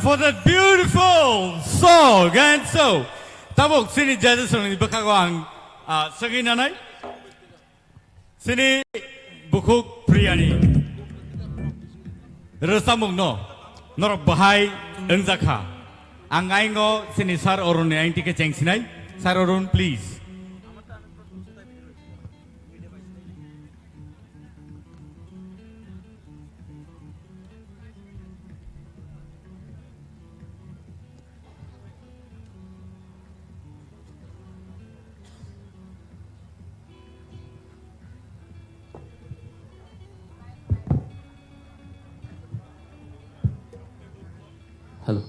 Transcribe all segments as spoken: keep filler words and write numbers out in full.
For that beautiful song and so, tabuk chini judges ni bwkhago ang, ah, sagwi nanai. Chini bukhuk Priyani rwchapmung no norok bahai wngjakha. Ang aingo chini Sir Arun ni aingti khe chengsinai. Sir Arun, please. Hello.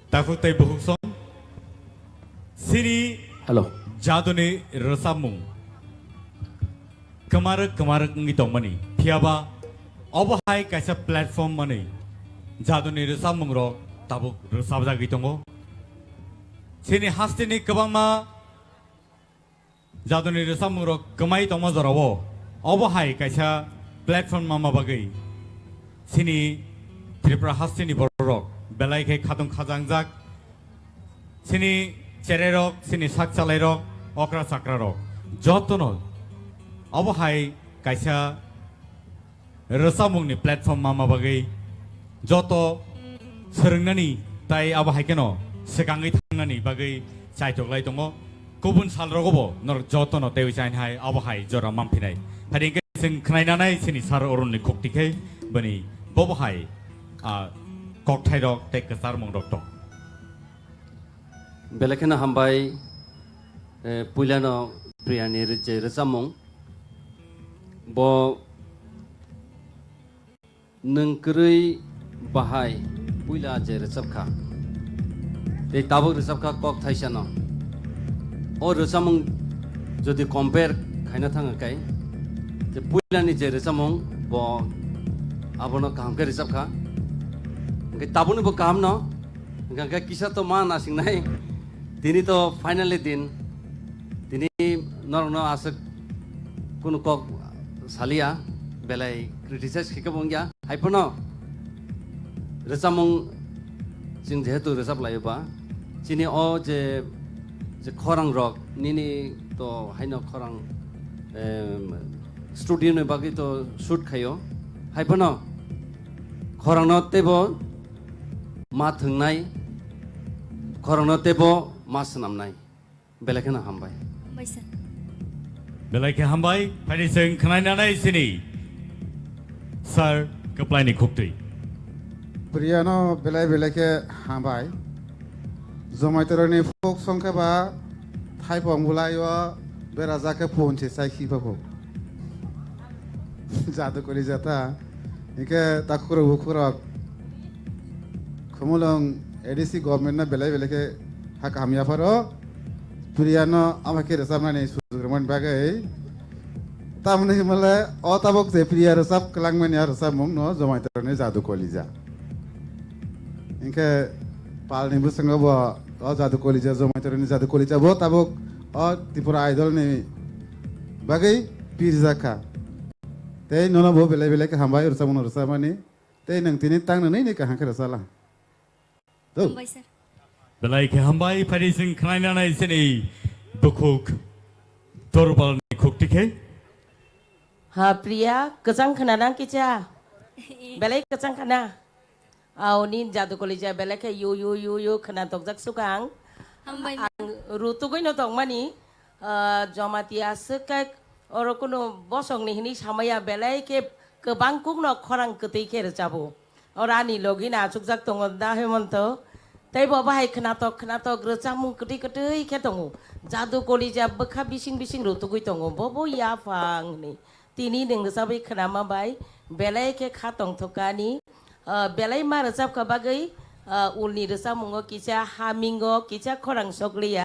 Takhuk tei bukhuk song. Chini Hello. Jaduni rwchapmung. Kwmarwk kwmarwk wngwi tongmani. Phiyaba obo hai kaisa platform manwi jaduni rwchapmungrok tabuk rwchapjagwi tongo. Chini hasteni kwbangma jaduni rwchapmungrok kwmai tongma jorao obo hai kaisa platform manma bagwi chini Tripura hasteni bororok belai khe khatung khajangjak. Chini chererok, chini sak chalairok, okra chakrarok, jotono obo hai kaisa rwchapmungni platform manma bagwi joto swrwngnani tai abo hai kheno swkangwi thangnani bagwi chaitok lai tongo. Kubun salrogobo norok jotono teiwi chaini hai abo hai jora manphinai. Phadi hwnkhe chwng khwnainanai chini Sir Arunni khukti khe bini bobo hai, ah, kokthairok tei kwcharmungrok tong. Belai kheno hambai, eh, puilano Priyani rw-, je rwchapmung. Bo nwng kwrwi bahai puila je rwchapkha. Tei tabuk rwchapkha kok thaisano. O rwchapmung jodi compare khaina thangkha kai, je puilani je rwchapmung bo abono kaham khe rwchapkha. Hwnkhe tabukni bo kahamno Hwnkha khe kisa to ma nasingnai. Tini to finally din. Tini norokno aswk kunu kok salia, belai criticize khe khe bo wngya. Haiphano rwchapmung chwng jehetu rwchap laio ba, chini o je, je khorang rok nini to haino khorang, em, studio ni bagwi to shoot khaio. Haiphano khorangno teibo ma thwngnai, khorokno teibo ma swnamnai. Belai kheno hambai. Hambai sir. Belai khe hambai, phani chwng khwnainanai sini. Sir, kwplaini khuktwi. Priyano belai belai khe hambai. Jomaitoroni folk song khe ba thaipong bwlai o berajak khe phone se chai khi phakho. Jadu kori jata. Hingke takhurok bukhurok. Khumulwng A D C government no belai belai khe ha kaham yapharo. Priyano ama khe rwchapnani sujuk rwmani bagwi. Tamoni himale o tabok je Priya rwchap kwlangmani a rwchapmung no Jomaitoroni Jadu Kolija. Hingke palni bwskango bo o Jadu Kolija, Jomaitoroni Jadu Kolija bo tabok o Tripura Idol ni bagwi pirjak kha. Tei nono bo belai belai khe hambai rwchapmung no rwchapmani. Tei nwng tini tang nwnwi ni kaham khe rwchala. Dou. Hambai sir. Belai khe hambai, phari chwng khwnainanai chini bukhuk Dorbalni khukti khe. Ha, Priya, kwchang khwnanang kicha? Belai kwchang khwna. Aw, nini Jadu Kolija belai khe yu, yu, yu, yu khwna tokjak sukang. Hambai. Ang rutugwi no tongmani, ah, Jamatia swk khe oro kunu bosongni hwnwi samaya belai khe kwbang kukno khorang kwtwi khe rwchabo. Oro ani logi no achukjak tongo da Hemonto. Tei bo bahai khwnatok khwnatok rwchapmung kwtwi kwtwi khe tongo. Jadu Kolija bwkha bising bising rutugwi tongo. Bo bo yaphang hwnwi. Tini nwng rwchapwi khwnama bai belai khe kha tongthok ani. Ah, belai ma rwchapkha bagwi, ah, ulni rwchapmungo kisa hamingo kisa khorang sokliya.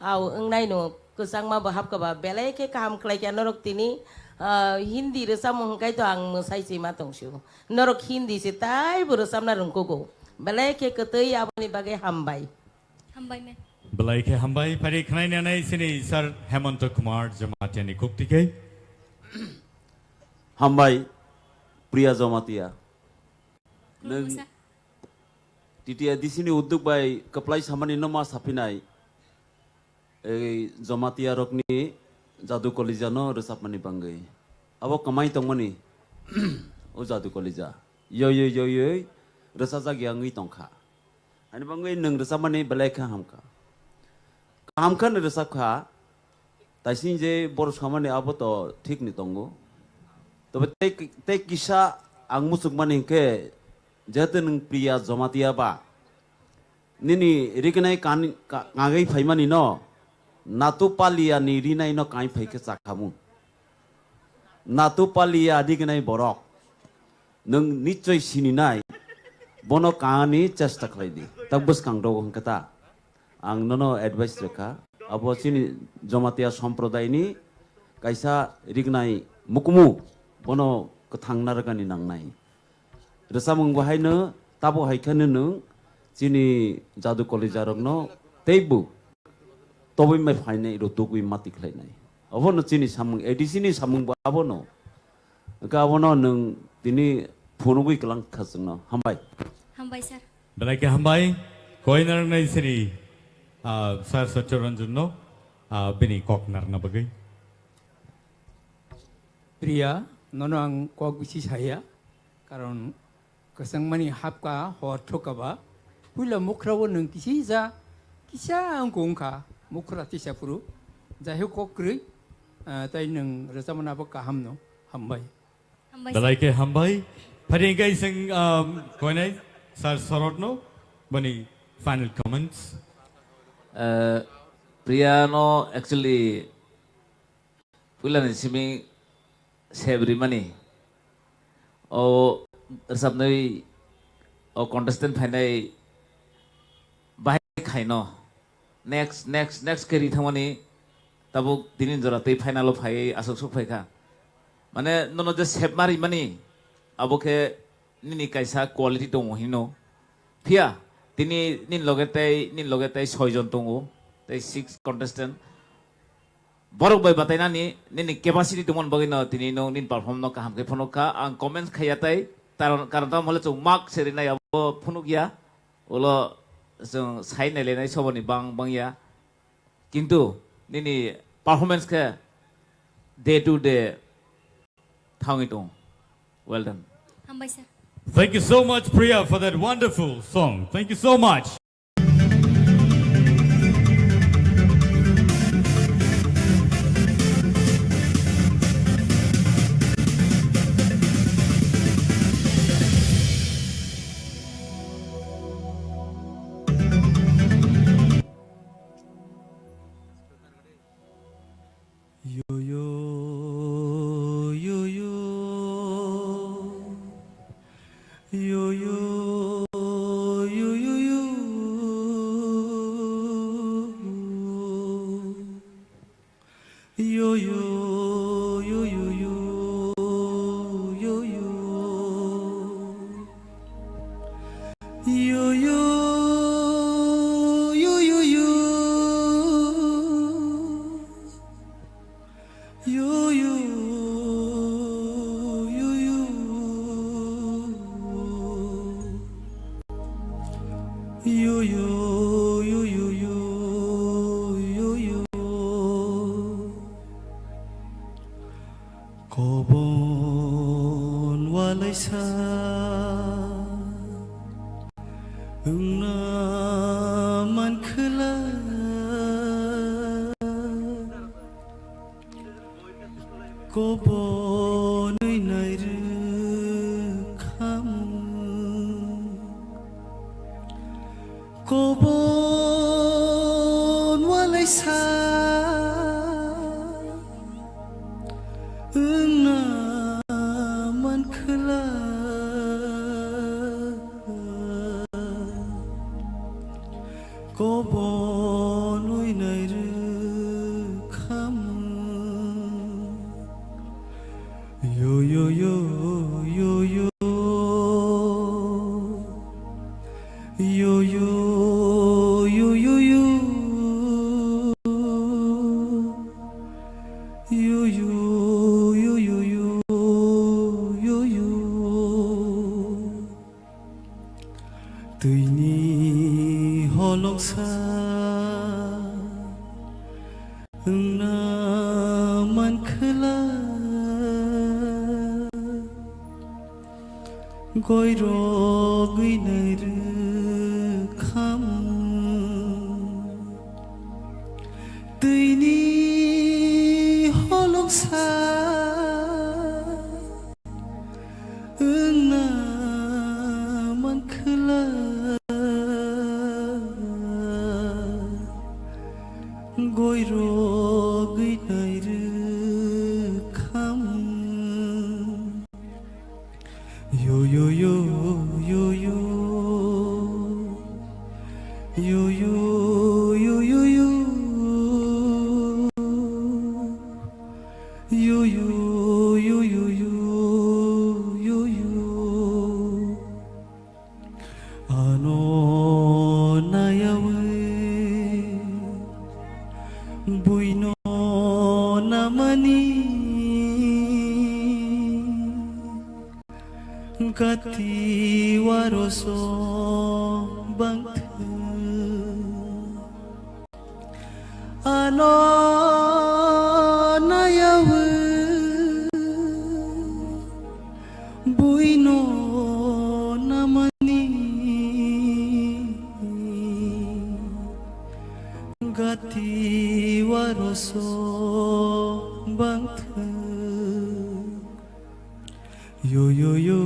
Aw wngnaino kwchangma bo hapkha ba belai khe kaham khlaikha norok tini, ah, Hindi rwchapmung hwnkhe to ang mwsai se ma tongsio. Norok Hindi se taibo rwchapna rwngkugo. Belai khe kwtwi aboni bagwi hambai. Hambai, ma'am. Belai khe hambai, phari khwnainanai sini Sir Hemonto Kumar Jamatia ni khukti khe. Hambai, Priya Jamatia. Nwng, Khulumsa. T T A D C ni udduk bai kwplai samani no ma saphinai, ei Jamatia rokni Jadu Kolija no rwchapmani bangwi. Abo kwmai tongmani, o Jadu Kolija. Yoi, yoi, yoi, yoi, rwchajak ya wngwi tongkha. Ani bangwi nwng rwchapmani belai khe hamkha. Kaham khe no rwchapkha, taising je boro samani abo to thik ni tongo. Tobe tei, tei kisa ang muchukmani hinkhe, jehetu nwng Priya Jamatia ba, nini rignai kan-, ka-, kangwi phaimani no, Natu Palia ni rinai no kain phai khe chakhamu. Natu Palia rignai borok, nwng nichoi sininai, bono kani chesta khlai di. Tak bwskang rogo hwnkhe ta, ang nono advice rwkha, abo chini Jamatia somprodai ni kaisa rignai mukumu, bono kwthang narwkani nangnai. Rwchapmung bo haino tabo hai kheno nwng chini Jadu Kolija rokno teibo tobwi mai phainai rw tugwi mati khlainai. Obono chini samung, A D C ni samung bo abono. Hwnkhe abono nwng tini phunugwi kwlang kha chwngno. Hambai. Hambai, sir. Belai khe hambai. Koina rwngnai sini, ah, Sir Satya Ranjan no, ah, bini kok narwkna bagwi. Priya, nono ang kok bisi saya, karon kwchangmani hapka hor thokaba, puila mukhra o nwng kisija, kisa wngkha wngkha, mukhra tisa phuru, jai ho kok kwrwi, ah, tai nwng rwchapmani abo kaham no, hambai. Hambai. Belai khe hambai. Phari hwnkhe iseng, um, koinai Sir Sorot no, bani final comments. Eh, Priya no actually puilani simi sep rimani. O rwchapnwi o contestant phainai bahai khaino. Next, next, next khe ri thangmani tabuk tini jora tei final o phaiwi aswk sok phaikha. Mane nono je sep ma rimani abo khe nini kaisa quality tongo hino. Phiya tini nini loge tei, nini loge tei soi jon tongo, tei six contestant. Borok bai batainani nini capacity tongmani bagwi no tini no nini perform no kaham khe phunuk kha. Ang comments khaiya tai, karon, karon tamo hole chwng mark se rinai abo phunuk ya. Ulo chwng sai nailainai soboni bang, bang ya. Kintu nini performance khe day to day thangwi tong. Well done. Hambai sir. Thank you so much, Priya, for that wonderful song. Thank you so much. Yo, yo, yo, yo. Yo, yo, yo, yo, yo. Yo, yo, yo, yo, yo, yo, yo. Yo, yo, yo, yo, yo. Yo, yo, yo, yo. Yo, yo, yo, yo, yo, yo, yo. Kobon walaisa wngna mankhwla. Kobonwi nairwkha mung. Kobon walaisa wngna mankhwla. Kobonwi nairwkha mung. Yo, yo, yo, yo, yo. Yo, yo, yo, yo, yo. Yo, yo, yo, yo, yo, yo, yo. Twini sa wngna mankhwla. Goirogwi nairwkha mung twini holongsa wngna mankhwla. Goirogwi nairwkha mung. Yo, yo, yo, yo, yo. Yo, yo, yo, yo, yo. Yo, yo, yo, yo, yo, yo, yo. Ano nayawi buino namani. Gati waroso bangthwng. Ano nayawi buino namani. Gati waroso bangthwng. Yo, yo, yo,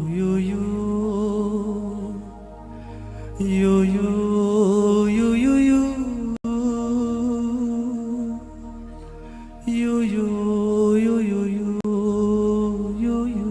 yo, yo. Yo, yo, yo, yo, yo. Yo, yo, yo, yo, yo, yo, yo.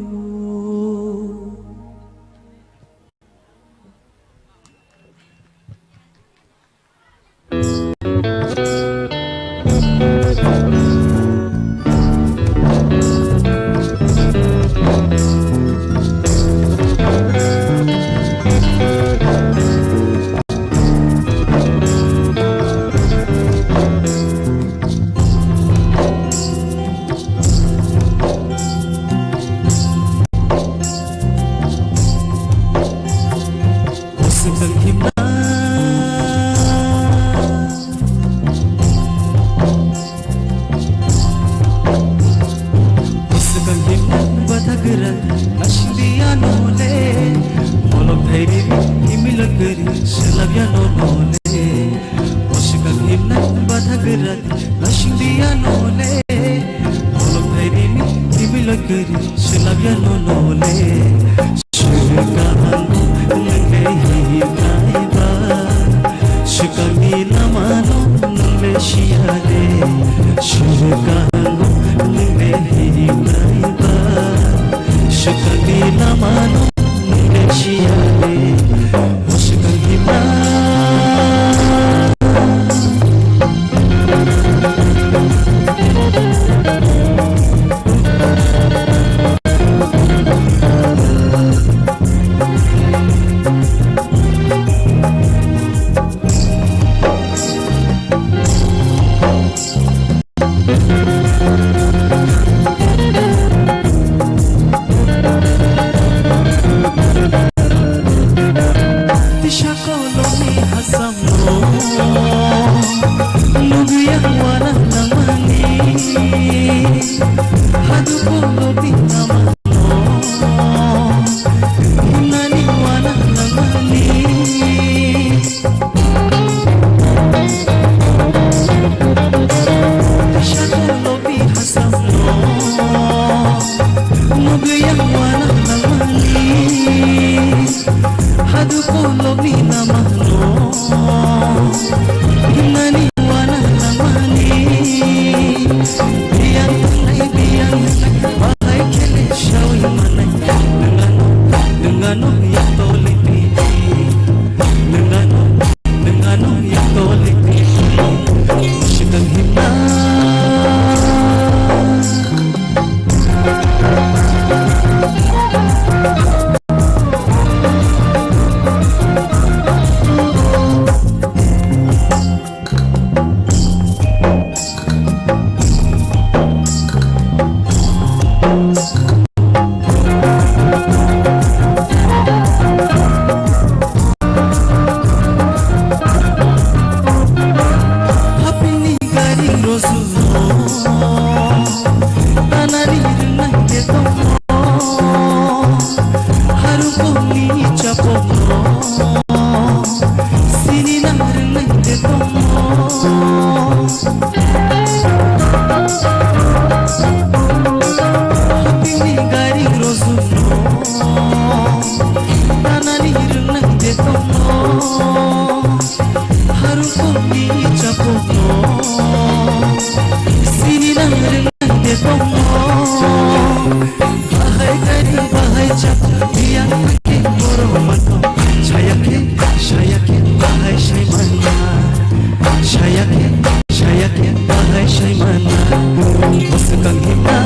Swkang himna. Swkang himna batha gwra, nasing diya nole. Molok thairi himila gari, selab ya no nole. Swkang himna batha gwra, nasing diya nole. Molok thairi himila gari, selab ya no nole. Swkang nwng le himnai ba, swkang ni lama no nwng le siya de. Swkang nwng le himnai ba, swkang ni lama no nwng le siya de. Swkang himnai. Bahai gari, bahai chak, biang ke koro mano. Saya ke, saya ke, bahai sai mana. Saya ke, saya ke, bahai sai mana. Muskang hita.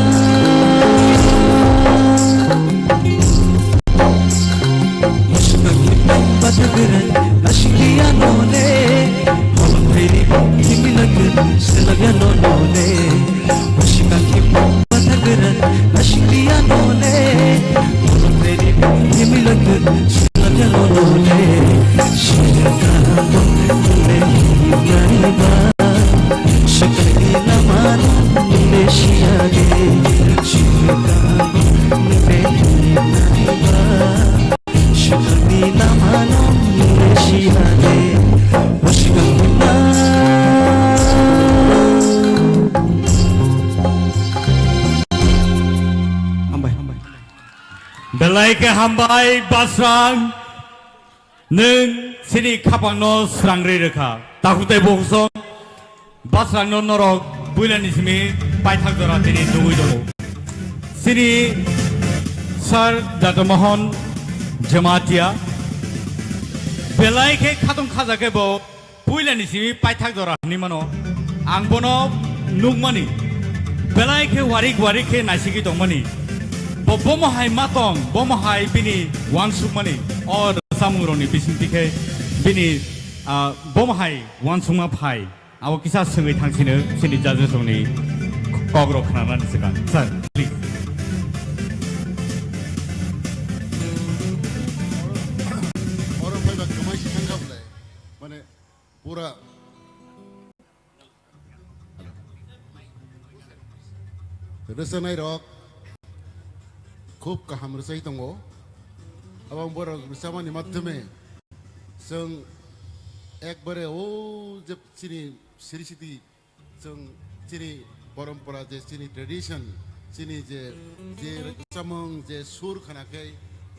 Muskang hita, batagran, ashiya nole. Holo phiri, himilak, selagya nole. Hambai, hambai. Belai khe hambai, Basrang. Nwng chini khapangno srangri rwkha. Takhuk tei bukhuk song, Basrangno norok puilani simi paithak jora tini nugwi tongo. Chini Sir Dr. Mohan Jamatia belai khe khatong khaja khe bo puilani simi paithak jora hinwi mano. Ang bono nukmani, belai khe warik warik khe naisigwi tongmani. Bo bomo hai ma tong, bomo hai bini uansukmani. O rwchapmungrokni bisingtwi khe bini, ah, bomo hai uansukma phai. Abo kisa swngwi thangsino chini judges rokni kokrok khnanani swkang. Sir, please. Oro phaiba kwmai si thangkha bwle. Mane pura rwchanairok khub kaham rwchai tongo. Abang borok rwchapmani madhyome chwng ekbare o je chini siri siti chwng chini porompora je chini tradition, chini je, je rwchapmung je sur khna khe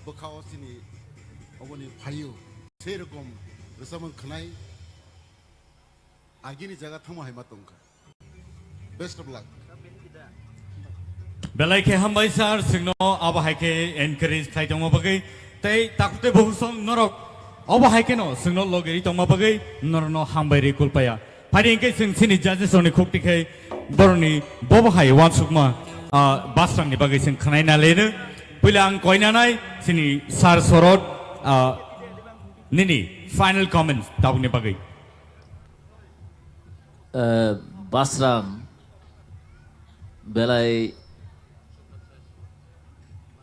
bwkha o chini oboni phaio. Sei rokom rwchapmung khnai agini jaga thangma hai ma tongkha. Best of luck. Belai khe hambai sir, chwngno abo hai khe encourage khlai tongma bagwi tei takhuk tei bukhuk song norok abo hai kheno chwngno logeri tongma bagwi norokno hambai rwi kulpaya. Phaidi hwnkhe chwng chini judges rokni khukti khe borokni bobo hai uansukma, ah, Basrangni bagwi chwng khnaina leno. Puila ang koinanai chini Sir Sorot, ah, nini final comments tabukni bagwi. Eh, Basrang belai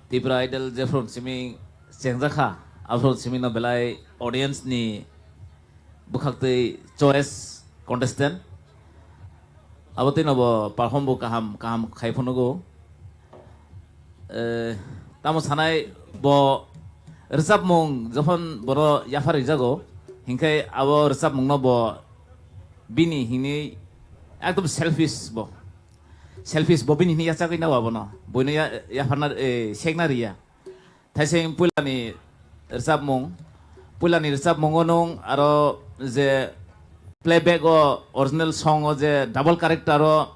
Tipra Idol jephru simi chengjakha, aphru simi no belai audience ni bwkhaktwi choice contestant. Abo twi no bo perform bo kaham kaham khai phunugo. Eh, tamo sanai bo rwchapmung jokhon boro yaphar ringjago, hinkhe abo rwchapmungno bo bini hinwi ekdom selfish bo. Selfish bo bini hinwi yachagwi nao abono. Boino ya-, yapharna, eh, sekna riya. Thaising puilani rwchapmung, puilani rwchapmungo nwng aro je playback o original song o je double character o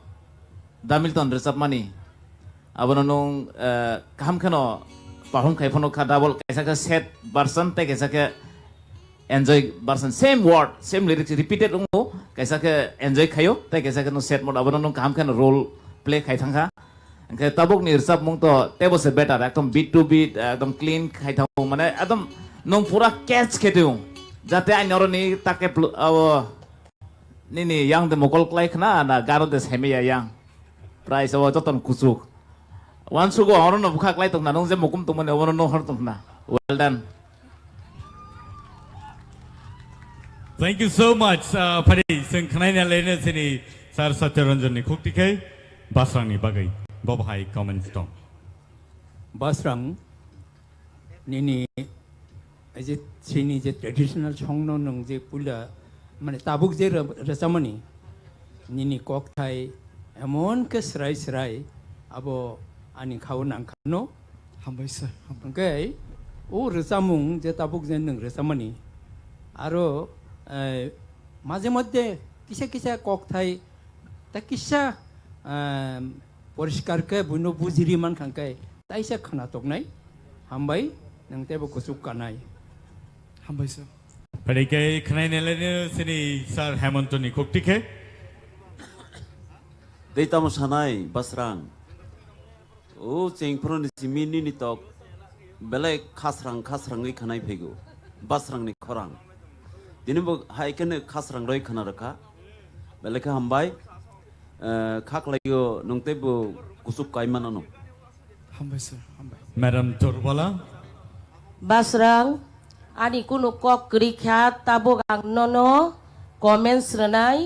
Damilton rwchapmani, abono nwng, eh, kaham kheno perform khai phano kha double, kaisa khe sad version tei kaisa khe enjoy version, same word, same lyrics repeated wngo, kaisa khe enjoy khaio tei kaisa khe nwng sad mode, abono nwng kaham kheno role play khai thangkha. Hwnkhe tabukni rwchapmung to teibo se better, ekdom beat to beat, ekdom clean khai thango, mane ekdom nwng pura catch khe tong. Jate ani oroni take pl-, abo nini yang de mokol klai khna na garo de seme ya yang. Price abo joton kuchuk. Wansugo orono bwkha klai tongna, nwng je mukum tongmani obono nwng hor tongna. Well done. Thank you so much. Uh, phari chwng khnaina lene chini Sir Satya Ranjan ni khukti khai Basrang ni bagwi bo bahai comments tong. Basrang nini, ei je chini je traditional song no nwng je puila, mane tabuk je re-, rwchapmani, nini kokthai emon khe srai srai abo ani khao nangkha no. Hambai sir, hambai. Hwnkhe o rwchapmung je tabuk je nwng rwchapmani, aro, eh, maje moddhe kisa kisa kokthai ta kisa, eh, poriskar khe buino bujiri mankha khe taisa khna toknai. Hambai, nwng teibo kuchuk kanai. Hambai sir. Phaidi khe khwnai nai laino chini sir Hemontoni khukti khe. Tei tamo sanai, Basrang? O chengphru ni simi nini tok belai khasrang khasrangwi khwnai phaigo, Basrang ni khorang. Tini bo hai kheno khasrang roi khna rwkha. Belai khe hambai, eh, kha khlaio nwng teibo kuchuk kai manano. Hambai sir, hambai. Madam Torbala. Basrang, ani kunu kok kwrwi kha, tabuk ang nono comments rwnai.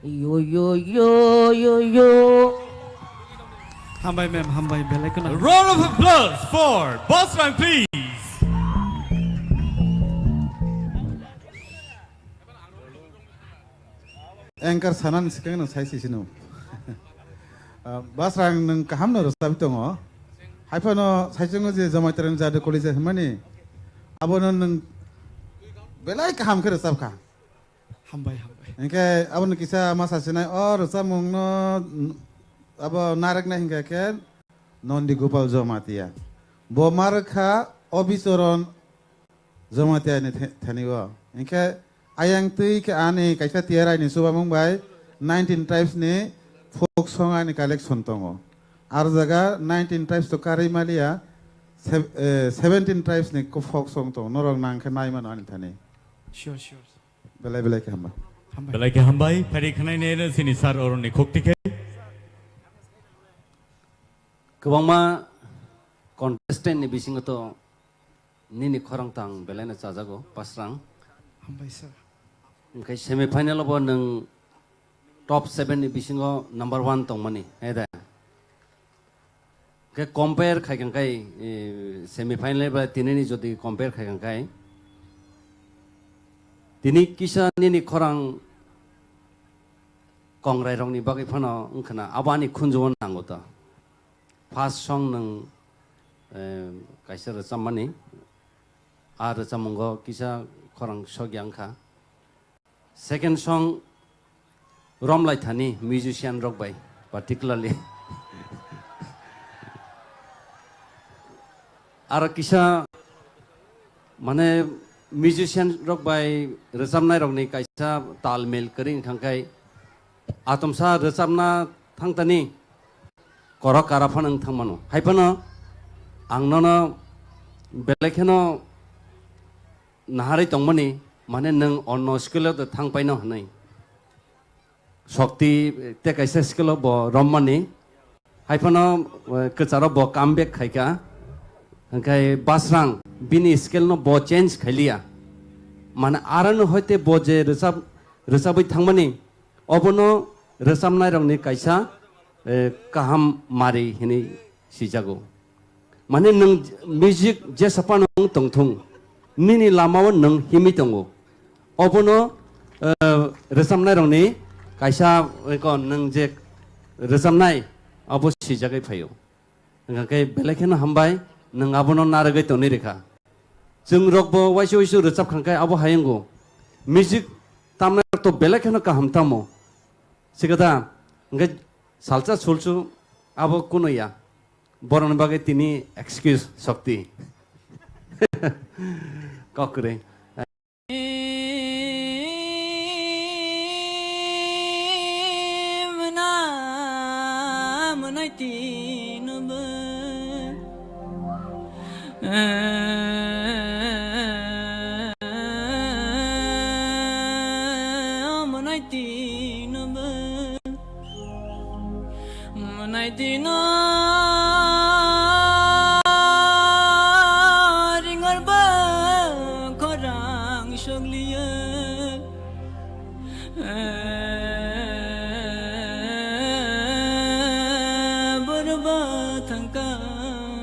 Yo, yo, yo, yo, yo. Hambai ma'am, hambai, belai kheno. Round of applause for Basrang, please. Anchor sanani swkang no sai sisino. Ah, Basrang nwng kaham no rwchapwi tongo. Haiphano saichungo je Jamaitwrwng Jadu College hwnmani, abono nwng belai kaham khe rwchapkha. Hambai, hambai. Hinkhe abono kisa ma sasinai, o rwchapmungno, abo narwknai hinkhe khe Nondi Gopal Jamatia. Bo ma rwkha Obichoron Jamatia ni the-, thani o. Hinkhe ayang twi khe ani kaisa tiyarai ni chubamung bai nineteen tribes ni folk song ani collection tongo. Ar jaga nineteen tribes to karwi maliya, sev-, eh, seventeen tribes ni ko folk song tongo. Norok nang khe nai mano ani thani. Sure, sure. Belai belai khe hamba. Hambai. Belai khe hambai. Phaidi khwnai nai no chini sir Arun ni khukti khe. Kwbangma contestant ni bisingo to nini khorang tang belai no chajago, Basrang. Hambai sir. Hinkhe semi final o bo nwng top seven ni bisingo number one tongmani, he da? Khe compare khai kang kai, eh, semi final ba tini ni jodi compare khai kang kai, tini kisa nini khorang kongrai rok ni bagwi phano wngkhana abo ani khunju o nango ta. First song nwng, eh, kaisa rwchapmani, a rwchapmungo kisa khorang sokya wngkha. Second song romlai thani musician rok bai particularly. Aro kisa mane musician rok bai rwchapnai rokni kaisa talmel kwrwi wngkha khe atomsa rwchapna thangtani korok kara phano wng thangmano. Hai phano ang nono belai kheno naharwi tongmani, mane nwng onno skill o thang paino hwnwi. Shokti te kaisa skill o bo rommani. Hai phano, eh, kwcharo bo come back khaikha. Hwnkhe Basrang bini skill no bo change khailiya. Mane arano hoite bo je rwchap, rwchabwi thangmani, obono rwchapnairokni kaisa, eh, kaham mari hinwi sijago. Mane nwng music jesa phano wng tongthung, nini lamao nwng himwi tongo. Obono, eh, rwchapnairokni kaisa, eko nwng je rwchapnai, abo sijagwi phaio. Hwnkha khe belai kheno hambai, nwng abono narwgwi tonwi rwkha. Chwng rokbo waisa waisa rwchap kha khe abo hai wngo. Music tamnai rok to belai kheno kaham tamo. Sikada, hwnkhe salsa sulsu abo kuno ya. Borokni bagwi tini excuse Shokti. Kok kwrwi. Muna, munai tino bo. Munai tino bo. Mwnai dino ringor bo khorang sogliya. Borba thangka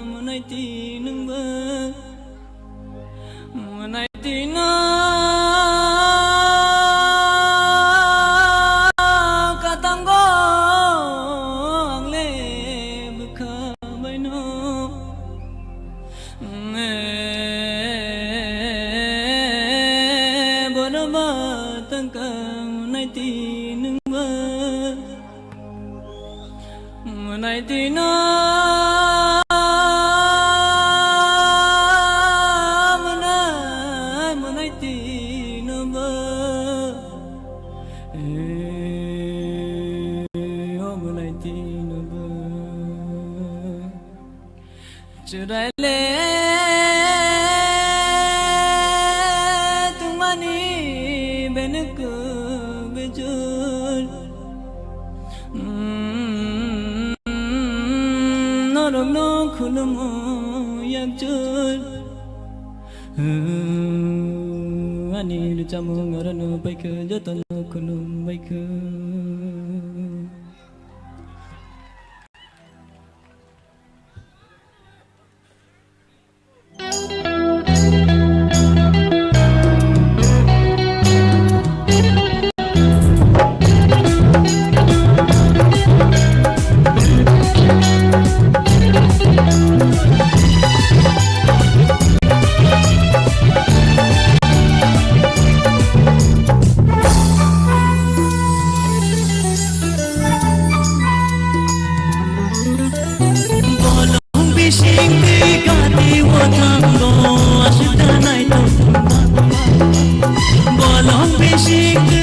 mwnai tinungba. Mwnai tino katango angle bwkha baino. Borba tangka mwnai tinungba. Mwnai Tino mwnai, mwnai tino bo. Eh, o mwnai tino bo. Chwraile tongmani benwk bijor. Mm, norokno khulumo yakjor. Ani rwchapmung norokno baikha, jotono khulum baikha. Bising twi gati o thango aswk da naithok wngkha. Bolong bising twi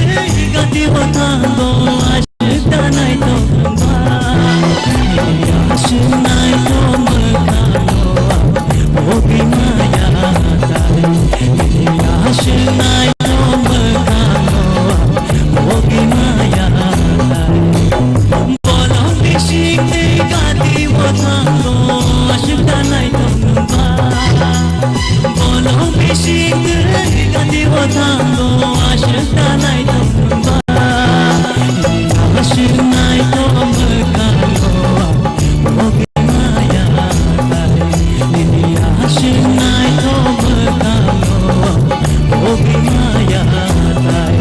gati o thango aswk da naithok wngkha. Aswk naithok mwkhango o bini maya tai. Aswk naithok mwkhango o bini maya tai. Bolong bising twi gati o thango aswk da naithok wngkha. Bolong bising twi gati o thango aswk da naithok wngkha. Aswk naithok mwkhango o bini maya tai. Aswk naithok mwkhango o bini maya tai.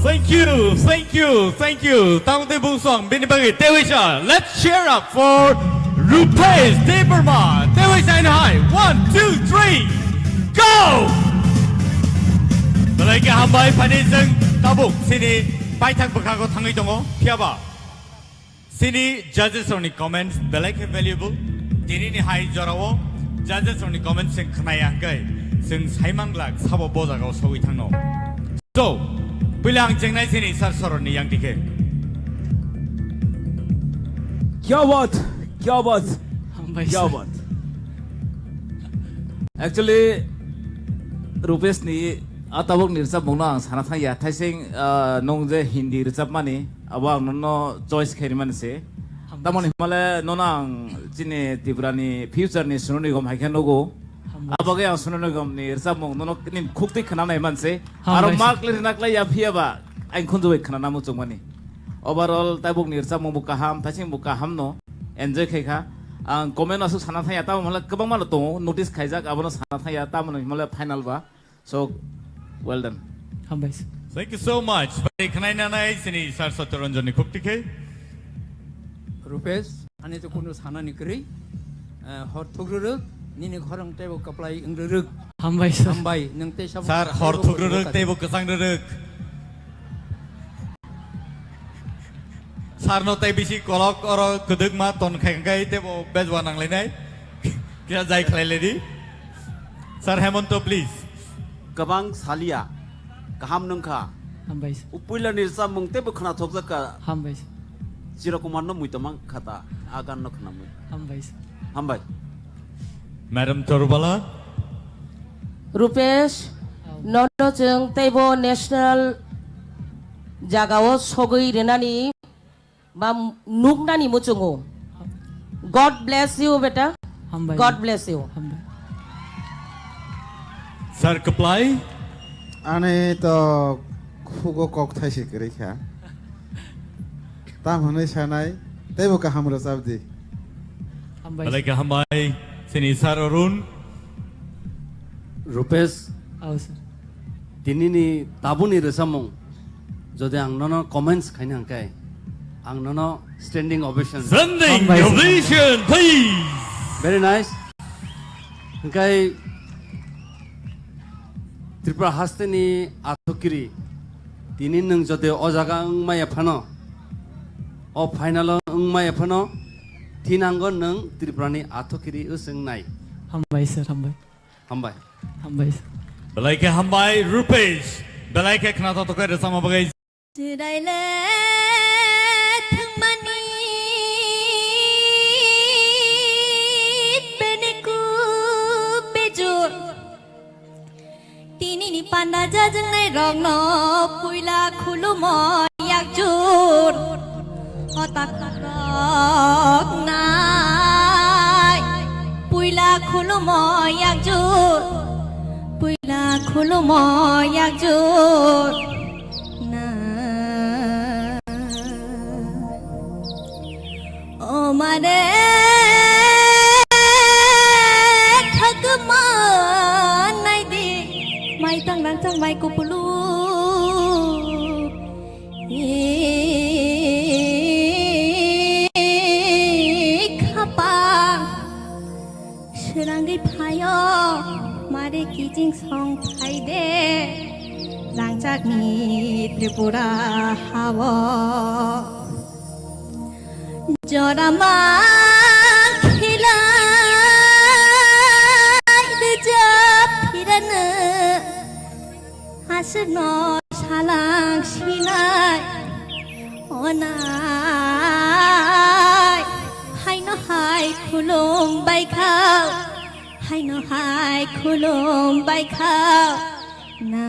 Thank you, thank you, thank you. Tamo tei bungsong bini bagwi teiwisa. Let's cheer up for Rupesh Debbarma. Teiwisa in high. One, two, three, go! Belai khe hambai, phani chwng tabuk chini paithak bwkhago thangwi tongo. Phiyaba chini judges rokni comments belai khe valuable. Tinini hai jorao judges rokni comments chwng khnaya hwnkhe chwng saimang glak sabo bo jagao sogwi thangno. So, puila ang chengnai chini sir soroni yang dikhe. Kya baat, kya baat, Hambai kya sir. Baat. Actually, Rupesh ni a tabuk ni rwchapmung no ang sana thang ya. Thaising, ah, nung je Hindi rwchapmani, abo ang nono choice khe rimani se. Hambai. Tamoni himale nono ang chini Tripura ni future ni Sonu Nigam hai khe nugo. Hambai. Abagwi ang Sonu Nigam ni rwchapmung nono nini khuk twi khna nai man se. Hambai. Aro sir. Mark le rina klai ya phiya ba ang khunju bai khna namu chukmani. Overall tabuk ni rwchapmung bo kaham, thaising bo kaham no enjoy khai kha. Ang comment aswk sana thang ya, tamo himale kwbangma no tongo, notice khaijak, abono sana thang ya, tamo himale final ba. So, well done. Hambai sir. Thank you so much. Bai khwnai nanai chini Sir Satyaranjan ni khuk tikhe. Rupesh, ani to kunu sana ni kwrwi. Eh, hor thukrwrwk, nini khorang teibo kaplai wngrwrwk. Hambai sir. Hambai, nwng tei sabo Sir, hor thukrwrwk teibo kwchang rwrwk. Sir no tei bisi kolok oro kwdwkma ton khai khai teibo bejwa nanglainai. Kisa jai khlai lai di. Sir Hemonto, please. Kwbang salia, kaham nungkha. Hambai sir. Upuila ni rwchapmung teibo khwnathokjak kha. Hambai sir. Chirokumar no muitomang khata, a gan no khwnamwi. Hambai sir. Hambai. Madam Torubala. Rupesh, oh, nono chwng teibo national jagao sogwi rwnani ba nuknani muchungo. God bless you, beta. Hambai. God bless you. Hambai. Sir Kaplai. Ani to khugo kok thai se kwrwi kha. Tam hwnwi sanai, teibo kaham rwchap di. Hambai. Belai khe hambai, chini Sir Arun. Rupesh. Oh, sir. Tinini tabuni rwchapmung, jodi ang nono comments khaina hwnkhe, ang nono standing ovation. Standing Hambai, sir. Ovation, please. Very nice. Hwnkhe Tripura hasteni athukiri, tini nwng jodi o jaga wng maya phano, o final o wng maya phano, thinango nwng Tripurani athukiri wswngnai. Hambai, sir, hambai. Hambai. Hambai. Belai khe hambai, Rupesh. Belai khe khna tongthok khe rwchapma bagwi. Chwraile thwngmani beni kubejur. Tinini panda jajwngnai rokno puila khulumo yakjur. O takhuk rok nai puila khulumo yakjur, puila khulumo yakjur nai. O mare khakma naidi, mai tang rang chang mai kupulu. Khapang srangwi phaio, mare kiching song phaide, rangchakni Tripura hao. Jora ma khilai rwjap phirano. Aswkno salang sinai onai, haino hai khulum bai khao, haino hai khulum bai khao na.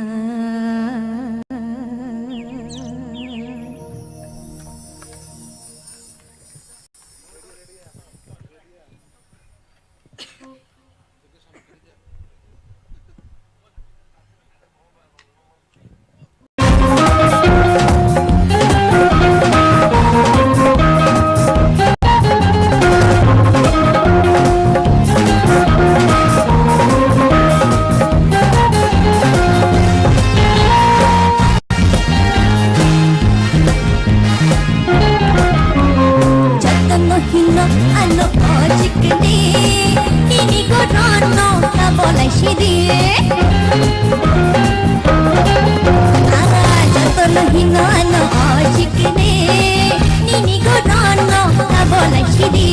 Ano o chikni, nini goron no kabolai sidi. Ara jotono hino ano o chikni, nini goron no kabolai sidi.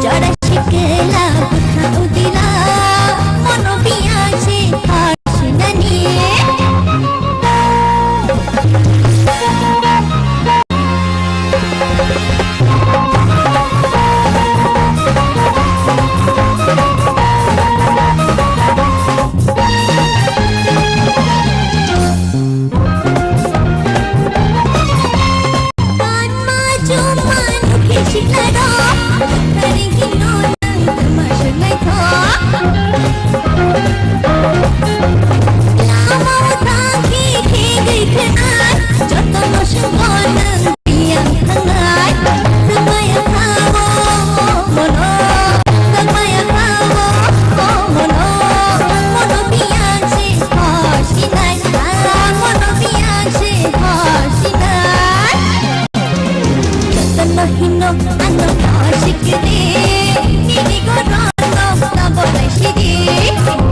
Jora sikla bukha udila, mono biya se sinani. Jotono hino ano no sikidi, nini goron no kabolai sidi.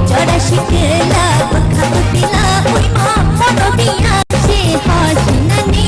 Jora sikla bukha utila uimo, mono biya se hosinani.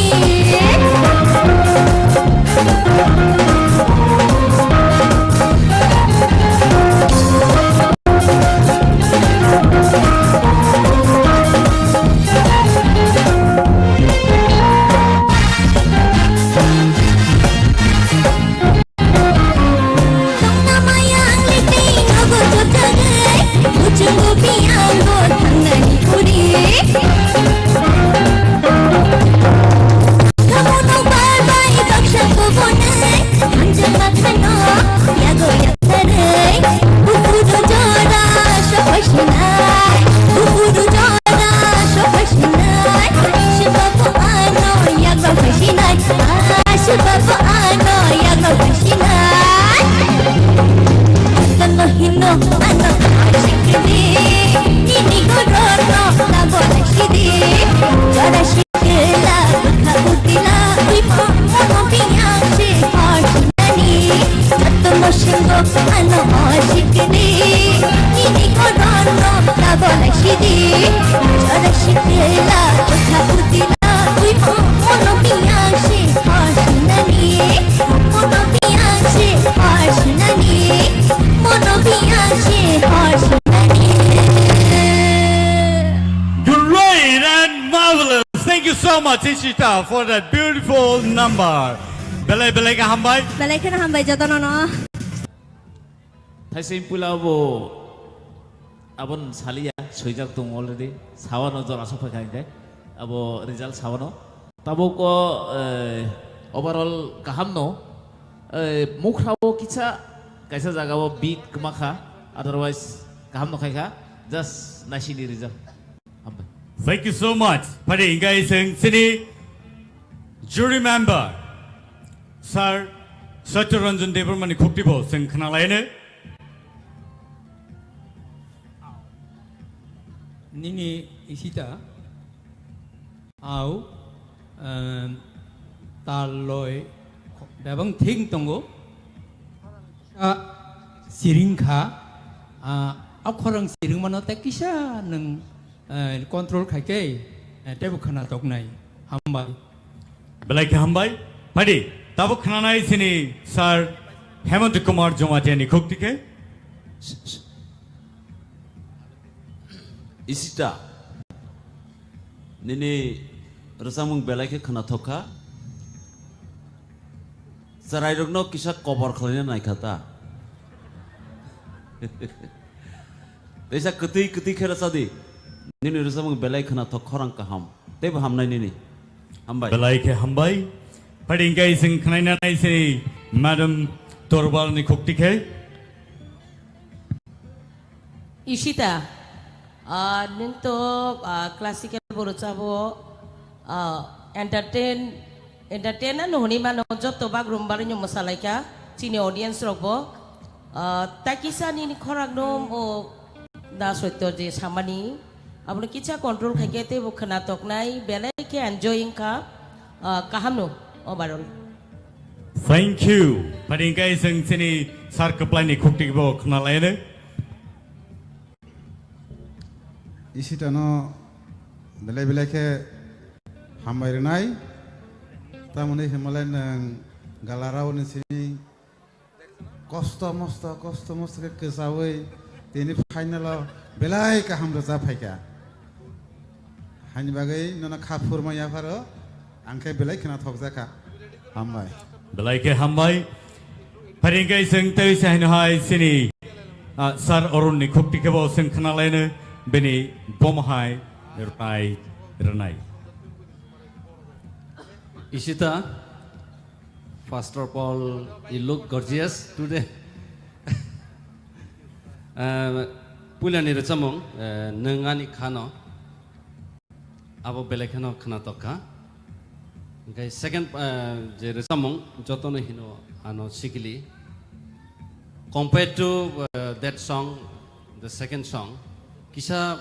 Great and marvelous. Thank you so much, Ishita, for that beautiful number. Belai belai khe hambai. Belai kheno hambai jotono no. Thaising puila abo abon saliya, swijak tong already. Sawano jora sokphai kha hingke. Abo result sawano. Tabuk o, eh, overall kaham no. Eh, mukhrao kisa, kaisa jagao beat kwma kha. Otherwise, kaham no khai kha. Just naisini result. Hambai. Thank you so much. Phadi hingke chwng chini jury member, Sir Satya Ranjan Debbarma ni khukti bo chwng khna laino. Nini Ishita, au, em, tal loi, bebang thik tongo. Sa siring kha, ah, a khorang siring mano tei kisa nwng, eh, control khai khe, eh, teibo khna toknai. Hambai. Belai khe hambai. Phadi, tabuk khnanai chini Sir Hemant Kumar Jamatia ni khukti khe. Ishita, nini rwchapmung belai khe khna thok kha. Chwrairokno kisa kobor khlaina nai kha ta. Teisa kwtwi kwtwi khe rwcha di. Nini rwchapmung belai khna thok, khorang kaham. Teibo hamnai nini. Hambai. Belai khe hambai. Phadi hingke chwng khnaina nai se Madam Torbal ni khukti khe. Ishita, ah, nwng to, ah, classical bo rwchabo, ah, entertain, entertain ano hwnwi mano, joto bagroom barwi no mwsalaikha, chini audience rok bo. Ah, takisa nini khorang no o da soito je samani, abono kisa control khaikhe teibo khna toknai, belai khe enjoy wngkha, ah, kaham no overall. Thank you. Phai hwnkhe chwng chini sir kwplaini khukti bo khwnalaino. Isitano belai belai khe hambai rwnai. Tamoni himlai nwng galarao ni simi kosto mosto, kosto mosto khe kwchaui tini final o belai kaham rwchap phaikha. Haini bagwi nono kha phurma yapharo, ang khe belai khwna thokjakha. Hambai. Belai khe hambai. Phai hwnkhe chwng tei se haino hai chini, ah, Sir Arun ni khukti khe bo chwng khwnalaino bini bomo hai rwnai rwnai. Ishita, first of all, you look gorgeous today. Ah, puilani rwchapmung, eh, nwng ani khano. Abo belai kheno khwnatok kha. Hwnkhe second, eh, je rwchapmung jotono hino ano sikili. Compared to, eh, that song, the second song, kisa,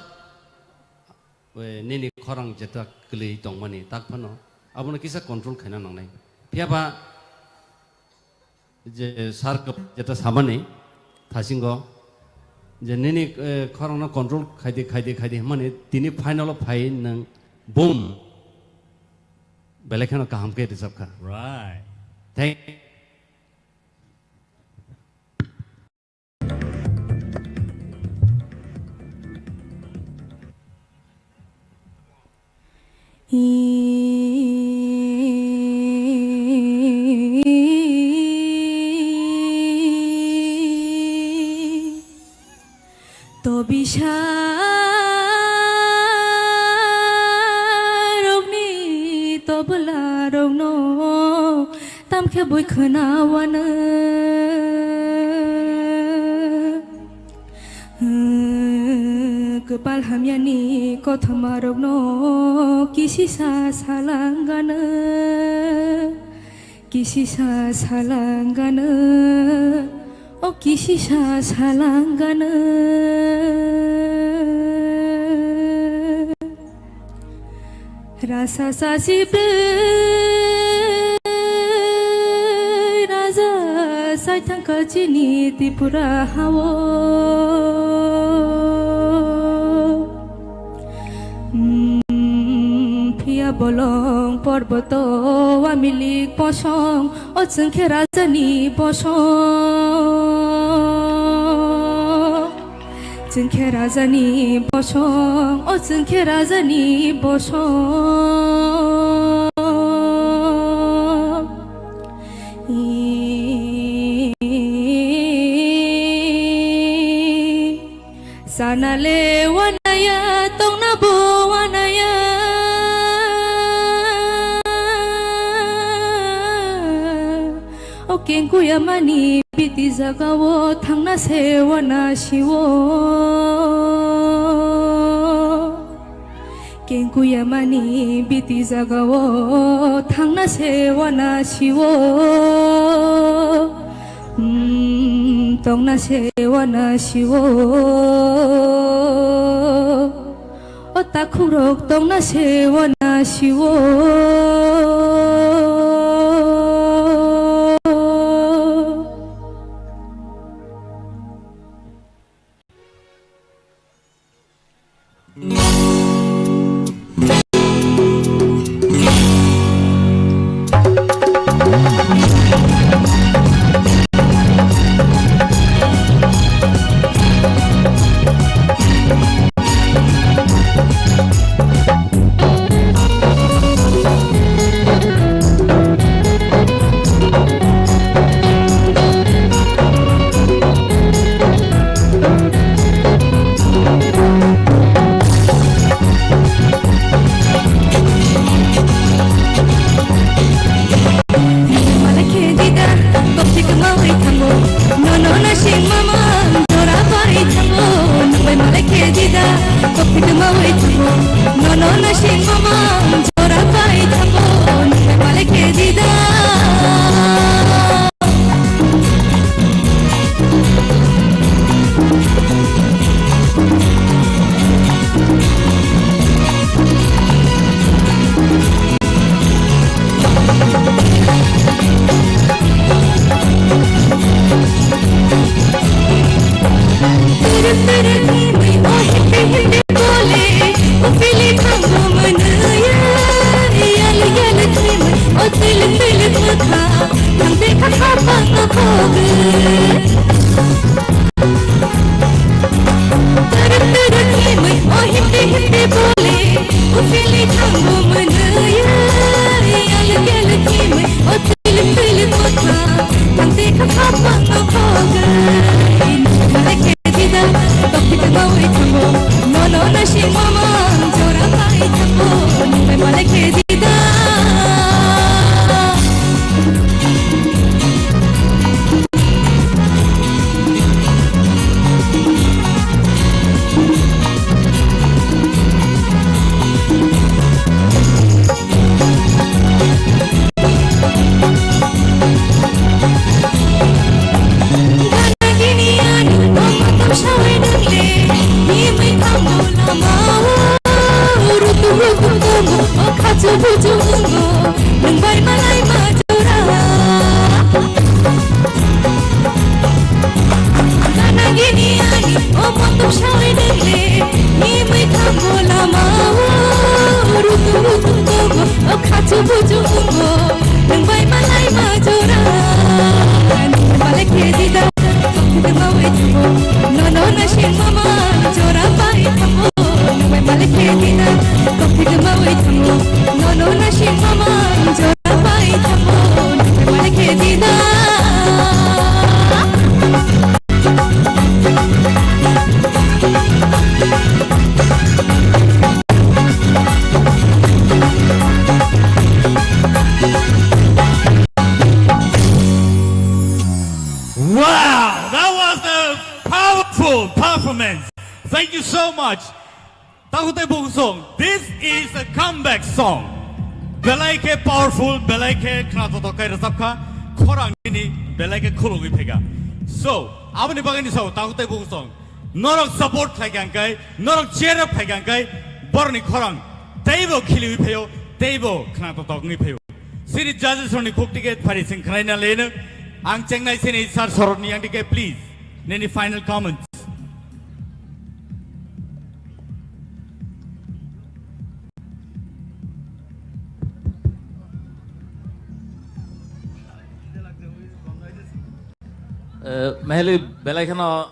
eh, nini khorang jeta kwlwi tongmani tak phano abono kisa control khaina nangnai. Phiyaba je sir kwp-, jeta samani thasingo je nini, eh, khorangno control khaidi, khaidi, khaidi hwnmani tini final o phai nwng boom belai kheno kaham khe rwchap kha. Right. Thank Tobisa rokni tobla rokno tamkhe bui khwnawano. Kwpal hamyani kothoma rokno kisisa salangano, kisisa salangano, o kisisa salangano. Rasa sasi bwrwi raja sai thangkha chini Tripura hao. Mm, phiya bolong porboto wamilik bosong, o chwngkhe rajani bosong. Chwngkhe rajani bosong, o chwngkhe rajani bosong. Sanale wanaya, tongna bo wanaya. O kengkuyamani biti jagao thangna se wana siwo. Kengkuyamani biti jagao thangna se wana siwo. Mm, tongna se wana siwo. O takhukrok tongna se wana siwo. O twilik twilik mwkha, ang bikha khapang no khogwi. Twrwk twrwk himwi, o himti himti bole, o sili thango mwnwi. Alwk alwk himwi, o twilik twilik mwkha, ang bikha khapang no khogwi. Nai khe jida, tokti tongwi thango, nono nasing mamang jora pai thango, nai khe jida. Gana gini ani, o motom sawi nile, imwi thango lama o, rutum rutum tongo, o khachu buchu tongo, nwng bai malai ma jora, nwng bale khe dida, tokti tongwi thango, nono nasing mama jora bai thango, nwng bai bale khe dida, tokti tongwi thango, nono nasing mama jora bai thango, nwng bai bale khe dida. Wow, that was a powerful performance. Thank you so much. Takhuk tei bukhuk song, this is a comeback song. Belai khe powerful, belai khe khna totok khe rwchap kha, khorang nini belai khe khulugwi phaikha. So, aboni bagwi ni sao takhuk tei bukhuk song. Norok support khlai kha hwnkhe, norok cheer up khlai kha hwnkhe, borokni khorang teibo khiliwi phaio, teibo khna totok wngwi phaio. Sini judges rokni khuk ticket phari sing khnaina leno. Ang chengnai sini sir Sorotni yang dike, please. Nini final comments. Eh, Mehli belai kheno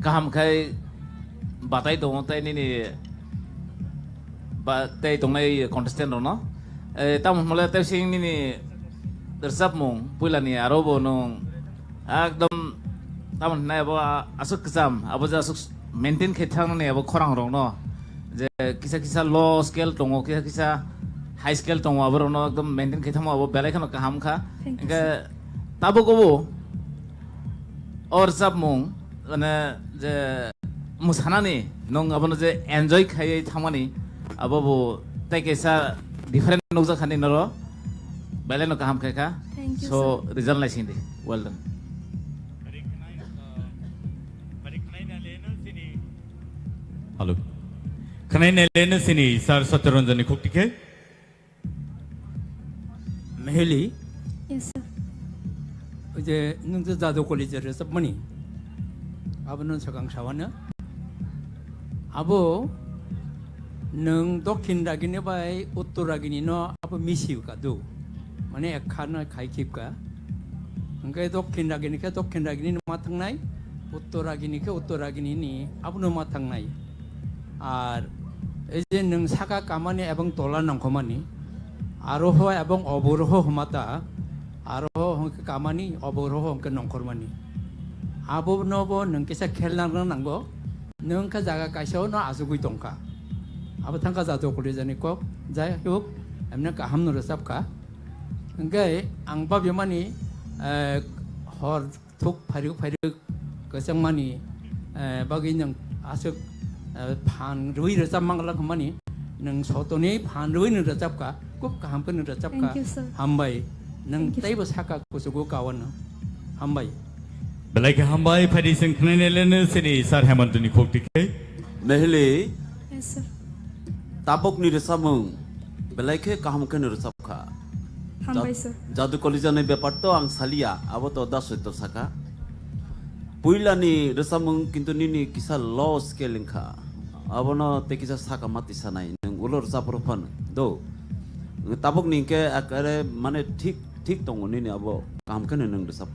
kaham khai batai tongo tei nini ba tei tongnai contestant rokno. Eh, tamo hwnle tei sing nini rwchapmung puilani aro bo nwng ekdom tamo hwnai abo aswk kwcham, abo je aswk maintain khai thangni abo khorang rokno je kisa kisa low scale tongo, kisa kisa high scale tongo, abo rokno ekdom maintain khai thangma abo belai kheno kaham kha. Thank you, hwnkhe sir. Tabuk obo o rwchapmung, mane, je mwsanani nwng abono je enjoy khaiwi thangmani, abo bo tei kaisa different nukjak hani noro, belai no kaham khai kha. Thank you, so, sir. Result naising di. Well done. Hello. Khwnai nai leno sini Sir Satyaranjan ni khuk tikhe. Meheli. Yes, sir. Oje nwng je Jadu College rwchapmani, abono swkang sawano. Abo nwng Dokhin Ragini bai Uttor Ragini no abo misi kadu. Mane ekha no khai khip ka. Hwnkhe Dokhin Ragini khe Dokhin Ragini no ma thangnai, Uttor Ragini khe Uttor Ragini ni abono ma thangnai. Ar ei je nwng saka kamani ebong tola nongkhormani, aro ho ebong oboro ho hwmata, aro ho hwnkhe kamani, oboro ho hwnkhe nongkhormani. Abono bo nwng kisa khel nang nango, nwng khe jaga kaisa o no achugwi tongkha. Abo thangkha Jadu College ni kok, jai hok, emne kaham no rwchapkha. Hwnkhe ang babimani, eh, hor thuk phairuk phairuk kwchangmani, eh, bagwi nwng aswk, eh, phan rwui rwchap manglak hwnmani, nwng sotoni phan rwui nwng rwchapkha, khub kaham khe nwng rwchapkha. Thank you, sir. Hambai. Nwng thank you, sir. Teibo saka kuchugo kawano. Hambai. Belai khe hambai, phaidi chwng khnaina leno sini Sir Hemantoni khuk tikhe. Mehli. Yes, sir. Tabukni rwchapmung belai khe kaham khe no rwchapkha. Hambai, sir. Jadu College ni bepar to ang saliya, abo to da soito saka. Puilani rwchapmung kintu nini kisa low scale wngkha. Abono tei kisa saka mati sanai, nwng ulo rwchapro phano. Do. Tabuk ni hwnkhe ekare mane thik, thik tongo nini abo kaham kheno nwng rwchap.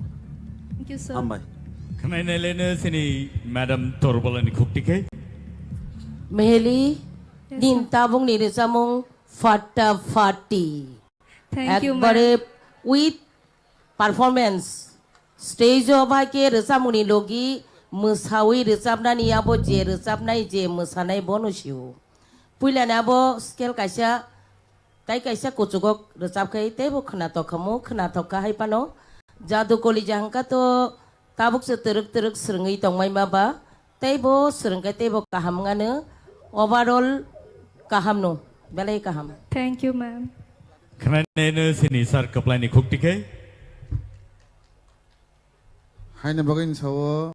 Thank you, sir. Hambai. Khwnai nai le no sini Madam Torbolani khukti khe. Meheli, yes, din sir. Tabuk ni rwchapmung Fatafati. Thank you, ma'am. Ekbare with performance. Stage o bai khe rwchapmungni logi mwsawi rwchapnani abo je rwchapnai je mwsanai bono sio. Puilani abo scale kaisa, tai kaisa kuchugo rwchapkhai teibo khwnatok khamu, khwnatok kha hai phano. Jadu Kolija hwnkha to tabuk se twrwk twrwk swrwngwi tongmai ma ba. Teibo swrwngkhe teibo kaham wngano, overall kahamno, belai kaham. Thank you, ma'am. Khwnai nai no sini sir kwplaini khukti khe. Haino bagwi ni sao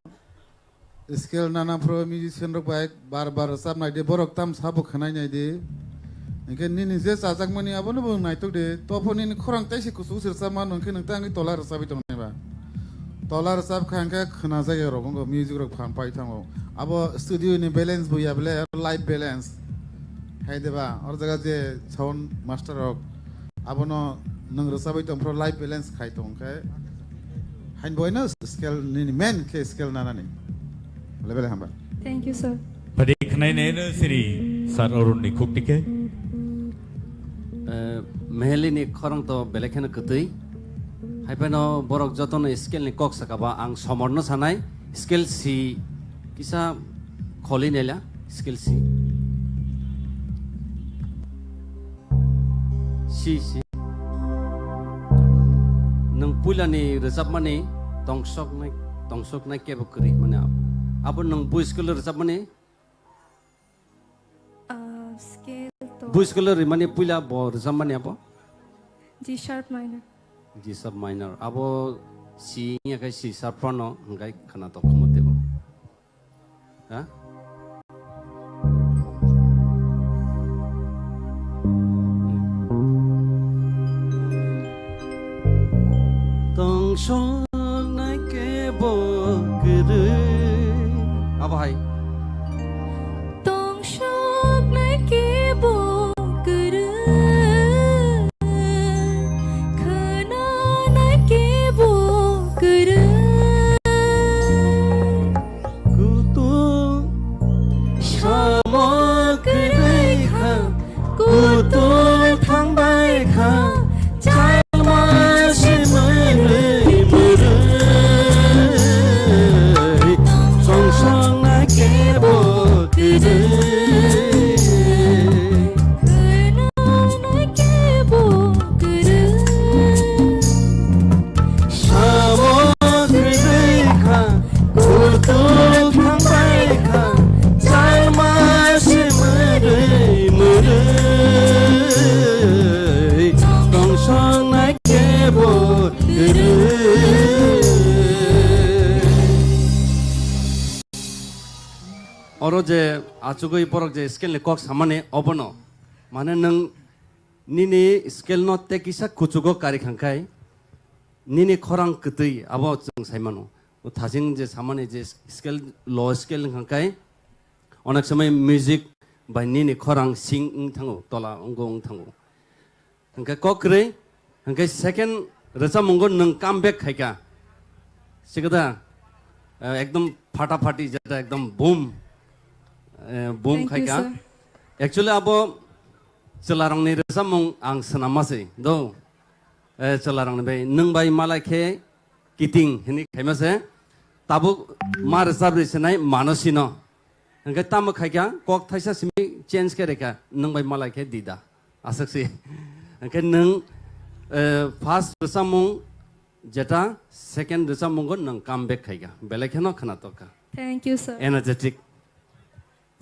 scale nana phuru musician rok bai bar bar rwchap nai di, borok tam sabo khwnai nai di. Hingke nini je chajakmani abono bo naitok di, tophor nini khorang teisi kuchuk se rwchap mano, hingke nwng tei angni tola rwchapwi tongnai ba. Tola rwchap kha hingke khwnajak ya rok wngkha, music rok phan pai thango. Abo studio ni balance bo ya bele, live balance. Hai de ba, or jaga je sound master rok, abono nwng rwchapwi tong phuru live balance khai tong khe. Hain boino scale nini main khe scale nanani. Bele bele hamba. Thank you, sir. Padi khwnai nai no siri sir Arun ni khukti khe. Eh, Meheli ni khorang to belai kheno kwtwi. Hai phano borok jotono scale ni kok saka ba ang somor no sanai. Scale si kisa kholi naila scale si. Si, si. Nwng puilani rwchapmani tongsoknai, tongsoknai kebo kwrwi mani abo. Abo nwng bui school rwchapmani? Ah, scale to bui school rwmani puila bo rwchapmani abo? G sharp minor. G sharp minor. Abo si wngya khe C sharp phano hwnkhe khwnatok khumu teibo. Ha? Tongsoknai kebo kwrwi. Abo hai. Tongsoknai kebo kwrwi. Khwnanai kebo kwrwi. Kutung samo kwrwi kha, kutung thangbai kha, chalma se mwrwi mwrwi. Songsong na kebo kwrwi. Khwnanai kebo kwrwi. Samo kwrwi kha, kutung thangbai kha, chalma se mwrwi mwrwi, tongsong nai kebo kwrwi. Oro je achugwi borok je scale ni kok samani obono, mane nwng nini scale no tei kisa kuchugo kari khangkhai, nini khorang kwtwi abo chwng sai mano. O thaching je samani je scale, low scale wngkha khe, onek somoi music bai nini khorang sing wng thango, tola wnggo wng thango. Hwnkhe kok kwrwi, hwnkhe second rwchapmungo nwng come back khaikha. Sikada, eh, ekdom phata phati jeta ekdom boom, eh, boom khaikha. Thank you, sir. Actually abo chwlarokni rwchapmung ang swnamma se do. Eh, chwlarokni bai, nwng bai malai khe kiting hinwi khaima se. Tabuk ma rwchapri sinai Manosino. Hwnkhe tamo khaikha, kok thaisa simi change khe rekha, nwng bai malai khe dida. Aswk si. Hwnkhe nwng, eh, first rwchapmung jeta, second rwchapmungo nwng come back khaikha. Belai kheno khwnatok kha. Thank you, sir. Energetic.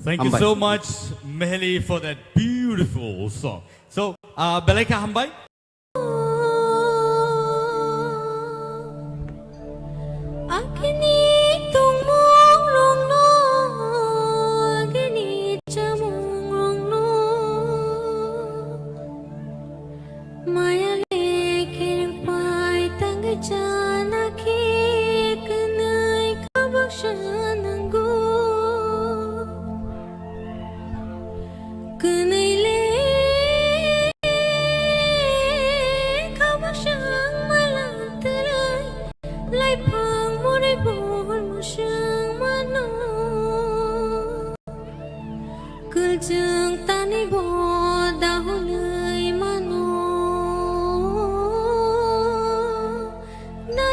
Thank you so much, Meheli, for that beautiful song. So, uh, belai kha hambai. Agini tongmung rokno, agini chamung rokno, maya lekhe pai tangwi chana khe kwnwi kabak sanango. Kwnwi le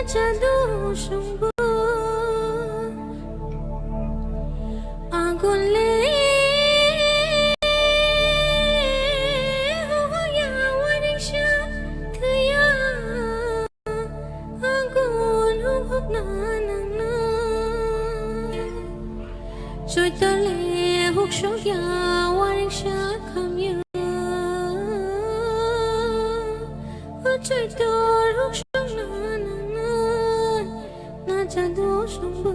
Chadu sungbu agun le hoya waring sha thaya agun hubuk na nang na. Choitole huk shokya waring sha khamya. Choitor huk shokna nang na, na chadu sungbu.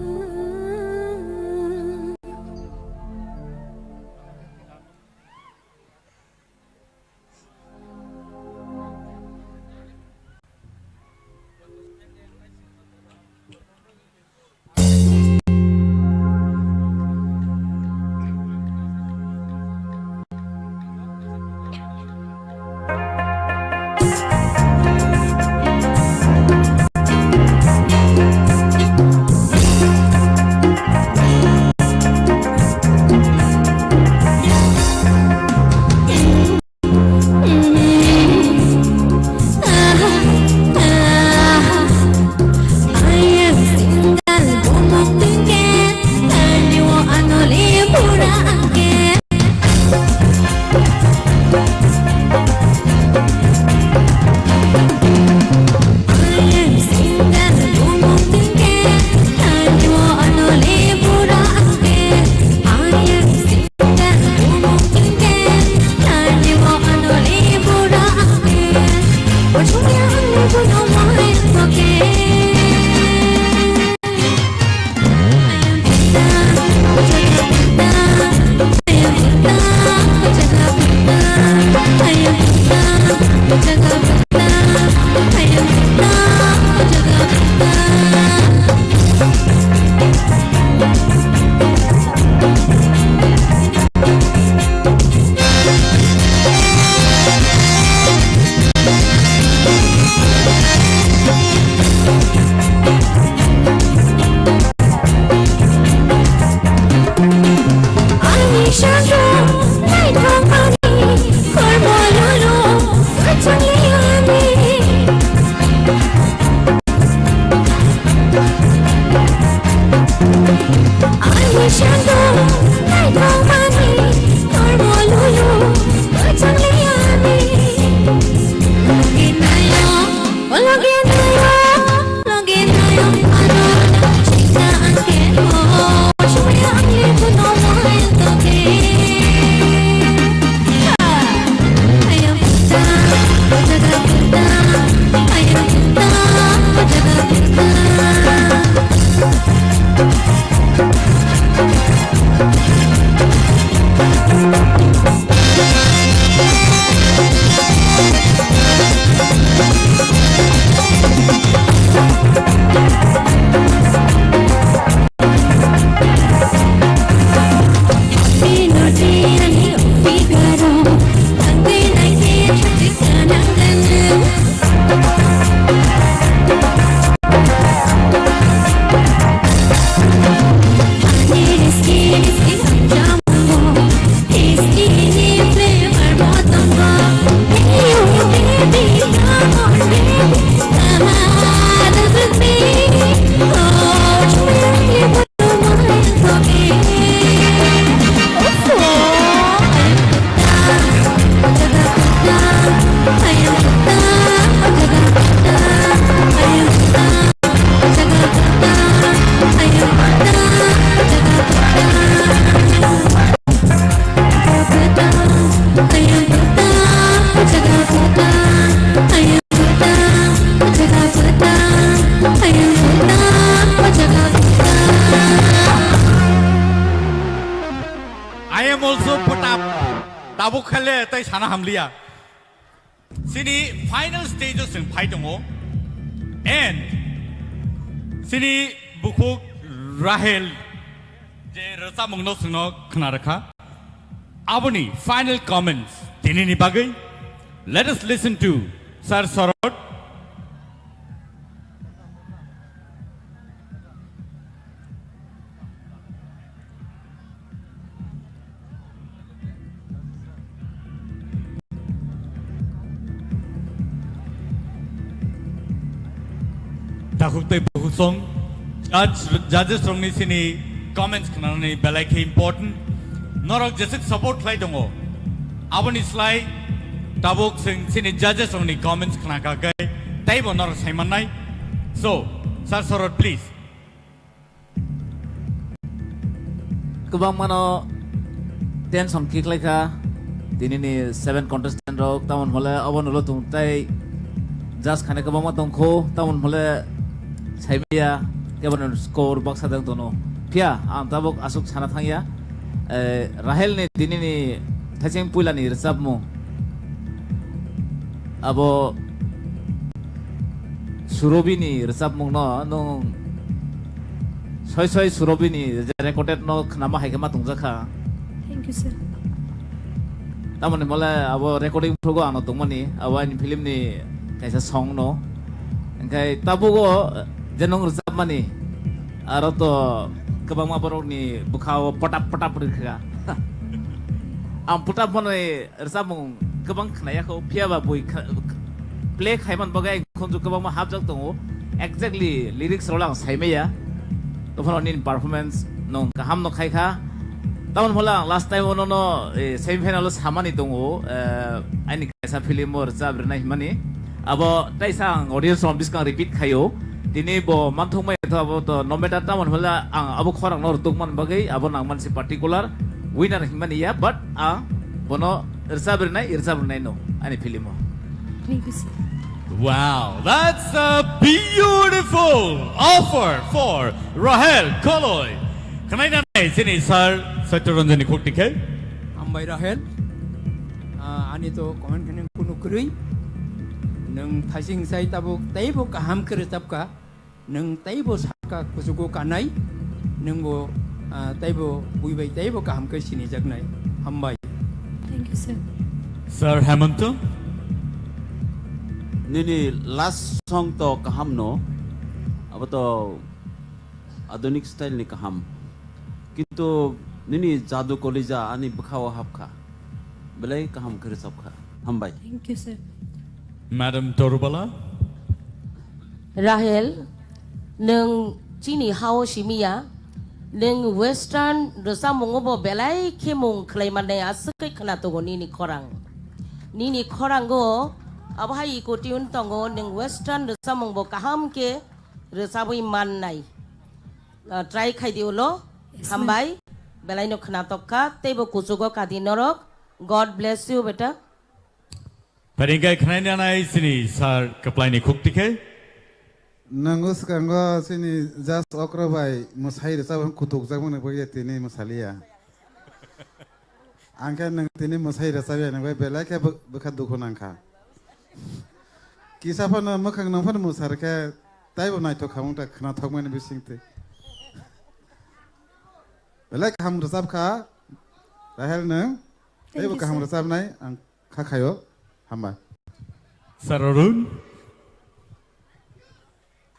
I am also put up. Tabuk khale tai sana hamliya. Sini final stage o chwng phai tongo. And sini bukhuk Rahel je rwchapmungno chwngno khna rwkha. Aboni final comments tinini bagwi. Let us listen to Sir Sorot. Takhuk tei bukhuk song, judge, judges rokni sini comments khnanani belai khe important. Norok jesuk support khlai tongo, aboni slai tabuk sing sini judges rokni comments khna kha khe teibo norok sai mannai. So, Sir Sorot, please. Kwbangmano tension khe khlai kha. Tini ni seven contestant rok, tamon hole obo nulo tung tai judge khane kwbangma tong kho, tamon hole saimaya kebo ni score baksa dang tono. Phiya ang tabuk aswk sana thangya, eh, Rahel ni tini ni thaicheng puila ni rwchapmung. Abo Surobi ni rwchapmung no nwng soi soi Surobi ni je recorded no khnama hai khe ma tongjakha. Thank you, sir. Tamoni mole abo recording phurugo ano tongmani, abo ani film ni kaisa song no. Engkai tabugo je nwng rwchapmani, aro to kwbangma borok ni bwkha o potap potap rwkha. Ang potap mani rwchapmung kwbang khnaya kho, phiya ba bui kha-, play khaiman bagwi khunju kwbangma hapjak tongo. Exactly lyrics rok ang saimaya. Tophano nini performance no kaham no khai kha. Tamon phola ang last time ono no, eh, semi final o samani tongo, eh, ani kaisa film o rwchap rwnai himani. Abo taisa ang audience rok biskang repeat khaio. Tini bo manthok mai tho abo to no matter tamon hole ang abo khorang no rwtuk man bagwi abo nang man si particular winner himani ya, but ang bono rwchap rwnai, rwchap rwnai no ani film o. Thank you, sir. Wow, that's a beautiful offer for Rahel Koloi. Khwnai nanai sini sir Satya Ranjan ni khuk tikhe. Hambai Rahel. Ah, ani to comment khani kunu kwrwi. Nwng thaising sai tabuk teibo kaham khe rwchapkha. Nwng teibo sakha kuchugo kanai. Nwngbo, ah, teibo buibai teibo kaham khe sinijaknai. Hambai. Thank you, sir. Sir Hemanta? Nini last song to kaham no. Abo to adunik style ni kaham. Kintu nini jadu kolija ani bwkha o hapkha. Belai kaham khe rwchapkha. Hambai. Thank you, sir. Madam Torubala? Rahel, nwng chini hao simiya, nwng western rwchapmungo bo belai khe mung khlai mannai aswk khe khna tongo nini khorang. Nini khorango abo hai eco tune tongo, nwng western rwchapmung bo kaham khe rwchabwi mannai. Ah, try khai di ulo. Yes, ma'am. Hambai, belai no khna tokkha, teibo kuchugo kadi norok. God bless you, beta. Pharingkai khwnai nanai sini sir kwplai ni khuk tikhe. Nwng swkango chini judge okra bai mwsai rwchapmung kutukjakmani bagwi tini mwsaliya. Ang khe nwng tini mwsai rwchapya nang bai belai khe bw-, bwkha dukhu nang kha. Kisa phano mwkhang nang phano mwsar khe taibo naithok kha wng ta khwnathokmani bisingtwi. Belai kaham rwchap kha Rahel nwng. Thank you, sir. Taibo kaham rwchapnai ang kha khaio. Hambai. Sir Arun.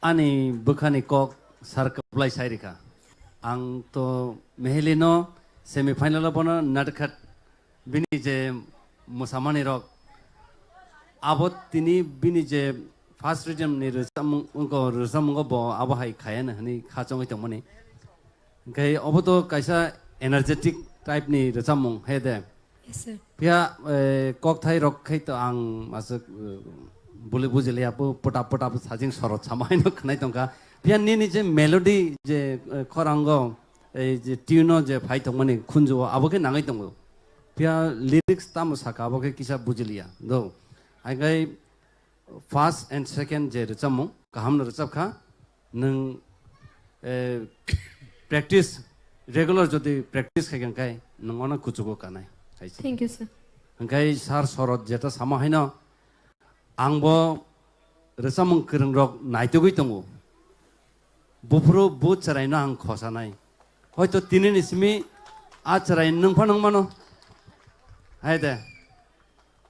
Ani bwkhani kok sir kwplai sai rikha. Ang to mehelino semi final o bono natkhat bini je mwsamani rok abo tini bini je first rhythm ni rwchapmung, wngkha rwchapmungo bo abo hai khayana hwnwi kha chongwi tongmani. Hwnkhe obo to kaisa energetic type ni rwchapmung, he de? Yes, sir. Phiya, eh, kokthai rok khai to ang aswk, eh, buli bujiliya, bo pota pota sajing sorot sama haino khwnai tongkha. Phiya nini je melody je, eh, khorango, ei je tune o je phai tongmani khunju o, abo khe nangwi tongo. Phiya lyrics tamo saka, abo khe kisa bujiliya. Do. Haikhai first and second je rwchapmung, kaham no rwchap kha. Nwng, eh, practice, regular jodi practice khai kha, hwnkhe nwng ono kuchugo kanai, hai se. Thank you, sir. Hwnkhe sir Sorot jeta sama haino, ang bo rwchapmung kwrwng rok naitugwi tongo. Buphuru bu chwraino ang khosanai. Hoito tini ni simi a chwrai nwng phano wng mano. Hai de.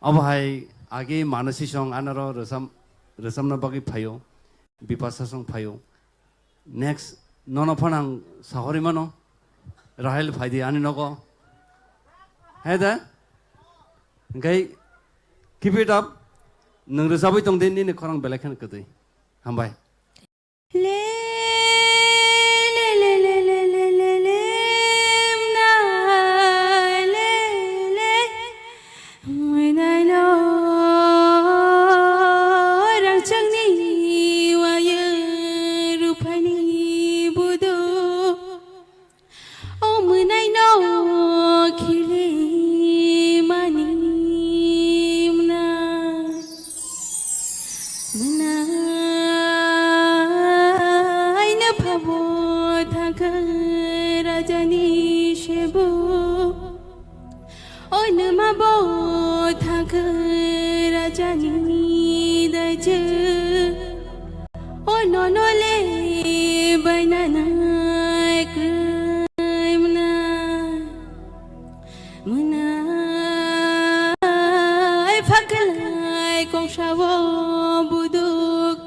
Obo hai agi Manasi song anaro rwchap, rwchapna bagwi phaio, Bipasa song phaio. Next nono phano ang sahori mano, Rahel phaidi ani nogo. Hai da? Hwnkhe keep it up. Nwng rwchapwi tong di, nini khorang belai kheno kwtwi. Hambai. Changni waya ruphani budu, o mwnai no khili mani mwnai. Mwnai no phabo thangkha rajani sebu. Oinoma bo thangkha rajani daijak. Oino nole bainanai kwrwi mwnai. Mwnai phaklai kongsao buduk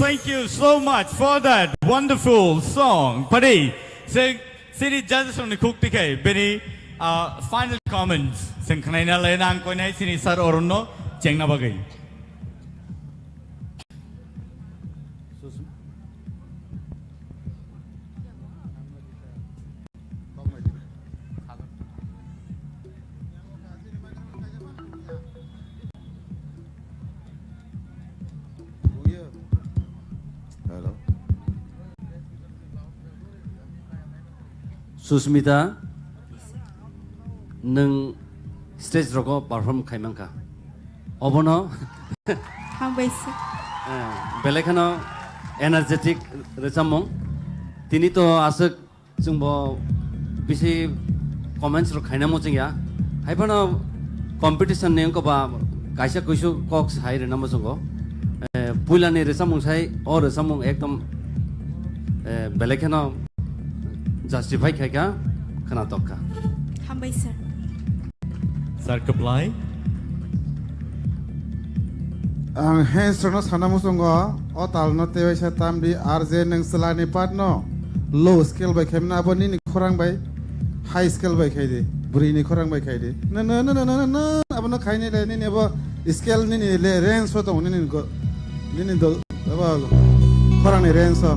Thank you so much for that wonderful song. Padi, se, sini judges rokni khuk tikhe, bini, ah, final comments. Seng khnaina lai nang koinai sini sir Arun no chengna bagwi. Hello. Susmita, nwng stage rogo perform khai mankha. Obono Hambai sir. Eh, belai kheno energetic rwchapmung. Tini to aswk chwngbo bisi comments rok khaina muchungya. Hai phano competition ni wngkha ba kaisa kuisu kok sai rwna muchungo. Eh, puila ni rwchapmung sai, o rwchapmung ekdom, eh, belai kheno justify khaikha, khwnatok kha. Hambai sir. Sir Kwplai. Ang hands rokno sana muchungo, o talno tewaisa tamdi R J nwng chwlani part no low scale bai khaimano abo nini khorang bai high scale bai khaidi, bwrwini khorang bai khaidi. No, no, no, abono khaini le nini abo scale nini le range o tongo nini go, nini do, abo khorangni range o.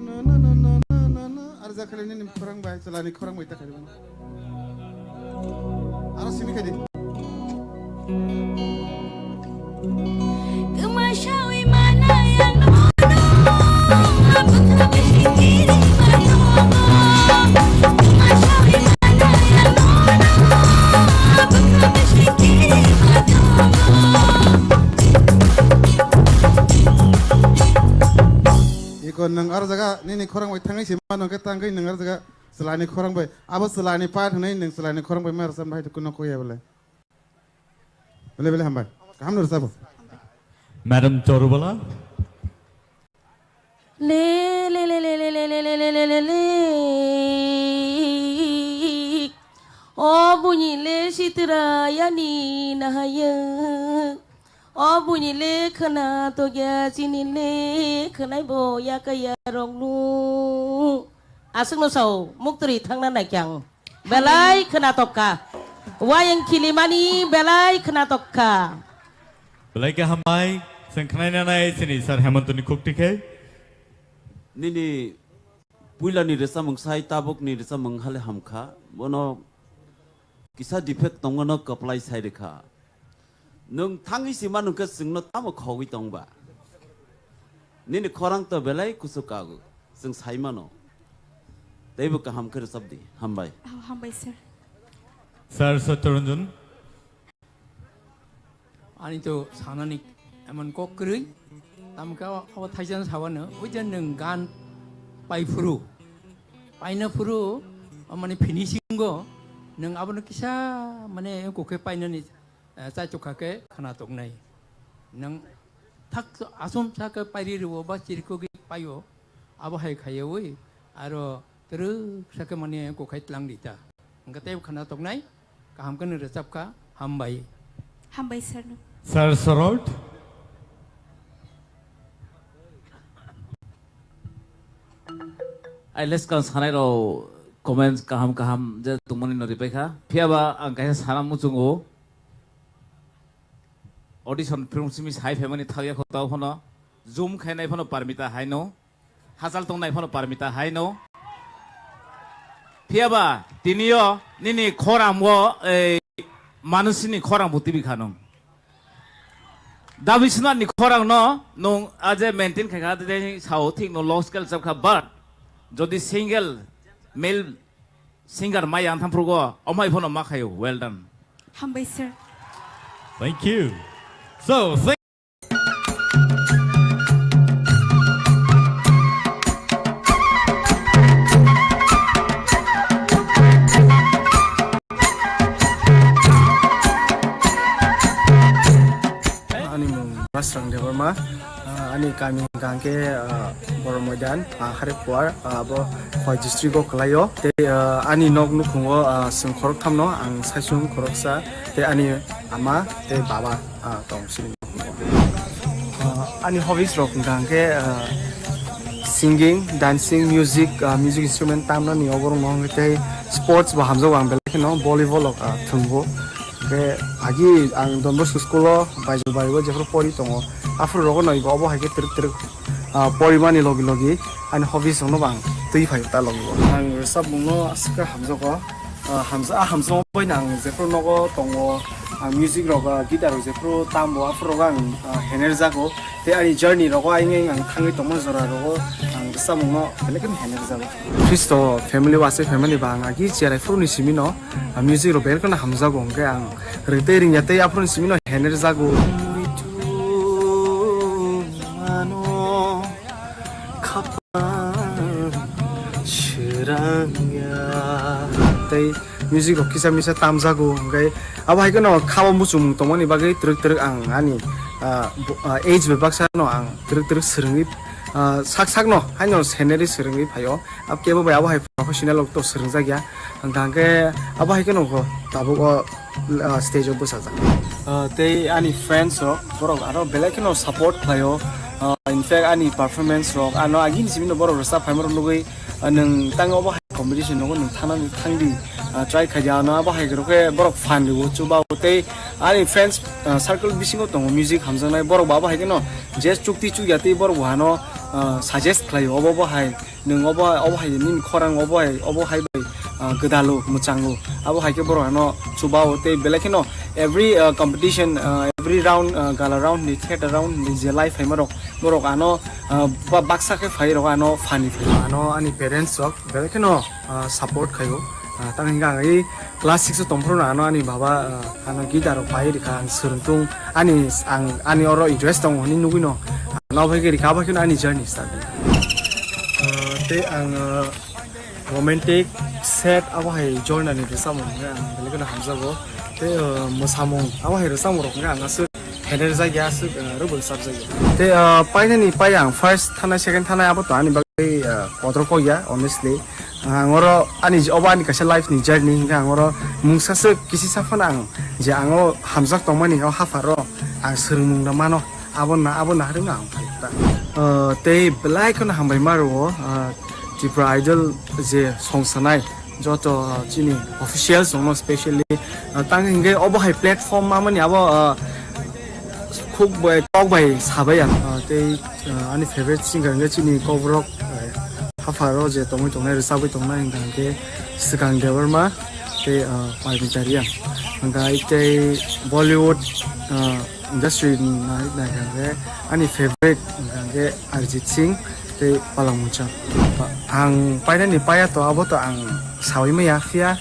No, no, no, R J khali nini khorang bai chwlani khorang bai ta khaidi. Aro simi kadi. Tuma shawi manaya nono, abutha bishikiri manono. Tuma shawi manaya nono, abutha bishikiri manono. Iko nang aro jaga nini khorang bai thangai si mano ke tangkai nang aro jaga. Chwlani khorang bai, abo chwlani part hwnwi nwng chwlani khorang bai ma rwchapna hai khe kuno kok ya bole. Bele bele hambai. Kaham no rwchabo. Madam Chorubala. Le, le, le, le. O buini le sitra yani nahaya. O buini le khwna tokya chini le khwnai bo yakaya roknu. Aswkno sao, muktwrwi thangna naikhe ang. Belai khwnatok kha. Wayang khilimani belai khwnatok kha. Belai khe hambai, chwng khwnaina nai chini Sir Hemantoni khuk tikhe. Nini puilani rwchapmung sai tabukni rwchapmung hale hamkha. Bono kisa defect tongmano kwplai sai rwkha. Nwng thangwi si manu khe chwngno tamo khogwi tong ba? Nini khorang to belai kuchuk kago, chwng sai mano. Teibo kaham khe rwchap di. Hambai. Oh, hambai, sir. Sir Satyaranjan. Ani to sanani emon kok kwrwi. Tamo khe abo thaisa sabano, oi je nwng gan pai phuru. Paina phuru, mane finishing o, nwng abono kisa mane kokhe painani eh, chaichukha khe khwnatok nai. Nwng thak asum sa khe pairi rwo ba chirikogwi paio, abo hai khaiwi aro twrwk sa khe mane kokhai tlang di ta. Hwnkhe tei khwnatok nai, kaham khe nw rwchap kha, hambai. Hambai sir no. Sir Sorot. Ai leskang sanai rok comments kaham kaham je tongmani no ripai kha. Phiya ba ang kaisa sana muchungo. Audition film simi sai phaimani thakya kho tao phano. Zoom khainai phano parmita haino. Hachal tongnai phano parmita haino. Phiya ba tiniyo nini khorang o ei manusini khorang bo tibi khanung. Dabi Swnarni khorang no nung aje maintain khai kha, tei sao thik no low scale chap kha, but jodi single male singer mai yang thamprugo, omai phono ma khayo. Well done. Hambai, sir. Thank you. So, thank Ani mung Masrang Debbarma, ah, ani kami hingka hingke, ah, Boro Moidan, ah, Hariphuar, ah, abo Khowai district o kwlaio. Tei, ah, ani nok nukhungo, ah, chwng khoroktham no, ang saichung khoroksa, tei ani ama tei baba, ah, tong sini. Ani hobbies rok hwnkha hwnkhe, ah, singing, dancing, music, ah, music instrument tamnani oborok no hwnkhe tei sports bo hamjago ang belai kheno volleyball rok, ah, thwngbo. Hwnkhe agi ang Don Bosco school o Baijulbari o jephru pori tongo, aphuru rogo no ibo obo hai khe twrwk twrwk, ah, porimani logi logi ani hobbies rok no bo ang twi phaio ta logi o. Ang rwchapmung no aswk khe hamjago. Ah, hamsa-, ah, hamsamo bai nang jephru nogo tongo, ah, music rok, ah, guitar rok jephru tambo, aphuru rok ang, ah, hener jago. Tei ani journey rogo ayeng ayeng ang thangwi tongma jora rogo ang bwsamungno belai kheno hener jago. Khristo family o aswk family ba ang agi cherai phuru ni simi no, ah, music rok belai kheno hamjago, hwnkhe ang rwtwi ringya tei aphuru ni simi no hener jago. Srangya. Tei music rok kisa misa tamjago, hwnkhe abo hai kheno khao muchung tongmani bagwi twrwk twrwk ang ani, ah, bo-, ah, age bai baksa no ang twrwk twrwk swrwngwi, ah, sak sak no haino scenery swrwngwi phaio. Ab kebo bai abo hai professional rok to swrwngjak ya, hwnkha hwnkhe abo hai kheno kho tabuk o ah, stage o bwsajak. Ah, tei ani friends rok, borok aro belai kheno support khlaio. Ah, in fact, ani performance rok, ano agini simi no borok rwchap phaima rok nugwi, ah, nwng tang obo hai competition nogo nwng thangna thangdi, ah, try khaidi, ano abo hai rok khe borok fan rwo, chuba o. Tei ani friends, ah, circle bisingo tongo music hamjaknai, borok bo abo hai kheno je chukti chukya tei borok bo hano, ah, suggest khlaio, obo bo hai. Nwng obo, obo hai nini khorang obo hai, obo hai bai, ah, gwdalo, mwchango. Abo hai khe borok ano chubao tei belai kheno every, ah, competition, ah, every round, ah, gala round ni, theater round ni je live phaima rok, borok ano, ah, ba-, baksa khe phai rok ano phani phai. Ano ani parents rok belai kheno, ah, support khaio. Ah, tamni hwnkhe ang i class six o tongphuru no ano ani baba, ah, ano guitar rok pai rikha, ang swrwngtung, ani, ang, ani oro interest tongo hinwi nugwi no, ano bai khe rikha, abo kheno ani journey start. Ah, tei ang, ah, romantic, sad, abo hai genre ni rwchapmung hwnkhe ang belai kheno hamjago. Tei, ah, mwsamung, abo hai rwchapmung rok hwnkhe ang aswk hener jak ya, aswk, ah, rwbo rwchap jak ya. Tei, ah, painani pai ang first thanai, second thanai abo to ani bagwi, ah, kotor kok ya, honestly. Ang oro ani je-, obo ani kaisa life ni journey hwnkhe ang oro mungsa swk kisi sa phano ang je ang o hamjak tongmani o hapharo ang swrwngmung rw mano, abo na, abo naharwi no ang phai ta. Ah, tei belai kheno hambai ma rwo, ah, Tripura Idol je song sanai joto, ah, chini officials rokno specially, ah, tang hwnkhe obo hai platform mamani abo, ah, khuk bai kok bai sabai ang, ah, tei, ah, ani favorite singer hwnkhe chini Kokborok, ah, hapharo je tongwi tongnai, rwchapwi tongnai hwnkha hwnkhe Swkang Debbarma tei, ah, Parmita Reang. Hwnkha tei Bollywood, ah, industry ni nai-, naikha hwnkhe ani favorite hwnkha hwnkhe Arijit Singh tei Palak Mongcham. Ang painani paiya to abo to ang saui maya, phiya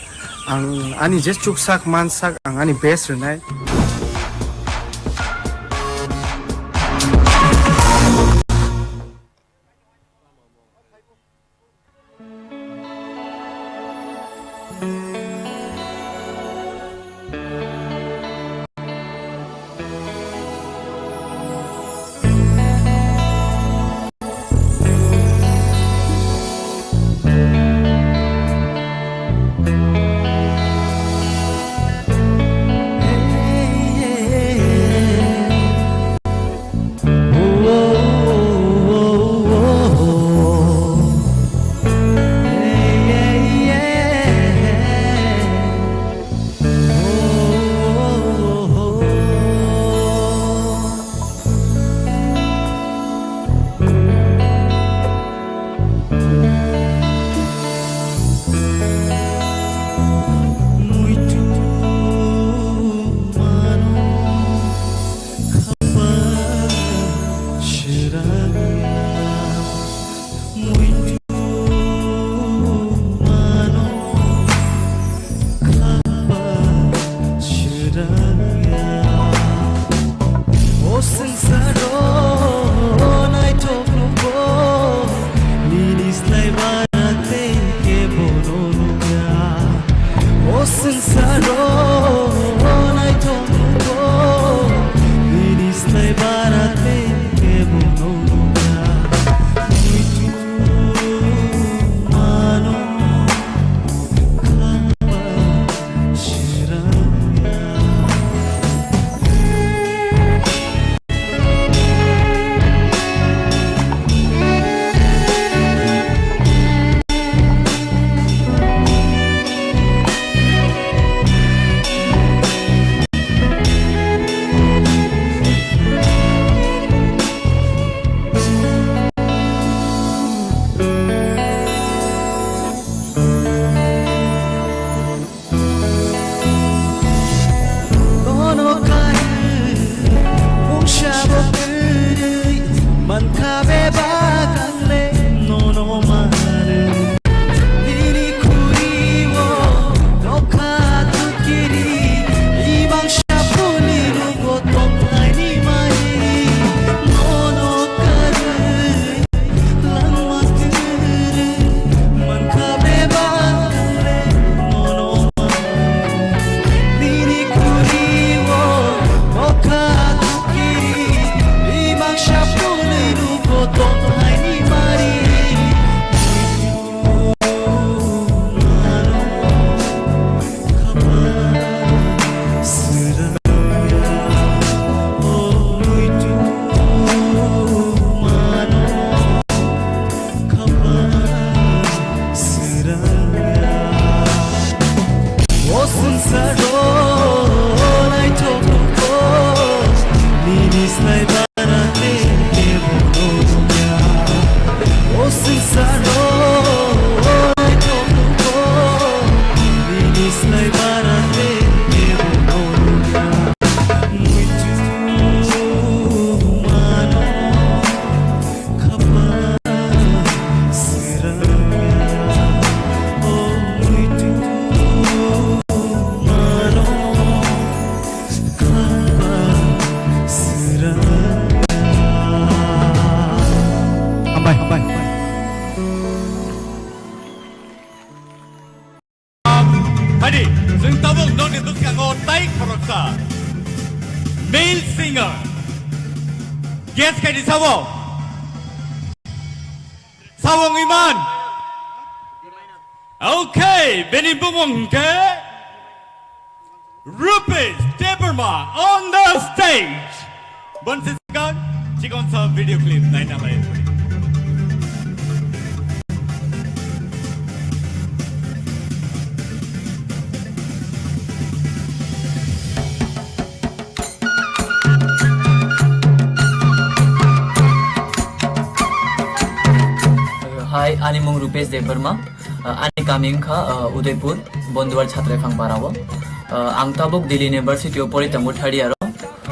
ang ani je chuksak mansak ang ani best rwnai. Hambai, hambai. Hani, chwng tabuk nokni bwskango tai khoroksa male singer. Guess khaidi sabo? Sabo wngwi man? Okay, bini bumung hwnkhe Rupesh Debbarma on the stage. Bonsi sikang, chikon sa video clip naina lai. Hi, ani mung Rupesh Debbarma. Uh, ani kami wngkha, uh, Udaipur, Bonduwar Chhatraiphang para o. Uh, ang tabuk Delhi University o pori tongo third year o.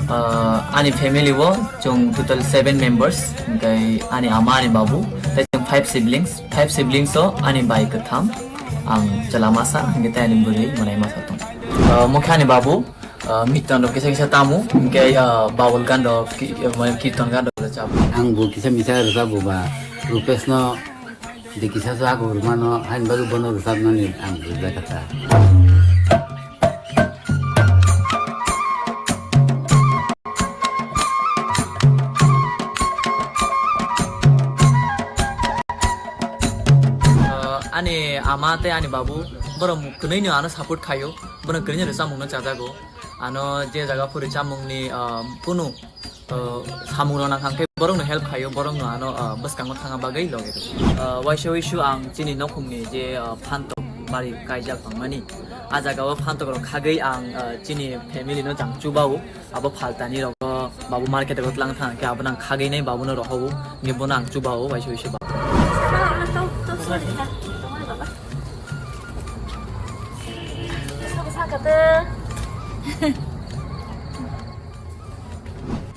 Uh, ani family o chwng total seven members, hwnkhe ani ama, ani babu, tei chwng five siblings. Five siblings o ani bai kwtham, ang chwla masa, hwnkhe tei ani bwrwi mwnai masa tongo. Uh, mokhe ani babu, uh, miton rok kisa kisa tamo, hwnkhe, uh, bawal gan rok, ki-, uh, mane kirton gan rok rwchap. Ang bo kisa misa rwchap bo ba, Rupesh no de kisa so ako rwmano, hain bagwi bono rwchapnani ang rwjak kha ta. Uh, ani ama tei ani babu, borok kwnwi no ano support khaio, bono kwnwi no rwchapmung no chajago. Ano je jaga phuri chamungni, ah, kunu, ah, samung rok nang khe borok no help khaio, borok no ano, ah, bwskango thangna bagwi logi rw. Ah, waisa wisu ang chini nokhungni je, ah, phantok bari kaijak tongmani, ah jaga o phantok rok khagwi ang, ah, chini family no jang chubao, abo phaltani rogo babu market rogo tlang thang khe abo nang khagwi nai babu no rohobo, ni bono ang chubao waisa wisu ba.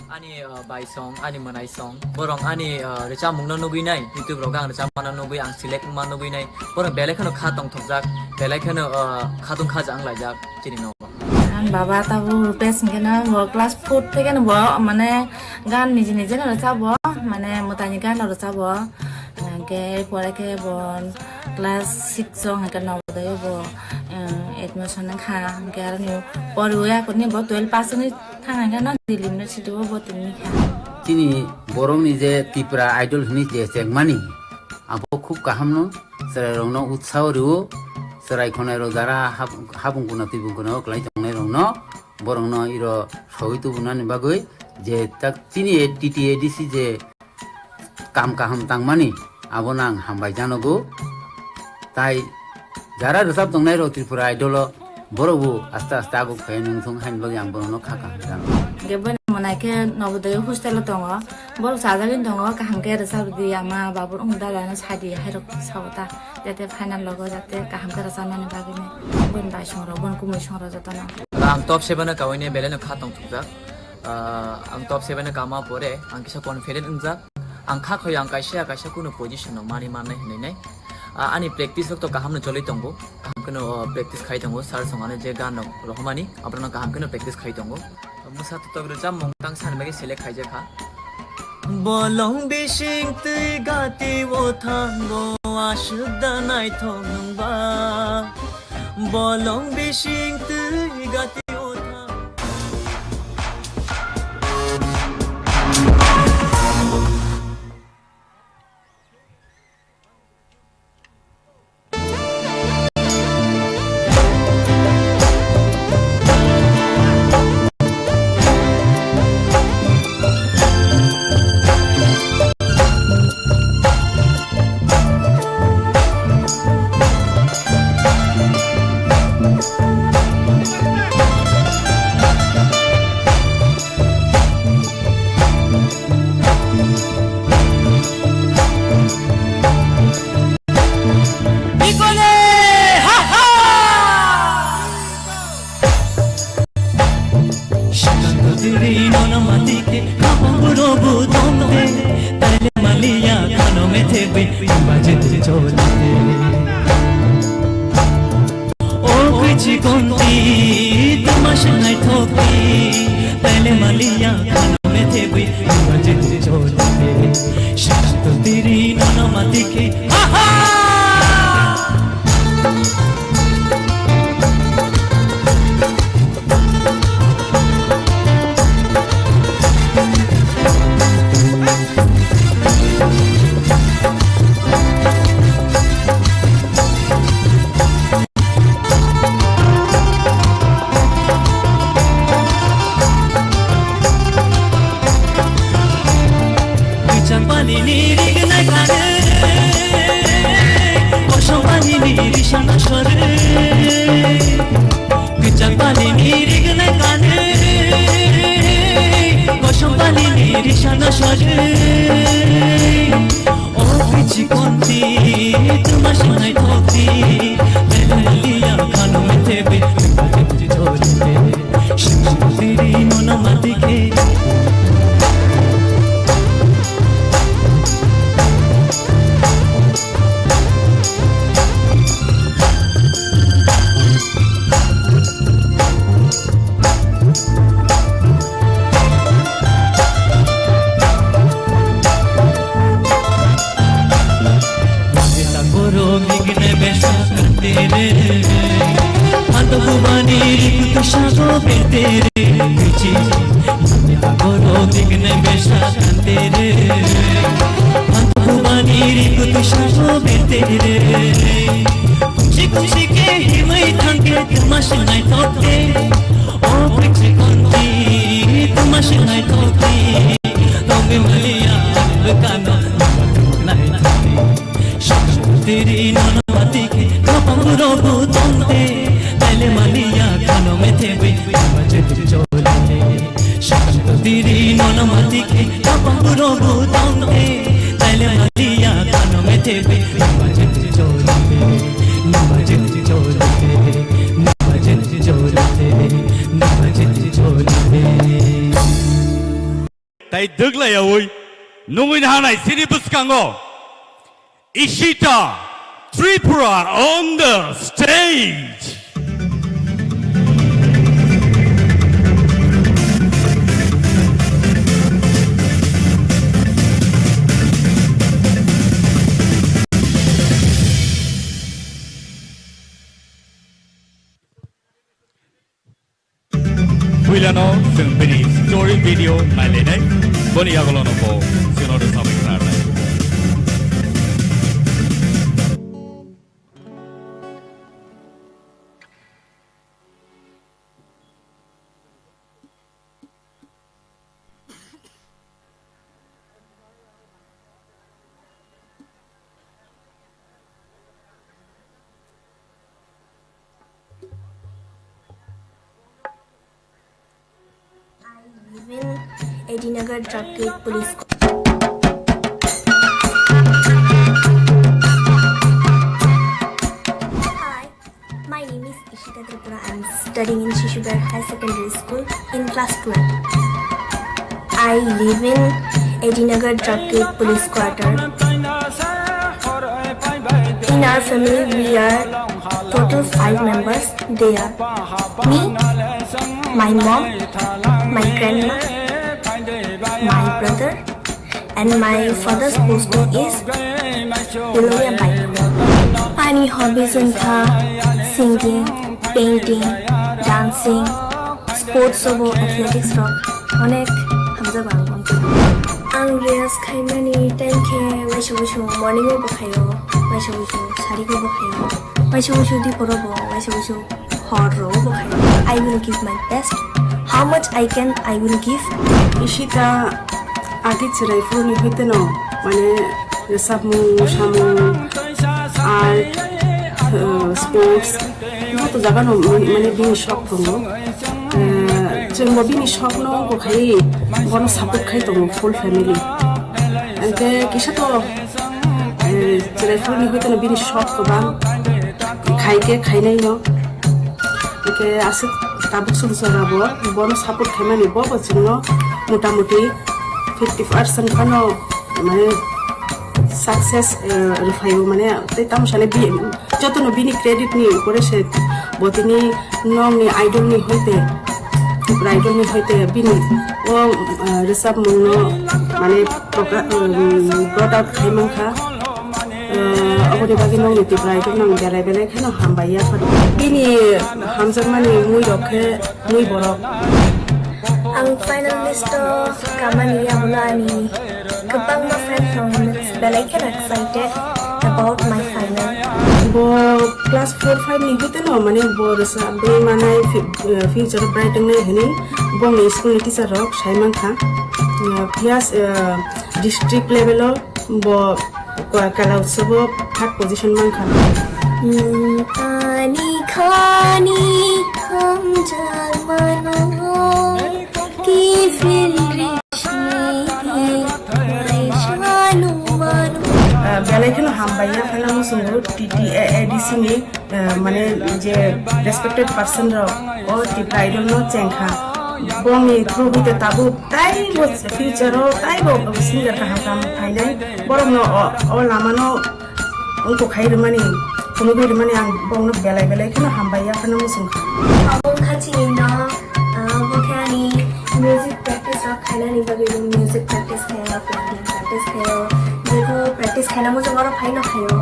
Ani, uh, bai song, ani mwnai song, borok ani, uh, rwchapmung no nugwi nai, YouTube rogo ang rwchapma no nugwi, ang select wngma nugwi nai, borok belai kheno kha tongthokjak, belai kheno, uh, khatung kha jang laijak chini nogo. Ang baba tabuk Rupesh hwnkhe no bo class four theke no bo mane gan niji niji no rwchabo, mane mwtaini gan no rwchabo. Hwnkhe pore khe bo class six o hwnkhe Navodaya bo, eh, admission wngkha. Hwnkhe aroni poriwi akhorni bo twelve pass wngwi thang hwnkhe no Delhi University o bo tongwi kha. Chini borokni je Tripura Idol hwnwi je chengmani, abo khub kaham no, chwrairokno utsaho rwo, chwrai khwnairok jara hap-, hapung kuna twibung kuna o kwlai tongnairokno, borokno iro sogwi tubunani bagwi je tak chini T T A D C je kam kaham tangmani, abono ang hambai janogo. Tai jara rwchap tongnai rok Tripura Idol o, borok bo aste aste aguk phai nung thung hain bagwi ang borokno kha kaham janogo. Hwnkhe boni mwnai khe Navodaya hostel o tongo, borok chajagwi tongo, kaham khe rwchap rwdi ama babu wng dada no sadi hai rok sao ta, jate final logo jate kaham khe rwchapnani bagwi boni bai song rok boni kumui song rok jotono. Ang top seven o kaui ne belai no kha tong thukjak. Ah, ang top seven o kama pore ang kisa confident wngjak. Ang kha khoi ang kaisa kaisa kunu position no mani mannai hinwi nai. Ah, ani practice rok to kaham no choli tongo. Kaham kheno, oh, practice khai tongo. Sir song ano je gan rok rohormani, aborok no kaham kheno practice khai tongo. Mwsa totok rwchapmung tang sani bagwi select khaijak kha. Bolong bising twi gati o thango aswk da naithok nwng ba. Bolong bising twi gati o thango. O kwichi konti, tama swnai thokti, taile maliya khano methe bwi, tama jeti cholite, shanto tiri nono matike, ha ha! Kwichang pani ni rig nai kare, kosong pani ni risang sore. Kwichang pani ni rig nai kare, kosong pani ni risang sore. O kwichi konti, tuma swnai thokti, belalia khano methe bwi, belalia chorite, shimshim tiri nono matike. Borok ikne besa katere, hanto kubani rikutu sago betere, bichi. Borok ikne besa katere, hanto kubani rikutu sago betere. Kumsi kumsi ke himai thangke tuma sinai thokte. O prithibi konti tuma sinai thokte. Tongwi maliya bwkano nai thokte. Shantiri nono matike kapang rogo tongte. Taile maliya khano methe bwi tuma jeti cholite. Shantiri nono matike kapang rogo tongte. Taile maliya khano methe bwi tuma jeti cholite. Numa jeti cholite. Numa jeti cholite. Numa jeti cholite. Tai dwglaiyaui nungwi nahanai chini bwskango Ishita Tripura on the stage. Puilano chwng bini story video nailainai, boni yagulono bo chwngno rwchapwi khnarnai. I live in Edinagar Traffic Police. Hi, my name is Ishita Tripura. I'm studying in Shishu Bihaar Higher Secondary School in class twelve. I live in Edinagar Traffic Police Quarter. In our family, we are total five members. They are me, my mom, my grandma, my brother, and my father's post name is Bilonia Baino. Ani hobbies wngkha singing, painting, dancing, sports obo athletics rok onek hamjago ang. Ang rest khaimani time khe waisa waisa morning o bo khaio, waisa waisa sarik o bo khaio, waisa waisa dipor o bo, waisa waisa hor rok o bo khaio. I will give my best. How much I can, I will give. Ishita age chwrai phuru ni hoite no, mane, rwchapmung, samung, art, uh, sports, joto jaga no, mane, bini shok tongo. Eh, chwngbo bini shokno bo khai bono support khai tongo full family. Hwnkhe kisa to, eh, chwrai phuru ni hoite no bini shok kwbang khai khe khainai no. Hwnkhe aswk tabuk song jora bo bono support khaimani bo bo chwngno mota moti fifty percent phano mane Success, eh, rwphaio, mane, tei tamo sale bi-, jotono bini credit ni upore se bo tini nokni idol ni hoite, Tripura Idol ni hoite bini o, eh, rwchapmung no, mane, progra-, um, brought out khai mankha. Eh, aboni bagwi nokni Tripura Idol no ang belai belai kheno hambai ya phano. Bini hamjakmani mui rok khe mui borok. Ang final list o kamani yagulo ani kwbangma friend rok belai kheno excited about my final. Bo class four five ni hoite no, mane, bo rwchapwi manai fi-, eh, future bright wngnai hwnwi bongni school ni teacher rok sai mankha. Eh, phiya, eh, district level o bo Kwa-, Kala Utsav o third position mankha. Nwng ani khani hamjakmano, kifil rishni waisa nungmano. Ah, belai kheno hambai ya phano muchungo T T A A D C ni, ah, mane, je respected person rok o Tripura Idol no chengkha. Bongni through hwnkhe tabuk taibo future o taibo singer kaham kaham phainai. Borokno o, o lamano wngkuk khai rwmani, phunugwi rwmani ang bongno belai belai kheno hambai ya phano muchungkha. Abo wngkha chini no, ah, bo khe ani music practice rok khainani bagwi bo music practice khaio, painting practice khaio, jebo practice khaina muchung oro phaino khaio.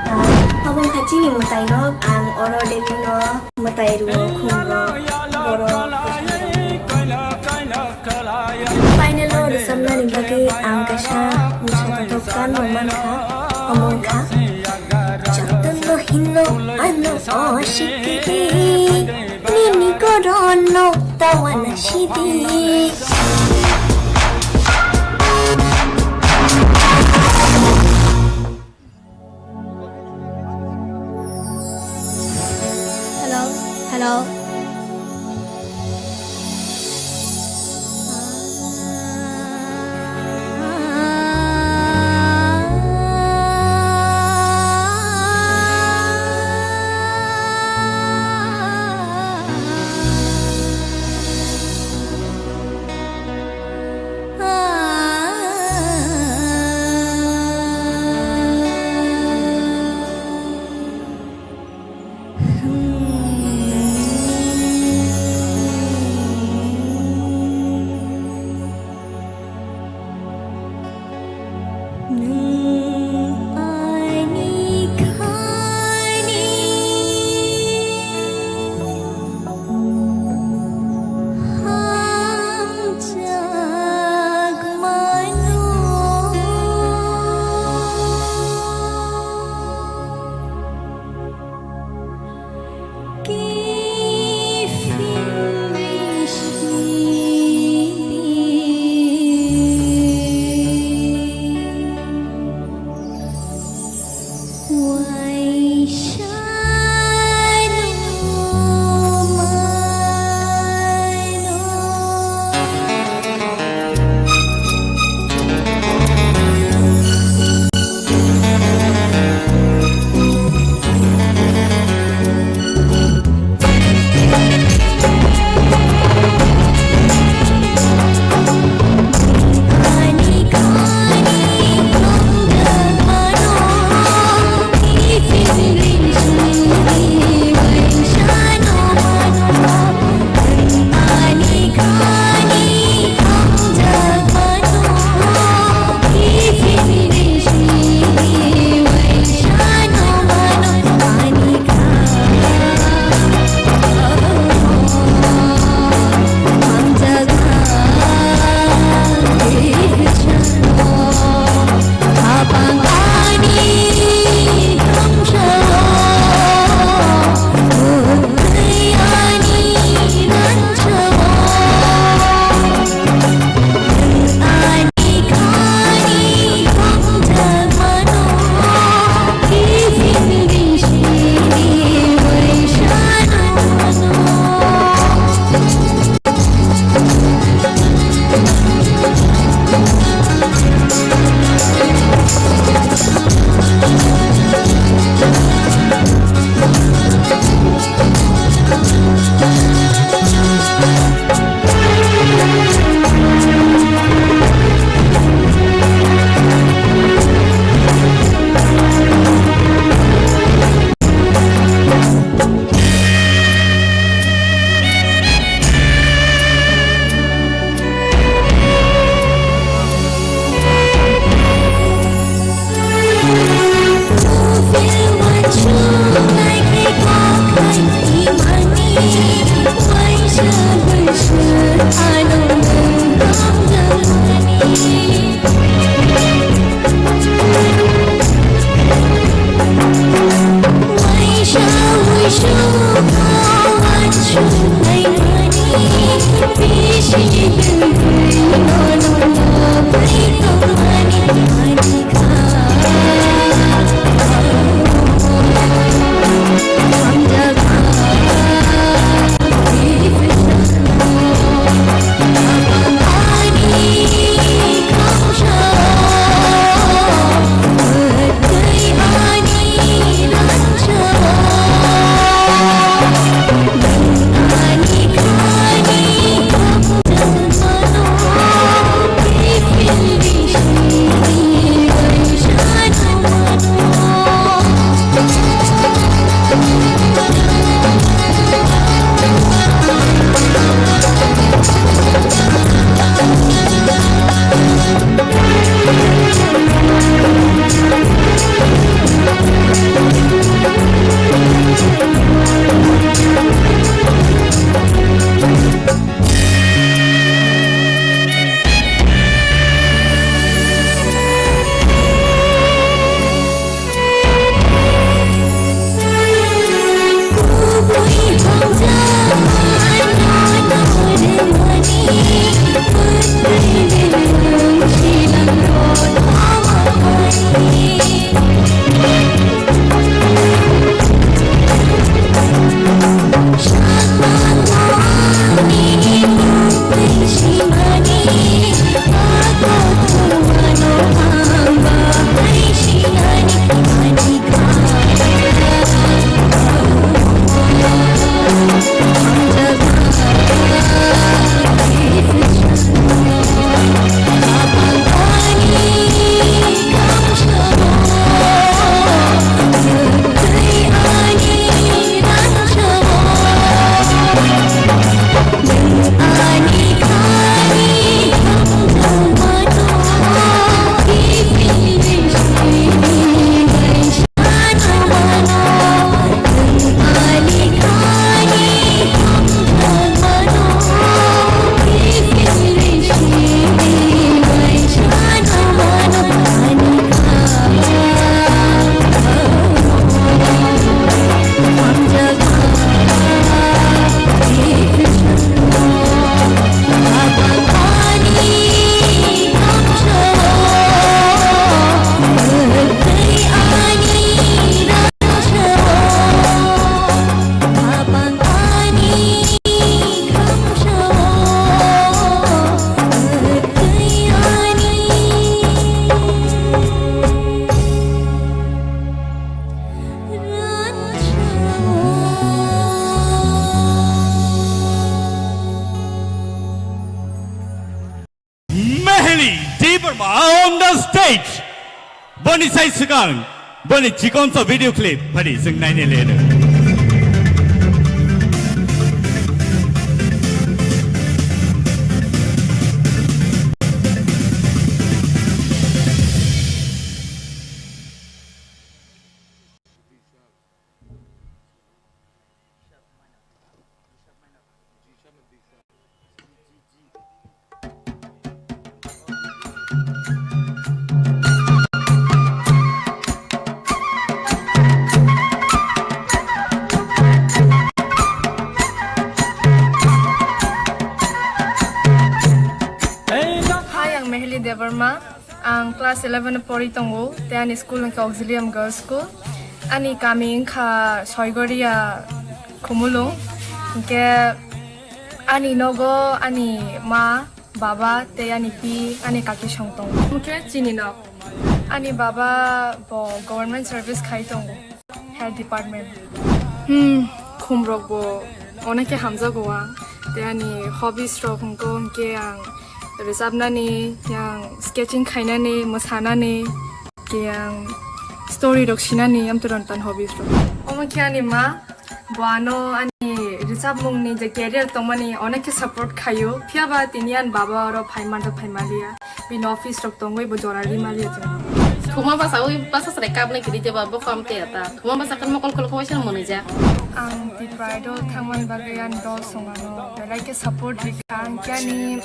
Ah, abo wngkha chini mwtai rok, ang oro daily no mwtai rwo, khum rwo, borok. Final o rwchapnani bagwi ang kaisa bwsa totok gan rok mankha, omo wngkha, jotono hino ano oshikiri, nini gorono tawana shidi. Hello, hello. Boni sai swkang, boni chikon sa video clip phari jeng naine leno. Hi, ang Meheli Debbarma. Ang class eleven o pori tongo, tei ani school wngkha Auxilium Girls School. Ani kami wngkha Soigoria Khumulwng. Hinkhe ani nogo ani ma, baba tei ani pi, ani kaki song tongo. Hinkhe chini nok. Ani baba bo government service khai tongo. Health department. Hmm, khumrok bo onek khe hamjago ang. Tei ani hobbies rok hwnkhe, hwnkhe ang rwchapnani, yang sketching khainani, mwsanani, khe ang story rok sinani, amtwrwng tan hobbies rok. Omo khe ani ma, bo ano ani rwchapmungni je career tongmani onek khe support khaio. Phiya ba tini ani baba oro phai manta phai maliya. Bini office rok tongwi bo jora ri maliya chwng. Thuma basa ui basa chwrai kapnai kiri jeba bo kam te ta. Thuma basa kan mokol khol khoi sal mwnwi ja. Ang Tipra Idol thangmani bagwi ani dol songano belai khe support rikha. Ang khe ani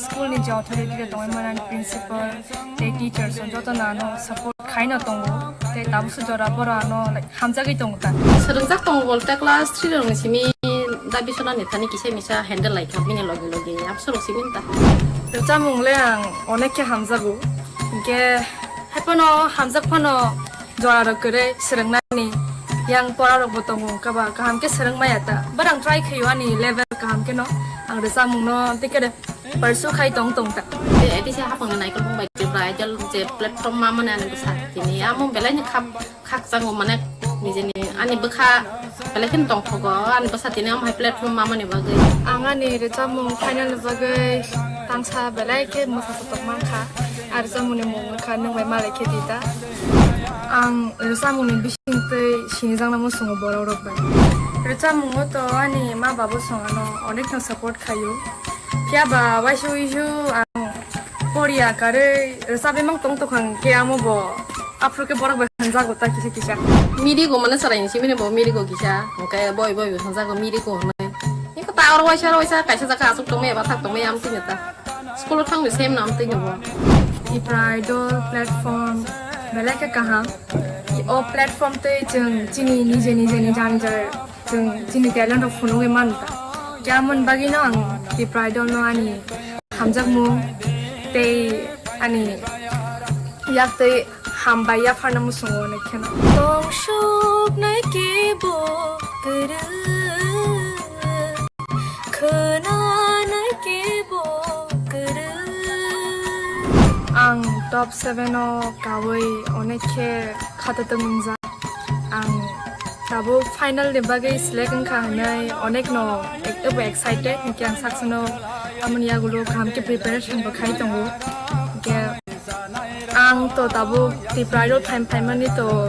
school ni je authority rok tongwi mani ani principal tei teachers rok joto no ano support khaino tongo. Tei tabukso jora boro ano, like, hamjagwi tongo ta. Swrwngjak tongo bolte class three rokni simi da bisona ni thani kisa misa handle lai kha bini logi logi. Abso rok simi ta. Rwchapmung le ang onek khe hamjago. Hinkhe haiphano hamjak phano jora rok kwrwi swrwngnani yang pora rok bo tongo, wngkha ba kaham khe swrwng maya ta. But ang try khaio ani level kaham khe no. Ang rwchapmung no tei khe pursue khai tong tong ta. Tei A D C hapang ni naikol bung bai Tipra Idol je platform ma mani ani bwsa tini amo belai ni khap khakchangma mane nijeni ani bwkha belai kheno tongthogo ani bwsa tini omo hai platform mamani bagwi. Ang ani rwchapmung final ni bagwi tangsa belai khe mwsa sotok mankha. Ar rwchapmungni mung wngkha Nwng Bai Malai Khe Di Ta. Ang rwchapmungni bisingtwi sinijakna muchungo borok rok bai. Rwchapmungo to ani ma babo song ano onekno support khaio. Phiya ba waisa uisu ang poriya karwi rwchapwi mang tong tongkha, hwnkhe amo bo aphuru khe borok bai hamjago ta kisa kisa. Mirigo mane chwraini simi bo mirigo kisa, hwnkhe boi boi bo hamjago mirigo hwnwi. Eko ta oro waisa oro waisa kaisa jaga aswk tongmaya bathak tongmaya amtwino ta. School o thangwi sem no amtwino bo. Tipra Idol platform belai khe kaham. O platform tei chwng chini nije nije ni jani jai Chwng chini talent rok phunugwi mano ta. Khe amoni bagwino ang Tipra Idol no ani hamjakmung tei ani yak tei hambai yapharna muchungo onek kheno. Tong suknai kebo kwrwi, khwnanai kebo kwrwi. Ang top seven o kawi onek khe khatotwk wngjak. Ang tabuk final ni bagwi select wngkha hwnwi onekno ek-, ebo excited, hinkhe ang saksono amoni yagulo kaham khe preparation bo khai tongo. Hinkhe ang to tabuk Tipra Idol phaim phaimani to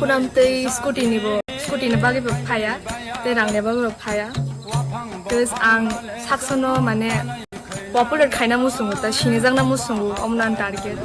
khunam tei scooty ni bo, scooty ni bagwi bo phaiya, tei rang ni bagwi bo phaiya. Tei ang saksono mane popular khaina muchungo, ta sinijakna muchungo, omo no ani target.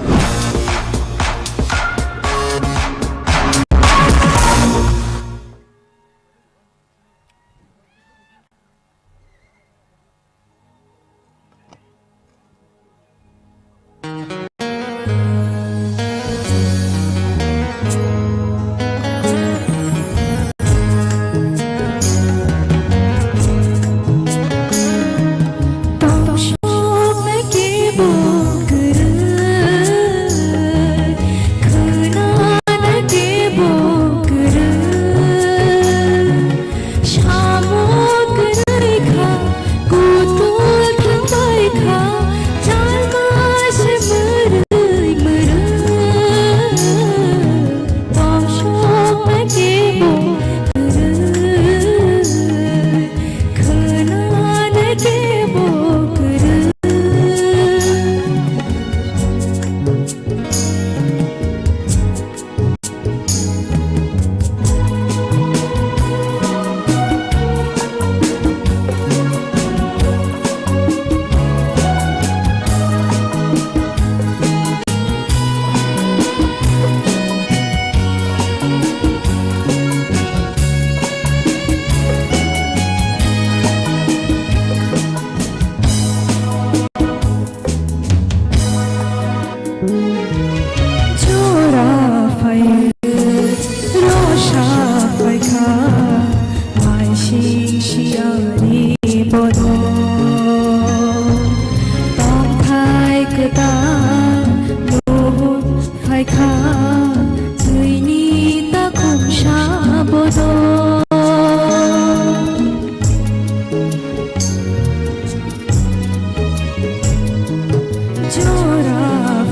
Jora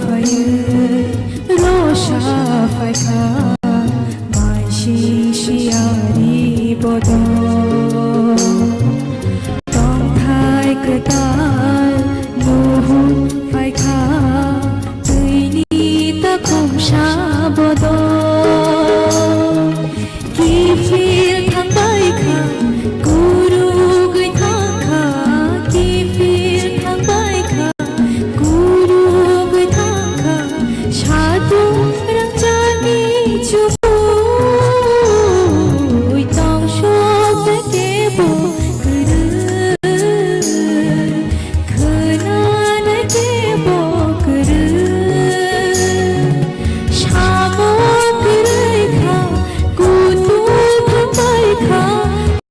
phaiwi rosha phaikha, mai sing siyari bodol. Tongthai kwtal nuhur phaikha, twini takhumsa bodol. Kiphil thangbai kha, kurugwi thangkha, kiphil thangbai kha, kurugwi thangkha, satung rangchakni chumui tongsok tebo kwrwi. Khwnanai kebo kwrwi, samo kwrwi kha, kutung thangbai kha,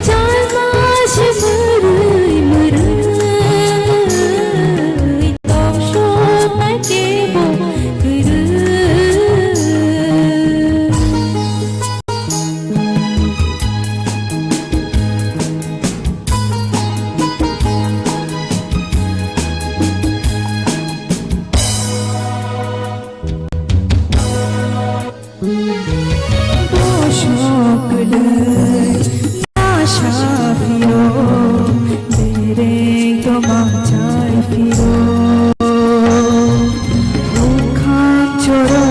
chalma se mwrwi mwrwi, tongsoknai kebo kwrwi. Bosok kwdwi nasa phiro, derek tomang chai phiro. Bukhang choro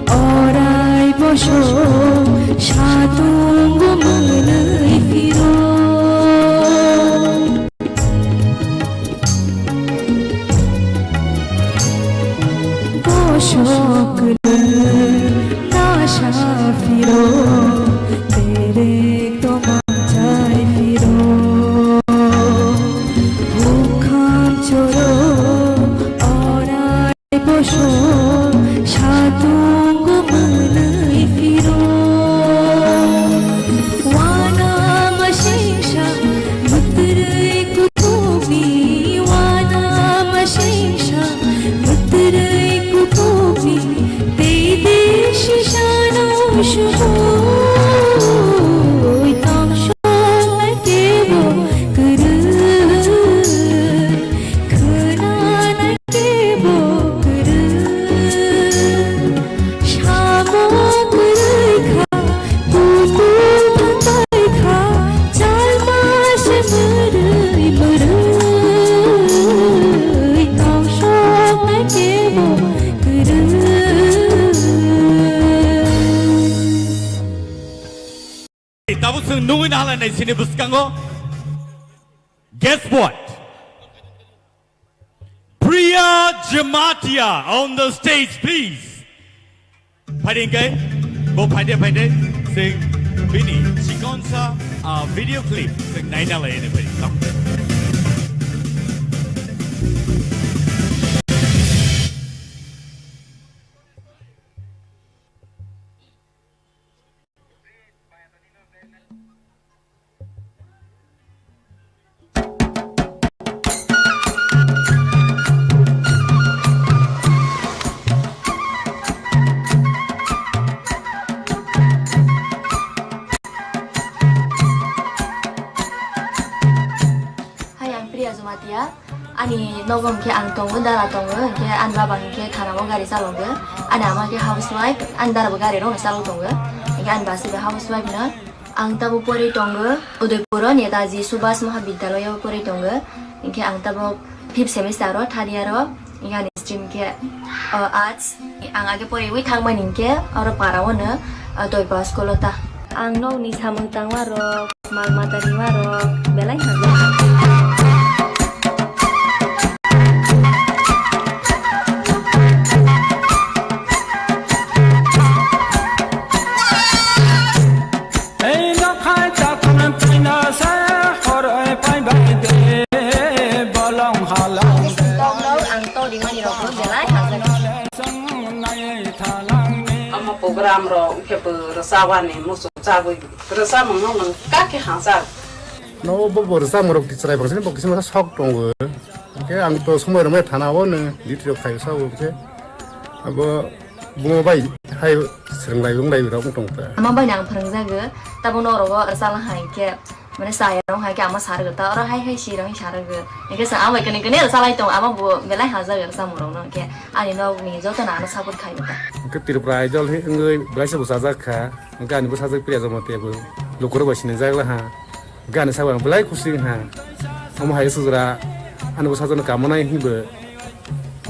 orai bosok satung mwnwi phiro. Bosok kwdwi nasa phiro, derek tomang chai phiro. Bukhang choro orai bosok satung mwnwi phiro. Wana masingsa mwtwrwi kuthukni, wana masingsa mwtwrwi kuthukni, tei tei sisano sumui tongsoknai kebo kwrwi. Khwnanai kebo kwrwi, samo kwrwi kha, kutung thangbai kha, chalma se mwrwi mwrwi, tongsoknai kebo kwrwi. Tabuk chwng nugwi nahalai nai sini bwskango. Guess what? Priya Jamatia on the stage, please. Phaidi hwnkhe, bo phaide phaide, chwng bini chikonsa, ah, video clip chwng naina lai ani phai. Hai, ang Priya Jamatia. Ani nogo hwnkhe ang tongo, dara tongo, hwnkhe ani baba hwnkhe thanao gari chalogo. Ani ama khe housewife, ani dara bo gari rokno chalok tongo. Hwnkhe ani basi bo housewife no. Ang tabuk porwi tongo Udaipuro Netaji Subhas Mahabidyalaya o porwi tongo. Hwnkhe ang tabuk fifth semester o, third year o. Hwnkhe ani stream khe, o, arts. Ang age poriwi thangmani hinkhe oro para o no, o, Toipa school o ta. Ang nokni samung tangma rok, mal mata rima rok belai hamjak. Ei nokhai chatham thaina se horoi pai bai de bolong halong. Tokno ang todi mani rokno belai hamjak. Omo program rok khe bo rwchapani muchung chabwi rwchapmung no nwng kha khe hamjak. No bo bo rwchapmung rok chwrai bangsin bo kisa sok tongo. Hwnkhe ang to somoi rwmai thana o nwng duty rok khai sao hwnkhe abo bumo bai. Hai, swrwng lai wng lai rok wng tong ta. Ama bai ang phwrwng jago, tabuk no oro rwchapna hai khe, mane chaya rok hai khe ama sa rwgo ta, oro hai hai si rok sa rwgo. Hingke sa ama bai kene kene rwchap lai tong, ama bo belai ha jago rwchapmung rok no, hingke ani nok ni joto no ano support khai ta. Hingke Tripura Idol hi wngwi belai se bwsajak kha, hingke ani bwsajak Priya Jamatia bo lukurok bai sinijak la ha. Gana sabo ang belai kusi ha. Omo hai sujra ani bo sajano kamonai hinba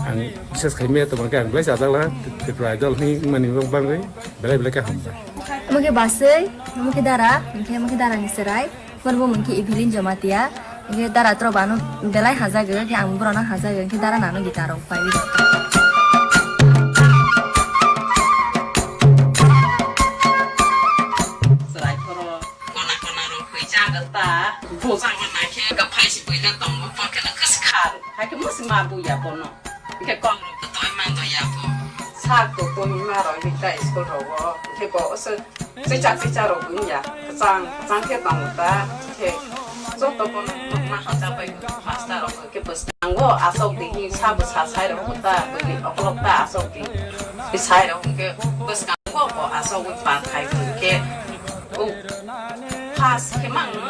ang bises khai me to ke ang belai sajak la Tripura Idol hi mani bang bang belai belai ka ham. Omo ke basai, omo ke dara, omo ke dara ni serai. Pon bo mungki Evelyn Jamatia. Ke dara tro bano belai hajago ke ang borona hajago ke dara nano gitar rok pai. Serai koro. Kona kona rok hoi jaga ta. Bo jaga na khe ga phai si boila tongo, bo khe na khas khar. Hai khe musi ma bu ya bono. Khe kong rok to ma do ya bo. Sa ko to ma ro ni ta school ro wo. Khe bo se se cha se cha ro bu ya. Chang chang khe tong ta. Khe joto bono ma ha cha bai master rok khe bwswk. Ango asok di hi sa bo sa sai rok ta, bini okolog ta asok di. Hi sai rok hwnkhe bwskango bo asogwi pa khai hwnkhe, o, first khe mangno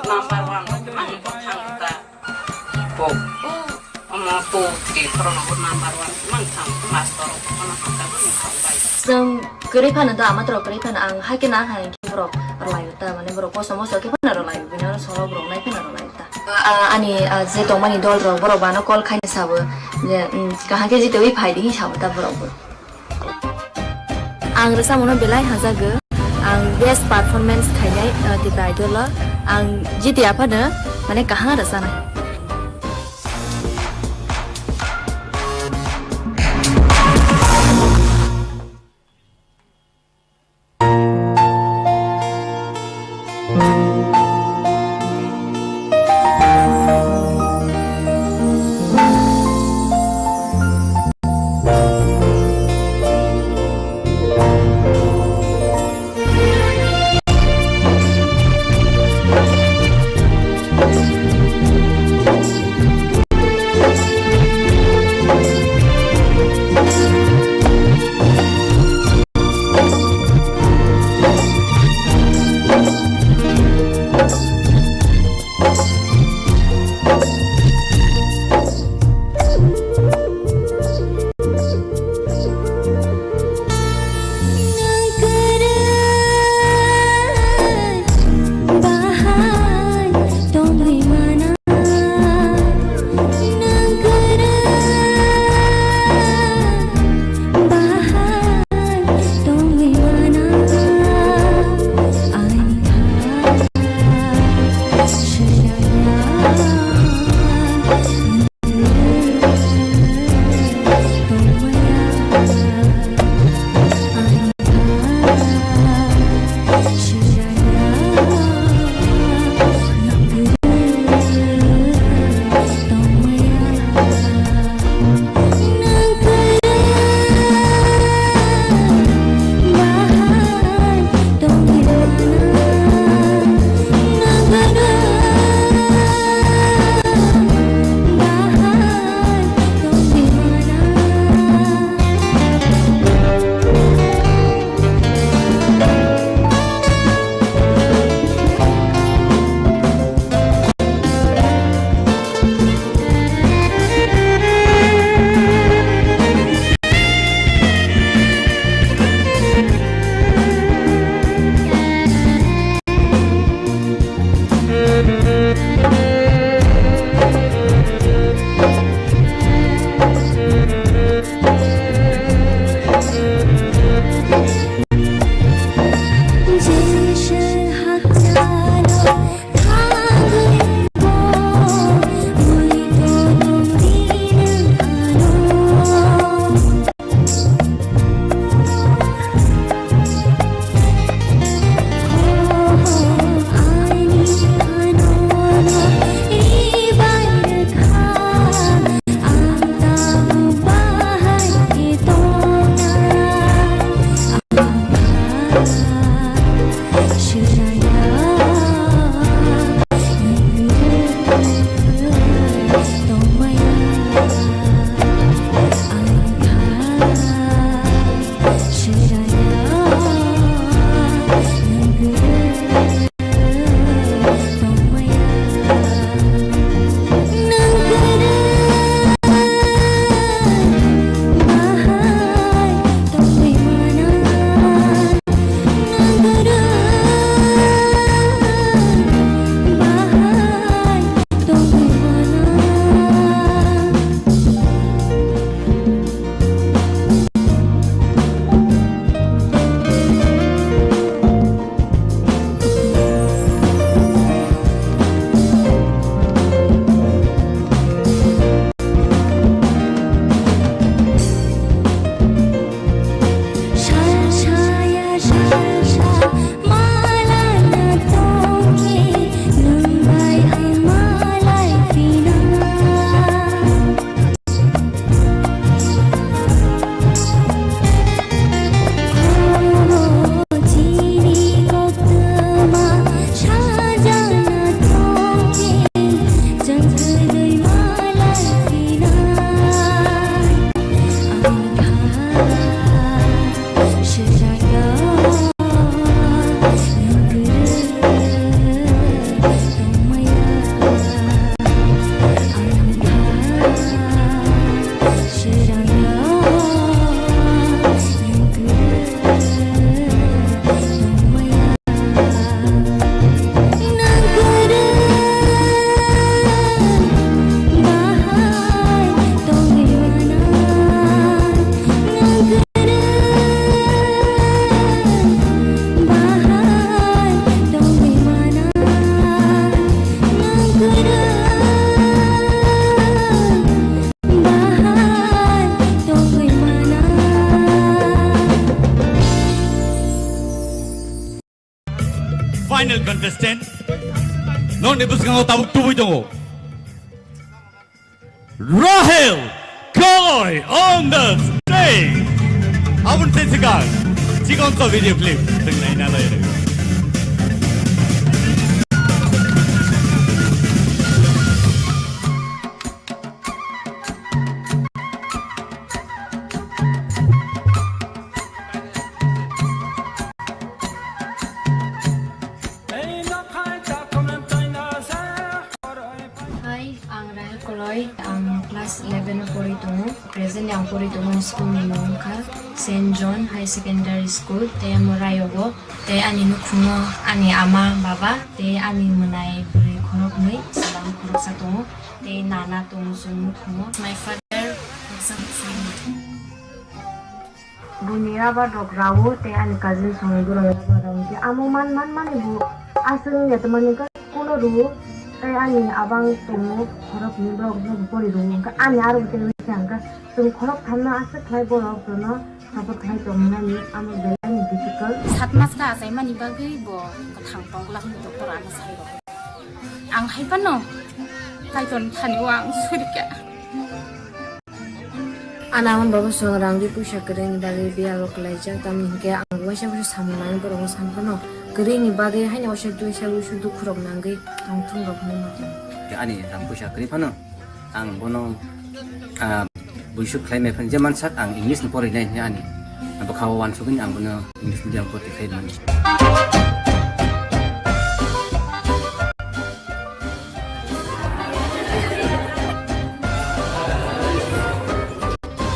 number one rok khe mangno bo thang ta. Bo, o, omo two three khoroknwi bo number one khe mang thang, master rok bono hamjak bai thang bai. Chwng kwrwi phano do, ama toro kwrwi phano ang hai khe na hai khe borok rwlai ta, mane borok kosom moso khe phano rwlai, bini oro solo borok nai phano rwlai ta. Ah, ani, ah, je tongmani dol rok, borok bano call khaina sabo je, mm, kaham khe jitewi phai di hin sabo ta borok bo. Ang rwchapmungno belai hajago. Ang best performance khainai, ah, Tipra Idol o. Ang jiti aphano mane kaham rwchanai. Final contestant. Nokni bwskango tabuk tubui tongo. Rahel Koi on the stage. Aboni tei swkang chikon sa video clip. Teng nai na lai. Hai, ang Rahel Koloi, ang class eleven o pori tongo. Presently ang pori tongo school ni mung wngkha Saint John High Secondary School, tei amo Rayogo, tei ani nukhungo ani ama, baba, tei ani mwnai bwrwi khoroknwi, chwla khoroksa tongo, tei nana tongo chwng nukhungo. My father, baksa bwsai. Buni rubber rok rawo tei ani cousin songni borok rubber rok hwnkhe amo man man mani bo aswk wngya tongmani hwnkhe kuno rwo tei ani abang tongo khorok hwnwi borok no pori rwo hwnkhe ani aro bo tei wngkha hwnkhe chwng khorok thamno aswk khlai borok jono support khlai tongmani amo belai ni difficult. Sat mas kha achaimani bagwi bo kwthang tongla hwnwi doctor ano sai rw. Ang hai phano Kaitor thani o ang surikha. Ana hwn baba song rang ri puisa kwrwini bagwi biya rok khlaijak, tamni hinkhe ang waisa waisa samung nangwi borokno san phano kwrwini bagwi haino waisa duisa waisa dukhu rok nangwi tongthung rok hinwi ma. Ani rang puisa kwrwi phano ang bono, ah, buisuk khlai mai phano je mansak ang English ni porinai hinwi ani bwkhao wansugwi ang bono English medium o porti khlai mani.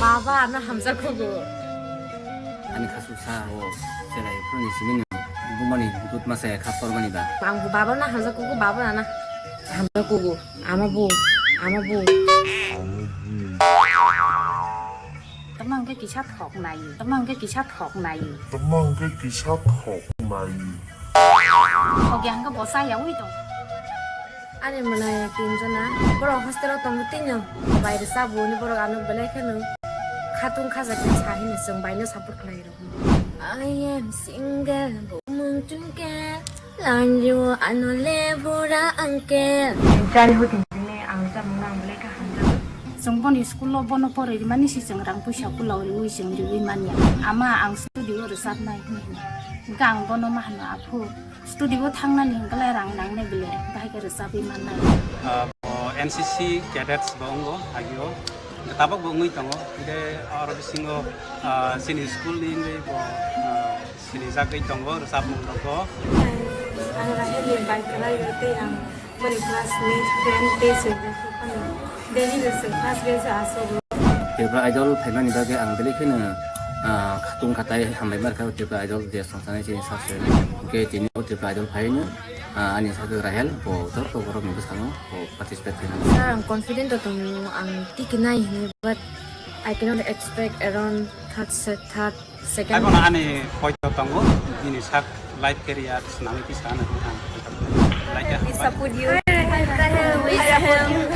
Baba, ano hamjakgo. Ani khasu sa o, cherai phone ni simi ni bumani dut masa ya khap kormani ba. Ang bo baba na hamjakgo, baba na hamjakgo. Ama bo, ama bo. Tamang ke kisa thok nai, tamang ke kisa thok nai. Tamang ke kisa thok nai. Thok yang ke bosa ya ui to. Ani mwnai tinjona, borok hostel o tongo tino, baire sabo ni borok ano belai kheno khatung khaja khe sa hini chwng baino support khlai rw. I am single, bumung chungke, lanju ano le bura angke. Childhood ni ang chamung nang belai kha hamjago. Chwng boni school o bono poroi rimani si chwng rang puisa kulao riwi chwng riwi manya. Ama ang studio o rwchapnai hwnwi hino. Hwnkhe ang bono ma hano, "Aphu, studio o thangnani hwnkhe lai rang nangnai bile, bahai khe rwchapwi mannai." Ah, bo N C C cadets bo wngo agio. Tabok bo wngwi tongo. Hwnkhe oro bisingo, ah, chini school ni wngwi bo, ah, sinijagwi tongo rwchapmung rokbo. Ang Rahel ni bai kwlai o tei ang boni classmate, friend tei chwng rok phano daily no chwng first bench o asogo. Tripura Idol phaimani bagwi ang belai kheno, ah, khatung khatai hambai markha Tripura Idol je songsanai chini sase. Hwnkhe tini o Tripura Idol phaino, ah, ani sakhe Rahel bo joto borok ni bwskango bo participate khainai. Sir, ang confident o tongo, ang tikinai hinwi, but I cannot expect around third set, third Second. Abono ani poito tongo, bini sak life career swnamwi tisa ano ang. Like a We support you. We support you.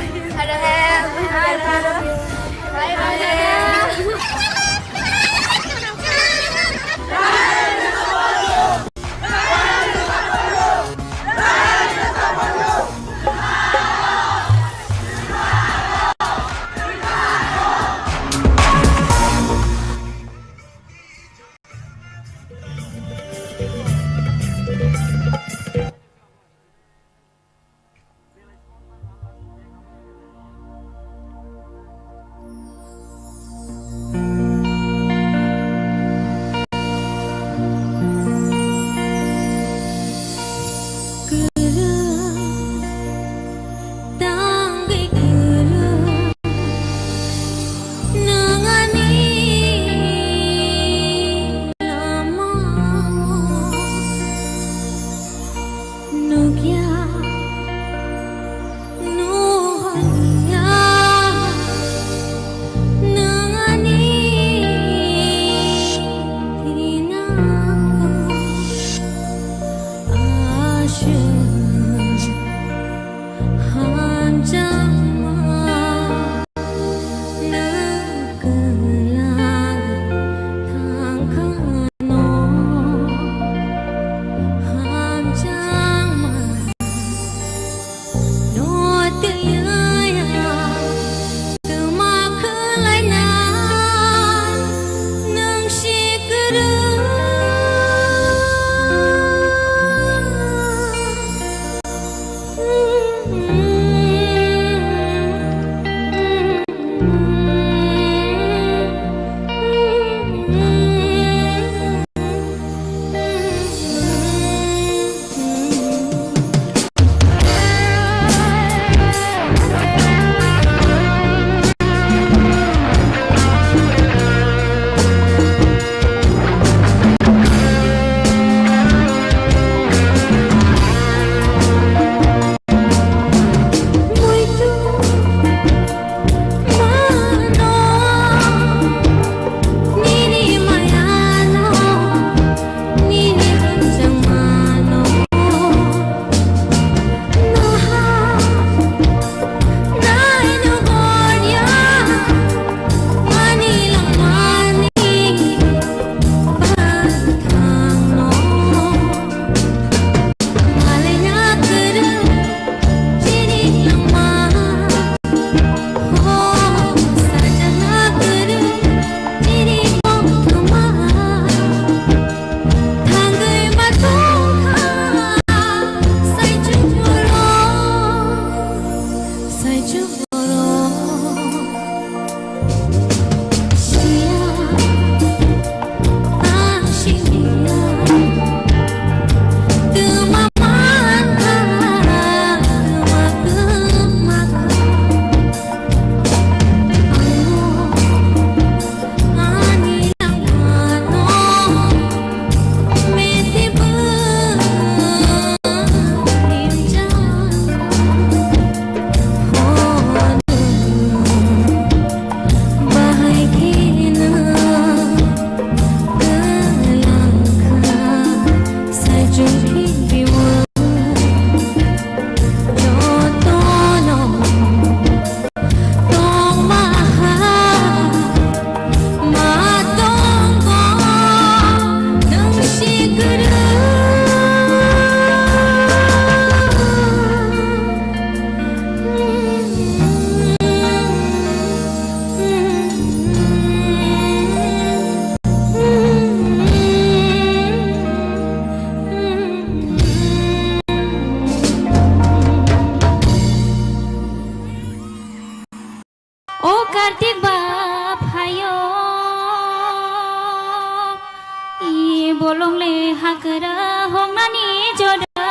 Kwra hoknani jora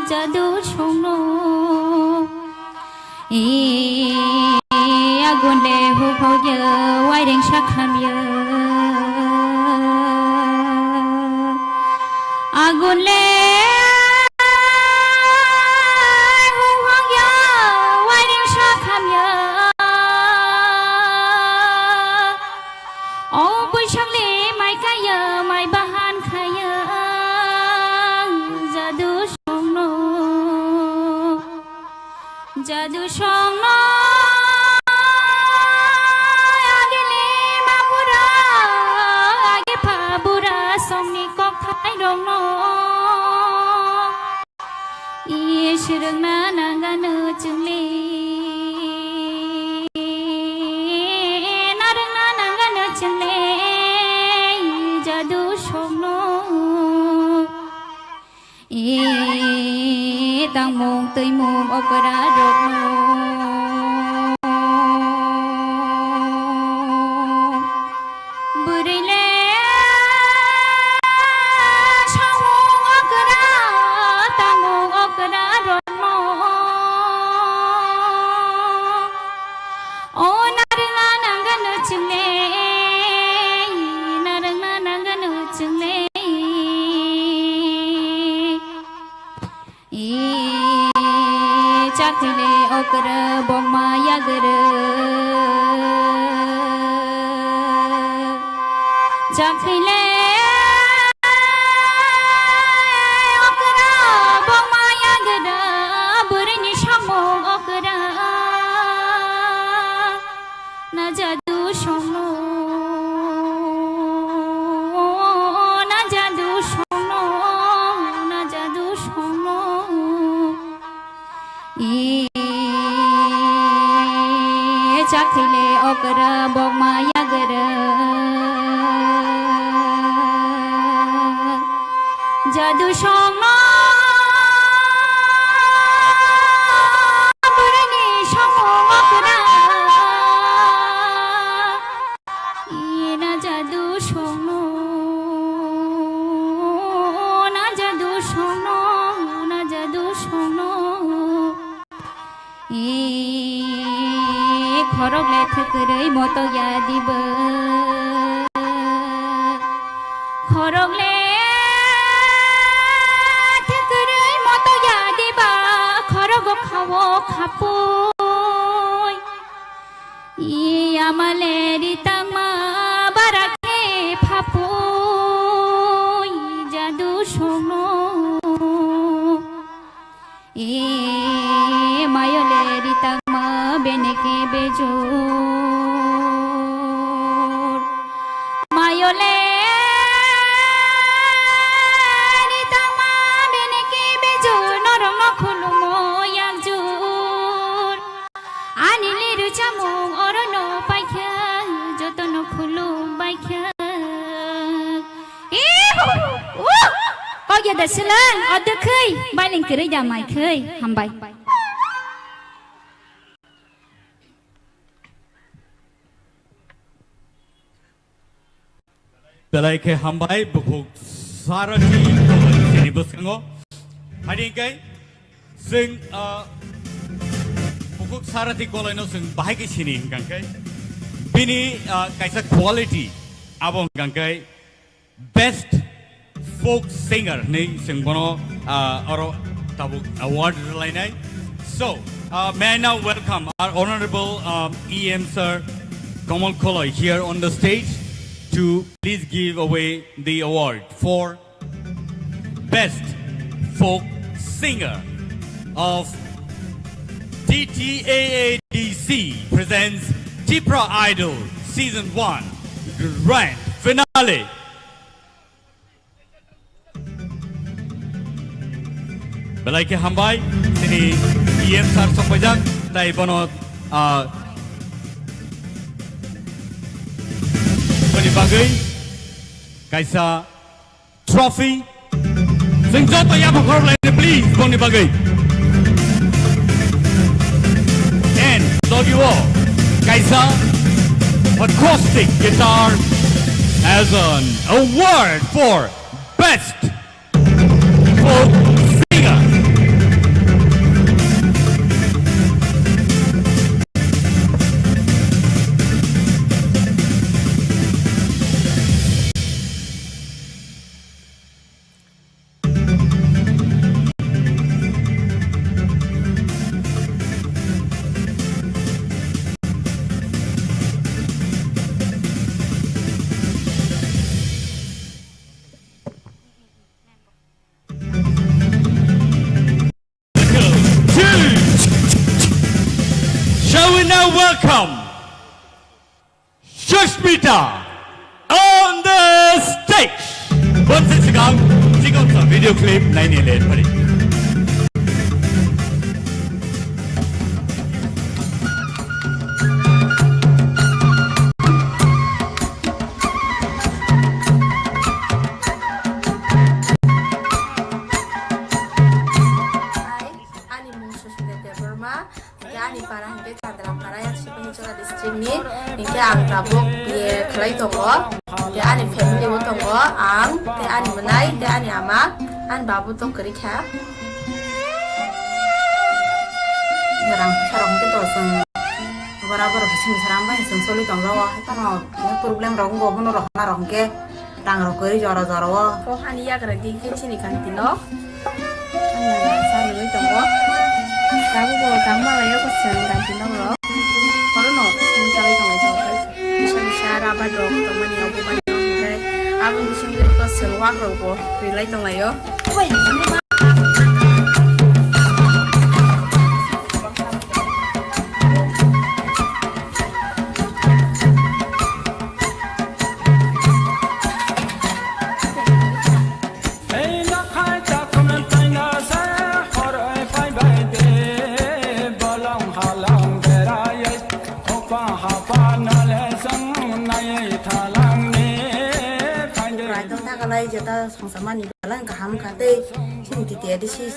jadu songno. E agun le huphokya wairing sakhamya. Agun le huphokya wairing sakhamya. O bwsakni mai kaiya, mai bahan khaiya, jadu songno, jadu songno. Agini ma bura, agi pha bura songni kokthai rokno. Is rwngna nangano chwngle, narwngna nangano chwngle, jadu songno. E tangmung twimung okra rokno. Bwrwi le samung okra, tamung okra rokno. O narwkna nangano chwngle, narwkna nangano chwngle. E chakhwile okra bokma yagra. Chakhwile okra bokma yagra, bwrwini samung okra. Na jadu songno, na jadu songno, na jadu songno. E chakhwile okra bokma yagra. Jadu songno bwrwini samung okra. E na jadu songno, na jadu songno, na jadu songno. E khorok le thwkwrwi moto ya diba. Khorok le thwkwrwi moto ya diba. Khorok o khawo khapui. E ama le ri tangma bara khe phapui jadu songno. E mayo le ri tangma bene khe bejor. Mayo le ri tangma bene khe bejor. Norok no khulumo yakjor. Ani liru chamung orono paikha, jotono khulum baikha. Ihu! Uh! Kok ya da silang, odo khui, bailing kwrwi da mai khui, hambai. Belai khe hambai, bukhuk Sarathi College ni bwskango. Haini hwnkhe chwng, ah, bukhuk Sarathi College no chwng bahai khe sini hwnkha khe bini, ah, kaisa quality abo hwnkha khe best folk singer hinwi chwng bono, ah, oro tabuk award rwlainai. So, uh, may I now welcome our honorable, um, E M sir Kamal Koloi here on the stage to please give away the award for best folk singer of T T A A D C presents Tipra Idol Season one Grand Finale. Belai khe hambai, chini E M sir sokpaijak, tai bono, ah, boni bagwi kaisa trophy. Chwng joto yapha khorok laini, please, boni bagwi. And logi o kaisa acoustic guitar as an award for Best Folk Singer. Shall we now welcome Sushmita on the stage. Bonsi swkang chikon sa video clip naini le pari. Ani mung Susmita Debbarma, hingke ani para hingke Chandrapara, yang Sipahichora district ni, hingke ang tabuk B A khlai tongo, hingke ani family bo tongo, ang, tei ani mwnai, tei ani ama, ani babu tong kwrwi kha. Rang pisa rok hingke to chwng bora borok bising bising rang bai chwng choli tong jago, hai phano problem rok wngkha, bono rok na rok hingke. Rang rok kwrwi jora jora o. O hani yagra di khe chini kanti nok. Ani masa nungwi tongo. Tabuk bo tang malai o kwchwng kanti nok rok. Oro no sini chalai tongo. Misa misa rabar rok tongmani obo mani obo khe. Aboni bisingo kwchwng wak rok bo rilai tonglaio. Raitong thakalai jeta songsamani belai kaham kha tei chini T T A D C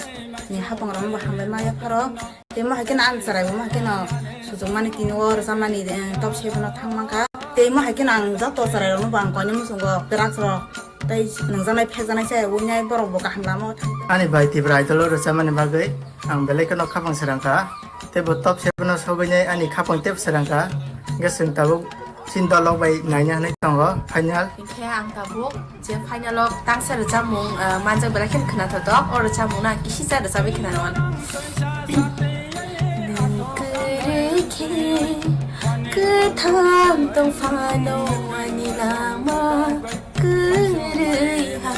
ni hapang rok bo hambai maya pharo. Tei mo hai kheno ang chwrai bo mo hai kheno sujukmani tini o rwchapmani, eh, top seven o thang mankha. Tei mo hai kheno ang joto chwrai rokno bo ang koinwi muchungo drugs rok tei nungjaknai phekjaknai se wngnai borok bo kaham lama o thang. Ani bai Tipra Idol o rwchapmani bagwi ang belai kheno khapang srang kha. Tei bo top seven o sogwi nai ani khapang tei srang kha. Hwnkhe chwng tabuk chini dolok bai naina hinwi tongo final. Hinkhe ang tabuk je final o tangsa rwchapmung, ah, manjak belai kheno khwnathok tok. O rwchapmung no ang kisisa rwchapwi khwnana mano. Nwng kwrwi khe kwthang tong phano ani lama kwrwi ha.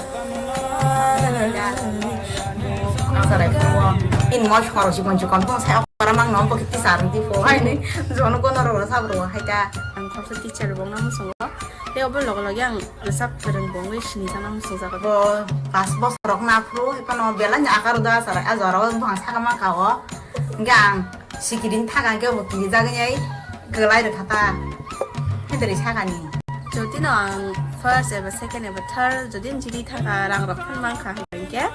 Sarai phuo. In mol khoro si bonsi kon tong sai okora mang no bokhe tisar di pho hai ni. Jono kono ro sab ro hai ta. Ang khorsa teacher bong na musungo. Tei obo loge loge ang rwchap kwrwng bo wngwi sini sana muchungjago. Bo pas bosor rok na phuru, hai phano belai ni akar da sarai, a jora o buphang saka ma ka o. Hingke ang sikiring thaka hingke bo kirijagwi nai kwlai rwkha ta. Hai teri sakani. Jodi no ang first eba second eba third jodi ang jiri thaka rang rok phano mankha hingke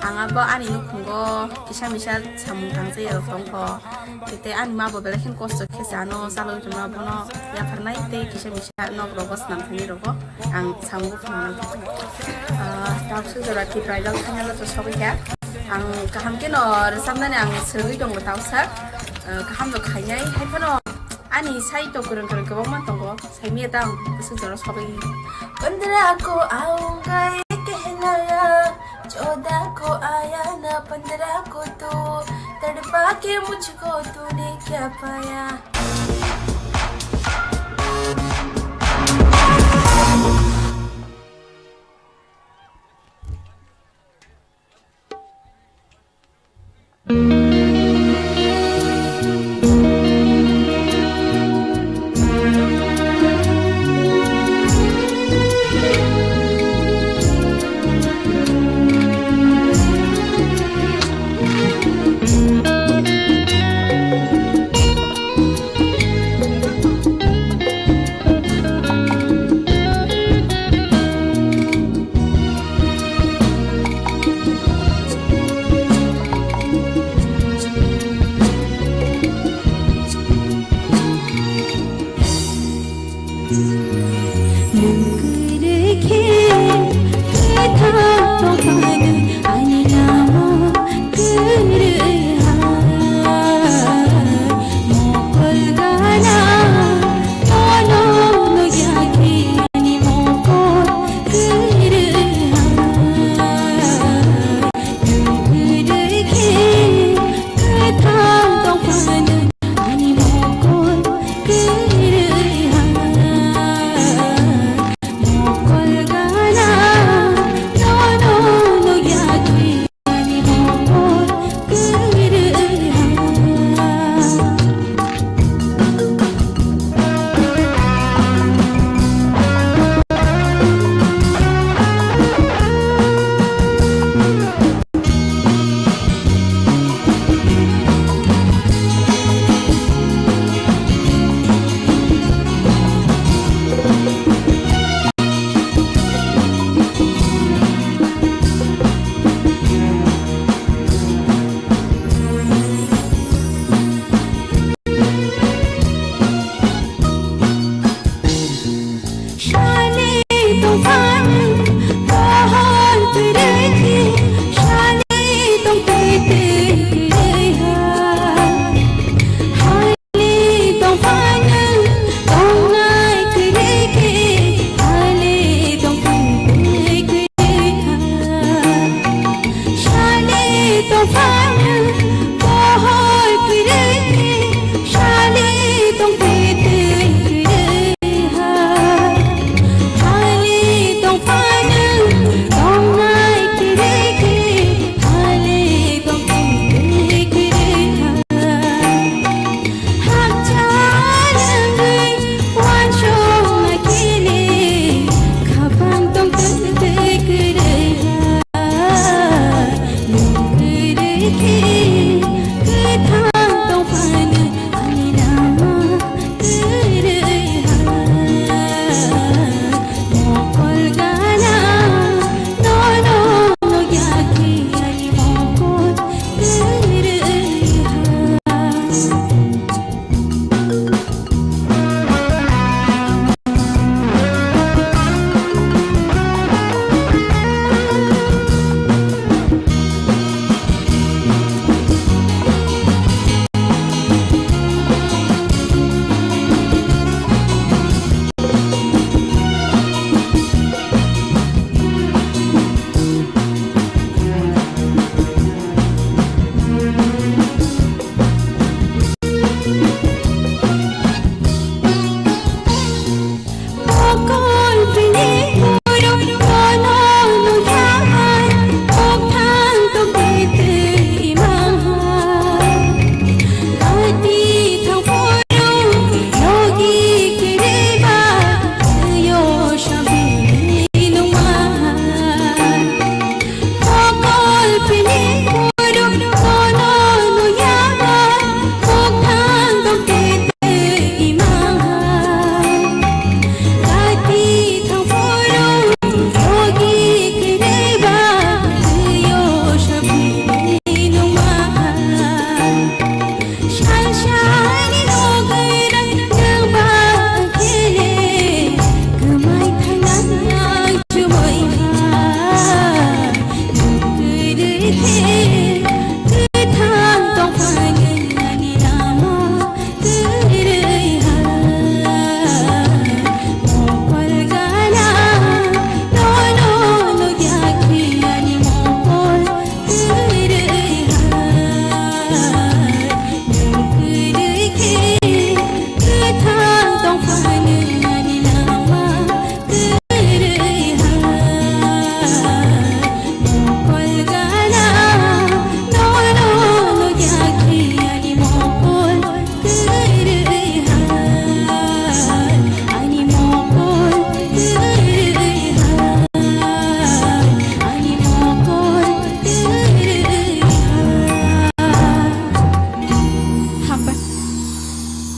ang abo ani nukhungo kisa misa samung tangsa ya rok tongkho. Tei ani ma bo belai khe kosto khe se ano chalwi rwma bono yapharnai tei kisa misa nok rogo swnam thani rogo ang samung phunuknai. Ah, tabuk jora Tipra Idol final o to sogwi kha. Ang kaham khe no rwchapnani ang swrwngwi tongo tausa. Ah, kaham no khainai hai phano ani sai to kwrwng kwrwng kwbangma tongo. Saimya tang bwswk jora sogwi. Pandra ko aunga ye kehlaya, chauda ko aya na pandra ko tu, tadpa ke mujhko tune kya paya.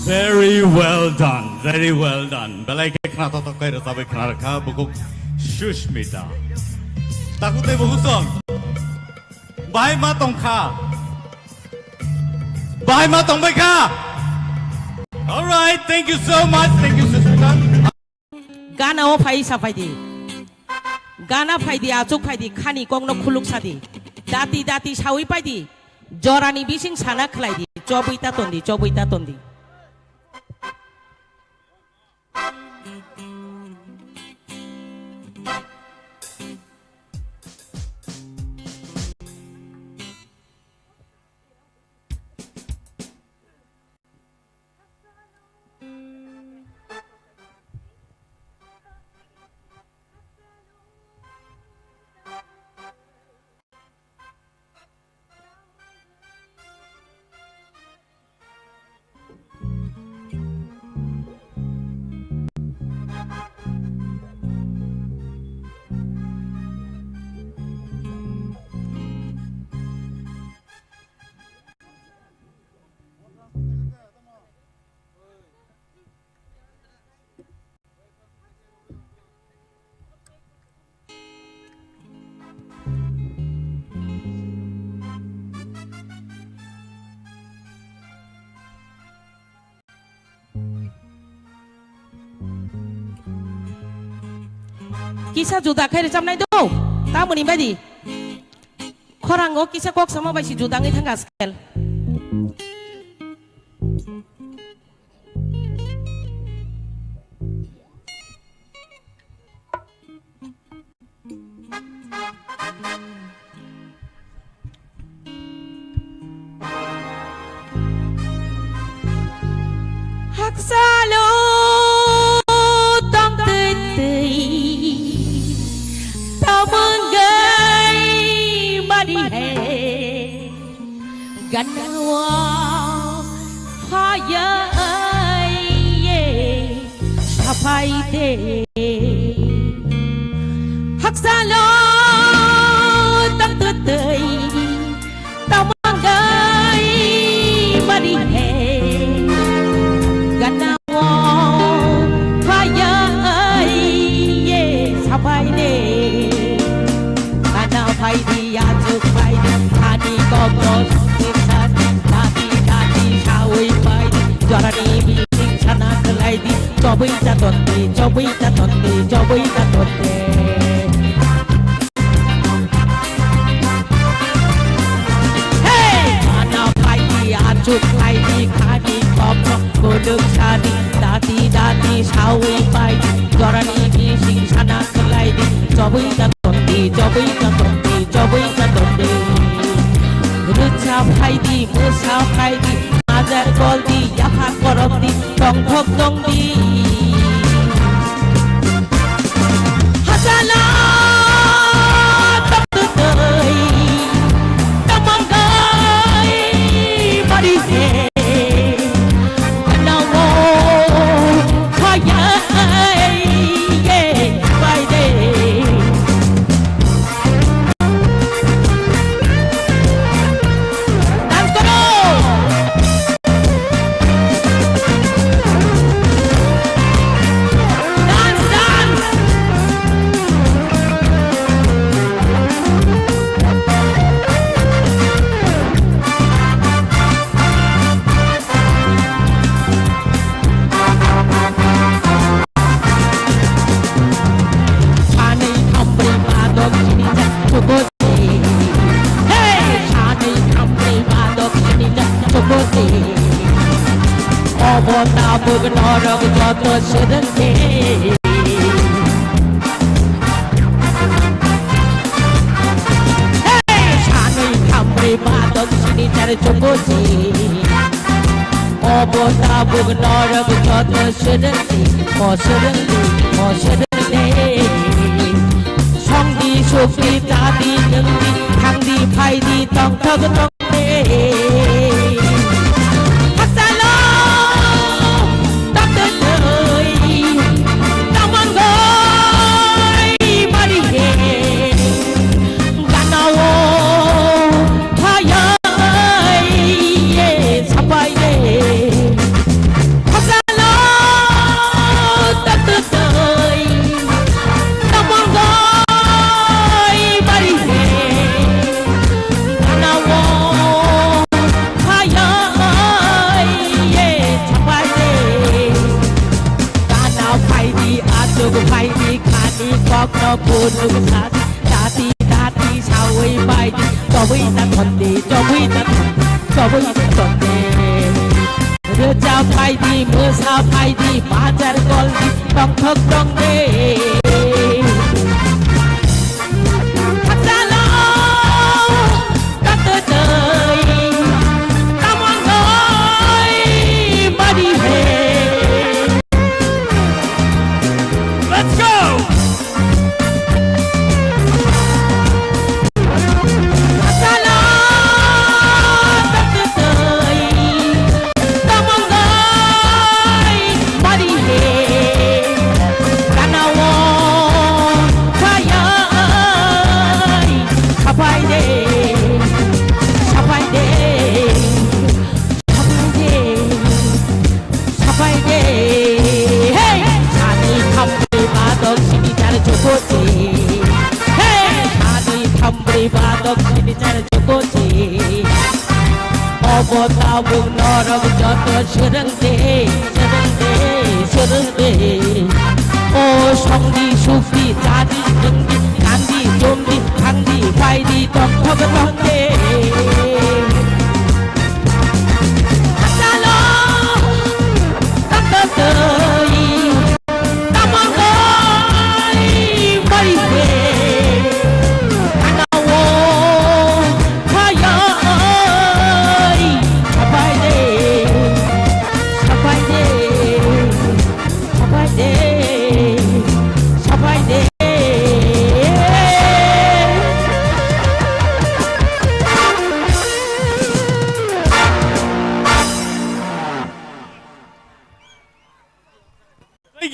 Very well done, very well done. Belai khe khna totok kai rwchabwi khna rwkha bukuk Sushmita. Takhuk tei bukuk song. Bahai ma tongkha. Bahai ma tongbai kha. All right, thank you so much. Thank you, Sushmita. Gana o phai sa phai di. Gana phai di, achuk phai di, khani kokno khuluk sa di. Dati dati sawi pai di. Jorani bising sana khlai di. Chobwi ta ton di, chobwi ta ton di. Kisa juda khai rwchapnai do, tamoni baidi. Khorango kisa kok sama bai si juda wngwi thangkha scale. Salo tong twi twi, tamang gai mari he, ganao hayai ye sapai de. Haksalo tong twi twi, tamang gai mari he, ganao hayai ye sapai de. Gana phai di, achuk phai di, thani kokno songni sani, dati dati sawi phai di, jorani bising sana khlai di, chobwi ta tonde, chobwi ta tonde, chobwi ta tonde. Hey! Gana phai di, achuk phai di, khani kokno kuluk sani, dati dati sawi phai di, jorani bising sana khlai di, chobwi ta tonde, chobwi ta tonde, chobwi ta tonde. Rwchap phai di, mwsa phai di, Hajar gol di, yaphar borok di, tongthok tong di. Hachalo tong twi twi, tamang gai mari he, ganao hayai ye bai de. Dance koro! Dance, dance! Sanwi thambrwi ba dok sini cha chuko se. Hey! Sanwi thambrwi ba dok sini cha chuko se. Obo tabuk norok joto swrwng se. Hey! Sanwi thambrwi ba dok sini cha chuko se. Obo tabuk norok joto swrwngdi, mo swrwngdi, mo swrwngdi. Songdi sukdi, chadi nwngdi, thangdi phaidi, tongthok tongdi. Hachalo tongtwi twi, tamang gai mari he. Ganao hayai ye sapai de. Hachalo tongtwi twi, tamang gai mari he. Ganao hayai ye sapai de. Gana phaidi, achuk phaidi, khani kokno kuluk sadi, dati dati sawi phaidi, chobwi ta thonde, chobwi ta thonde, chobwi ta thonde. Rwchap phaidi, mwsa phaidi, bajar goldi, tongthok tongde. Hachalo tongtwi twi, tamang gai mari he. Let's go! Hachalo tongtwi twi, tamang gai mari he. Ganao hayai sapai de, sapai de, sapai de, sapai de. Hey! Sanwi thambrwi ba dok sini cha chuko se. Hey! Sanwi thambrwi ba dok sini cha chuko se. Obo tabuk norok joto swrwngdi, swrwngdi, swrwngdi. O songdi sukdi, chadi nwngdi, kandi chumdi, thangdi phaidi, tongthok tongdi. Hachalo tongtwi twi, tamang gai mari he. Ganao hayai sapai de, sapai de.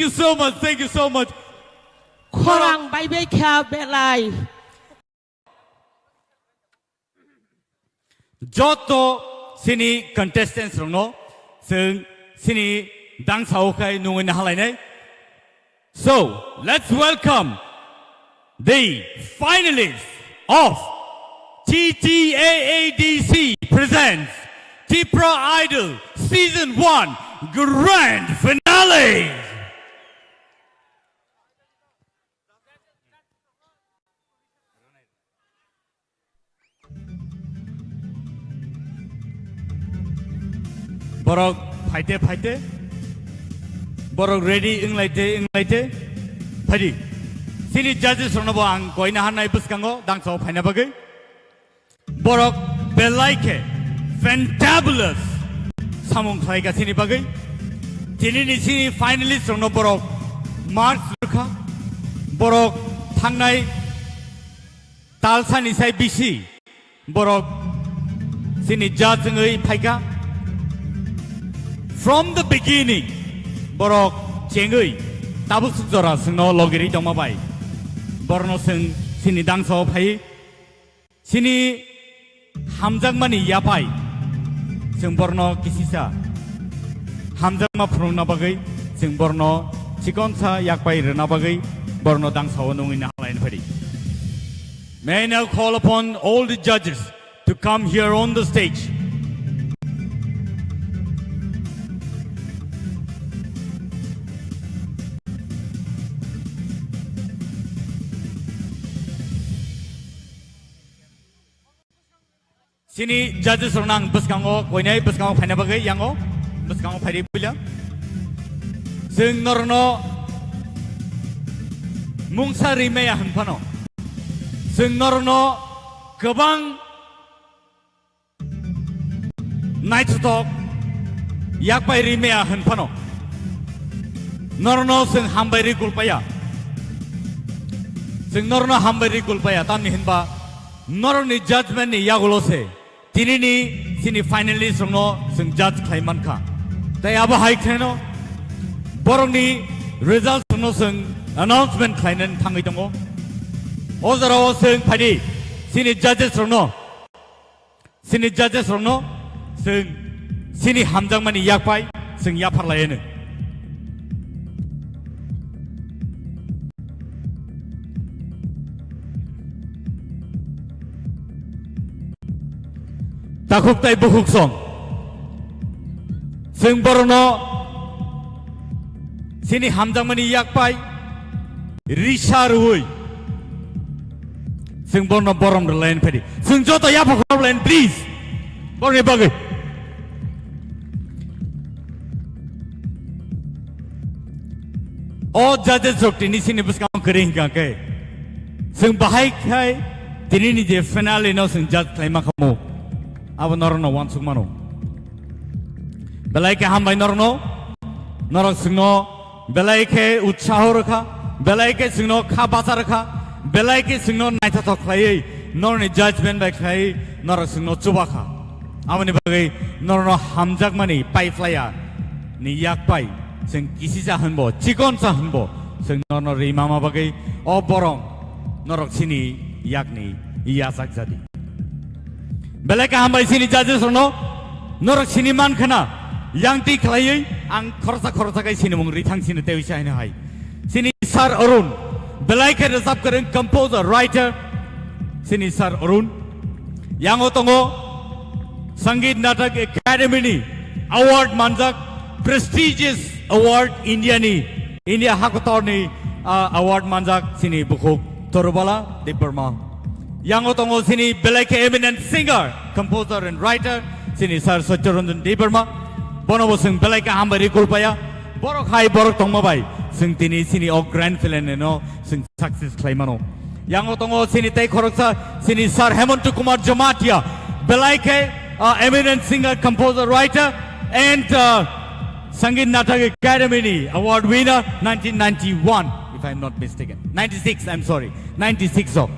you so much, thank you so much. Khorang bai bai kha belai. Joto sini contestants rokno chwng sini dangsao khai nungwi nahalainai. So, let's welcome the finalists of T T A A D C presents Tipra Idol Season one Grand Finale. Borok phaite phaite, borok ready wnglaite wnglaite, phaidi. Chini judges rokno bo ang koina hannai bwskango dangso phaina bagwi. Borok belai khe fantabulous samung khlaika chini bagwi. Tini ni chini finalist rokno borok marks rwkha. Borok thangnai talsani sai bisi borok chini judge wngwi phaika. From the beginning, borok chengwi tabuk suk jora chwngno logirwi tongma bai borokno chwng chini dangso phaiwi chini hamjakmani yapai chwng borokno kisisa hamjakma phunukna bagwi chwng borokno chikonsa yakpai rwna bagwi borokno dangsao nungwi nahalaina phaidi. May I now call upon all the judges to come here on the stage. Chini judges rokno ang bwskango koinai bwskango phaina bagwi yango bwskango phaidi puila. Chwng norokno mungsa rimaya hwn phano. Chwng norokno kwbang naithothok yakpai rimaya hwn phano. Norokno chwng hambai ri kulpaya. Chwng norokno hambai ri kulpaya tamni hwnba norokni judgment ni yagulo se. Tinini chini finalist rokno chwng judge khlai mankha. Tai abo hai khlaino borokni result rokno chwng announcement khlainani thangwi tongo. O jorao chwng phaidi chini judges rokno, chini judges rokno chwng chini hamjakmani yakpai chwng yapharlaiano. Takhuk tai bukhuk song. Chwng borokno chini hamjakmani yakpai risa rwui chwng borokno borom rwlaini phaidi. Chwng joto yapha khorok laini, please. Borokni bagwi. O judges rok tini chini bwskango kwrwi hwnkha khe, chwng bahai khai tinini je finale no chwng judge khlaima khamu, abo norokno uansuk mano. Belai khe hambai norokno, norok chwngno belai khe utsaho rwkha, belai khe chwngno kha bacha rwkha, belai khe chwngno naithothok khlaiwi norokni judgment bai khlaiwi norok chwngno chuba kha. Aboni bagwi norokno hamjakmani paiphlaiya ni yak pai chwng kisisa hwnbo, chikonsa hwnbo chwng norokno ri mama bagwi o borok norok chini yakni yachak jadi. Belai kaham bai chini judges rokno norok sini man khna yang twi khlaiwi ang khoroksa khoroksa khe sinimung ri thang sini tei wisa hino hai. Chini Sir Arun, belai khe rwchap kwrwng, composer, writer, chini Sir Arun. Yango tongo Sangeet Natak Academy ni award manjak, prestigious award India ni, India hakotor ni, ah, award manjak chini bukhuk Torubala Debbarma. Yango tongo chini belai khe eminent singer, composer and writer, chini Sir Satyaranjan Debbarma. Bono bo chwng belai khe hambai ri kulpaya. Borok hai borok tongma bai chwng tini chini o grand finale no chwng success khlai mano. Yango tongo chini tei khoroksa chini Sir Hemanta Kumar Jamatia, belai khe, uh, eminent singer, composer, writer and, uh, Sangeet Natak Academy ni award winner nineteen ninety-one, if I am not mistaken. Ninety-six, I am sorry. Ninety-six o.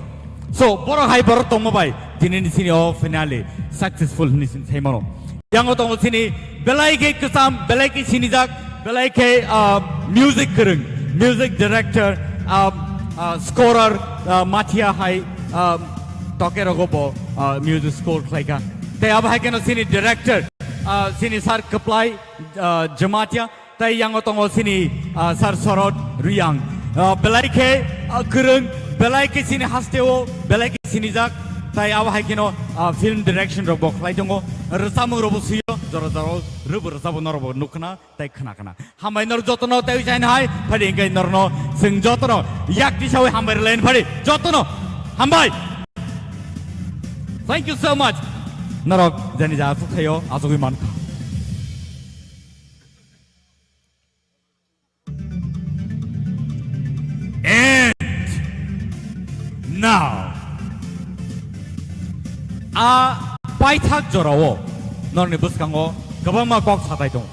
So, borok hai borok tongma bai tini ni chini o finale successful hwnwi chwng sai mano. Yango tongo chini belai khe kwcham, belai khe sinijak, Belai khe, ah, music kwrwng, music director, ah, ah, scorer, ah, Mathia hai, ah, toke rogo bo, ah, music score khlaikha. Tei abo hai kheno chini director, ah, chini sir Kwplai, ah, Jamatia, tei yango tongo chini, ah, sir Sorot Riyang. Ah, belai khe, ah, kwrwng, belai khe chini hasteo, belai khe sinijak, tei abo hai kheno, ah, film direction rok bo khlai tongo, rwchapmung rok bo swiyo, jora jora rwbo rwchapmung rok bo nukna. Tei khna khna. Hambai nor jotono tei jain hai. Phadi hingke norno sing jotono yak tisawi hambai relen phadi jotono. Hambai. Thank you so much. Norok jani ja asuk thayo asugwi mankha. And now, a paithak jorao norni bwskango kwbangma kok satai tongo.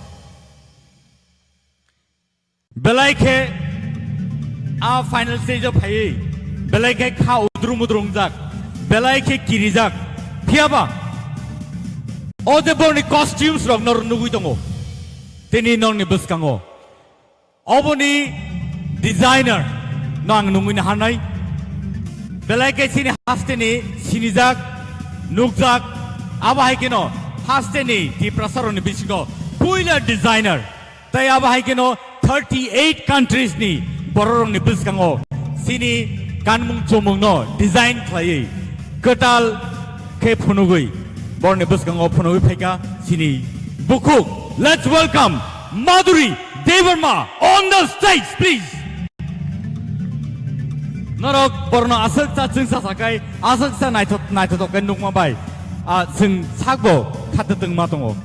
Belai khe a final stage o phaiwi belai khe kha udrum udrum jak, belai khe kirijak. Phiyaba o je borni costumes rok nor nugwi tongo tini nongni bwskango. Oboni designer no ang nungwi naharnai. Belai khe chini hasteni sinijak, nukjak, abo hai kheno hasteni Tiprasarokni bisingo puila designer. Tei abo hai kheno thirty eight countries ni bororokni bwskango chini kanmung chomungno design khlaiwi kwtal khe phunugwi borni bwskango phunugwi phaikha chini bukhuk. Let's welcome Madhuri Debbarma on the stage, please. Norok borno aswk cha chwngsa sakai, aswk cha naithok, naithotok khe nukma bai, ah, chwng sakbo khatwtwng ma tongo.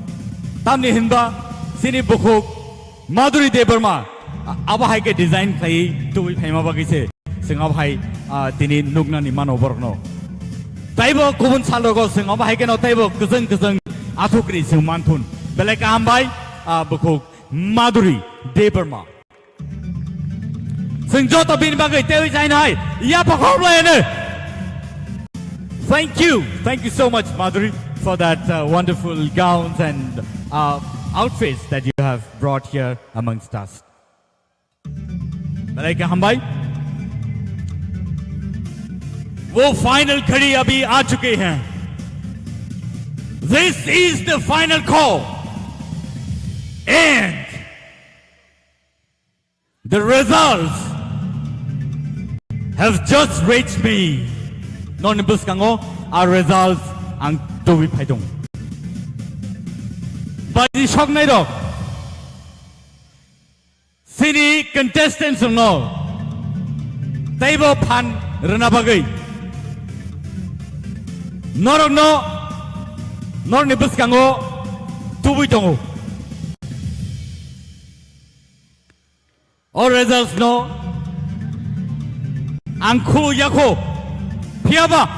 Tamni hinba chini bukhuk Madhuri Debbarma, a-, abo hai khe design khlaiwi tubui phaima bagwi se chwng abo hai, ah, tini nuknani mano borokno. Taibo kubun sal rogo chwng abo hai kheno taibo kwchwng kwchwng athukri chwng manthun. Belai kaham bai, ah, bukhuk Madhuri Debbarma. Chwng joto bini bagwi teiwi jaina hai yapha khoroklayano. Thank you. Thank you so much, Madhuri, for that, uh, wonderful gowns and, uh, outfits that you have brought here amongst us. Belai khe hambai. वो फाइनल घड़ी अभी आ चुकी है। This is the final call. And the results have just reached me. Noni bwskango a results ang tubui phaidung. Baji soknai rok, chini contestants no teibo phan rwna bagwi norokno norni bwskango tubui tongo. O results no ang khulu yakho, phiyaba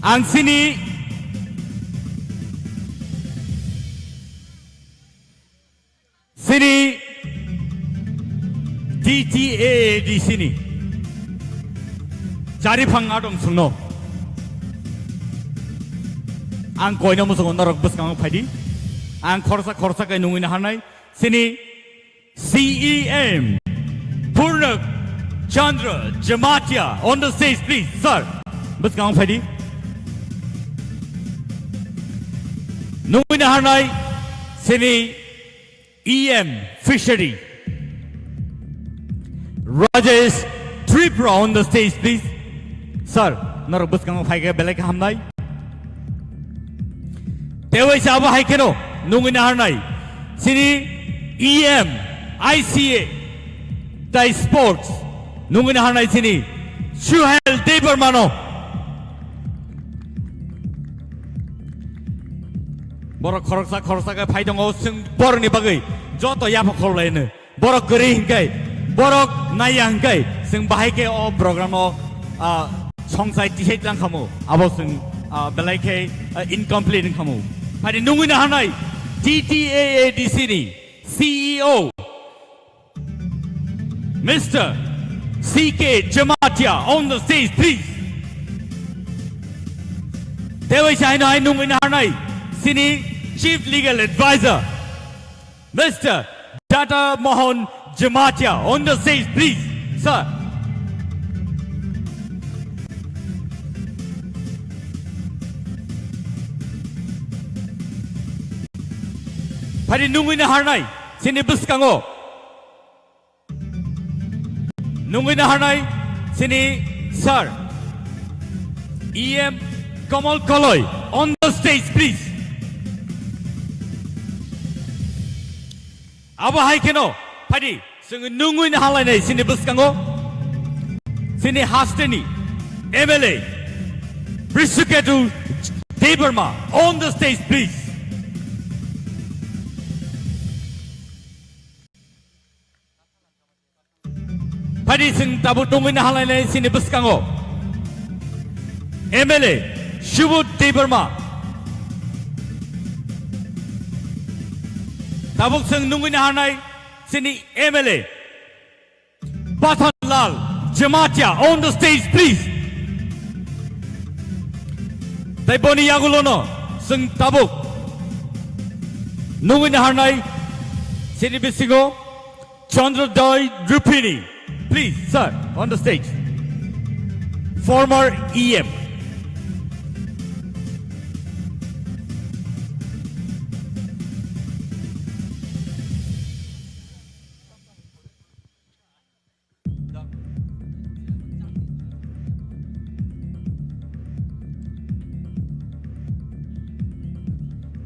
ang chini, chini T T A A D C ni chari phang adong sungno. Ang koino muchungo norok bwskango phaidi. Ang khorsa khorsa khe nungwi naharnai. Chini C E M Purnak Chandra Jamatia on the stage, please, sir. Bwskango phaidi. Nungwi naharnai chini E M Fishery, Rajesh Tripura on the stage, please. Sir, norok bwskango phaikhe belai khe hamnai. Teiwaisa abo hai kheno nungwi naharnai chini E M I C A tai sports nungwi naharnai chini Suhel Debbarmano. Borok khoroksa khoroksa khe phai tongo, chwng borokni bagwi joto yapha khorlaino. Borok kwrwi hwnkhe, borok naiya hwnkhe, chwng bahai khe o program o, ah, songsai tisai tlang khamu, abo chwng, ah, belai khe, ah, incomplete wng khamu. Phai nungwi naharnai T T A A D C ni C E O, Mister C K Jamatia on the stage, please. Teiwaisa haino hai nungwi naharnai chini Chief Legal Advisor, Mister Dada Mohan Jamatia, on the stage, please, sir. Phari nungwi naharnai, sini bwskango. Nungwi naharnai sini sir, E M Kamal Koloi, on the stage, please. Abo hai kheno, phadi, chwng nungwi nahalainai sini bwskango, sini hasteni M L A, Brisuketu Debbarma, on the stage, please. Phadi chwng tabuk nungwi nahalainai sini bwskango M L A Subodh Debbarma. Tabuk chwng nungwi naharnai sini M L A Pathanlal Jamatia, on the stage, please. Tai boni yagulono chwng tabuk nungwi naharnai sini bisingo Chandrodaya Rupini, please, sir, on the stage. Former E M.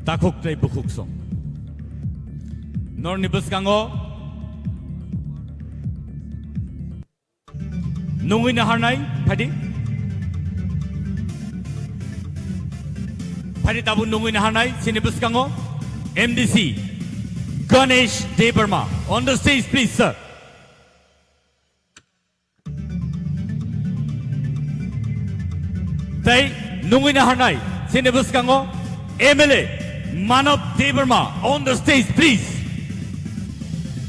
Takhuk tei bukhuk song. Norni bwskango nungwi naharnai, phadi. Phadi tabuk nungwi naharnai, sini bwskango M D C Ganesh Debbarma. On the stage, please, sir. Tai nungwi naharnai, sini bwskango M L A Manav Debbarma, on the stage, please.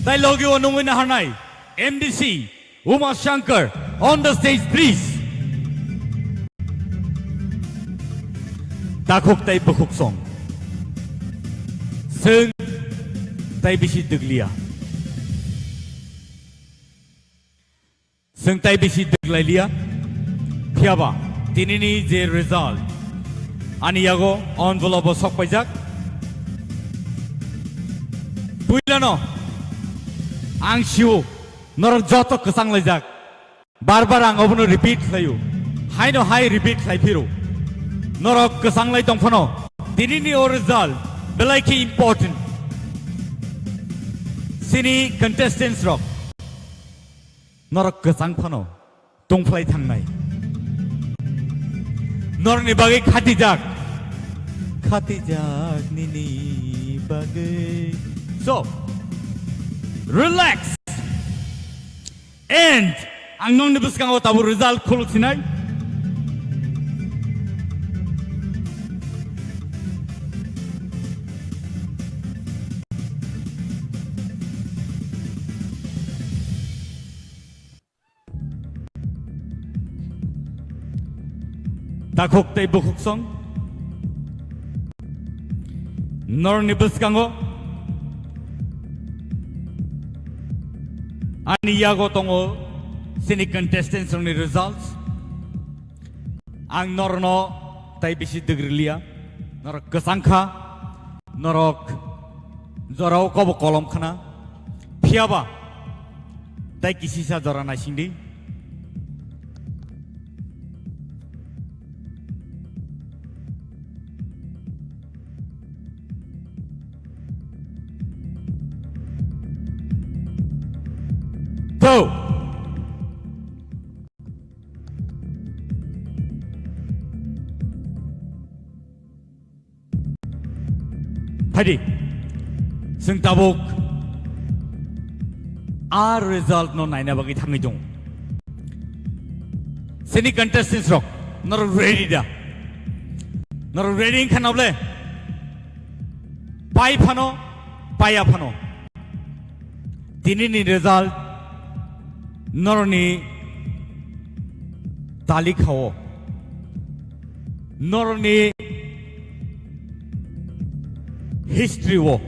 Tai logio nungwi naharnai M D C Uma Shankar, on the stage, please. Takhuk tai bukhuk song. Chwng tai bisi dwglia. Chwng tai bisi dwglailiya. Phiyaba tinini je result ani yago envelope o sokpaijak. Puilano ang sio norok joto kwchang laijak. Bar bar ang obono repeat khlaio. Haino hai repeat khlai phiro. Norok kwchang lai tong phano tinini o result belai khe important. Sini contestants rok. Norok kwchang phano tongphlai thangnai. Norokni bagwi khatijak. Khatijak nini bagwi. So, relax. And ang nokni bwskango tabuk result khuluk sinai. Takhuk tei bukhuk song. Norni bwskango ani yago tongo sini contestants rokni results. Ang norno tai bisi dwgriliya. Norok kwchang kha. Norok jorao kobo kolom khna. Phiyaba tai kisisa jora naisingdi. To. Phaidi, chwng tabuk a result no naina bagwi thangwi tongo. Sini contestants rok, norok ready da? Norok ready wngkha na bole? Pai phano, paiya phano. Tinini result norokni talikha o, norokni history o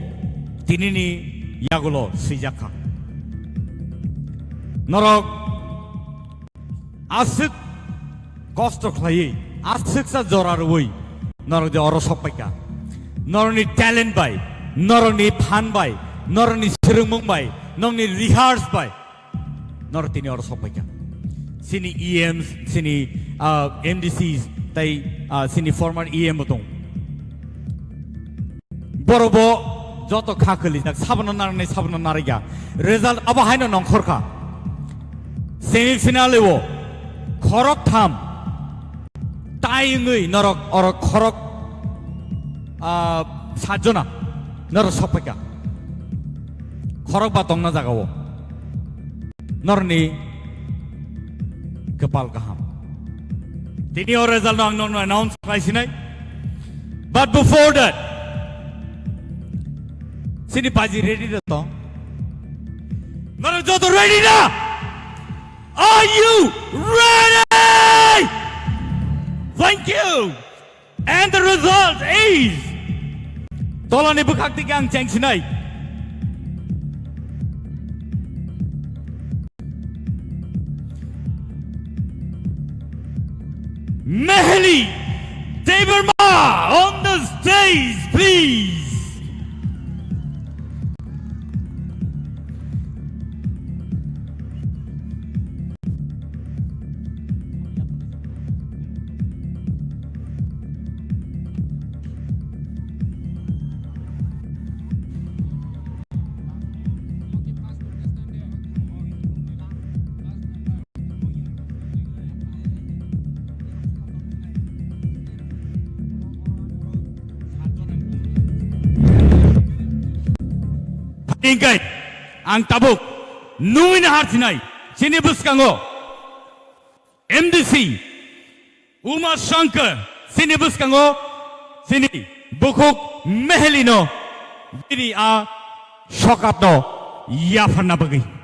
tinini yagulo swijak kha. Norok aswk kosto khlaiwi, aswksa jora rwui norok je oro sok paikha. Norokni talent bai, norokni phan bai, norokni swrwngmung bai, norokni rehearse bai, norok tini oro sok paikha. Chini E Ms, chini, ah, M D Cs, tai, ah, chini former E M bo tong. Borok bo joto kha khwlijak, sabono narwknai, sabono narwkya. Result abo haino nongkhor kha. Semi final o khorok tham tai wngwi norok oro khorok, ah, satjona norok sok paikha. Khorok ba tongna jaga o. Norni kwpal kaham. Tini o result no ang norno announce khlai sinai. But before that, sini baji ready da to? Norok joto ready da? Are you ready? Thank you. And the result is, tolani bwkhak tike ang chengsinai. Meheli Debbarma on the stage, please. Hingkai ang tabuk nungwi nahar sinai chini bwskango M D C Uma Shankar chini bwskango chini bukhuk Meheli no bini a sokatno yapharna bagwi.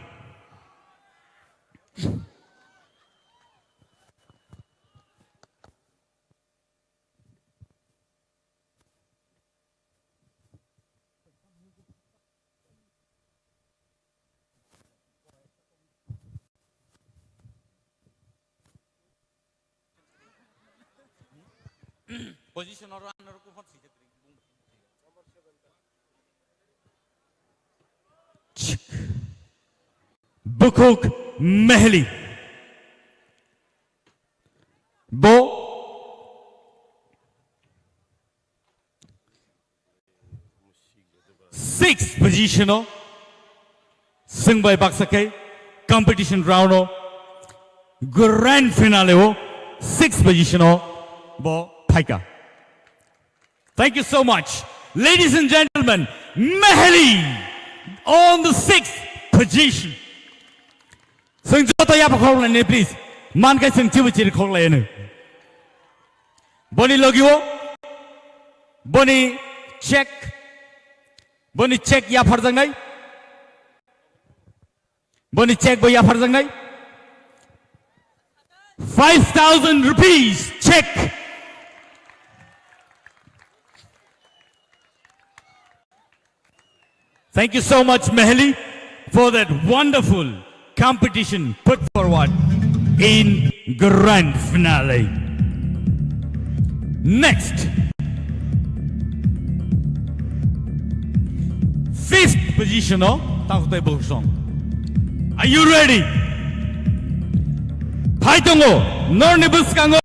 Position oro ano rukun hot sijak ring. Bukhuk Meheli. Bo sixth position o swngbai baksa khe competition round o grand finale o sixth position o bo phaikha. Thank you so much. Ladies and gentlemen, Meheli on the sixth position. Swng joto yapha khorok lainai, please. Man kai swng chibu chiri khorok lainai. Boni logio, boni check, boni check yapharjaknai. Boni check bo yapharjaknai. Five thousand rupees check. Thank you so much, Meheli, for that wonderful competition put forward in grand finale. Next, fifth position o takhtai bosong. Are you ready? Phai tongo, norni bwskango.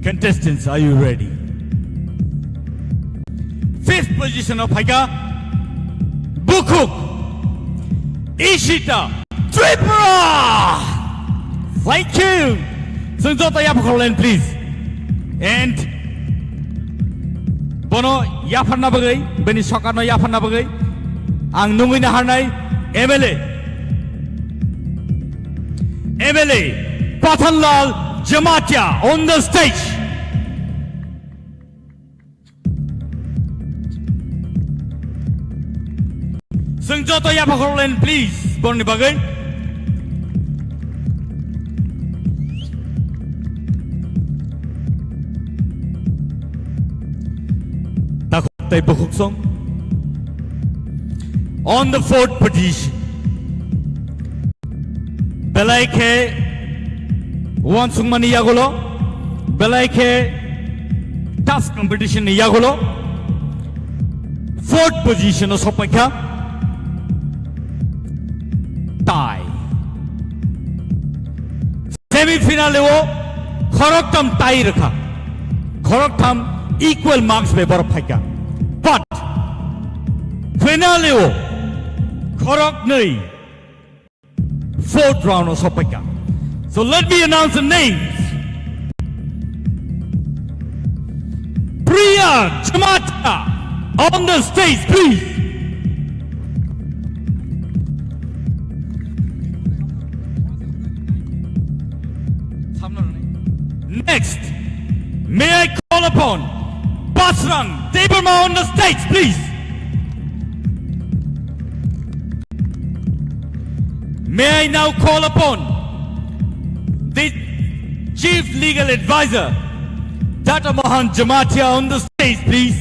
Contestants, are you ready? Fifth position o phaikha Bukhuk Ishita Tripura. Thank you. Swng joto yapha khorok lainai, please. And bono yapharna bagwi, bini sokatno yapharna bagwi ang nungwi naharnai M L A, M L A Pathanlal Jamatia on the stage. Swng joto yapha khorok lainai, please, borni bagwi. tei bukhuk song. On the fourth position. Belai khe uansukmani yagulo, belai khe tough competition ni yagulo fourth position o sokpaikha. Tie. Semi final o khoroktham tie rwkha. Khoroktham equal marks bai borok phaikha. But final o khoroknwi fourth round o sokpaikha. So let me announce the names. Priya Jamatia on the stage, please. Next, may I call upon Basrang Debbarma on the stage, please. May I now call upon the Chief Legal Advisor, Doctor Mohan Jamatia, on the stage, please.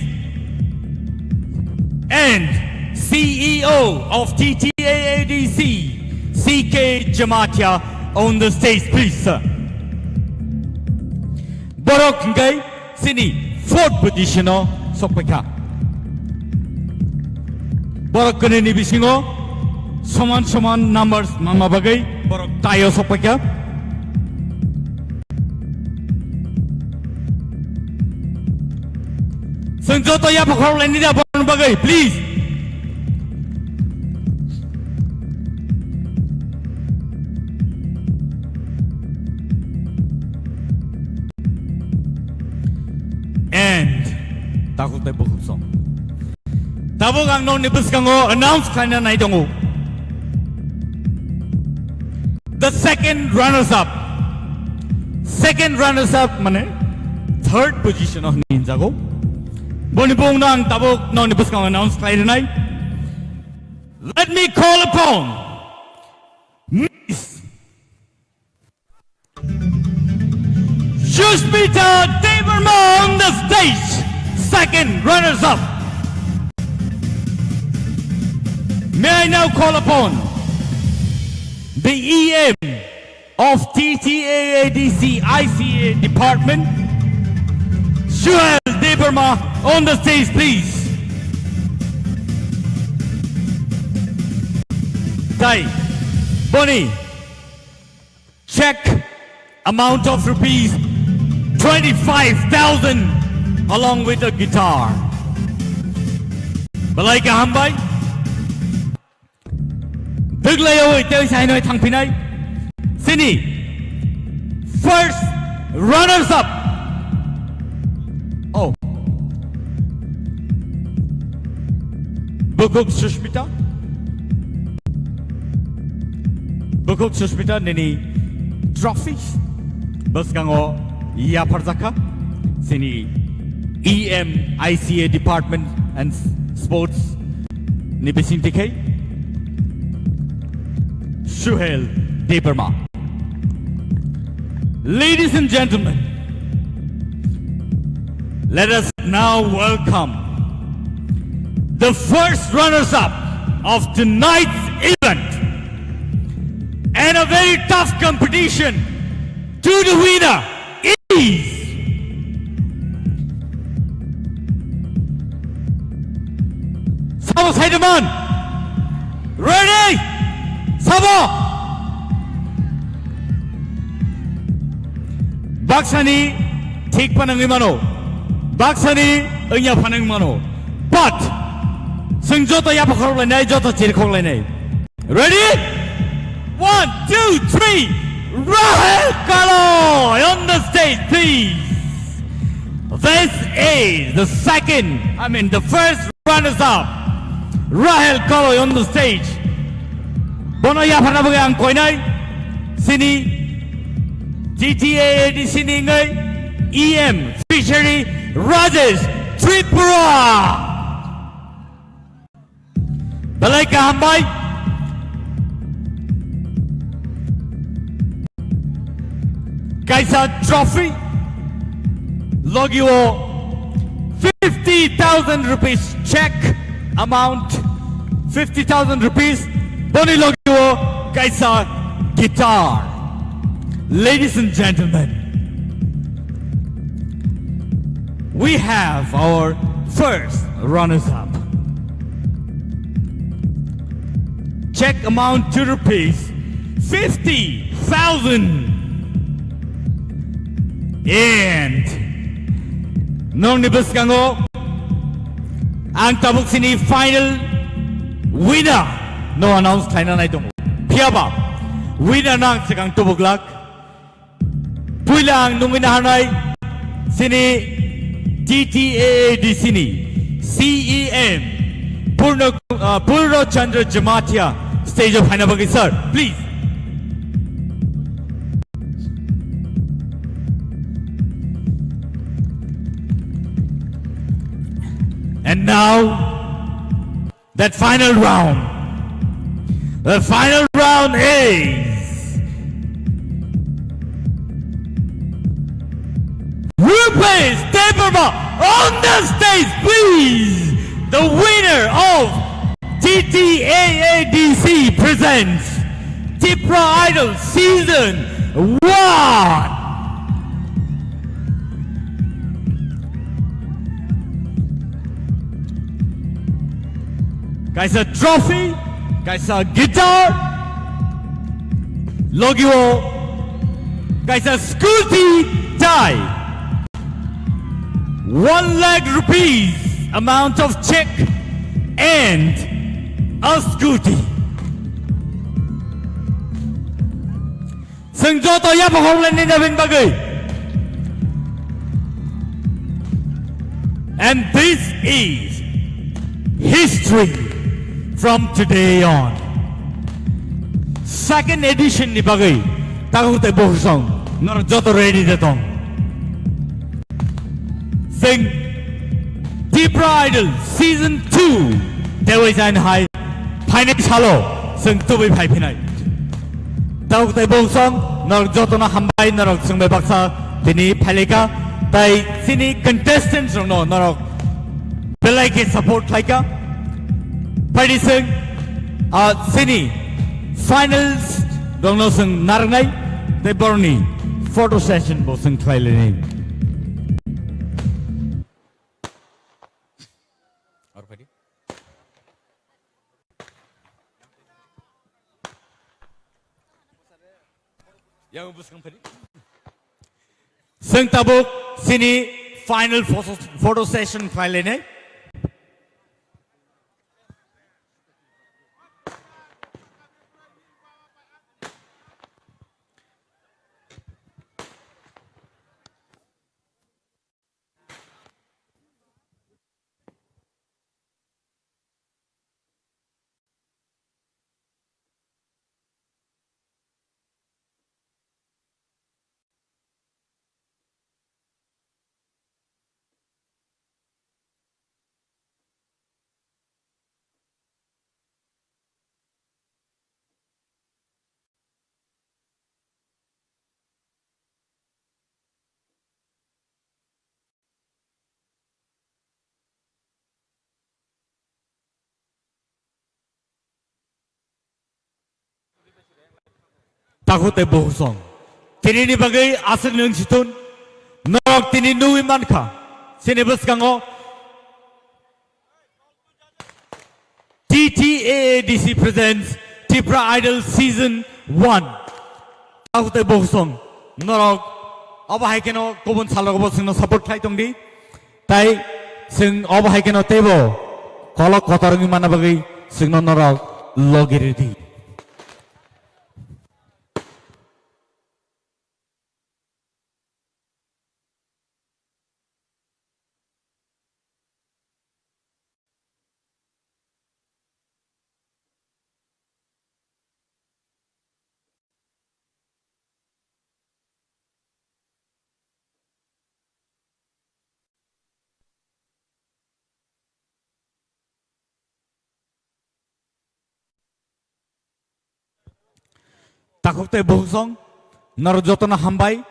And C E O of T T A A D C, C K Jamatia, on the stage, please, sir. Borok hingkai chini fourth position o sokpaikha. Borok kwnwi ni bisingo soman soman numbers mangma bagwi borok tie o sokpaikha. Chwng joto yapha khorok laini da borokni bagwi, please. And takhuk tei bukhuk song. Tabuk ang nokni bwskango announce khlaina nai tongo. The second runners up. Second runners up mane third position o hinwi hinjago. Boni bumungno ang tabuk nokni bwskango announce khlai rwnai. Let me call upon Miss Sushmita Debbarma on the stage, second runners up. May I now call upon the E M of T T A A D C I C A department, Suhel Debbarma on the stage, please. Tai, Bonnie. Check amount of rupees twenty-five thousand along with a guitar. Belai kaham bai. Dwglaiwi tei sainoi thangphinai. Sini first runners up. Oh. Bukhuk Sushmita. Bukhuk Sushmita nini trophy bwskango yapharjakha. Sini E M I C A Department and Sports ni bising tikhai Suhel Debbarma. Ladies and gentlemen, let us now welcome the first runners-up of tonight's event, and a very tough competition to the winner is Sabo Saidaman. Ready? Sabo. Baksani thik phanangwi mano. Baksani wngya phanangwi mano. But, chwng joto yapha khorok lainai, joto chiri khorok lainai. Ready? One, two, three. Rahel Kaloi on the stage, please. This is the second, I mean, the first runners-up. Rahel Kaloi on the stage. Bono yapharna bagwi ang koinai. Sini T T A A D C ni wngwi E M Fishery Rajesh Tripura. Belai kaham bai. Kaisa trophy. Logi o fifty thousand rupees check amount, fifty thousand rupees, boni logio kaisa guitar. Ladies and gentlemen, we have our first runners-up. Check amount to rupees fifty thousand. And nongni bwskango ang tabuk sini final winner no announce khlaina nai tongo. Phiyaba winner no ang swkang tubuklak. Puila ang nungwi naharnai sini T T A A D C ni C E M Purno, uh, Purno Chandra Jamatia stage o phaina bagwi, sir, please. And now, that final round. The final round is Rupesh Debbarma on the stage, please. The winner of T T A A D C presents Tipra Idol Season one. Kaisa trophy, kaisa guitar, logio kaisa scooty tai one lakh rupees amount of check and a scooty. Chwng joto yapha khoroknai nini bagwi. And this is history from today on. Second edition ni bagwi takhuk tei bokhorok norok joto ready de tong. Chwng Tipra Idol Season two tei waisa hai phainai salo chwng tubui phai phinai. Takhuk tei bokhorok norok jotono hambai, norok chwng bai baksa tini phailika tei chini contestant rokno norok belai khe support khlaika. Phaidi chwng, ah, chini finals rokno chwng narwknai tei borokni photo session bo chwng khlai lainai. Yang bwskang phari. Chwng tabuk chini final photo, photo session khlai lainai. Takhuk tei bokhorok. Tini ni bagwi aswk nwng situn. Norok tini nugwi mankha. Chini bwskango T T A A D C presents Tipra Idol Season one. Takhuk tei bokhorok. Norok obo hai kheno kubun salrogo bo chwngno support khlai tongdi. Tai chwng obo hai kheno teibo kolok kotor wngwi manna bagwi chwngno norok logi rwdi. Takhuk tei bokhorok, norok jotono hambai.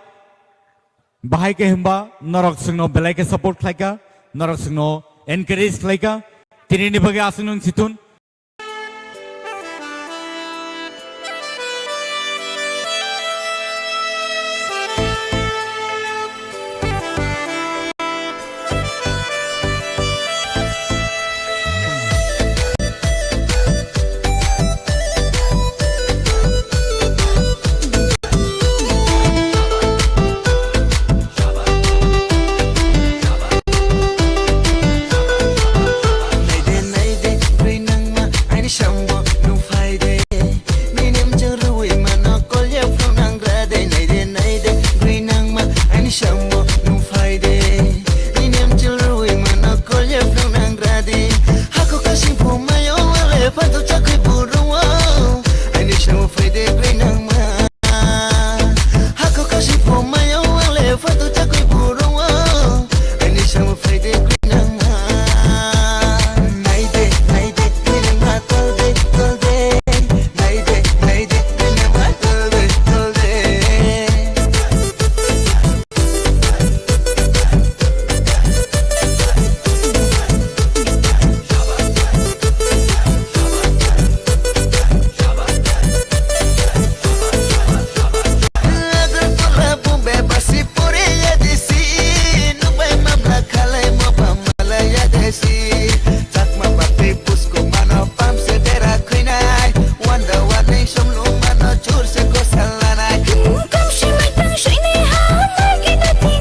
Bahai khe hwnba norok chwngno belai khe support khlaikha. Norok chwngno encourage khlaikha. Tinini bagwi aswk nwng chithun. Naide, naide, bwrwi nangma, aini sambo nung phaide. Nini mchang rwi mano, kolya phunang rade. Naide, naide, bwrwi nangma, aini sambo nung phaide. Nini mchang rwi mano, kolya phunang rade. Hako kasing phumayo, wale phantu chakwi buruwo. Aini sambo phaide, bwrwi nangma. Hako kasi phumayo wale phantu chakwi buruwo. Ani samo phaide kwinangma. Naide, naide, kwinangma kolde, kolde. Naide, naide, kwinangma kolde, kolde. Agartala, Bombay, basi pore ya desi, nubai mamla khalai mo bamala ya desi. Chakma bati pusko mano pam se dera khuinai, wanda wani somlu mano chur se kosal lanai. Kam shimai tang shini ha, margi dati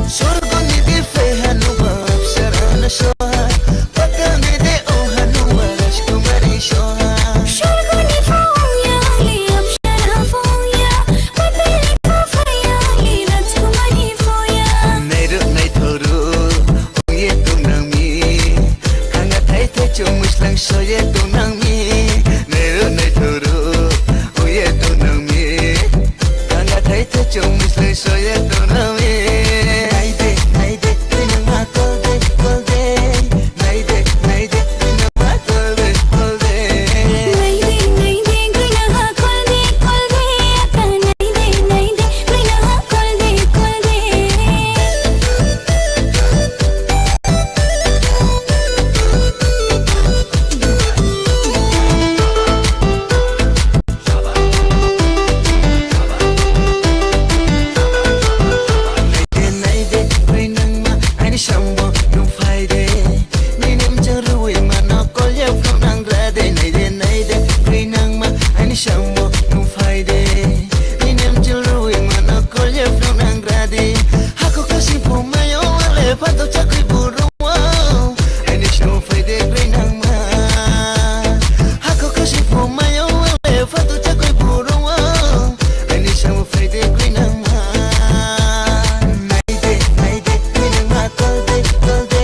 Sorgoni di fe hanu bapsara na soha, patani de o hanu rajkumari soha. Sorgoni foya li apsara foya, patani foya li rajkumari foya. Nairu naithoru. Uye tongnang mi, kanga thai thai chumui slang soye tongnang mi. Nero naithoro, uye tongnang mi, kanga thai thai chumui slang soye tongnang mi. Naide, naide, twi nang ma kolde, kolde. Naide, naide, twi nang ma kolde, kolde. Naide, naide, twi nang ma kolde, kolde. Ata naide, naide. Naide, naide, bai nangma, ani sambo nung phaide. Nini mchang rwi mano, kolya phunang rade. Naide, naide, bai nangma, ani sambo nung phaide. Nini mchang rwi mano, kolya phunang rade. Hako kasi phumayo, wale phato chakwi buru. Ani sambo phaide bai nangma. Hako kasi phumayo, wale phato chakwi buru. Ani sambo phaide bai nangma. Naide, naide, bai nangma, kolde, kolde.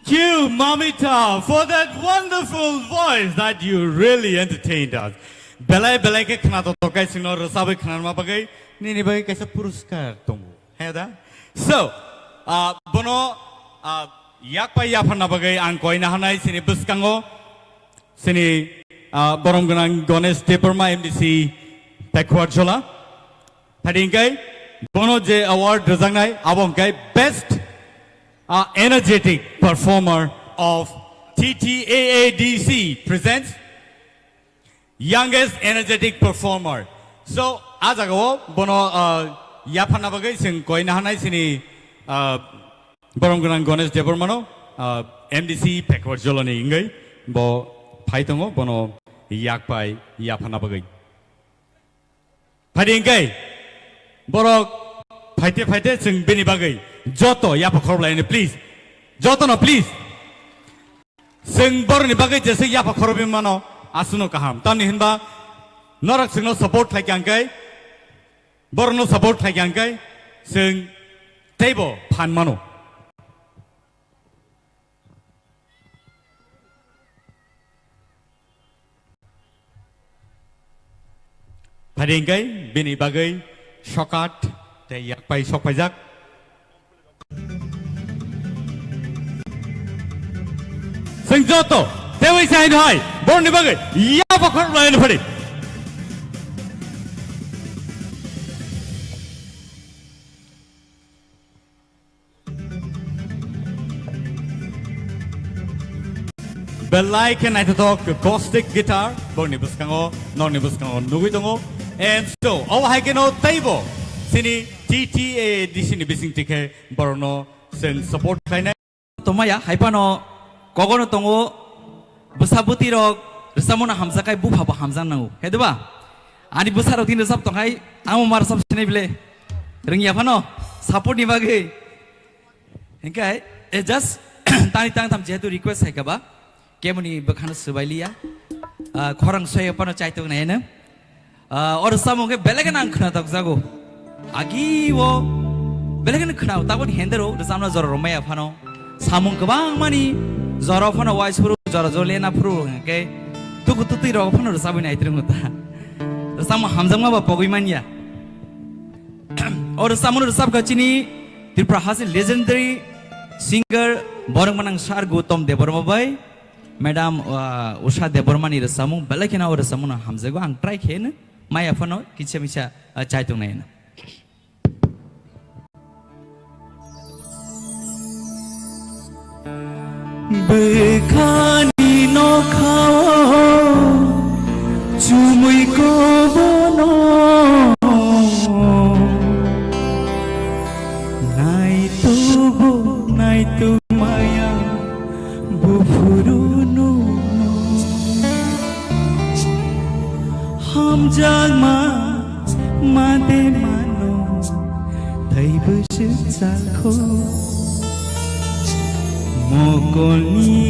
You, Mamita, for that wonderful voice that you really entertained us. Belai belai khe khna to tokai singno rwchabwi khnarma bagwi nini bagwi kaisa puruskar tongo. He da? So, ah, bono, ah, yakpai yapharna bagwi ang koina hanai sini bwskango, sini, ah, borom gwnang Ganesh Debbarma, M D C Pekhuarjhola. Phadi hingkai bono je award rwjaknai abo hingkai Best, ah, Energetic Performer of T T A A D C presents Youngest Energetic Performer. So, a jagao bono, ah, yapharna bagwi chwng koina hanai sini, ah, borom gwnang Ganesh Debbarmano, ah, M D C Pekhuarjholani wngwi bo phai tongo, bono yakpai yapharna bagwi. Phadi hingkai borok phaite phaite chwng bini bagwi joto yapha khoroblaini, please. Jotono, please. Chwng borokni bagwi jesa yapha khorobwi mano, aswkno kaham. Tamni hinba norok chwngno support khlai kha hingkai, borokno support khlai kha hingkai chwng teibo phan mano. Phadi hingkai bini bagwi sokat tei yakpai sokpaijak. Chwng joto teiwi sai no hai borokni bagwi yapha khoroblaini phadi. Belai khe naithothok acoustic guitar, borokni bwskango, norokni bwskango nugwi tongo. And so, obo hai kheno teibo chini T T A D C ni bising tikhe borokno chwng support khlainai. Tongmaya, hai phano kogono tongo, bwsa bwtwi rok rwchapmano hamjak khai bupha bo hamjak nango, he diba? Ani bwsa rok tini rwchap tong khai, tamo ma rwchap sinai bile, rwngya phano, support ni bagwi. Hingke, eh, just tani tang tham jehetu request hai kaba, kemoni bwkhano swbai liya, ah, khorang soya phano chaitok nai eno. Ah, o rwchapmung khe belai kheno ang khwnatok jago. Agi o belai kheno khwnao, taboni hende ro rwchapna jora rw maya phano. Samung kwbangmani jora phano wai suru, jora jora lena phuru hwnkhe tuku tutui rok phano rwchapwi nai twrwngo ta. Rwchapmung hamjakma ba pogwi manya. O rwchapmung rwchapkha chini Tripura hasteni legendary singer borok manang sir Gautam Debbarma bai. Madam, ah, Usha Debbarmani rwchapmung, belai kheno o rwchapmungno hamjago, ang try khe hino, maya phano kisa misa, ah, chai tongnai hino. Bwkhani nokhao chumui kobono naitubu naitu maya. Buphurunu hamjakma made mano, tei bwswk chalkho mokolni.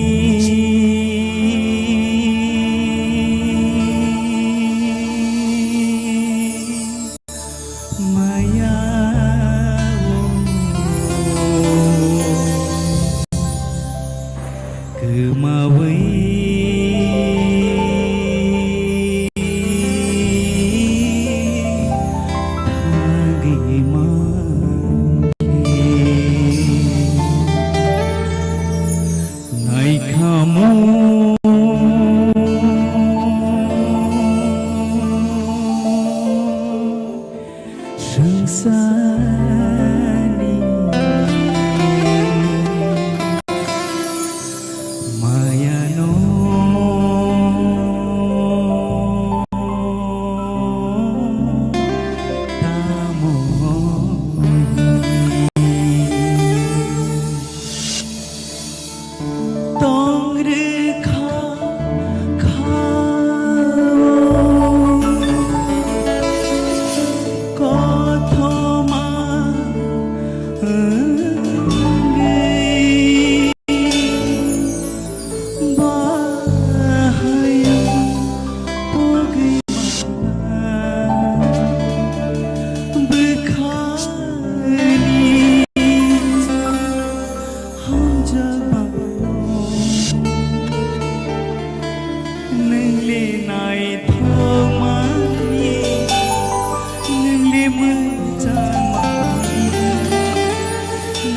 Maya o kwmawi thangwi mankhe naikha.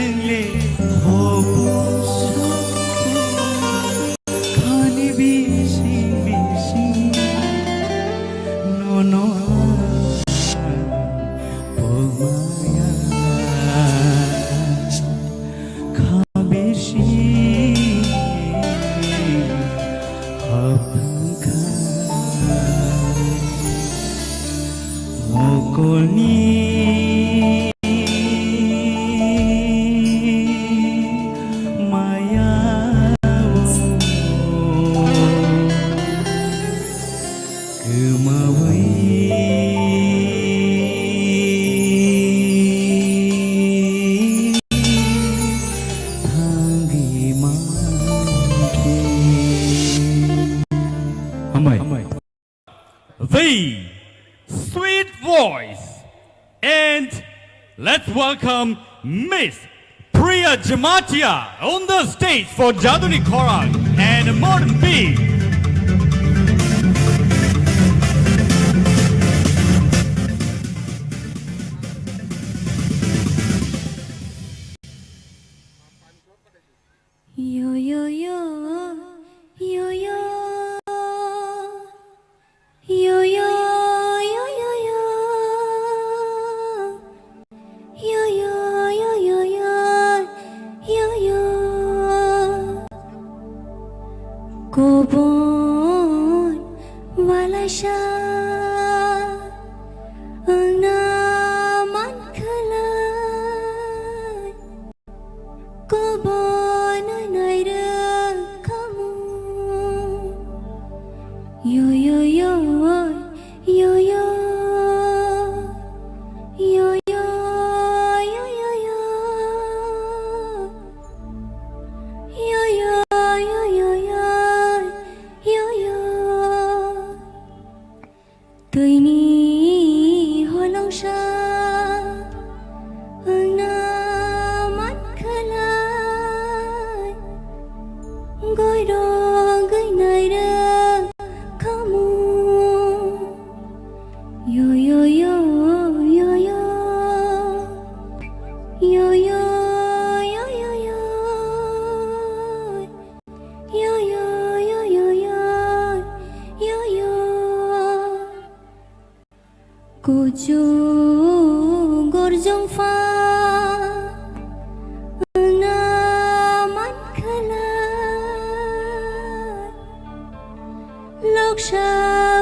Nongle hobu sobu khani bising bising nono ang pomaya kha bising hapkha. Mokolni maya o kwmawi thangwi mankhe. Hambai. The sweet voice. And let's welcome Miss Priya Jamatia on the stage for Jaduni Khorang and Modern Beat. Yo, yo, yo, yo, yo. Yo, yo, yo, yo, yo. Yo, yo, yo, yo, yo. Yo, yo. Kobon wala sa wngna mankhalai. Kobono nairwkhamu. Yo, yo, yo, yo, yo. Yo, yo, yo, yo, yo. Yo, yo, yo, yo, yo. Yo, yo. Twini holongsa wngna mankhalai, goirogwi nairwkhamu. Yo, yo, yo, yo, yo. Yo, yo, yo, yo, yo. Yo, yo, yo, yo, yo. Yo, yo. Kuchuk gorjong pha wngna mankhalai, loksa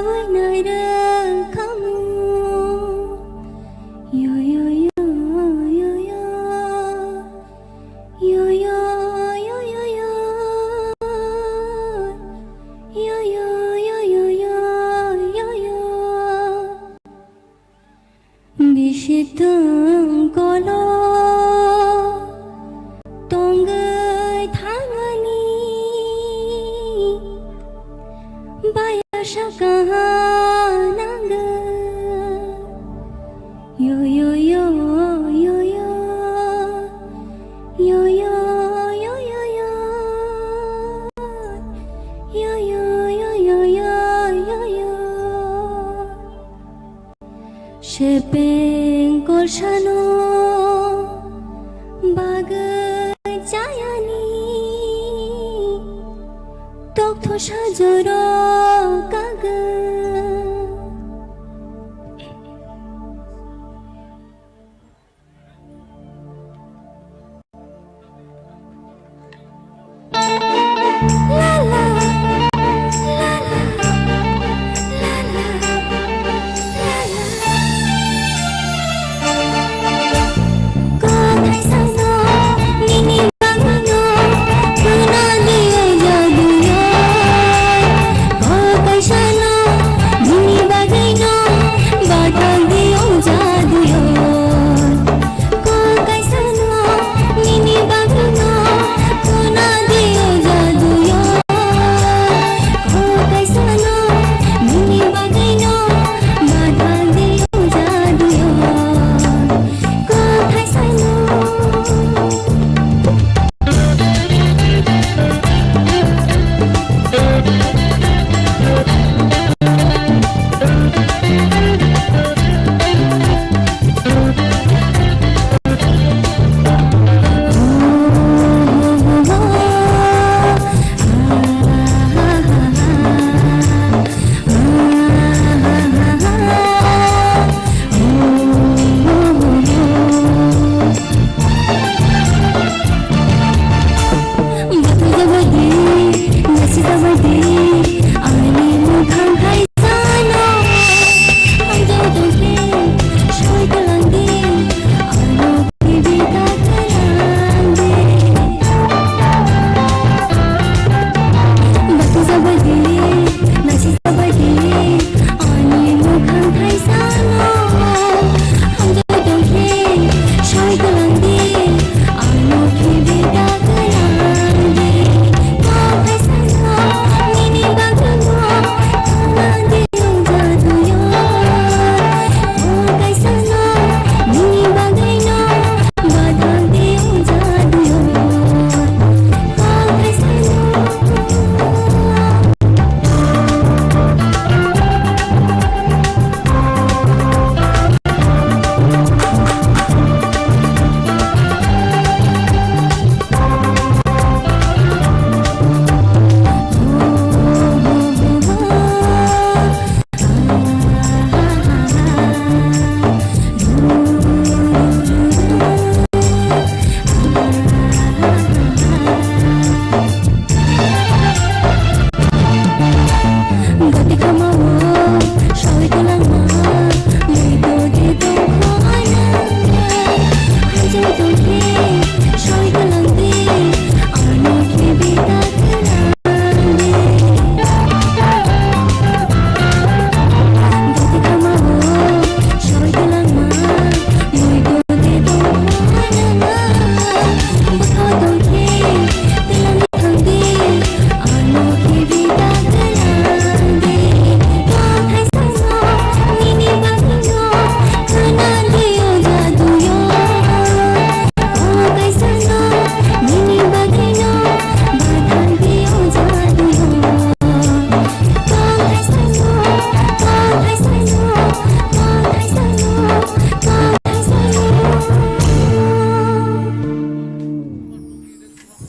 wi nairwkhamu. Yo, yo, yo, yo, yo. Yo, yo, yo, yo, yo. Yo, yo, yo, yo, yo, yo, yo. Bisi tong kolo tongwi thangani baya saka nangwi. Yo, yo, yo, yo, yo. Yo, yo, yo, yo, yo. Yo, yo, yo, yo, yo, yo, yo. Sepeng kolsano bagwi chayani tokthosajoro kagwi.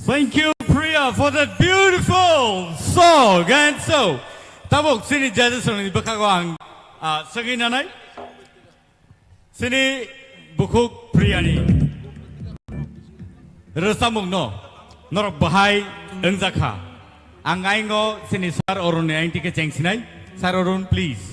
Thank you, Priya, for that beautiful song. And so, tabuk sini judges ni bwkhago ang, ah, sagwi nanai. Sini bukhuk Priya ni rwchapmung no norok bahai wngjakha. Ang aingo sini Sir Arun ni aingti khe chengsinai. Sir Arun, please.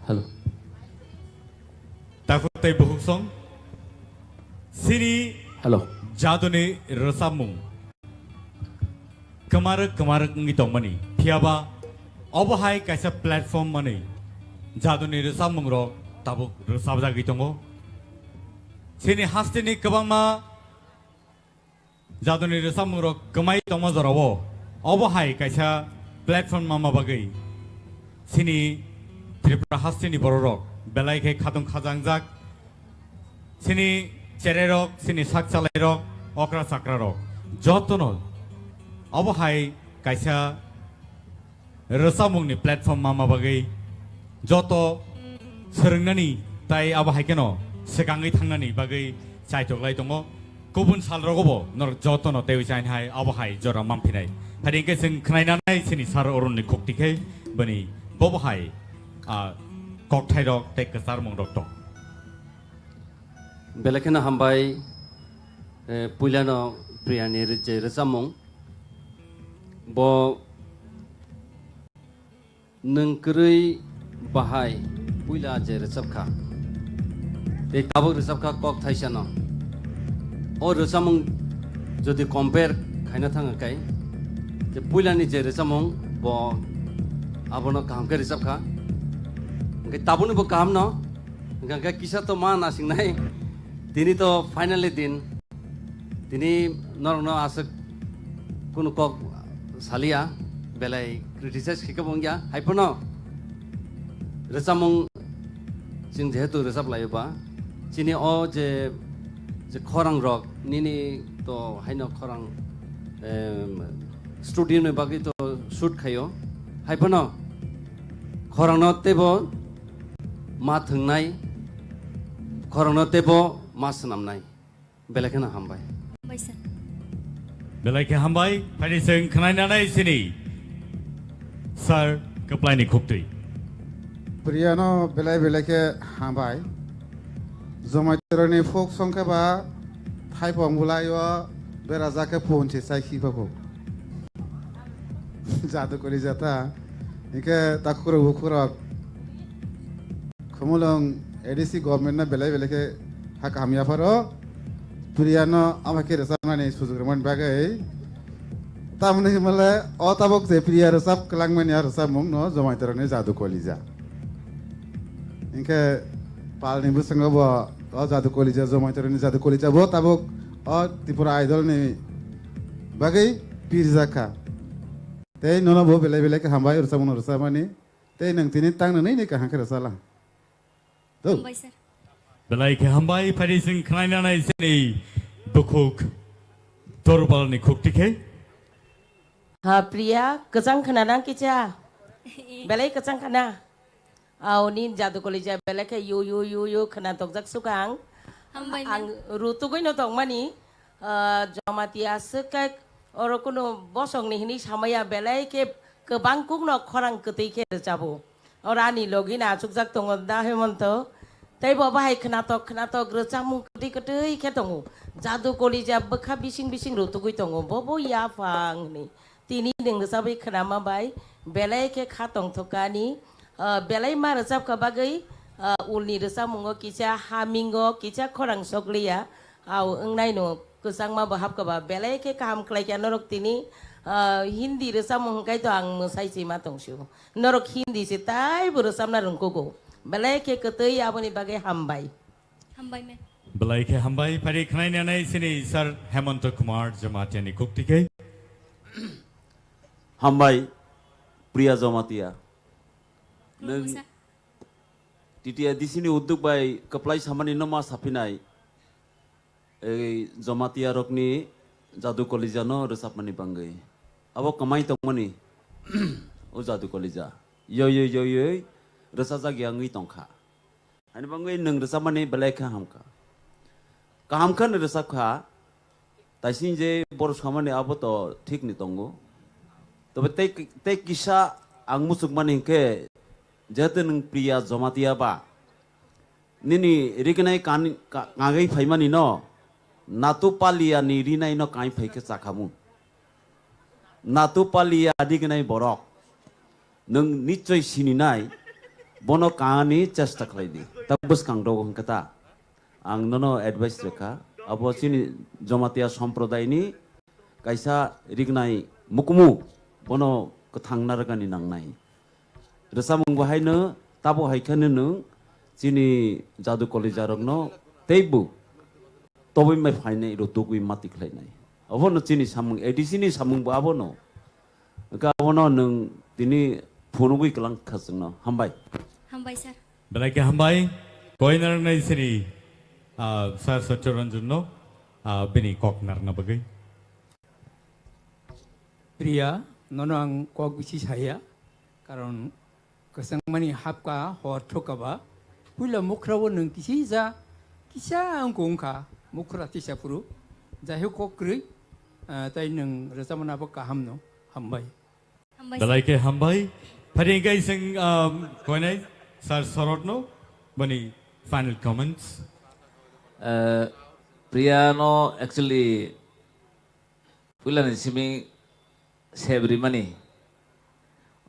Hello. Takhuk tei bukhuk song. Sini Hello. Jaduni rwchapmung. Kwmarwk kwmarwk wngwi tongmani. Phiyaba obo hai kaisa platform manwi jaduni rwchapmungrok tabuk rwchapjagwi tongo. Sini hasteni kwbangma jaduni rwchapmungrok kwmai tongma jorao obo hai kaisa platform manma bagwi sini Tripura hasteni bororok belai khe khatung khajangjak. Sini chererok, sini sak chalairok, okra chakrarok, jotono obo hai kaisa rwchapmungni platform manma bagwi joto swrwngnani tai abo hai kheno swkangwi thangnani bagwi chaitok lai tongo. Kubun salrogobo norok jotono teiwi chaini hai abo hai jora manphinai. Hai hwnkhe chwng khnainanai sini Sir Arunni khukti khe bini bobo hai, ah, kokthairok tei kwcharmungrok tong. Belai kheno hambai, eh, puilano Priyani ri-, je rwchapmung. Bo nwng kwrwi bahai puila je rwchapkha. Tei tabuk rwchapkha kok thaisano. O rwchapmung jodi compare khaina thangkha kai, je puilani je rwchapmung bo abono kaham khe rwchapkha. Hwnkhe tabukni bo kahamno Hwnkha khe kisa to ma nasingnai. Tini to finally din. Tini norokno aswk kunu kok salia, belai criticize khe kebo wngya. Haiphano rwchapmung chwng jehetu rwchap laio ba, chini o je, je khorang rok nini to haino khorang, em, studio ni bagwi to shoot khaio. Haiphano khorangno teibo ma thwngnai, khorokno teibo ma swnamnai. Belai kheno hambai. Hambai, sir. Belai khe hambai, phani chwng khnainanai sini Sir Kwplaini khuktwi. Priyano belai belai khe hambai. Jomaitoroni folk song khe ba thaipong bwlaio berajak khe phone se chai khi phabo. Jadu kori jata. Hingke takhurok bukhurok. Khumulwng A D C government no belai belai khe ha kaham yapharo. Priya no ama khe rwchapnani sujuk rwmani bagwi. Tamoni himale o tabuk je Priya rwchap kwlangmani a rwchapmung no Jomaitorokni Jadu Kolija. Hingke palni bwskango bo o Jadu Kolija, Jomaitorokni Jadu Kolija bo tabuk o Tripura Idol ni bagwi pirjak kha. Tei nono bo belai belai khe hambai rwchapmung no rwchapmani. Tei nwng tini tang nwnwi ni kaham khe rwchala. Tong. Hambai, sir. Belai khe hambai, phari chwng khnainanai sini bukhuk Dorbal ni khukti khe. Ha, Priya, kwchang khna nang kicha? Belai kwchang khna. Au, nin Jadu Kolija belai khe yu, yu, yu, yu khna tokjak sukang. Hambai, ma'am. Ang rutugwi no tongmani, ah, Jamatia swk khe oro kunu bosongni hinwi samaya belai khe kwbang kukno khorang kwtwi khe rwchabo. Oro ani logi no achukjak tongo da Hemonto. Tei bo bahai khnatok khnatok rwchapmung kwtwi kwtwi khe tongo. Jadu Kolija bwkha bising bising rutugwi tongo. Bo bo yaphang hinwi. Tini nwng rwchabwi khnama bai belai khe kha tongthokani. Ah, belai ma rwchapkha bagwi, ah, ulni rwchapmungo kisa hamingo kisa khorang sokliya. Au wngnaino kwchangma bo hapkha ba belai khe kaham khlaikha norok tini, ah, Hindi rwchapmung hwnkhe to ang mwsai chima tongsio. Norok Hindi se taibo rwchapna rwngkugo. Belai khe kwtwi aboni bagwi hambai. Hambai, ma'am. Belai khe hambai, phari khnainanai sini Sir Hemonto Kumar Jamatia ni khukti khe. Hambai, Priya Jamatia. Nwng T T A D C ni udduk bai kwplai samani no ma saphinai, ei Jamatia rokni Jadu Kolija no rwchapmani bangwi. Abo kwmai tongmani o Jadu Kolija yoi yoi yoi yoi rwchajak ya wngwi tongkha. Ani bangwi nwng rwchapmani belai khe hamkha. Kaham khe nwng rwchapkha. Taising je boro samani abo to thik ni tongo. Tobe tei, tei kisa ang muchukmani hinkhe, jehetu nwng Priya Jamatia ba, nini rignai kan-, ka-, kangwi phaimani no, Natu Palia ni rinai no kain phai khe chakhamu. Natu Palia rignai borok, nwng nichoi sininai, bono kangani chesta khlai di. Ta bwskang rogo hwnkhe ta. Ang nono advice rwkha, abo chini Jamatia somprodai ni kaisa rignai mukumu, bono kwthang narwkani nangnai. Rwchapmung bo haino tabo hai kheno nwng chini Jadu Kolija rokno teibo tobwi mai phainai rw tugwi mati khlainai. Obono chini samung, A D C ni samung bo abono. Hwnkhe abono nwng tini phunugwi kwlang kha chwngno. Hambai. Hambai, sir. Belai khe hambai. Koi narwknai sini, ah, Sir Satya Ranjan no, ah, bini kok narwkna bagwi. Priya, nono ang kok bisi saya, karon kwchangmani hapka hor thokaba, puila mukhra o nwng kisi ja, kisa wngkha wngkha, mukhra tisa phuru, jai hok kok kwrwi, ah, tai nwng rwchapmani abo kaham no, hambai. Hambai, sir. Belai khe hambai. Phari hwnkhe chwng, um, koinai Sir Sorot no, bani final comments. Uh, Priya no actually puilani simi sep rimani.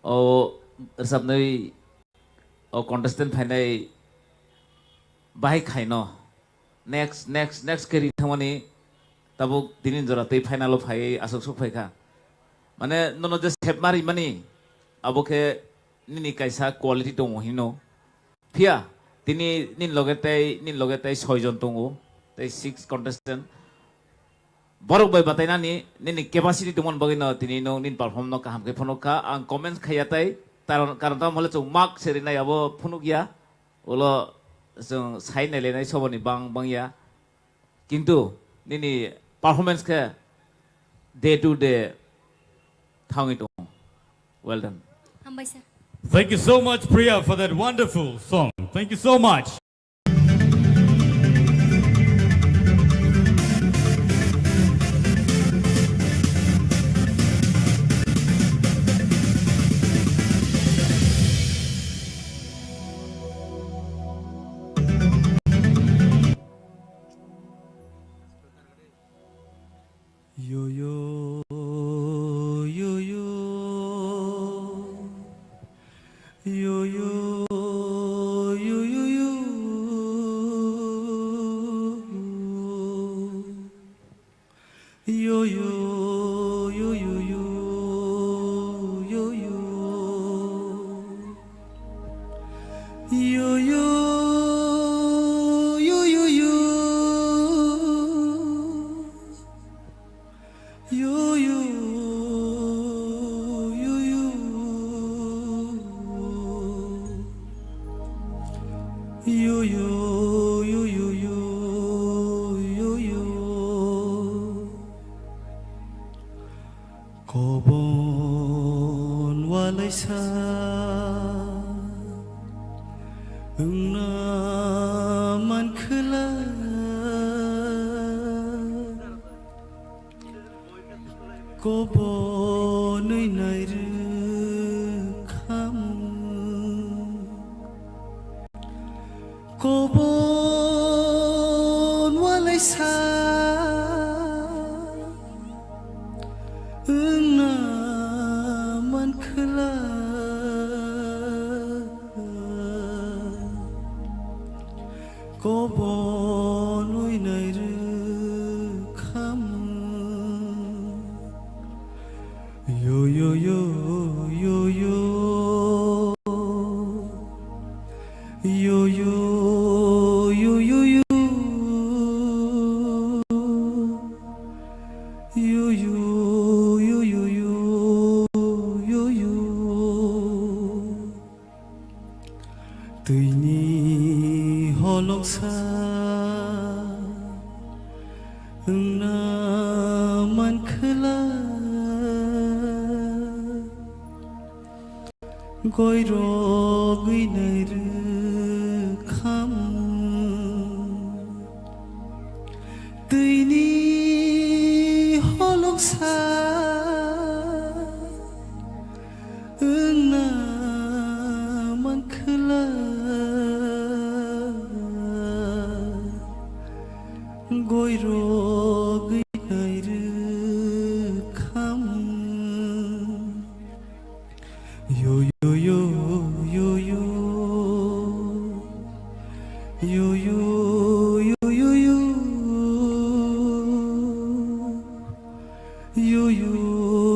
O rwchapnwi o contestant phainai bahai khaino. Next, next, next khe ri thangmani tabuk tini jora tei final o phaiwi aswk sok phaikha. Mane nono je sep ma rimani abo khe nini kaisa quality tongo hino. Phiya tini nini loge tei, nini loge tei soi jon tongo, tei six contestant. Borok bai batainani nini capacity tongmani bagwi no tini no nini perform no kaham khe phunuk kha. Ang comments khaiya tei, karon, karon tamo hole chwng mark se rinai abo phunuk ya. Ulo chwng sai nailainai soboni bang, bang ya. Kintu nini performance khe day to day thangwi tongo. Well done. Hambai, sir. Thank you so much, Priya, for that wonderful song. Thank you so much. Yo yo, yo yo. Yo yo, yo yo yo. Yo yo, yo yo yo, yo yo. Yo yo, yo yo yo. Yo yo, yo yo. Yo yo, yo yo yo, yo yo. Kobon walaisa wngna mankhwla. Kobonwi nairwkhamu. Kobon walaisa wngna mankhwla. Kobonwi nairwkhamu. Yo yo yo, yo yo. Yo yo, yo yo yo. Yo yo, yo yo yo, yo yo. Twini holoksa wngna mankhwla, goirogwi nai rwkhamu. Twini holoksa wngna mankhwla, goirogwi nai rwkhamu. Yo, yo, yo, yo, yo. Yo, yo, yo, yo, yo. Yo, yo,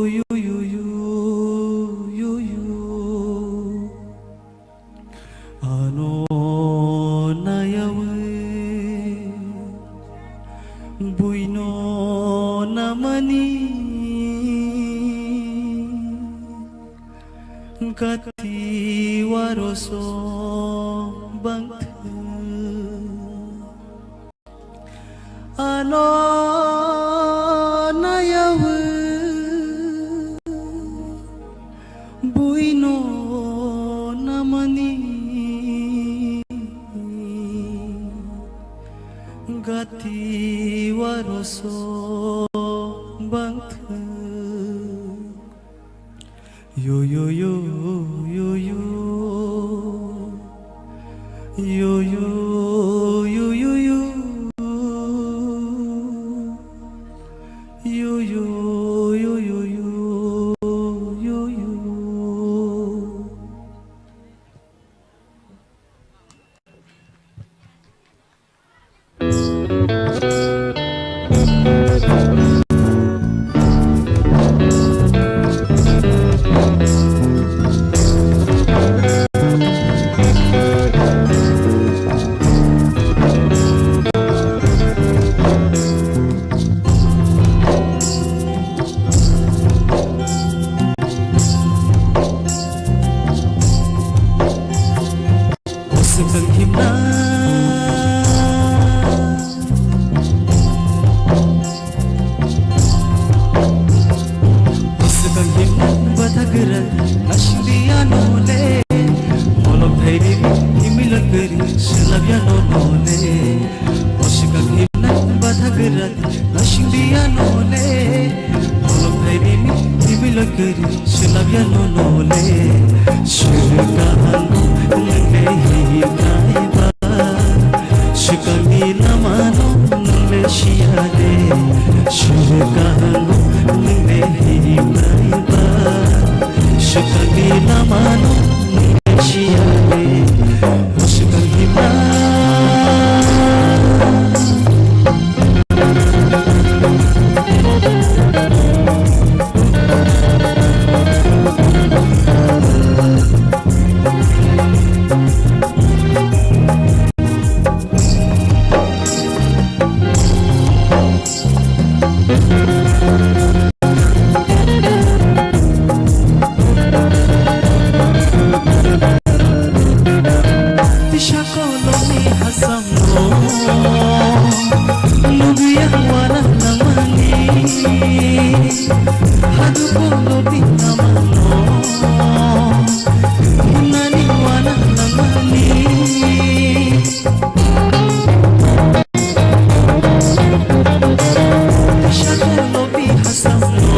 yo, yo, yo, yo, yo. Ano nayawi buino namani gati waroso bangthwi. Ano nayawi buino namani gati waroso bangthwi. Yo, yo, yo, yo, yo. Yo, yo, yo, yo, yo. Yo, yo, yo, yo, yo, yo, yo. Swkang himna, swkang himna batha gwra nasingdi ano le, molok thairi himilak gari swlabya no no le. O swkang himna batha gwra nasingdi ano le, molok thairi himilak gari swlabya no no le. Swkang nungle himnai ba, swkangni lamano nungle siya de. Swkang nungle himnai ba, swkangni lamano nungle siya de. Swkang himnai. Tisa kolomni hasamno nugwi ang wana nangmani. Hadu kolomni namano hinani wana nangmani. Tisa kolomni hasamno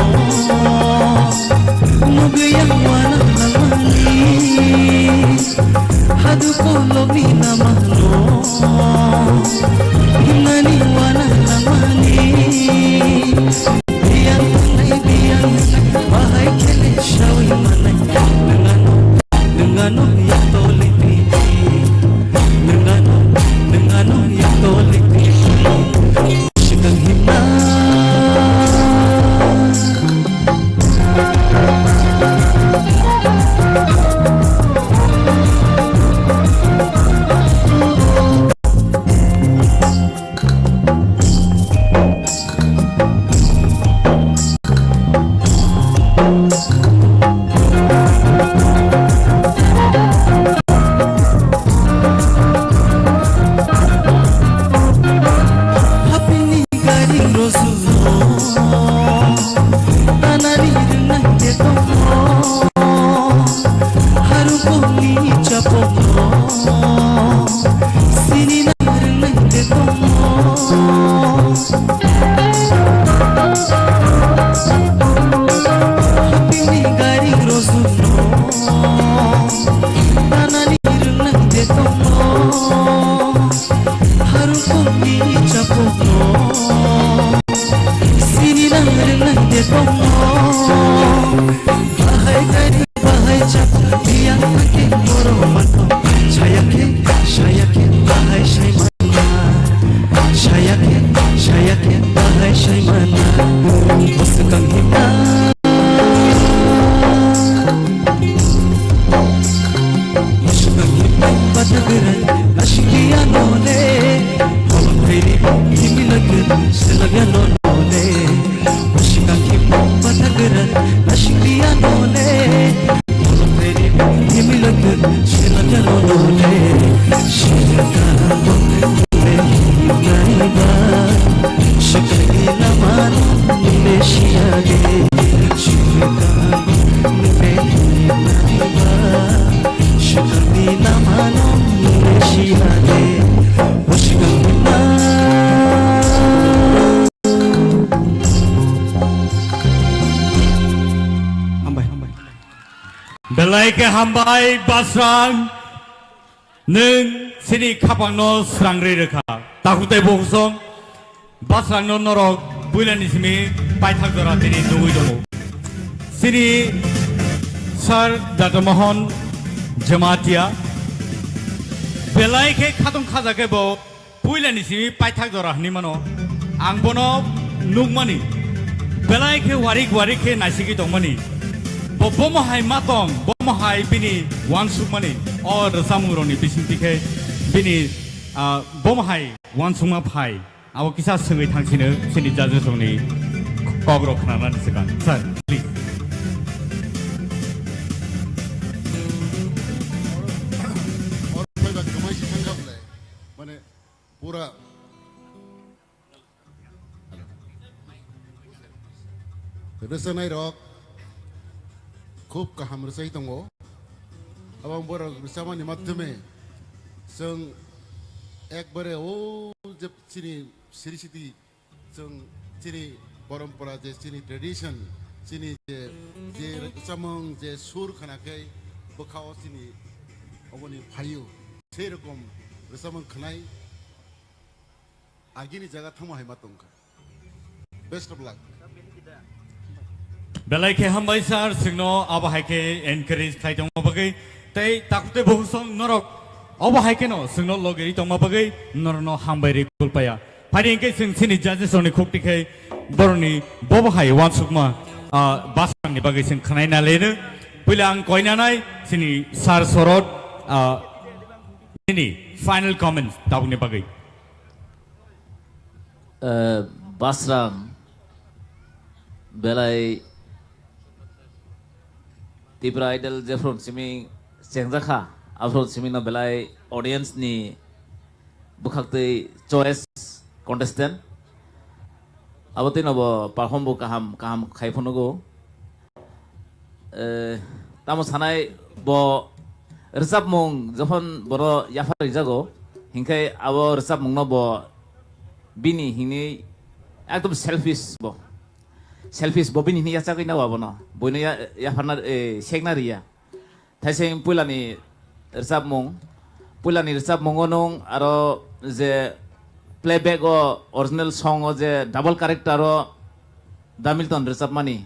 nugwi ang wana nangmani. Hadu kolomni namano hinani wana nangmani. Biyang tangnai, biyang tangnai, bahai khe le sawi manai. Nung ano, nung ano yak toli titi. Nung ano, nung ano yak toli titi. Swkang himna. Bongni chapokno sini nang rwngnai de tongmo. Hapini gari rosukno tanani rwngnai de tongmo. Harukokni chapokno sini nang rwngnai de tongmo. Bahai gari bahai chapok biyang khe borok mano. Sayakhe, sayakhe bahai saimana. Sayakhe, sayakhe bahai saimana. Bwswkang himna. Bwswkang himna bata gwnang naisingya nole. Bolong riri himilagwt selagya nole. Bwswkang himna bata gwnang naisingya nole. Bolong riri himilagwt selagya nole. Sirka bole himnaiba. Swkangni lama nole siyade. Swkang nole himnaiba. Swkangni lama nole siyade. O swkangni ma. Hambai, hambai. Belai khe hambai, Basrang. Nwng chini khapangno srangri rwkha. Takhuk tei bukhuk song Basrangno norok puilani simi paithak jora tini nugwi tongo. Chini Sir Dr. Mohan Jamatia belai khe khatung khajakhe bo puilani simi paithak jora hwnwi mano. Ang bono nukmani, belai khe warik warik khe naisigwi tongmani. Bo bomo hai ma tong, bomo hai bini uansukmani, o rwchapmungrokni bisingtwi khe bini, ah, bomo hai uansukma phai. Abo kisa swngwi thangsino chini judges rokni kokrok khnanani swkang. Sir, please. Oro phaiba kwmai se thangkha bwle. Mane pura rwchanairok khub kaham rwchai tongo. Abang borok rwchapmani madhyome chwng ekbare o je chini siri siti chwng chini porompora je chini tradition chini je, je rwchapmung je sur khna khe bwkha o chini oboni phaio sei rokom rwchapmung khnai. Agini jaga thangma hai ma tongkha. Best of luck. Belai khe hambai sir, chwngno abo hai khe encourage khlai tongma bagwi tei takhuk tei bukhuk song norok abo hai kheno chwngno logeri tongma bagwi norokno hambai rwi kulpaya. Phai di hwnkhe chwng chini judges rokni khuk tikhe borokni bobo hai uansukma, ah, Basrangni bagwi chwng khnaina leno. Puila ang koinanai chini sir Sorot, ah, nini final comments tabukni bagwi. Eh, Basrang belai Tipra Idol jephru simi chengjakha, aphru simi no belai audience ni bwkhaktwi choice contestant. Abo twi no bo perform bo kaham kaham khai phunugo. Eh, tamo sanai bo rwchapmung jokhon boro yaphar rijago, hinkhe abo rwchapmungno bo bini hinwi ekdom selfish bo. Selfish bo bini hinwi yachagwi nao abono. Boino ya-, yapharna, eh, sekna riya. Thaising puilani rwchapmung, puilani rwchapmungo nwng aro je playback o original song o je double character o Da Milton rwchapmani,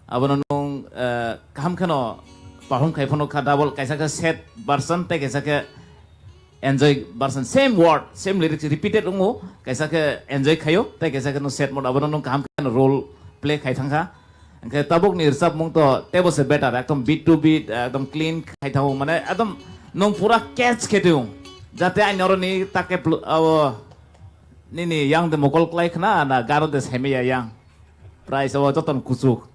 abono nwng, eh, kaham kheno perform khai phano kha double, kaisa khe sad version tei kaisa khe enjoy version, same word, same lyrics repeated wngo, kaisa khe enjoy khaio tei kaisa khe nwng sad mode, abono nwng kaham kheno role play khai thangkha. Hwnkhe tabukni rwchapmung to teibo se better, ekdom beat to beat, ekdom clean khai thango, mane ekdom nwng pura catch khe tong. Jate ani oroni take pl-, abo nini yang de mokol klai khna na garo de seme ya yang. Price abo joton kuchuk.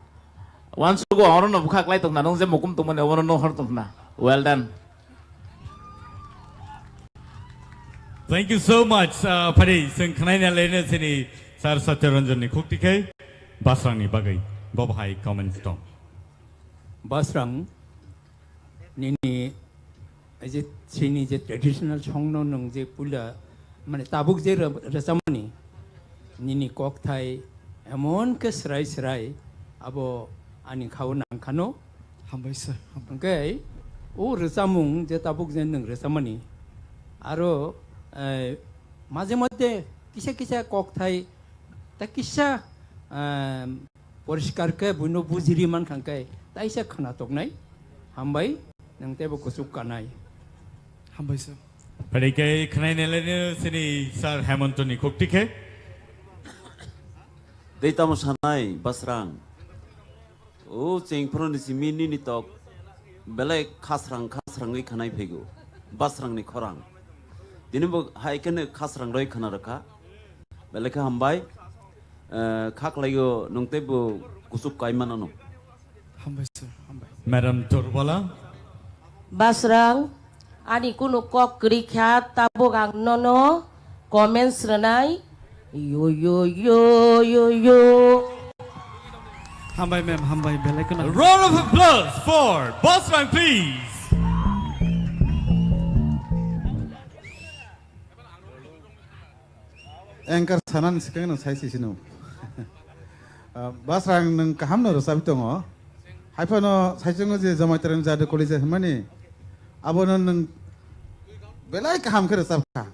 Wan sugo oro no bwkha klai tong na, nwng je mukum tong mani oro no hor tong na. Well done. Thank you so much. Uh, phari, chwng khnaina lene chini Sir Satya Ranjan ni khuk tikhe Basrang ni bagwi. Bo bahai comments tong. Basrang. Nini, ei je chini je traditional song no nwng je puila, mane tabuk je rw-, rwchapmani, nini kokthai emon khe srai srai abo ani khao nangkhano. Hambai sir, hambai. Hwnkhe o rwchapmung je tabuk je nwng rwchapmani, aro, eh, maje moddhe kisa kisa kokthai ta kisa, eh, poriskar khe buino bujiri mankha khe taisa khna toknai. Hambai, nwng teibo kuchuk kanai. Hambai sir. Phaidi khe khnaina laino sini Sir Hemontoni khukti khe. Tei tamo sanai Basrang. O chengphuru ni simi nini tok belai khasrang khasrangwi khanai phaigo. Basrang ni khorang. Tini bo hai kheno khasrang roi khana rwkha. Belai khe hambai. Eh, kha khlaio nwng teibo kuchuk kai manano. Hambai sir, hambai. Madam Torbala. Basrang, ani kunu kok kwrwi kha, tabuk ang nono comments rwnai. Yo, yo, yo, yo, yo. Hambai ma'am, hambai, belai kheno. A round of applause for Basrang, please. Anchor sanani swkang no sai sisino. Ah, Basrang nwng kaham no rwchapwi tongo. Haiphano saichungo je Jamatia ni Jadu College hwnmani, abono nwng belai kaham khe rwchapkha.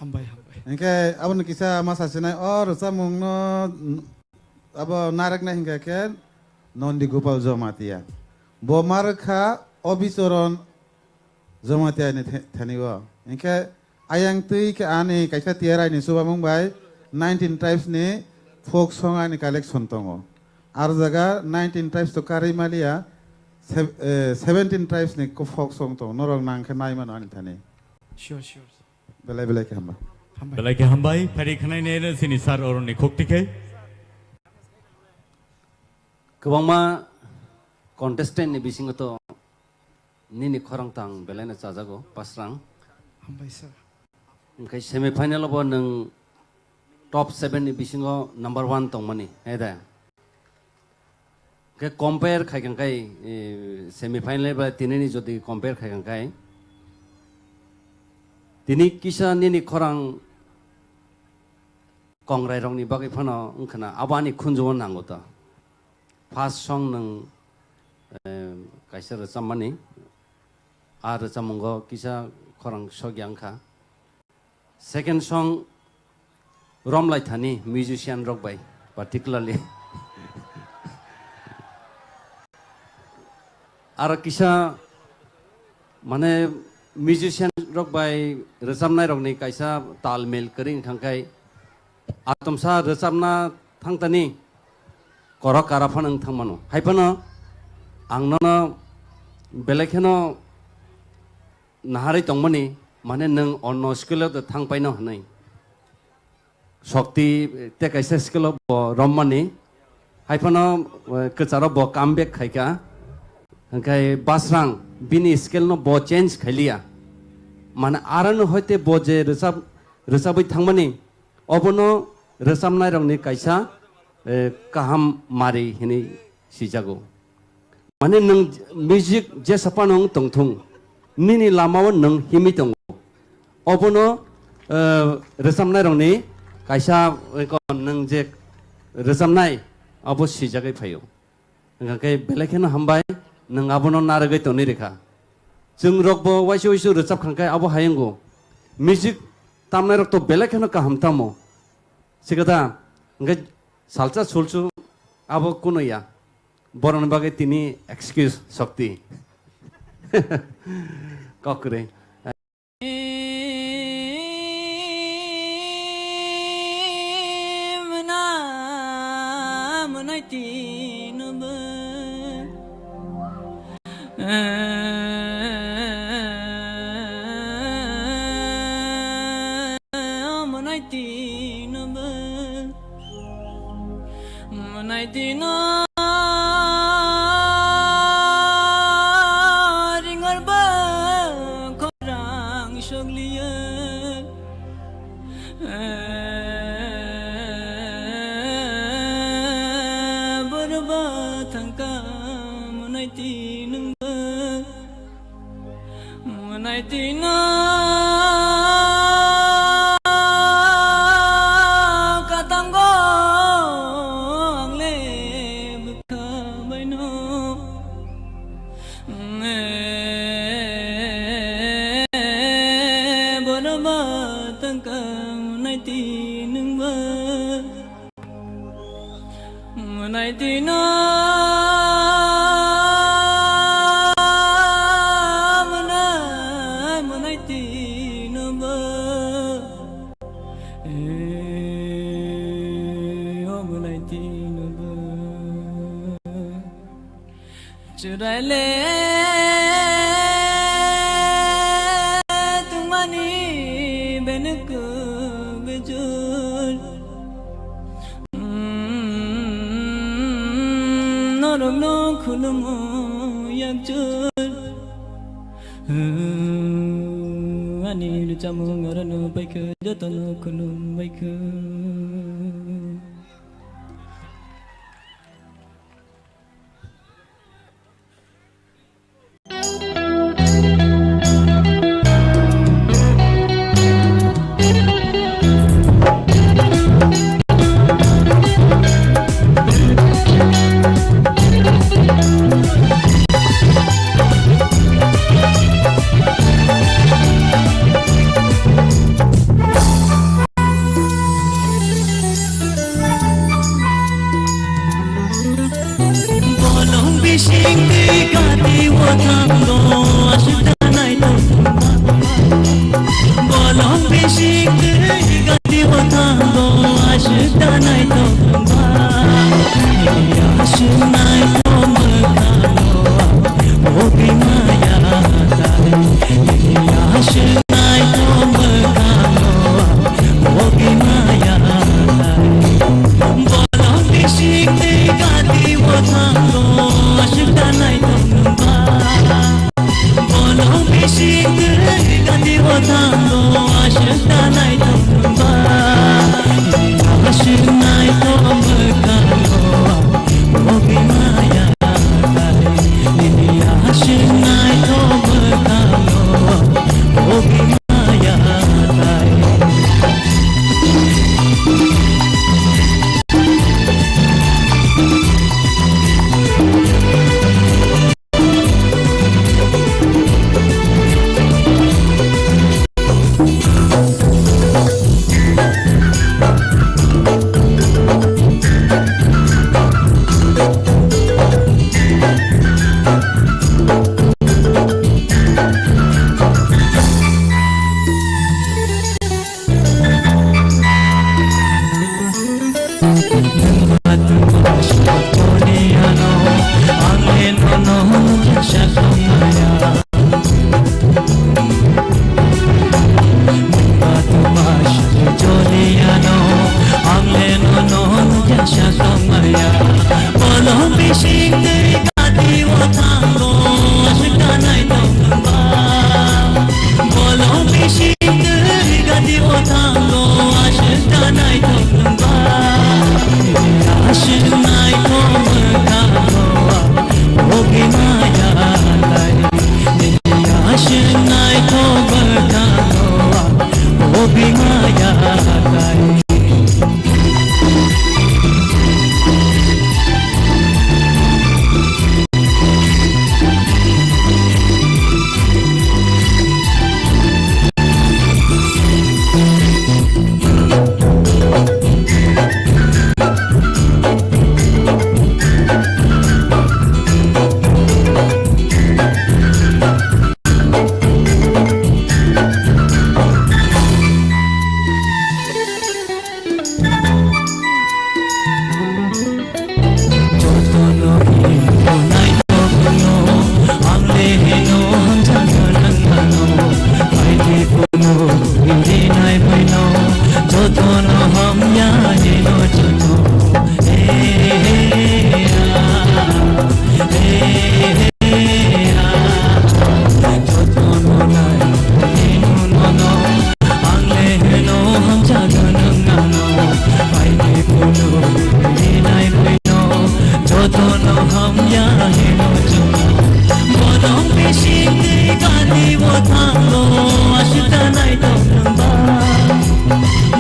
Hambai, hambai. Hinkhe abono kisa ma sasinai, o rwchapmung no, abo narwknai hinkhe khe Nondi Gopal Jamatia. Bo ma rwkha Obichoron Jamatia ni the-, thani o. Hinkhe ayang twi khe ani kaisa T R I ni chubamung bai nineteen tribes ni folk song ani collection tongo. Ar jaga nineteen tribes to karwi maliya, sev-, eh, seventeen tribes ni ko folk song tongo. Norok nang khe nai mano ani thani. Sure, sure. Belai belai khe hamba. Hambai. Belai khe hambai. Phaidi khnaina laino sini Sir Oroni khukti khe. Kwbangma contestant ni bisingo to nini khorang tang belaino chajago, Basrang. Hambai sir. Hwnkhe semi final bo nwng top seven ni bisingo number one tongmani, hai da? Hwnkhe compare khai kha khai, eh, semi final ba tinini jodi compare khai kha khai, tini kisa nini khorang Kongrai rokni bagwi phano wngkhana abo ani khunju-o nango ta. First song nwng, eh, kaisa rwchapmani, a rwchapmungo kisa khorang sokya wngkha. Second song romlai thani musician rok bai particularly. Aro kisa mane musician rok bai rwchapnai rokni kaisa tal mil kwrwi wngkha khe, atomsa rwchapna thangtani korok kara phano wng thangmano. Hai phano ang nono belai kheno naharwi tongmani, mane nwng onno skill o thang paino hwnwi. Shokti, eh, tei kaisa skill o bo rommani, hai phano, eh, kwcharo bo comeback khaikha. Hwnkhe Basrang bini skill no bo change khailiya. Mane arano hoite bo je rwchap, rwchabwi thangmani, obono rwchapnai rokni kaisa, eh, kaham mari hinwi sijago. Mane nwng music jesa phano wng tongthung, nini lamao nwng himwi tongo. Obono, eh, rwchapnai rokni kaisa, eh, ko nwng je rwchapnai abo swijagwi phaio. Hwnkhe belai kheno hambai, nwng abono narwgwi tonwi rikha. Chwng rokbo waisa waisa rwchap kha khe abo hai wngo. Music tamnai rok to belai kheno kaham tamo. Sikada, hwnkhe salsa sulsu abo kuno ya. Borokni bagwi tini excuse Shokti. Kok kwrwi. Mwnai dino ringor ba khorang sogliya. Borba thangka mwnai tinungba. Naitino katango ang le bwkha baino. Borok ba tangka naitino ba. Mwnaitino, mwnai, mwnaitino bo. Eh, o mwnaitino bo. Chwraile tongmani benwk bejor. Mm, norokno khulumo yakjor. Mm, ani rwchapmung orono baikha, jotono khulum baikha. Bolong bising twi gati o thango aswk da naithok. Bolong bising twi gati o thango aswk da naithok. Aswk naithok mwkhango o bimaya tai. Aswk naithok mwkhango o bimaya tai. Bolong bising twi gati o thango aswk da naithok ba. Bolong bising twi gati o thango aswk da naithok ba. Aswk naithok mwkhango o bimaya tai. Aswk naithok mwkhango o bimaya tai. Bolong bising twi gati o thango aswk da naithok ba. Bolong bising twi gati o thango aswk da naithok ba. Aswk naithok mwkhango o bimaya tai. Aswk naithok mwkhango o bimaya tai. Thango ashita nai tongba.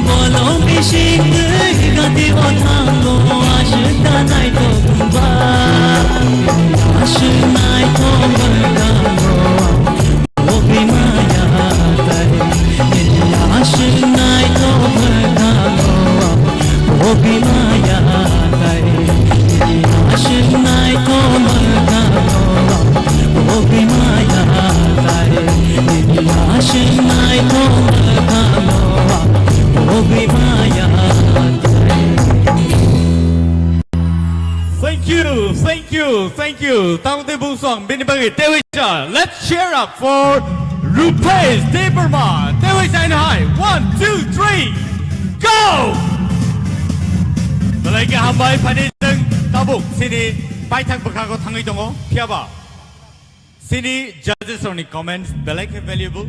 Bolong bising twi gati o thango ashita nai tongba. Ashita nai tongba thango. Obi maya tai. Ashita nai tongba thango. Obi maya tai. Ashita nai tongba thango. Obi maya tai, nini aswk naithok mwkhang o, obi maya tai. Thank you, thank you, thank you. Tamo tei bungsong bini bagwi teiwi cha. Let's cheer up for Rupesh Debbarma. Teiwi cha hai. One, two, three, go! Belai khe hambai, phani jeng tabuk sini paithak bwkhago thangwi tongo. Phiyaba? Sini judges rokni comments belai khe valuable.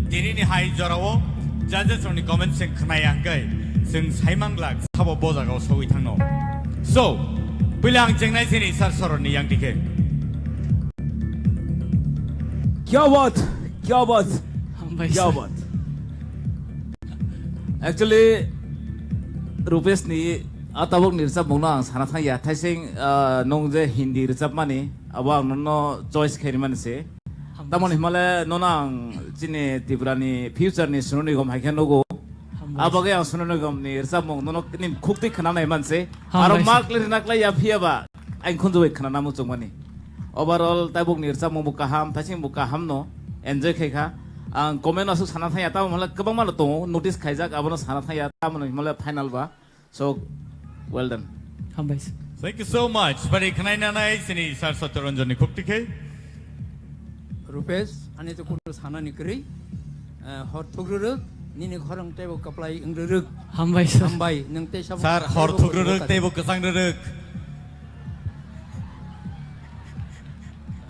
Tinini hai jorao judges rokni comments chwng khnai ang khe chwng saimang glak sabo bo jagao sogwi thangno. So, puila ang chengnai sini sir soroni yang dikhe. Kya baat, kya baat, Hambai kya sir. Baat. Actually, Rupesh ni a tabuk ni rwchapmung no ang sana thang ya. Thaising, ah, nung je Hindi rwchapmani, abo ang nono choice khaimani se. Hambai. Tamoni himale nono ang chini Tripura ni future ni Sonu Nigam hai khe nugo. Hambai. Abagwi ang Sonu Nigam ni rwchapmung nono ni khuk twi khna nai man se. Hambai. Aro mark le rwna klai ya phiya ba ang khunju bai khna namu chukmani. Overall tabuk ni rwchapmung bo kaham, thaising bo kaham no enjoy khai kha. Ang comment aswk sana thang ya, tamo himale kwbangma no tongo, notice khaijak, abono sana thang ya, tamoni himale final ba. So, well done. Hambai sir. Thank you so much. Bari khnai nanai sini Sir Satyaranjan ni khuk tikhe. Rupesh, ani to kunu sana ni kwrwi. Eh, hor thukrwrwk, nini khorang teibo kaplai wngrwrwk. Hambai sir. Hambai, nwng tei sabo Sir, hor thukrwrwk teibo kwchang rwrwk.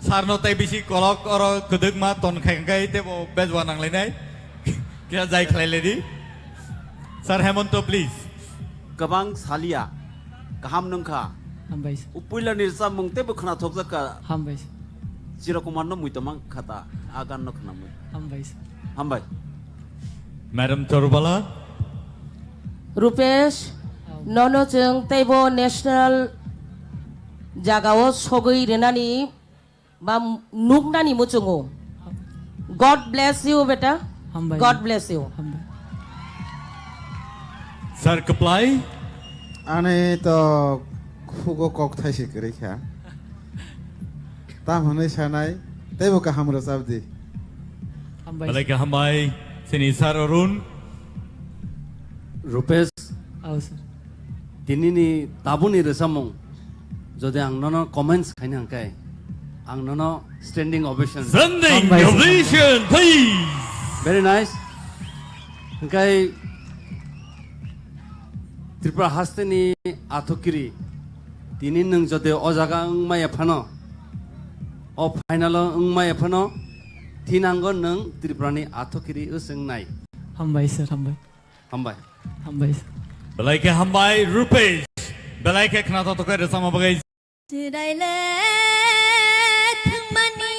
Sir no tei bisi kolok oro kwdwkma ton khai khai teibo bejwa nanglainai. Kisa jai khlai ledi. Sir Hemonto, please. Kwbang salia, kaham nungkha. Hambai sir. Upuila ni rwchapmung teibo khwnathokjak kha. Hambai sir. Chirokumar no muitomang khata, a gan no khwnamwi. Hambai sir. Hambai. Madam Chorubala. Rupesh, oh, nono chwng teibo national jagao sogwi rwnani ba nuknani muchungo. God bless you, beta. Hambai. God bless you. Hambai. Sir Kaplai. Ani to khugo kok thaisi kwrwi kha. Tam hwnwi sanai, teibo kaham rwchap di. Hambai. Belai khe hambai, sini Sir Arun. Rupesh. Oh, sir. Tinini tabukni rwchapmung, jodi ang nono comments khaina hwnkhe, ang nono standing ovation. Standing Hambai, sir. Ovation, please. Very nice. Hwnkhe Tripura hasteni athukiri, tini nwng jodi o jaga wngmaya phano, o final o wngmaya phano, thinango nwng Tripurani athukiri wswngnai. Hambai, sir, hambai. Hambai. Hambai. Belai khe hambai, Rupesh. Belai khe khna toktokai rwchapma bagwi. Chwraile thwngmani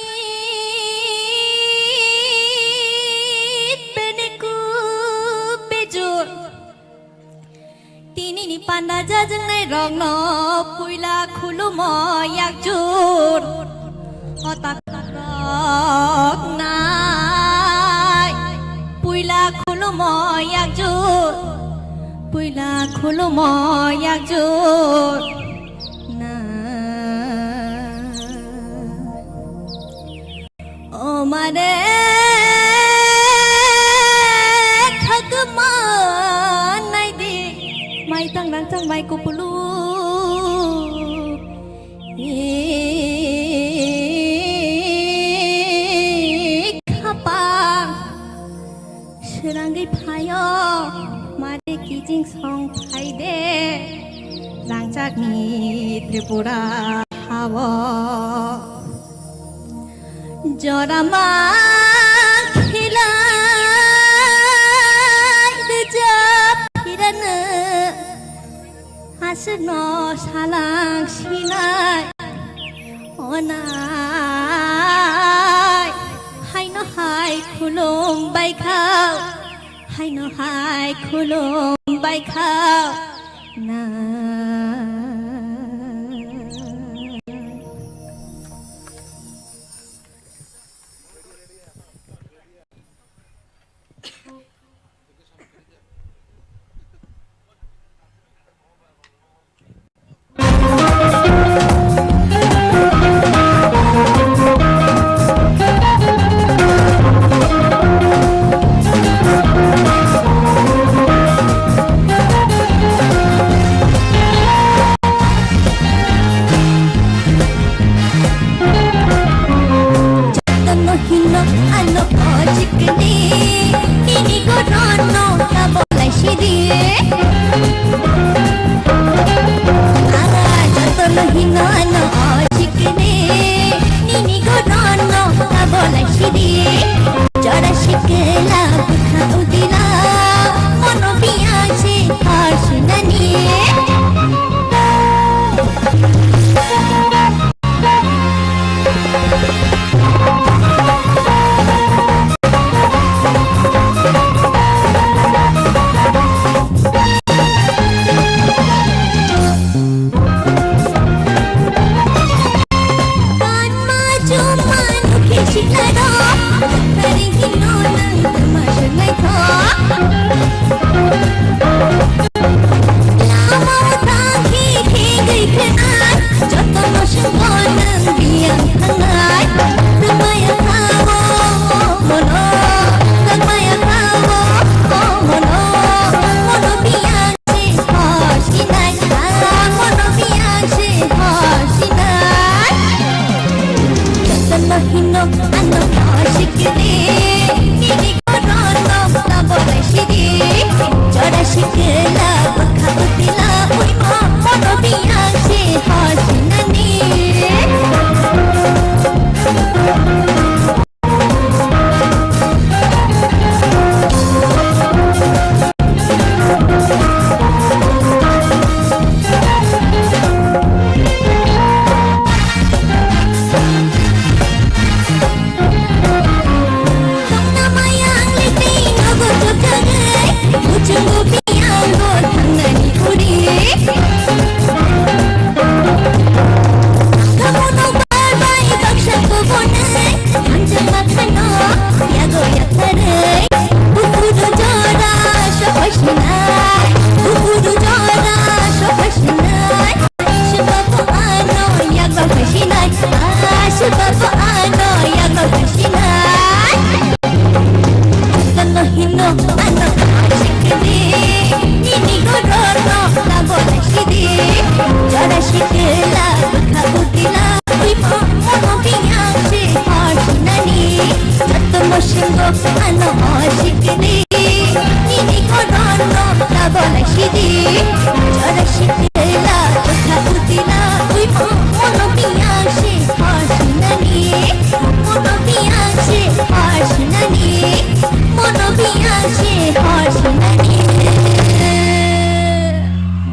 bene kuk bejor. Tinini panda jajwngnai rokno puila khulumo yakjur. O takhuk rok nai puila khulumo yakjur. Puila khulumo yakjur nai. O mare khagma naidi, mai tang nang tang mai kupulu. I khapang srangwi phaio, mare kijing song phaide, rangchakni Tripura hao. Jora ma khilai rwjap phirano, aswkno salang sinai onai, haino Hai khulum bai kha, haino hai khulum bai kha na. Jotono hino ano o chikni, nini gorono tabo lai sidi. Ara jotono hino ano o chikni, nini gorono tabo lai sidi. Jora sikla bukha udila, mono biya se harsinani. Jotono hino ano hosikni, nini gorono tabo lai sidi. Jora sikla bukha udila, uimo mono biyang se hosinani.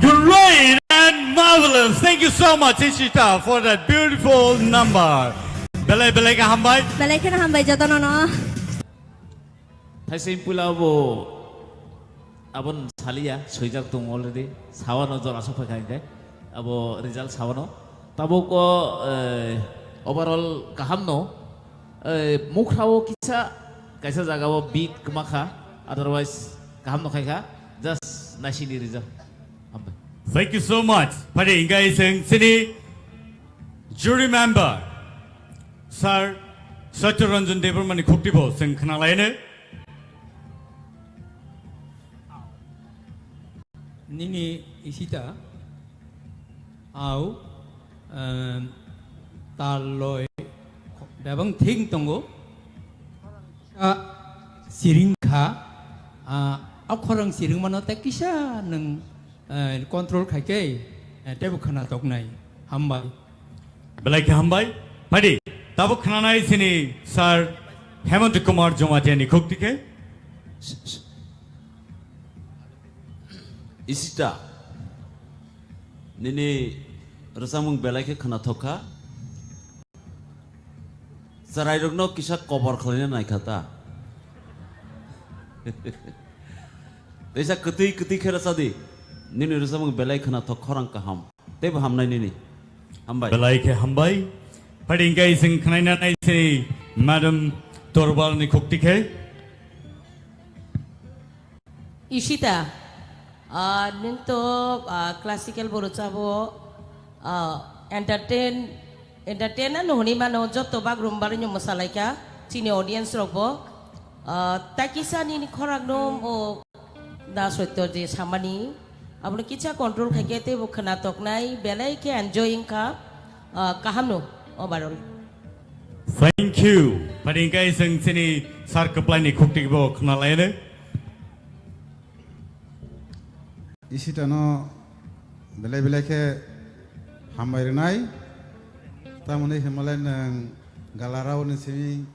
Great and marvelous. Thank you so much, Ishita, for that beautiful number. Belai belai khe hambai. Belai kheno hambai jotono no. Thaising pula bo abon saliya, swijak tong already. Sawano jora sokphai kha hingke. Abo result sawano. Tabuk o, eh, overall kaham no. Eh, mukhrao kisa, kaisa jaga o beat kwma kha. Otherwise, kaham no khai kha. Just naisini result. Hambai. Thank you so much. Phai de, hingke chwng chini jury member, Sir Satya Ranjan Debbarma ni khukti bo chwng khna lai no. Nini Ishita, au, em, tal loi bebang thik tongo. Kisa siring kha, ah, a khorang siring mano tei kisa nwng, eh, control khai khe, eh, teibo khna toknai. Hambai. Belai khe hambai. Phai di, tabuk khnanai chini Sir Hemant Kumar Jamatia ni khukti khe. Ishita, nini rwchapmung belai khe khwnathok kha. Chwrairokno kisa kobor khlaina naikha ta. Teisa kwtwi kwtwi khe rwchadi. Nini rwchapmung belai khwnathok, khorang kaham. Teibo hamnai nini. Hambai. Belai khe hambai. Phaidi hwnkhe chwng khwnaina nai sini Madam Torbal ni khukti khe. Ishita, ah, nwng to, ah, classical bo rwchabo, ah, entertain, entertain ano hwnwi mano, joto bagroom barwino mwsalaikha, chini audience rokbo. Ah, tai kisa nini khorang no o da soito je samani, abono kisa control khaikhe teibo khwnatoknai, belai khe enjoy wngkha, ah, kaham no overall. Thank you. Phaidi hwnkhe chwng chini sir kwplaini khukti bo khwnalaino. Ishitano belai belai khe hambai rwnai. Tamoni hwnmalai nwng galarao ni simi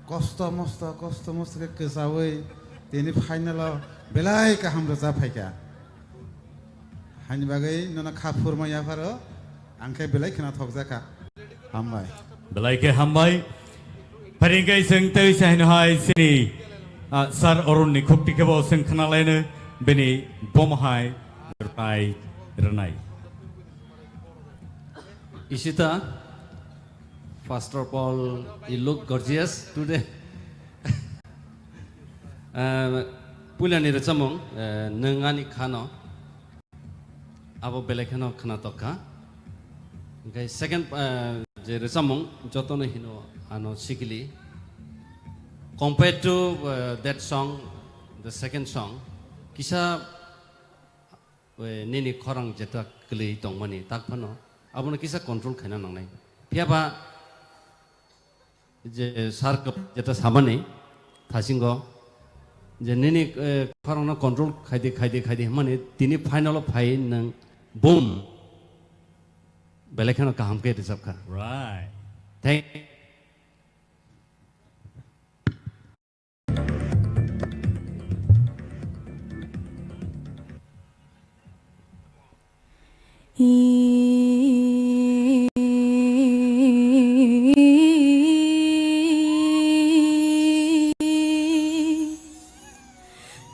kosto mosto, kosto mosto khe kwchaui tini final o belai kaham rwchap phaikha. Haini bagwi nono kha phurma yapharo, ang khe belai khwnathokjakha. Hambai. Belai khe hambai. Phaidi hwnkhe chwng tei se haino hai chini, ah, Sir Arun ni khukti khe bo chwng khwnalaino bini bomo hai rwnai, rwnai. Ishita, first of all, you look gorgeous today. Ah, puilani rwchapmung, eh, nwng ani khano. Abo belai kheno khwnatok kha. Hwnkhe second, eh, je rwchapmung jotono hino ano sikili. Compared to, eh, that song, the second song, kisa, eh, nini khorang jeta kwlwi tongmani tak phano abono kisa control khaina nangnai. Phiya ba je sir kwp-, jeta samani thasingo je nini, eh, khorangno control khaidi, khaidi, khaidi hwnmani tini final o phai nwng boom belai kheno kaham khe rwchapkha. Right. Thank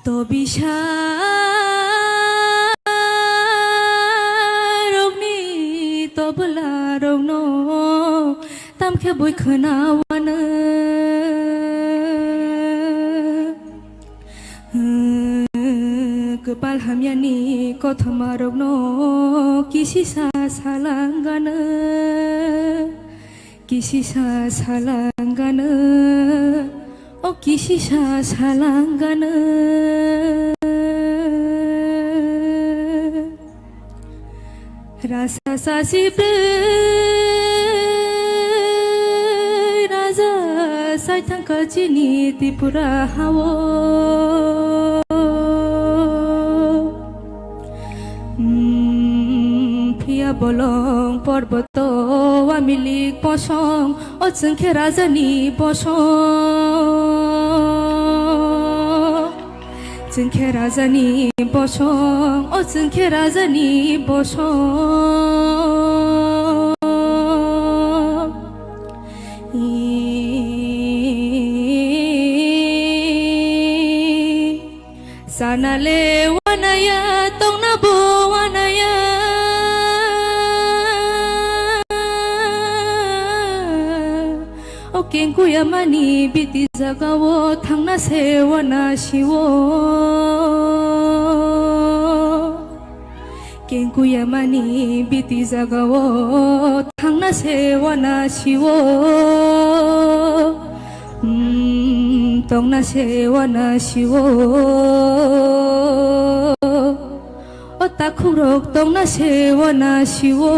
Tobisa rokni tobla rokno tamkhe bui khwnawano. Kwpal hamyani kothoma rokno kisisa salangano, kisisa salangano, o kisisa salangano. Rasa sasi brwi raja sai thangkha chini Tripura hao. Hmm, phiya bolong porboto wamilik bosong, o chwng khe rajani bosong. Chwng khe rajani bosong, o chwng khe rajani bosong. Sana le wanaya, tongna bo wanaya. O kengkuyamani biti jagao thangna se wana siwo. Kengkuyamani biti jagao thangna se wana siwo. Hmm, tongna se wana siwo. O takhukrok tongna se wana siwo.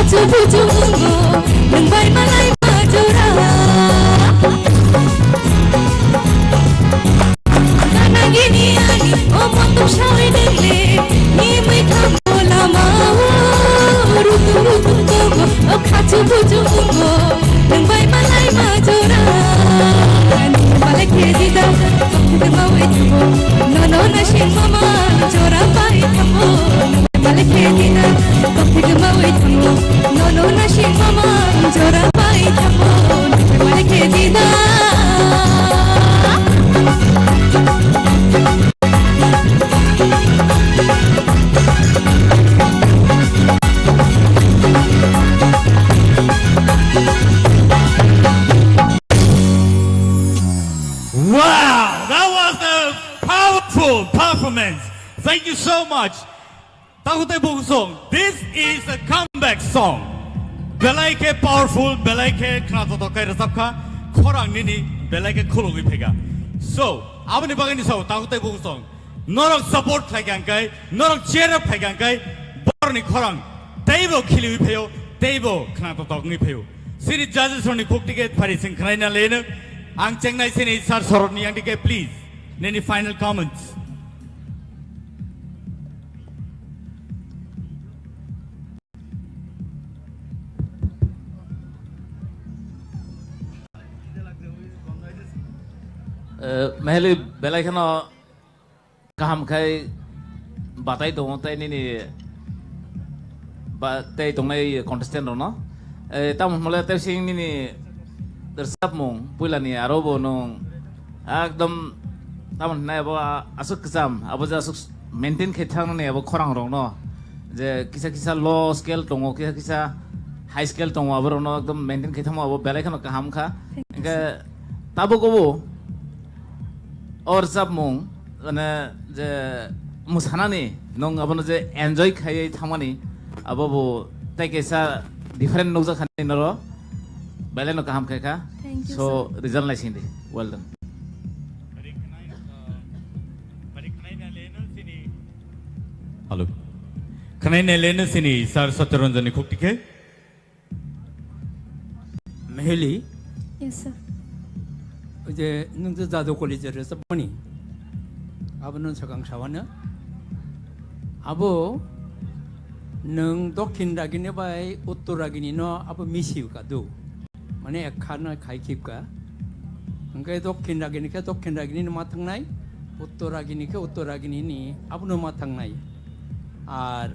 Chubu chubu ngo, nwng bai malai ma jora. Ganagini ani, o motum shawi dengle, ni mui thambo lama o, rutu rutu togo, o khachu buchu ngo, nwng bai malai ma jora. Nwng malai khe dida, kok thik ma wai thambo, no no na shin mama, jora bai thambo. Malai khe dina, kok thik ma wai thango. Nono na sing mama, jora bai thango. Malai khe dina. Wow, that was a powerful performance. Thank you so much. Takhuk tei bukhuk song, this is a comeback song. Belai khe powerful, belai khe khnathok khe rwchap kha, khorang nini belai khe khulugwi phaikha. So, aboni bagwi ni sao takhuk tei bukhuk song. Norok support khlai kha hwnkhe, norok cheer up khlai kha hwnkhe, borni khorang teibo khiliwi phaio, teibo khnathok wngwi phaio. Sini judges rokni khuk ticket phari sing khnaina leno, ang chengnai sini sir Sorotni yang dike, please, nini final comments. Eh, Meheli belai kheno kaham khai batai tongo tei nini ba-, tei tongnai contestant rokno. Eh, tamo hwnmale tei sing nini rwchapmung puilani aro bo nwng ekdom tamo hwnai abo aswk kwcham, abo je aswk maintain khai thangni abo khorang rokno je kisa kisa low scale tongo, kisa kisa high scale tongo, abo rokno ekdom maintain khai thangma abo belai kheno kaham kha. Thank you, hwnkhe sir. Tabuk obo o rwchapmung, mane, je mwsanani nwng abono je enjoy khaiwi thangmani, abo bo tei kaisa different nukjak kha nini noro, belai no kaham khai kha. Thank you, so, sir. Result naising di. Well done. Hello. Khwnai nai leno sini Sir Satyaranjan ni khuk tikhe. Meheli. Yes, sir. Oje nwng je Jadu College rwchapmani. Abono swkang sawano. Abo nwng Dokhin Ragini bai Uttor Ragini no abo misi kadu. Mane ekha no khai khipka. Hwnkhe Dokhin Ragini khe Dokhin Ragini no ma thangnai, Uttor Ragini khe Uttor Ragini ni abono ma thangnai. Ar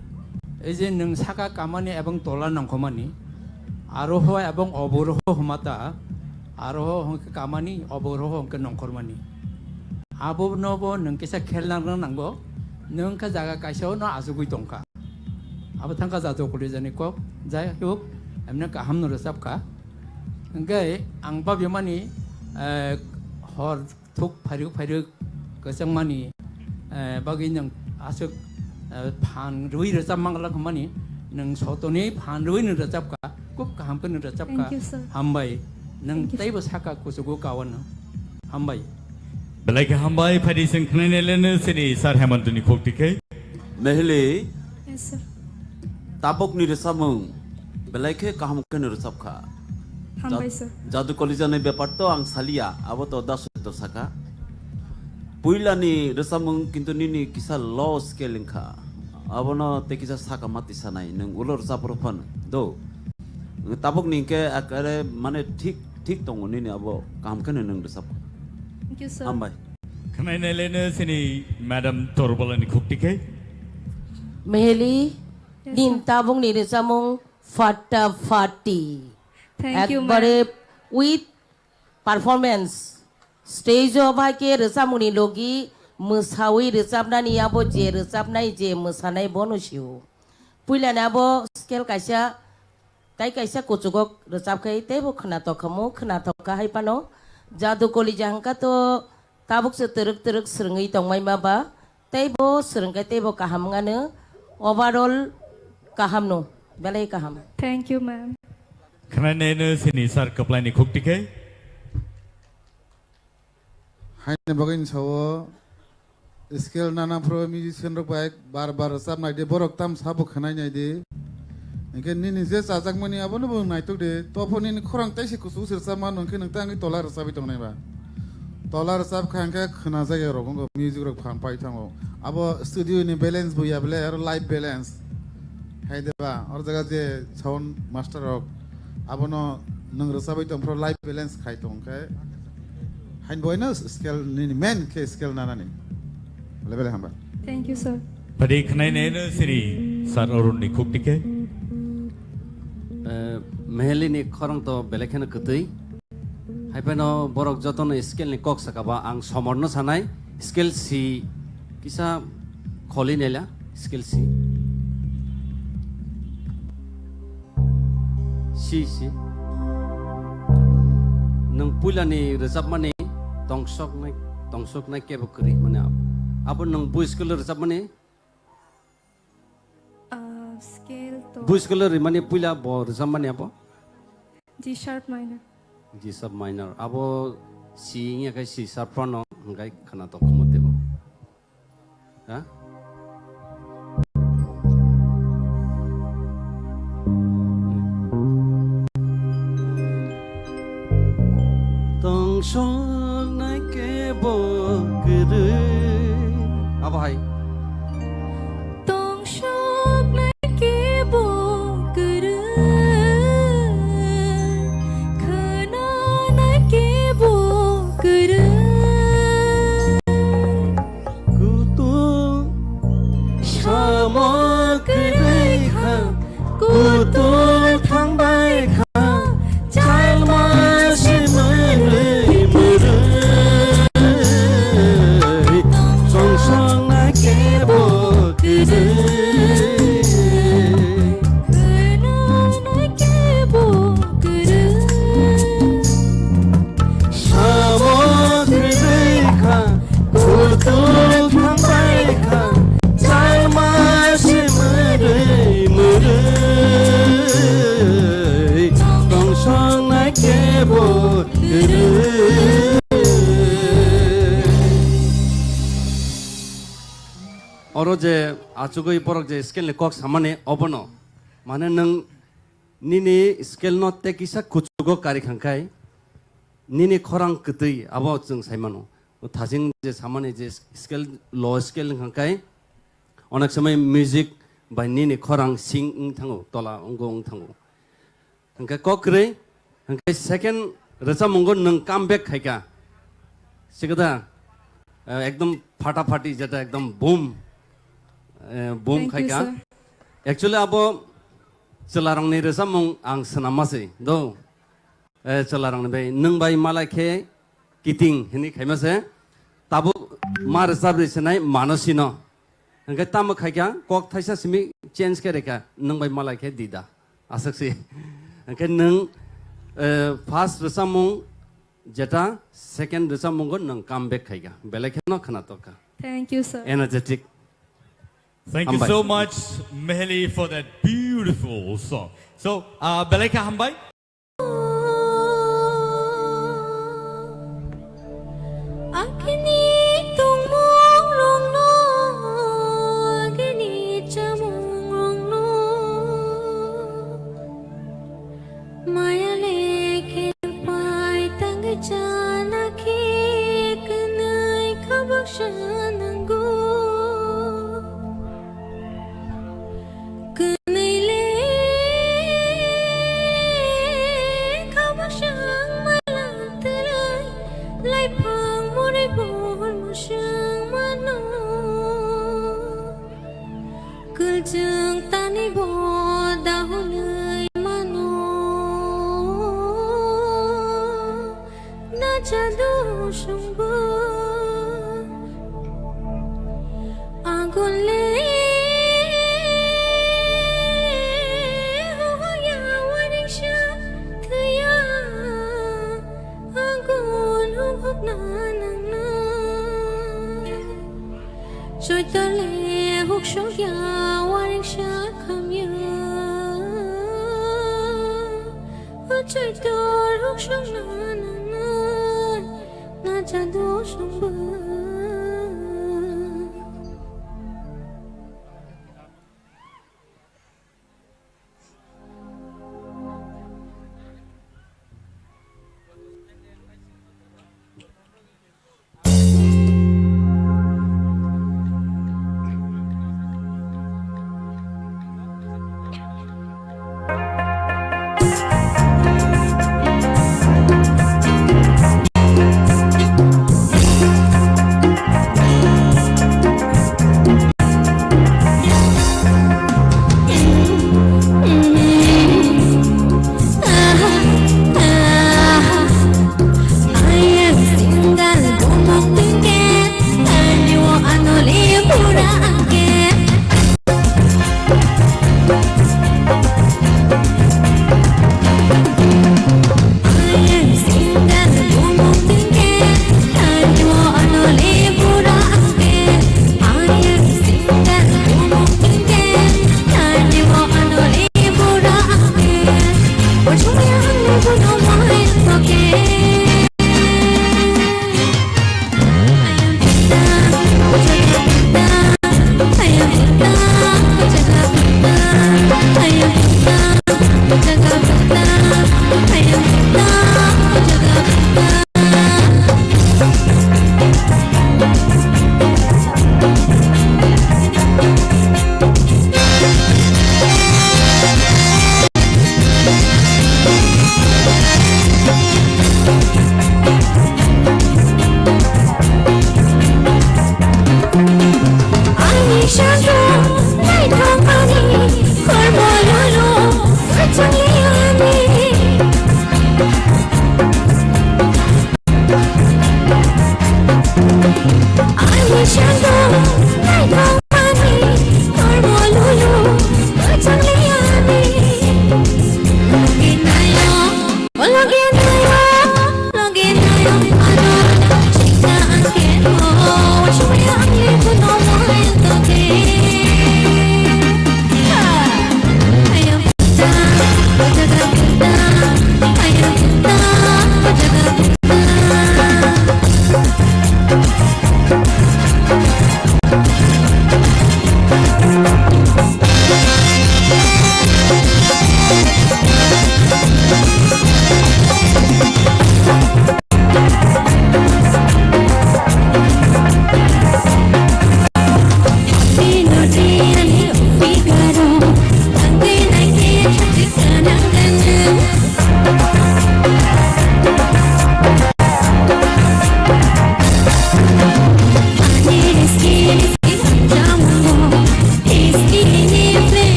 ei je nwng saka kamani ebong tola nongkhomani, aroho ebong oboroho hwmata, aroho hwnkhe kamani, oboroho hwnkhe nongkhormani. Abono bo nwng kisa khel nang nango, nwng khe jaga kaisa no achugwi tongkha. Abo thangkha Jadu College ni kok, jai hok, emne kaham no rwchapkha. Hwnkhe ang babimani, eh, hor thuk phairwk phairwk kwchangmani, eh, bagwi nwng aswk, eh, phan rwui rwchap manglak hwnmani, nwng sotoni phan rwui nwng rwchapkha, khub kaham khe nwng rwchapkha. Thank you, sir. Hambai. Nwng thank you, sir. Teibo saka kuchugo kawano. Hambai. Belai khe hambai, phaidi chwng khwnai nai leno sini Sir Hemantoni khuk tikhe. Meheli. Yes, sir. Tabukni rwchapmung belai khe kaham khe no rwchap kha. Hambai, sir. Jadu College ni bepar to ang saliya, abo to dasu to saka. Puilani rwchapmung kintu nini kisa low scale wngkha. Abono tei kisa saka mati sanai, nwng ulo rwchap rw phano do. Tabukni hwnkhe ekare mane thik, thik tongo nini abo kaham khe no nwng rwchap kha. Thank you, sir. Hambai. Khwnai nai leno sini Madam Torbolani khuk tikhe. Meheli, yes, sir. Nin tabukni rwchapmung Fatta Fatti. Thank you, ma'am. Ekbare with performance. Stage o bai khe rwchapmungni logi mwsawi rwchapnani abo je rwchapnai je mwsanai bono sio. Puilani abo scale kaisa tei kaisa kuchukgo rwchap khai teibo khwnathok khamu, khwnathok kha hai phano. Jadu College hwnkha to tabuk se twrwk twrwk swrwngwi tongmai ma ba. Teibo swrwngkhe teibo kaham wngano, overall kaham no, belai kaham. Thank you, ma'am. Khwnai nai no sini sir kwplai ni khuk tikhe. Haini bagwi ni sao scale nana phuru musician rok bai bar bar rwchap nai di, borok tam sabo khwnai nai di. Hwnkhe nini je chajakmani abono bo naitok de, tophor nini khorang teisa kuchuk se rwchapma hwnkhe nwng tei ang tola rwchapwi tongnai ba. Tola rwchapkha hwnkhe khwnajak ya rok wngkha, music rok phang pai thango. Abo studio ni balance bo ya bele aro live balance. Hai de ba, oro jaga je sound master rok abono nwng rwchapwi tongphuru live balance khai tong khe. Hain boino scale nini main khe scale nanani. Level hamba. Thank you, sir. Padi khnai neno siri sir Arun ni khuk tike. Eh, Meheli ni khorang to belai kheno kwtwi. Hai phano borok jotono scale ni kok sakaba ang somor no sanai. Scale si kisa kholi nela scale si. Si, si. Nwng puilani rwchapmani tongsoknai, tongsoknai kebo kwrwi mani abo. Abo nwng bui school rwchapmani? Ah, scale to. Bui school rimani puila bo rwchapmani abo? G sharp minor. G sharp minor. Abo si wngya khe C sharp phano hwnkhe khwna tongkhumo tebo. Ha? Tongsoknai kebo kwrwi. Abo hai. Tongsoknai kebo kwrwi. Khwnanai kebo kwrwi. Kutung samo kwrwi kha, kutung thangbai kha, chalma se mwrwi mwrwi, songsong na kebo kwrwi. Khwnanai kebo kwrwi. Samo kwrwi kha, kutung thangbai kha, chalma se mwrwi mwrwi, tongsong na kebo kwrwi. Oro je achugwi borok je scale ni kok samani obono, mane nwng nini scale no tei kisa kuchugo kari khangkhai, nini khorang kwtwi abo chwng sai mano. O thaching je samani je scale, low scale wngkha khe onek somoi music bai nini khorang sing wng thango, tola wnggo wng thango. Hwnkhe kok kwrwi, hwnkhe second rwchapmungo nwng come back khaikha. Sikada, eh, ekdom phata phati jeta ekdom boom, eh, boom Thank you, khaikha. Sir. Actually abo chwlarokni rwchapmung ang swnamma se do. Eh, chwlarokni bai, nwng bai malai khe kiting hwnwi khaima se. Tabuk ma rwchapri swnai mano sino. Hwnkhe tamo khaikha, kok thaisa simi change khe rwkha, nwng bai malai khe dida. Aswk si. Hwnkhe nwng, eh, first rwchapmung jeta, second rwchapmungo nwng come back khaikha. Belai kheno khwnatok kha. Thank you, sir. Energetic. Thank you Hambai. So much, Meheli, for that beautiful song. So, uh, belai kha hambai. Agini tongmung rokno, agini chamung rokno, maya le khe pai tangwi chana khe kwnwi khabak sa nango. Kwnwi le khabak sa wngma lang twlai, laiphang murui bol mwswng mano. Kwlchwng tani bo dahulwi mano. Na chado sungbo agun le hoya waring sha thaya agun hubna nangna. Choitole huksok ya waring sha khamya. Choitor huksok na nang na jadu sungba.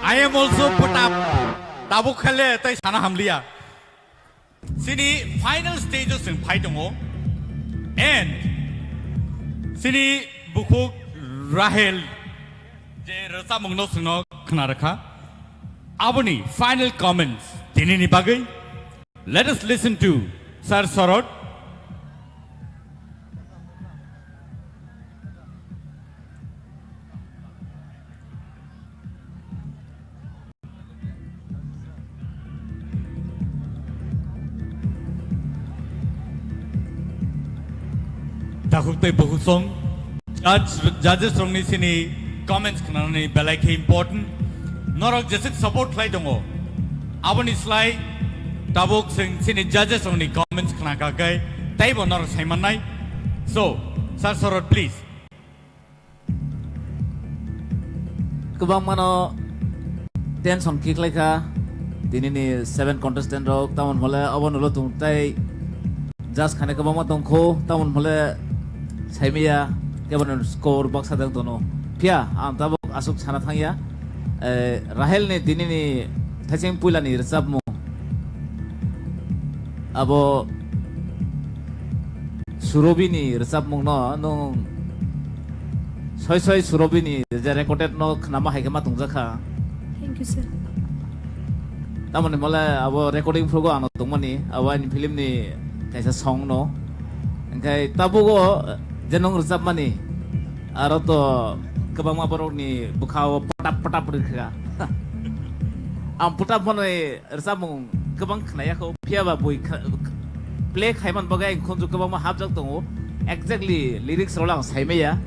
I am also put up. Tabuk khale tai sana hamliya. Sini final stage o chwng phai tongo. And sini bukhuk Rahel je rwchapmungno chwngno khna rwkha. Aboni final comments tinini bagwi. Let us listen to Sir Sorot. Takhuk tei bukhuk song. Judge, judges rokni sini comments khnanani belai khe important. Norok jesuk support khlai tongo. Aboni slai tabuk chwng sini judges rokni comments khna kha khe teibo norok sai mannai. So, Sir Sorot, please. Kwbangmano tension kiklai kha tinini seven contestant rok, tamon hole obo nulo tung tei judge khane kwbangma tongkho, tamon hole saimaya kebono score baksa dang tono. Phiya ang tabuk aswk sana thangya, eh, Rahel ni tinini thaising puila ni rwchapmung abo Surobi ni rwchapmung no nwng soi soi Surobi ni je recorded no khnama hai khe ma tongjakha. Thank you, sir. Tamoni mole abo recording phrugo ano tongmani, abo ani film ni kaisa song no. Engkai tabugo je nwng rwchapmani, aro to kwbangma borok ni bwkha o putap putap rwkha. Ang putap manwi rwchapmung kwbang khnaya kho, phiya ba bui kha-, play khaiman bagwi ang khunju kwbangma hapjak tongo. Exactly lyrics rok ang saimaya.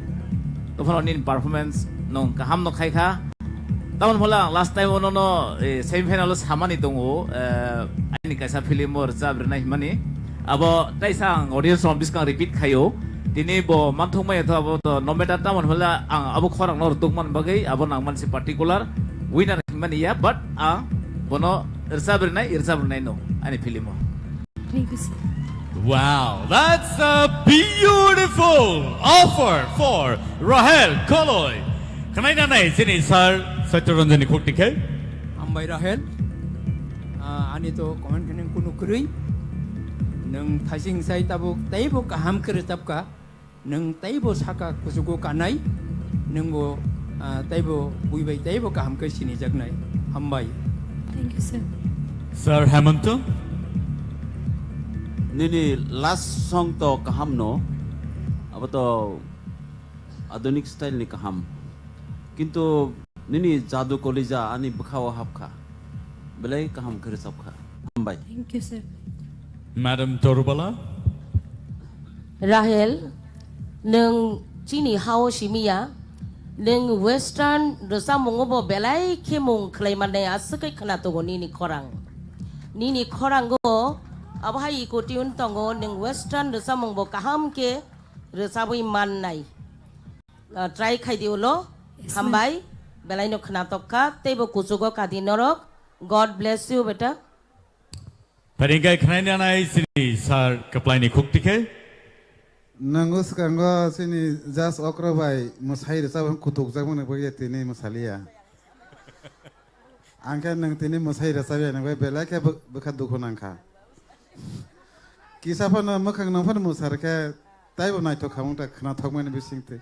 Tophano nini performance nwng kaham no khai kha. Tamoni hole ang last time ono no, eh, semi final o samani tongo, eh, ani kaisa film o rwchap rwnai himani. Abo taisa ang audience rok biskang repeat khaio. Tini bo manthok maya to abo to no matter tamoni hole ang abo khorang no rwtuk man bagwi abo nang mansi particular winner himani ya, but ang bono rwchap rwnai, rwchap rwnai no ani film o. Thank you, sir. Wow, that's a beautiful offer for Rahel Koloi. Khwnai nanai chini sir Satya Ranjan ni khukti khe. Hambai Rahel. Ah, ani to comment khe nang kunu kwrwi. Nwng thaising sai tabuk teibo kaham khe rwchapkha. Nwng teibo saka kuchugo kanai, nwngbo, ah, teibo bui bai teibo kaham khe sinijaknai. Hambai. Thank you, sir. Sir Hemanta? Nini last song to kaham no, abo to adunik style ni kaham. Kintu nini jadu kolija ani bwkhao hapkha. Belai kaham khe rwchapkha. Hambai. Thank you, sir. Madam Torubala? Rahel, nwng chini hao simiya, Nwng western rwchapmungo bo belai khe mung khlai mannai aswk khe khna tongo nini khorang. Nini khorango abo hai iko tune tongo, nwng western rwchapmung bo kaham khe rwchabwi mannai. Ah, try khai di ulo. Yes, ma'am. Hambai, belai no khna tok kha, tei bo kuchugo kadi norok. God bless you, beta. Pharingkai khnai nanai sini sir kwplaini khuk tikhe. Nango swkango sini jas okra bai mwsai rwchap kutuk jak mani bagwi tini mwsaliya. Angkhe nwng tini mwsai rwchap ya nang bai belai khe bw-, bwkha dukhu nangkha. Kisa phano mwkhang nang phano mwsar khe taibo naithok kha wngta khna thok mani bising twi.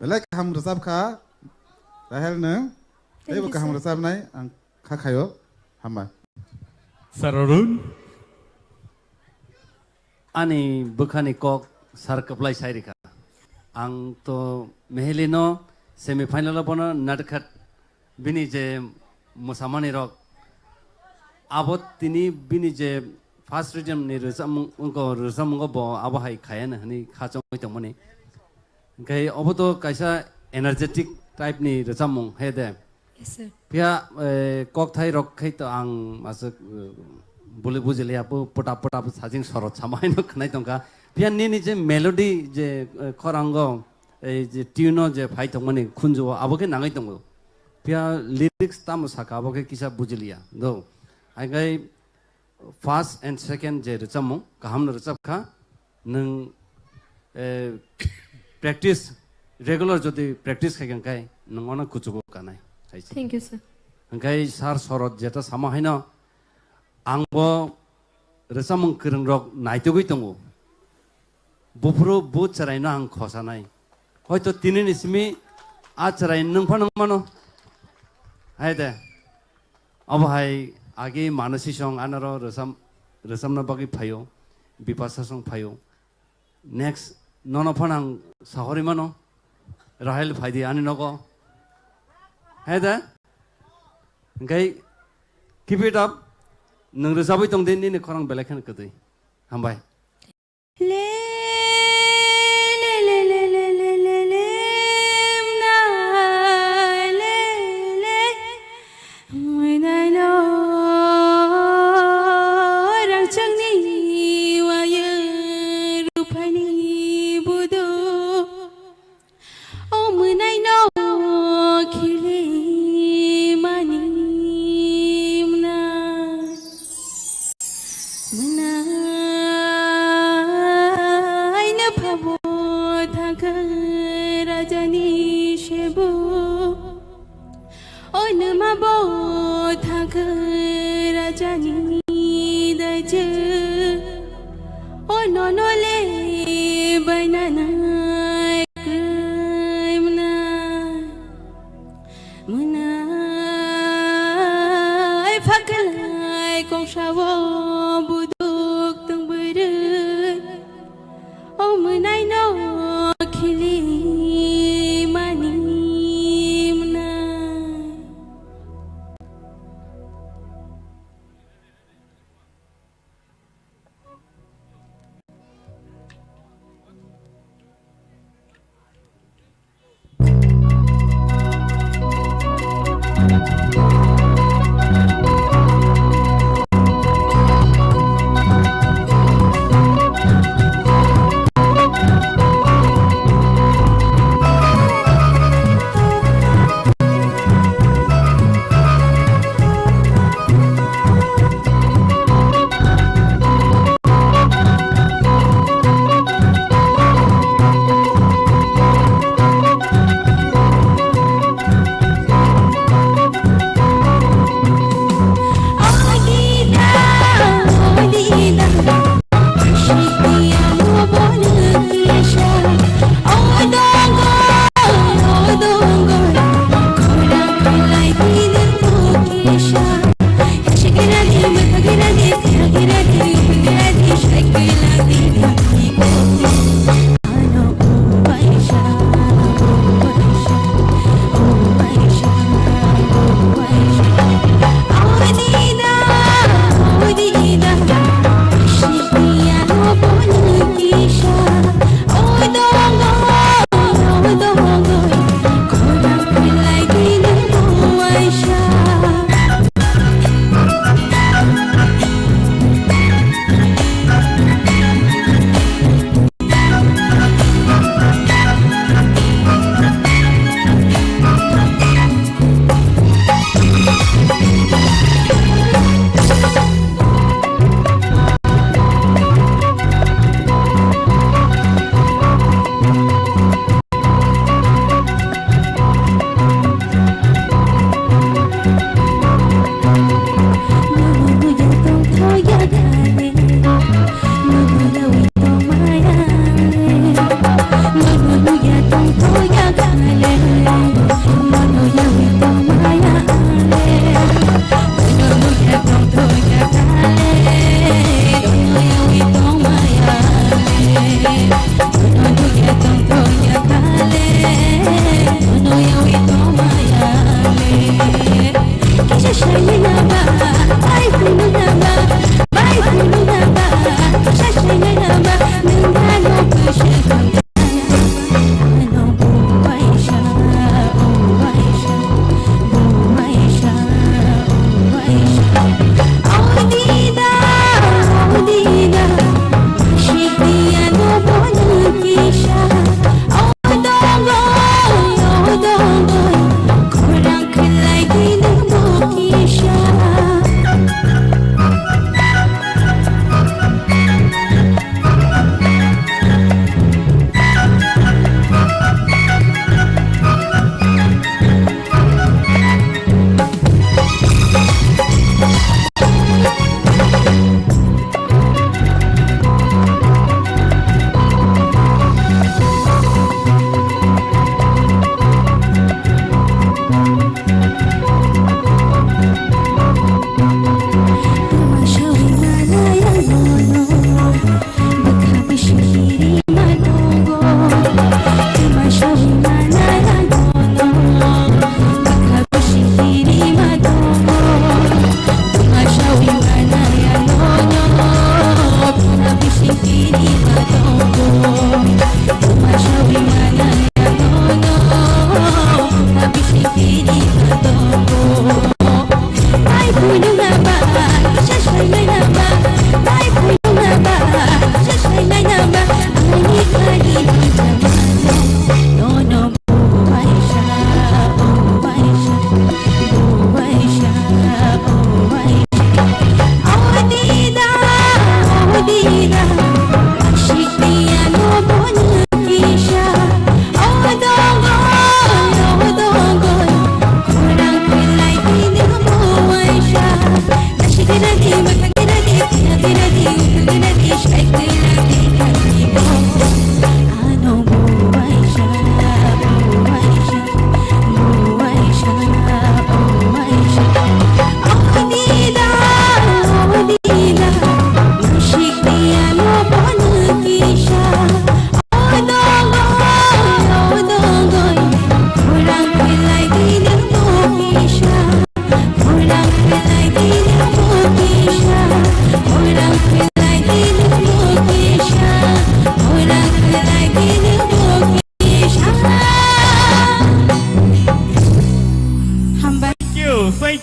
Belai kaham rwchap kha Rahel nwng. Thank you, sir. Taibo kaham rwchapnai ang kha khaio, hamba. Sir Arun. Ani bwkhani kok sir kwplai sai rikha. Ang to Mehelino semi final o bono natkhat bini je mwsamani rok abo tini bini je first rhythm ni rwchapmung, wngkha rwchapmungo bo abo hai khayana hwnwi kha chongwi tongmani. Hwnkhe obo to kaisa energetic type ni rwchapmung he de. Yes, sir. Phiya, eh, kokthai rok khai to ang aswk, eh, buli bujiliya, pu-, puta puta sajing sorot sama haino khnai tongkha. Phiya nini je melody je, eh, khorango, eh, je tune o je phai tongmani khunju o abo khe nangwi tongo. Phiya lyrics tamo saka abo khe kisa bujiliya. Do. Hai khai first and second je rwchapmung kaham no rwchap kha, nwng, eh, practice, regular jodi practice khai kha khai nwng ono kuchugo kanai hai se. Thank you, sir. Hwnkhe sir Sorot jeta sama haino ang bo rwchapmung kwrwng rok naitugwi tongo. Buphuru bu chwraino ang khosanai. Hoito tinini simi a chwrai nwng phano wng mano. Hai de. Obo hai agi Manasi song anaro rwcham-, rwchamna bagwi phaio. Bipasa song phaio. Next nono phano ang sahori mano. Rahel phaidi ani nogo. Hai de. Hwnkhe keep it up. Nwng rwchabwi tong di nini khorang belai kheno kwtwi. Hambai. O mwnaino khilimani mwnai. Mwnaino phabo thangkha rajani sebo. O nwma bo thangkha rajani daijwk. O nono le bainanai kwrwi mwnai. Mwnai phaklai kongsao buduk tong bwrwi. O mwnaino khilimani mwnai.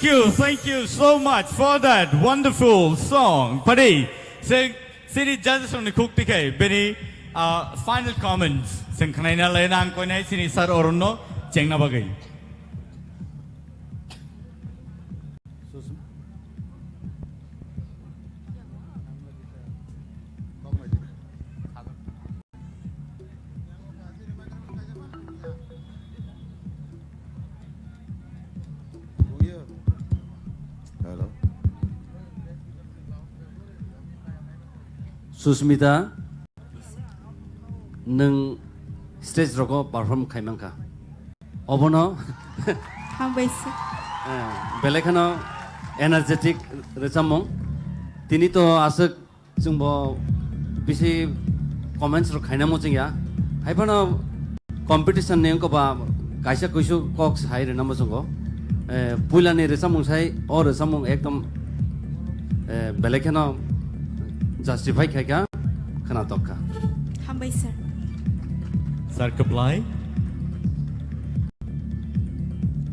Thank you, thank you so much for that wonderful song. Padi, se, sini judges rokni khuk tikhe, bini, ah, final comments. Seng khnaina lai nang koinai sini sir Arun no chengna bagwi. Hello. Susmita, nwng stage rogo perform khai mankha. Obono Hambai sir. Eh, belai kheno energetic rwchapmung. Tini to aswk chwngbo bisi comments rok khaina muchungya. Hai phano competition ni wngkha ba kaisa kuisu kok sai rwna muchungo. Eh, puila ni rwchapmung sai o rwchapmung ekdom, eh, belai kheno justify khaikha, khwnatok kha. Hambai sir. Sir Kwplai.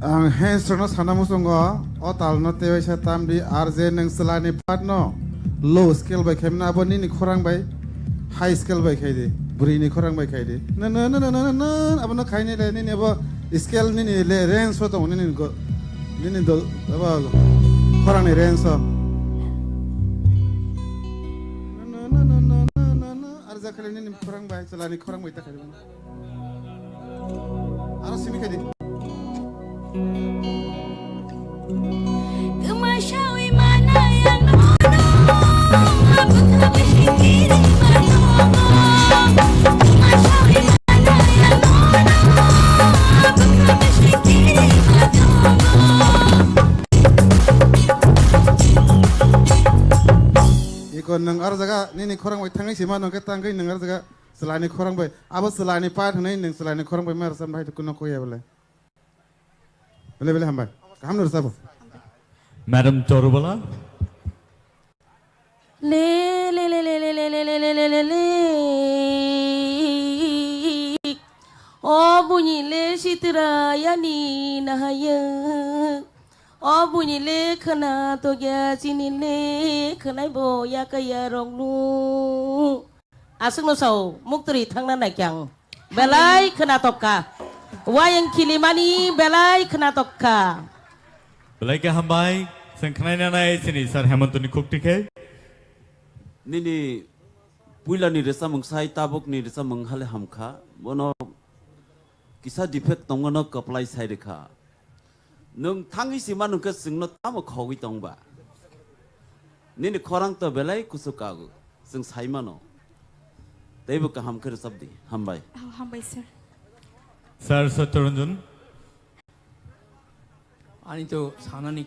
Ang hands rokno sana muchungo, o talno tewaisa tamdi R J nwng chwlani part no low scale bai khaimano, abo nini khorang bai high scale bai khaidi, bwrwini khorang bai khaidi. Na, na, na, abono khaini le nini abo scale nini le range o tongo nini go, nini do, abo khorangni range o. Na, na, na, R J khali nini khorang bai, chwlani khorang bai ta khaidi. Aro simi khaidi. Iko nwng aro jaga nini khorang bai thangwi sima nongkhe tangwi nwng aro jaga. Chwlani khorang bai, abo chwlani part hwnwi nwng chwlani khorang bai ma rwchapna hai kuno kok ya bole. Bele bele hambai. Kaham no rwchabo. Madam Torubala. Le, le, le. O buini le sitra yani nahayung. O buini le khwna tokya chini le khwnai bo yakaya roknu. Aswkno sao, muktwrwi thangna naikhe ang. Belai khwnatok kha. Wayang khilimani belai khwnatok kha. Belai khe hambai, chwng khnaina nai chini Sir Hemontoni khukti khe. Nini puilani rwchapmung sai tabukni rwchapmung hale hamkha. Bono kisa defect tongmano kwplai sai rwkha. Nwng thangwi sima nungkhe chwngno tamo khogwi tongba? Nini khorang to belai kuchuk kago, chwng sai mano. Teibo kaham khe rwchapdi. Hambai. Oh, hambai, sir. Sir Satyaranjan. Ani to sanani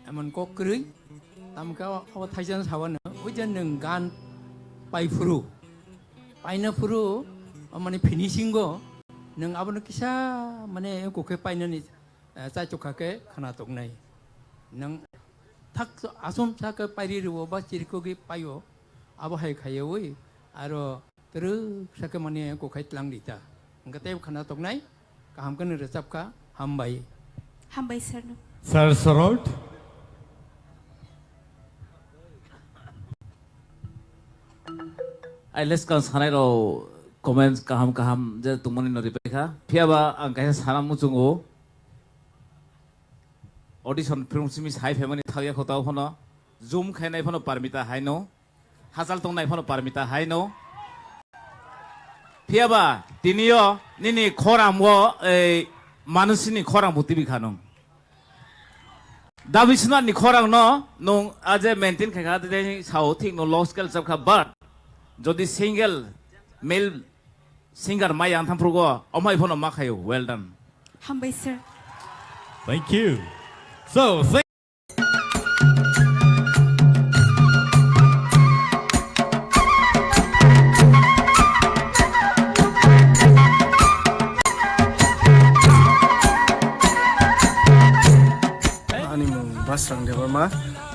emon kok kwrwi. Tamkhe abo thaisano sabano, oi je nwng gan pai phuru, paina phuru, mane finishing o nwng abono kisa mane kokhe painani eh, chaichukha khe khwnatok nai. Nwng thak asum sa khe pairi rwo ba chirikogwi paio, abo hai khaiwi aro twrwk sa khe mane kokhai tlang rita. Hwnkhe tei khwnatok nai, kaham khe nw rwchap kha, hambai. Hambai sir no. Sir Sorot. Ai leskang sanai rok comments kaham kaham je tongmani no ripai kha. Phiyaba ang kaisa sana muchungo. Audition film simi sai phaimani thakya khotao phano. Zoom khainai phano Parmita haino. Hachal tongnai phano Parmita haino. Phiyaba tinio nini khorang o ei manusini khorang bo tibi khanung. Dabi Swnarni khorang no nung aje maintain khai kha, tei sao thik no low scale chap kha, but jodi single male singer mai yang thamprugo, omai phono ma khayo. Well done. Hambai, sir. Thank you. So, thank Ani mung Basrang Debbarma,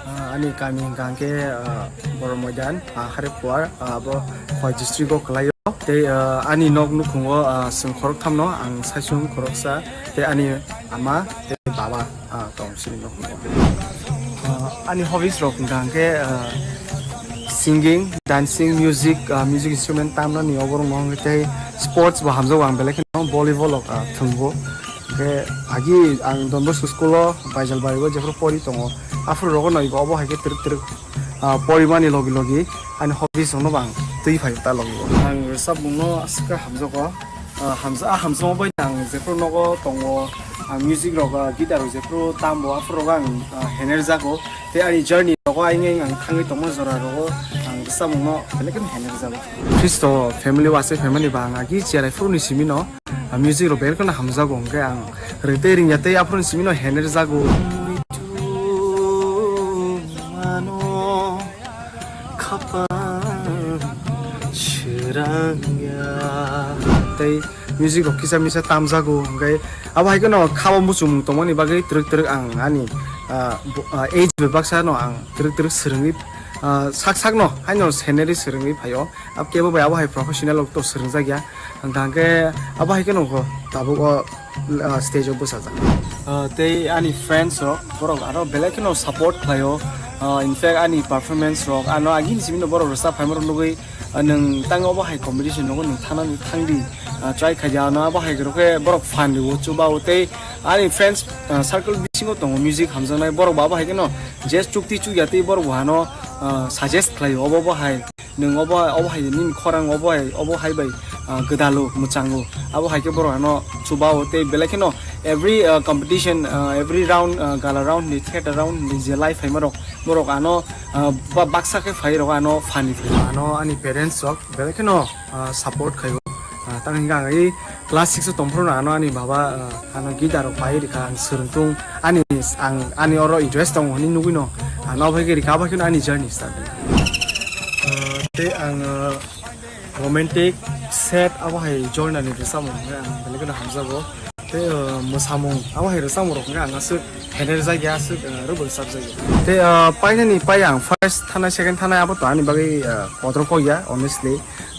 ah, ani kami hingka hingke, ah, Boro Moidan, ah, Hariphuar, ah, abo Khowai district o kwlaio. Tei, ah, ani nok nukhungo, ah, chwng khoroktham no, ang saichung khoroksa, tei ani ama tei baba, ah, tong sini nokni. Ah, ani hobbies rok hwnkha hwnkhe, ah, singing, dancing, music, ah, music instrument tamnani oborok no hwnkhe tei sports bo hamjago ang belai kheno volleyball rok, ah, thwngbo. Hwnkhe agi ang Don Bosco school o Baijalbari o jephru pori tongo, aphuru rogo no ibo obo hai khe twrwk twrwk, ah, porimani logi logi ani hobbies rok no bo ang twi phai ta logi o. Ang rwchapmung no aswk khe hamjago. Ah, hamsa-, ah, hamsamo bai ang jephru nogo tongo, ang music rok, ah, guitar rok jephru tambo, aphuru rogo ang, ah, hener jago. Tei ani journey rogo ayeng ayeng ang thangwi tongma jora rogo ang bwsamungno belai kheno hener jago. Khristo family o asai phaimani ba ang agi cherai phuruni simino, ah, music rok belai kheno hamjago, hwnkhe ang rwtwi ringya tei aphuruni simino hener jago. Khapang srangya. Tei music rok kisa misa tamjago, hwnkhe abo hai kheno khabo muchung tongmani bagwi twrwk twrwk ang ani, ah, bo-, ah, age bai baksa no ang twrwk twrwk swrwngwi, ah, sak sak no haino scenery swrwngwi phaio. Ab kebo bai abo hai professional rok to swrwngjak ya. Hwnkhe abo hai kheno kho tabuk o, ah, stage o bwsajak. Ah, tei ani friends rok, borok aro belai kheno support khlaio. Ah, in fact, ani performance rok, ano agini simi no borok rwchap phaima rok nugwi, ah, nwng tang obo hai competition nogo nwng thangnani thangdi, ah, try khaidi, ano abo hai rok khe borok fan rwo, chuba o. Tei ani friends, ah, circle bisingo tongo music hamjaknai, borok bo abo hai kheno je chukti chukya tei borok bo ano, ah, suggest khlaio, obo bo hai. Nwng obo, obo hai nini khorang obo hai, obo hai bai, ah, gwdalo, mwchango. Abo hai khe borok ano chuba o tei belai kheno every, ah, competition, ah, every round, ah, gala round ni, theater round ni je live phaima rok, borok ano, ah, ba-, baksa khe phai rok ano fan ni phai. Ano ani parents rok belai kheno, ah, support khaio. Ah, tamni hwnkhe ang i class six o tongphuru no ano ani baba, ah, ano guitar rok pai rikha, ang swrwng tung, ani, ang, ani oro interest tongo hinwi nugwi no, ano abo hai khe rikha, abo hai kheno ani journey start. Ah, tei ang, ah, romantic, sad, abo hai genre ni rwchapmung hwnkhe ang belai kheno hamjago. Tei, ah, mwsamung, abo hai rwchapmung rok hwnkhe ang aswk hener jak ya, aswk, ah, rwbo rwchap jak ya. Tei, ah, painani pai ang first thanai, second thanai abo to ani bagwi, ah, kotor kok ya, honestly.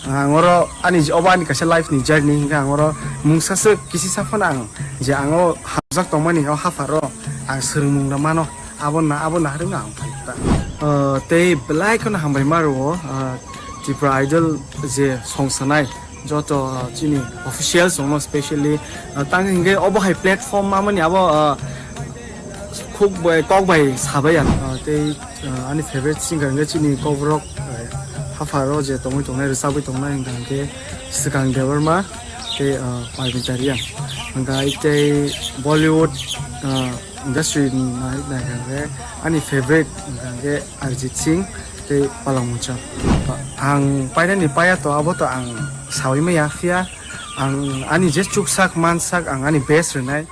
Ang oro ani je-, obo ani kaisa life ni journey hingkhe ang oro mungsa swk kisi sa phano ang je ang o hamjak tongmani o hapharo ang swrwngmung rw mano, abo na, abo naharwino ang phai ta. Ah, tei belai kheno hambai ma rwo, ah, Tripura Idol je song sanai joto, ah, chini officials rokno specially, ah, tang hingkhe obo hai platform mamani abo, ah, khuk bai kok bai sabai ang, ah, tei, ah, ani favorite singer hingkhe chini kokborok, ah, hapharo je tongwi tongnai, rwchabwi tongnai hingkha hingkhe Swkang Debbarma tei, ah, Parvin Tariang. Hingkha tei Bollywood, ah, industry ni nai, naikha hingkhe ani favorite hingkha hingkhe Arijit Singh tei Palong Muchak. Ang painani paiya to abo to ang sawi maya phiya. Ang ani je chuksak mansak ang ani best rwnai.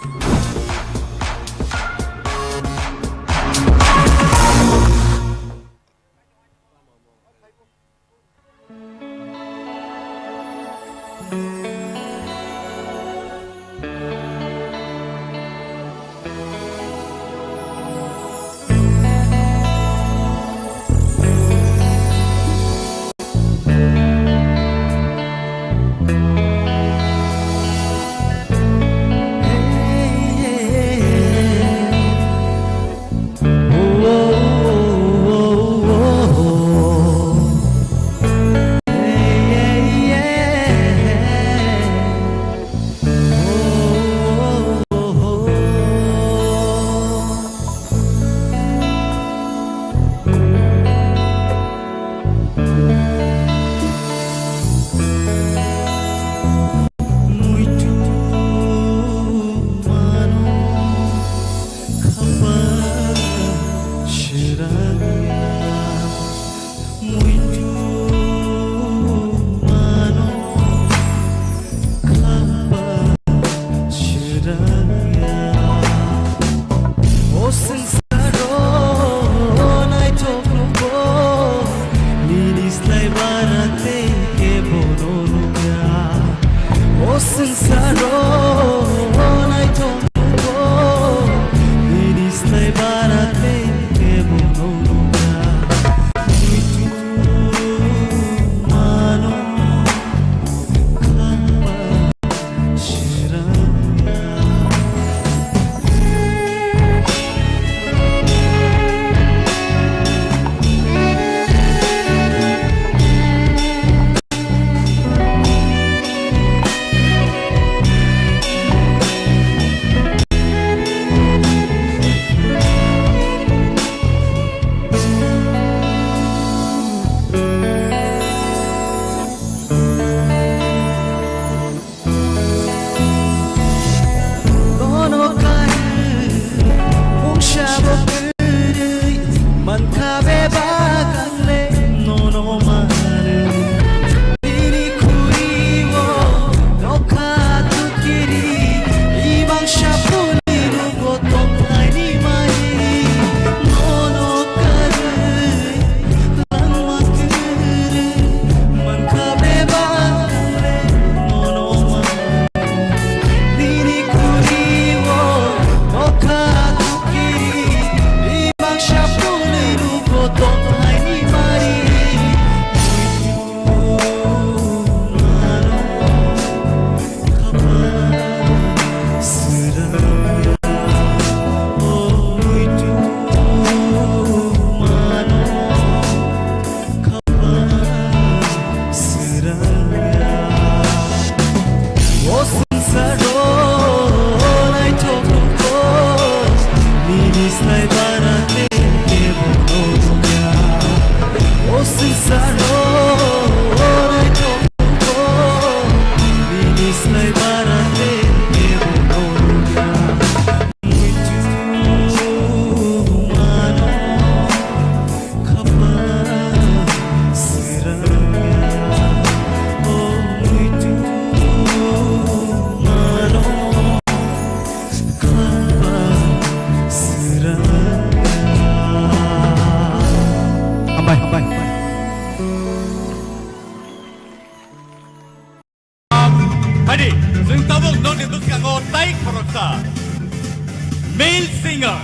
Male singer.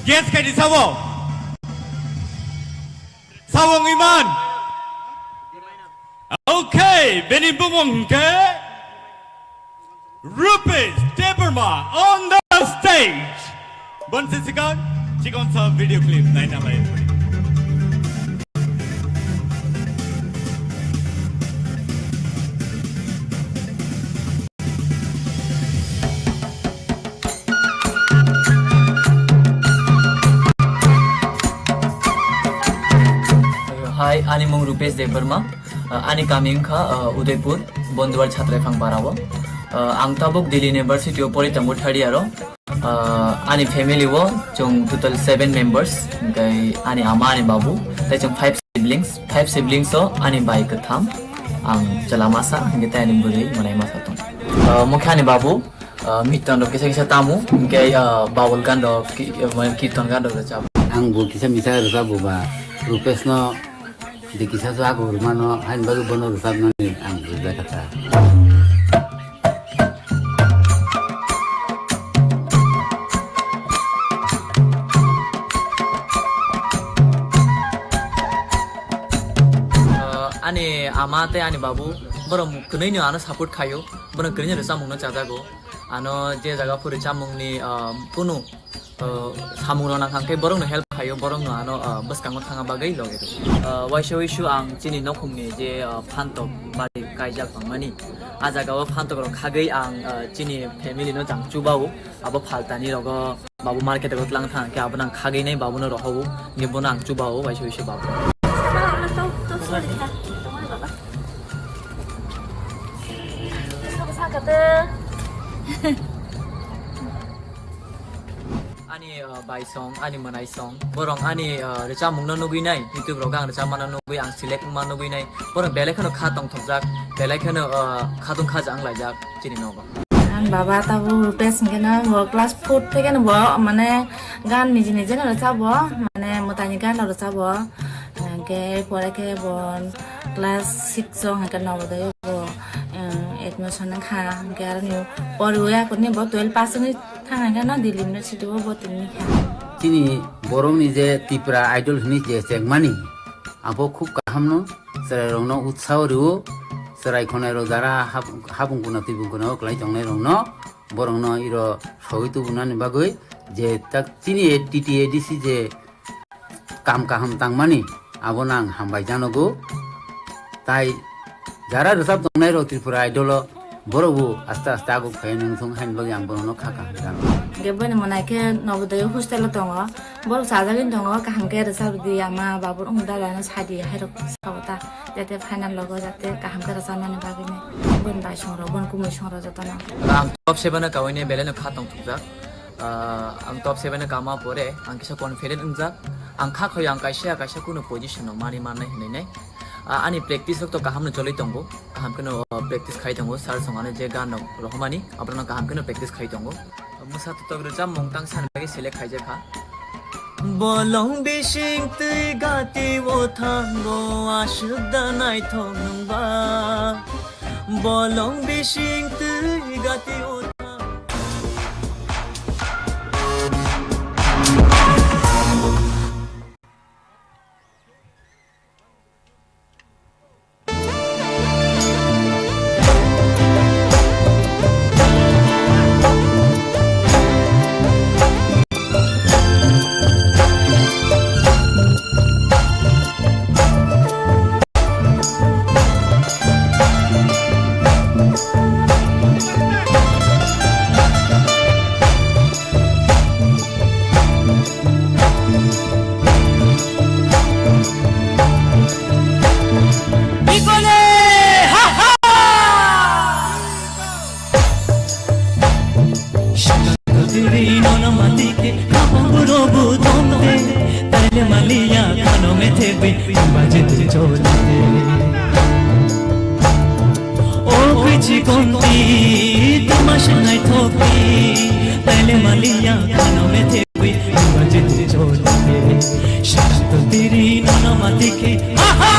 Guess khaidi sabo? Sabo wngwi man? Okay, bini bumung hwnkhe Rupesh Debbarma on the stage. Bonsi sikang, chikon sa video clip naina lai. Hi, ani mung Rupesh Debbarma. Uh, ani kami wngkha, uh, Udaipur, Bonduwar Chhatraifang Parao. Uh, ang tabuk Delhi University o pori tongo third year o. Uh, ani family o chwng total seven members, hwnkhe ani ama, ani babu, tei chwng five siblings. Five siblings o ani bai kwtham, ang chwla masa, hwnkhe tei ani bwrwi mwnai masa tongo. Uh, mokhe ani babu, uh, miton rok kisa kisa tamo, hwnkhe, uh, babul gan rok, ki-, uh, kirton gan rok rwchap. Ang bo kisa misa rwchap bo ba, Rupesh no de kisa so ako rwmano, hain bagwi bono rwchapnani ang bujai kha ta. Uh, ani ama tei ani babu, borok kwnwi no ano support khaio, borok kwnwi no rwchapmung no chajago. Ano je jaga phuri chamungni, ah, kunu, ah, samung rok nang kha khe borok no help khaio, borok no ano, ah, bwskango thangna bagwi logi rw. Ah, waisa wisu ang chini nokhungni je, ah, phantok bari kaijak tongmani, ah jaga o phantok rok khagwi ang, ah, chini family no jang chubao, abo phaltani rogo babu market rogo tlang thang khe abo nang khagwi nai babu no rohobo, ni bono ang chubao waisa wisu babu. Ani, uh, bai song, ani mwnai song, borok ani, uh, rwchapmung no nugwi nai, YouTube rogo ang rwchapma no nugwi, ang select wngma nugwi nai, borok belai kheno kha tongthokjak, belai kheno, uh, khatung khaja wnglaijak chini nogo. Ang baba tabuk Rupesh hwnkhe no bo class four theke no bo mane gan niji niji no rwchabo, mane mwtaini gan no rwchabo. Hwnkhe pore khe bo class six o hwnkhe Navodaya o bo, eh, admission wngkha. Hwnkhe aroni poriwi akhorni bo twelve pass wngwi thang hwnkhe no Delhi University o bo tongwi kha. Chini borokni je Tipra Idol hwnwi je chengmani, abo khub kaham no, chwrai rokno utsaho rwo, chwrai khonai rok jara hap-, hapung kuna tibung kuna o kwlai tongnai rokno, borokno iro sogwi tubunani bagwi je tak chini T T A D C je kam kaham tangmani, abono ang hambai janogo. Tai jara rwchap tongnai rok Tripura Idol o, borok bo aste aste aguk phai nung thung haini bagwi ang borokno kha kaham janogo. Hwnkhe boni mwnai khe Navodaya hostel o tongo, borok chajagwi tongo, kaham khe rwchap rwdi ama babur wng dalano sadi hai rok sao ta, jate final logo jate kaham khe rwchapnani bagwi boni bai song rok, boni kumui song rok jotono. Ang top seven o kaui ne belai no kha tong thukjak. Ah, ang top seven o kama pore ang kisa confident wngjak. Ang kha khoi ang kaisa kaisa kunu position no mani mannai hinwi nai. Ah, ani practice rok to kaham no choli tongo. Kaham kheno, ah, practice khai tongo. Sir song ano je gan rok rohormani, aborok no kaham kheno practice khai tongo. Mwsa totok rwchapmung tang sani bagwi select khaijak kha. Bolong bising twi gati o thango aswk da naithok nwng ba. Bolong bising twi gati o thango. Shakatiri nono matike, kapang robu donde, taile maliya kano methe bi, baje tu cholite. O kuchi konti, tuma shangai thoki, taile maliya kano methe bi, baje tu cholite. Shakatiri nono matike, ha ha!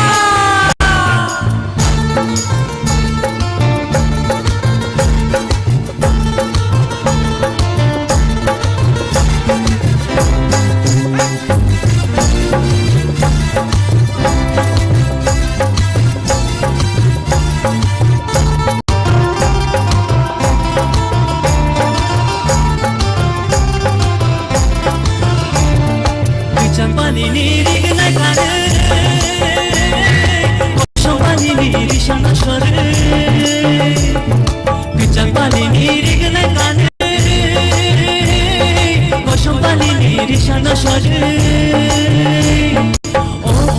O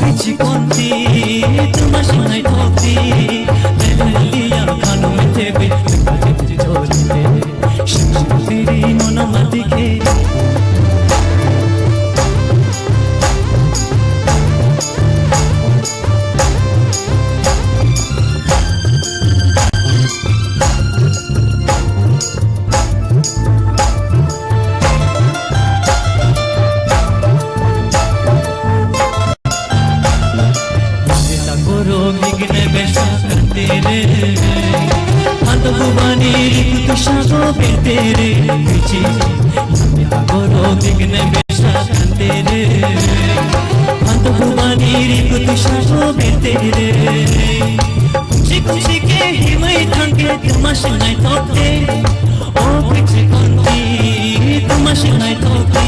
pichi konti, tuma sinai thokti, tele liya khano mete be, tiri mono mati ke. Kuchi kuchi ke himai thangke tuma sinai thokte. O pichi konti, tuma sinai thokte.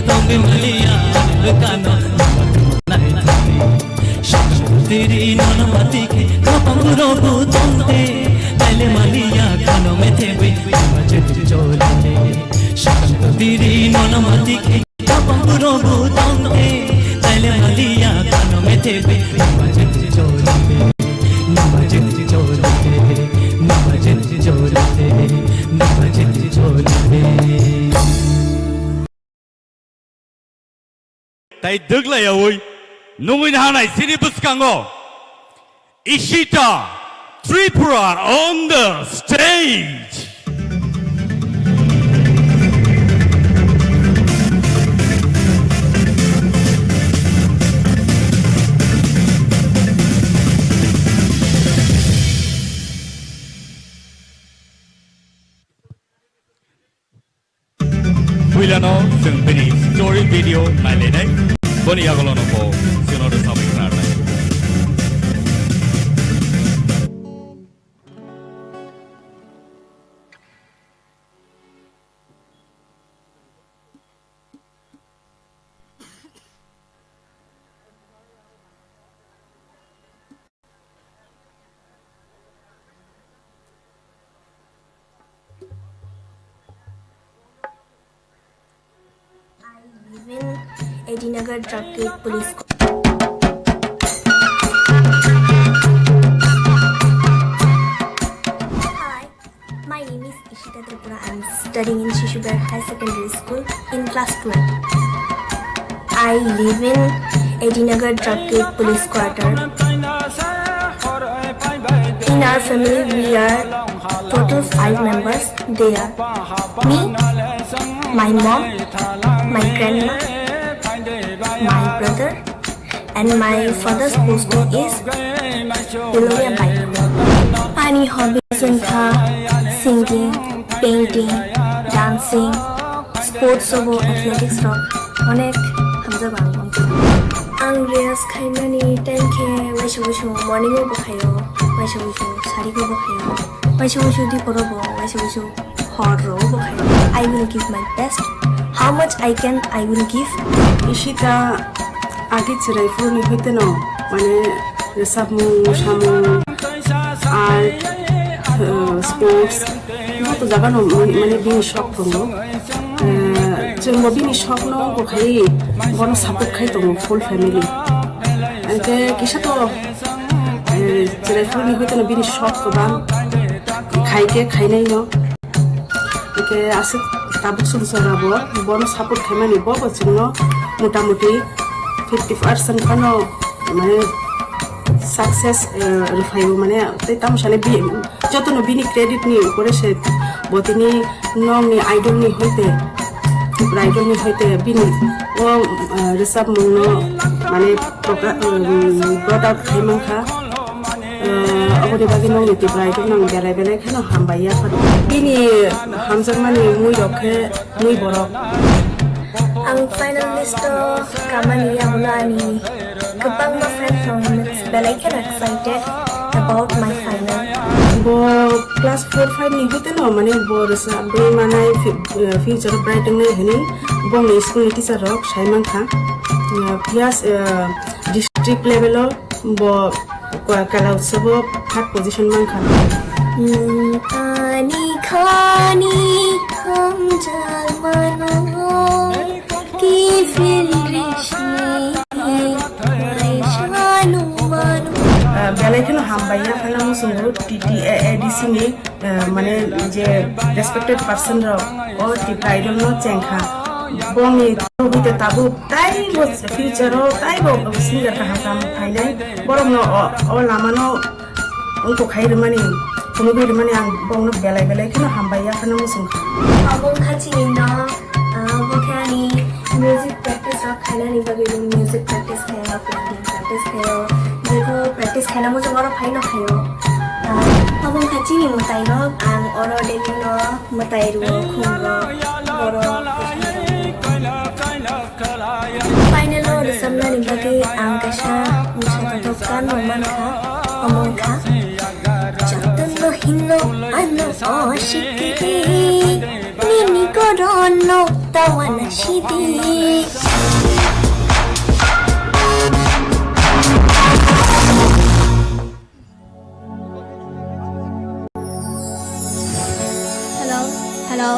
Tongbe maliya, kano nai thokte. Shantiri nono mati ke, kapang rogo tongte. Tele maliya, kano mete be, tuma jeti jolite. Shantiri nono mati ke. Tai dwglayawi nungwi nahanai chini bwskango Ishita Tripura on the stage. Puilano chwng bini story video nailainai, boni yagulono bo chwngno rwchapwi khnarnai. I live in Edinagar Traffic Police. Hi, my name is Ishita Tripura. I'm studying in Shishu Bihaar High Secondary School in class twelve. I live in Edinagar Traffic Police Quarter. In our family, we are total five members. They are me, my mom, my grandma, my brother, and my father's posting is Bilonia Baitali. Ani hobbies wngkha singing, painting, dancing, sports o bo athletics rok onek hamjago ang. Ang riyaz khaimani time khe waisa waisa morning o bo khaio, waisa waisa sari o bo khaio, waisa waisa dipor o bo, waisa waisa hor o bo khaio. I will give my best. How much I can, I will give. Ishita age chwrai phuruni hoiteno mane rwchapmung, mwsamung, art, uh, sports, joto jagano mane bini shok tongo. Eh, chwngbo bini shokno bo khai bono support khai tongo full family. Hwnkhe kisa to, eh, chwrai phuruni hoiteno bini shok kwbang, khai khe khainaino. Hwnkhe aswk tabuk sumsora bo bono support khaimani, bo bo chwngno mota moti fifty percent phano mane success, eh, rwphaio mane tei tamo sale bi-, jotono bini credit ni upore se bo tini nokni idol ni hoite, Tripura idol ni hoite bini o, eh, rwchapmung no mane proka-, um, brought out khai mankha. Eh, aboni bagwi nokni Tripura idol no ang belai belai kheno hambai ya phano. Bini hamjakmani mui rok khe mui borok. Ang final list o kamani yagulo ani kwbangma friend rok hinwi belai kheno excited about my final. Bo class four five ni hoiteno mane bo rwchapwi manai fi-, eh, future bright wngnai hinwi bongni school ni teacher rok sai mankha. Eh, phiya, eh, district level o bo Kwa-, Kala Utsav o third position mankha. Hmm, ani khani hamjakmano, ki Hambai ya phano muchungo T T A A D C ni, eh, mane je respected person rok o Tipra Idol no chengkha. Bongni tubui te tabuk taibo future o taibo singer kaham kaham phainai. Borok no o, o lama no wngkok khai rwmani, phunugwi rwmani ang bongno belai belai kheno hambai ya phano muchungkha. Abo wngkha chini no, ah, abo khe ani music practice rok khainani bagwi music practice khaio, painting practice khaio, jekho practice khaina muchung oro phaino khaio. Ah, abo wngkha chini mwtai rok, ang oro daily no mwtai rwo, khum rok, borok. Final o rwchapnani bagwi ang kaisa bwsa kotor gan rok mankha, omo wngkha, jotono hino ano o sikiri, nini gorono tawana sidi. Hello, hello.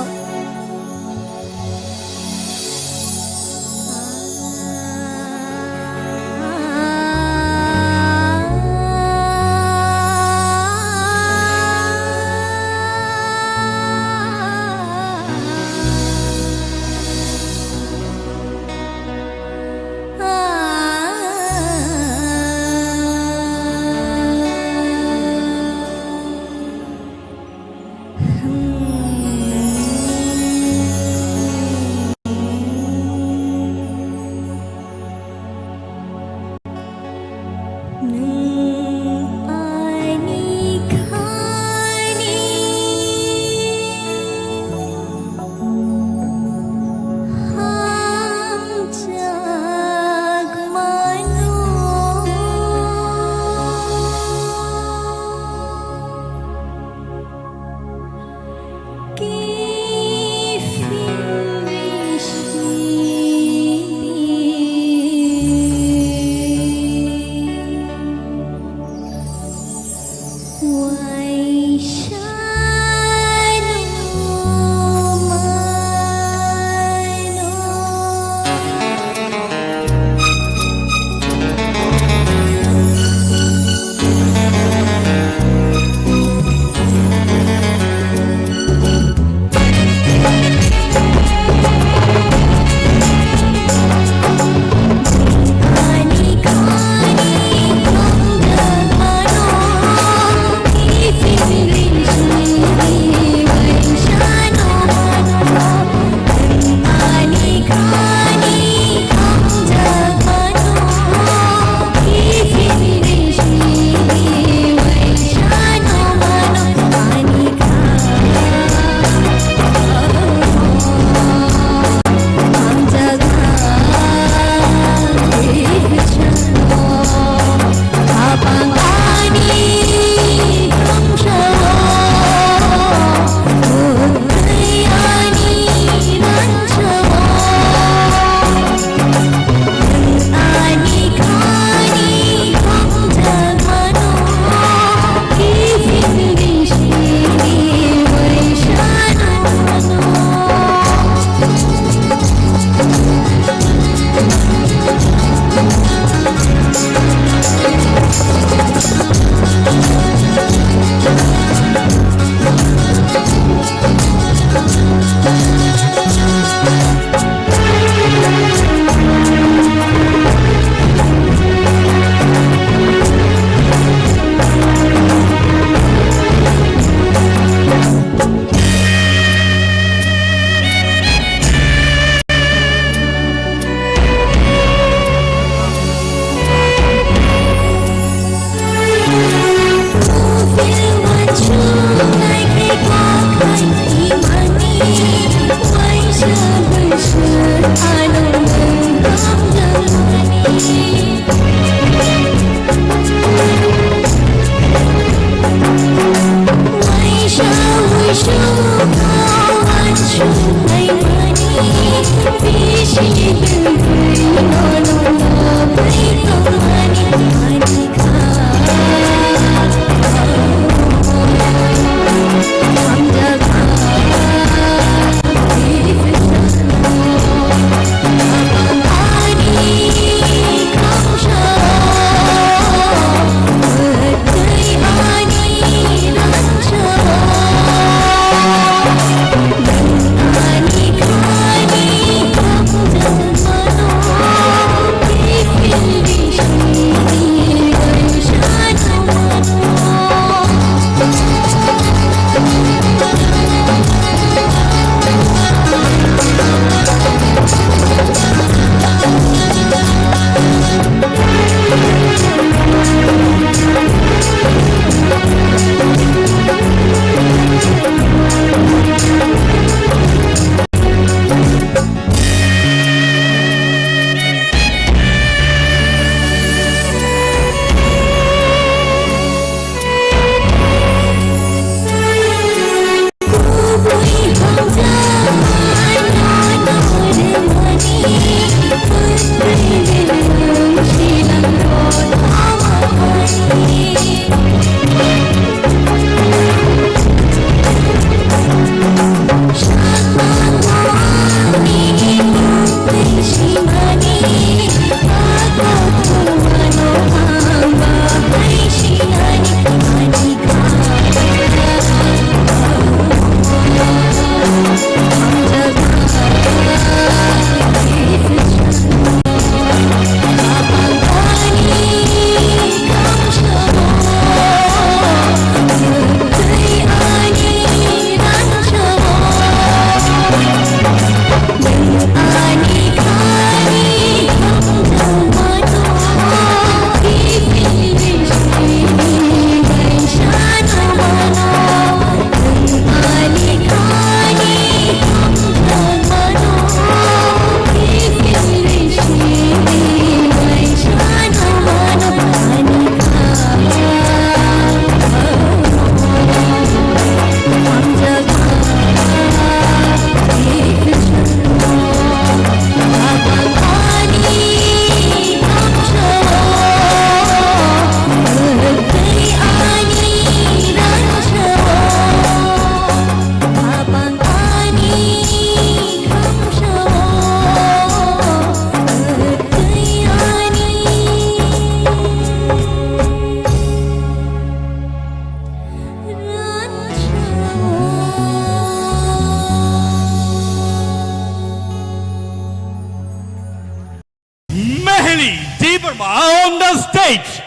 On the stage,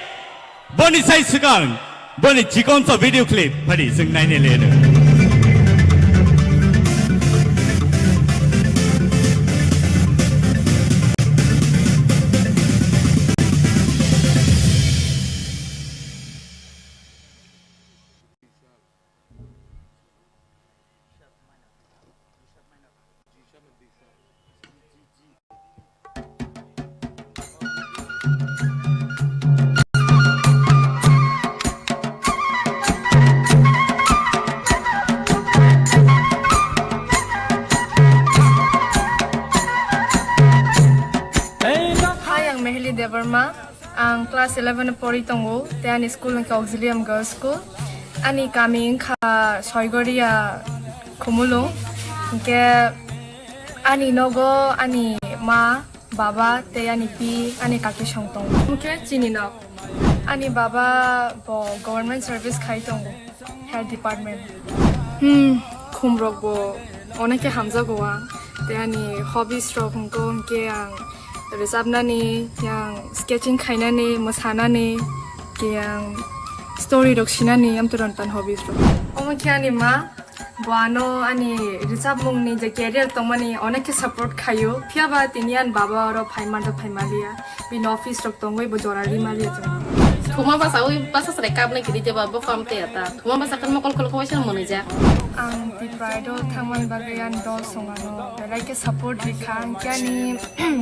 boni sai swkang, boni chikon sa video clip, phadi swng naine leno. Hai, ang Meheli Debbarma. Ang class eleven o pori tongo, tei ani school hwnkhe Auxilium Girls School. Ani kami wngkha Soigoria Khumulwng. Hwnkhe ani nogo ani ma, baba tei ani pi, ani kaki song tongo. Hwnkhe chini nok. Ani baba bo government service khai tongo. Health department. Hmm, khumrok bo onek khe hamjago ang. Tei ani hobbies rok hwnkhe, hwnkhe ang rwchapnani, yang sketching khainani, mwsanani, yang story rok sinani, amtwrwng tan hobbies rok. Omo khe ani ma, bo ano ani rwchapmungni je career tongmani onek khe support khaio. Phiya ba tini ani baba oro phaima da phaima liya. Bini office rok tongwi bo jora ri maliya chwng. Thuma basa wi basa sre kap nai kiri jeba bo kam te ata. Thuma basa kan mokol kol kawai san mwnwi jak. Ang Tipra Idol thangmani bagwi ani dol songano belai khe support rikha. Hwnkhe ani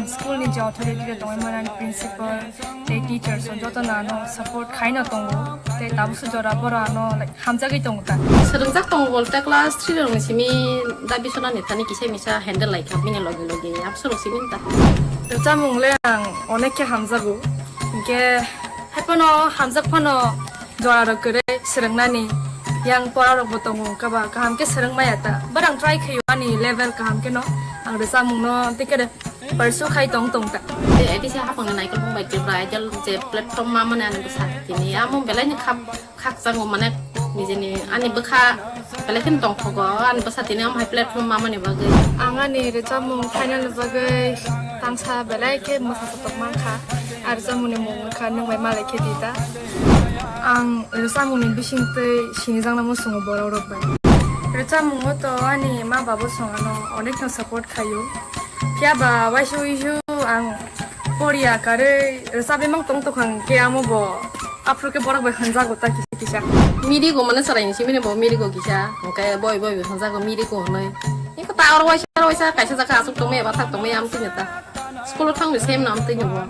school ni je authority rok tongwi mani ani principal tei teachers rok joto no ano support khaino tongo. Tei tabukso jora boro ano, like, hamjagwi tongo ta. Swrwngjak tongo bolte class three rokni simi da bisonani thani kisa misa handle lai kha bini logi logi absorok simi ta. Rwchapmung le ang onek khe hamjago. Hinkhe hai phano hamjak phano jora rok kwrwi swrwngnani yang pora rok bo tongo, kaba kaham khe swrwng maya ta. But ang try khaio ani level kaham khe no ang rwchapmung no tei khe pursue khai tong tong ta. Tei A D C hapang ni naikolbung bai Tipra Idol je platform ma mani ani bwsa tini amo belai ni khap khakchangma mane nijeni ani bwkha belai kheno tongthogo ani bwsa tini omo hai platform ma mani bagwi. Ang ani rwchapmung phainani bagwi tangsa belai khe mwsa sotok mankha. Ar rwchapmungni mung wngkha Nwng Bai Malai Khe Di Ta. Ang rwchapmungni bisingtwi sinijakna muchungo borok rok bai. Rwchapmungo to ani ma babo song ano onekno support khaio. Phiya ba waisa uisu ang poriya karwi rwchapwi mang tong tongkha hwnkhe amo bo aphuru khe borok bai hwnjago ta kisa kisa. Miri go mane chwraini simi bo miri go kisa hwnkhe boi boi bo hwnjago miri go hwnwi. Eko ta oro waisa waisa kaisa jaka aswk tongmaya bathak tongmaya amtwino ta. School o thangwi sem no amtwino bo.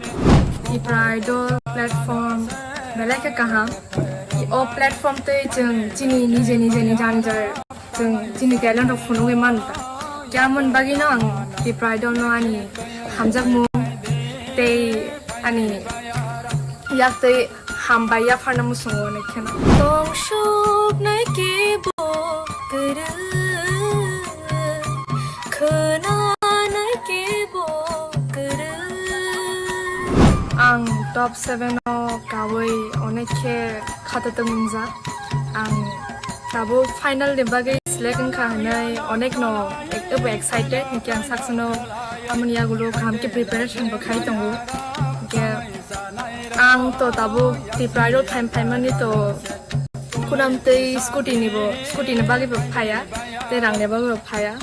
Tipra Idol platform belai khe kaham. O platform tei chwng chini nije nije ni jani jai Chwng chini talent rok phunugwi mano ta. Kyamon bagwi no ang Tipra Idol no ani hamjakmung tei ani yak tei hambai yapharna muchungo, onek kheno. Tongsuknai kebo kwrwi, khwnanai kebo kwrwi. Ang top seven o kawi onek khe khatatwng wngjak. Ang Tabuk final ni bagwi select wngkha hwnwi onekno ek-, ebo excited, hinkhe ang saksono amoni yagulo kaham khe preparation bo khai tongo. Hinkhe ang to tabuk Tipra Idol phaim phaimani to khunam tei scooty ni bo, scooty ni bagwi bo phaiya, tei rang ni bagwi bo phaiya.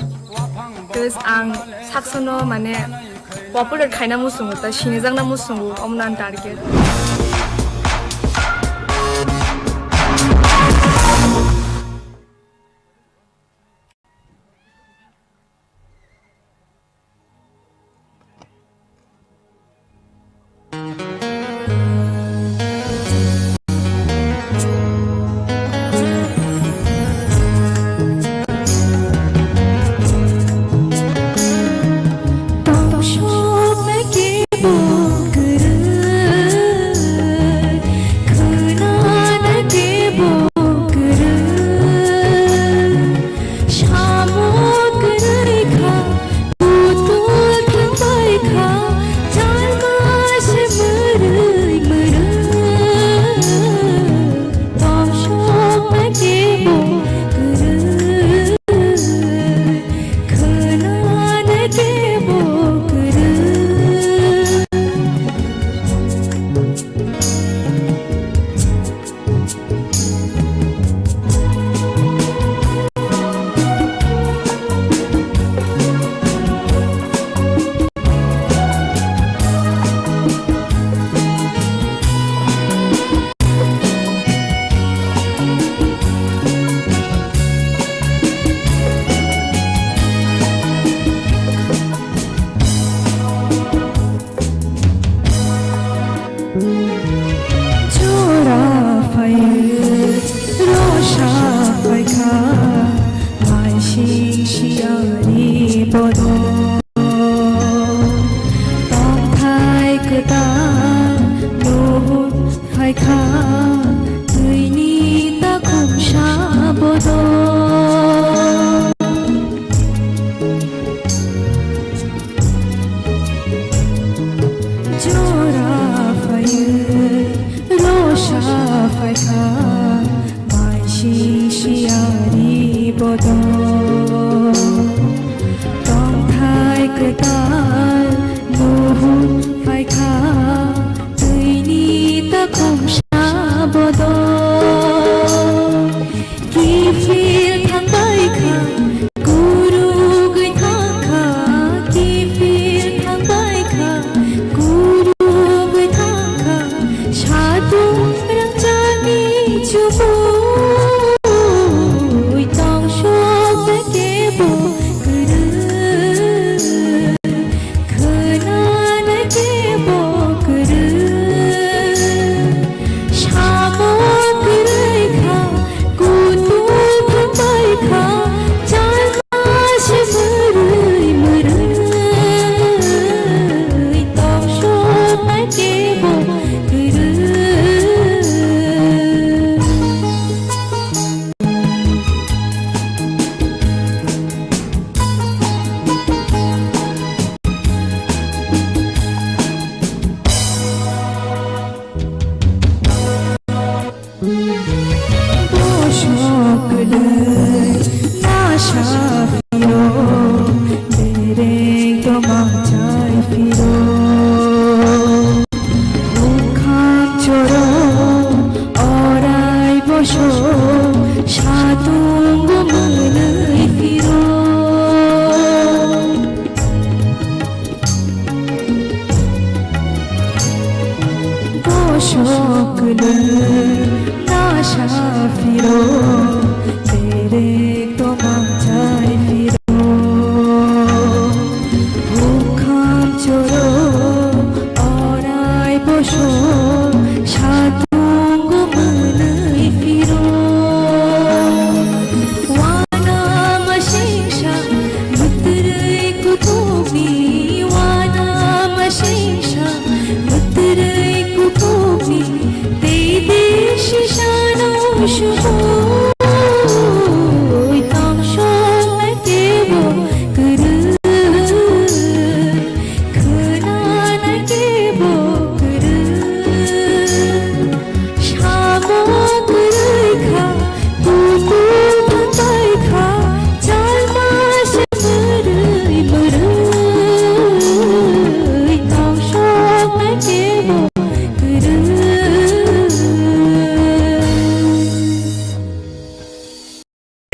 Plus ang saksono mane popular khaina muchungo, ta sinijakna muchungo, omo no ani target.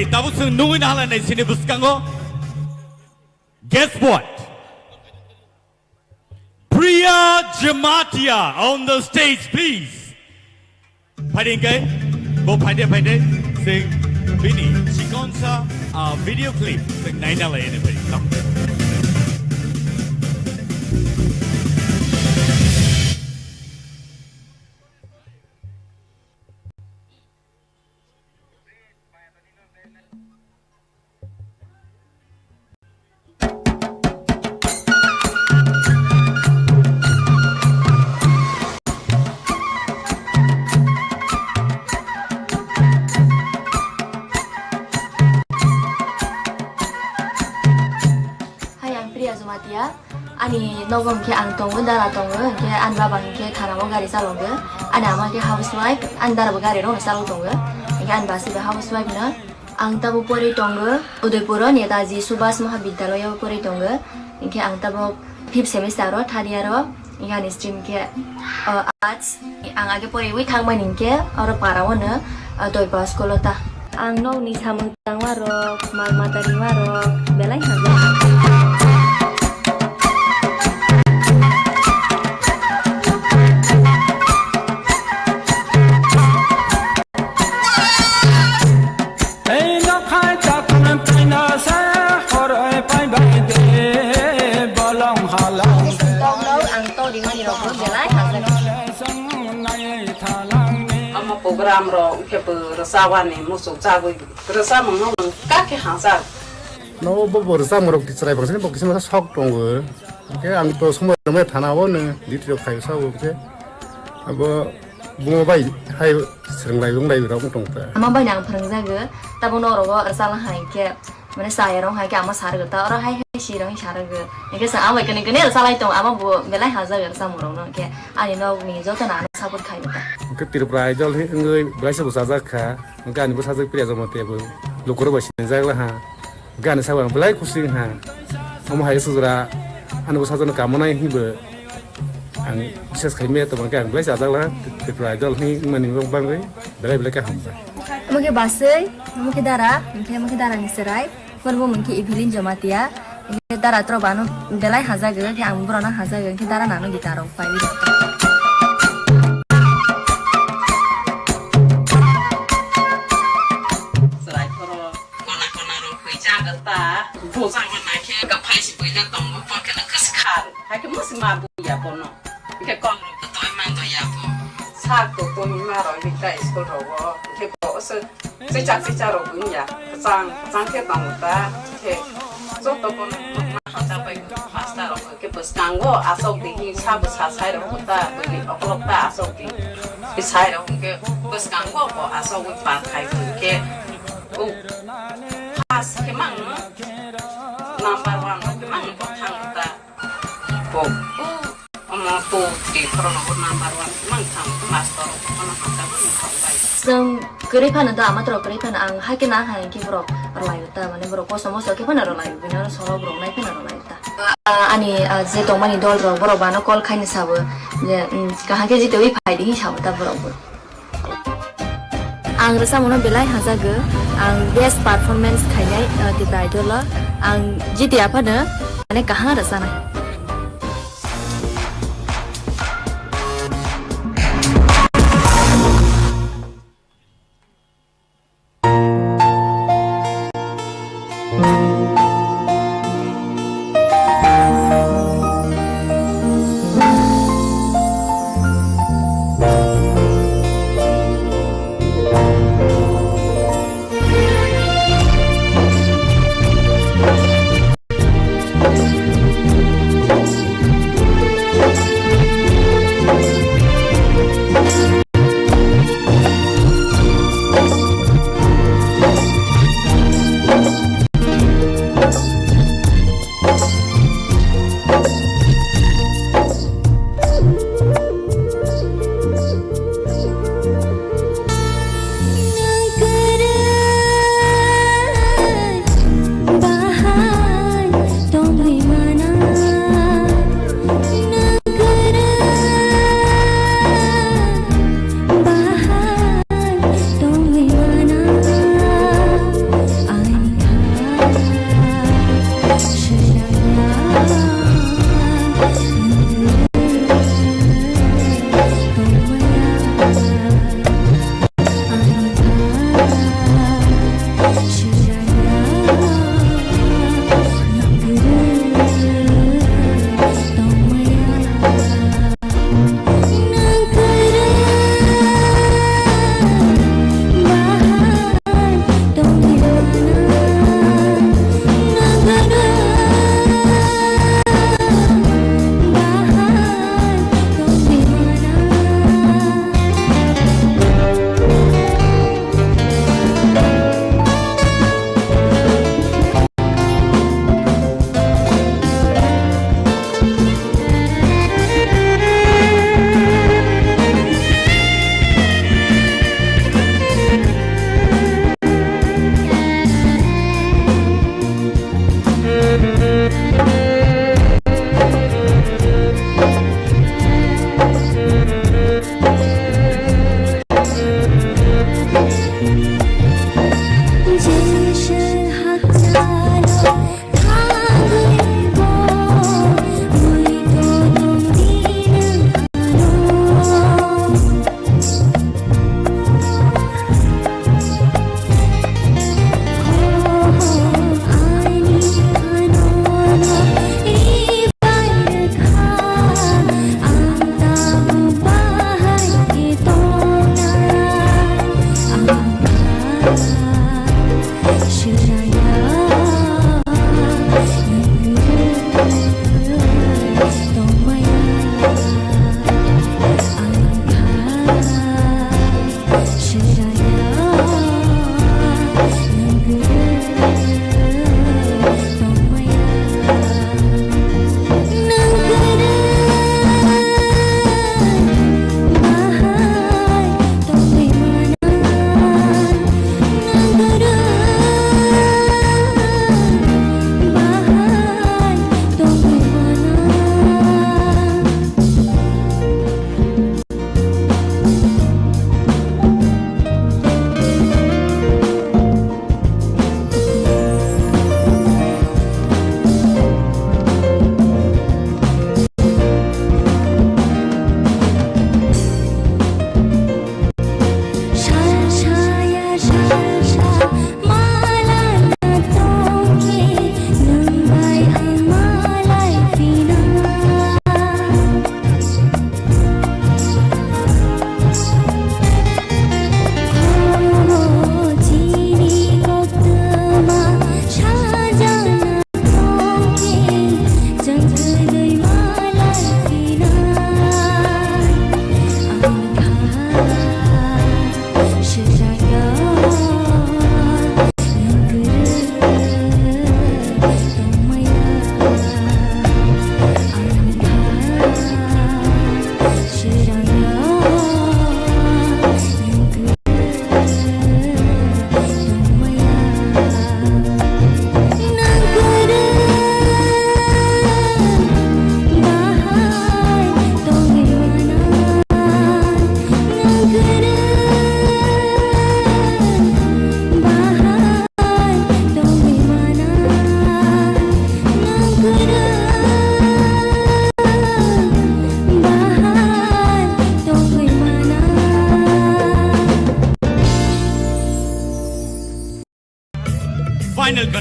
Tabuk chwng nugwi nahalai nai chini bwskango. Guess what? Priya Jamatia on the stage, please. Phaidi hwnkhe, bo phaidi phaidi, chwng bini chikonsa, ah, video clip chwng naina lai ani phaidi. Hai, ang Priya Jamatia. Ani nogo hwnkhe ang tongo, dara tongo, hwnkhe ani baba hwnkhe thanao gari chalogo. Ani ama hwnkhe housewife, ani dara bo gari rokno chalok tongo. Hwnkhe ani basi bo housewife no. Ang tabuk porwi tongo Udaipuro Netaji Subhas Mahabidyalaya o porwi tongo. Hwnkhe ang tabuk fifth semester o, third year o. Hwnkhe ani stream khe, o, arts. Ang age poriwi thangmani hwnkhe oro para o no, o, Doipa school o ta. Ang nokni samung tangma rok, mal mata rima rok belai hamjak. Tei nokhai chakma thaino se horoi paibai de bolong halong. Tongno ang todi mani rokbo belai hamjak. Omo program rok khe bo rwchapani muchuk chagwi rwchapmung no kha khe hamjak. No bo bo rwchapmung rok chwrai bangsa ni bo kisa sok tongo. Hwnkhe ang to somoi rwmai thana o no duty rok khai sao hwnkhe abo bumo bai hai swrwng lai wng lai rok wng tong ta. Ama bai no ang phwrwngjago, tabuk norok o rwchapna hai khe, mane chaya rok hai khe ama sa rwgo ta, oro hai hai si rok sa rwgo. Hwnkhe chwng ama bai kwnwi kwnwi rwchap lai tongo, ama bo belai hamjak rwchapmung rok no, hwnkhe ani nok ni joto no ano support khai ta. Hwnkhe Tripura Idol hi wngwi belai se bwsajak kha, hwnkhe ani bwsajwk Priya Jamatia bo lukurok bai sinijak la ha. Gana sabo ang belai kusi wngha. Omo hai sujra ani bwsajwkno kamonai hinwi bo ang bises khai maya tongma khe ang belai chajak laha. Tripura Idol hinwi wngmani bagwi belai belai kaham. Omo khe baswi, omo khe dara, hwnkhe omo khe dara ni chwrai. Omo bo mung khe Evelyn Jamatia. Hwnkhe dara tro bano belai hajago, khe ang borokno hajago, hwnkhe dara nano guitar rok pai. Chwrai phoro. Kona kona rok hoi jaga ta. Bo jaga na khe ga phai si boila tongo, bo khe na khas khar. Hai khe musi ma bu ya bono. Khe kong rok to toy man do ya bo. Sa to to ni ma rok ni ta school rok bo. Khe bo se se cha se cha rok bu ya. Chang chang khe tongo ta. Khe joto bono ma ha ta pai master rok. Khe bwskango asok di hi sabo sa sai rok ta, bini okolog ta asok di. Hi sai rok hwnkhe bwskango bo asok wi pa khai hwnkhe, o, first khe mang no, number one rok khe mang no bo thang ta. Bo, o, omo two three khoro no bo number one khe mang thang, master rok bono hamjagwi thang bai. Chwng kwrwi phano da, ama toro kwrwi phano ang hai khe na hai khe borok rwlai ta, mane borok kosom moso khe phano rwlai, bini oro solo borok nai phano rwlai. Ah, ani, ah, je tongmani dol rok, borok bano call khaini sabo je, mm, kaham khe jitwi phai di hin sabo ta borok bo. Ang rwchapmungno belai hamjago, ang best performance khainai, ah, Tipra Idol o ang jiti aphano mane kaham rwchanai.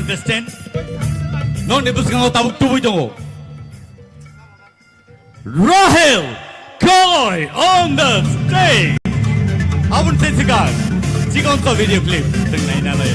Understand? Nokni bwskango tabuk tubui tongo. Rahel Koi on the stage. Abun se sikar. Chikon to video clip. Teng nai na lai.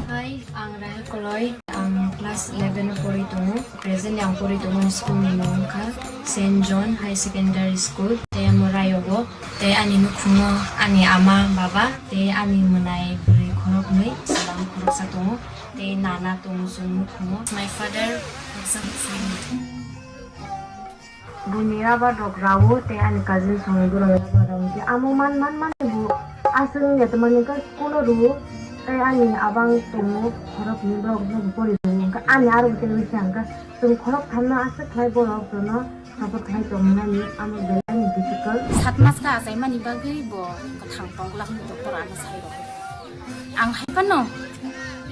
Hai, ang Rahel Koloi. Ang class eleven o pori tongo. Presently ang pori tongo school ni mung wngkha Saint John High Secondary School. Tei amo Rayogo. Tei ani nukhungo ani ama, baba, tei ani mwnai bwrwi khoroknwi, chwla khoroksa tongo. Tei nana tongo chwng nukhungo. My father, Buini rubber rok rao tei ani cousin songni borok rubber rao hwnkhe amo man man man bo aswk wngya tongmani hwnkhe school o rwo tei ani abang tongo khorok hwnwi borok no bo pori rwo hwnkhe ani aro bo tei wngkha hwnkhe chwng khorok thamno aswk khlai borok jono support khlai tongmani amo belai ni difficult. Sat mas kha achaimani bagwi bo kwthang tongglak hwnwi doktor ano sai rw. Ang hai phano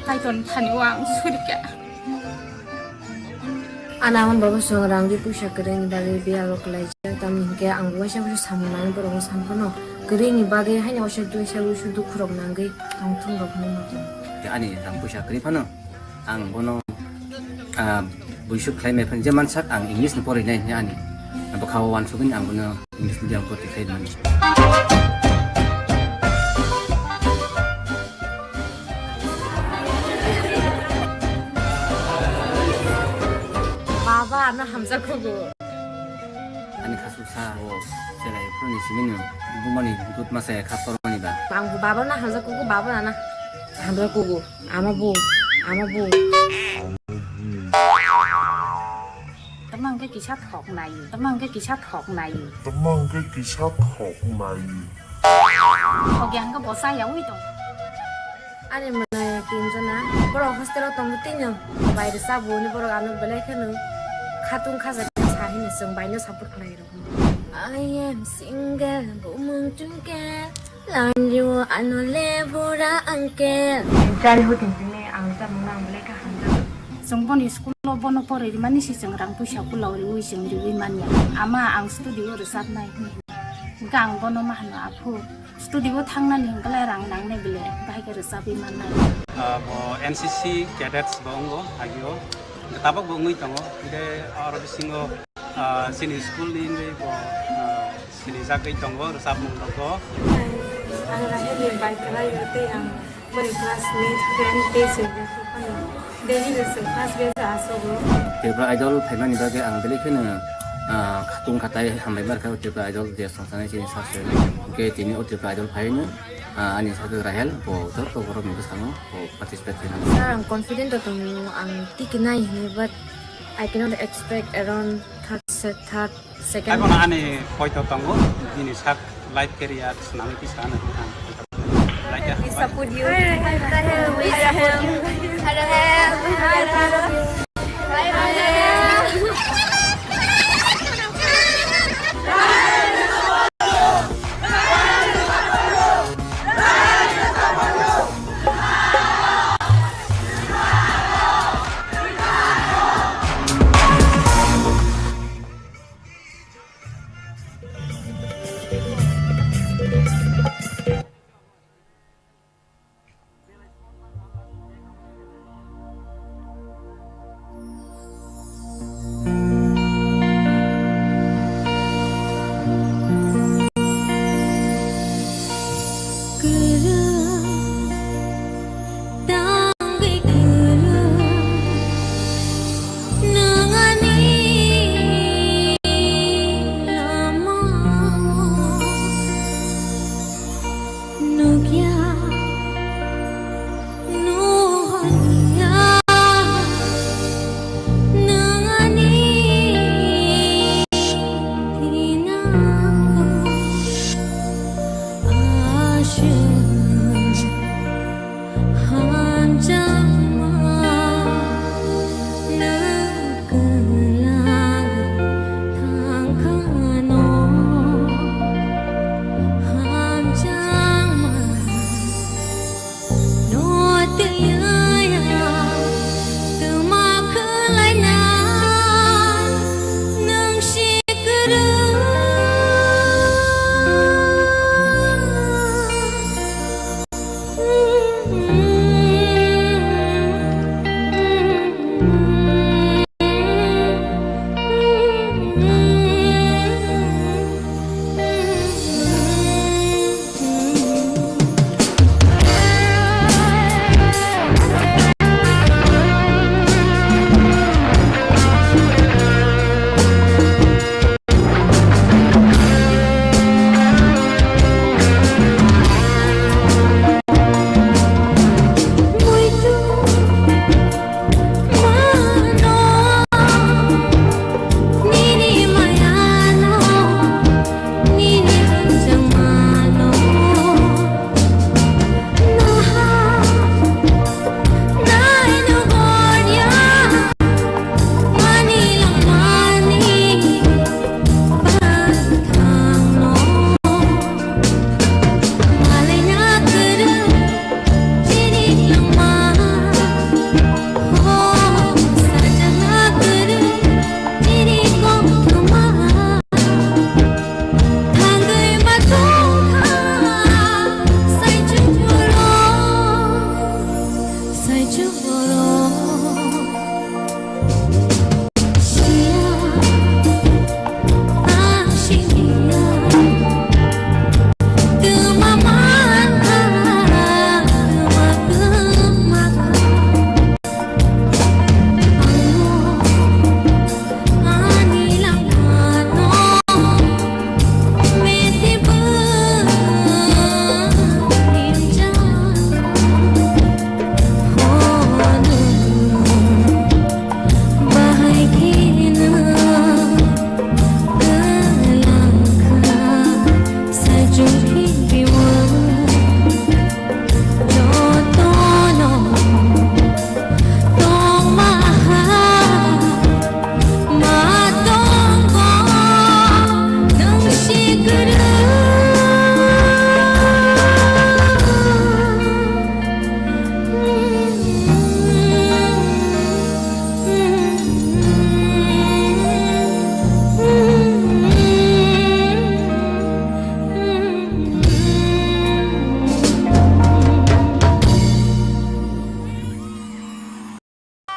Kaitor thani o ang surikha. Ana hwn baba song rang di puisa kwrwini bagwi biya rok khlaijak, tamni hinkhe ang waisa waisa samung nani borok no san phano kwrwini bagwi haino waisa waisa dukhu rok nangwi tongthung rok hinwi ma tongo. Ani rang puisa kwrwi phano ang bono, ah, buisuk khlai mai phano je mansak ang English ni porinai hinwi ani bwkha o uansugwi ang bono English medium o twi khlai mani. Baba, ano hamjakgo. Ani khasuk sa o cherai phuruni simi no bumani dut masa ya kha tormani ba. Ang bo baba na hamjakgo, baba na hamjakgo. Ama bo, ama bo. Tama hwnkhe kisa thok nai, tama hwnkhe kisa thok nai. Tama hwnkhe kisa thok nai. Thok ya hwnkhe bo cha yaui tong. Ani mwnai tinjona, borok hostel o tongo tino, bai rwchapbo hwnwi borok ano belai kheno khatung khaja sa hini chwng bai no support khlai rw. I am single, bumung chungke. Lanjio ano le bura angkel. Childhood ni simi ang chamung nang belai kha hamjak. Chwng boni school o bono poroi rimani si chwng rang puisa kula uriui chwng riui manya. Ama ang studio o rwchapnai hwnwi. Hwnkhe ang bono ma hwno, "Aphu, studio o thangnani hwnkhe lai rang nangnai bile, bahai khe rwchapwi mannai." Ah, bo N C C cadets bo wngo agio. Tabok bo wngwi tongo. Hwnkhe aro bisingo, ah, chini school ni wngwi bo, ah, sinijagwi tongo rwchapmung rokbo. Ang Rahel ni bai kwlai o tei ang boni classmate, friend tei chwng phano daily no chwng first bench o asogo. Tripura Idol phaimani bagwi ang belai kheno, ah, khatung khatai hambai mar kha o Tripura Idol je songsanai chini sasoi. Hwnkhe tini o Tripura Idol phaino, ah, ani sakhe Rahel bo joto borok ni bwskango bo participate khainai. Sir, ang confident o tongo, ang tiki nai hwnwi, but I cannot expect around third se-, third, second. Haibono ani poito tongo, bini sak life career swnamwi kisa ano ang. Like, we support you. We support you. Hello, hello. Bye, bye. Nukya, nuhanya, nangani tina asya. Hamjakma nukla thangkhano, hamjakma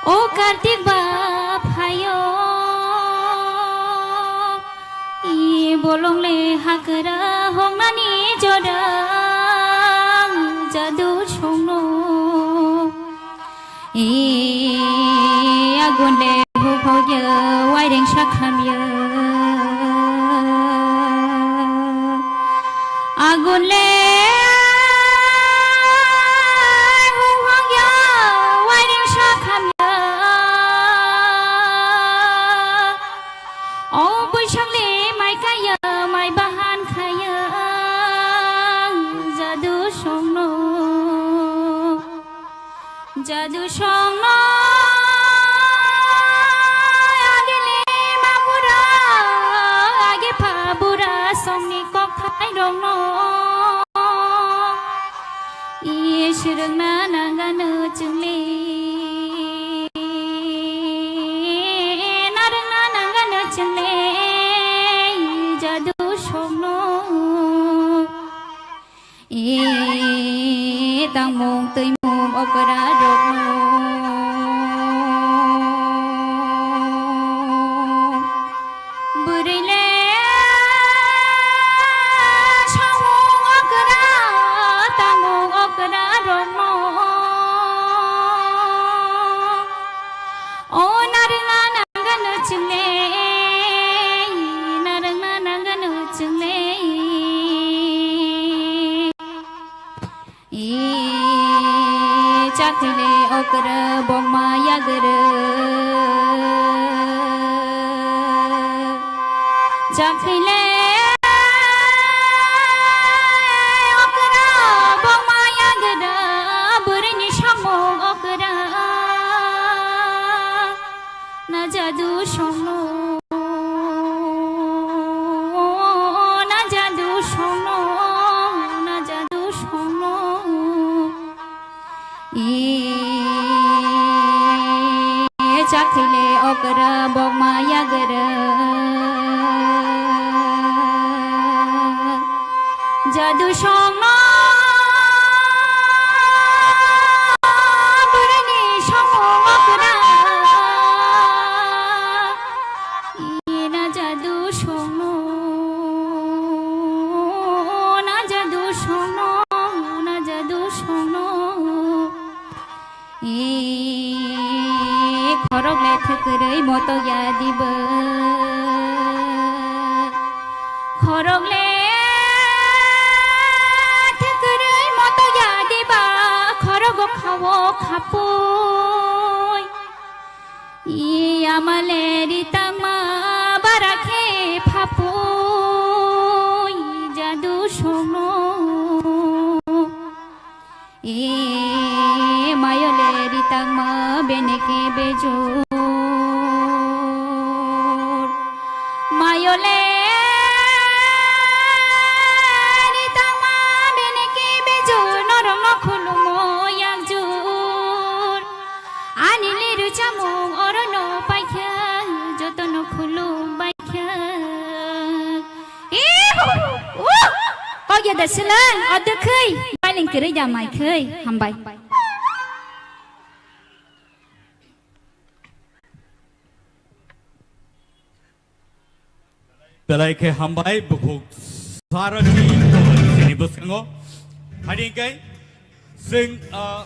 O Kartik ba phaio, i bolong le hakra hongnani jorang jadu songno. I agun le huphogya waireng sakhamya. Agun le huphogya waireng sakhamya. O buisang le mai kaya mai bahan khaya jadu songno. Jadu songno agile mabura age phabura songni kokthai rokno. Iswrwngna nangano chwngle, narwngna nangano chwngle, jadu songno. E tangmung twimung okra rokno. Bwrwi le samung okra, tangmung okra rokno. O narwngna nangano chwngle, narwngna nangano chwngle. E chakhwile okra bokma yagra. Chakhwile okra bokma yagra, bwrwini samung okra. Na jadu songno, na jadu songno, na jadu songno. E chakhwile okra bokma yagra. Jadu songno bwrwini samung okra. E na jadu songno, na jadu songno, na jadu songno. E khorok le thwkwrwi motok ya diba. Khorok le thwkwrwi motok ya diba. Khorogo khao khapui. E ama le ritangma bara khe phapui jadu songno. E mayo le ritangma beneke bejor. Mayo le ritangma beneke bejor. Norokno khulumo yakjor. Ani liru chamung orono paikha. Jotono khulum baikha. Ihu! Uh! Kok ya da silang, o dwkhwi, bailing kwrwi da mai khwi, hambai. Belai khe hambai, bukhuk Sarathi Kolai ni bwskango. Hari hingkai, chwng, ah,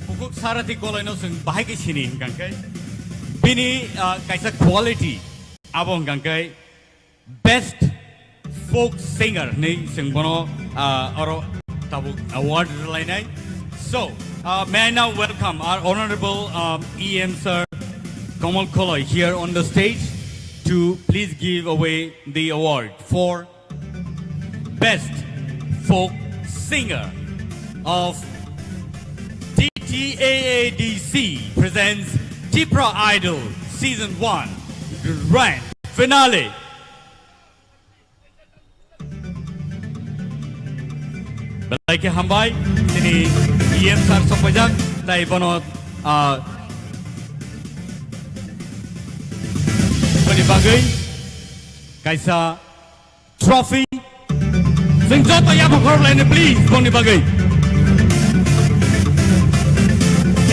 bukhuk Sarathi Kolai no chwng bahai khe sini hingkang khe. Bini, ah, kaisa quality, abo hingkang khe, Best Folk Singer hinwi chwng bono, ah, oro tabuk award rwlainai. So, uh, may I now welcome our honorable, um, E M sir Kamal Koloi here on the stage to please give away the award for Best Folk Singer of T T A A D C presents Tipra Idol Season one Grand Finale. Belai khe hambai, chini E M sir sokpaijak, tai bono, ah, boni bagwi kaisa trophy. Chwng joto yapha khorok laini, please, boni bagwi.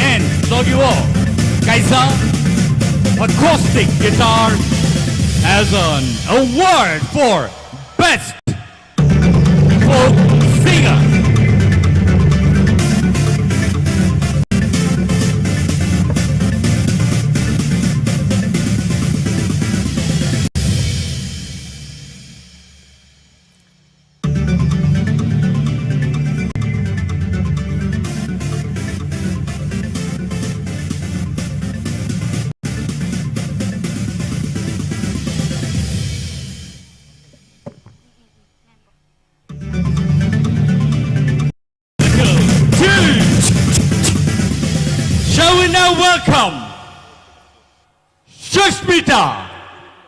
And logi o Liza, acoustic guitar, as an award for best folk singer. Shall we now welcome Sushmita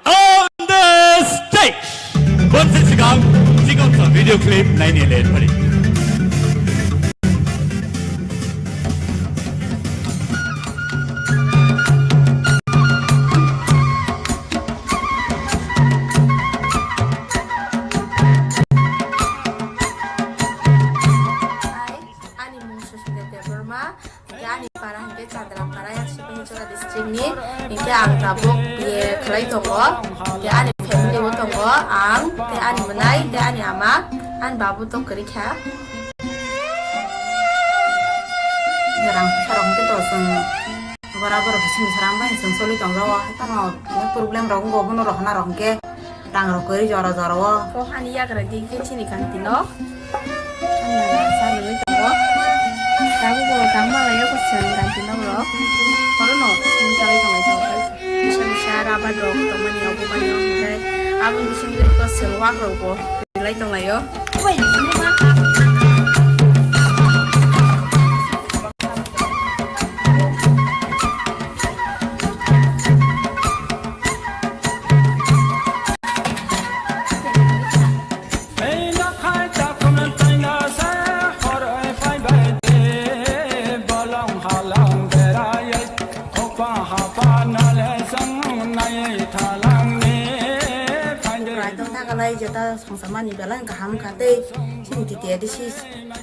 on the stage. Bonsi sikang, sikang sa video clip naini le pari. Ani mung Sushmita Debbarma. Hingke ani para hingke Chandra para, yang Sipahichora district ni. Hingke ang tabuk B A khlai tongo. Hingke ani family o tongo ang, tei ani mwnai, tei ani ama, ani babu to kwrwi kha. Rang phusa rok hingke to chwng bora borok bising sarang bai chwng choli tong jago. Haikhe no problem rok wngkha, bono rohorna rok hingke. Rang rok kwrwi jora jora o. O hani yagra di khe chini kanti no. Ani yagra sa nungwi tongo. Tabuk bo tang malai o kwchwng kanti no bro. Oro no sini kalai tongo ito. Bisa bisa raba dok tongmani obo bai no hwnkhe. Aboni bisingtwi kwchwng wak rok bo kwrwi lai tong lai o. Raitong takalai jeta songsa mani belai kaham kha tei chini T T A D C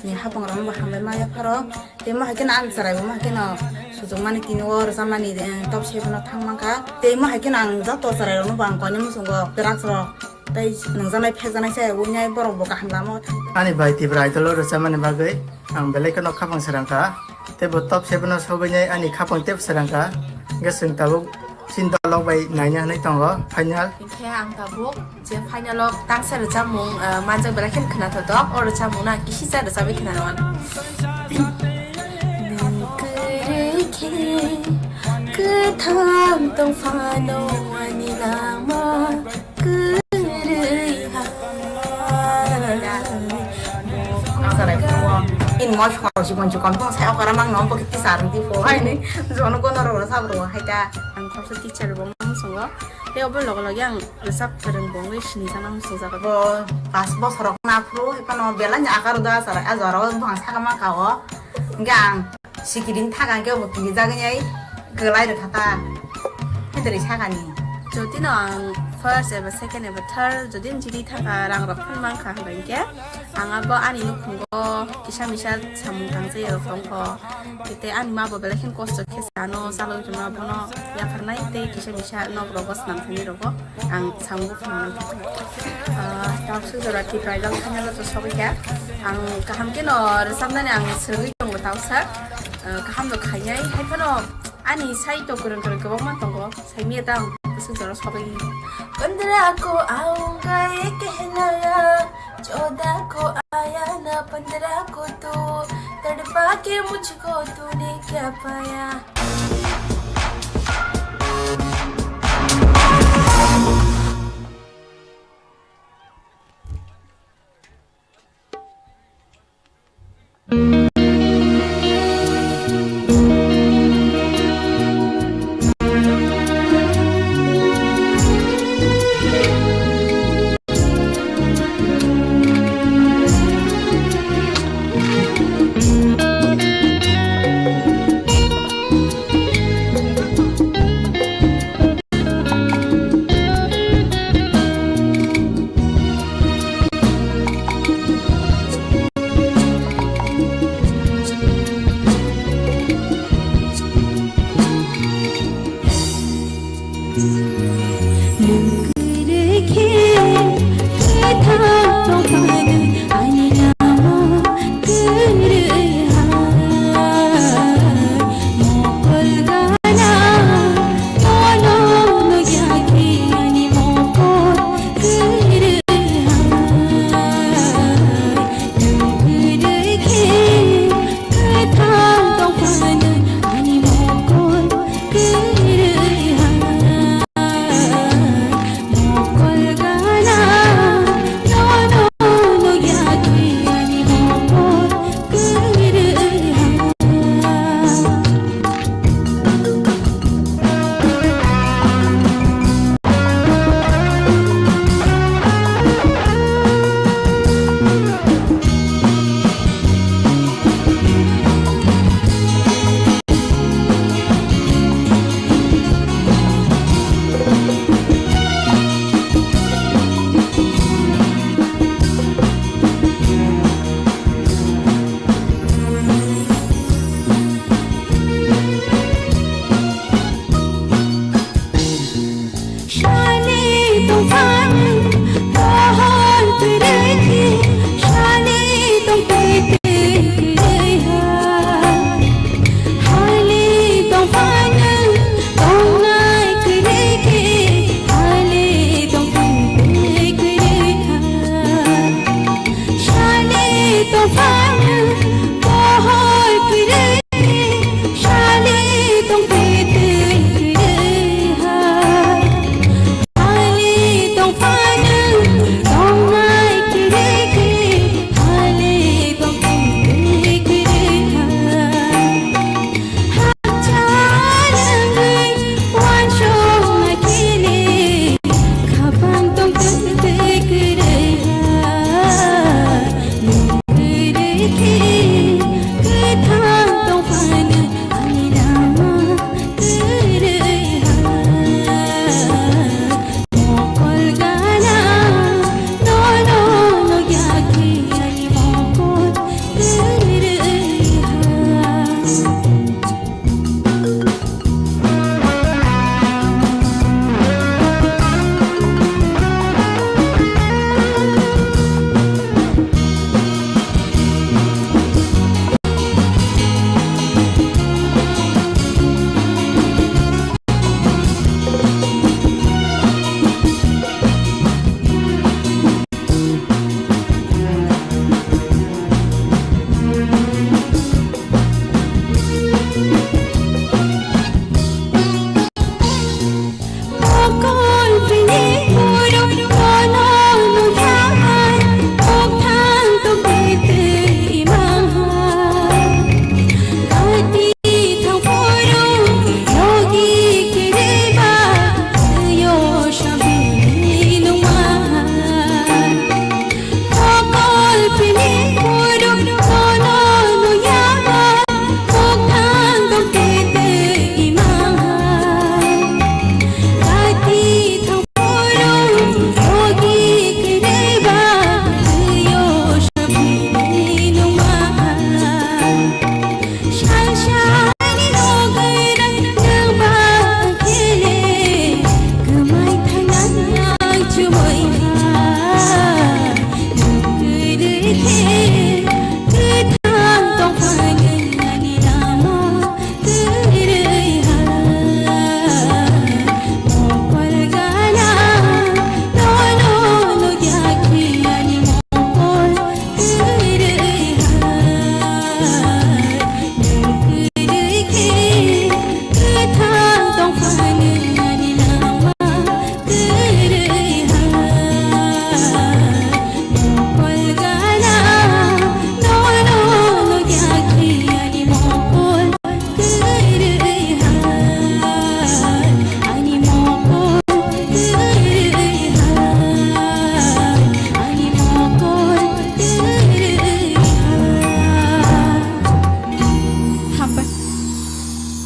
ni hapang rok bo hambai maya pharo. Tei mo hai kheno ang chwrai bo mo hai kheno sujukmani tini o rwchapmani, eh, top seven o thang mankha. Tei mo hai kheno ang joto chwrai rokno bo ang koinwi muchungo drugs rok tei nungjaknai phekjaknai se wngnai borok bo kaham lama o thang. Ani bai Tipra Idol o rwchapmani bagwi ang belai kheno khapang srang kha. Tei bo top seven o sogwinai ani khapang teibo srang kha. Hwnkhe chwng tabuk chini dolok bai naina hwnwi tongo final. Hinkhe ang tabuk je final o tangsa rwchapmung, eh, manjak belai kheno khwnathok, o rwchapmung no ang kisisa rwchapwi khwnarwano. Nwng kwrwi khe kwthang tong phano ani lama kwrwi ha. In mo chukon chukon chukon tong sai okara mang no bo kiti sar di po hai ni jono kono ro sab ro hai ta. Ang khoroksa teacher bo mung songo. Tei obo loge loge ang rwchap kwrwng bo wngwi sinijakna muchungjago. Bo pas bosor rok na phuru hai phano belai ni akar da sara a jora o bwsang saka ma ka o. Hingke ang sikiring thaka hingke bo kirijagwi ai kwlai rwkha ta. Hindri sakani. Jodi no ang first eba second eba third jodi ang jiri thaka rang rok phano mankha hwnba hingke ang abo ani nukhungo kisa misa samung tangchai rok tongkho. Tei ani ma bo belai kheno kosto khe sa ano chalok rwma bono yapharnai tei kisa misa nok rogo swnam thani rogo ang samung phunuknai. Ah, tabuk suk jora Tipra Idol final o to sogwi kha. Ang kaham kheno rwchapnani ang swrwngwi tongo tausa. Ah, kaham no khainai hai phano ani sai to kwrwng kwrwng kwbangma tongo. Saimya ta ang bwswk jora sobai. Pandra ko aunga ye kehlaya, chauda ko aya na pandra ko tu, tadpa ke mujhko tune kya paya.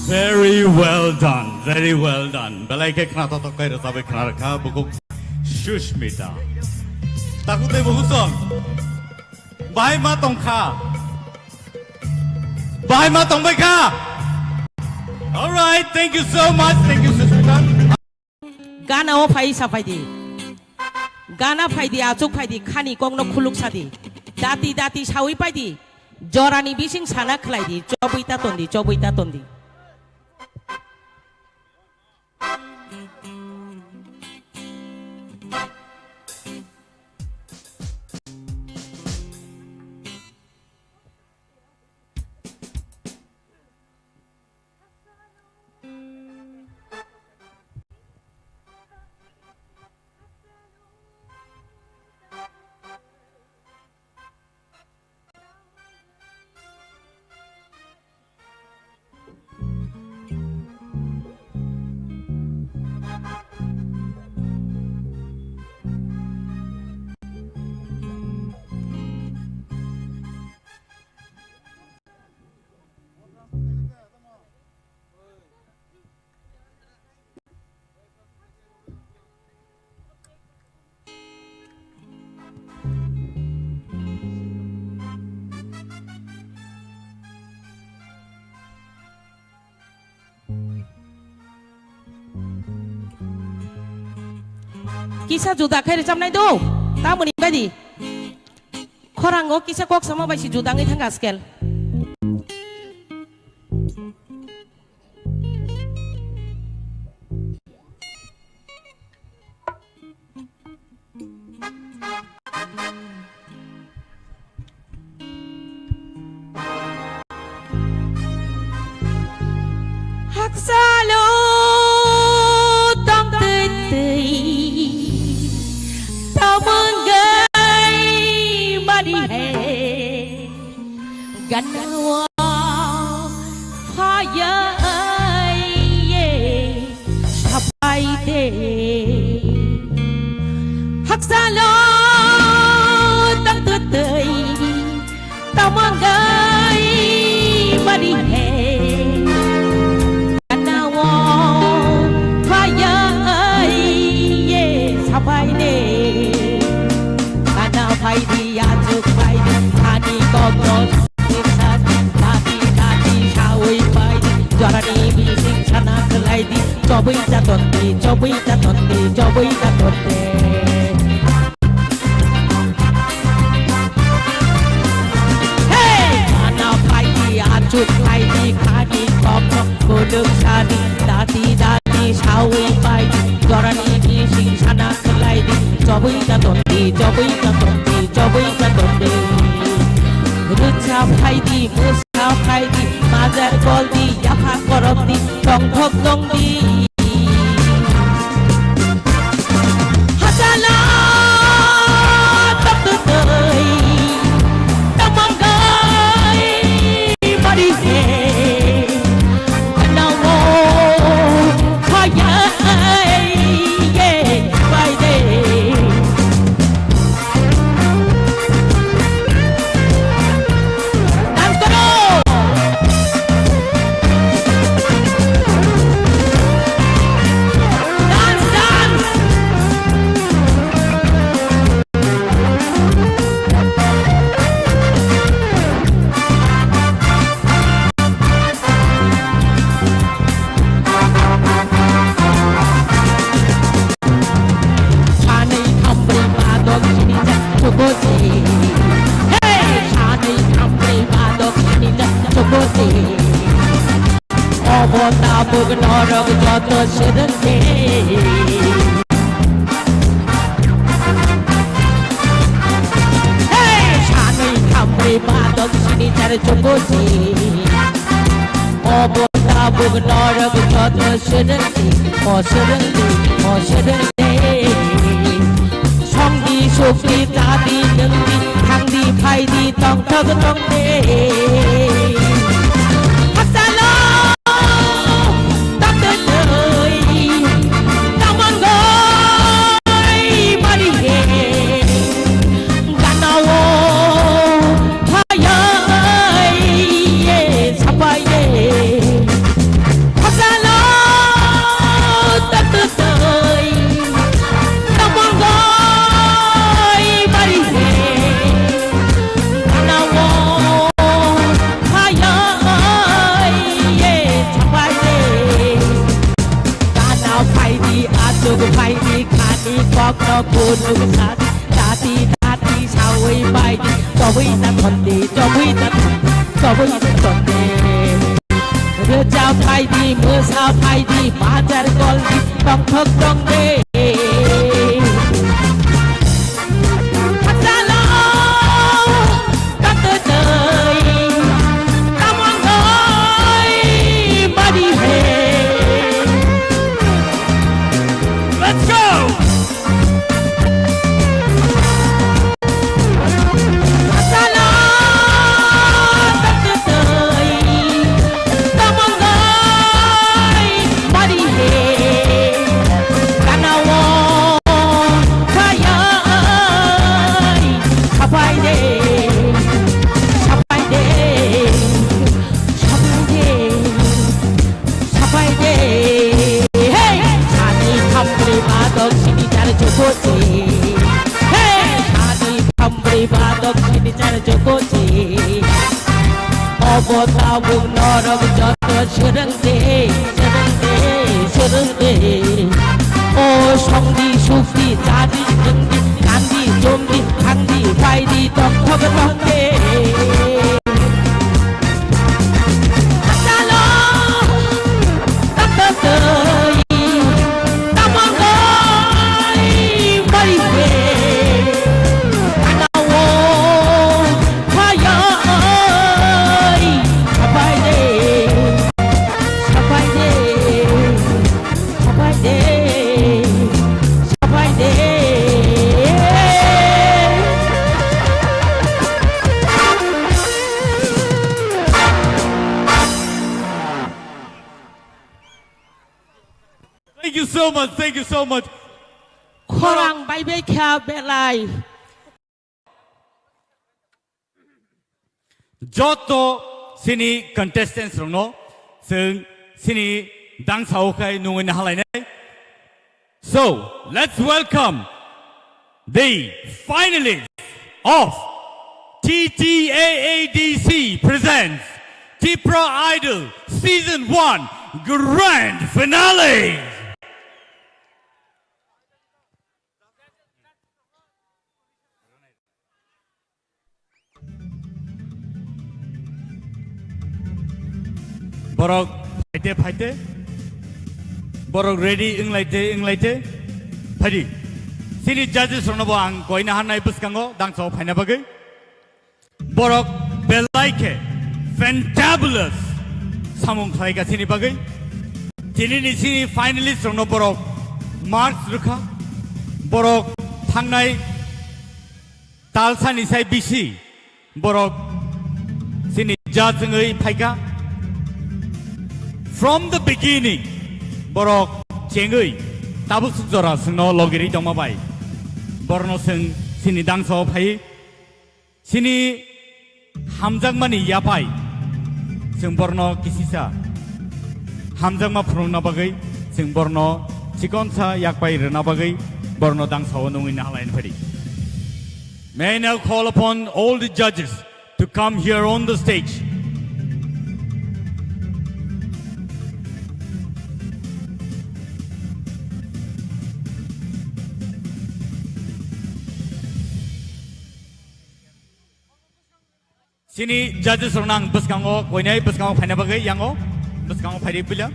Very well done, very well done. Belai khe khna totok kai rwchabwi khna rwkha bukhuk Sushmita. Takhuk tei bukhuk song. Bahai ma tongkha. Bahai ma tongbai kha. All right, thank you so much. Thank you, Sushmita. Gana o phai sa phai di. Gana phai di, achuk phai di, khani kokno khuluk sa di. Dati dati sawi pai di. Jorani bising sana khlai di. Chobwi ta ton di, chobwi ta ton di. Kisa juda khai rwchapnai do, tamoni baidi. Khorango kisa kok sama bai si juda wngwi thangkha askel. Haksalo tongtwtwi tamangwi mari hai. Ganao phaiye sapai de. Haksalo tongtwtwi tamangwi mari hai. Ganao phaiye sapai de. Gana phai di, achuk phai di, ani kokno sadi, dati dati sawi phai di, jorani bising sana khlai di, chobwi ta ton di, chobwi ta ton di, chobwi ta ton di. Hey! Gana phai di, achuk phai di, khani kokno kuluk sadi, dati dati sawi phai di, jorani bising sana khlai di, chobwi ta ton di, chobwi ta ton di, chobwi ta ton di. Rwchap phai di, mwsa phai di, majar gol di, yapha korom di, tongthok tong di. Hachalo tongtwtwi tamangwi mari hai. Nao phaiye bai de. Dance koro. Bo tabuk norok joto swrwngdi. Hey! Sanwi thamwi badok sini char chukuchi. Obo tabuk norok joto swrwngdi, o swrwngdi, o swrwngdi. Songdi, sukdi, chadi, nwngdi, thangdi, phaidi, tongthok tongdi. Hastalo tatwtwi tamangoi mari he. Ganao phayai ye sapai ye. Hastalo tatwtwi tamangoi mari he. Ganao phayai ye sapai ye. Gana phaidi, achuk phaidi, khani kokno kunuk sadi, dati dati sawi phaidi, chobwi ta thonde, chobwi ta thonde, chobwi ta thonde. Rwchap phaidi, mwsa phaidi, bajar goldi, tongthok tongde. Hastalo tatwtwi tamangoi mari he. Let's go! Hastalo tatwtwi tamangoi mari he. Ganao phayai sapai de, sapai de, sapai de, sapai de. Hey! Sani khamri badok sini char chukuchi. Hey! Sani khamri badok sini char chukuchi. Obo tabuk norok joto swrwngdi, swrwngdi, swrwngdi. O songdi, sukdi, chadi, nwngdi, kandi, jomdi, thangdi, phaidi, tongthok tongdi. Hastalo tatwtwi tamangoi mari he. Ganao phayai sapai de, sapai de, sapai de, sapai de. Thank you so much, thank you so much. Khorang baibai kha belai. Joto sini contestants rokno chwng sini dangsao khai nungwi nahalainai. So, let's welcome the finalists of T T A A D C presents Tipra Idol Season one Grand Finale. Borok phaite, phaite. Borok ready wnglaite, wnglaite. Phaidi. Sini judges rokno bo ang koina hannai bwskango dangsao phaina bagwi. Borok belai khe fantabulous samung khlaika sini bagwi. Tinini sini finalist rokno borok marks rwkha. Borok thangnai talsani sai bisi borok sini judge wngwi phaika. From the beginning, borok chengwi tabuk suk jora swngno logirwi tongma bai. Borno swng sini dangsao phai. Sini hamjakmani yapai. Swng borno kisisa hamjakma phunukna bagwi, swng borno chikonsa yakpai rwna bagwi, borno dangsao nungwi nahalaini phadi. May I now call upon all the judges to come here on the stage. Sini judges rokno ang bwskango koinai bwskango phaina bagwi yango. bwskango phaidi puila.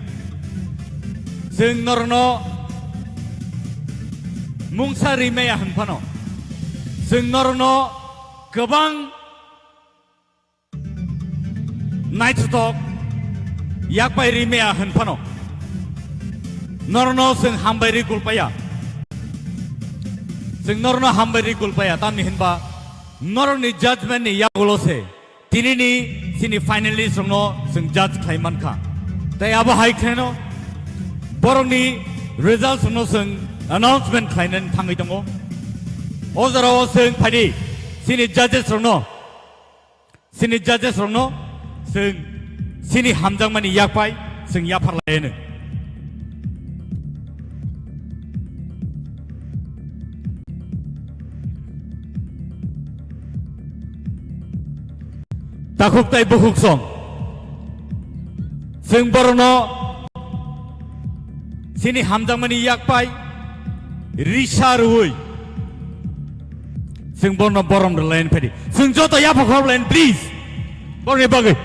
Chwng norno mungsa rimaya hwn phano. Chwng norno kwbang naithothok yakpai rimaya hwn phano. Norno chwng hambai ri kulpaya. Chwng norno hambai ri kulpaya. Tamni hwnba norokni judgment ni yagulo se. Tinini chini finalist rokno chwng judge khlai mankha. Tai abo hai kheno borokni results rokno chwng announcement khlainani thangwi tongo. O jorao chwng phaidi chini judges rokno, chini judges rokno chwng chini hamjakmani yakpai chwng yaphar laino. Takhuk tai bukhuk song. Chwng borokno chini hamjakmani yakpai risa rwui chwng borokno borom rwlaini phaidi. Chwng joto yapha khorlaini, please. Borokni bagwi.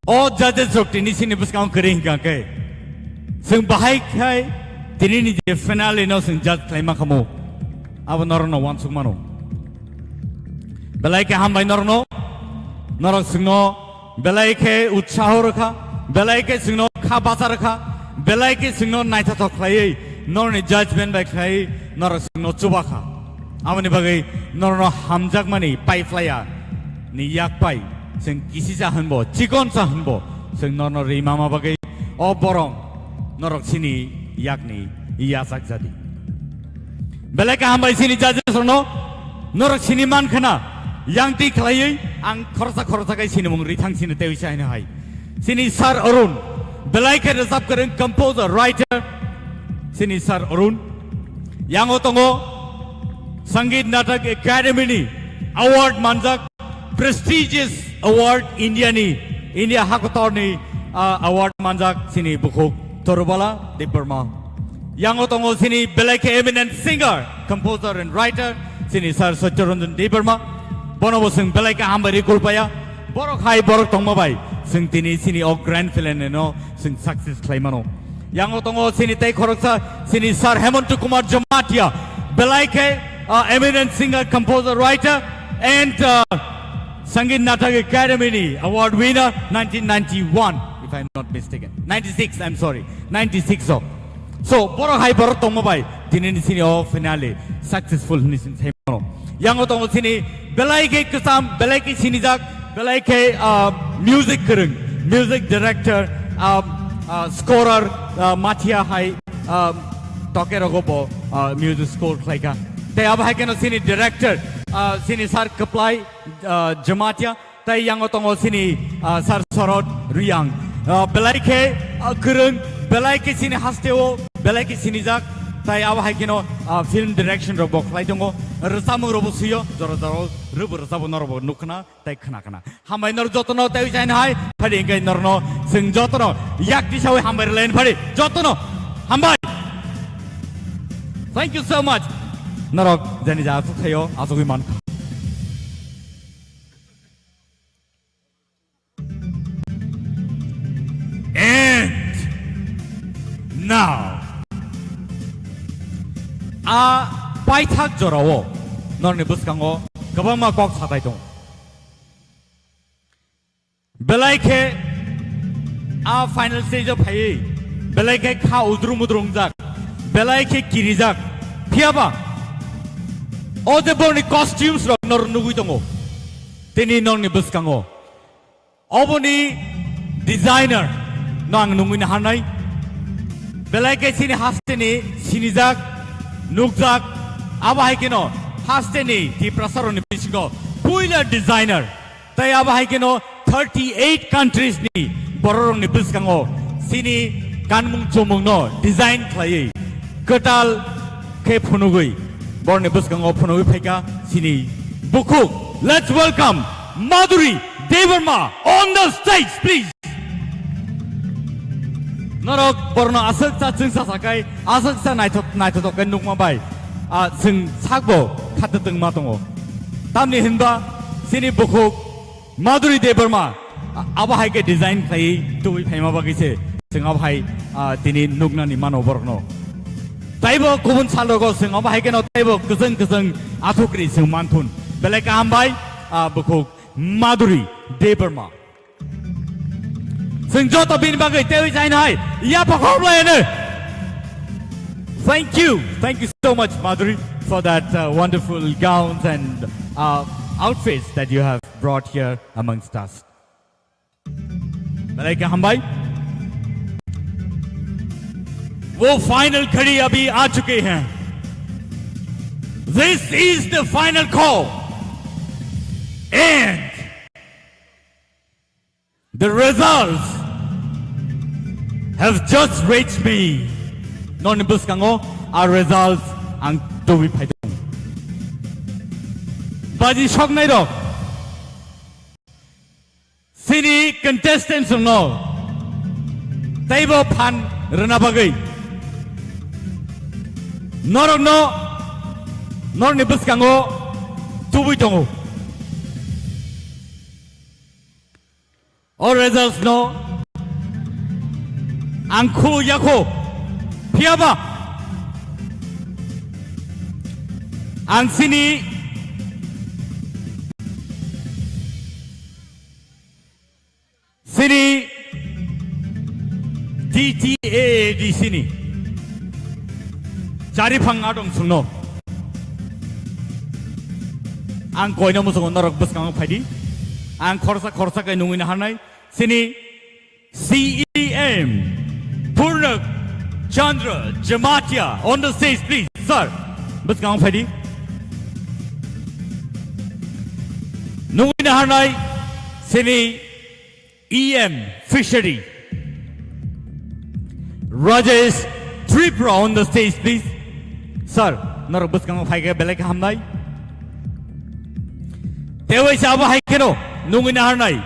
O judges rok tini chini bwskango kwrwi hwnkha khe, chwng bahai khai tini ni je finale no chwng judge khlai ma khamu, abo norok no uansuk mano. Belai khe hambai norok no, norok chwng no belai khe utsaho rwkha, belai khe chwng no kha bacha rwkha, belai khe chwng no naithothok khlaiwi norok ni judgment bai khlaiwi norok chwng no chuba kha. Aboni bagwi norokno hamjakmani paiphlaiya ni yak pai, chwng kisisa hwnbo, chikonsa hwnbo, chwng norokno rima ma bagwi o borok norok chini yakni yachak jadi. Belai kaham bai chini judges rokno norok sini man khna, yang twi khlaiwi ang khoroksa khoroksa khe sinimung rithang sini tewi sa hino hai. Chini Sir Arun, belai khe rwchap kwrwng, composer, writer, chini Sir Arun. Yango tongo Sangeet Natak Academy ni award manjak, prestigious award India ni, India hakotor ni, ah, award manjak chini bukhuk Torubala Debbarma. Yango tongo chini belai khe eminent singer, composer and writer, chini Sir Satya Ranjan Debbarma. Bono bo chwng belai khe hambai ri kulpaya. Borok hai borok tongma bai chwng tini chini o grand finale no chwng success khlai mano. Yango tongo chini tei khoroksa chini Sir Hemanta Kumar Jamatia, belai khe, uh, eminent singer, composer, writer, and, uh, Sangeet Natak Academy ni award winner nineteen ninety-one, if I'm not mistaken. Ninety-six, I'm sorry. Ninety-six o. So, borok hai borok tongma bai, tini ni sini o finale successful hini sini sai mano. Yango tongo sini belai khe kwcham, belai khe sinijak, belai khe, ah, music kwrwng, music director, ah, ah, scorer, ah, Mathia hai, ah, toke rogo bo, ah, music score khlaikha. Tei abo hai kheno sini director, ah, sini Sir Kwplai, ah, Jamatia. Tai yango tongo sini, ah, Sir Sorot Riyang. Ah, belai khe, ah, kwrwng, belai khe sini hasteo, belai khe sinijak. Tai abo hai kheno, ah, film direction rok bo khlai tongo. Rwchapmung rok bo swiyo, jora jora rwbo rwchapbo norok bo nukkhna, tai khna khna. Hambai norok jotono tai ujain hai, phadi hingkai norokno chwng jotono yak tisawi hambai rwlaini phadi. Jotono hambai. Thank you so much. Norok jani ja asuk thaio, asugwi mankha. And now, a paithak jorao norni bwskango kwbangma kok satai tongo. Belai khe a final stage o phaiwi belai khe kha udru mudru wngjak, belai khe kirijak. Phiyaba o je borokni costumes rok nor nugwi tongo tini norni bwskango. Oboni designer no ang nungwi naharnai. Belai khe chini hasteni sinijak, nukjak, abo hai kheno hasteni Tiprasarokni bisingo puila designer. Tai abo hai kheno thirty eight countries ni bororokni bwskango chini kanmung chumungno design khlaiwi kwtal khe phunugwi, borni bwskango phunugwi phaikha chini bukhuk. Let's welcome Madhuri Debbarma on the stage, please. Norok borno aswk cha chwngsa sakai, aswk cha naithok, naithothok khe nukma bai, ah, chwng sakbo khatwtwngma tongo. Tamni hinba chini bukhuk Madhuri Debbarma, a-, abo hai khe design khlaiwi tubui phaima bagwi se chwng abo hai, ah, tini nuknani mano borokno. Taibo kubun sal rogo chwng abo hai kheno taibo kwchwng kwchwng athukri chwng manthun. Belai kaham bai, ah, bukhuk Madhuri Debbarma. Chwng joto bini bagwi teiwi jaino hai yapha khorlaino. Thank you. Thank you so much, Madhuri, for that, uh, wonderful gowns and, uh, outfits that you have brought here amongst us. Belai kaham bai. वो फाइनल घड़ी अभी आ चुके हैं. This is the final call. And the results have just reached me. Norokni bwskango a results ang tubui phai tongo. Baji soknai rok, chini contestants rokno teibo phan rwna bagwi norokno, norokni bwskango tubui tongo. O results no ang khuluk ya kho, phiya ba ang chini, chini T T A A D C ni chari phang adong sungno ang koino muchungo norok bwskango phaidi. Ang khorsa khorsa khe nungwi naharnai. Chini C E M, Purnak Chandra Jamatia, on the stage, please, sir. Bwskango phaidi. Nungwi naharnai chini E M Fishery, Rajesh Tripura, on the stage, please. Sir, norok bwskango phaikhe belai khe hamnai. Tei waisa abo hai kheno nungwi naharnai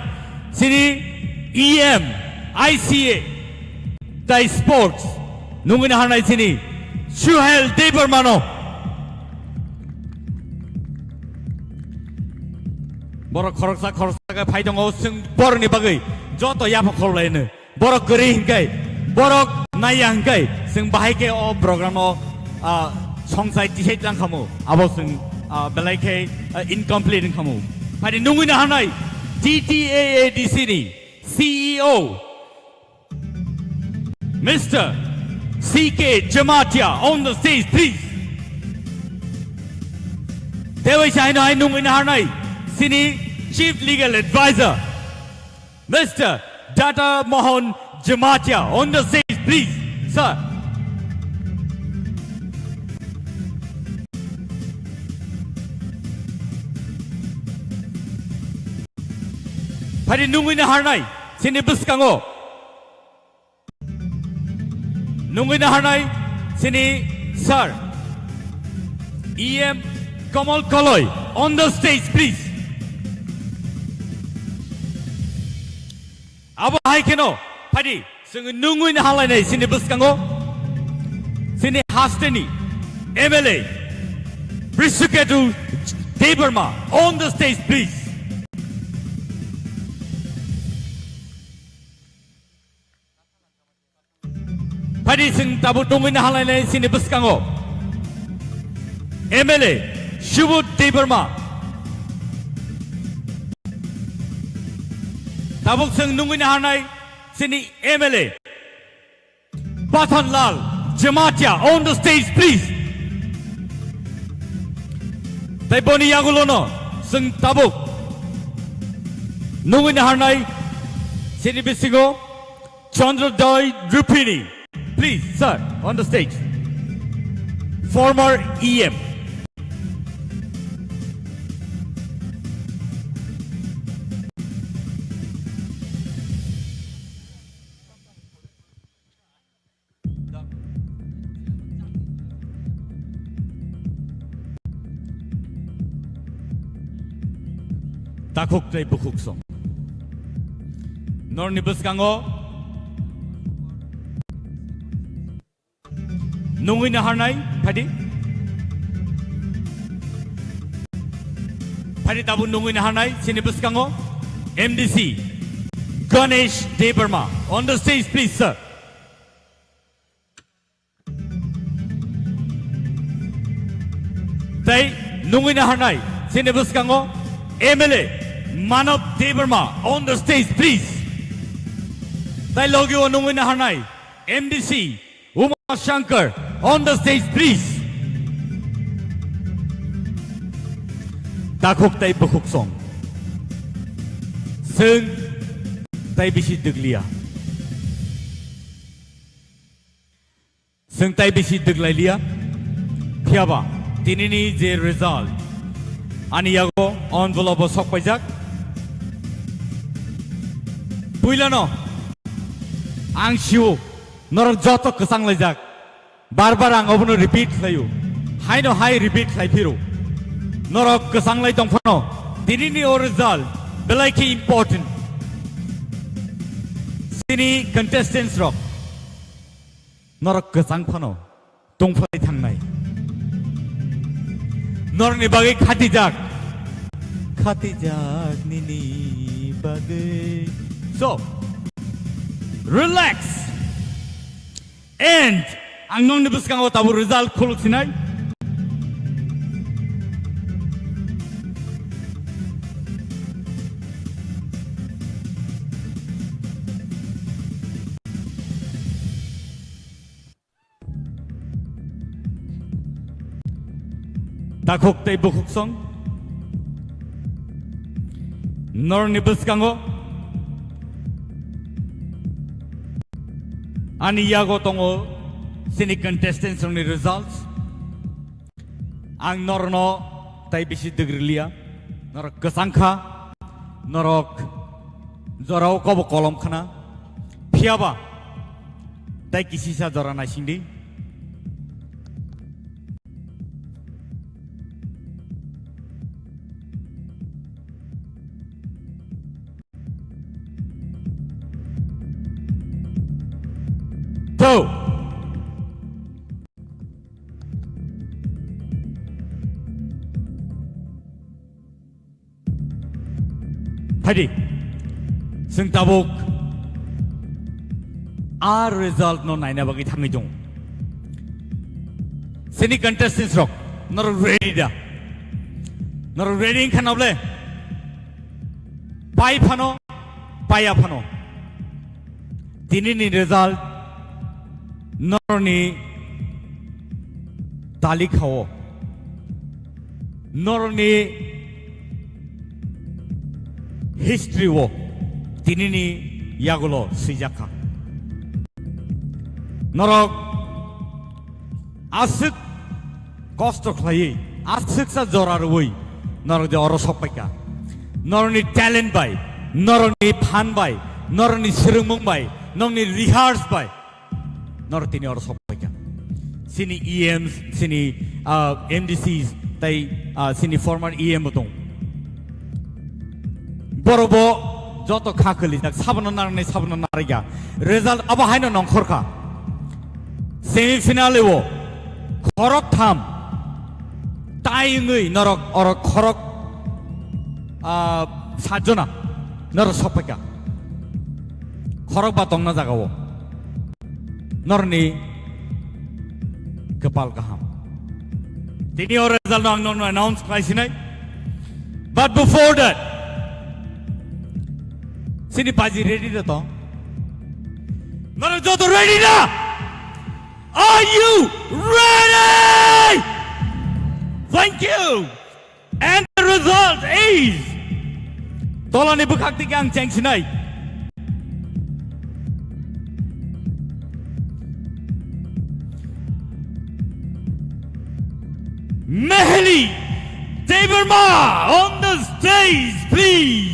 chini E M I C A tai sports nungwi naharnai chini Suhel Debbarmano. Borok khoroksa khoroksa khe phai tongo, chwng borokni bagwi joto yapha khorlaino. Borok kwrwi hwnkhe, borok naiya hwnkhe, chwng bahai khe o program o, ah, songsai tisai tlang khamu. Abo chwng, ah, belai khe, ah, incomplete wng khamu. Phaidi nungwi naharnai T T A A D C ni C E O, Mister C K Jamatia, on the stage, please. Tei waisa haino hai nungwi naharnai chini Chief Legal Advisor, Mister Data Mohan Jamatia, on the stage, please, sir. Phaidi nungwi naharnai chini bwskango nungwi naharnai chini sir, E M Kamal Koloi, on the stage, please. Abo hai kheno phaidi chwng nungwi naharlainai chini bwskango chini hasteni M L A Brisuketu Debbarma, on the stage, please. Phaidi chwng tabuk nungwi naharlainai chini bwskango M L A Subodh Debbarma. Tabuk chwng nungwi naharnai chini M L A Pathanlal Jamatia, on the stage, please. Tei boni yagulono chwng tabuk nungwi naharnai chini bisingo Chandrodaya Rupini. Please, sir, on the stage. Former E M. Takhuk tei bukhuk song. Norni bwskango nungwi naharnai, phaidi. Phari tabuk nungwi naharnai chini bwskango M D C Ganesh Debbarma. On the stage, please, sir. Tei nungwi naharnai chini bwskango M L A Manav Debbarma. On the stage, please. Tei logio nungwi naharnai M D C Uma Shankar, on the stage, please. Takhuk tei bukhuk song. Chwng tei bisi dwglia. Chwng tei bisi dwglailia. Phiyaba tinini je result ani yago envelope o sok paijak. Puilano ang sio. Norok joto kwchang laijak. Bar bar ang obono repeat khlaio. Haino hai repeat khlai phiro. Norok kwchang lai tong phano, tinini o result belai khe important. Chini contestants rok, norok kwchang phano tongphlai thangnai. Norokni bagwi khatijak. Khatijak nini bagwi. So, relax. And ang nokni bwskango tabuk result khuluk sinai. Takhuk tei bukhuk song. Norni bwskango ani yago tongo chini contestants rokni results. Ang norno tai bisi dwgriliya. Norok kwchang kha. Norok jorao kobo kolom khna. Phiyaba tai kisisa jora naisingdi. Two. Phaidi, chwng tabuk a result no naina bagwi thangwi tongo. Chini contestants rok, norok ready da? Norok ready wngkha na bole? Pai phano, paiya phano. Tinini result norokni talikha o, norokni history o tinini yagulo swijak kha. Norok aswk kosto khlaiwi, aswksa jora rwui norok je oro sok paikha. Norokni talent bai, norokni phan bai, norokni swrwngmung bai, norokni rehearse bai norok tini oro sok paikha. Chini E Ms, chini, ah, M D Cs tei, ah, chini former E M bo tong. Borok bo joto kha khwlijak, sabono narwknai, sabono narwkya. Result abo haino nongkhor kha. Semi final o khorok tham tai wngwi norok, orok khorok, ah, sat jona norok sok paikha. Khorok ba tongna jaga o. Norni kwpal kaham. Tini o result no ang norno announce khlai sinai. But before that, chini baji ready da to? Norok joto ready da? Are you ready? Thank you. And the result is, tolani bwkhak tiki ang chengsinai. Meheli Debbarma on the stage, please.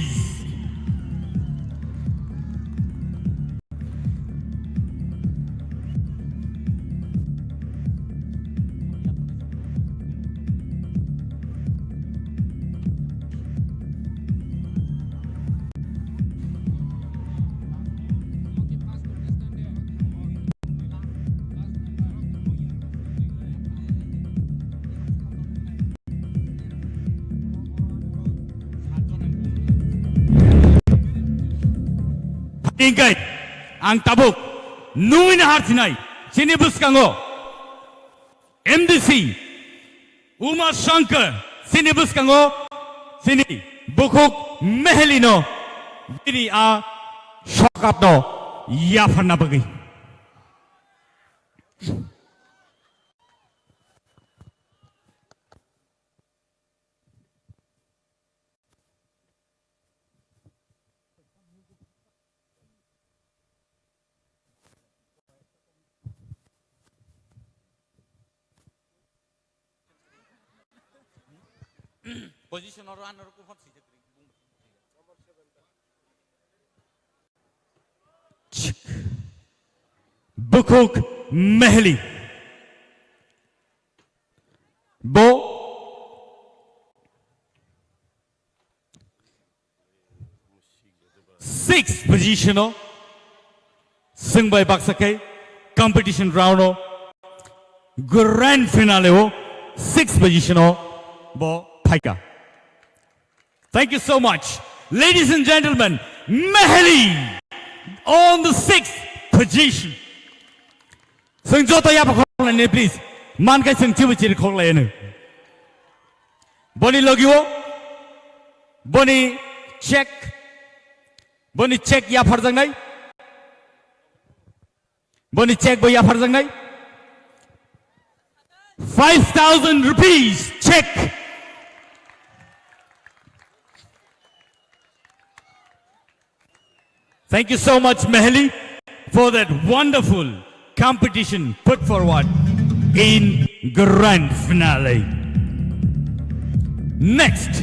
Tini khe ang tabuk nungwi nahar sinai, chini bwskango M D C Uma Shankar, chini bwskango chini bukhuk Mehlino bini a sokapno yapharna bagwi. Position oro ano rukun hot sijak ring. Bukhuk Mehli. Bo six position o swngbai baksa khe competition round o grand finale o six position o bo phaikha. Thank you so much. Ladies and gentlemen, Mehli on the sixth position. Swng joto yapha khoroknai, please. Man khai swng chibu chiri khoroknai. Boni logio, boni check, boni check yapharjaknai. Boni check bo yapharjaknai. Five thousand rupees check. Thank you so much, Mehli, for that wonderful competition put forward in grand finale. Next,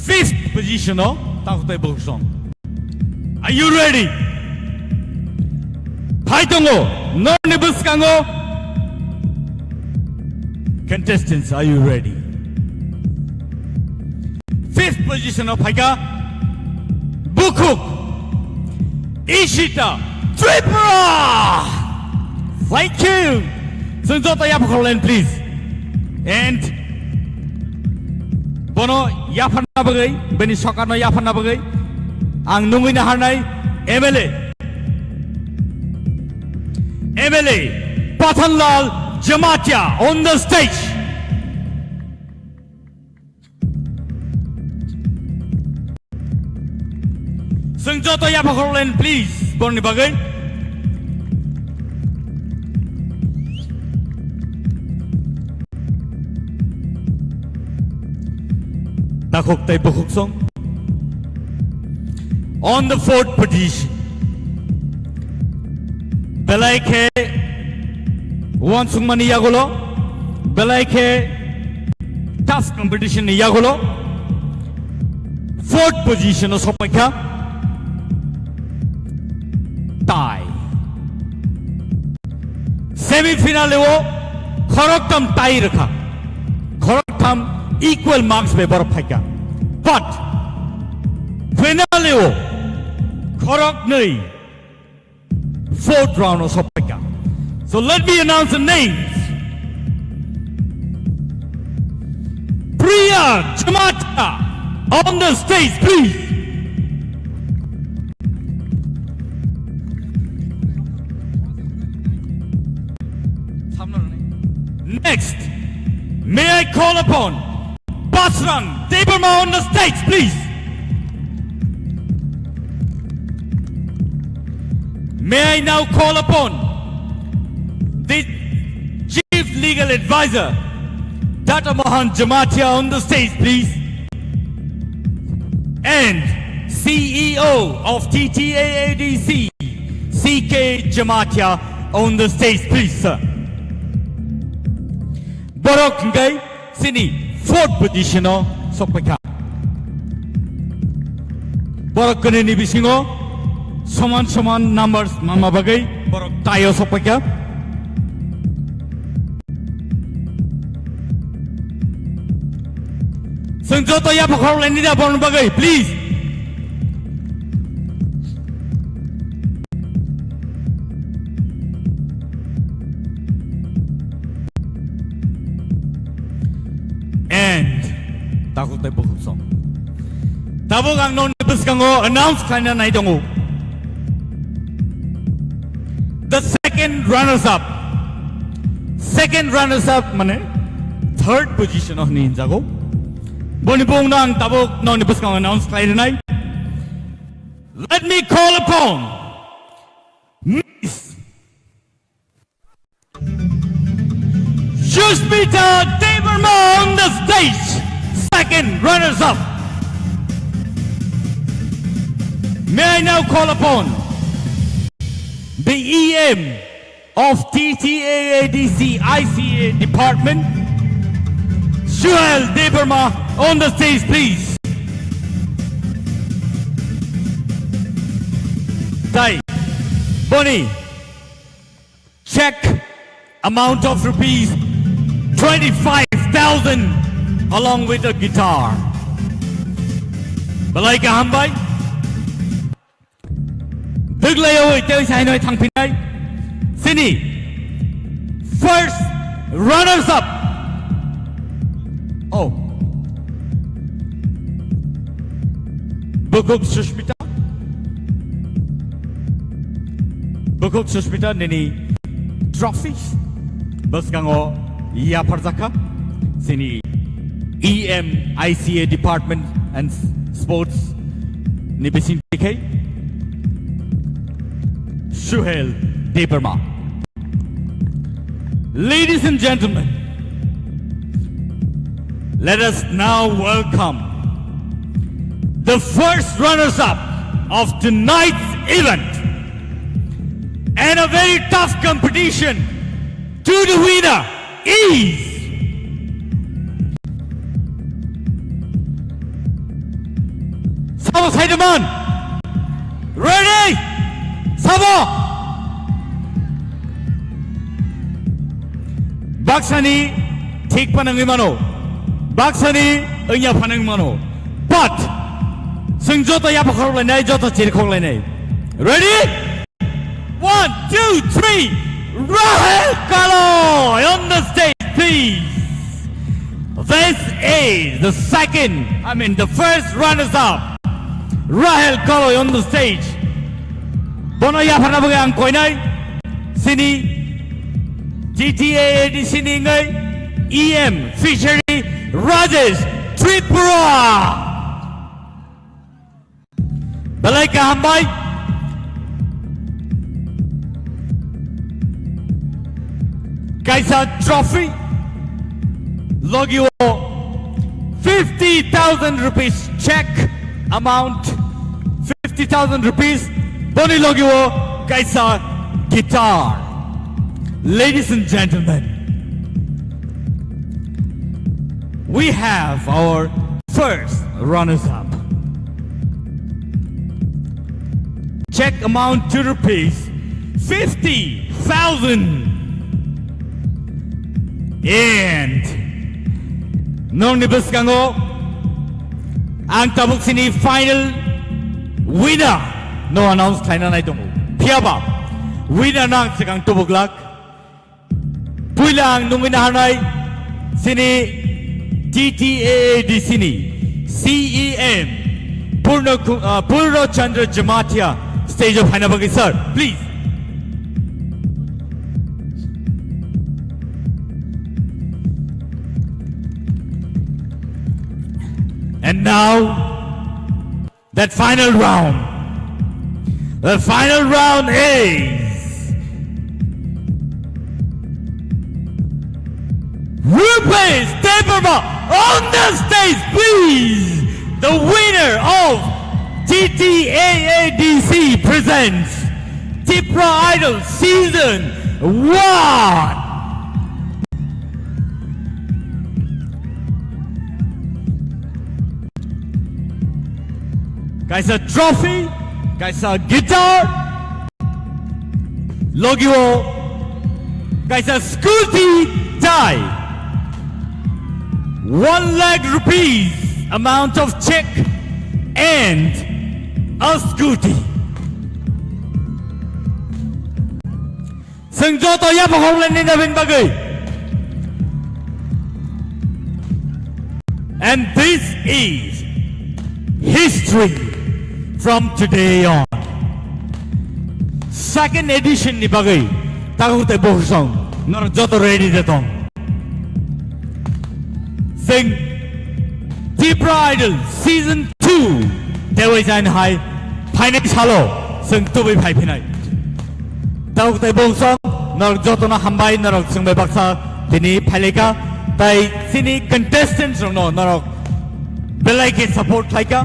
fifth position o takhuk tai bukhuk song. Are you ready? Phai tongo, norni bwskango. Contestants, are you ready? Fifth position o phaikha bukhuk Ishita Tripura. Thank you. Swng joto yapha khoroknai, please. And bono yapharna bagwi, bini sokapno yapharna bagwi ang nungwi naharnai M L A, M L A Pathanlal Jamatia on the stage. Swng joto yapha khoroknai, please, borni bagwi. Takhuk tai bukhuk song. On the fourth position. Belai khe uansukmani yagulo, belai khe tough competition ni yagulo fourth position o sokpaikha. Tie. Semi final o khoroktham tie rwkha. Khoroktham equal marks bai borok phaikha. But finale o khoroknwi fourth round o sokpaikha. So let me announce the names. Priya Jamatia on the stage, please. Next, may I call upon Basrang Debbarma on the stage, please. May I now call upon the Chief Legal Advisor, Doctor Mohan Jamatia on the stage, please. And C E O of T T A A D C, C K Jamatia on the stage, please, sir. Borok hingkai chini fourth position o sokpaikha. Borok kwnwi ni bisingo soman soman numbers manma bagwi borok tie o sokpaikha. Chwng joto yapha khorok laini da borokni bagwi, please. And takhuk tai bukhuk song. Tabuk ang nokni bwskango announce khlaina nai tongo. The second runners up. Second runners up mane third position o hwnwi hinjago. Boni bungno ang tabuk nokni bwskango announce khlai rwnai. Let me call upon Miss Sushmita Debbarma on the stage, second runners-up. May I now call upon the E M of T T A A D C I C A department, Suhel Debbarma on the stage, please. Tai, Boni, check amount of rupees twenty-five thousand along with a guitar. Belai kaham bai. Dwglaiwi tei sainoi thangphinai. Sini first runners up. Oh. Bukuk Sushmita. Bukuk Sushmita nini trophy bwskango yapharjakha sini E M I C A Department and Sports ni bising tikhai Suhel Debbarma. Ladies and gentlemen, let us now welcome the first runners-up of tonight's event and a very tough competition to the winner is Sabo Saidaman. Ready? Sabo! Baksani thik panangwi mano. Baksani wngya phanang mano. But, chwng joto yapakhorok lainai, joto chirikhok lainai. Ready? One, two, three. Rahel Kaloi on the stage, please. This is the second, I mean, the first runners-up. Rahel Kaloi on the stage. Bono yapharna bagwi ang koinai. Sini T T A A D C ni wngwi E M Fishery Rajesh Tripura. Belai kaham bai. Kaisa trophy. Logi o fifty thousand rupees check amount. Fifty thousand rupees. Boni logi o kaisa guitar. Ladies and gentlemen, we have our first runners-up. Check amount to rupees fifty thousand. And nokni bwskango ang tabuk sini final winner no announce khlaina nai tongo. Phiyaba winner no ang swkang tubuk lak. Puila ang nungwi naharnai sini T T A A D C ni C E M Purno Ku-, uh, Purno Chandra Jamatia stage o phaina bagwi, sir, please. And now, that final round. The final round is Rupesh Debbarma on the stage, please. The winner of T T A A D C presents Tipra Idol Season one. Kaisa trophy, kaisa guitar, logi o kaisa scooty tai, one lakh rupees amount of check and a scooty. Chwng joto yapha khoroknai nini bagwi. And this is History from today on. Second edition ni bagwi takhuk tei bokhorok norok joto ready de tong. Chwng Tipra Idol Season two tei waisa hai phainai salo chwng tubui phai phinai. Takhuk tei bokhorok norok jotono hambai, norok chwng bai baksa tini phailaika, tei chini contestants rokno norok belai khe support khlaika.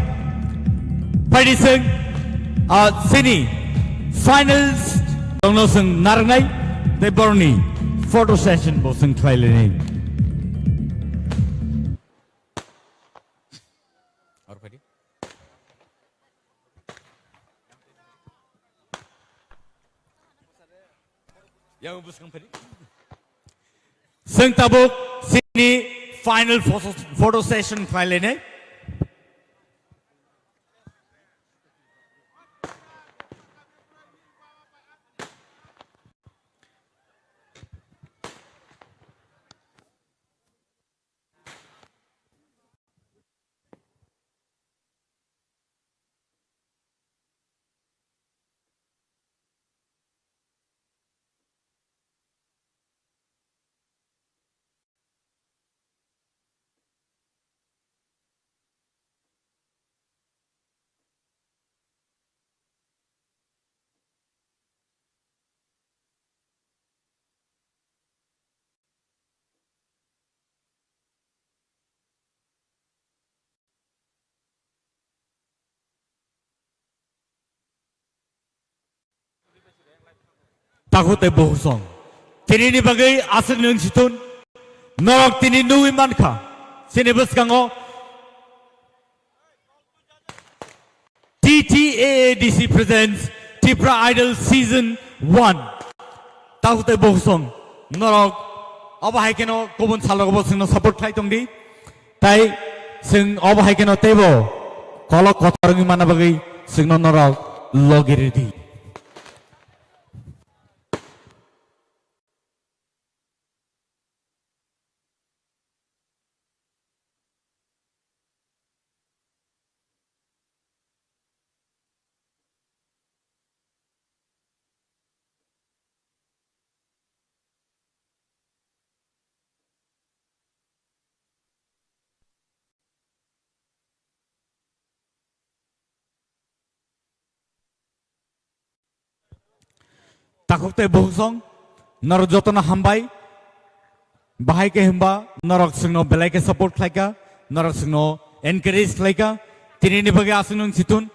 Phaidi chwng, ah, chini finals rokno chwng narwknai tei borokni photo session bo chwng khlai lainai. Yang bwskang phari. Chwng tabuk chini final photo, photo session khlai lainai. Takhuk tei bokhorok. Tini ni bagwi aswk nwng situn. Norok tini nugwi mankha. Chini bwskango T T A A D C presents Tipra Idol Season one. Takhuk tei bokhorok. Norok obo hai kheno kubun salrogo bo chwngno support khlai tongdi. Tai chwng obo hai kheno teibo kolok kotor wngwi manna bagwi chwngno norok logi rwdi. Takhuk tei bokhorok, norok jotono hambai. Bahai khe hwnba norok chwngno belai khe support khlaika, norok chwngno encourage khlaika. Tinini bagwi aswk nwng situn.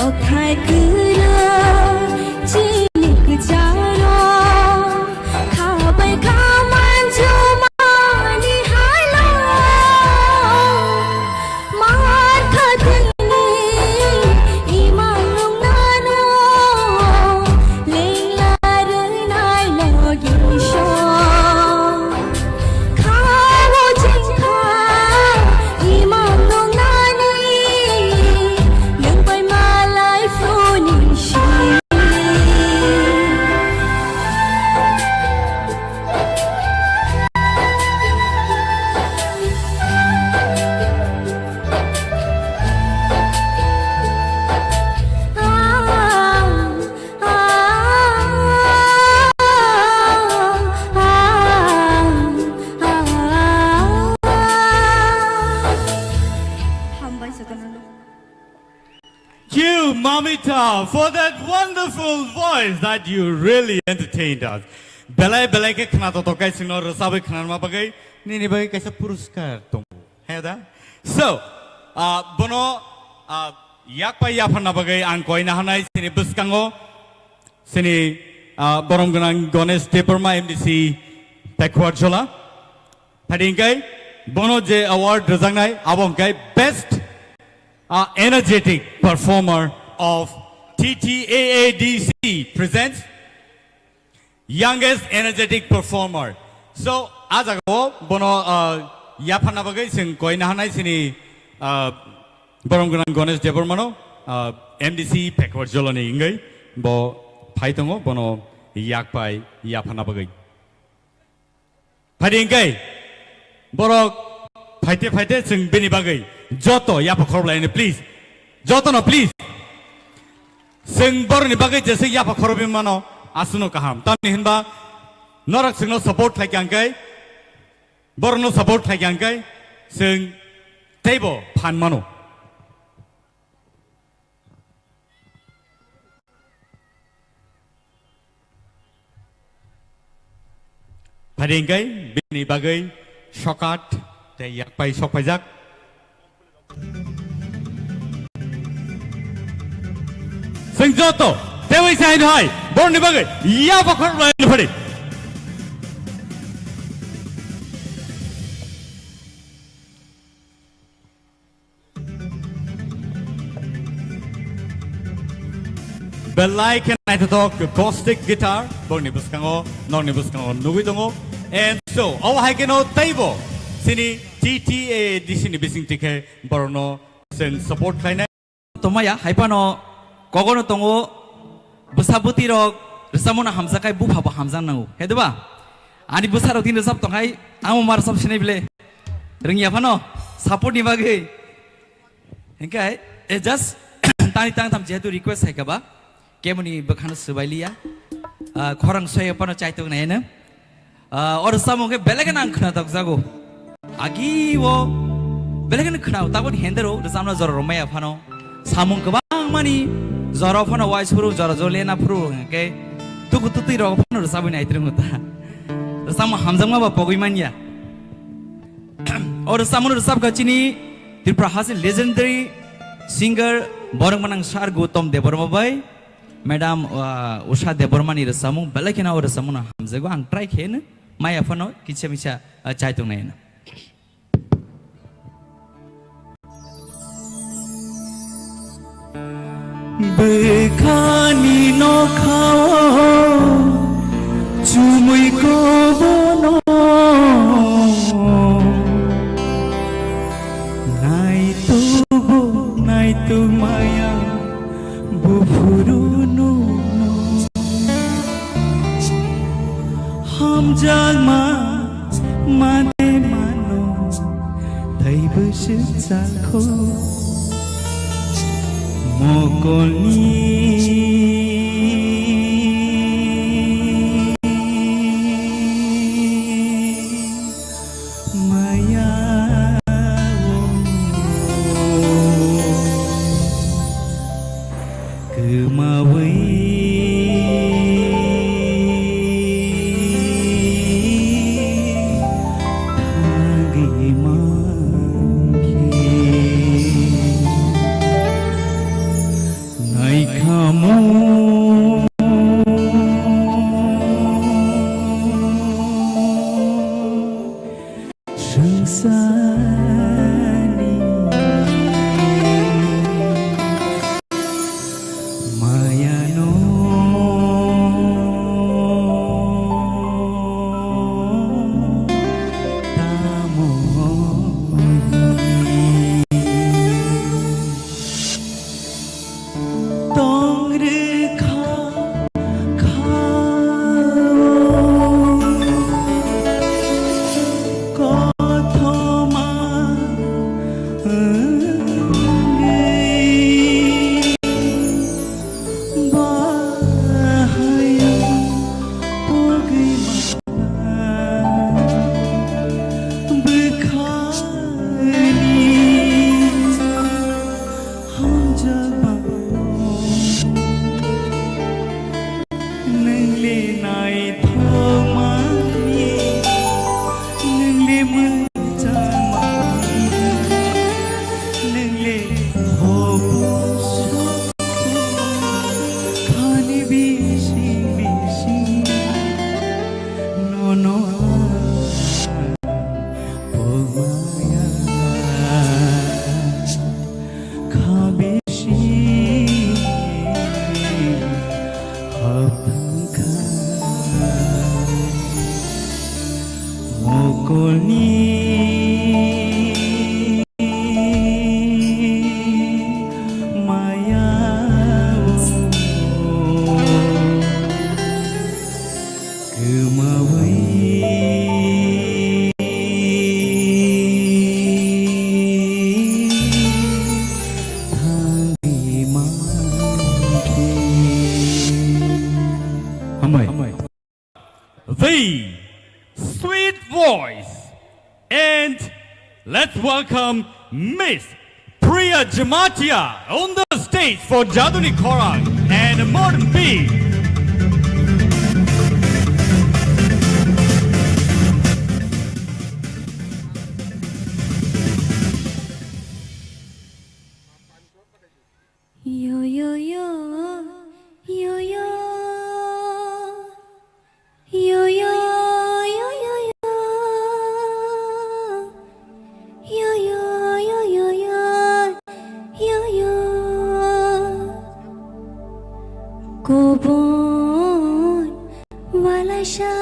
Okhai kwrwi chini kwcharo khabai kha manjumani halo. Mar kha thwngni imang nungnano lengla rwnai logi so. Khao chengkha imang nungnani nwng bai malai phuni simi. Hambai jotono. You, Mamita, for that wonderful voice that you really entertained us. Belai belai khe khna totok kai singno rwchabwi khnarma bagwi nini bagwi kaisa puruskar tongo. He da? So, ah, bono, ah, yakpai yapharna bagwi ang koina hanai sini bwskango sini, ah, borom gwnang Ganesh Debbarma M D C Pekhuarjhola. Phadi hingkai bono je award rwjaknai abo hingkai best, ah, energetic performer of T T A A D C presents Youngest energetic performer. So, a jagao bono, uh, yapharna bagwi chwng koina hanai sini, uh, borom gwnang Ganesh Debbarmano, uh, M D C Pekhuarjholani wngwi bo phai tongo, bono yakpai yapharna bagwi. Phadi hingkai borok phaite phaite chwng bini bagwi joto yapha khorok laino, please. Jotono, please. Chwng borokni bagwi jeswk yapha khorobwi mano, aswkno kaham. Tamni hinba norok chwngno support khlai kha hwnkhe, borokno support khlai kha hwnkhe, chwng teibo phan mano. Phadi hingkai bini bagwi sokat tei yakpai sokpaijak. Chwng joto teiwi sai hai borokni bagwi yapha khorok laino phadi. Belai khe naithothok acoustic guitar, borokni bwskango, norokni bwskango nugwi tongo. And so, obo hai kheno teibo chini T T A A D C ni bising tikhe borokno chwng support khlainai. Tongmaya, hai phano kogono tongo, bwsa bwtwi rok rwchapmano hamjak khai bupha bo hamjak nango, he diba? Ani bwsa rok tini rwchap tong khai, ang ma rwchap sinai bile rwngya phano, support ni bagwi. Hingkhe, eh, just tani tangtham jehetu request hai kha ba, kemoni bwkhano swbai liya, ah, khorang soya phano chaitok nai no. Ah, o rwchapmung khe belai kheno ang khwnatok jago. Agi o belai kheno khwnao, taboni hendero rwchapna jora rwmaya phano. Samung kwbangmani jora phano wai suru, jora jora lena phuru hwnkhe tuku tutwi rok phano rwchabwi nai twrwngo ta. Rwchapmung hamjakma ba pogwi manya. O rwchapmung rwchapkha chini Tripura hasteni legendary singer borok manang Sir Gautam Debbarma bai. Madam, ah, Usha Debbarmani rwchapmung, belai kheno o rwchapmungno hamjago, ang try khe hino, maya phano kisa misa, ah, chai tongnai hino. Bwkhani nokhao chumui kobono naitukbo naituk maya. Buphuru nungno hamjakma mane mano, tei bwswk chakho mokolni. Maya o kwmawi thangwi mankhe. Ai khamu swngcharni mayano tamo tong rwkha kha o kothoma wngwi bahai pogwi ma bwkhani hamjakma nwngli naithokmani nwngli mwchangmani nwngli hobu sobu khani bising bising nono. Pogmaya kha bisi hapthang kha mokolni maya o. Kwmawi thangwi mankhe. Hambai. The sweet voice. And let's welcome Miss Priya Jamatia on the stage for Jaduni Khorang and Modern Beat. Yo, yo, yo, yo, yo. Yo, yo, yo, yo, yo. Yo, yo, yo, yo, yo. Yo, yo. Kobon walaisa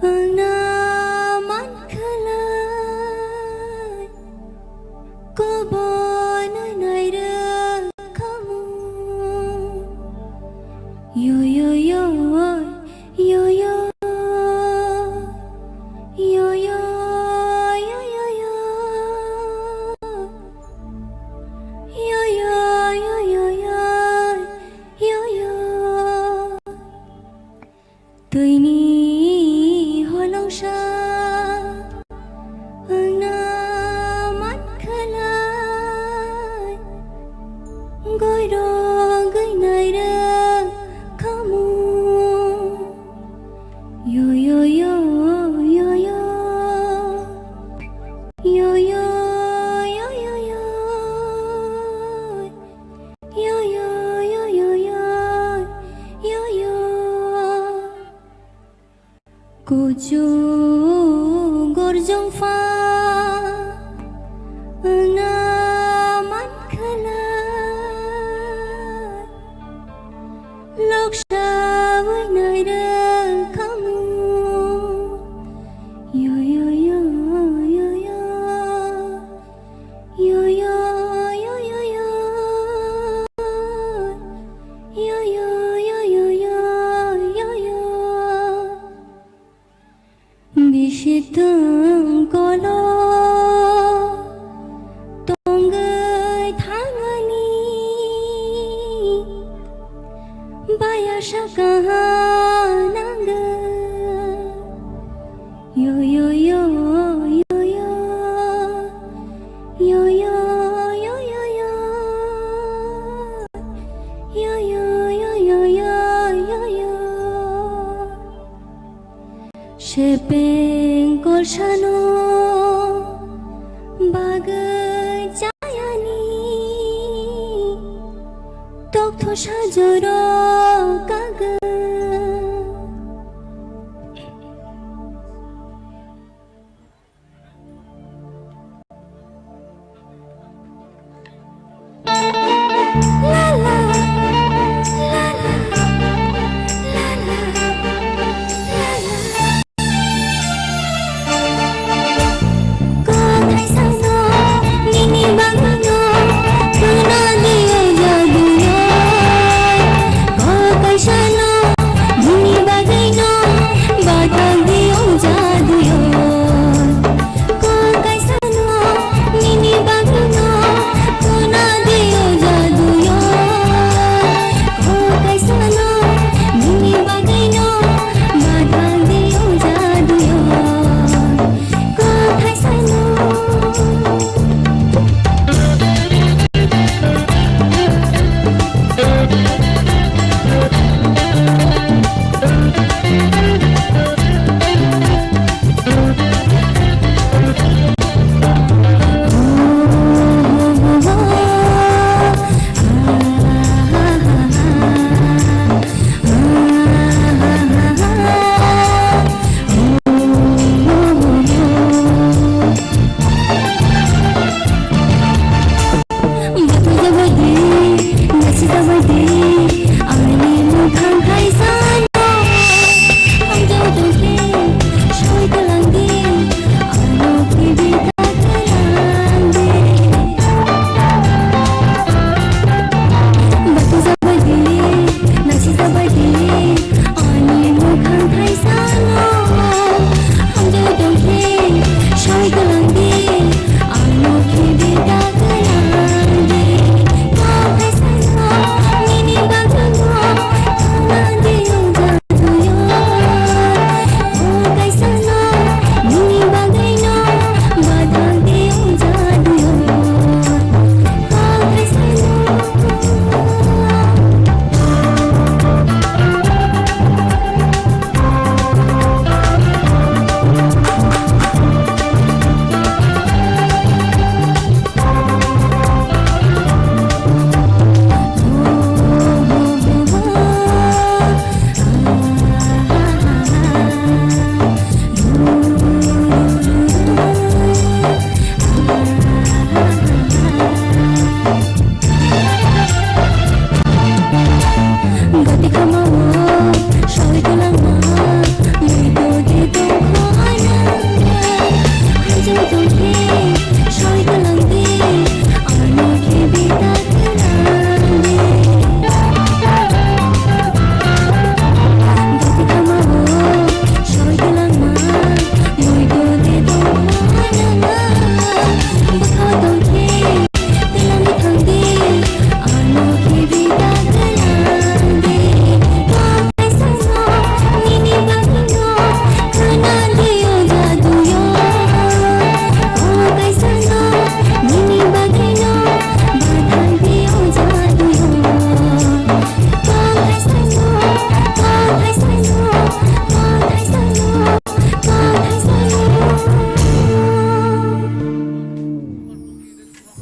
wngna mankhalai. Kobon nairwkhamu. Yo, yo, yo, yo, yo. Yo, yo, yo, yo, yo. Yo, yo, yo, yo, yo. Yo, yo. Twini holongsa wngna mankhalai, goirogwi nairwkhamu. Yo, yo, yo, yo, yo. Yo, yo, yo, yo, yo. Yo, yo, yo, yo, yo, yo, yo. Kuchuk gorjong pha wngna mankhalai, loksa bai nairwkhamu. Yo, yo, yo, yo, yo. Yo, yo, yo, yo, yo. Yo, yo, yo, yo, yo, yo, yo. Bisi thwng kolo tongwi thangani. Baya saka nangwi. Yo, yo, yo, yo, yo. Yo, yo, yo, yo, yo. Yo, yo, yo, yo, yo, yo, yo. Sepeng kolsano bagwi chayani. Tokthor sajoro kaga.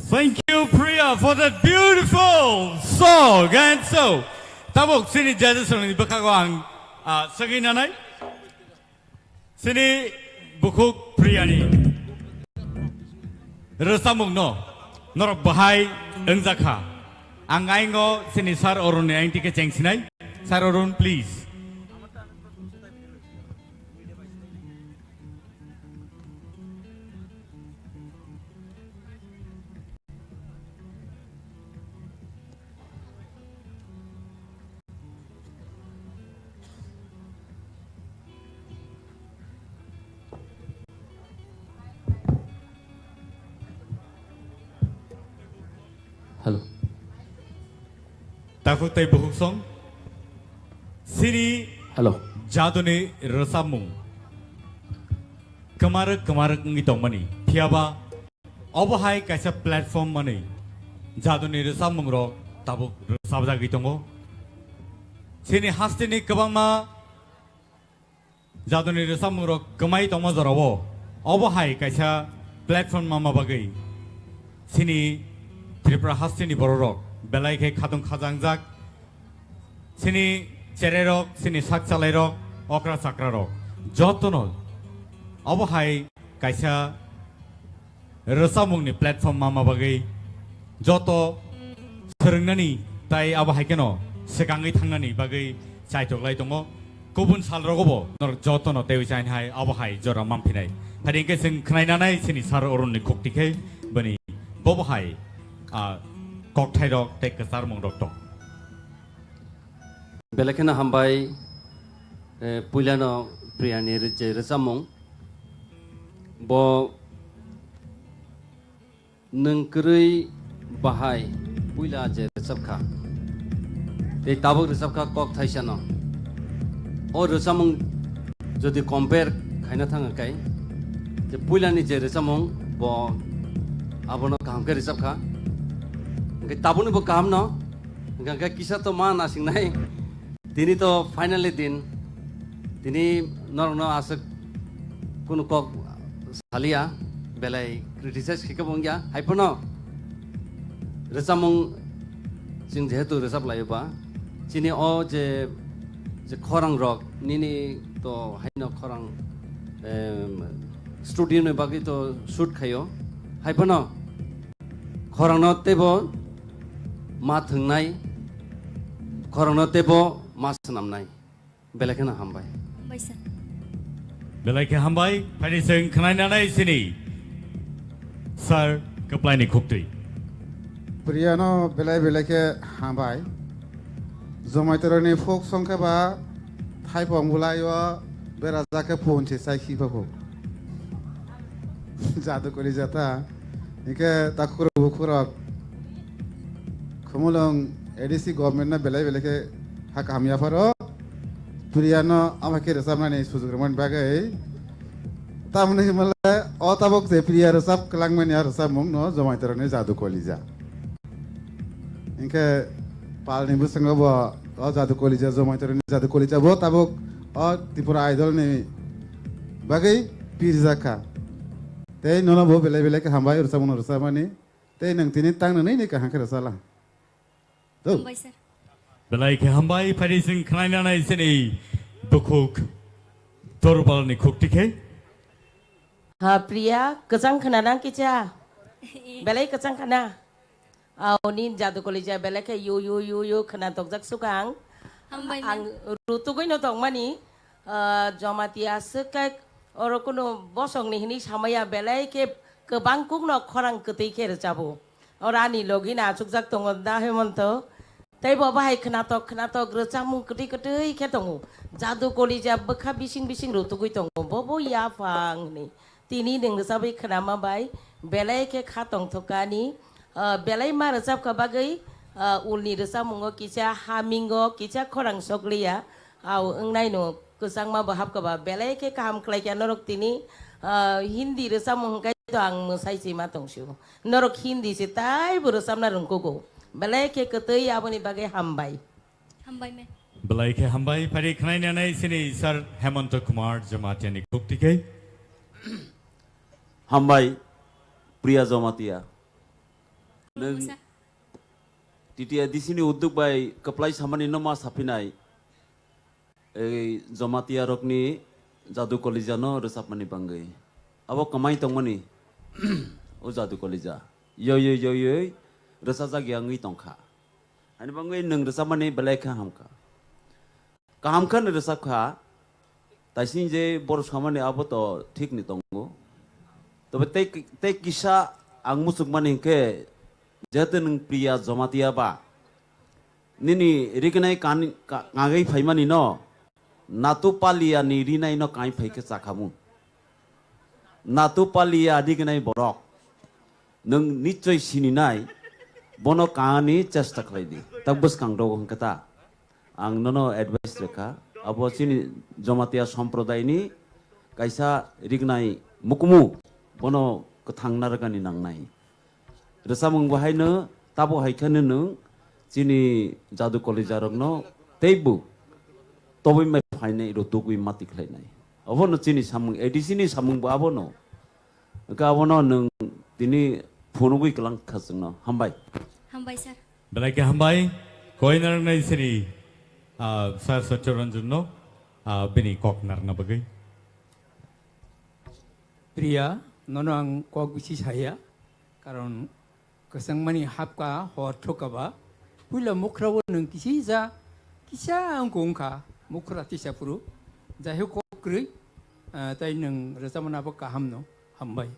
Thank you, Priya, for that beautiful song. And so, tabuk sini judges rokni bwkhago ang, ah, swngwi nanai. Sini bukhuk Priyani rwchapmungno norok bahai wngjakha. Ang aingo sini Sir Arunni aingtike chengsinai. Sir Arun, please. Hello. Takhuk tei bukhuk song. Sini Hello. Jaduni rwchapmung kwmarwk kwmarwk wngwi tongmani. Phiyaba obo hai kaisa platform manwi jaduni rwchapmungrok tabuk rwchapjagwi tongo. Chini hasteni kwbangma jaduni rwchapmungrok kwmai tongma jorao obo hai kaisa platform manma bagwi chini Tripura hasteni bororok Belai khe khatung khajangjak. Chini chererok, chini sak chalairok, okra chakrarok, jotono obo hai kaisa rwchapmungni platform mama bagwi joto swrwngnani tai abo hai kheno swkangwi thangnani bagwi chaitok lai tongo. Kubun salrogobo norok jotono teiwi chaini hai abo hai jora manphinai. Phari hwnkhe chwng khwnainanai chini sir Arunni khukti khe bini bobo hai, ah, kokthairok tei kwcharmungrok tong. Belai kheno hambai, eh, puilano Priyani ri-, je rwchapmung. Bo nwng kwrwi bahai puila je rwchapkha. Tei tabuk rwchapkha kok thaisano. O rwchapmung jodi compare khaina thang kai, je puilani je rwchapmung bo abono kaham khe rwchapkha. Hwnkhe tabukni bo kahamno, hwnkhe kisa to ma nasingnai. Tini to finally din. Tini norokno aswk kunu kok saliya, belai criticize khe kebo wngya. Hai phano rwchapmung chwng jehetu rwchap laio ba, chini o je, je khorang rok nini to haino khorang, em, studio ni bagwi to shoot khaio. Hai phano khorangno teibo ma thwngnai, khorangno teibo ma swnamnai. Belai kheno hambai. Hambai sir. Belai khe hambai, phani chwng khwnainanai chini sir Kwplaini khuktwi. Priyano belai belai khe hambai. Jomaitoroni folk song khe ba thaipong bwlai o berajak khe phone se chai khi phakho. Jadu kori jata. Hingke takhurok bukhurok Khumulwng A D C government no belai belai khe ha kaham yapharo. Priyano ama khe rwchapnani sujuk rwmani bagwi. Tamoni himale o tabuk je Priya rwchap kwlangmani a rwchapmung no Jomaitoroni Jadu Kolija. Hingke palni bwskango bo o Jadu Kolija, Jomaitoroni Jadu Kolija bo tabuk o Tripura Idol ni bagwi pirjak kha. Tei nono bo belai belai khe hambai rwchapmung no rwchapmani. Tei nwng tini tangno nini kaham khe rwchala. Dou. Hambai sir. Belai khe hambai, phari chwng khwnainanai chini bukhuk Dorbalni khukti khe. Ha Priya, kwchang khwna nang kicha? Belai kwchang khwna. Aw, nin Jadu Kolija belai khe yu yu yu yu khwna tokjak sukang. Hambai ma'am. Ang rutugwi no tongmani, ah, Jamatia swk khe oro kunu bosongni hinwi samaya belai khe kwbang kukno khorang kwtwi khe rwchabo. Oro ani logi no achukjak tongo da Hemonto. Tei bo bahai khwnatok khwnatok rwchapmung kwtwi kwtwi khe tongo. Jadu Kolija bwkha bising bising rutugwi tongo. Bo bo yaphang hinwi. Tini nwng rwchapwi khwnama bai belai khe kha tongthokani, ah, belai ma rwchapkha bagwi, ah, ulni rwchapmungo kisa hamingo kisa khorang sokliya. Aw wngnaino kwchangma bo hapkha ba belai khe kaham khlaikha norok tini, ah, Hindi rwchapmung hwnkhe to ang mwsai sima tongsio. Norok Hindi se taibo rwchapna rwngkugo. Belai khe kwtwi aboni bagwi hambai. Hambai me. Belai khe hambai, phari khwnainanai chini sir Hemonto Kumar Jamatia ni khukti khe. Hambai, Priya Jamatia. Nwng Musa. T T A D C ni udduk bai kwplai samani no ma saphinai. Ei Jamatia rokni Jadu Kolija no rwchapmani bangwi. Abo kwmai tongmani o Jadu Kolija. Yoi yoi yoi yoi rwchajak ya wngwi tongkha. Ani bangwi nwng rwchapmani belai kha hamkha. Kaham khe no rwchapkha. Taising je borok samani abo to thik ni tongo. Tobe tei, tei kisa ang muchukmani hinkhe, jehetu nwng Priya Jamatia ba, nini rignai kani-, ka-, kagwi phaimani no, Natu Palia ni rinai no kai phai khe chakhamu. Natu Palia rignai borok, nwng nichoi sininai, bono kani chesta khlai di. Tak bwskang rogo hwnkhe ta. Ang nono advice rwkha, abo chini Jamatia somprodai ni kaisa rignai mukumu, bono kwthang narwkani nangnai. Rwchapmung bo haino tabo hai kheno nwng chini Jadu Kolija rokno teibo tobwi mai phainai rw tugwi mati khlainai. Obono chini samung, A D C ni samung bo abono. Hwnkhe abono nwng tini phunugwi kwlang kha chwngno. Hambai. Hambai sir. Belai khe hambai, koi narwknai sini, ah, Sir Satya Ranjan no, ah, bini kok narwkna bagwi. Priya, nono ang kok bisi saya, karon kwchangmani hapka hor thukaba, puila mukhra o nwng kisija, kisa wngkha wngkha, mukhra tisa phuru, jaihok kok kwrwi, ah, tai nwng rwchapmani abo kaham no, hambai.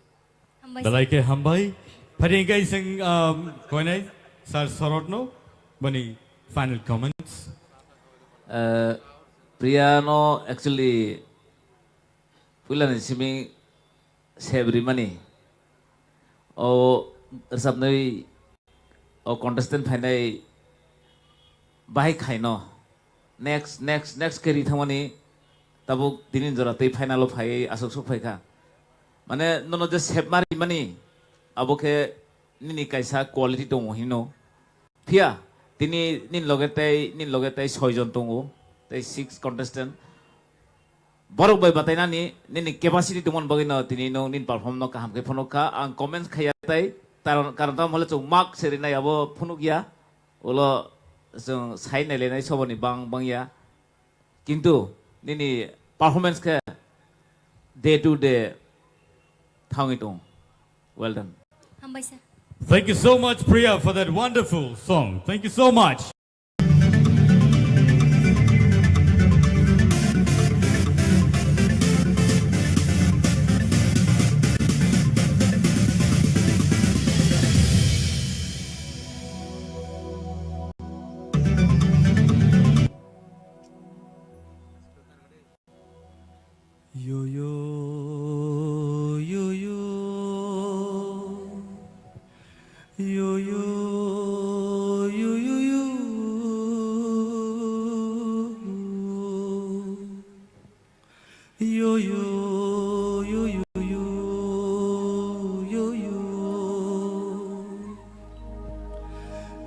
Hambai sir. Belai khe hambai. Phari hwnkhe ising, um, koinai Sir Sorotno boni final comments. Uh, Priya no actually puilani simi sep rimani. O rwchapnwi o contestant phainai bahai khaino. Next, next, next khe ri thangmani tabuk tini jora tei final o phaiwi aswk sok phaikha. Mane nono je sep ma rimani abo khe nini kaisa quality tongo hino. Phiya tini nini loge tei, nini loge tei soi jon tongo, tei six contestant. Borok bai batainani nini capacity tongmani bagwi no tini no nini perform no kaham khe phunuk kha. Ang comments khaiya tai, karon, karon tamo hole chwng mark se rinai abo phunuk ya. Ulo chwng sai nailainai soboni bang bang ya. Kintu nini performance khe day to day thangwi tong. Well done. Hambai sir. Thank you so much, Priya, for that wonderful song. Thank you so much. Yo, yo, yo, yo. Yo, yo, yo, yo, yo. Yo, yo, yo, yo, yo. Yo, yo.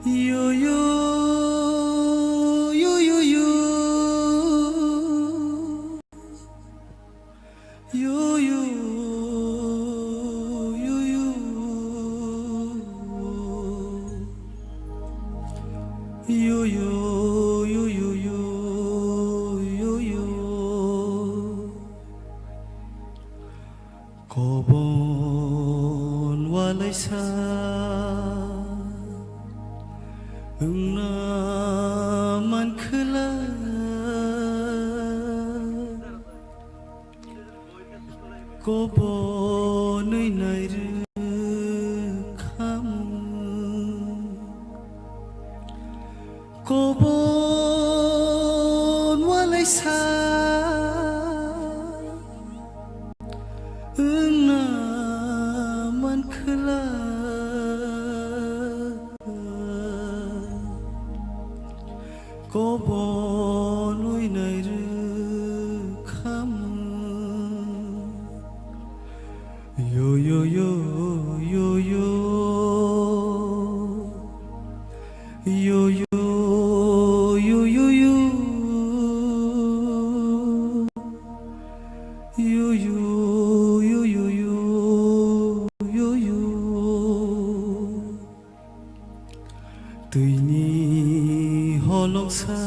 Yo, yo, yo, yo, yo. Yo, yo, yo, yo. Yo, yo, yo, yo, yo, yo, yo. Kobon walaisa wngna mankhwla. Kobonwi nairwkha mung. Kobon walaisa wngna mankhwla. Kobonwi nairwkha mung. Yo, yo, yo, yo, yo. Yo, yo, yo, yo, yo. Yo, yo, yo, yo, yo. Yo, yo. Twini holongsa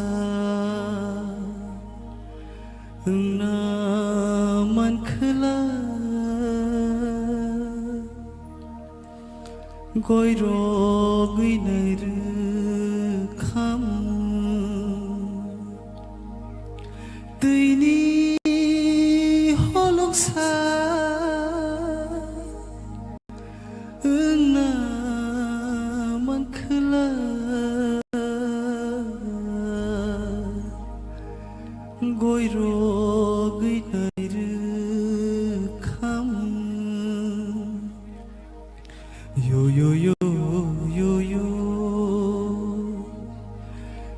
wngna mankhwla, goirogwi nairwkha mung. Twini holongsa wngna mankhwla, goirogwi nairwkha mung. Yo, yo, yo, yo, yo.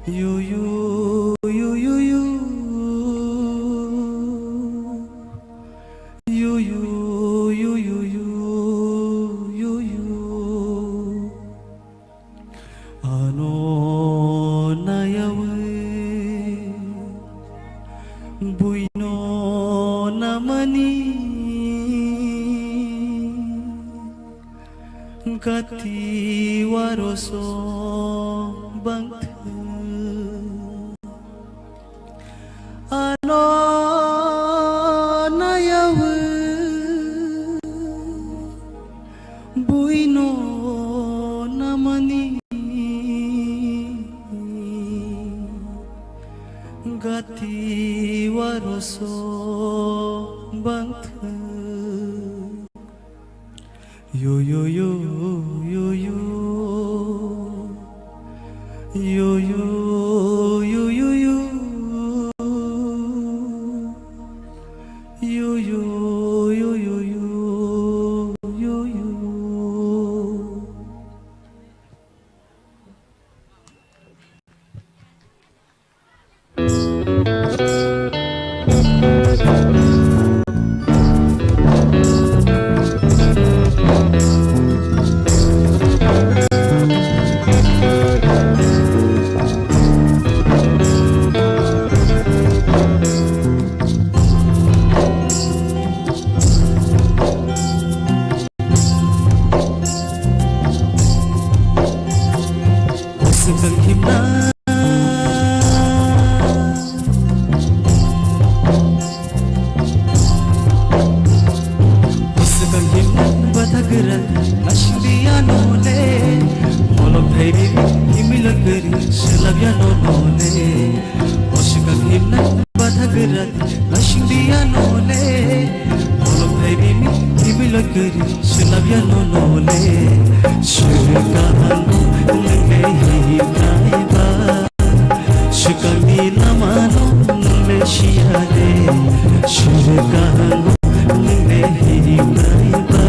Yo, yo, yo, yo, yo. Yo, yo, yo, yo, yo, yo, yo. Ano nayawi buino namani gati waroso Tiwaro so bangthwng. Yo, yo, yo, yo, yo. Yo, yo, yo, yo, yo. Yo, yo, yo, yo, yo, yo, yo. Swkang himna. Swkang himna bwtha gwra, nasing di ano le. Molok thai ri himwi lok kwrwi, swlap ya no no le. Swkang himna bwtha gwra, nasing di ano le. Molok thai ri himwi lok kwrwi, swlap ya no no le. Swkang nang le himnai ba. Swkangni lamano nwng le siya de, swkang nwng le himnai ba.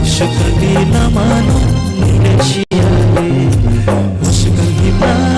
Swkangni lamano nwng le siya de, o swkang himnai.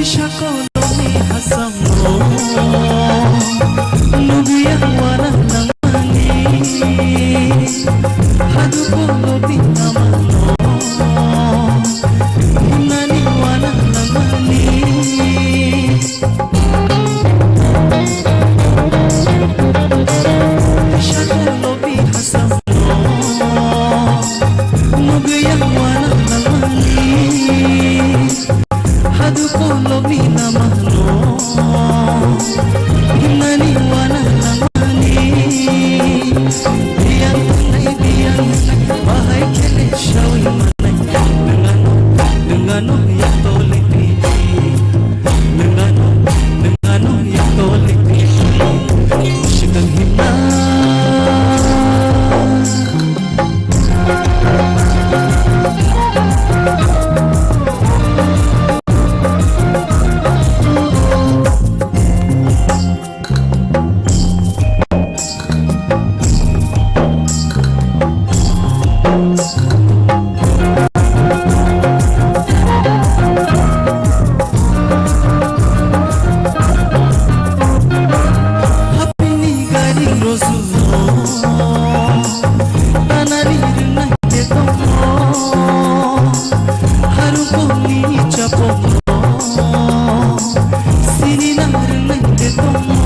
Tisa kolomni hasamno nugwi ang wana nangmani. Hadu kolomni namano himnani wana nangmani. Tisa kolomni hasamno nugwi ang wana nangmani. Hadu kolomni namano himnani wana nangmani. Biyang tangnai biyang tangnai bahai khe le sawi manai. Nwng ano, nwng ano yaktoli twi. Nwng ano, nwng ano yaktoli twi. Swkang himna. Hapini gari rosuno, tanani rwnai de tongo, haruponi chapono, sini nang rwnai de tongo.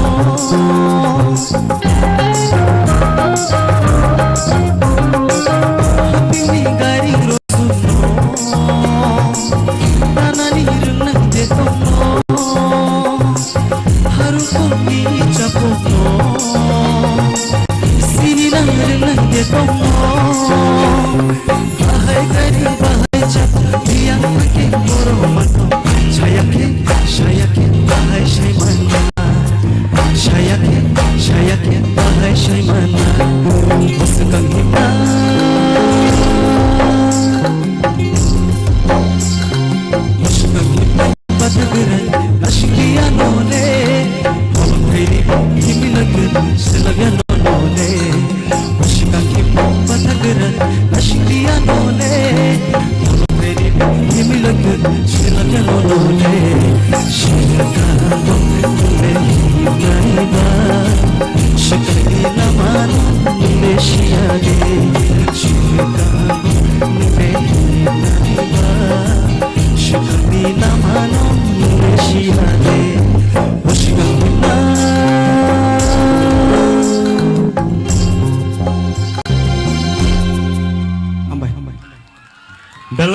Hapini gari rosuno, tanani rwnai de tongo. Haruponi chapono, sini nang rwnai de tongo. Bahai gari bahai chapo, biyang thangkhe borok mano. Saya khe, saya khe bahai sai mano. Saya khe, saya khe bahai sai mano. Bo swkang himna. Bo swkang himna. Bwtha gwra, nasing di ano le. Bolong phaidi, himwi lok kwrwi, swlap ya no no le. Bo swkang himna bwtha gwra, nasing di ano le. Bolong phaidi, himwi lok kwrwi, swlap ya no no le. Swkang bo, le himnai ba. Swkangni lama no le siya de. Swkang bo, le himnai ba. Swkangni lama no nung le siya de, o swkang himna.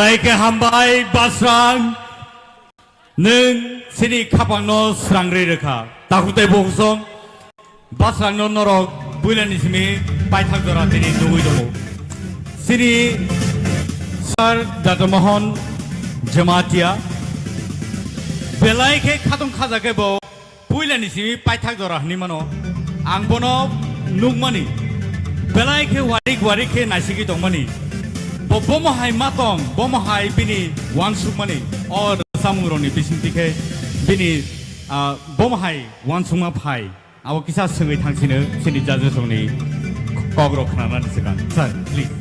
Belai khe hambai Basrang, nwng chini khapangno srangri rwkha. Takhuk tei bukhuk song Basrangno norok puilani simi paithak jora tini nugwi tongo. Chini Sir Doctor Mohan Jamatia belai khe khatong khaja khe bo puilani simi paithak jora hwnwi mano. Ang bono nukmani, belai khe warik warik khe naisigwi tongmani. Bo bomo hai ma tong, bomo hai bini uansukmani, o rwchapmungrokni bisingtwi khe bini, ah, bomo hai uansukma phai. Abo kisa swngwi thangsino chini judges rokni kokrok khnanani swkang. Sir, please.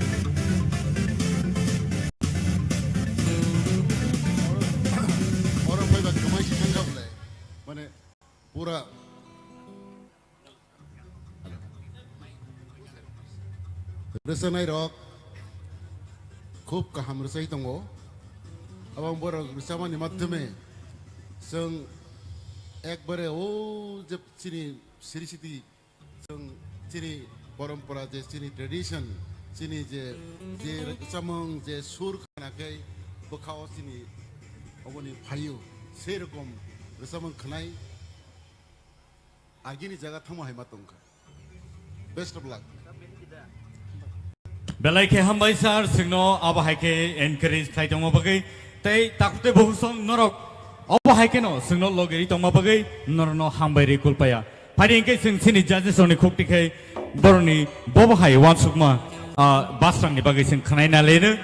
Oro phaiba kwmai se thangkha bwle. Mane pura rwchanairok khub kaham rwchai tongo. Abo borok rwchapmani madhyome chwng ekbare o je chini siri siti chwng chini porompora je chini tradition, chini je, je rwchapmung je sur khna khe bwkha o chini oboni phaio, sei rokom rwchapmung khnai. Agini jaga thangma hai ma tongkha. Best of luck. Belai khe hambai sir, chwngno abo hai khe encourage khlai tongma bagwi tei takhuk tei bukhuk song norok abo hai kheno chwngno logeri tongma bagwi norokno hambai ri kulpaya. Phai di hwnkhe chwng chini judges rokni khukti khai borokni bobo hai uansukma, ah, Basrangni bagwi chwng khwnai nalaino.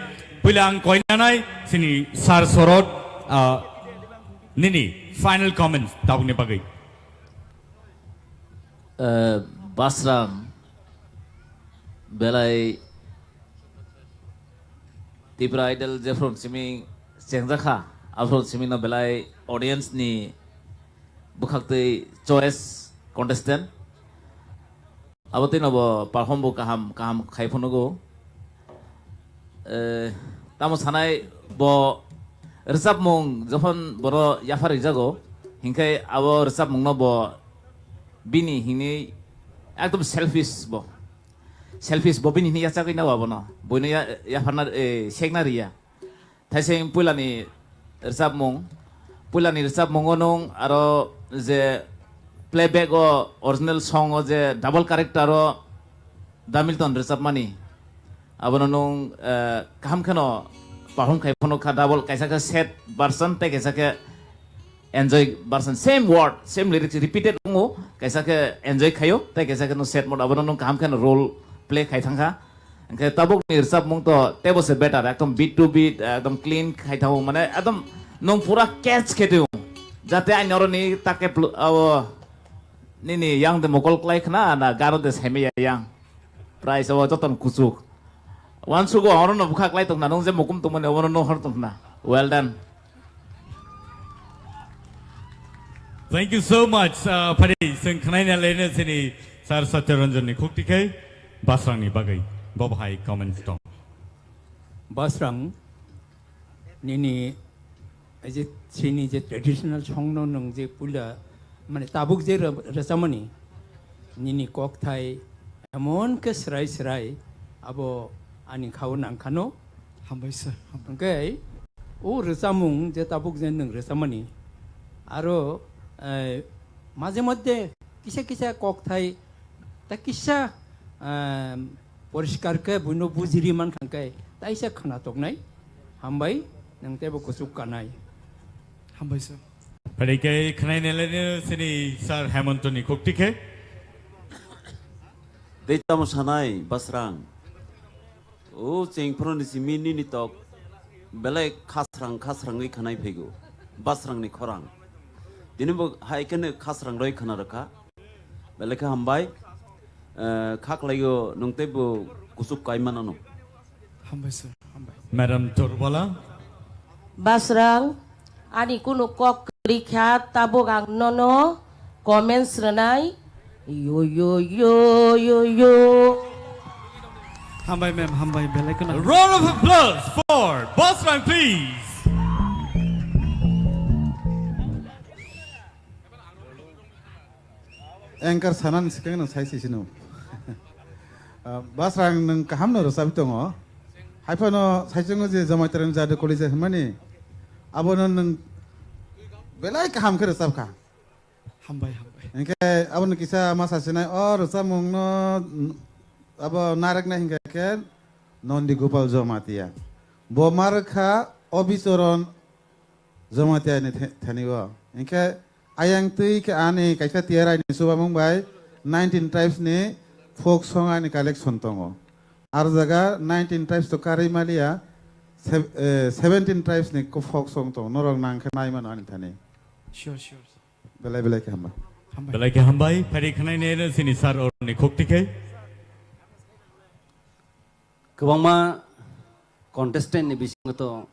Puila ang koinanai chini sir Sorot, ah, nini final comments tabukni bagwi. Eh, Basrang belai Tipra Idol jephru simi chengjakha, aphru simi no belai audience ni bwkhaktwi choice contestant. Abo twi no bo perform bo kaham, kaham khai phunugo. Eh, tamo sanai bo rwchapmung jokhon bono yaphar rijago, hinkhe abo rwchapmungno bo bini hinwi ekdom selfish bo. Selfish bo bini hinwi yachagwi nao abono. Boino ya-, yapharna, eh, sekna riya. Thaising puilani rwchapmung, puilani rwchapmungo nwng aro je playback o original song o je double character o Damilton rwchapmani, abono nwng, eh, kaham kheno perform khai phano kha, double, kaisa khe sad version tei kaisa khe enjoy version, same word, same lyrics repeated wngo, kaisa khe enjoy khaio tei kaisa khe nwng sad mode, abono nwng kaham kheno role play khai thangkha. Hwnkhe tabukni rwchapmung to teibo se better, ekdom beat to beat, ekdom clean khai thango, mane ekdom nwng pura catch khe tong. Jate ani oroni take plu-, abo nini yang de mokol klai khna na garo de saimaya yang. Price abo joton kuchuk. Wansugo orono bwkha klai tongna, nwng je mukum tongmani obono nwng hor tongna. Well done. Thank you so much. Uh, phari, chwng khnaina lene chini Sir Satya Ranjan ni khukti khai Basrang ni bagwi bo bahai comments tong. Basrang, nini, ei je chini je traditional song no nwng je puila, mane tabuk je rw-, rwchapmani, nini kokthai emon khe srai srai abo ani khao nangkhano. Hambai sir, hambai. Hwnkhe o rwchapmung je tabuk je nwng rwchapmani, aro, eh, maje moddhe kisa kisa kokthai ta kisa, eh, poriskar khe buino bujiri mankha khe taisa khna toknai. Hambai, nwng teibo kuchuk kanai. Hambai sir. Phari khe khnaina lene chini Sir Hemantoni khukti khe. Tei tamo sanai Basrang. O chengphru ni simi nini tok belai khasrang khasrangwi khanai phaigo. Basrang ni khorang. Tini bo hai kheno khasrang roi khana rwkha. Belai khe hambai. Eh, kha khlaio nwng teibo kuchuk kai manano. Hambai sir, hambai. Madam Torbala. Basrang, ani kunu kok kwrwi kha, tabuk ang nono comments rwnai. Yo, yo, yo, yo, yo. Hambai ma'am, hambai, belai kheno. A round of applause for Basrang, please. Anchor sanani swkang no sai sisino. Ah, Basrang nwng kaham no rwchapwi tongo. Haiphano saichungo je Jamatia ni Jadu College hwnmani, abono nwng belai kaham khe rwchapkha. Hambai, hambai. Hinkhe abono kisa ma sasinai, o rwchapmungno abo nareknai hinkhe khe Nondi Gopal Jamatia. Bo ma rwkha Obichoron Jamatia ni the-, thani o. Hinkhe ayang twi khe ani kaisa T R I ni chubamung bai nineteen tribes ni folk song ani collection tongo. Ar jaga nineteen tribes to karwi maliya, sev-, eh, seventeen tribes ni ko folk song tongo. Norok nang khe nai mano ani thani. Sure, sure. Belai belai khe hamba. Hambai. Belai khe hambai. Phari khnai ne sini sir orni khok tikhe. Kwbangma contestant ni bisingo to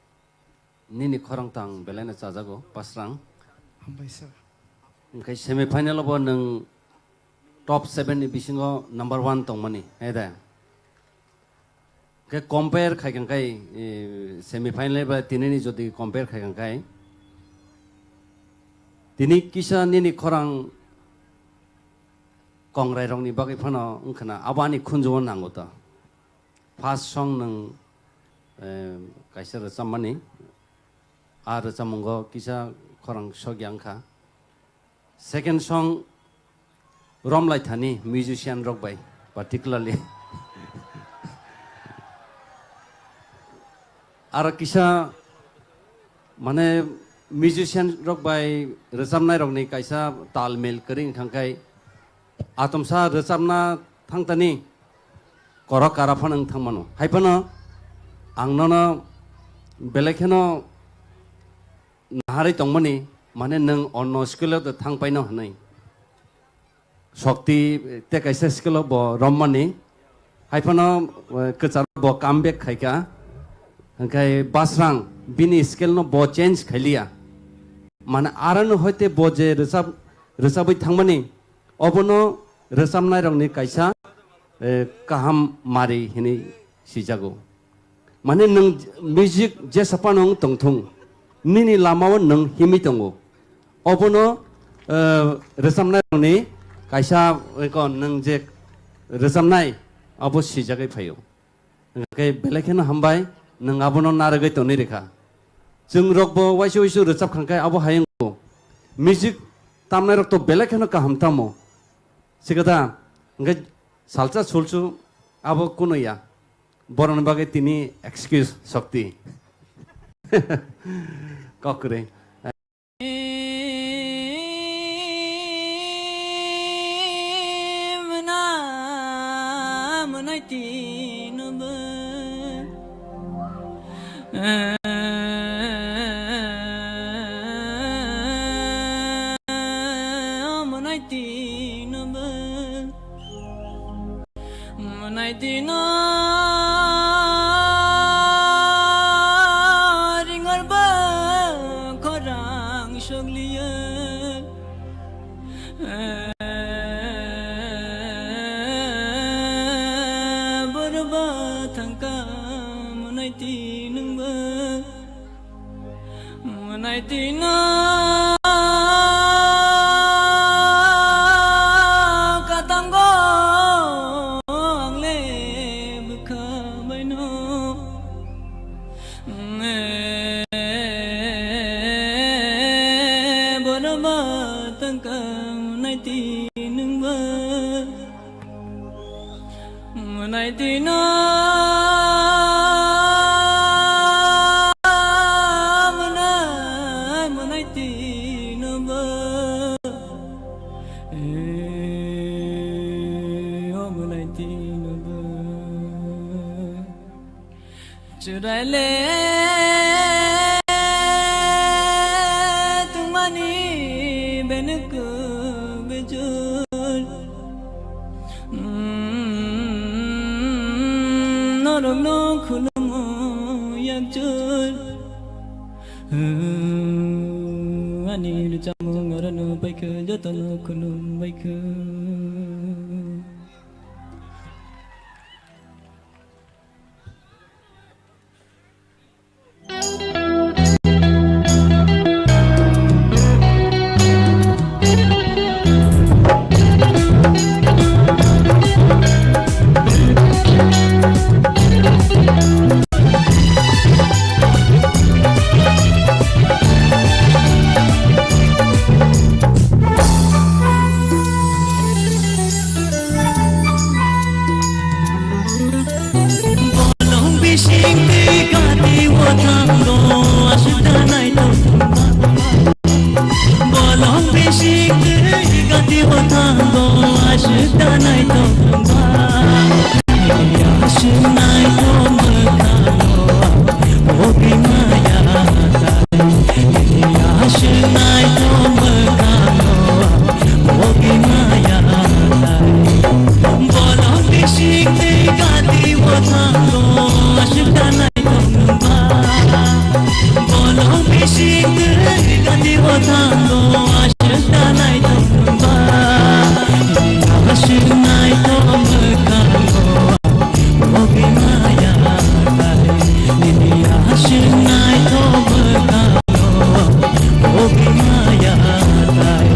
nini khorang tang belai no chajago, Pasrang. Hambai sir. Hinkhe semi final bo nwng top seven ni bisingo number one tongmani, hai da? Khe compare khai kang khai, eh, semi final ba tini ni jodi compare khai kang khai, tini kisa nini khorang kongrai rokni bagwi phano wngkhana abo ani khunju o nango ta. First song nwng, eh, kaisa rwchapmani, a rwchapmungo kisa khorang sokya wngkha. Second song romlai thani musician rok bai particularly. Aro kisa mane musician rok bai rwchapnai rokni kaisa tal mil kwrwi wngkha khe atomsa rwchapna thangtani korok kara phano wng thangmano. Hai phano ang nono belai kheno naharwi tongmani, mane nwng onno skill o thang paino hwnwi. Shokti tei kaisa skill o bo rommani. Hai phano, eh, kwcharo bo comeback khaikha. Hwnkhe Basrang bini skill no bo change khailiya. Mane aroni hoite bo je rwchap, rwchabwi thangmani, obono rwchapnairokni kaisa, eh, kaham mari hinwi sijago. Mane nwng music jesa phano wng tongthung, nini lamao nwng himwi tongo. Obono, eh, rwchapnairokni kaisa, eko nwng je rwchapnai, abo sijagwi phaio. Hwnkhe belai kheno hambai, nwng abono narwgwi tonwi rwkha. Chwng rokbo waisa waisa rwchap kha khe abo hai wngo. Music tamnairok to belai kheno kaham tamo. Sikada, hwnkhe salsa sulsu abo kuno ya. Borokni bagwi tini excuse Shokti. Kok kwrwi. Mwnai tino bo. Mwnai tino bo. Mwnai tino ringor bo khorang sokliya. Borba thangka mwnai tinungba. Mwnai tino katango ang le bwkha baino. Bono ma tangka mwnai tinungba. Mwnai tino, mwnai, mwnai tino ba. Eh, o mwnai tino ba. Chwraile tongmani benwkhu bejor. Mm, norokno khulumo yakjor. Mm, ani rwchapmung norokno paikha, jotono khulum baikha. Bothango aswk da naithok wngba, aswk naithok mwkhango, o bini maya tai. Aswk naithok mwkhango, o bini maya tai. Bolong bising twi gati bothango aswk da naithok wngba. Bolong bising twi gati bothango aswk da naithok wngba. Aswk naithok mwkhango, o bini maya tai. Aswk naithok mwkhango, o bini maya tai.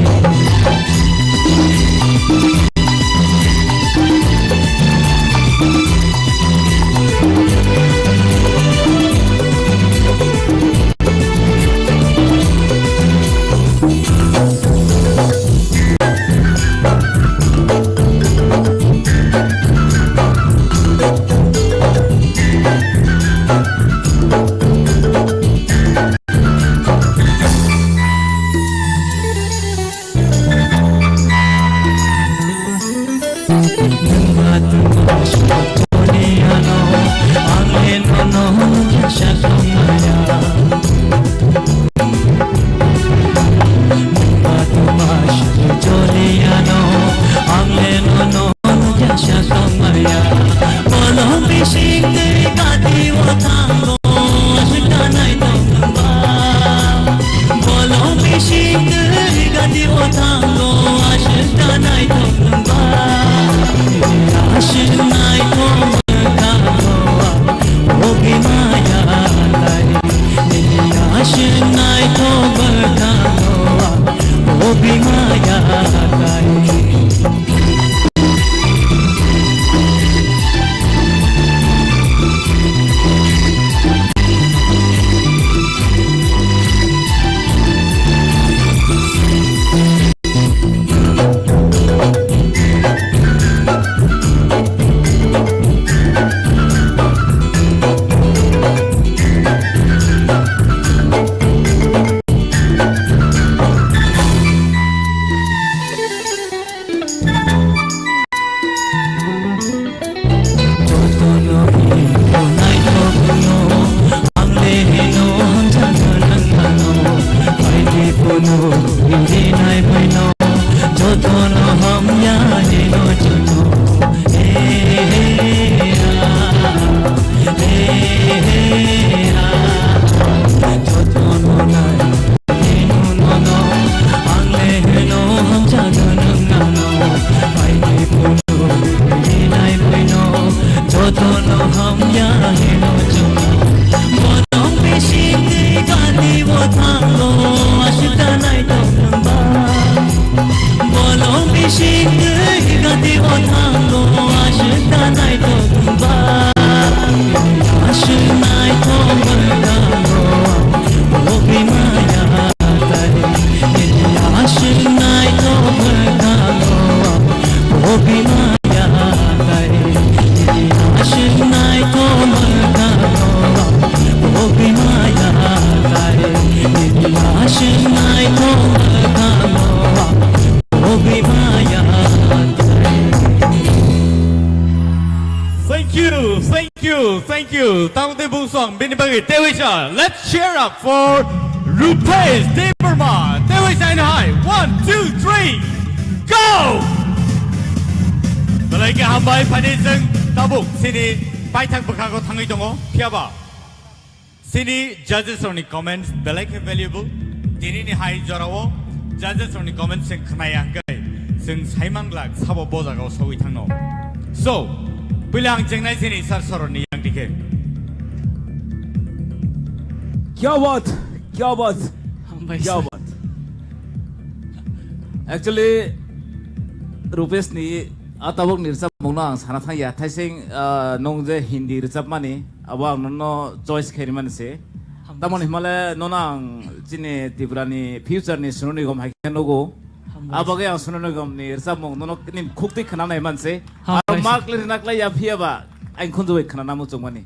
Bolong bising twi gati o thango, aswk da naithok wngba. Bolong bising twi gati o thango, aswk da naithok wngba. Aswk naithok mwkhango, o bini maya tai. Aswk naithok mwkhango, o bini maya tai. Jotono hino naithokno, ang le hino hamjakna nang ano, baidi phano rinai baino, jotono hamya hino joto. He, he, ah, he, he, ah, jotono nai. Nono, ang le heno hamjakgwn wng nano, paini phuru rinai buino, jotono hamya heno chwngno. Bolong bising twi gati o thango, aswk da naithok wngba. Bolong bising twi gati o thango, aswk da naithok wngba. Aswk naithok wngkha o, o bini maya tai. Aswk naithok wngkha o, o bini maya tai. Aswk naithok wngkha o, o bini maya tai. Aswk naithok wngkha o, o bini maya tai. Thank you, thank you, thank you. Tamo tei bungsong bini bagwi teiwisa. Let's cheer up for Rupesh Debbarma. Teiwisa ino hai. One, two, three, go! Belai khe hambai, phani chwng tabuk chini paithak bwkhago thangwi tongo. Phiyaba chini judges rokni comments belai khe valuable. Tinini hai jorao judges rokni comments chwng khnaya hwnkhe chwng saiman glak sabo bo jagao sogwi thangno. So, puila ang chengnai chini sir soroni yang dikhe. Kya baat, kya baat, Hambai kya sir. Baat. Actually, Rupesh ni a tabuk ni rwchapmung no ang sana thang ya. Thaising, ah, nung je Hindi rwchapmani, abo ang nono choice khe rimani se. Hambai. Tamoni himale nono ang chini Tripura ni future ni Sonu Nigam hai khe nugo. Hambai. Abagwi ang Sonu Nigam ni rwchapmung nono ni khuk twi khna nai man se. Hambai. Aro mark le rwna klai ya phiya ba ang khunju bai khna namu chukmani.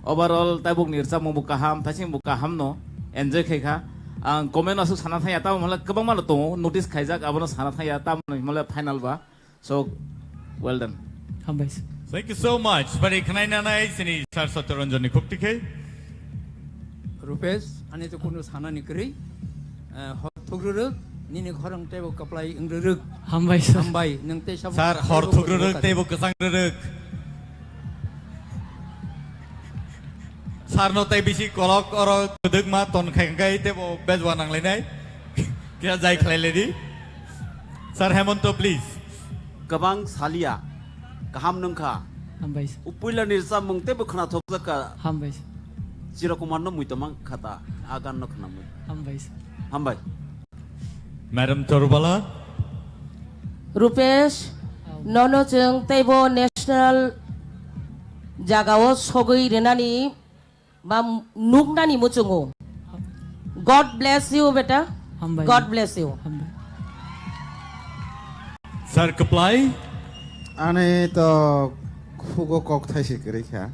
Overall tabuk ni rwchapmung bo kaham, thaising bo kaham no enjoy khai kha. Ang comment aswk sana thangya, tamo hwnle kwbangma no tongo, notice khaijak, abono sana thangya, tamo hwnle final ba. So, well done. Hambai sir. Thank you so much. Bari khwnai nanai sini Sir Satyaranjan ni khuk tikhe. Rupesh, ani to kunu sana ni kwrwi. Eh, hor thugrwrwk, nini khorang tebo kaplai wngrwrwk. Hambai sir. Hambai, nwng tei sabo Sir, hor thugrwrwk tebo kwchang rwrwk. Sir no tei bisi kolok oro kwdwkma ton khai khai tebo bejwa nanglainai. Kya jai khlai ledi. Sir Hemonto, please. Kwbang salia, kaham nungkha. Hambai sir. Upuila ni rwchapmung tebo khwnathok jakha. Hambai sir. Chirokumar no muitomang khata, agan no khwnamwi. Hambai sir. Hambai. Madam Torubala. Rupesh, nono chwng teibo national jagao sogwi rwnani ba nuknani muchungo. God bless you, beta. Hambai. God bless you. Hambai. Sir Kaplai. Ani to khugo kok thaisi kwrwi kha.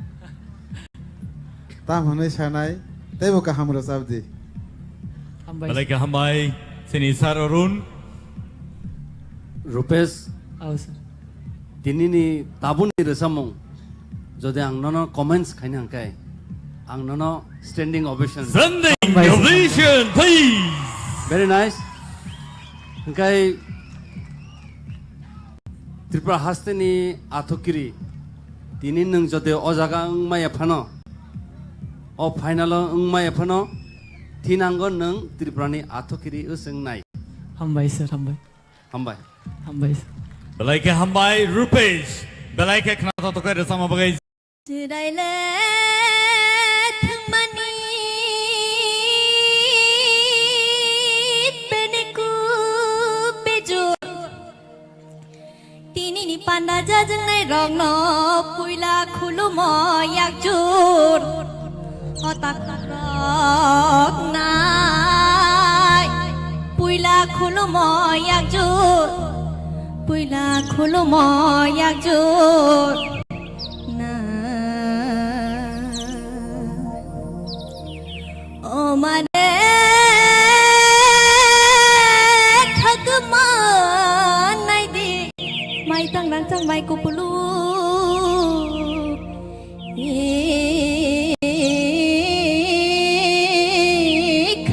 Tam hwnwi sanai, teibo kaham rwchap di. Hambai. Belai khe hambai, chini Sir Arun. Rupesh, Aw, sir. Tinini tabuni rwchapmung, jodi ang nono comments khaina hwnkhe, ang nono standing ovation. Standing Hambai, sir. Ovation, please. Very nice. Hwnkhe Tripura hasteni athukiri, tini nwng jodi o jaga wngmaya phano, o final-o wngmaya phano, thinango nwng Tripurani athukiri wswngnai. Hambai sir, hambai. Hambai. Hambai sir. Belai khe hambai, Rupesh. Belai khe khna toktokai rwchapma bagwi. Chwraile thwngmani bene ku bejur. Tinini panda jajaknai rokno puila khulumo yakjur. O takhuk rok nai puila khulumo yakjur. Puila khulumo yakjur. Na. O mare khagma naidi, mai tang nang tang mai kupulu.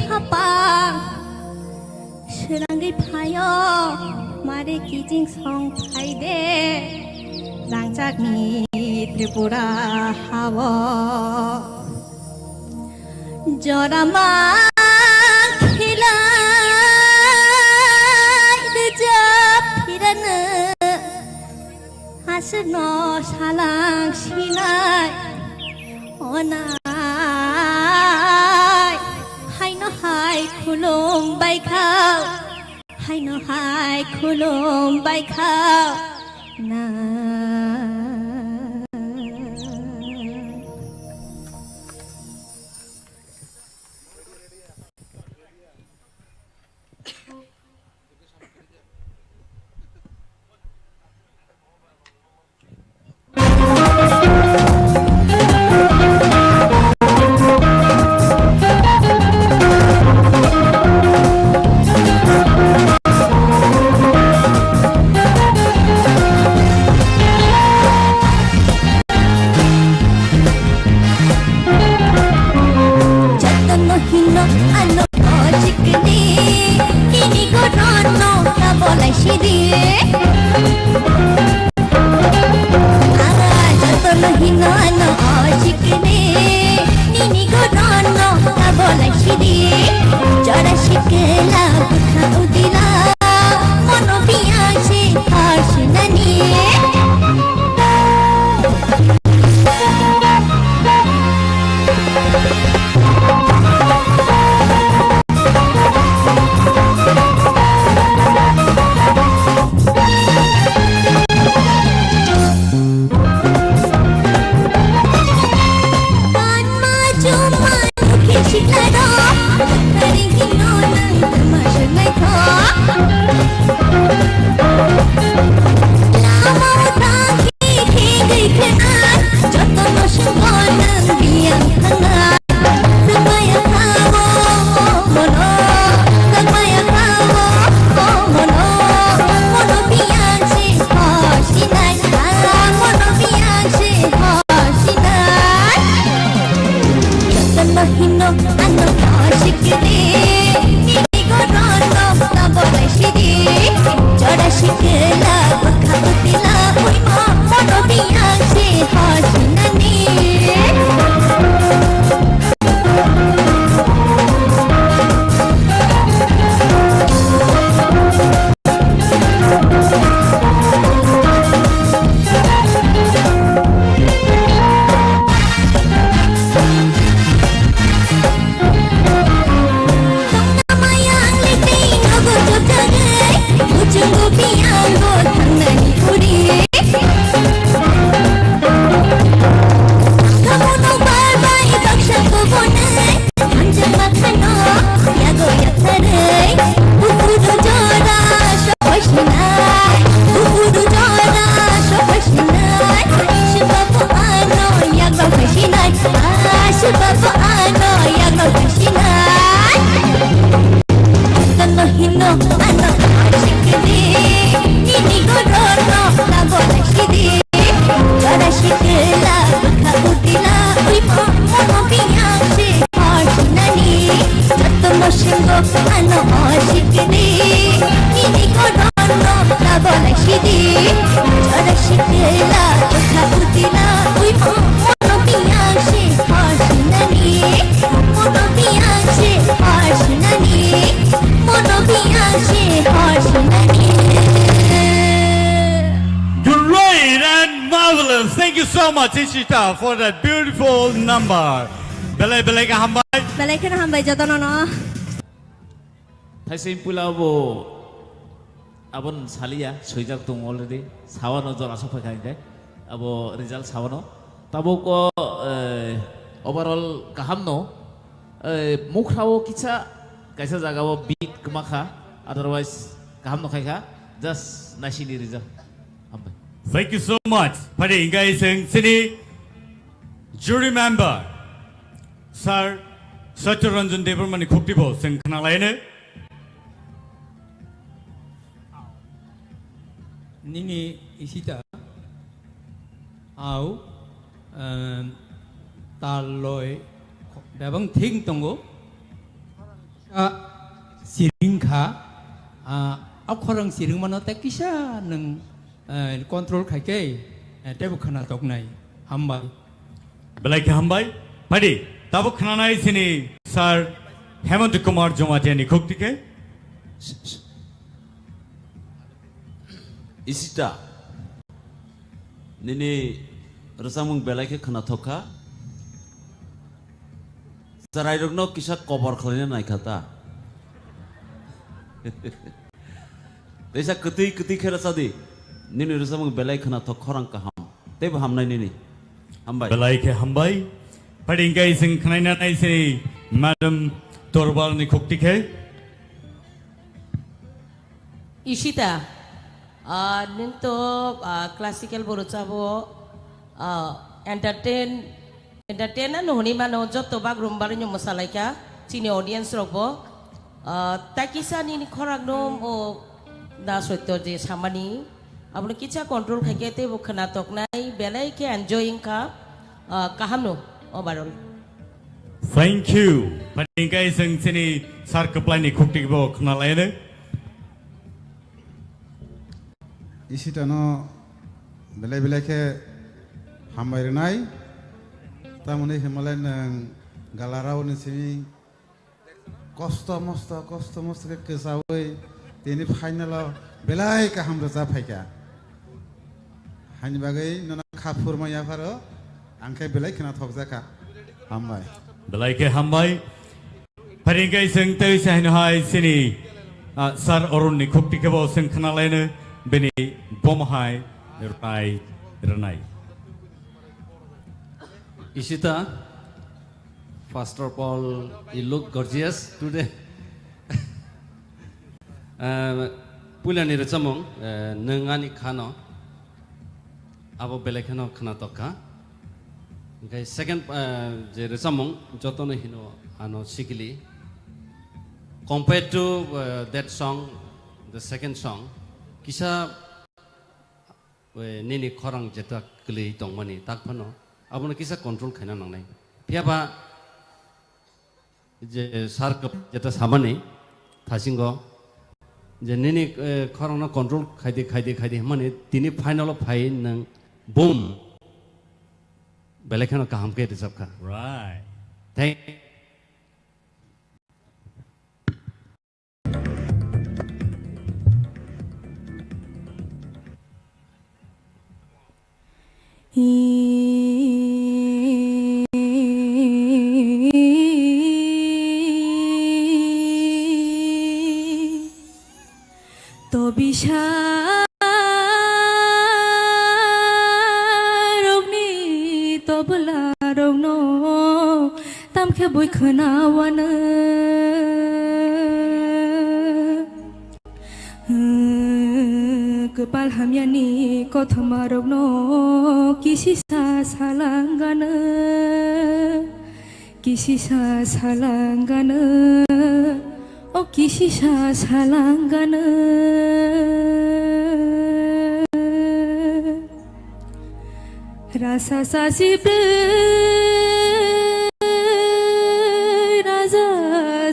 Khapang. Srangwi phaio, mare kiching song phaide, rangchakni Tripura hao. Jora ma khilai rwjap phirano. Aswkno salang sinai, o nai, haino hai khulum bai kha, haino hai khulum bai kha, nai. Jotono hino ano o chikni, nini gorono kabolai sidi. Ara jotono hino ano o chikni, nini gorono kabolai sidi. Jora sikla bukha udila, mono biya se harsinani. Yango thangnani uri. Kamono bar bai baksa kobonai. Hanjama khano yago yatharei. Bukuru jora sohoi sinai. Bukuru jora sohoi sinai. Shibabo ano yago hai sinai. Ah, shibabo ano yago hai sinai. Tono hino ano ashik di, nini gorono nabo ashik di. Jora shikla bukha utila, ui mo mono biyang se hor sinani. Joto mo shingo ano ashik di, nini gorono nabo ashik di. Jora shikla bukha utila, ui mo mono biyang se hor sinani. Mono biyang se hor sinani. Mono biyang se hor sinani. Great and marvelous. Thank you so much, Ishita, for that beautiful number. Belai belai khe hambai. Belai kheno hambai jotono no. Thaising puila abo abon saliya, swijak tong already. Sawano jora sok phaikha hingke. Abo result sawano. Tabuk o, eh, overall kaham no. Eh, mukhrao kisa, kaisa jagao beat kwma kha. Otherwise, kaham no khaikha. Just naisini result. Hambai. Thank you so much. Phadi hingke iseng sini jury member. Sir Satya Ranjan Debbarma ni khukti bo seng khna laine. Nini Ishita au, em, tal loi bebang thik tongo. Kisa siring kha, ah, a khorang siring mano tei kisa nwng, eh, control khai khe, eh, teibo khna toknai. Hambai. Belai khe hambai. Phadi, tabuk khnanai sini Sir Hemant Kumar Jamatia ni khukti khe. Ishita, nini rwchapmung belai khe khwnathok kha. Chwrairokno kisa kobor khlaina nai kha ta. Teisa kwtwi kwtwi khe rwcha di. Nini rwchapmung belai khwnathok, khorang kaham. Teibo hamnai nini. Hambai. Belai khe hambai. Phadi hingke iseng khnaina nai sini Madam Torbal ni khukti khe. Ishita, ah, nwng to, ah, classical bo rwchabo, ah, entertain, entertain ano hwnwi mano, joto bagrumba rwino mwsalaikha chini audience rokbo. Ah, tai kisa nini khorang no o da soito je samani, abono kisa control khaikhe teibo khwna toknai, belai khe enjoy wngkha, ah, kaham no overall. Thank you. Phadi hingke iseng sini Sir Kwplai ni khukti bo khna laine. Ishita no belai belai khe hambai rwnai. Tamoni himalai nwng galarao ni simi kosto mosto, kosto mosto khe kwchaui tini final o belai kaham rwchap phaikha. Haini bagwi nono kha phurma yapharo, ang khe belai khwnathok jakha. Hambai. Belai khe hambai. Phadi hingke iseng tei se haino hai sini, ah, Sir Arun ni khukti khe bo seng khna laino bini bomo hai rwnai, rwnai. Ishita, first of all, you look gorgeous today. Eh, puilani rwchapmung, eh, nwng ani khano. Abo belai kheno khwnatok kha. Hingke second, eh, je rwchapmung jotono hino ano sikili. Compared to, eh, that song, the second song, kisa, eh, nini khorang jeta kwlwi tongmani tak phano abono kisa control khaina nangnai. Phiya ba je sir kwp-, jeta samani thasingo je nini, eh, khorangno control khaidi, khaidi, khaidi hwnmani tini final o phai nwng boom belai kheno kaham khe rwchapkha. Right. Thank To bisa rokno tamkhe bui khwnawano. Kwpal hamyani kothoma rokno kisisa salangano, kisisa salangano, o kisisa salangano. Rasa sasi brwi raja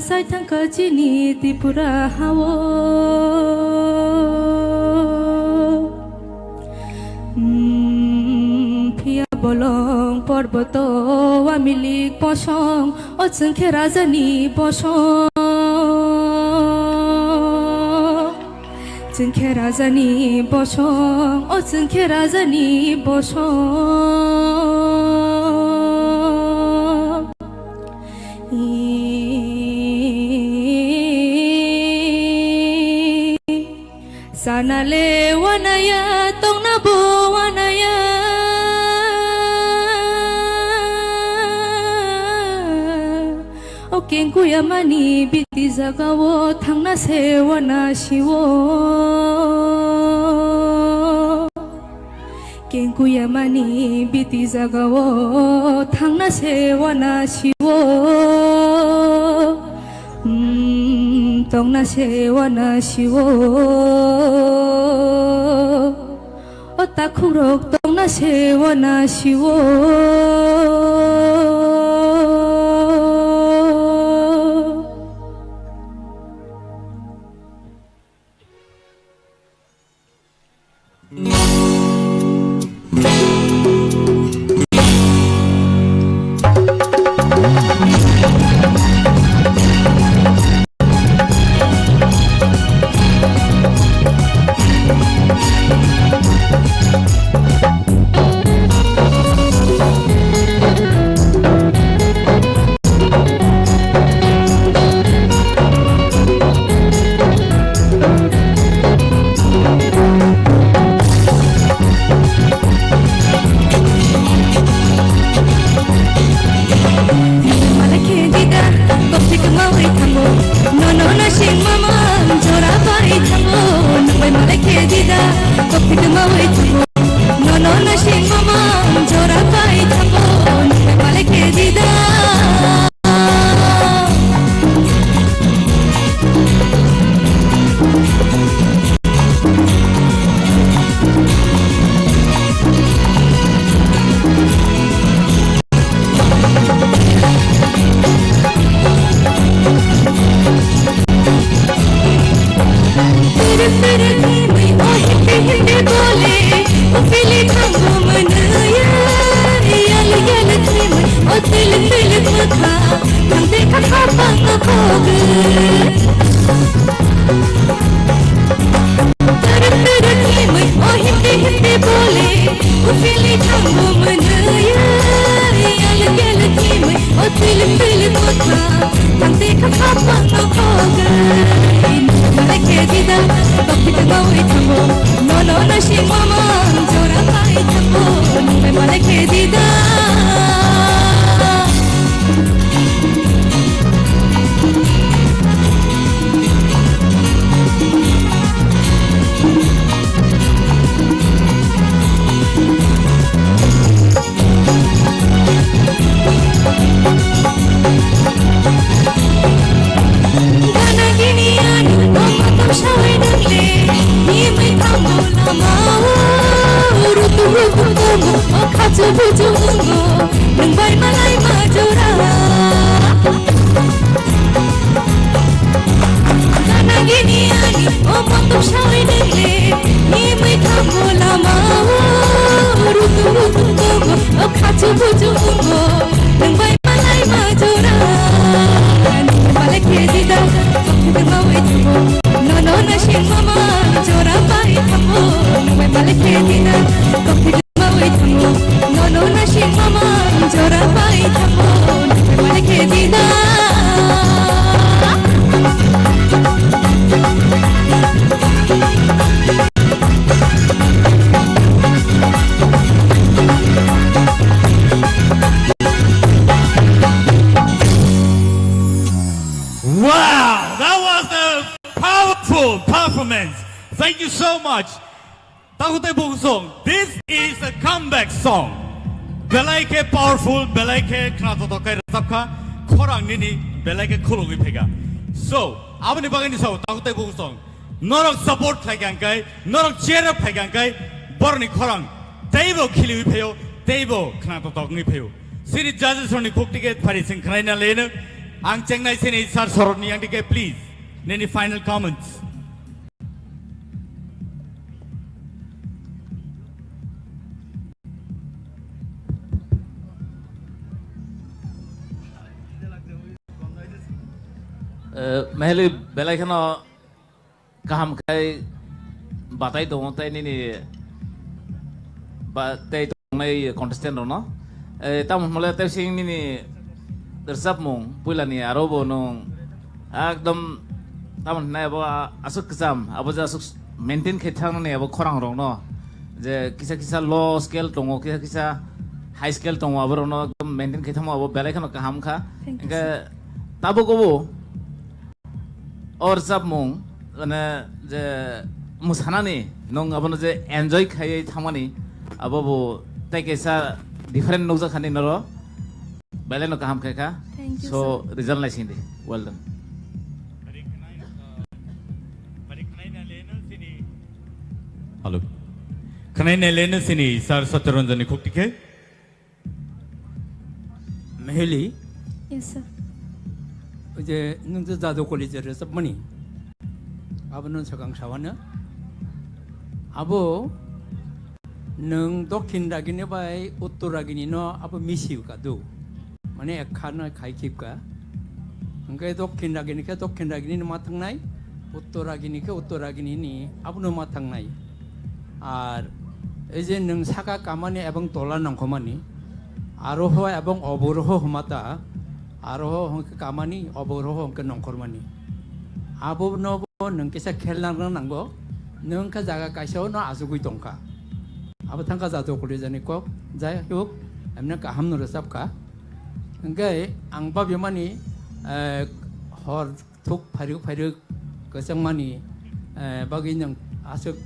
sai thangkha chini Tripura hao. Hmm, phiya bolong porboto wamilik bosong, o chwngkhe rajani bosong. Chwngkhe rajani bosong, o chwngkhe rajani bosong. Sana le wanaya, tongna bo wanaya. O kengkuyamani biti jagao thangna se wana siwo. Kengkuyamani biti jagao thangna se wana siwo. Hmm, tongna se wana siwo. O takhukrok tongna se wana siwo. Malai khe dida, kopi kwmawi thango. Nono nasing mama, jora bai thango. Nungbai malai khe dida, kopi kwmawi thango. Nono nasing mama, jora bai thango. Nungbai malai khe dida. so much. Takutai Bungsong, this is a comeback song. Belai khe powerful, belai khe khna totok khe rwchap kha, khorang nini belai khe khulugwi phaikha. So, aboni bagwi ni sao Takutai Bungsong, norok support khlai kha hwnkhe, norok cheer up khlai kha hwnkhe, borokni khorang teibo khiliwi phaio, teibo khna totok wngwi phaio. Sini judges rokni khuk ticket phari sing khnaina leno, ang chengnai sini sir sorotni yang ticket, please, nini final comments. Eh, Mehli belai kheno kaham khai batai tongo tei nini ba tei tongnai contestant rokno. Eh, tamo hwnmale tei sing nini rwchapmung puilani aro bo nwng ekdom tamo hwnai abo aswk kwcham abo je aswk maintain khai thangmani abo khorang rokno je kisa kisa low scale tongo, kisa kisa high scale tongo, abo rokno ekdom maintain khai thangma abo belai kheno kaham kha. Thank you, hwnkhe sir. Tabuk obo o rwchapmung, mane, je mwsanani nwng abono je enjoy khaiwi thangmani, abo bo tei kaisa different nukjakha nini oro, belai no kaham khaikha. Thank you, so, sir. Result naisingdi. Well done. Hello. Khwnai naileno sini Sir Satyaranjanni khuk tikhe. Meheli. Yes, sir. Oje nwng je Jadu College rwchapmani. Abo nwng swkang sawano. Abo nwng Dokhin Ragini bai Uttor Ragini no abo misi kadu. Mane ekha no khai khipka. Hwnkhe Dokhin Ragini khe Dokhin Ragini no ma thangnai, Uttor Ragini khe Uttor Ragini ni abo no ma thangnai. Ar ei je nwng saka kamani ebong tola nongkhomani, aroho ebong oboroho hwmata, aroho hwnkhe kamani, oboroho hwnkhe nongkhormani. Abono bo nwng kisa khel nang nango, nwng khe jaga kaisa no achugwi tongkha. Abo thangkha Jadu College ni kok, jai hok, emne kaham no rwchapkha. Hwnkhe ang babimani, eh, hor thuk phairuk phairuk kwchangmani, eh, bagwi nwng aswk,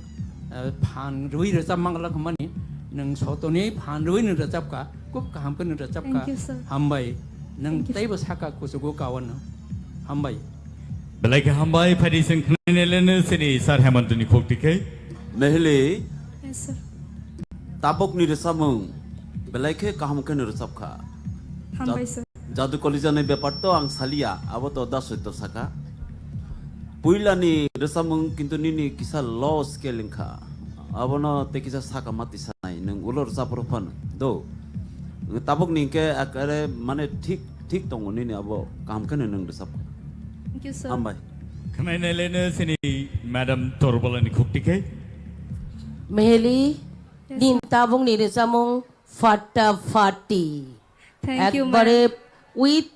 eh, phan rwi rwchap mangla hwnmani nwng sotoni phan rwi nwng rwchapkha, khub kaham khe nwng rwchapkha. Thank you, sir. Hambai. Nwng thank you, sir. Teibo saka kuchugo kawano. Hambai. Belai khe hambai, phaidi sing khnainai leno sini Sir Hemantoni khuk tikhe. Mehli. Yes, sir. Tabukni rwchapmung belai khe kaham khe no rwchapkha. Hambai, sir. Jadu College ni bepar to ang salia, abo to da soito saka. Puilani rwchapmung kintu nini kisa low scale wngkha. Abono tei kisa saka mati sanai, nwng ulo rwchapro phano. Do. Tabukni hwnkhe ekare mane thik, thik tongo nini abo kaham kheno nwng rwchapkha. Thank you, sir. Hambai. Khnainai leno sini Madam Torbolani khuk tikhe. Meheli, yes, sir. Nin tabukni rwchapmung Fatta Fatti. Thank you, ma'am. Ekbare with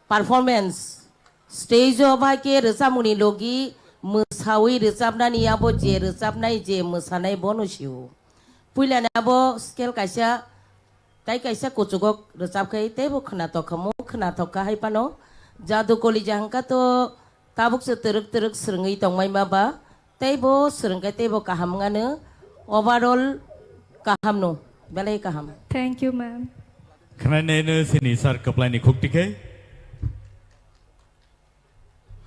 performance. Stage o bai khe rwchapmungni logi mwsawi rwchapnani abo je rwchapnai je mwsanai bono sio. Puilani abo scale kaisa, tai kaisa kuchugo rwchap khai teibo khwnatok khamu, khwnatok kha hai phano. Jadu College hwnkha to tabuk se twrwk twrwk swrwngwi tongmai ma ba. Teibo swrwngkhe teibo kaham wngano, overall kahamno, belai kaham. Thank you, ma'am. Khwnainai no sini sir kwplaini khuk tikhe.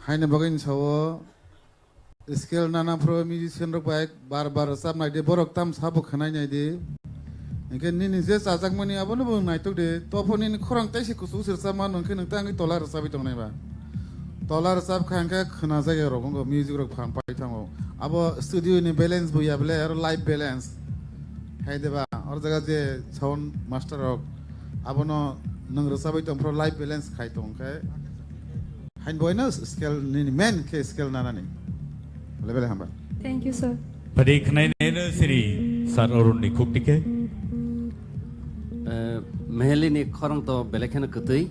Haino bagwi ni sao scale nana phro musician rok bai bar bar rwchap nai di, borok tam sabo khwnai nai di. Hwnkhe nini je chajakmani abono bo naitok de, tophor nini khorang taisi kuchuk se rwchapma hwnkhe nwng tei angwi tola rwchapwi tongnai ba? Tola rwchap kha hwnkhe khwna jagao rok wngkha, music rok phang pai thango. Abo studio ni balance bo ya bele, aro live balance. Hai de ba, or jaga je sound master rok, abono nwng rwchapwi tong phro live balance khai tong khe. Hain boino scale nini main khe scale nanani. Bele bele hamba. Thank you, sir. Padi khnainai no siri sir Arun ni khuk tikhe. Eh, Meheli ni khorang to belai kheno kwtwi.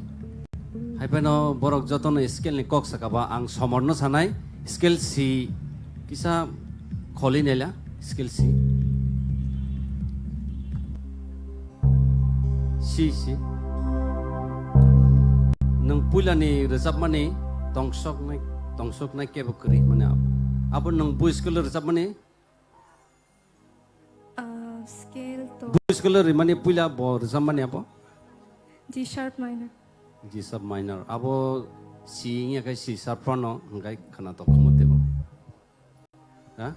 Hai phano borok jotono scale ni kok saka ba ang somor no sanai scale si kisa kholi nela scale si. Si, si. Nwng puilani rwchapmani tongsoknai, tongsoknai kebo kwrwi, mane abo nwng bui school o rwchapmani Scale to. Bo scale rimani puila bo rwchapmani abo? G sharp minor. G sharp minor. Abo C wngya khe C sharp phano hwnkhe khwna tok khumu teibo. Ha?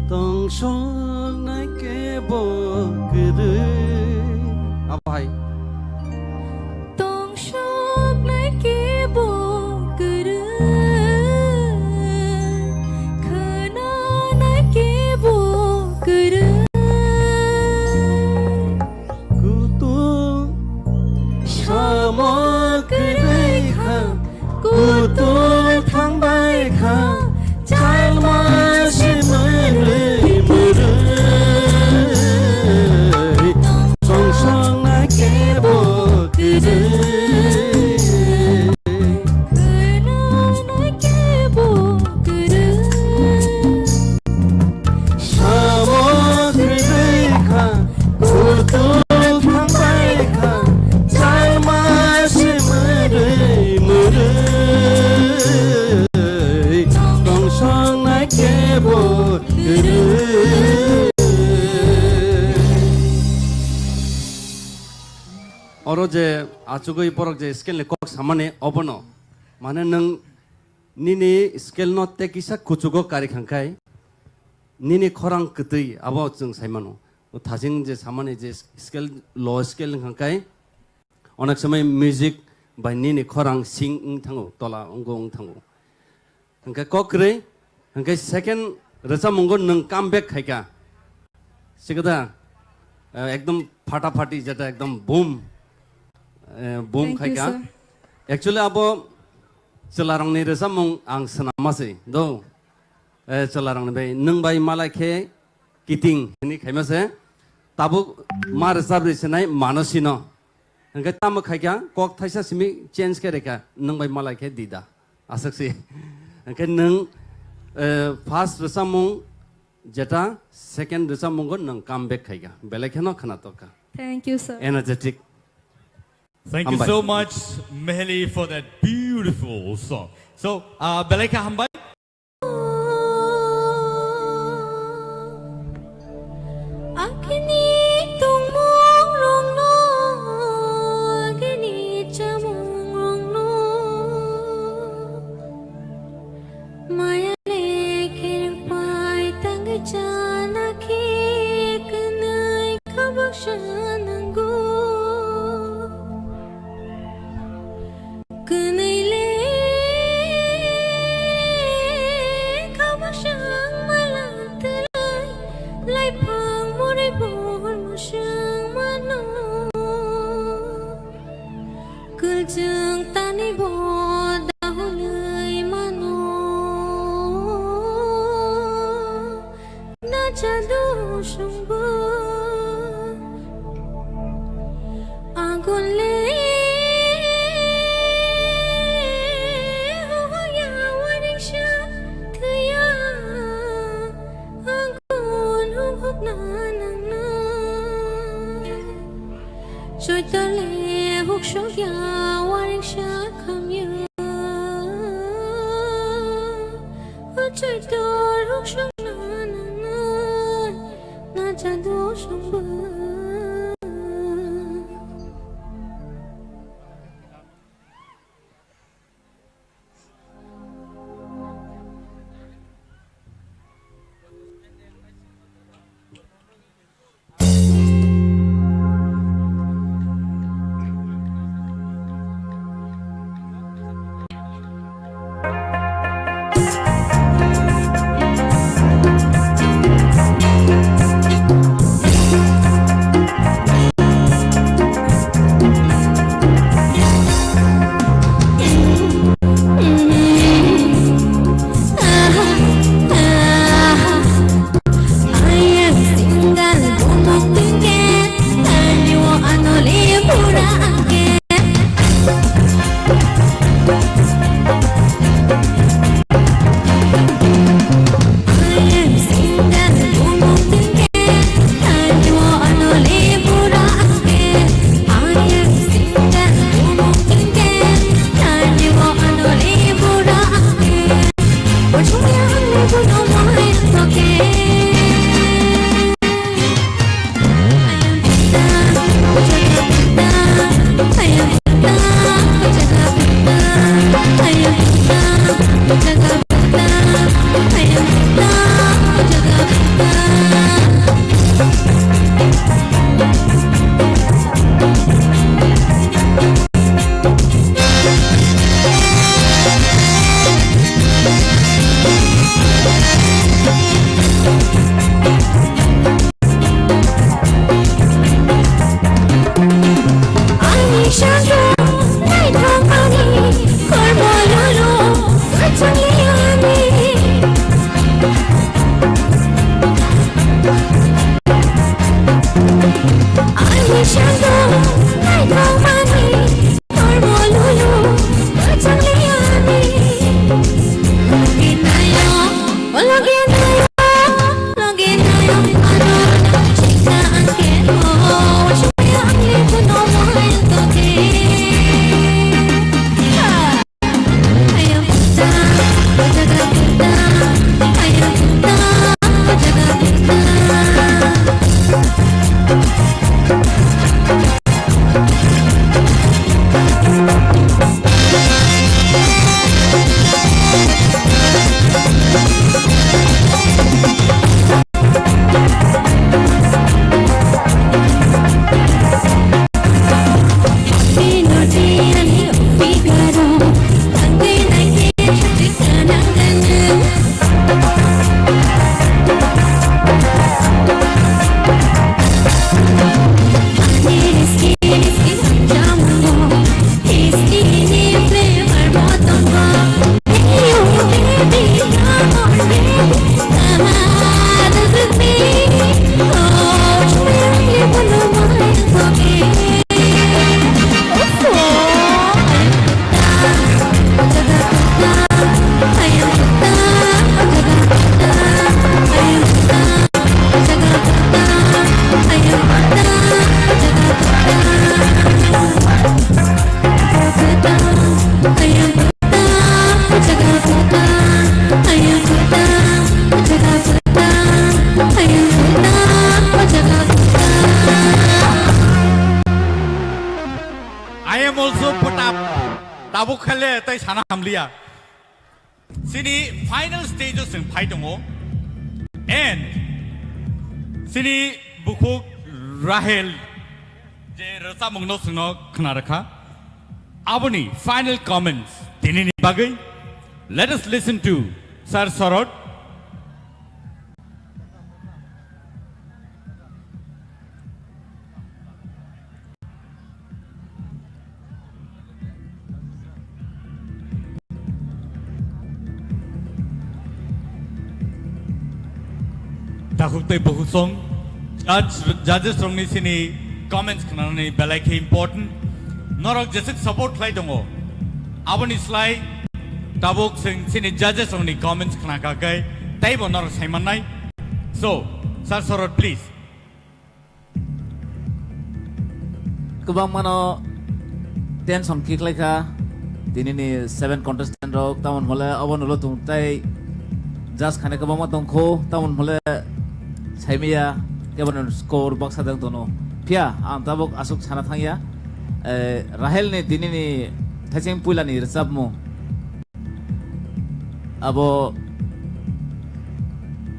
Tongsoknai kebo kwrwi. Abo hai. Tongsoknai kebo kwrwi. Khwnanai kebo kwrwi. Kutung samo kwrwi kha, kutung thangbai kha, chalma se mwrwi mwrwi, songsong na kebo kwrwi. Samo kwrwi kha, kutung thangbai kha, chalma se mwrwi mwrwi, tongsong na kebo kwrwi. Oro je achugwi borok je scale ni kok samani obono, mane nwng nini scale no tei kisa kuchugo kari khangkhai, nini khorang kwtwi abo chwng sai mano. O thaching je samani je scale, low scale wngkha khe onek somoi music bai nini khorang sing wng thango, tola wngwi wng thango. Hwnkhe kok kwrwi, hwnkhe second rwchapmungo nwng come back khaikha. Sikada, eh, ekdom phata phati jeta ekdom boom, eh, boom Thank you, khaikha. Sir. Actually abo chwlarokni rwchapmung ang swnamma se do. Eh, chwlarokni bai, nwng bai malai khe kiting hwnwi khaima se. Tabuk ma rwchap rwi sinai mano sino. Hwnkhe tamo khaikha, kok thaisa simi change khe rekha, nwng bai malai khe dida. Aswk si. Hwnkhe nwng, eh, first rwchapmung jeta, second rwchapmungo nwng come back khaikha. Belai kheno khwnatok kha. Thank you, sir. Energetic. Thank you Hambai. So much, Meheli, for that beautiful song. So, uh, belai kha hambai. Agini tongmung rokno, agini chamung rokno, maya le khereng pai tangwi chana khe kwnwi khabak sa nango. Kwnwi le khabak sa ang mala twlai, laiphang muri bor musang mano. Kwlchwng tani bo dahulwi mano. Na chadu sungbo agun le hoya waring sa thwiya. Agun huk huk na nang na. Choitole huk sok ya waring sa kham ya. O choitor huk sok na nang na. Na tabuk khaile tai sana hamliya. Sini final stage o chwng phai tongo. And sini bukhuk Rahel je rwchapmungno chwngno khna rwkha. Aboni final comments tinini bagwi. Let us listen to Sir Sorot. Takhuk tei bukhuk song judge, judges rokni sini comments khnanani belai khe important. Norok jesuk support khlai tongo, aboni slai tabuk chwng sini judges rokni comments khna kha khe teibo norok sai mannai. So, Sir Sorot, please. Kwbangmano tension khe khlai kha tinini seven contestant rok, tamon hole obo nulo tung tei judge khane kwbangma tong kho, tamon hole saimaya keboni score baksa dang tono. Phiya ang tabuk aswk sana thangya, eh, Rahel ni tinini thaicheng puila ni rwchapmung. Abo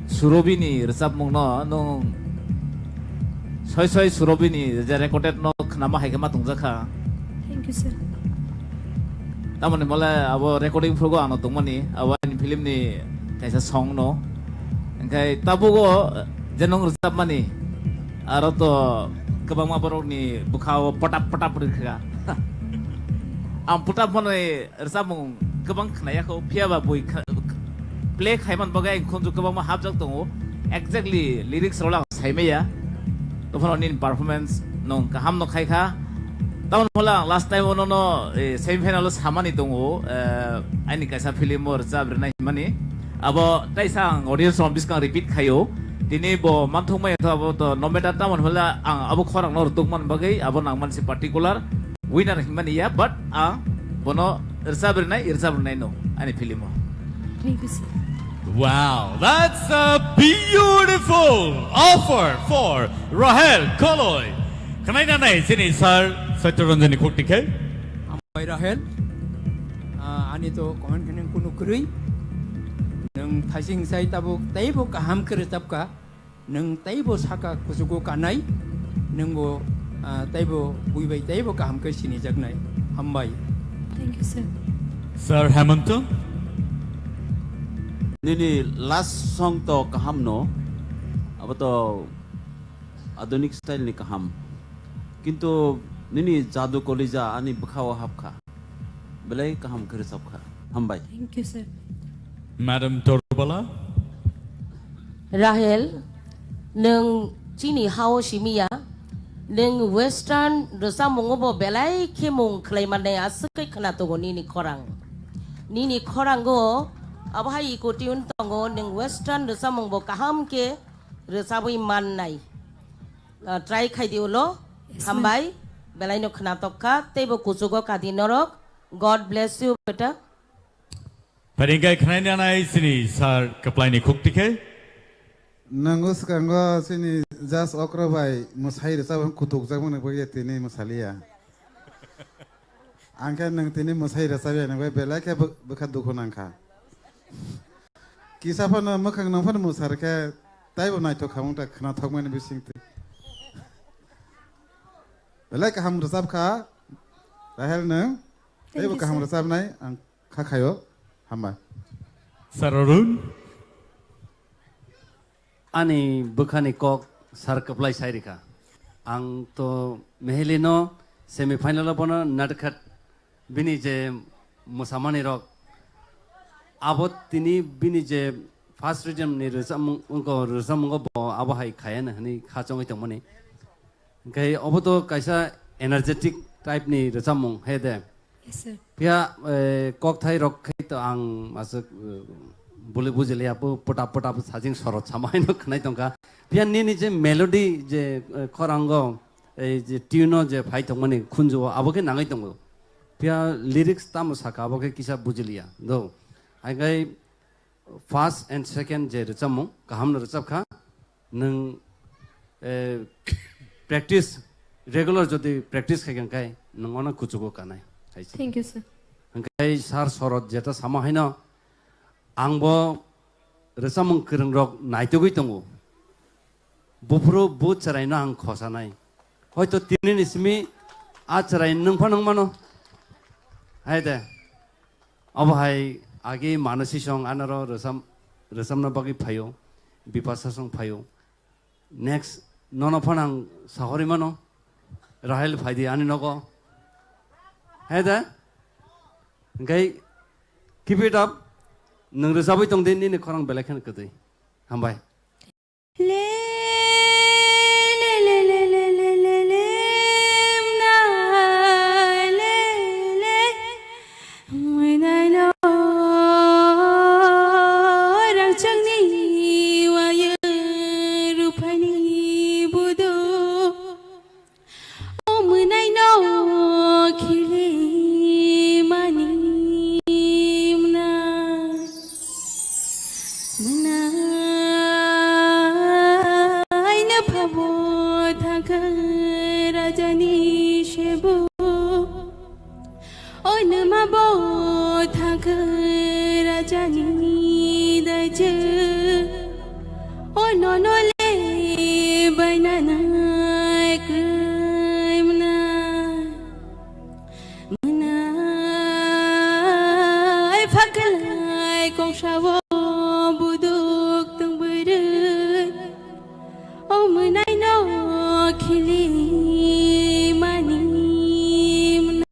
Surobi ni rwchapmung no nwng soi soi Surobi ni je recorded no khnama hai khe ma tongjakha. Thank you, sir. Tamoni mole abo recording phugo ano tongmani, abo ani film ni kaisa song no. Engkai tabugo je nwng rwchapmani, aro to kwbangma borok ni bwkha o potap potap rwkha. Ang potap mani rwchapmung kwbang khnaya kho, phiya ba bui kha-, play khaiman bagwi ang khunju kwbangma hapjak tongo. Exactly lyrics rok ang saimaya. Tophano nini performance nwng kaham no khai kha. Tamoni hole ang last time ono no, eh, semi final o samani tongo, eh, ani kaisa film o rwchap rwnai himani. Abo taisa ang audience rok biskang repeat khaio. Tini bo manthok maya to abo to no matter tamoni hole ang abo khorang no rwtuk man bagwi abo nang man si particular winner himani ya, but ang bono rwchap rwnai, rwchap rwnai no ani film o. Thank you, sir. Wow, that's a beautiful offer for Rahel Koloi. Khwnai nanai chini sir Satya Ranjan ni khuk tikhe. Hambai Rahel, ah, ani to comment khe nung kunu kwrwi. Nung thaising sai tabuk teibo kaham khe rwchapkha. Nwng teibo saka kuchugo kanai, nwngbo, ah, teibo bui bai teibo kaham khe sinijaknai. Hambai. Thank you, sir. Sir Hemanta? Nini last song to kaham no, abo to adunik style ni kaham. Kintu nini jadu kolija ani bwkhao hapkha. Belai kaham khe rwchapkha. Hambai. Thank you, sir. Madam Torbala. Rahel, nwng chini hao simi ya, nwng western rwchapmungo bo belai khe mung khlai mannai aswk khai khwna tongo nini khorang. Nini khorango abo hai eco tune tongo, nwng western rwchapmung bo kaham khe rwchabwi mannai. Ah, try khai di ulo. Yes, ma'am. Hambai, belai no khwnatok kha, teibo kuchugo kadi norok. God bless you, beta. Pharingkai khwnai nanai chini sir kwplai ni khuk tikhe. Nango swkango chini judge okra bai mwsai rwchap kutuk jak mani bagwi tini mwsaliya. Ang khe nwng tini mwsai rwchap ya nang bai belai khe bw-, bwkha dukhu nang kha. Kisa phano mwkhang nang phano mwsar khe taibo naithok kha wng ta khwnathok mani bising twi. Belai kaham rwchap kha, Rahel nwng. Thank you, sir. Teibo kaham rwchapnai ang kha khaio. Hambai. Sir Arun. Ani bwkhani kok sir kwplai sai rikha. Ang to Mehelino semi final o bono natkhat bini je mwsamani rok abo tini bini je first rhythm ni rwchapmung, wngkha rwchapmungo bo abo hai khayana hwnwi kha chongwi tongmani. Hwnkhe obo to kaisa energetic type ni rwchapmung, he de? Yes, sir. Phiya, eh, kokthai rok khai to ang aswk, eh, buli bujiliya, bo pota pota bo sajing sorot sama haino khwnai tongkha. Phiya nini je melody je, eh, khorango, eh, je tune o je phai tongmani khunju o, abo khe nangwi tongo. Phiya lyrics tamo saka, abo khe kisa bujiliya. Do. Haikhai first and second je rwchapmung, kaham no rwchapkha. Nwng, eh, practice, regular jodi practice khai kha, khai nwng ono kuchugo kanai. Thank you, sir. Hwnkhe sir Sorot jeta sama haino, angbo rwchapmung kwrwngrok naitugwi tongo. Buphuru bu chwraino ang khosanai. Hoito tinini simi a chwrai nwng phano wng mano. Hai de. Obo hai agi Manasi song anaro rwchap-, rwchapna bagwi phaio. Bipasa song phaio. Next, nono phano ang sahorwi mano. Rahel phaidi ani nogo. Hai de. Hwnkhe keep it up. Nwng rwchapwi tong di, nini khorang belai kheno kwtwi. Hambai. O mwnaino khilimani mwnai. Mwnaino phabo thangkha rajani sebo. O nwma bo thangkha rajani daijwk. O nono le bainanai kwrwi mwnai. Mwnai phaklai kongsao buduk tong bwrwi. O mwnaino khilimani mwnai.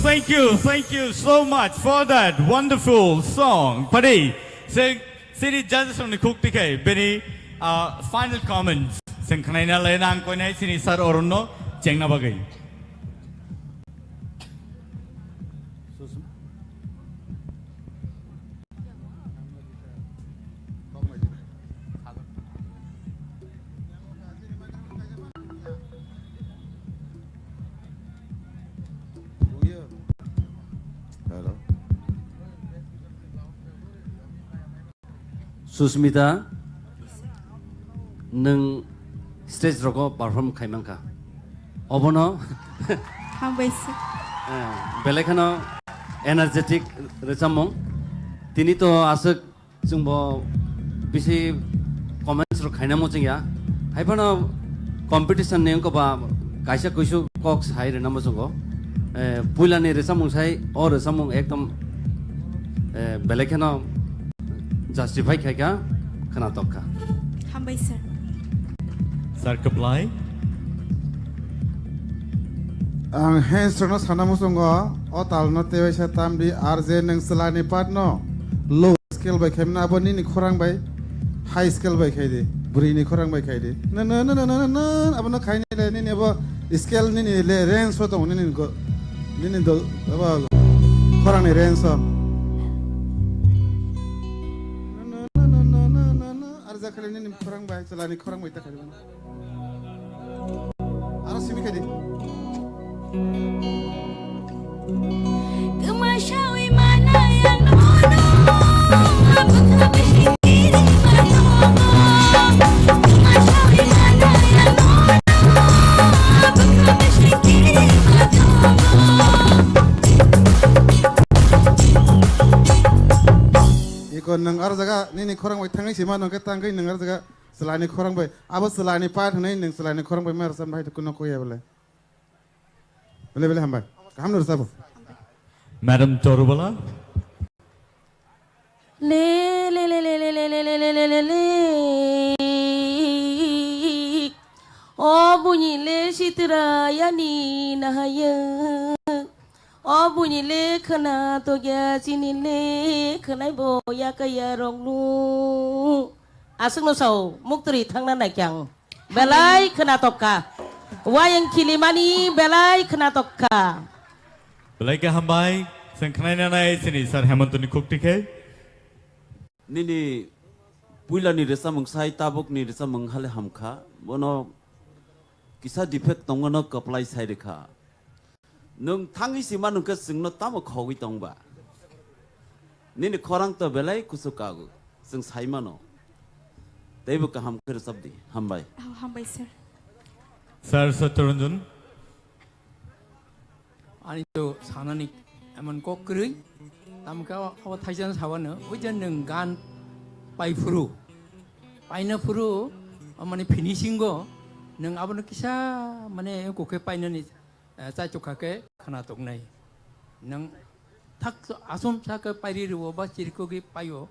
Thank you, thank you so much for that wonderful song. Padi, se, sini judges rokni khuk tikhai, bini, ah, final comments. Seng khnaina lai nang koinai sini sir Arun no chengna bagwi. Hello. Susmita, nwng stage rogo perform khai mankha. Obono Hambai sir. Eh, belai kheno energetic rwchapmung. Tini to aswk chwngbo bisi comments rok khaina muchungya. Haiphano competition ni wngkha ba kaisa kuisu kok sai rwna muchungo. Eh, puila ni rwchapmung sai, o rwchapmung ekdom, eh, belai kheno justify khaikha, khwnatok kha. Hambai sir. Sir Kaplai. Ang hands no sana muchungo, o tal no tewaisa tamdi R J nwng chwla ni part no low scale bai khaimna abo nini khorang bai high scale bai khai di, bwrwi ni khorang bai khai di. Na, na, na, na, na, na, na, abo no khai ni le nini abo scale nini le range o tongo nini go, nini dol, abo khorang ni range o. Na, na, na, na, na, na, na, na, arja khali nini khorang bai, chwla ni khorang bai ta khai di. Aro simi khe di. Kwma sawi manai ang nono, bwkha bising kiri ma tongo. Kwma sawi manai ang nono, bwkha bising kiri ma tongo. Iko nwng aro jaga nini khorang bai thangwi sima nang khe tangwi nwng aro jaga. Chwlani khorang bai, abo chwlani part hwnwi nwng chwlani khorang bai ma rwchapna hai kuno kok ya bole. Bele bele hambai. Kaham no rwchabo. Madam Torubala. Le, le, le. O buini le sitra yani nahaya. O buini le khwna tokya chini le khwnai bo yakaya roklu. Aswkno sao, muktwrwi thangna naikhe ang. Belai khwnatok kha. Wayang khilimani belai khwnatok kha. Belai khe hambai, chwng khwnaina nai chini Sir Hemantoni khuk tikhe. Nini puilani rwchapmung sai tabukni rwchapmung hale hamkha. Bono kisa defect tongmano kwplai sai rwkha. Nwng thangwi sima nwng khe chwngno tamo khogwi tong ba? Nini khorang to belai kuchuk kago, chwng sai mano. Teibo kaham khe rwchap di. Hambai. Oh, hambai, sir. Sir Satyaranjan. Ani to sanani emon kok kwrwi. Tamo khe abo thaisano sabano, ui je nwng gan pai phuru. Paina phuru, mane finishing o, nwng abono kisa mane kokhe painani eh, chaichukha khe khwnatok nai. Nwng thak asum sa khe pairi rwo ba chirikogwi paio,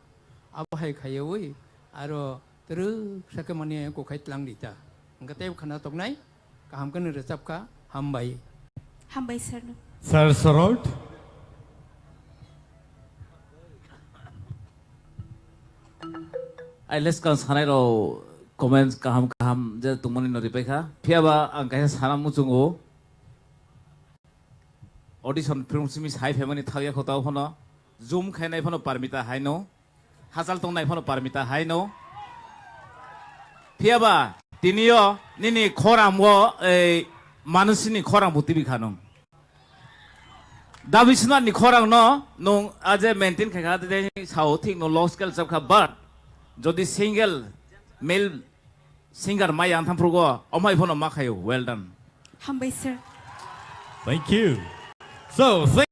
abo hai khaiwi aro twrwk sa khe mane kokhai tlang di ta. Hwnkhe tei khwnatok nai, kaham khe nw rwchap kha, hambai. Hambai sir no. Sir Sorot. Ai leskang sanai rok comments kaham kaham je tongmani no ripai kha. Phiya ba ang kaisa sana muchungo. Audition film simi sai phaimani thakya kho tao phano. Zoom khainai phano Parmita haino. Hachal tongnai phano Parmita haino. Phiya ba tiniyo nini khorang o ei manusini khorang bo tibi kha nung. Dabi Swnarni khorang no nung aje maintain khai kha de sao thik no low scale chap kha, but jodi single male singer mai yang tham phrugo omai phano ma khayo. Well done. Hambai sir. Thank you. So, thank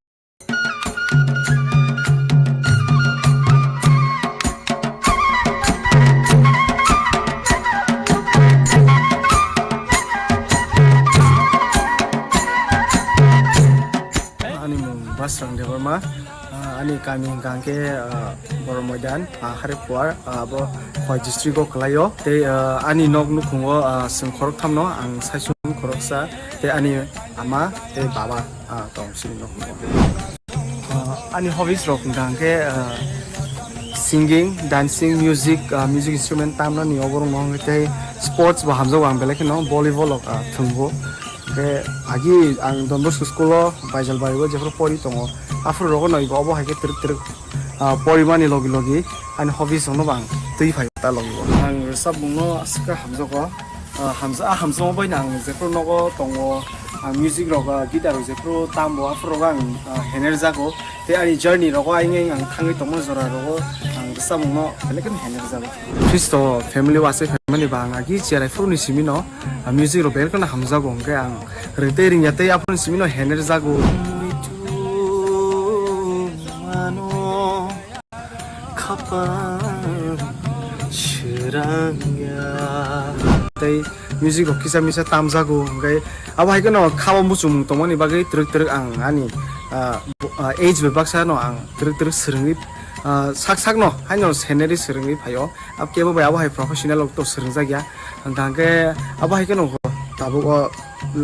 Ani mung Basrang Debbarma. Ah, ani kami hingka hingke, ah, Boro Moidan, ah, Hariphuar, ah, abo Khowai district o kwlaio. Tei, ah, ani nok nukhungo, ah, chwng khorok thamno, ang saichung khoroksa, tei ani ama tei baba. Ah, tong sini nok. Ah, ani hobbies rok hwnkha hwnkhe, ah, singing, dancing, music, ah, music instrument tamnani oborok no hwnkhe tei sports bo hamjago ang belai kheno volleyball rok, ah, thwngbo. Hwnkhe agi ang Don Bosco school o Baijalbari o jephru pori tongo. Aphuru rogo no ibo obo hai khe twrwk twrwk, ah, porimani logi logi ani hobbies rok no bo ang twi phai ta logi o. Ang rwchapmung no aswk khe hamjago. Ah, hamsa-, ah, hamjakma bai no ang jephru nogo tongo, ah, music rok, ah, guitar rok jephru tambo, aphuru rogo ang, ah, hener jago. Tei ani journey rogo ayang ayang ang thangwi tongma jora rogo ang rwchapmung no belai kheno hener jago. Khristo family o aswk phaimani ba ang agi cherai phuru ni simi no, ah, music rok belai kheno hamjago hwnkhe ang ring tei ringya tei aphuru ni simi no hener jago. Khapang srangya. Tei music rok kisa misa tamjago, hwnkhe abo hai kheno khabo muchung tongmani bagwi twrwk twrwk ang ani, ah, bo-, ah, age bai baksa no ang twrwk twrwk swrwngwi, ah, sak sak no haino scenery swrwngwi phaio. Ab kebo bai abo hai professional rok to swrwngjak ya. Hwnkha hwnkhe abo hai kheno tabuk o,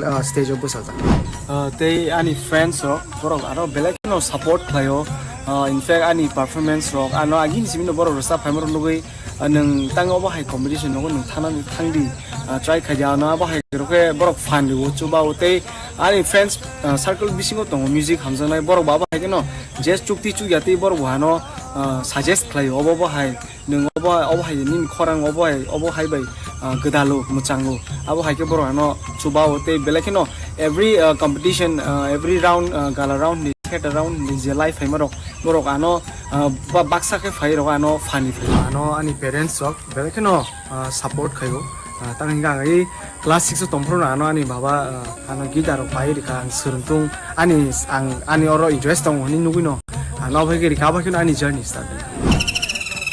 ah, stage o bwsajak. Ah, tei ani friends rok, borok aro belai kheno support khlaio. Ah, in fact, ani performance rok, ano agini simi no borok rwchap phaima rok nugwi, ah, nwng tang obo hai competition nogo nwng thanani thangdi, ah, try khaidi, ano abo hai rok khe borok fan rwo, chuba o tei ani friends, ah, circle bisingo tongo music hamjaknai, borok bo abo hai kheno je chukti chukya tei borok bo ano, ah, suggest khlaio, obo bo hai nwng obo, obo hai nini khorang obo hai, obo hai bai, ah, gwdalo, mwchango. Abo hai khe borok ano chuba o tei belai kheno every, ah, competition, ah, every round, ah, gala round ni, theater round ni je live phaima rok, borok ano, ah, ba-, baksa khe phai rok ano fan ni phai. Ano ani parents rok belai kheno, ah, support khaio. Ah, tang hingkha ang ei class six o tongphuru no ano ani baba, ah, ano guitar rok pai rikha, ang swrwngthung, ani, ang, ani oro interest tongo hinwi nugwi no. Ang abo hai khe rikha, abo hai kheno ani journey start.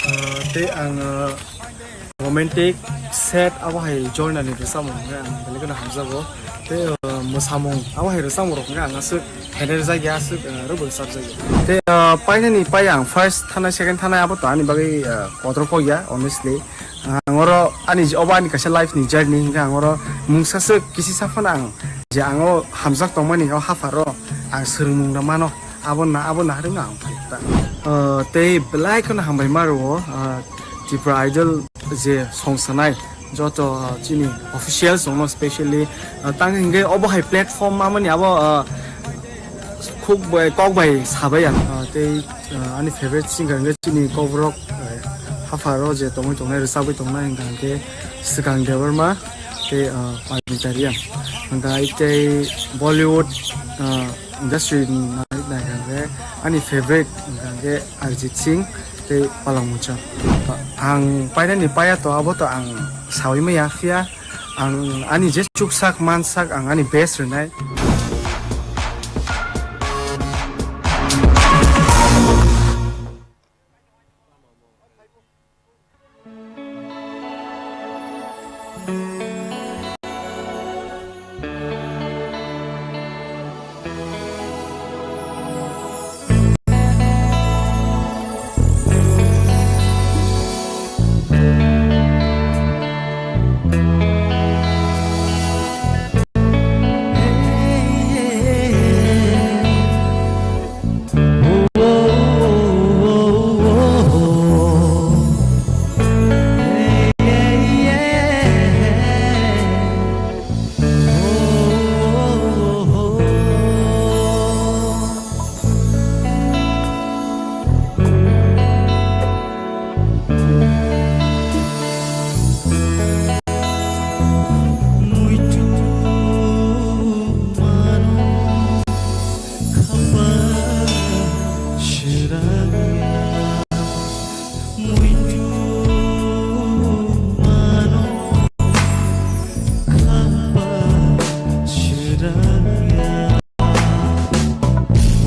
Ah, tei ang, ah, romantic, sad abo hai genre ni rwchapmung hwnkhe ang belai kheno hamjago. Tei, ah, mwsamung abo hai rwchapmung rok hwnkhe ang aswk hener jagya, aswk, ah, rwbwk chapjagya. Tei, ah, painani pai ang first thanai, second thanai abo to ani bagwi, ah, kotor kok ya, honestly. Ang oro ani je-, obo ani kaisa life ni journey hingkhe ang oro mungsa swk kisi saphano ang je ang o hamjak tongmani o hapharo ang swrwngmung rw mano, abo na, abo naharwino ang phai ta. Ah, tei belai kheno hambai ma rwo, ah, Tripura Idol je song sanai joto, ah, chini officials rokno specially, ah, tang hingkhe obo hai platform mamani abo, ah, khuk bai, kok bai sabai ang, ah, tei, ah, ani favorite singer hingkhe chini kokborok, ah, hapharo je tongwi tongnai, rwchapwi tongnai hingkha hingkhe Swkang Debbarma tei, ah, Pabita Reang. Hingkha tei Bollywood, ah, industry ni nai, nai hingkhe ani favorite hingkha hingkhe Arijit Singh tei Palak Muchang. Ang painani paya to abo to ang sawi maya phiya. Ang ani je chuksak mansak ang ani best rwnai.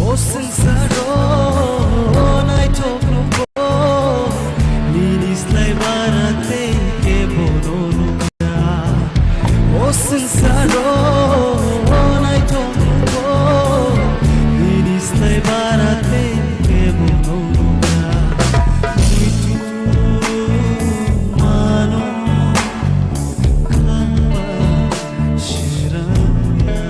O swngcharo naithok nukgo, nini slai bara tei kebono nukya. O swngcharo naithok nukgo, nini slai bara tei kebono nukya. Muitu mano khamba swrangya.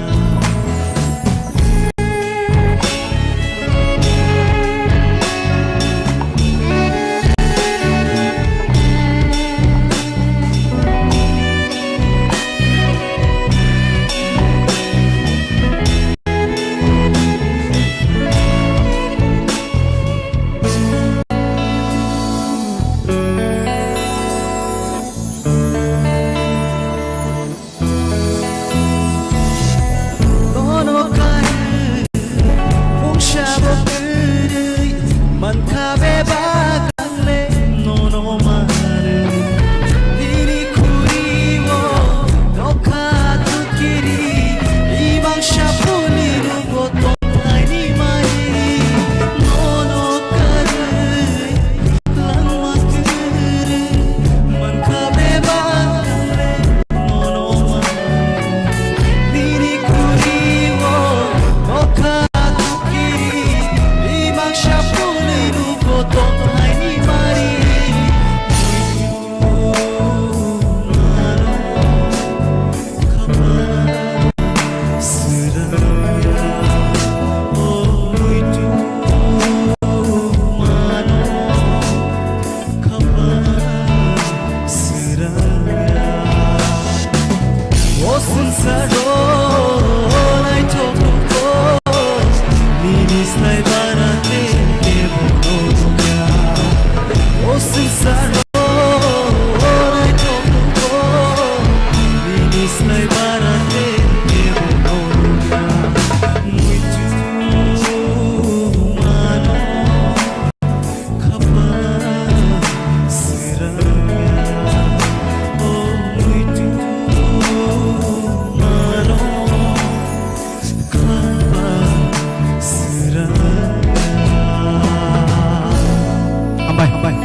Hambai, hambai.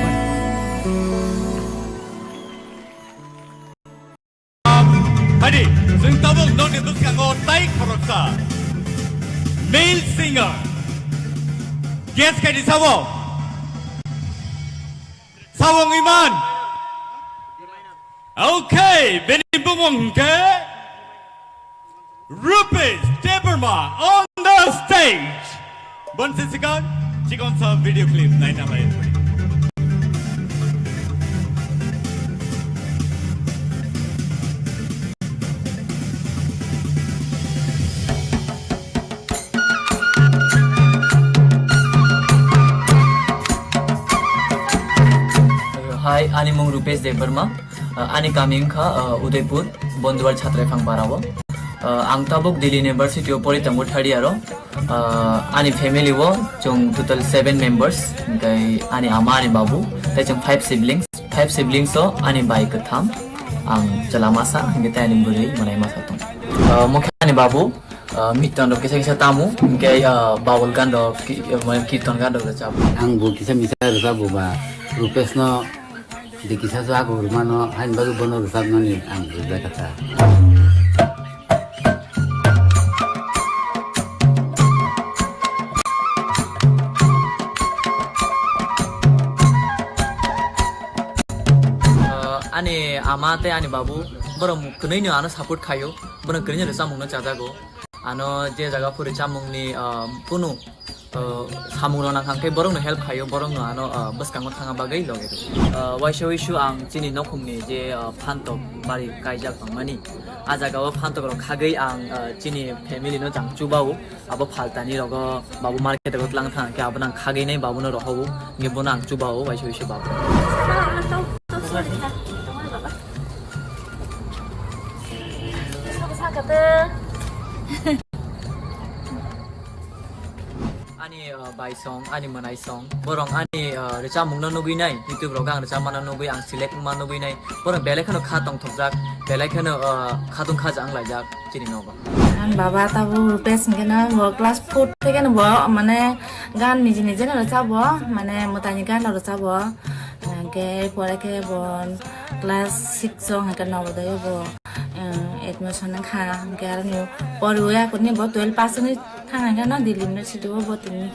Hadi, chwng tabuk nokni bwskango tai khoroksa male singer. Guess khaidi sabo? Sabo wngwi man? Okay, bini bumung hwnkhe Rupesh Debbarma on the stage. Bonsi sikang, chikon sa video clip naina lai. Hi, ani mung Rupesh Debbarma. Uh, ani kami wngkha, uh, Udaipur, Bonduwar Chhatraifang Parao. Uh, ang tabuk Delhi University o pori tongo third year o. Uh, ani family o chwng total seven members, hwnkhe ani ama, ani babu, tei chwng five siblings. Five siblings o ani bai kwtham, ang chwla masa, hwnkhe tei ani bwrwi mwnai masa tongo. Uh, mokhe ani babu, uh, miton rok kisa kisa tamo, hwnkhe, uh, babul gan rok, ki-, uh, mane kirton gan rok rwchap. Ang bo kisa misa rwchap bo ba, Rupesh no Di kisa su aku rumah no, hain baru bono resap no ni ang kerja kata. Uh, ani ama tei ani babu borok kwnwi no ano support khaio, borok kwnwi no rwchapmung no chajago. Ano je jaga phuri chamungni, ah, kunu, ah, samung rok nang kha, hwnkhe borokno help khaio, borokno ano, ah, bwskango thangna bagwi logi rwo. Ah, waisa wisu ang chini nokhungni je, ah, phantok bari kaijak tongmani, ah jaga o phantok rok khagwi ang, ah, chini family no jang chubao, abo phaltani rogo babu market rogo tlang thang khe abo nang khagwi nai babu no rohobo, hwnkhe bono ang chubao waisa wisu babu. Ani, uh, bai song, ani mwnai song, borok ani, uh, rwchapmung no nugwi nai, YouTube rogo ang rwchapma no nugwi, ang select wngma nugwi nai, borok belai kheno kha tongthokjak, belai kheno, uh, khatung khaja wnglaijak chini nogo. Ang baba tabuk Rupesh hwnkhe no bo class four theke no bo mane gan niji niji no rwchabo, mane mwtaini gan no rwchabo. Hwnkhe pore khe bo class six o hwnkhe Navodaya bo, eh, admission wngkha. Hwnkhe aroni poriwi akurni bo twelve pass wngwi thang hwnkhe no Delhi University o bo tini.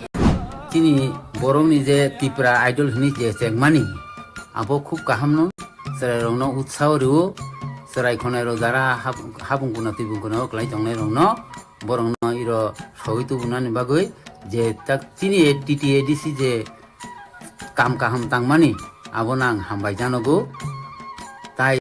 Chini borokni je Tipra Idol hwnwi je chengmani, abo khub kaham no, chwrairokno utsaho rwo, chwrai khwnairok jara hab-, habung kuna tibung kuna o kwlai tongnairokno, borokno iro sogwi tubunani bagwi je tak chini T T A D C je kam kaham tangmani, abono ang hambai janogo. Tai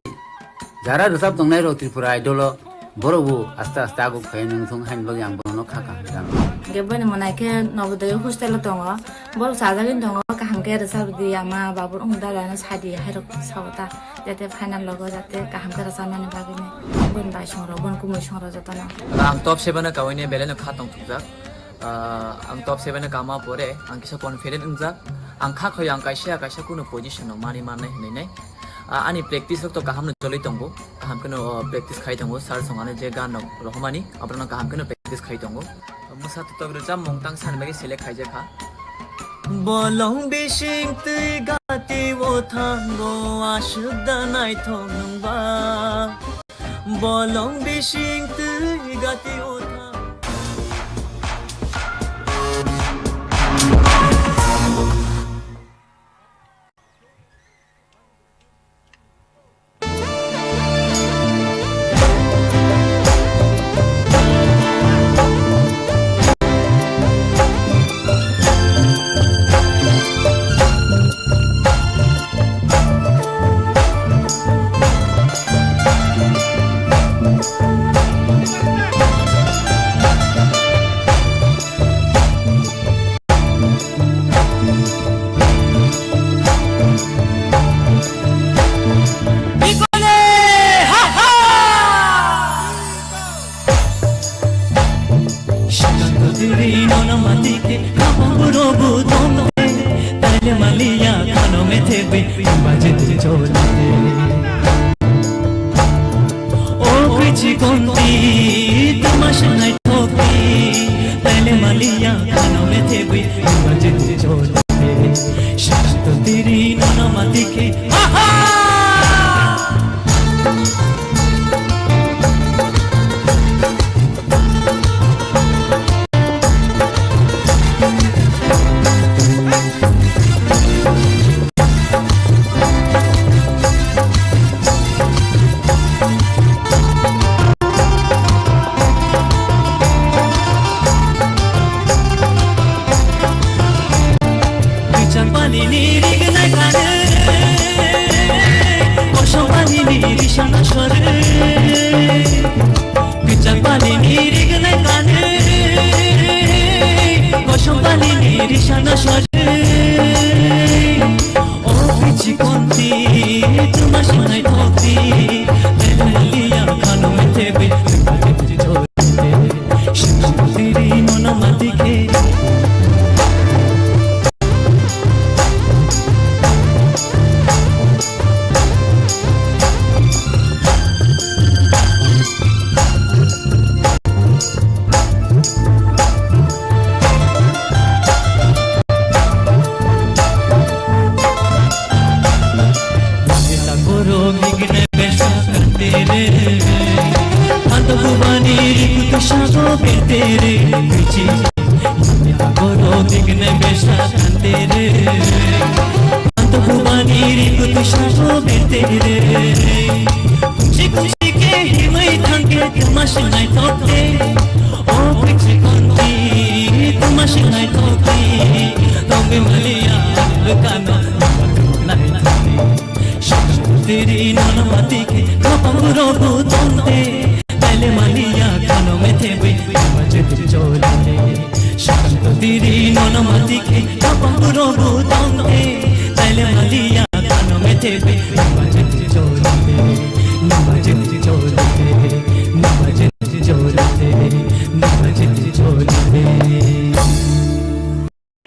jara rwchap tongnai rok Tripura Idol o, borok bo aste aste aguk phai nung thung haini bagwi ang bono kha kaham janogo. Hwnkhe boini mwnai khe Navodaya hostel o tongo, borok chajagwi tongo, kaham khe rwchap di ama babu wng dada no sadi hai rok sao ta, jate final logo jate kaham khe rwchapmani bagwi ni boini bai song rok, boini kumui song rok jotono. Ang top seven o kawini belai no kha tongthokjak. Ah, ang top seven o kama pore, ang kisa confident wngjak. Ang kha khoi ang kaisa, kaisa kunu position no mani mannai hinwi nai. Ah, ani practice rok to kaham no choli tongo. Kaham kheno, oh, practice khai tongo. Sir song ano je gan rok rohormani, aborok no kaham kheno practice khai tongo. Mwsa tutok rwchapmung tang sani bagwi select khaijak kha. Bolong bising twi gati o thango aswk da naithok nwng ba. Bolong bising twi gati o tha.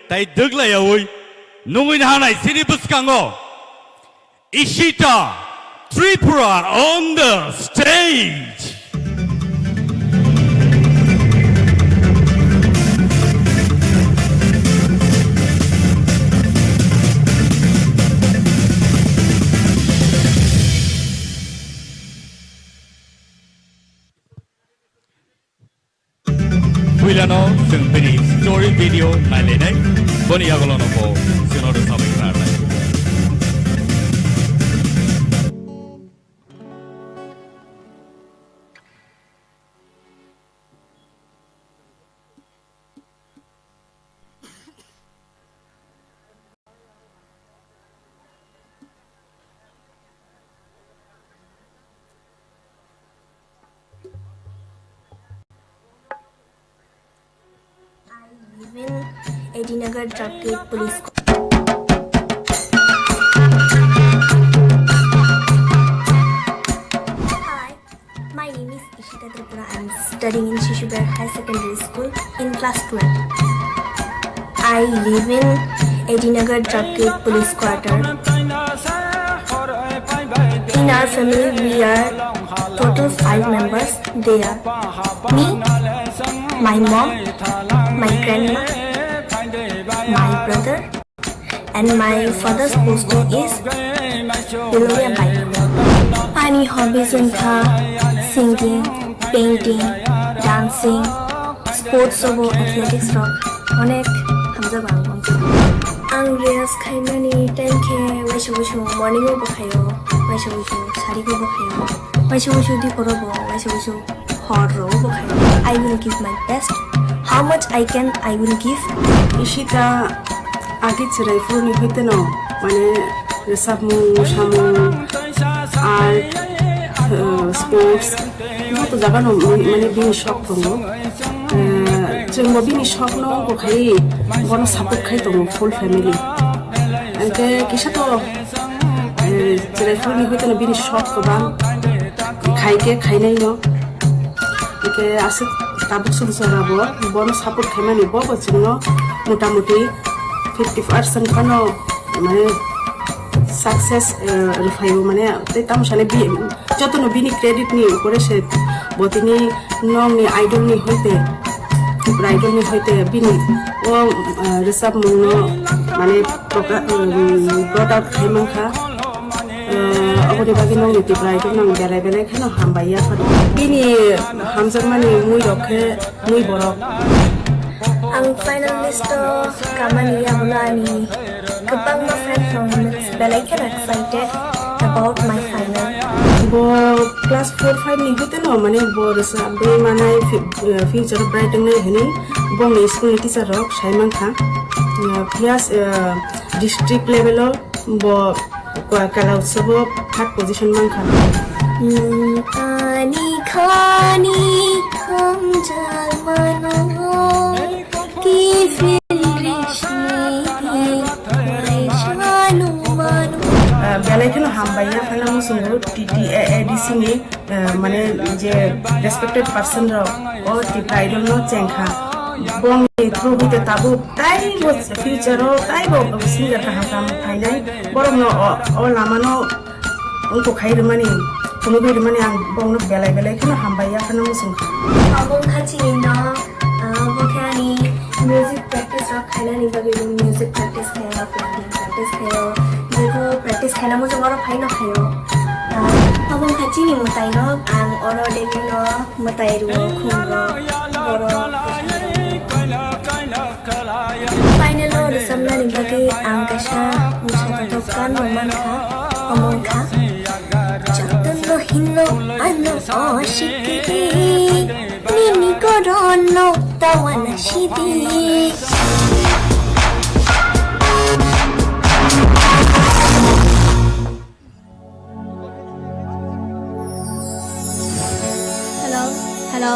Tai dwglayawi nungwi nahanai chini bwskango Ishita Tripura on the stage. Puilano chwng bini story video nailainai, boni yagulono bo chwngno rwchapwi khnarnai. I live in A D Nagar Drug Gate Police. Hi, my name is Ishita Tripura. I'm studying in Shishu Bihaar High Secondary School in class twelve. I live in A D Nagar Drug Gate Police Quarter. In our family, we are total five members. They are me, my mom, my grandma, my brother, and my father's posting is Bilonia Baideo. Ani hobbies wngkha singing, painting, dancing, sports rogo, athletics rok onek hamjago ang bongsi. Ang riyaz khaimani time khe waisa waisa morning o bo khaio, waisa waisa sari o bo khaio, waisa waisa diporo bo, waisa waisa hor rogo bo khaio. I will give my best. How much I can, I will give. Ishita agi chwrai phuru ni hoite no, mane, rwchapmung, mosamung, art, uh, sports, joto jaga no, mane, bini shok tongo. Uh, chwng bo bini shok no bo khai, bono support khai tongo full family. Hwnkhe kisa to, uh, chwrai phuru ni hoite no bini shok kwbang, khai khe khainai no. Hwnkhe aswk tabuk sumsora bo, bono support khaimani, bo bo chwngno mota moti fifty percent phano, mane, success, eh, rwphaio, mane, tei tamo sale bi-, jotono bini credit ni upore se bo tini nokni idol ni hoite, Tripura Idol ni hoite bini o, eh, rwchapmung no, mane, proka-, um, brought out khai mankha. Eh, aboni bagwi nokni Tripura Idol no ang belai belai kheno hambai ya phano. Bini hamjakmani mui rok khe mui borok. Ang final list o kamani yagulo ani kwbangma friend rok belai kheno excited about my final. Bo class four five ni hoite no, mane, bo rwchapwi manai, fi-, eh, future bright wngnai hwnwi bongni school ni teacher rok sai mankha. Eh, phiya, eh, district level o bo Kala Utsav o third position mankha. Nwng ani khani hamjakmano kifil rishni T T A A D C ni, eh, mane je respected person rok o Tipra Idol no chengkha. Bongni through hite tabuk taibo future o taibo singer kaham kaham phainai. Borok no o, o lama no wngkuk khai rwmani, phunugwi rwmani ang bongno belai belai kheno hambai ya kheno muchung kha. Abo wngkha chini no, ah, bo khe ani music practice rok khainani bagwi bo music practice khaio, painting practice khaio, jebo practice khaina muchung oro phaino khaio. Ah, abo wngkha chini mwtai no, ang oro daily no mwtai rwo, khum rwo, borok. Final o rwchapnani bagwi ang kaisa mwsa tatok gan rok mankha, omo wngkha, jotono hino ano o sikiri, nini gorono tawana sidi. Hello, hello.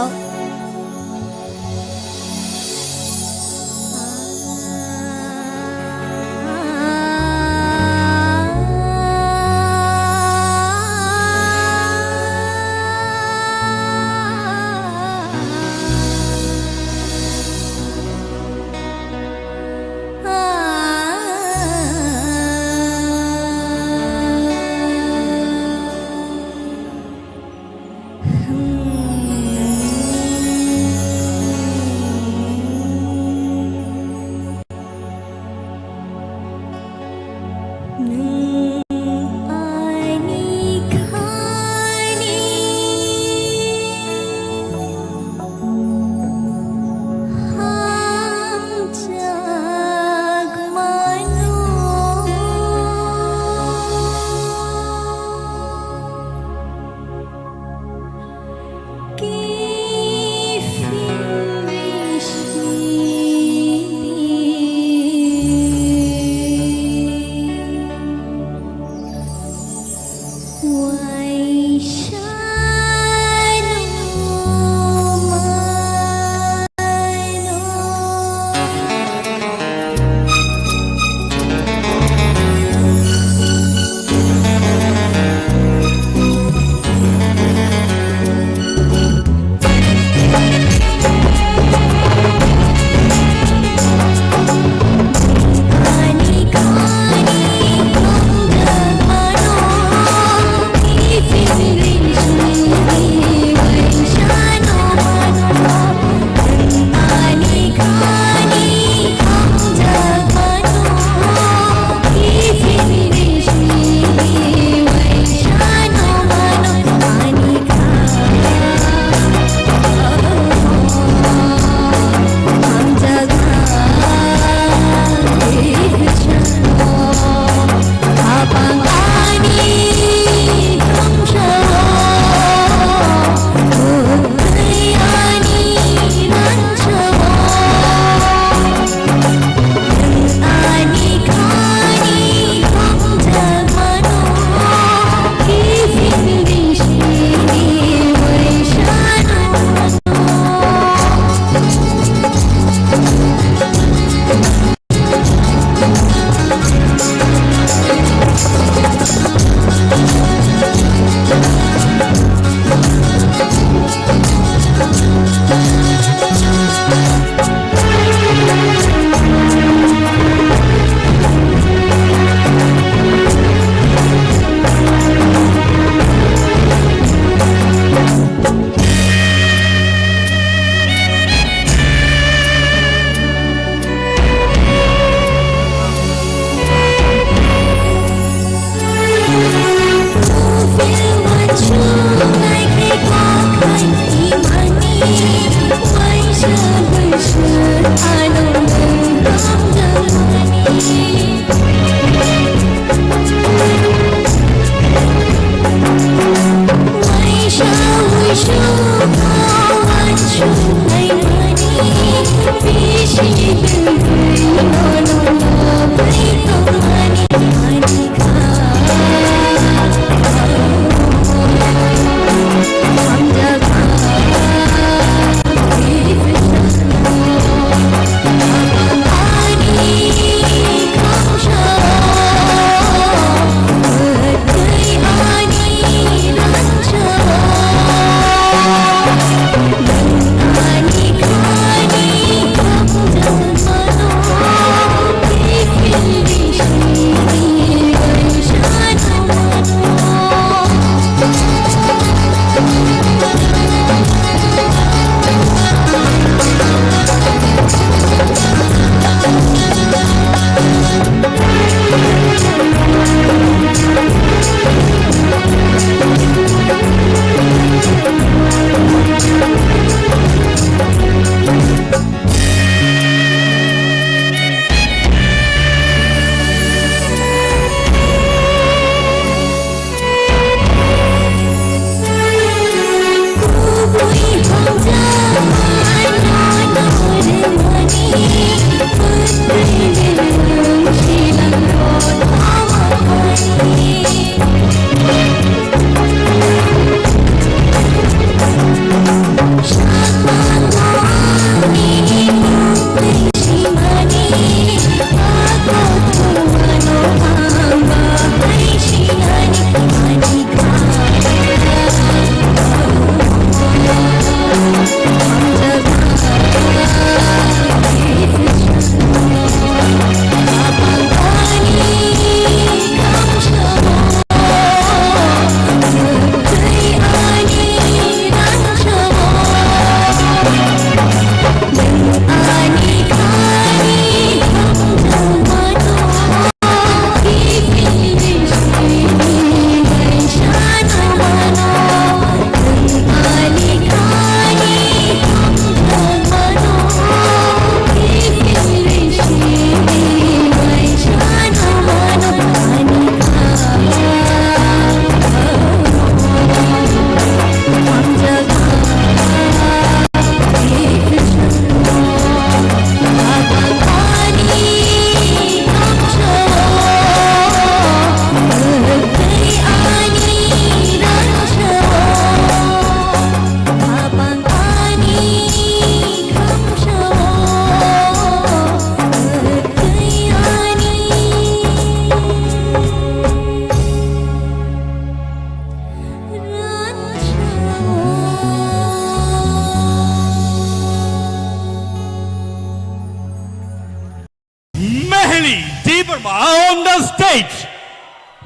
Mehli Debbarma on the stage.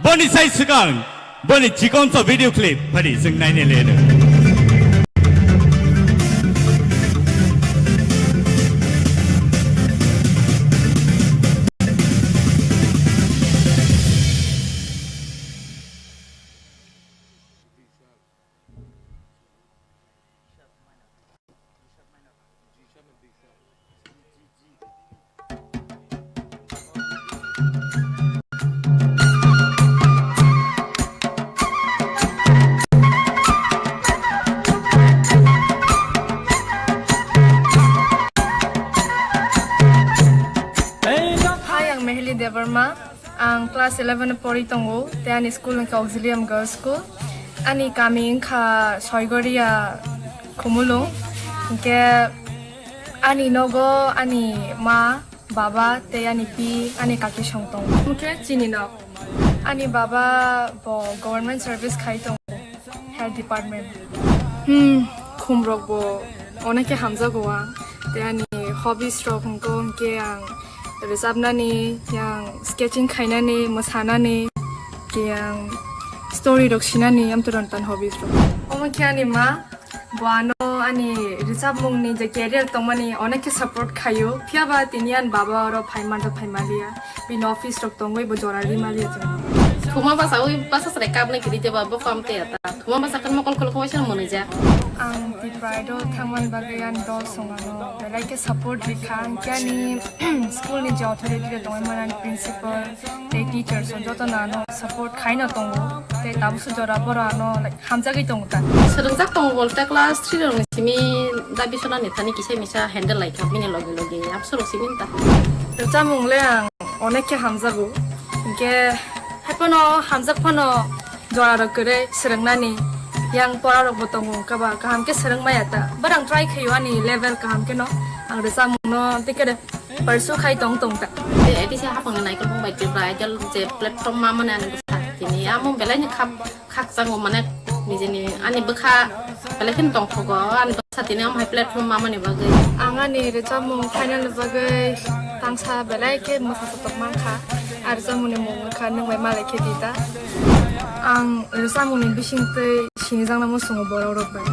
Boni sai swkang, boni chikonsa video clip, boni chwng naina le. Hi, ang Mehli Debbarma. Ang class eleven o pori tongo, tei ani school wngkha Auxilium Girls School. Ani kami wngkha Soigoria Khumulwng. Hinkhe ani nogo ani ma, baba tei ani pi, ani kaki song tongo. Hinkhe chini nok. Ani baba bo government service khai tongo. Health department. Hmm, khumrok bo onek khe hamjago ang. Tei ani hobbies rok hwnkhe, hwnkhe ang rwchapnani, yang sketching khainani, mwsanani, yang story rok sinani, amtwrwng tan hobbies rok. Omo khe ani ma, bo ano ani rwchapmungni je career tongmani onek khe support khaio. Phiya ba tini ani baba oro phai manjak phai maliya. Bini office rok tongwi bo jora ri maliya chwng. Thuma basa wi basa chwrai kapnai kiri jeba bo kam te ata. Thuma basa kan mokol kol kowai sal mwnwi ja. Ang Tipra Idol thangmani bagwi ani dol songano belai khe support rikha. Hinkhe ani school ni je authority rok tongwi mani ani principal tei teachers rok joto no ano support khaino tongo. Tei tabukso jora boro ano, like, hamjagwi tongo ta. Swrwngjak tongo bolte class three rokni simi dabi sonani thani kisa misa handle laikha bini loge loge absorok simi ta. Rwchapmung le ang onek khe hamjago. Hinkhe haiphano hamjak phano jora rok kwrwi swrwngnani yang pora rok bo tongo wngkha ba kaham khe swrwng maya ta. Barang try khaio ani level kaham kheno ang rwchapmung no tei khe pursue khai tong tong ta. Tei A D C hapang ni naikolbung bai Tipra Idol je platform ma mani ani bwsa tini amo belai ni khap khakchangma mane nijeni ani bwkha belai kheno tongthogo ani bwsa tini amo hai platform ma mani bagwi. Ang ani rwchapmung final ni bagwi tangsa belai khe mwsa sotok mankha. Ar rwchapmung ni mung wngkha Nwng Bai Malai Khe Di Da. Ang rwchapmung ni bisingtwi sinijakna muchungo borok rok bai.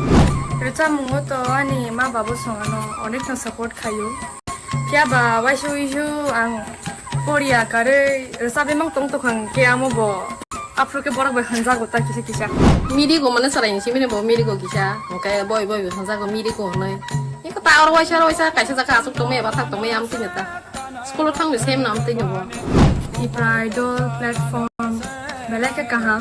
Rwchapmungo to ani ma babo song ano onek no support khaio. Phiya ba waisa uisu ang poriya karwi rwchapwi mang tong tongkha hwnkhe amo bo aphuru khe borok bai hwnjago ta kisa kisa. Mirigo mane chwraini simi bo mirigo kisa hwnkhe boi boi bo hwnjago mirigo hwnwi. Eko ta oro waisa oro waisa kaisa jaka aswk tongmaya bathak tongmaya amtwini ta. School o thangwi sem no amtwini bo. Tipra Idol platform belai khe kaham.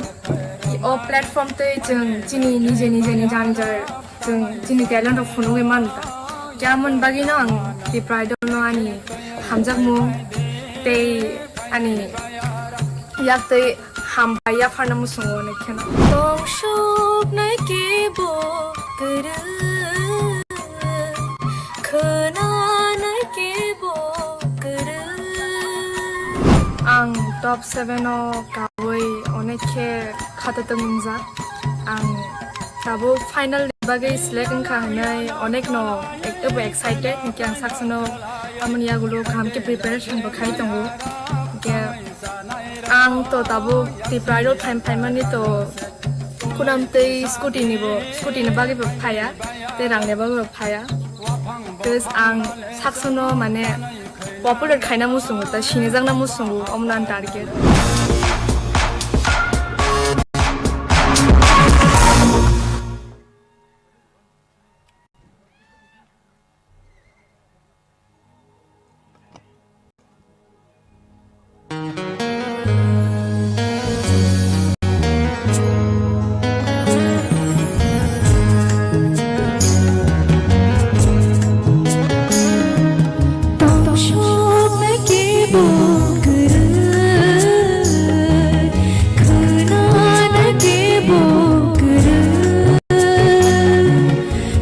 O platform tei chwng chini nije nije ni jani jai Chwng chini talent rok phunugwi mano ta. Khe amoni bagwino ang Tipra Idol no ani hamjakmung tei ani yak tei hambai yapharna muchungo onek kheno. Tong suknai kebo kwrwi, khwnanai kebo kwrwi. Ang top seven o kaui onek khe khatatung wngjak. Ang tabuk final ni bagwi select wngkha hwnwi onek no ek-, ebo excited, hinkhe ang saksa no amoni yagulo kaham khe preparation bo khai tongo. Hinkhe ang to tabuk Tipra Idol phaim phaimani to khunam tei scooty ni bo, scooty ni bagwi bo phaiya, tei rang ni bagwi bo phaiya. Tei ang saksa no mane popular khaina muchungo, ta sinijakna muchungo, omo no ang target.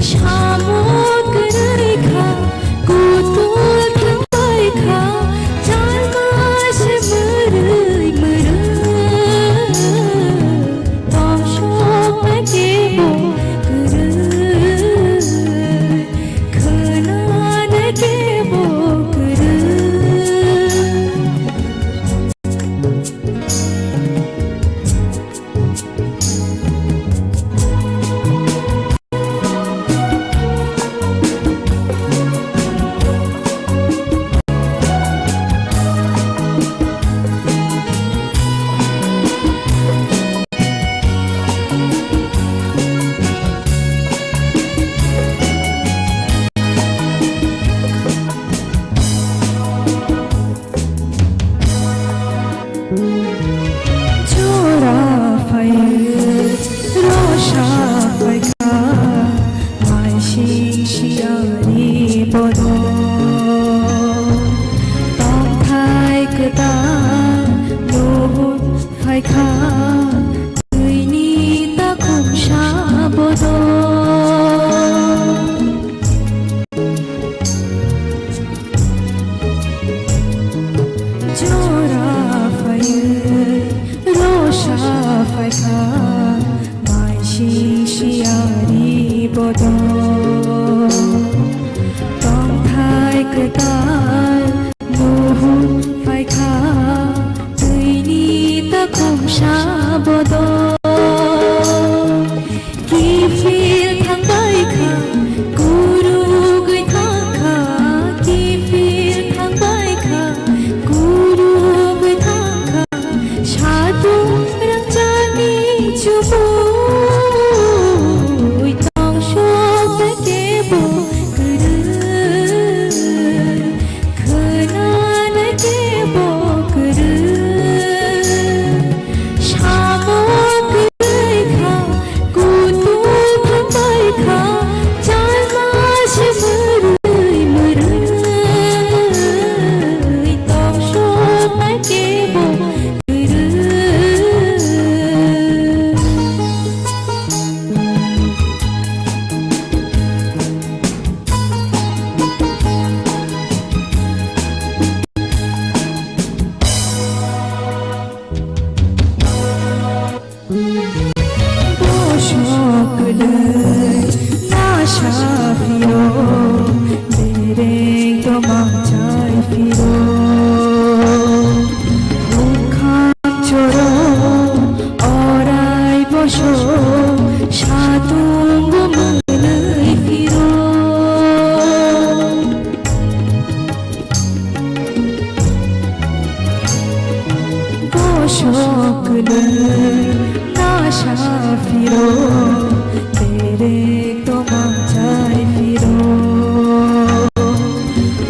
Samung kwrwi kha, kutul thangbai kha, char mas mwrwi mwrwi. Tongthok nai kebo kwrwi, khwnanai kebo kwrwi. Phaikha twini takhumsa bodol, kiphil thangbaikha, kurugwi thangkha, kiphil thangbaikha, kurugwi thangkha, satung rangchakni chumui tongsok kebo kwrwi. Khwnanai kebo kwrwi, samo kwrwi kha, kutung thangbai kha, chalma se mwrwi mwrwi, tongsoknai kebo kwrwi. Bosok kwlwi nasa phiro, dereng tomang chai phiro, bukhang choro, orai bosok satung mwnwi phiro. Bosok kwlwi nasa phiro, derek tomang chai phiro.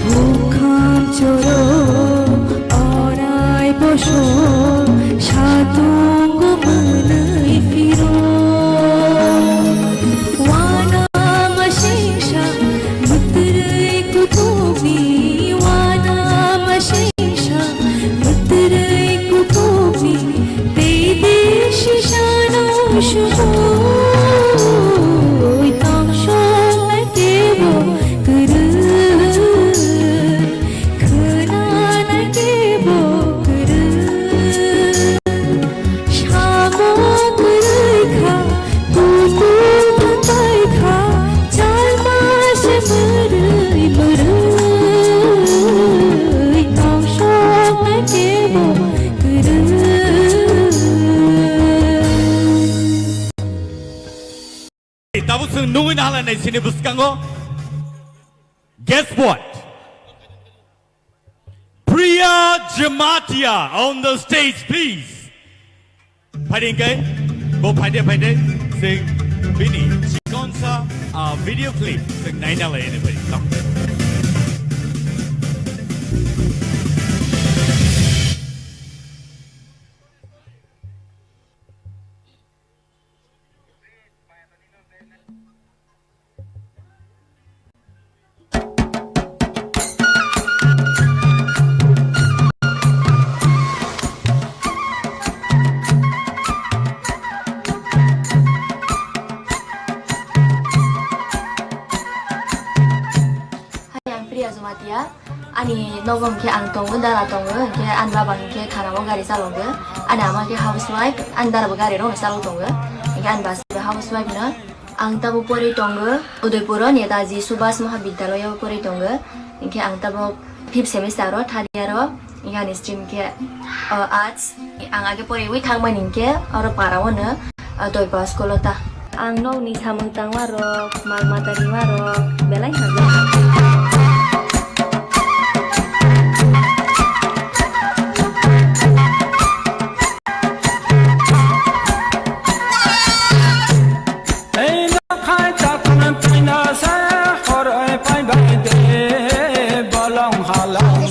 Bukhang choro, orai bosok satung mwnwi phiro. Wana masingsa, mwtwrwi kuthukni, wana masingsa, mwtwrwi kuthukni, tei bisi sano sumui tongsoknai kebo kwrwi, khwnanai kebo kwrwi. Samo kwrwi kha, kutung thangbai kha, chalma se mwrwi mwrwi, tongsoknai kebo kwrwi. Tabuk chwng nugwi nahalai nai sini bwskango. Guess what? Priya Jamatia on the stage, please. Phaidi hwnkhe, bo phaidi, phaidi, chwng bini chikonsa, ah, video clip chwng naina lai ani bai. Hai, ang Priya Jamatia. Ani nogo hwnkhe ang tongo, dara tongo, hwnkhe ani baba hwnkhe thanao gari chalogo. Ani ama khe housewife, ani dara bo gari rokno chalok tongo. Hwnkhe ani basi bo housewife no. Ang tabuk porwi tongo Udaipuro, Netaji Subhas Mahabidyalaya o porwi tongo. Hwnkhe ang tabuk fifth semester o, third year o. Hwnkhe ani stream khe, o, arts. Ang age porwi thangmani hwnkhe oro para o no, o, Doiba school o ta. Ang nokni samung tangma rok, mal mata rima rok belai hamjak. Tei nokhai chakhan twi no se khoroi phai bai de bolong halang.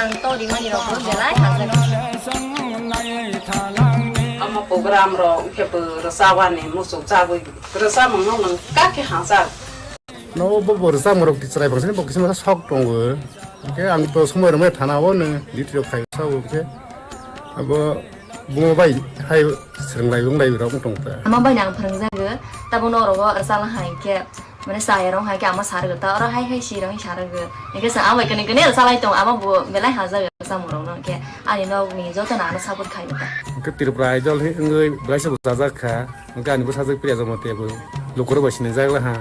Ang to rimani rok belai hamjak. Omo program rok hwnkhe bo rwchapani muchung chabwi rwchapmung no nwng kha khe hamjak. No bo bo rwchapmung rok chwrai phansani bo kisa masa sok tongo. Hwnkhe ang to somoi rwmai thana o nwng duty rok khai sao hwnkhe abo bumo bai hai swrwng lai wng lai rok wng tong ta. Ama bai nang phwrwngjago, tabuk norok o rwchapna hai khe. Mane chaya rok hai khe ama sa rwgo ta, oro hai hai si rok sa rwgo. Hwnkhe chwng ama bai kwnwi kwnwi rwchalai tongo, ama bo belai hamjak rwchapmung rok no, hwnkhe ani nok ni joto no ano support khai ta. Hwnkhe Tripura Idol hi wngwi belai se bwsajak kha, hwnkhe ani bwsajwk Priya Jamatia bo lukurok bai sinijak la ha,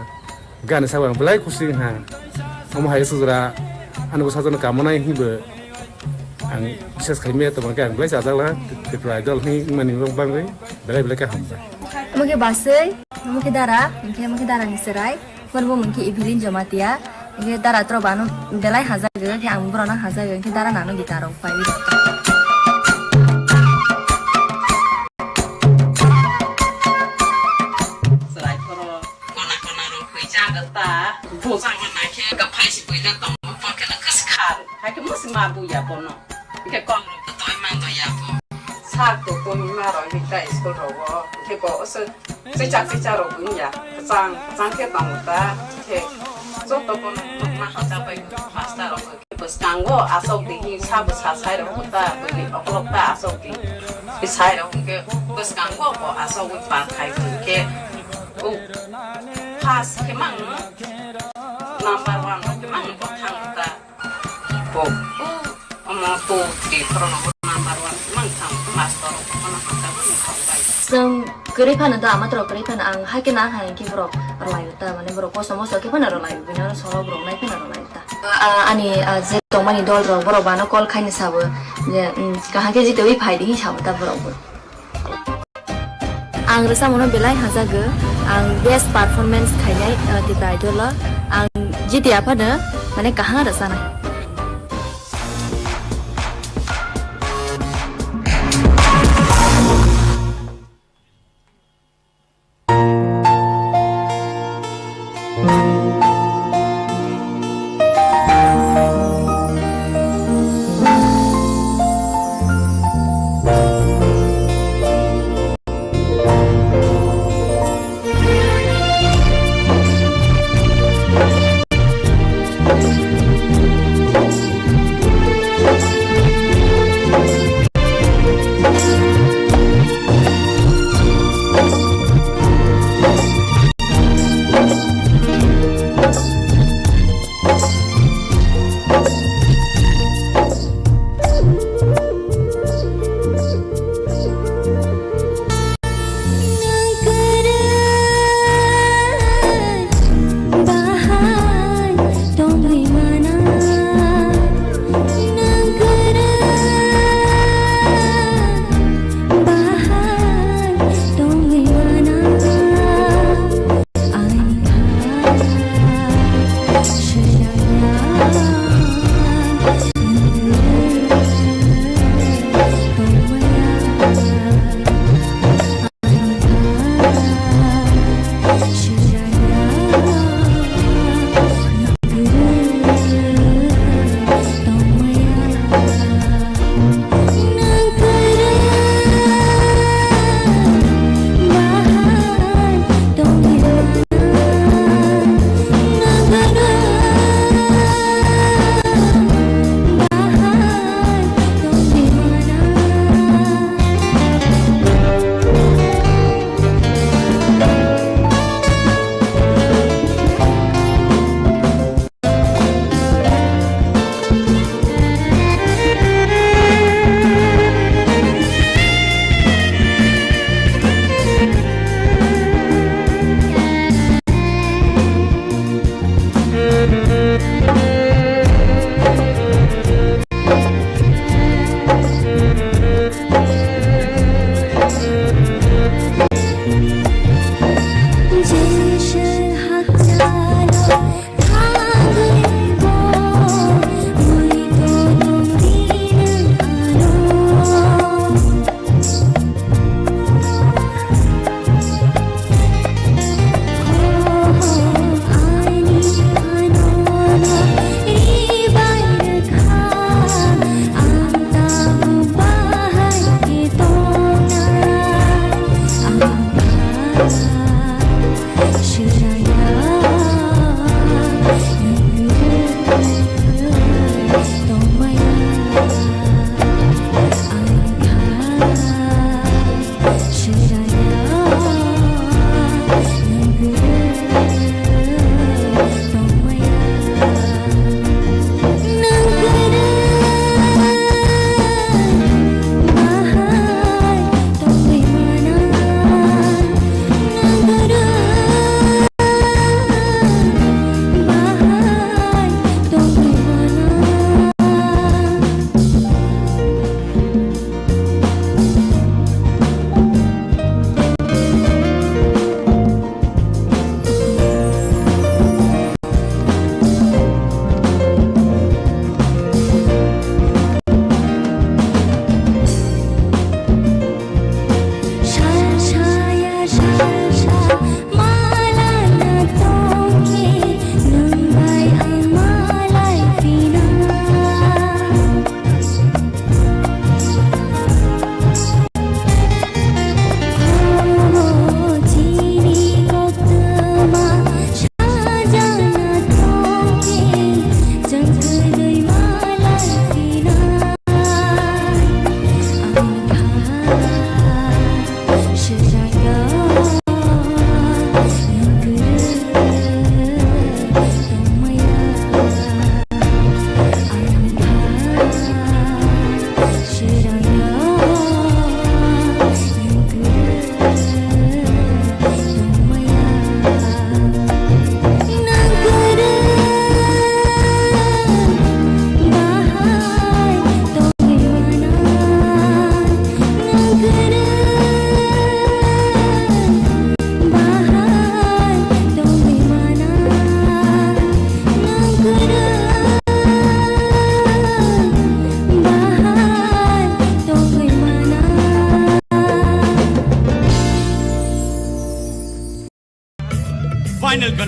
hwnkhe ani sakbai ang belai kusi wng ha. Omo hai se jora ani bwsajwk no kamonai hinwi bo Ang bises khaimaya tongma khe ang belai chajak la, Tripura Idol hwnwi wngmani bagwi belai belai khe hambai. Omo khe Baswi, omo khe Dara, hwnkhe omo khe Dara ni chwrai, omo bo hwnkhe Evelyn Jamatia, hwnkhe Dara tro bano belai hajago, hwnkhe ang borok no hajago, hwnkhe Dara nano guitar rok pai. Chwrai phoro kona kona rok hwijak ta, bujak ma nai khe kwphai si buila tongo, bo khe no kwskhar, hai khe musi ma buya bono. Hwnkhe kok rok bo toi man do ya bo. Sir to tongwi ma rok hwnkhe school rogo. Hwnkhe bo se chicha chicha rok wng ya. Kwchang kwchang khe tongo ta. Hwnkhe joto bono nukma hachal bai master rok. Bwskango asok di hi sabo sa sai rok ta. Bwrwi okolog ta asok di. Hi sai rok hwnkhe bwskango bo asok wi pa khai hwnkhe. O first khe mang number one rok khe mang bo thang ta. Bo, omo two, three, four no number one mang thang, master rok no hamjagwi thang bai. Chwng kwrwi phano da, ama toro kwrwi phano ang hai khe na hai khe borok rwlai ta, mane borok kosto mosto khe phano rwlai, bini oro solo borok nai phano rwlai ta. Ah, ani, ah, je tongmani dol rok borok bano call khaini sabo je, um, kaham khe jitewi phai di hin sabo ta borok bo. Ang rwchapmano belai hamjago, ang best performance khainai, uh, Tipra Idol o. Ang jiti aphano mane kaham rwchanai.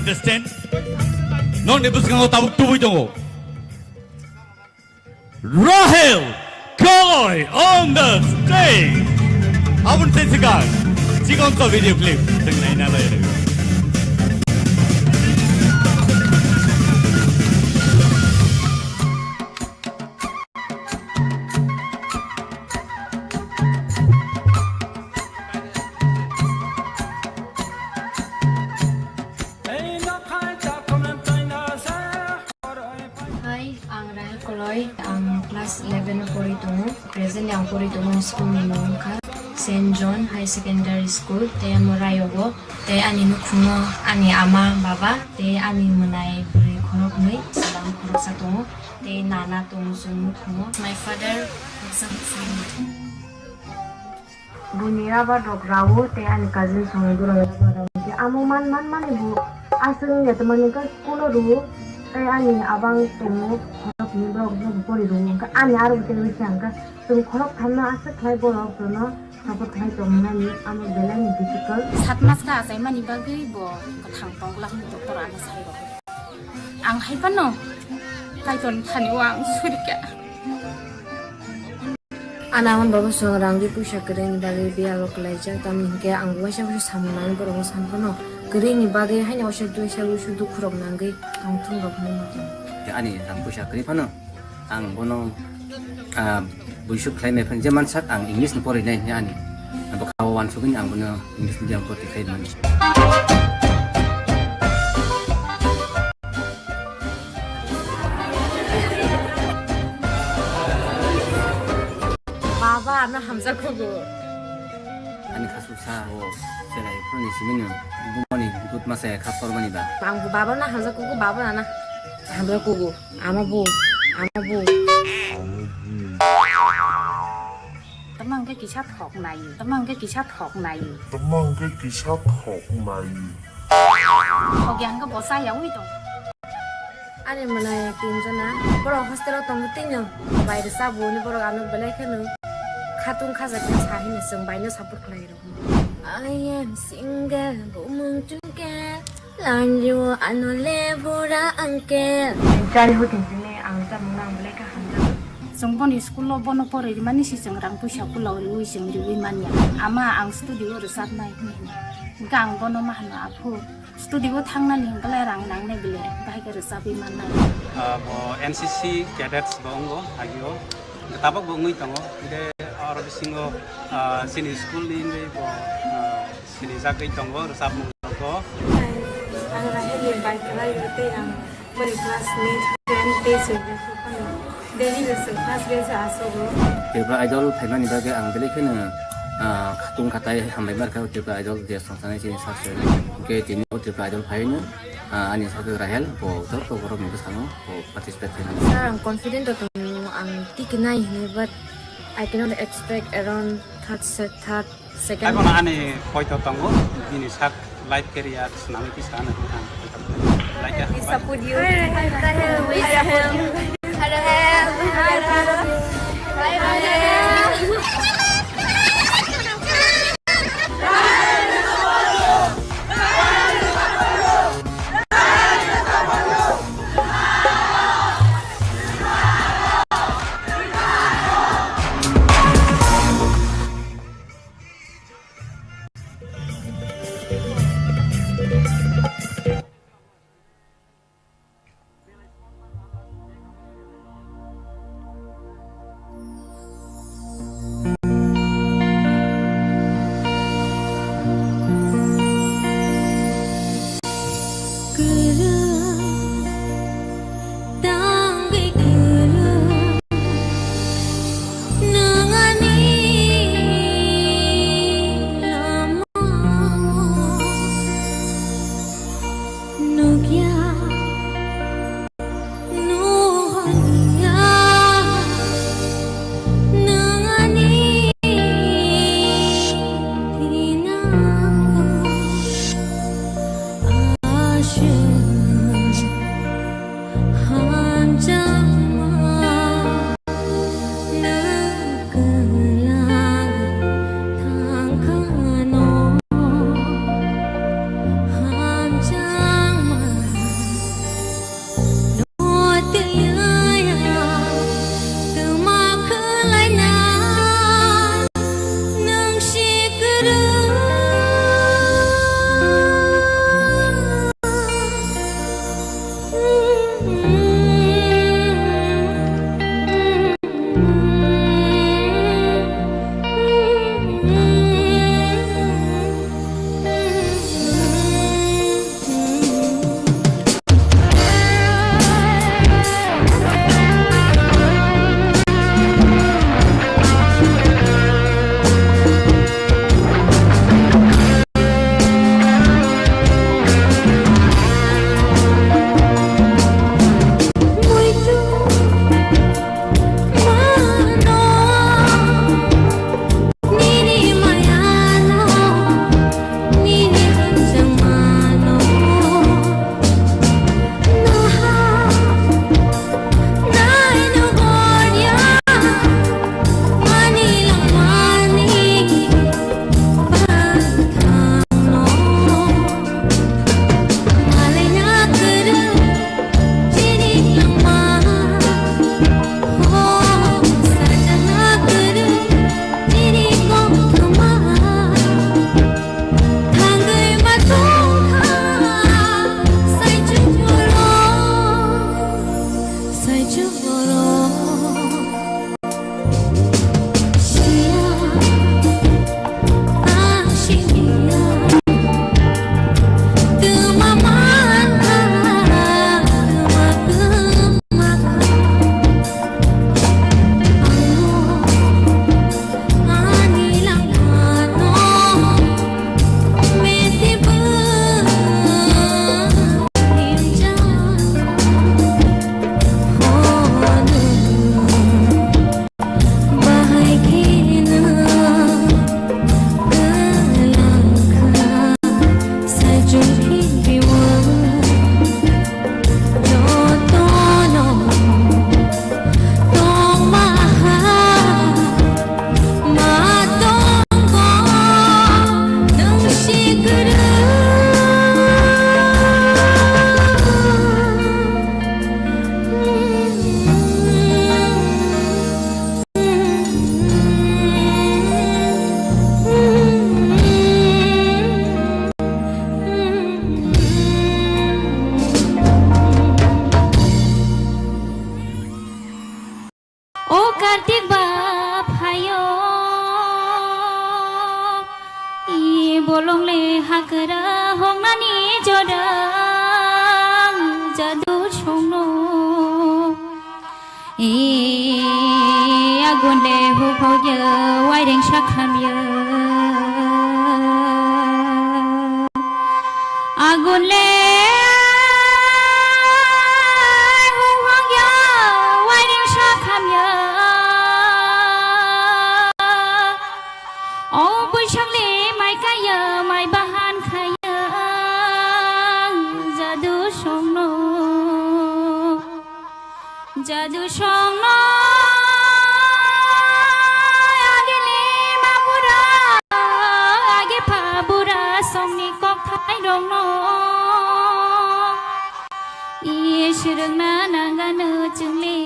Contestant, nokni bwskango tabuk tubui tongo. Rahel Koloi on the stage. Aboni tei swkang chikon to video clip chwng naina lai. Hai, ang Rahel Koloi, ang class eleven o pori tongo. Presently ang pori tongo school ni mung wngkha Saint John High Secondary School, tei amo Rayogo, tei ani nukhungo ani ama, baba, tei ani mwnai bwrwi khoroknwi, chwla khoroksa tongo, tei nana tongo chwng nukhungo. My father, Buini rubber rok rao tei ani cousin songni borok rubber rao. Tei amo man man mani bo aswk wngya tongmani wngkha school o rwo tei ani abang tongo khorok hwnwi borok no pori rwo. Wngkha ani aro bo tei wngkha chwng khorok thamno aswk khlai borok jono support khlai tongmani amo belai ni difficult. Sat mas kha achaimani bagwi bo kwthang tongla hwnwi doctor ano sai rw. Ang hai phano Kaitor thani o ang surika. Ana hwn babu song rang di puisa kwrwini bagwi biyalo kwlaijak, tamni hinkhe ang waisa waisa samung nangwi borokno san phano kwrwini bagwi haino waisa waisa dukhu rok nangwi tongthung rok hinwi muchung. Ani rang puisa kwrwi phano ang bono, ah, buisuk khlai mai phano je mansak ang English ni pori nai hinwi ani bwkha o wansugwi ang bono English medium pori khlai mani. Baba, ano hamjakgo. Ani khasuk sa o cherai phuruni simino bumoni dut masa kha kormani ba. Ang bo baba na hamjakgo, baba na na hamjakgo. Ama bo, ama bo. Tamang ke kisa thok nai, tamang ke kisa thok nai. Tamang ke kisa thok nai. Thok yang ke bosa ya ui tong. Ani mwnai tinjona, borok hostel o tongo tino, bai rwchapbo hwnwi borok ano belai kheno khatung khaja khe sa hino chwng bai no support khlai rw. I am single, bumung chungke, lanju ano le bura angke. Childhood ni simi ang chamung no ang belai khe hamjago. Chwng boni school o bono poroi rwmani si chwng rang puisa kula o riwi chwng riwi manya. Ama ang studio o rwchapnai hwnwi hino. Hwnkhe ang bono ma hano, aphu. Studio o thangnani hwnkhe rang nangnai bile, bahai khe rwchapwi mannai. Ah, bo N C C cadets bo wngo agio. Tabok bo wngwi tongo. Hwnkhe oro bisingo, ah, chini school ni wngwi bo, ah, sinijagwi tongo rwchapmung rokbo. Ang Rahel ni bai kwlai o tei ang boni classmate friend tei chwng phano. Delhi no chwng first bench o asogo. Tripura Idol phaimani bagwi ang belai kheno, ah, khatung khatai hambai markha o Tripura Idol je songsanai chini sak se. Hwnkhe tini o Tripura Idol phaino, ah, ani sak Rahel bo joto borok ni bwskango bo participate khaimani. Sir, ang confident o tongo, ang tiki nai hwnwi, but I cannot expect around third set, third Second. Ai bono ani poito tongo, bini sak life career swnamwi kisa ano ang poito tongo. Like a We support you. Hello, hello. hakra hongnani jorang jadu songno. E agun le huphokya waireng sakhamya. Agun le huphokya waireng sakhamya. O buisang le mai kaya mai bahan khaya jadu songno. Jadu songno agini mabura agi phabura songni kokthai rokno. Is rwngna nangano chwngle,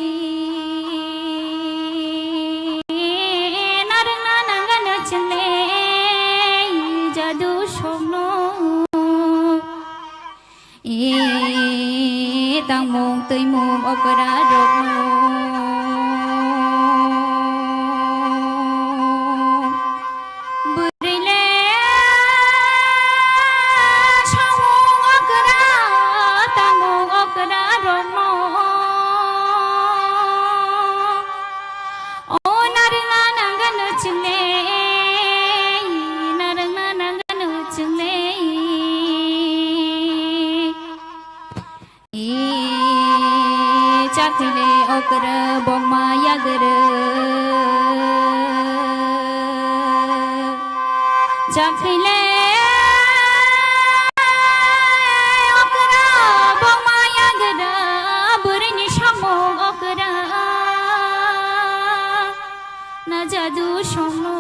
narwngna nangano chwngle, jadu songno. E tangmung twimung okra rokno. Bwrwi le samung okra, tangmung okra rokno. O narwkna nangano chwngle, narwkna nangano chwngle. E chakhwile okra bokma yagra. Chakhwile okra bokma yagra, bwrwini samung okra. Na jadu songno,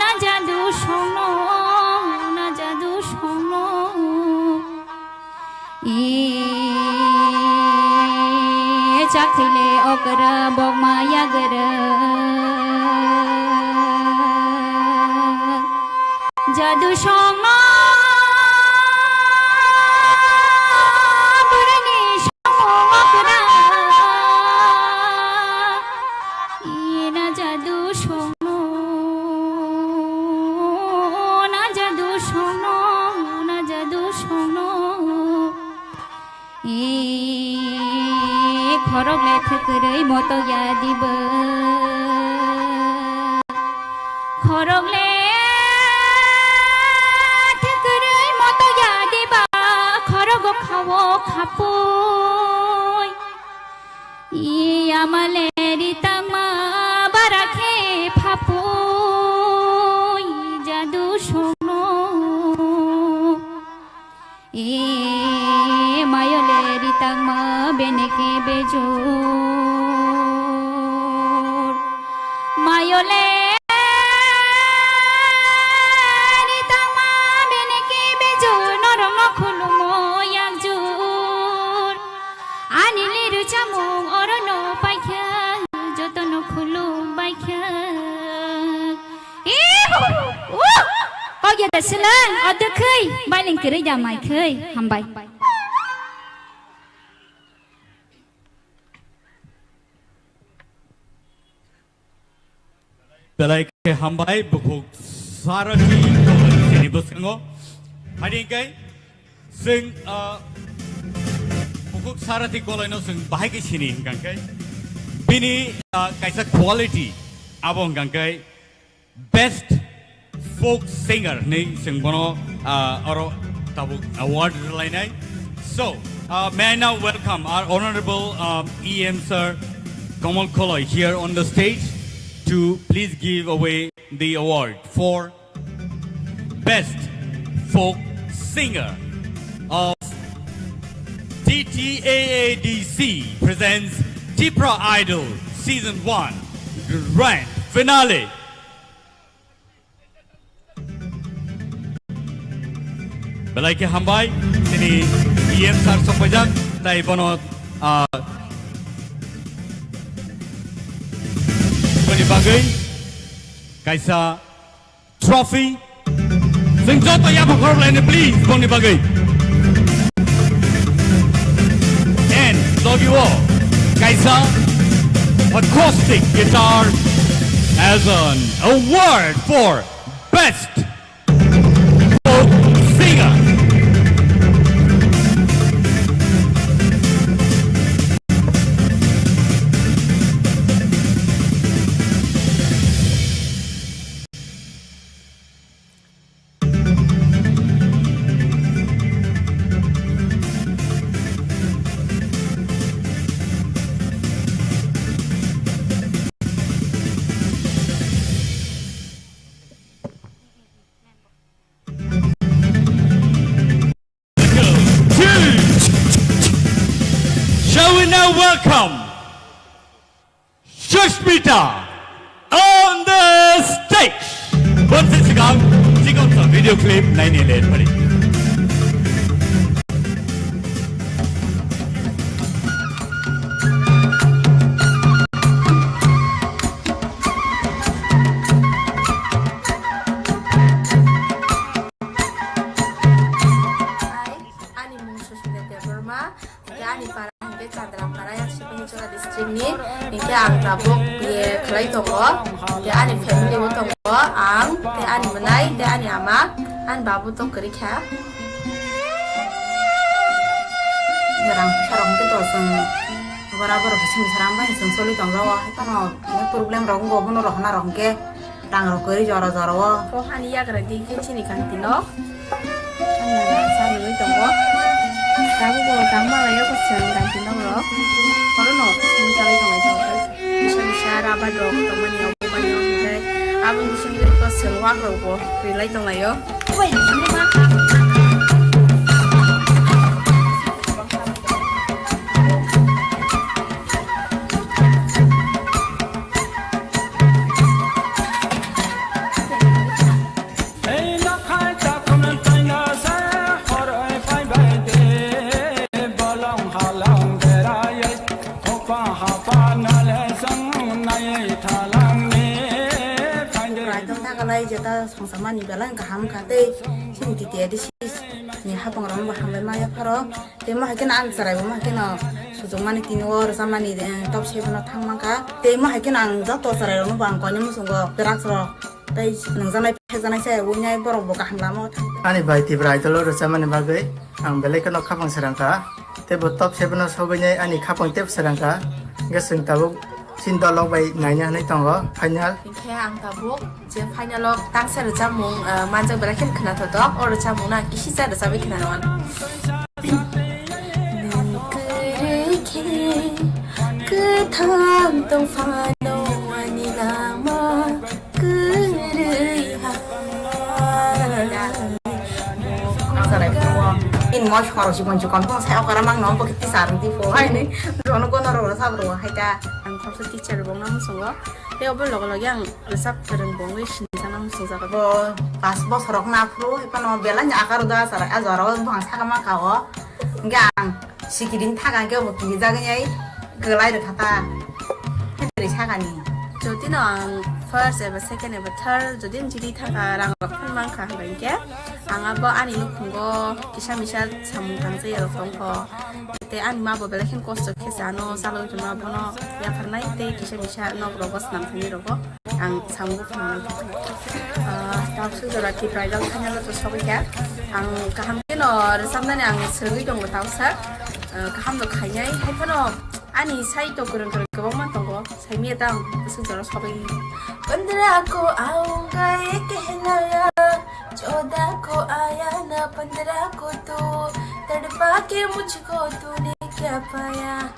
na jadu songno, na jadu songno. E chakhwile okra bokma yagra. Jadu songno bwrwini samung okra. E na jadu songno, na jadu songno, na jadu songno. E khorok le thwkwrwi moto ya diba. Khorok le thwkwrwi moto ya diba. Khorok o khawo khapui. E ama le ri tangma bara khe phapui jadu songno. E mayo le ri tangma bene khe bejor. Mayo le ri tangma bene khe bejor. Norok no khulumo yakjor. Ani liru chamung oro no paikha, joto no khulum baikha. Ihu! Uh! Kok ya da silang, o dwkhwi, bailing kwrwi da mai khwi, hambai. Belai khe hambai, bukhuk Sarathi Koloi ni bwskango. Hari hingkai, chwng, ah, bukhuk Sarathi Koloi no chwng bahai khe sini hingkang khe. Bini, ah, kaisa quality, abo hingkang khe, Best Folk Singer hinwi chwng bono, ah, oro tabuk award rwlainai. So, uh, may I now welcome our honorable, um, E M sir Kamal Koloi here on the stage to please give away the award for Best Folk Singer of T T A A D C presents Tipra Idol Season one Grand Finale. Belai khe hambai, chini E M sir sokpaijak, tai bono, ah, boni bagwi kaisa trophy. Chwng joto yapha khorok laini, please, boni bagwi. And logi o kaisa acoustic guitar as an award for best folk singer. Shall we now welcome Sushmita on the stage? Bonsi swkang chikon sa video clip naini le pari. Ani mung Susmita Debbarma, hingke ani para hingke Chandra para, yang Sipahichora district ni, hingke ang tabuk B A khlai tongo, hingke ani family bo tongo, ang, tei ani mwnai, tei ani ama, ani babu to kwrwi kha. Rang puisa rok hingke to chwng bora borok khe simi sara bai chwng choli tong jago, hai phano problem rok wngkha, bono rohorna rok hingke. Rang rok kwrwi jora jora o. O hani yagra di khe chini kanti nok. Ano sa nungwi tongo. Tabuk bo tang malai o kwchwng kanti nok rok. Oro no simi chalai tongo ito. Bisa bisa rabar rok tongmani o bumani o hwnkhe. Aboni bisingtwi kwchwng wak rok bo kwrwi lai tonglaio. Raitong thakalai jeta songsamani belai kaham kha tei chini T T A D C ni haphangrokno bo hambai maya pharo. Tei mo hai kheno ang chwrairokno hai kheno suchukmani tini o rwchapmani, eh, top seven o thang mankha. Tei mo hai kheno ang joto chwrairokno bo ang koinwi muchungo drugs rok tei nungjaknai phekjaknai se winai borok bo kaham lama o thang. Ani bai Tipra Idol o rwchapmani bagwi ang belai kheno khaphang srang kha. Tei bo top seven o sogwinai ani khaphang tep srang kha. Hwnkhe chwng tabuk chini dolok bai naina hinwi tongo final. Hinkhe ang tabuk je final o tangsa rwchapmung, ah, manjak belai kheno khwnathok tok. O rwchapmung no ang kisisa rwchapwi khwnanw. Nwng kwrwi khe kwthang tong phano ani lama kwrwi ha. In moi khorok si bonsi kon phone sai okara mang no bo kiti sar di pho hai ni. Rono kono ro sa bro hai ta. Ang khoroksa teacher bong na musungo. Tei obo loge loge ang rwchap kwrwng bongwi sinijak na muchungjago. Bo pas bosorok na phuru hai phano belai ni akar uda achara, a jora o buphang saka ma ka o. Hingke ang sikiring thaka hingke bo kirijagwi ai kwlai rwkha ta. Hai kwrwi sakani. Jodi no ang first eba second eba third jodi ang jidi thaka rang rok phano mankha hwnba hingke ang abo ani nukhungo kisa misa samung tangsa ya rok tongkho. Tei ani ma bo belai kheno kosto khe se ano chalogwi tongma bono yapharnai tei kisa misa nok rogo swnam thani rogo ang samung phano nai. Ah, tawswk jora Tipra Idol final o to sogwi kha. Ang kaham kheno rwchapnani ang swrwngwi tongo tawsa. Ah, kaham no khainai hai phano ani sai to kwrwng kwrwng kwbangma tongo. Saimya tang, bwswk jora sobai. Pandra ko aunga ye kehlaya, choda ko aya na pandra ko tu, tadpa ke mujhko tune kya paya.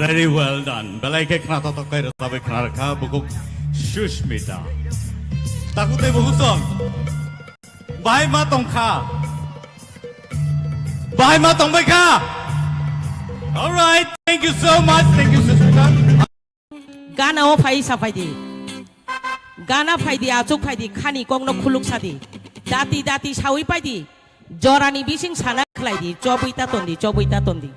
Very well done. Belai khe khna totok khe rwchapwi khna rwkha bukuk Sushmita. Takhuk tei bukhuk song. Bahai ma tongkha. Bahai ma tongbai kha. All right. Thank you so much. Thank you, Sushmita. Gana o phai sa phai di. Gana phai di, achuk phai di, khani kokno khuluk sa di. Dati dati sawi pai di. Jorani bising sana khlai di. Chobwi ta ton di, chobwi ta ton di.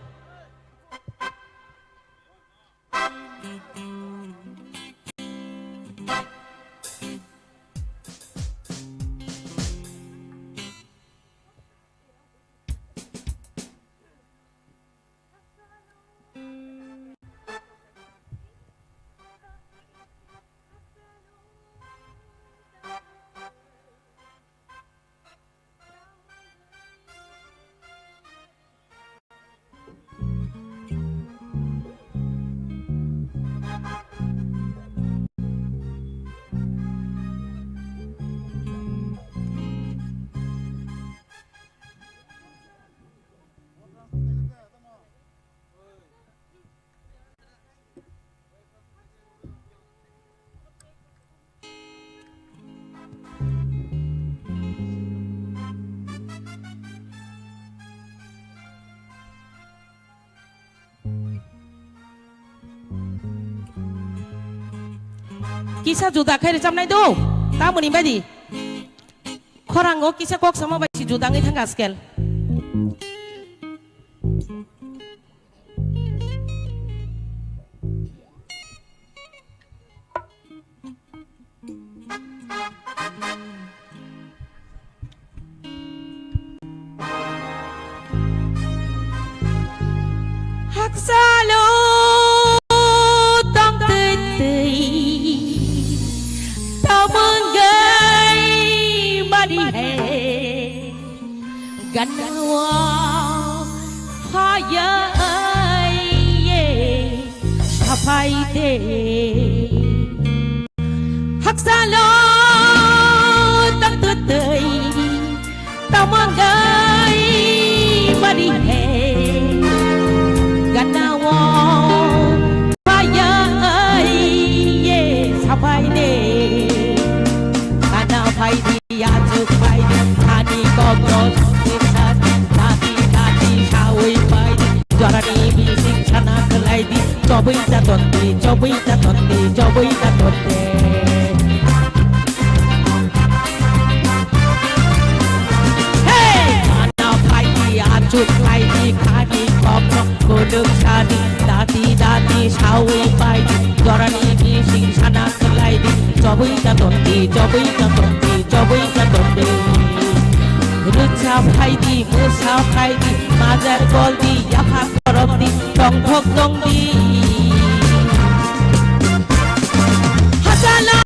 Kisa juda khe rwchapnai do, tamoni baidi. Khorango kisa kok sama bai si juda wngwi thang askel. Haksalo tongtwtwi tamwngwi mari he. Ganao phayai ye sapai de. Haksalo tongtwtwi tamwngwi mari he. Ganao phayai ye sapai de. Kana phai di. Achuk phai di, ani kokno songwui sadi, dati dati sawi phai di, jorani bising sana khlai di, chobwi ta ton di, chobwi ta ton di, chobwi ta ton di. Hey! Khana phai di, achuk phai di, khani kokno kuluk sadi, dati dati sawi phai di, jorani bising sana khlai di, chobwi ta ton di, chobwi ta ton di, chobwi ta ton di. Rwchap phai di, mwsa phai di, majar gol di, yaphang borok di, tongthok tong di. Hachalo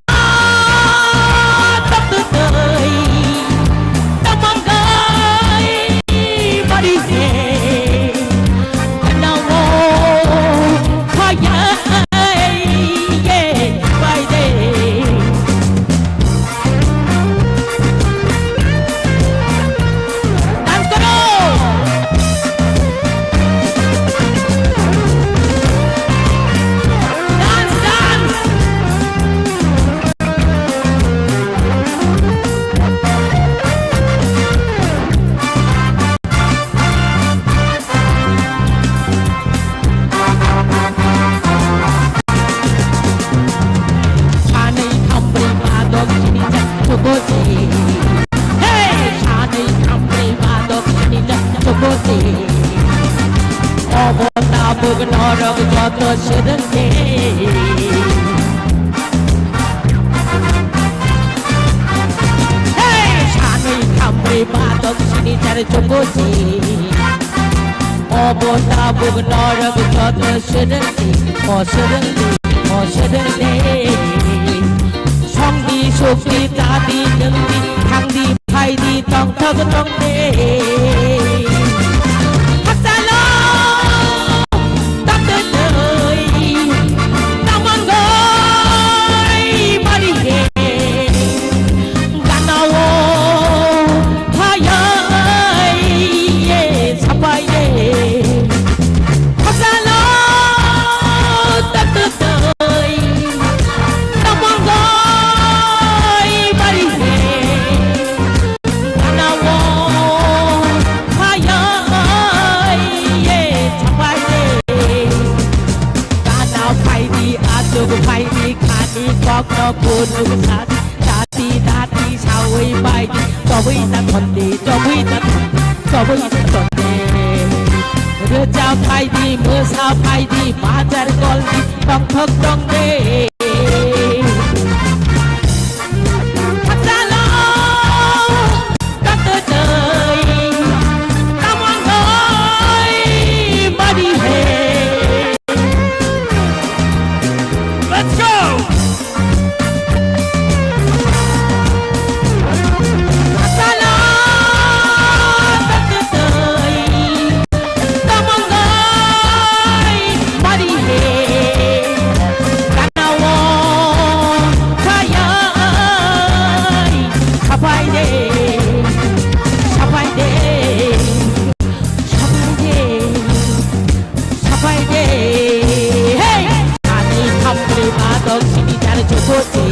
tongtwtwi, tamangwi bari se. Sanwi khambrwi ba dok sini jak chukusi. Hey! Sanwi khambrwi ba dok sini jak chukusi. Obo tabuk norok joto swrwngkhe. Hey! Sanwi khambrwi ba dok sini jar chukusi. Obo tabuk norok joto swrwngdi, o swrwngdi, o swrwngdi. Songdi sukdi tadi nwngdi thangdi phaidi tongthok tongdi. Hachalo tongtwtwi tamangwi mari he. Ganao phayai ye sapai ye. Hachalo Phaidi khani kokno phunuk sadi, dati dati sawi baidi, chobwi ta thonde, chobwi ta thonde, chobwi ta thonde. Rwchap phaidi, mwsa phaidi, bajar goldi, tongthok tongde. Hachalo, tatwtwi, tamangoi, mari he. Let's go! Hachalo, tatwtwi, tamangoi, mari he. Kanao, thayai, sapai de, sapai de, sapai de. Sapai de, hey! Ani thambre badok sini jar jokoche.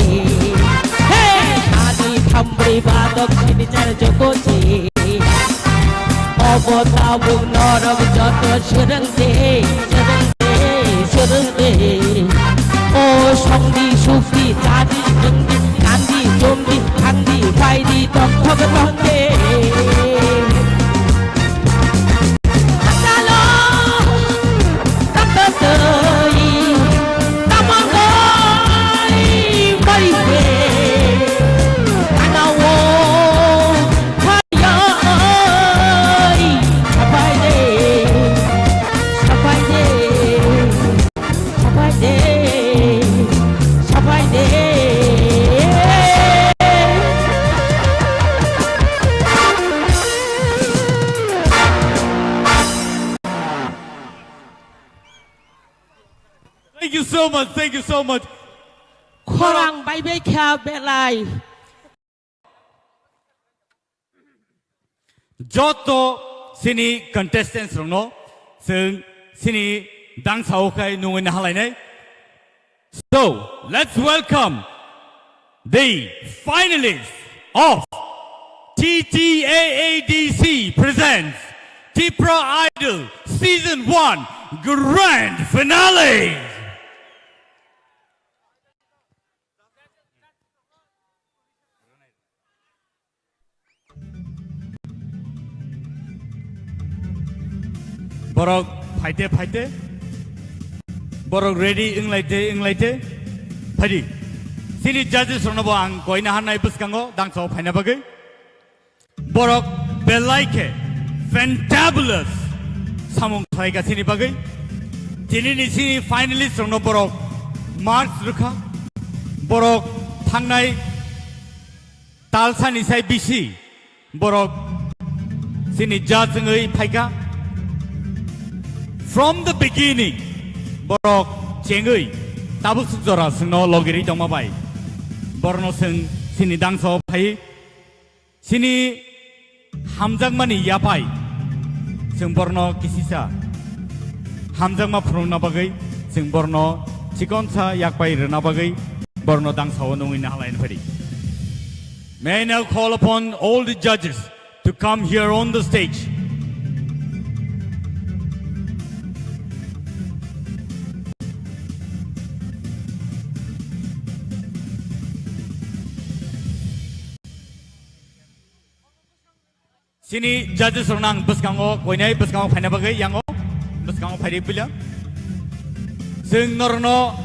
Hey! Ani thambre badok sini jar jokoche. Obo tabuk norok joto swrwng de, swrwng de, swrwng de. O songdi sukdi, chadi lwngdi, kandi chumdi, thangdi phaidi, tongthok tongde. Thank you so much, thank you so much. Khorang bai bai kha belai. Joto sini contestants rokno chwng sini dangsao khai nungwi nahalainai. So, let's welcome the finalists of T T A A D C presents Tipra Idol Season one Grand Finale. Borok phaite phaite, borok ready wnglaite wnglaite, phaidi. Sini judges rokno bo ang koina hannai bwskango dangsa o phaina bagwi. Borok belai khe fantabulous samung khlaika sini bagwi. Tini ni sini finalist rokno borok marks rwkha. Borok thangnai talsani sai bisi borok sini judge wngwi phaika. From the beginning, borok chengwi tabuk suk jora chwngno logirwi tongma bai borokno chwng sini dangsa o phaiwi sini hamjakmani yapai chwng borokno kisisa hamjakma phunukna bagwi chwng borokno chikonsa yakpai rwna bagwi borokno dangsa o nungwi nahalaina phaidi. May I now call upon all the judges to come here on the stage. Sini judges rokno ang bwskango koinai bwskango phaina bagwi yango bwskango phaidi puila. Chwng norokno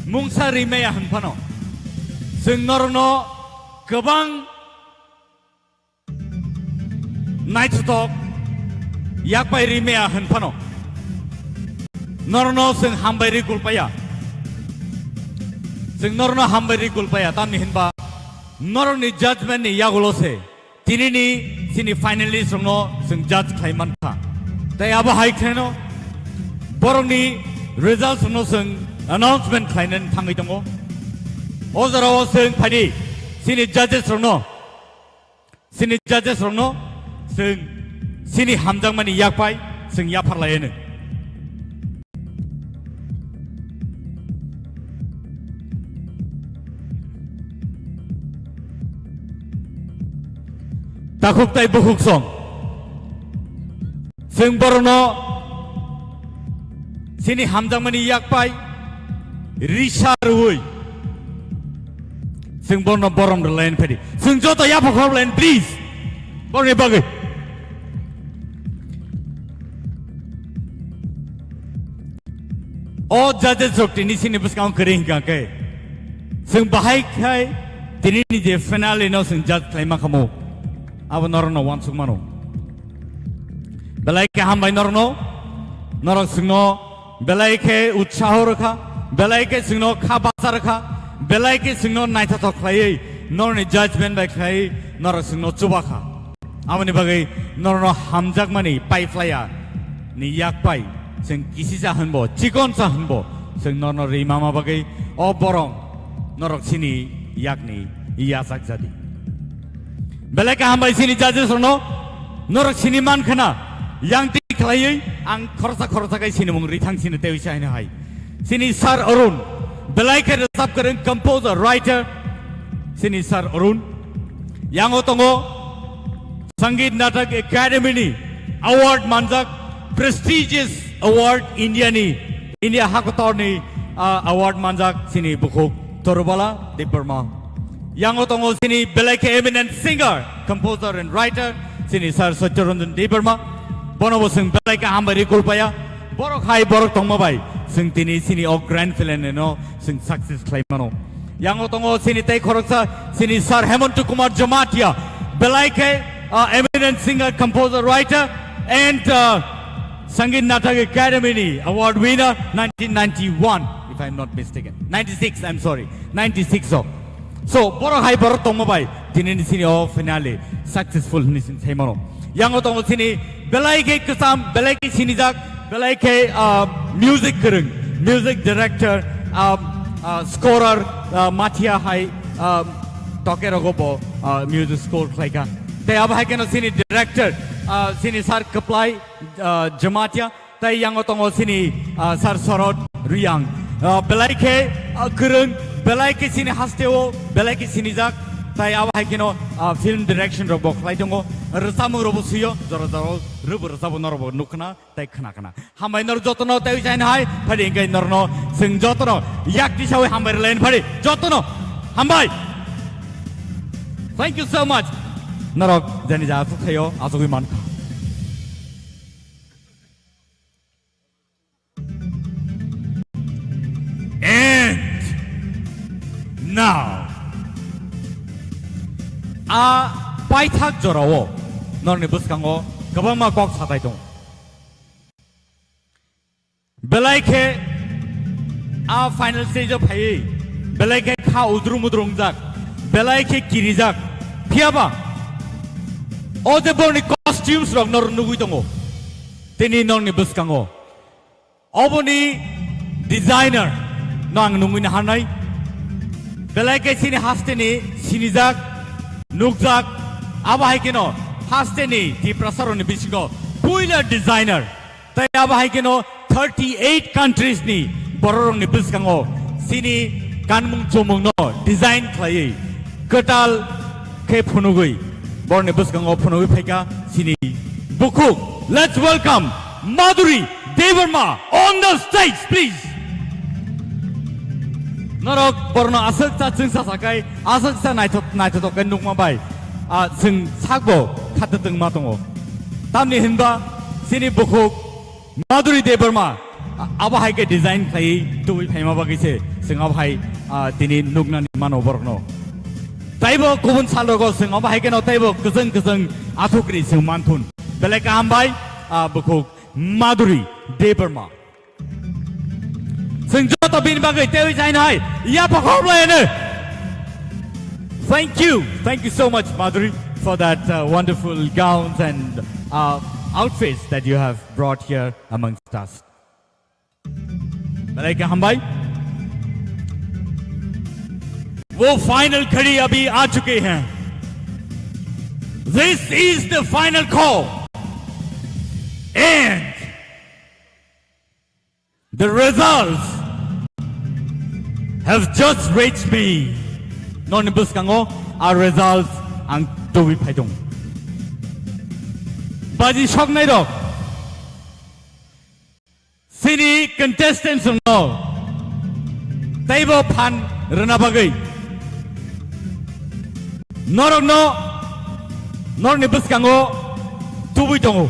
mungsa rimaya hwnphano chwng norokno kwbang naithothok yakpai rimaya hwnphano norokno chwng hambai ri kulpaya. Chwng norokno hambai ri kulpaya tamni hwnba norokni judgment ni yagulo se tinini sini finalist rokno chwng judge khlai mankha. Tai abo hai kheno borokni results rokno chwng announcement khlainani thangwi tongo. O jorao chwng phaidi sini judges rokno, sini judges rokno chwng sini hamjakmani yakpai chwng yapharlaianw. Takhuk tai bukhuk song. Chwng borokno sini hamjakmani yakpai risa rwui chwng bono borom rwlaini phadi. Chwng joto yapha khorlaini, please. Borni bagwi. O judges rok tini chini bwskango kwrwi hwnkha khe, chwng bahai khai tini ni je finale no chwng judge khlaima khamu, abo norokno uansuk mano. Belai khe hambai norokno, norok chwngno belai khe utsaho rwkha, belai khe chwngno kha bacha rwkha, belai khe chwngno naithothok khlaiwi norokni judgment bai khlaiwi norok chwngno chubakha. Aboni bagwi norokno hamjakmani paiphlaiya ni yak pai chwng kisisa hwnbo, chikonsa hwnbo chwng norokno ri mama bagwi o borok norok chini yakni yachak jadi. Belai kaham bai chini judges rokno norok chini man khna yang tik khlaiwi ang khoroksa khoroksa khai sinimung rithang sini tewi saino hai. Chini Sir Arun, belai khe rwchap kwrwng, composer, writer, chini Sir Arun. Yango tongo Sangeet Natak Academy ni award manjak, prestigious award India ni, India hakotor ni, ah, award manjak chini bukhuk Torubala Debbarma. Yango tongo chini belai khe eminent singer, composer and writer, chini Sir Satyaranjan Debbarma. Bono bo chwng belai khe hambai rwi kulpaya. Borok hai borok tongma bai chwng tini chini o grand finale no chwng success khlai mano. Yango tongo chini tei khoroksa chini Sir Hemanta Kumar Jamatia, belai khe, uh, eminent singer, composer, writer and, uh, Sangeet Natak Academy ni award winner nineteen ninety-one, if I am not mistaken. Ninety-six, I am sorry. Ninety-six o. So, borok hai borok tongma bai tini ni chini o finale successful hwnwi chwng sai mano. Yango tongo chini belai khe kwcham, belai khe sinijak, belai khe, ah, music kwrwng, music director, ah, ah, scorer, ah, Mathia hai, ah, toke rogo bo, ah, music score khlaikha. Tei abo hai kheno chini director, ah, chini Sir Kwplai, ah, Jamatia. Tai yango tongo chini, ah, Sir Sorot Riyang. Ah, belai khe, ah, kwrwng, belai khe chini hasteo, belai khe sinijak. Tai abo hai kheno, ah, film direction rok bo khlai tongo. Rwchapmung rok bo swiyo, jora jora rwbo rwchabo norok bo nukkhna, tai khna khna. Hambai norok jotono tai jaina hai, phadi hingke norokno chwng jotono yak tisawi hambai rwlaini phadi jotono hambai. Thank you so much. Norok jani ja asuk thaio, asugwi mankha. And now, a paithak jorao norni bwskango kwbangma kok satai tongo. Belai khe a final stage o phaiwi belai khe kha udrum udrum wngjak, belai khe kirijak. Phiyaba o je borokni costumes rok norok nugwi tongo tini norni bwskango. Oboni designer no ang nungwi naharnai. Belai khe chini hasteni sinijak, nukjak, abo hai kheno hasteni Tiprasarokni bisingo puila designer. Tai abo hai kheno thirty eight countries ni bororokni bwskango chini kanmung chumungno design khlaiwi kwtal khe phunugwi borokni bwskango phunugwi phaikha chini bukhuk. Let's welcome Madhuri Debbarma on the stage, please. Norok borokno aswk cha chwngsa sakai, aswk cha naithok, naithothok khe nukma bai, ah, chwng sakbo khatatwng ma tongo. Tamni hinba chini bukhuk Madhuri Debbarma, a-, abo hai khe design khlaiwi tubui phaima bagwi se chwng abo hai, ah, tini nuknani mano borokno. Taibo kubun salrogo chwng abo hai kheno taibo kwchwng kwchwng athukri chwng manthun. Belai kaham bai, ah, bukhuk Madhuri Debbarma. Chwng joto bini bagwi teiwi jaina hai yapha khoroklayano. Thank you. Thank you so much, Madhuri, for that, uh, wonderful gowns and, uh, outfits that you have brought here amongst us. Belai khe hambai. वो फाइनल घड़ी अभी आ चुके हैं। This is the final call. And the results have just reached me. Noni bwskango a results ang tubui phaidong. Baji soknai rok, chini contestants no teibo phan rwna bagwi norokno, norokni bwskango tubui tongo.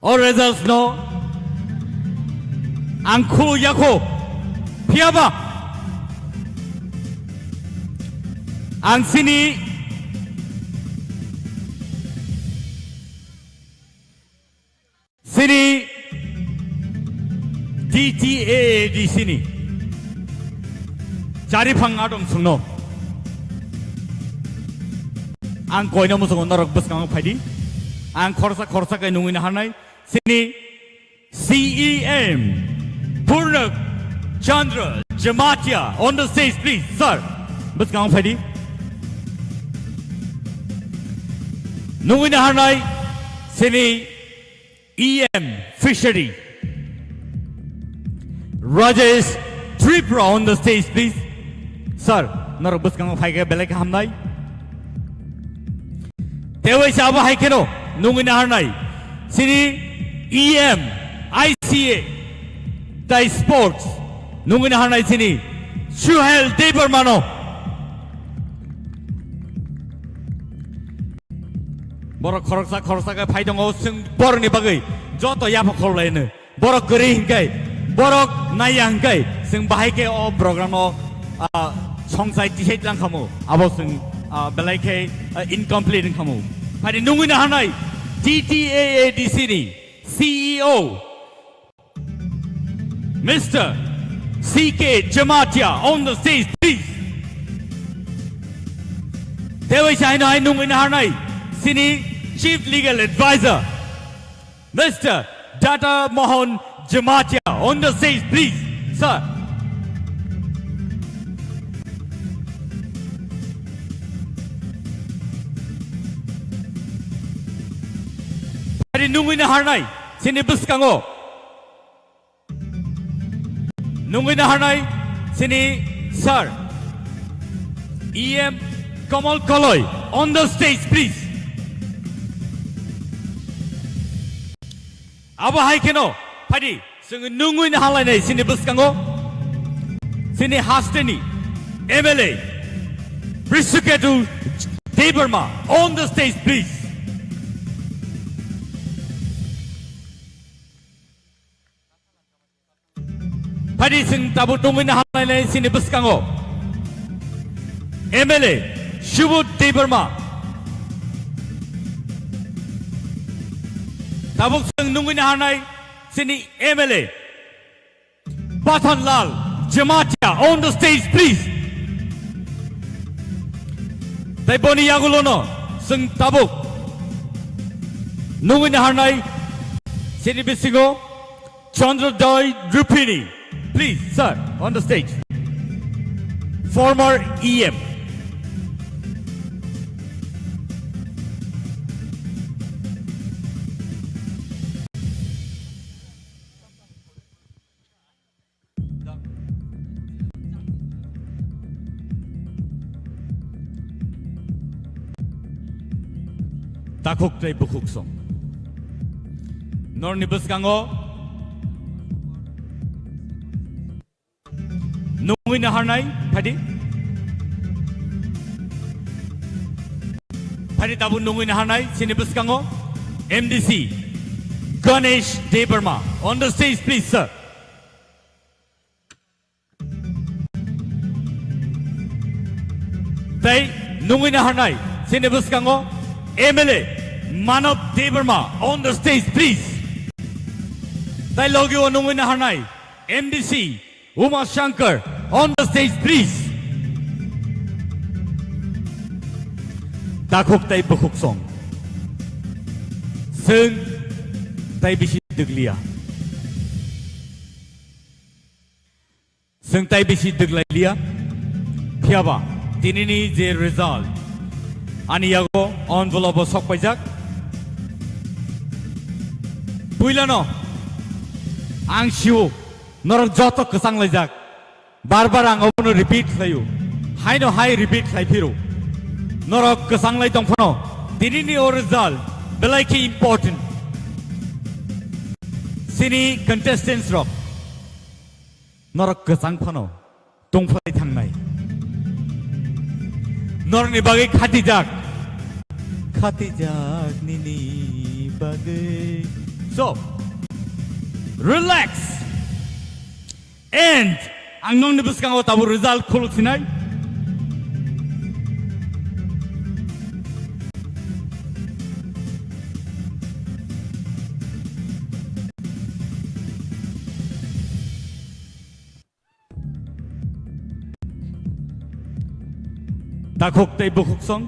O results no ang khulu yakho, phiyaba ang sini, sini D T A A D C ni chari phang adong sungno. Ang koino musungo norok bwskango phaidi. Ang khorsa khorsa kai nungwi naharnai. Sini C E M Purnak Chandra Jamatia on the stage, please, sir. Bwskango phaidi. Nungwi naharnai sini E M Fishery Rajesh Tripura on the stage, please. Sir, norok bwskango phaikhe belai khe hamnai. Tei waisa abo hai kheno nungwi naharnai sini E M I C A tai sports nungwi naharnai sini Suhel Debbarmano. Borok khoroksa khoroksa khe phai tongo, chwng borokni bagwi joto yapha khorlaino. Borok kwrwi hinkhe, borok naiya hinkhe, chwng bahai khe o program no, ah, songsai tisai tlang khamu. Abo chwng, ah, belai khe, ah, incomplete wng khamu. Phai di nungwi naharnai T T A A D C ni C E O, Mister C K Jamatia on the stage, please. Tei waisa haino hai nungwi naharnai sini Chief Legal Advisor, Mister Data Mohan Jamatia on the stage, please, sir. Phai di nungwi naharnai sini bwskango. Nungwi naharnai sini sir, E M Kamal Kaloi on the stage, please. Abo hai kheno phai di, chwng nungwi naharlainai sini bwskango sini hasteni M L A Brisuketu Debbarma on the stage, please. Phai di, chwng tabuk nungwi naharlainai sini bwskango M L A Subodh Debbarma. Tabuk chwng nungwi naharnai sini M L A Pathanlal Jamatia on the stage, please. Tei boni yagulono chwng tabuk nungwi naharnai sini bisingo Chandra Dai Rupini. Please, sir, on the stage. Former E M. Takhuk tei bukhuk song. Norni bwskango nungwi naharnai, phai di. Phai di, tabuk nungwi naharnai, sini bwskango M D C Ganesh Debbarma. On the stage, please, sir. Tei nungwi naharnai, sini bwskango M L A Manav Debbarma on the stage, please. Tei logi o nungwi naharnai M D C Uma Shankar on the stage, please. Takhuk tei bukhuk song. Chwng tei bisi dwgliya. Chwng tai bisi dwglai liya. Phiyaba tinini je result ani yago envelope o sok paijak. Puilano ang sio norok joto kwchang laijak. Bar bar ang obono repeat khlaio. Haino hai repeat khlai phiro. Norok kwchang lai tong phano tinini o result belai khe important. Sini contestants rok Norok kwchang phano tongphai thangnai. Norokni bagwi khatijak. Khatijak nini bagwi. So, relax. And ang nokni bwskango tabuk result khuluk sinai. Takhuk tei bukhuksong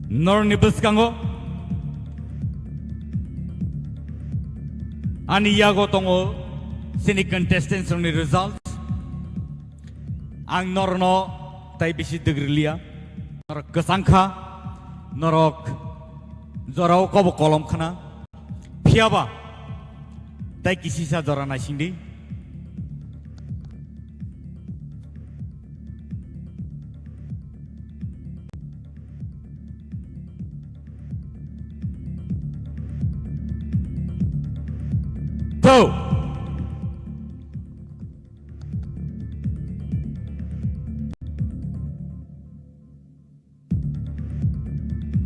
norokni bwskango ani yago tongo chini contestants rokni results. Ang norokno tai bisi dwgriliya. Norok kwchang kha, norok jorao kobo kolom khna. Phiyaba tai kisisa jora naisingdi. Two.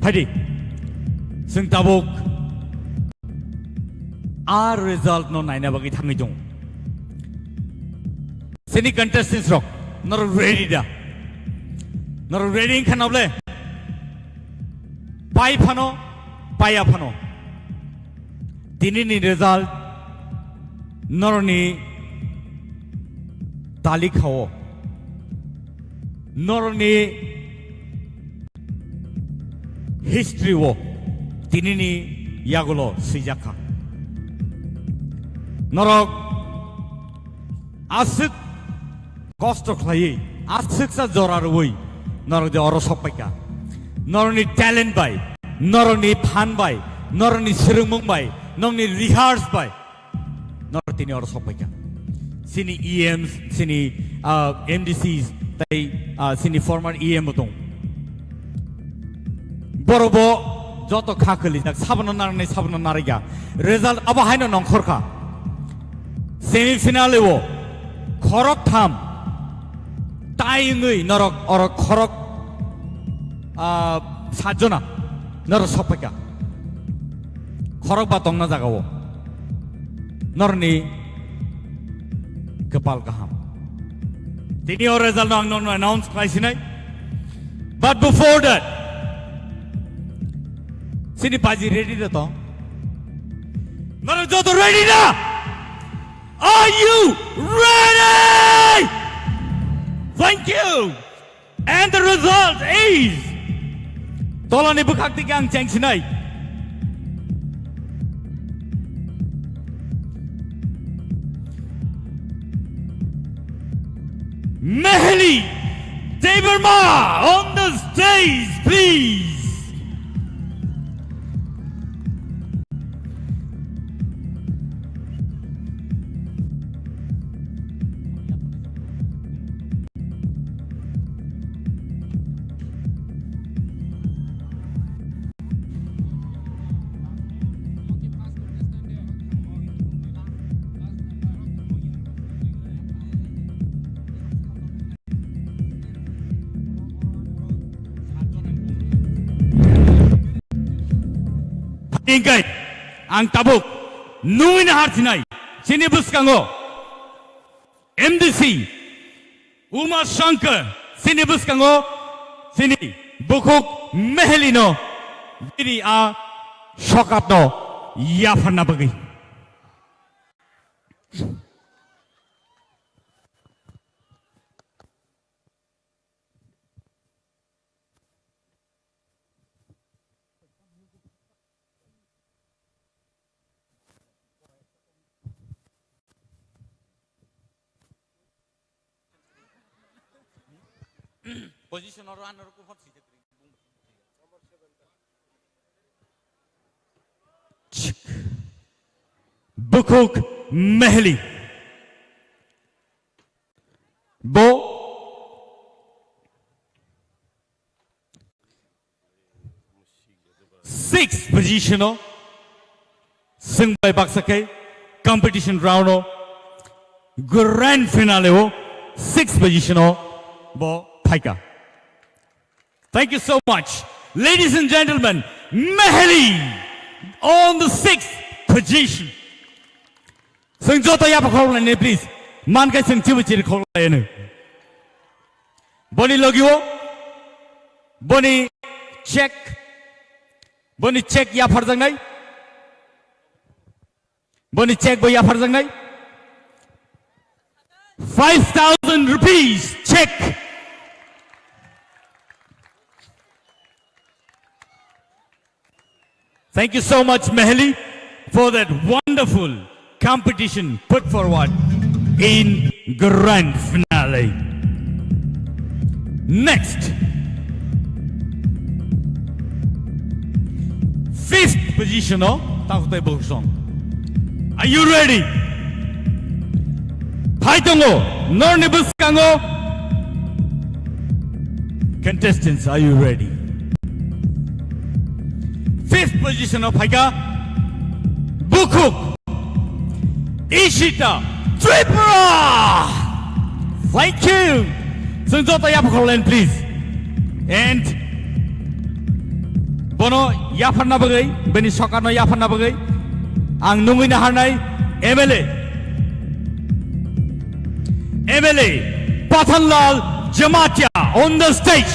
Phaidi, chwng tabuk a result no naina bagwi thangwi tongo. Chini contestants rok, norok ready da? Norok ready wngkha nable? Pai phano, paiya phano. Tinini result norokni talikha o, norokni history o tinini yagulo swijak kha. Norok aswk kosto khlaiwi, aswksa jora rwui norok je oro sok paikha. Norokni talent bai, norokni phan bai, norokni swrwngmung bai, norokni rehearse bai, norok tini oro sok paikha. Chini E Ms, chini, ah, M D Cs tei, ah, chini former E M bo tong. Borok bo joto kha khwlijak, sabono narwknai, sabono narwkya. Result abo haino nongkhor kha. Semi final o khorok tham tai wngwi norok oro khorok, ah, satjona norok sok paikha. Khorok ba tongna jaga o. Norni kwpal kaham. Tini o result no ang nono announce khlai sinai. But before that, chini baji ready da to? Norok joto ready da? Are you ready? Thank you. And the result is, tolani bwkhak digi ang chengsinai. Meheli Debbarma on the stage, please. Hingkai ang tabuk nungwi na harsinai chini bwskango M D C Uma Shankar, chini bwskango chini bukhuk Mehelino bini a sokatno yapharna bagwi. Position oro ano rukun hot sijak ring. Bukhuk Meheli. Bo sixth position o swng bai baksa khe competition round o Grand finale o sixth position o bo phaika. Thank you so much. Ladies and gentlemen, Meheli on the sixth position. Sing joto yapa khoroknai ne, please. Man kai sing chibu chiri khoroknai ne. Boni logio, boni check, boni check yapharjaknai. Boni check bo yapharjaknai. Five thousand rupees check. Thank you so much, Meheli, for that wonderful competition put forward in grand finale. Next, fifth position o takhuk tei bukhuk song. Are you ready? Phai tongo, norni bwskango. Contestants, are you ready? Fifth position o phaika bukhuk Ishita Tripura. Thank you. Sing joto yapharkha line, please. And bono yapharna bagwi, bini sokarno yapharna bagwi ang nungwi naharnai M L A, M L A Pathanlal Jamatia on the stage.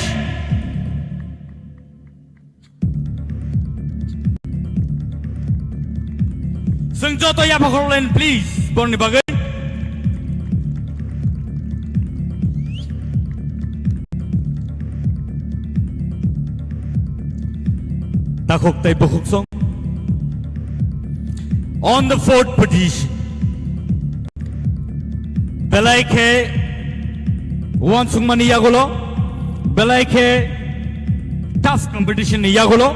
Sing joto yapharkha line, please, borni bagwi. Takhuk tei bukhuk song. On the fourth position. Belai khe uansukmani yagulo, belai khe tough competition ni yagulo,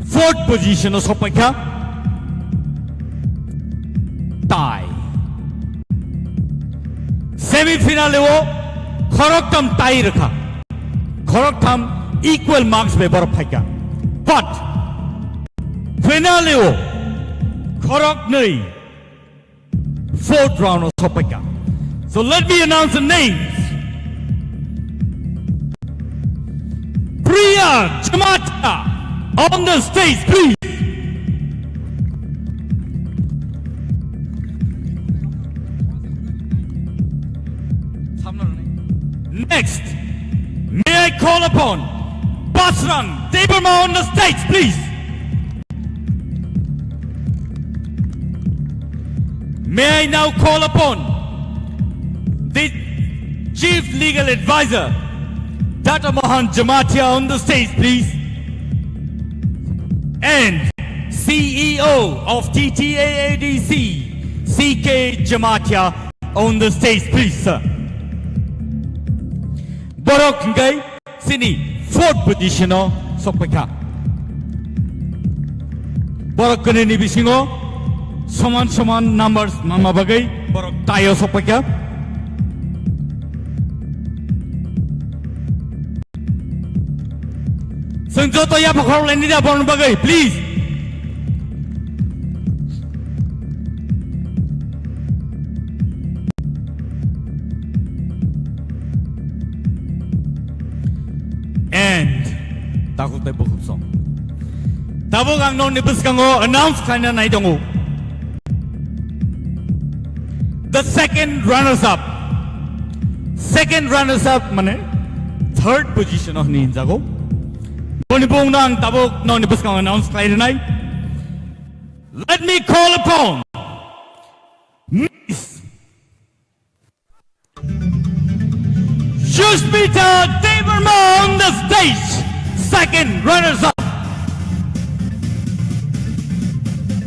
fourth position o sokpaikha. Tie. Semi final o khoroktham tie rwkha. Khoroktham equal marks bai borok phaikha. But finale o khoroknwi fourth round o sokpaikha. So let me announce the names. Priya Jamatia on the stage, please. Next, may I call upon Basrang Debbarma on the stage, please? May I now call upon the Chief Legal Advisor, Doctor Mohan Jamatia, on the stage, please, and C E O of T T A A D C, C K Jamatia, on the stage, please, sir. Borok hingkai sini fourth position o sokpaikha. Borok kwnwi ni bisingo soman soman numbers mangma bagwi borok tie o sokpaikha. Chwng joto yapha khorok laini da borokni bagwi, please. And takhuk tei bukhuk song. Tabuk ang nokni bwskango announce khlaina nai tongo. The second runners up. Second runners up mane third position o hinwi hinjago. Boni bungno ang tabuk nokni bwskango announce khlai rwnai. Let me call upon Miss Sushmita Debbarma on the stage, second runners up.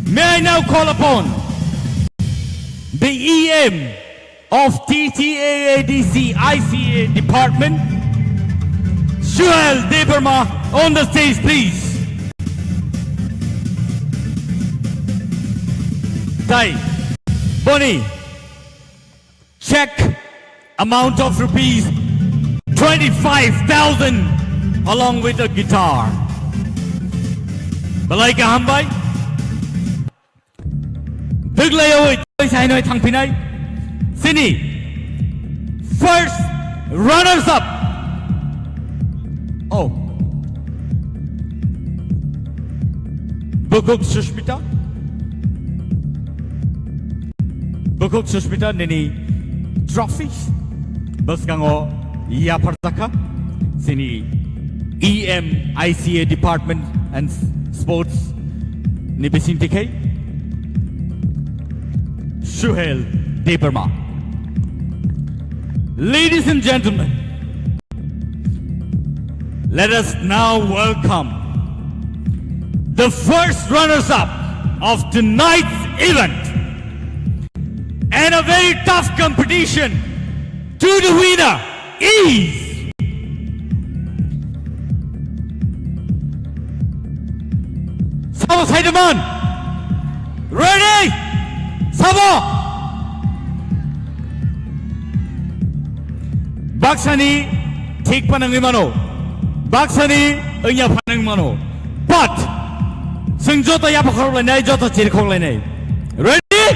May I now call upon the E M of T T A A D C I C A department, Suhel Debbarma on the stage, please. Tai, Bonnie. Check amount of rupees twenty-five thousand along with a guitar. Belai kaham bai. Twklaiwi twi sainwi thangphinai chini first runners up. Oh. Bukhuk Sushmita. Bukhuk Sushmita nini trophy bwskango yapharjakha chini E M I C A Department and Sports ni bisingtwi khai Suhel Debbarma. Ladies and gentlemen, let us now welcome the first runners-up of tonight's event and a very tough competition to the winner is Sabo Saidaman. Ready? Sabo. Baksani thik panangwi mano. Baksani wngya panangwi mano. But chwng joto yapha khorok lainai, joto chiri khorok lainai. Ready?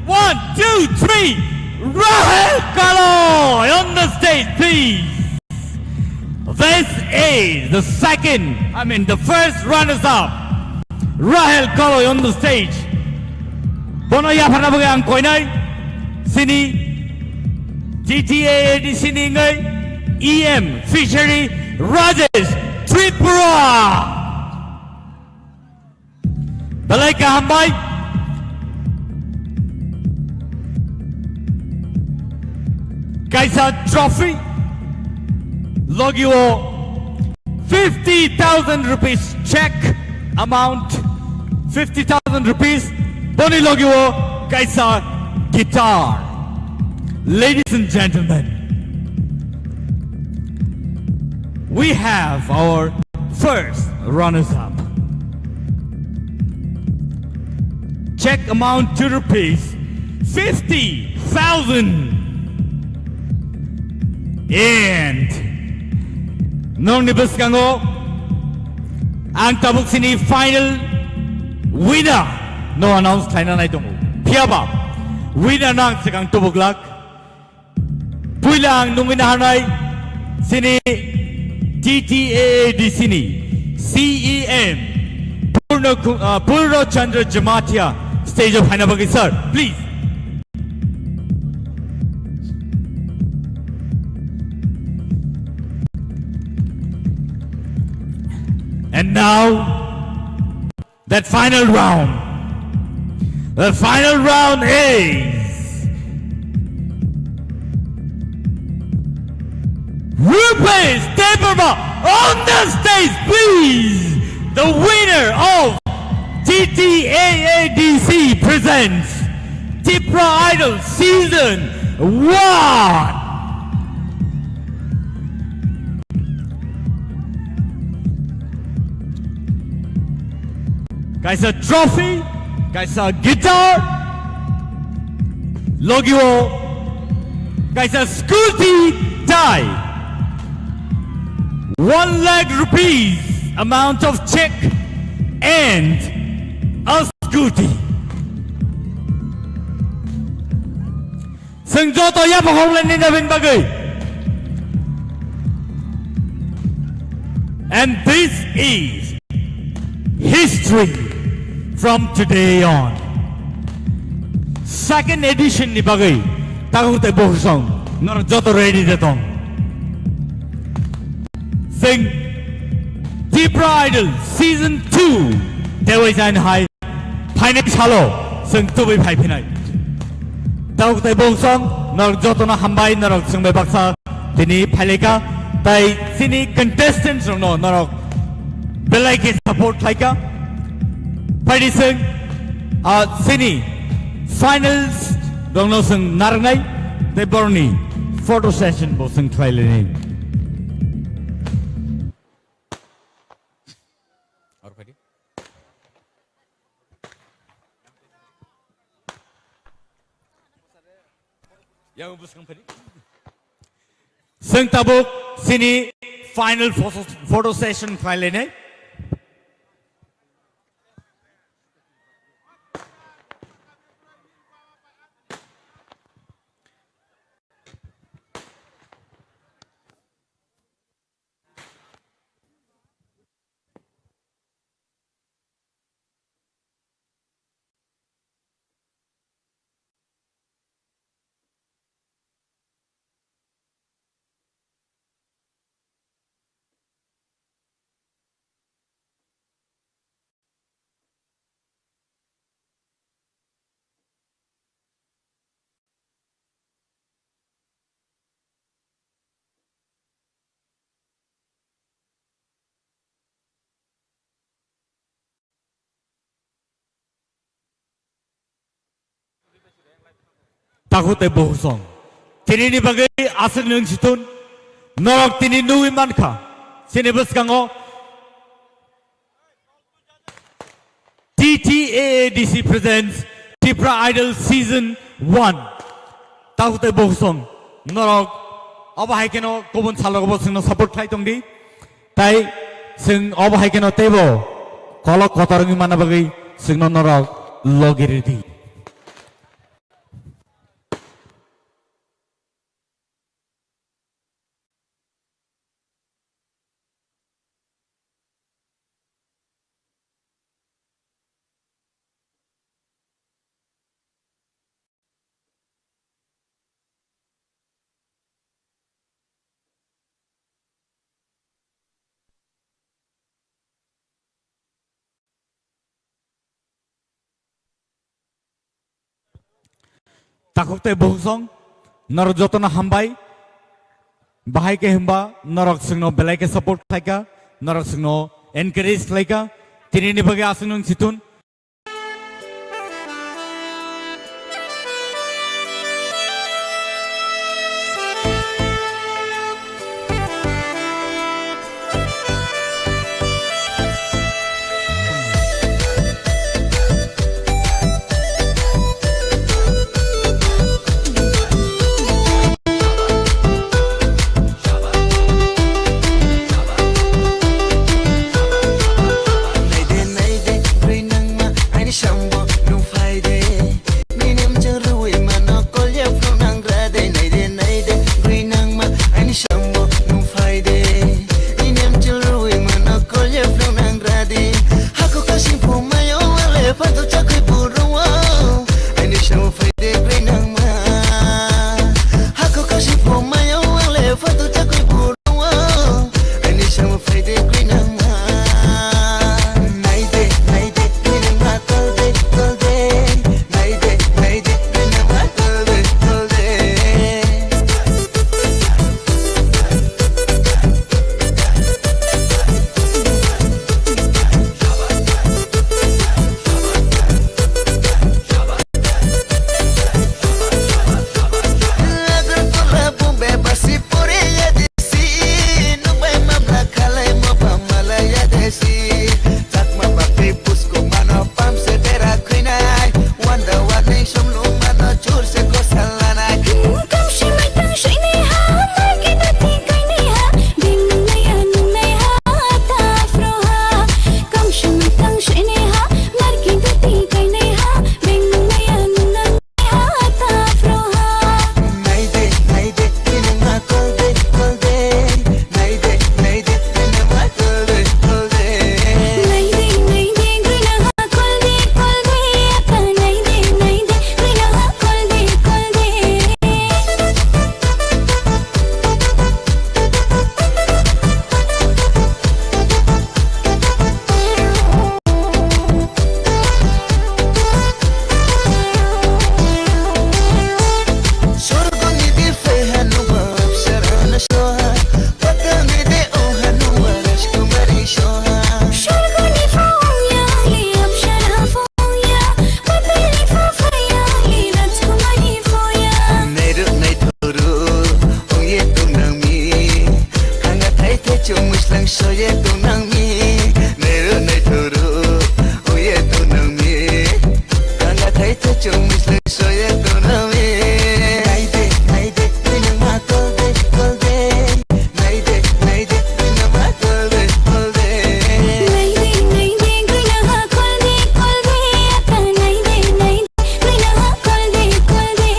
One, two, three. Rahel Kaloi on the stage, please. This is the second, I mean, the first runners-up, Rahel Kaloi on the stage. Bono yapharna bagwi ang koinai, chini T T A A D C ni wngwi E M Fishery Rajesh Tripura. Belai kaham bai. Kaisa trophy. Logi o fifty thousand rupees check amount. Fifty thousand rupees. Boni logi o kaisa guitar. Ladies and gentlemen, we have our first runners-up. Check amount to rupees fifty thousand. And nongni bwskango ang tabuk sini final winner no announce khlaina nai tongo. Phiyaba winner no ang swkang tubuk lak. Puila ang nungwi naharnai sini T T A A D C ni C E M Purno Ku-, uh, Purno Chandra Jamatia stage o phaina bagwi, sir, please. And now, that final round. The final round is Rupesh Debbarma on the stage, please. The winner of T T A A D C presents Tipra Idol Season one. Kaisa trophy, kaisa guitar, logi o kaisa scooty tai, one lakh rupees amount of check and a scooty. Chwng joto yapha khoroknai nini nabini bagwi. And this is history from today on. Second edition ni bagwi takhuk tei bokhosong norok joto ready de tong. Chwng Tipra Idol Season two tei waisa hai phainai salo chwng tubui phai phinai. Takhuk tei bokhosong norok jotono hambai, norok chwng bai baksa tini phailai kha, tei chini contestants rokno norok belai khe support khlai kha. Phaidi chwng, ah, chini finals rokno chwng narwknai tei borokni photo session bo chwng khlai lainai. Yang bwskang phadi. Chwng tabuk chini final photo, photo session khlai lainai. Takhuk tei bukhuk song. Tinini bagwi aswk nwng si thun. Norok tini nugwi mankha. Chini bwskango T T A A D C presents Tipra Idol Season one. Takhuk tei bukhuk song. Norok obo hai kheno kubun salogo bo chwngno support khlai tongdi. Tai chwng obo hai kheno teibo kolok kotor wngwi manna bagwi chwngno norok logi rwdi. Takhuk tei bukhuk song, norok jotono hambai. Bahai khe hwnba norok chwngno belai khe support khlaikha, norok chwngno encourage khlaikha. Tinini bagwi aswk nwng si thun. Naide, naide, bwrwi nangma, ani sambo nung phaide. Nini mchang rwi mano, kolya phunang rade. Naide, naide, bwrwi nangma, ani sambo nung phaide. Nini mchang rwi mano, kolya phunang rade. Hako kasing phumayo, wale phanto chakwi puro. Ani sambo phaide, bwrwi nangma. Hako kasing phumayo, wale phanto chakwi puro. Ani sambo phaide, bwrwi nangma. Naide, naide, bwrwi nangma, kolde, kolde. Naide, naide, bwrwi nangma, kolde, kolde. Agartala, Bombay, basi pore ya desi, nung bai mamla khalai mo ba mala ya desi. Chakma bakti pusko mano pam se bera khuinai, wanda warning somlung mano chur se kosal lanai. Kam shimai tang shini ha, marki dati kaini ha, bing naya nung nai ha, ta fro ha. Kam shimai tang shini ha, marki dati kaini ha, bing naya nung nai Sorgoni de fe hanu apsara na soha, patani de o hanu rajkumari soha. Sorgoni phone ya le apsara phone ya, patani phone ya le rajkumari phone ya. Nairu naithuru, ongye tongnangmi, hanga thai thai chumui slang soye tongnangmi. Nairu naithuru, ongye tongnangmi. Ganga thai te chung misle soye tonami. Naide, naide, bini ma kolde, kolde. Naide, naide, bini ma kolde, kolde. Naide, naide, bini ma kolde, kolde. Ata naide, naide, bini ma kolde, kolde.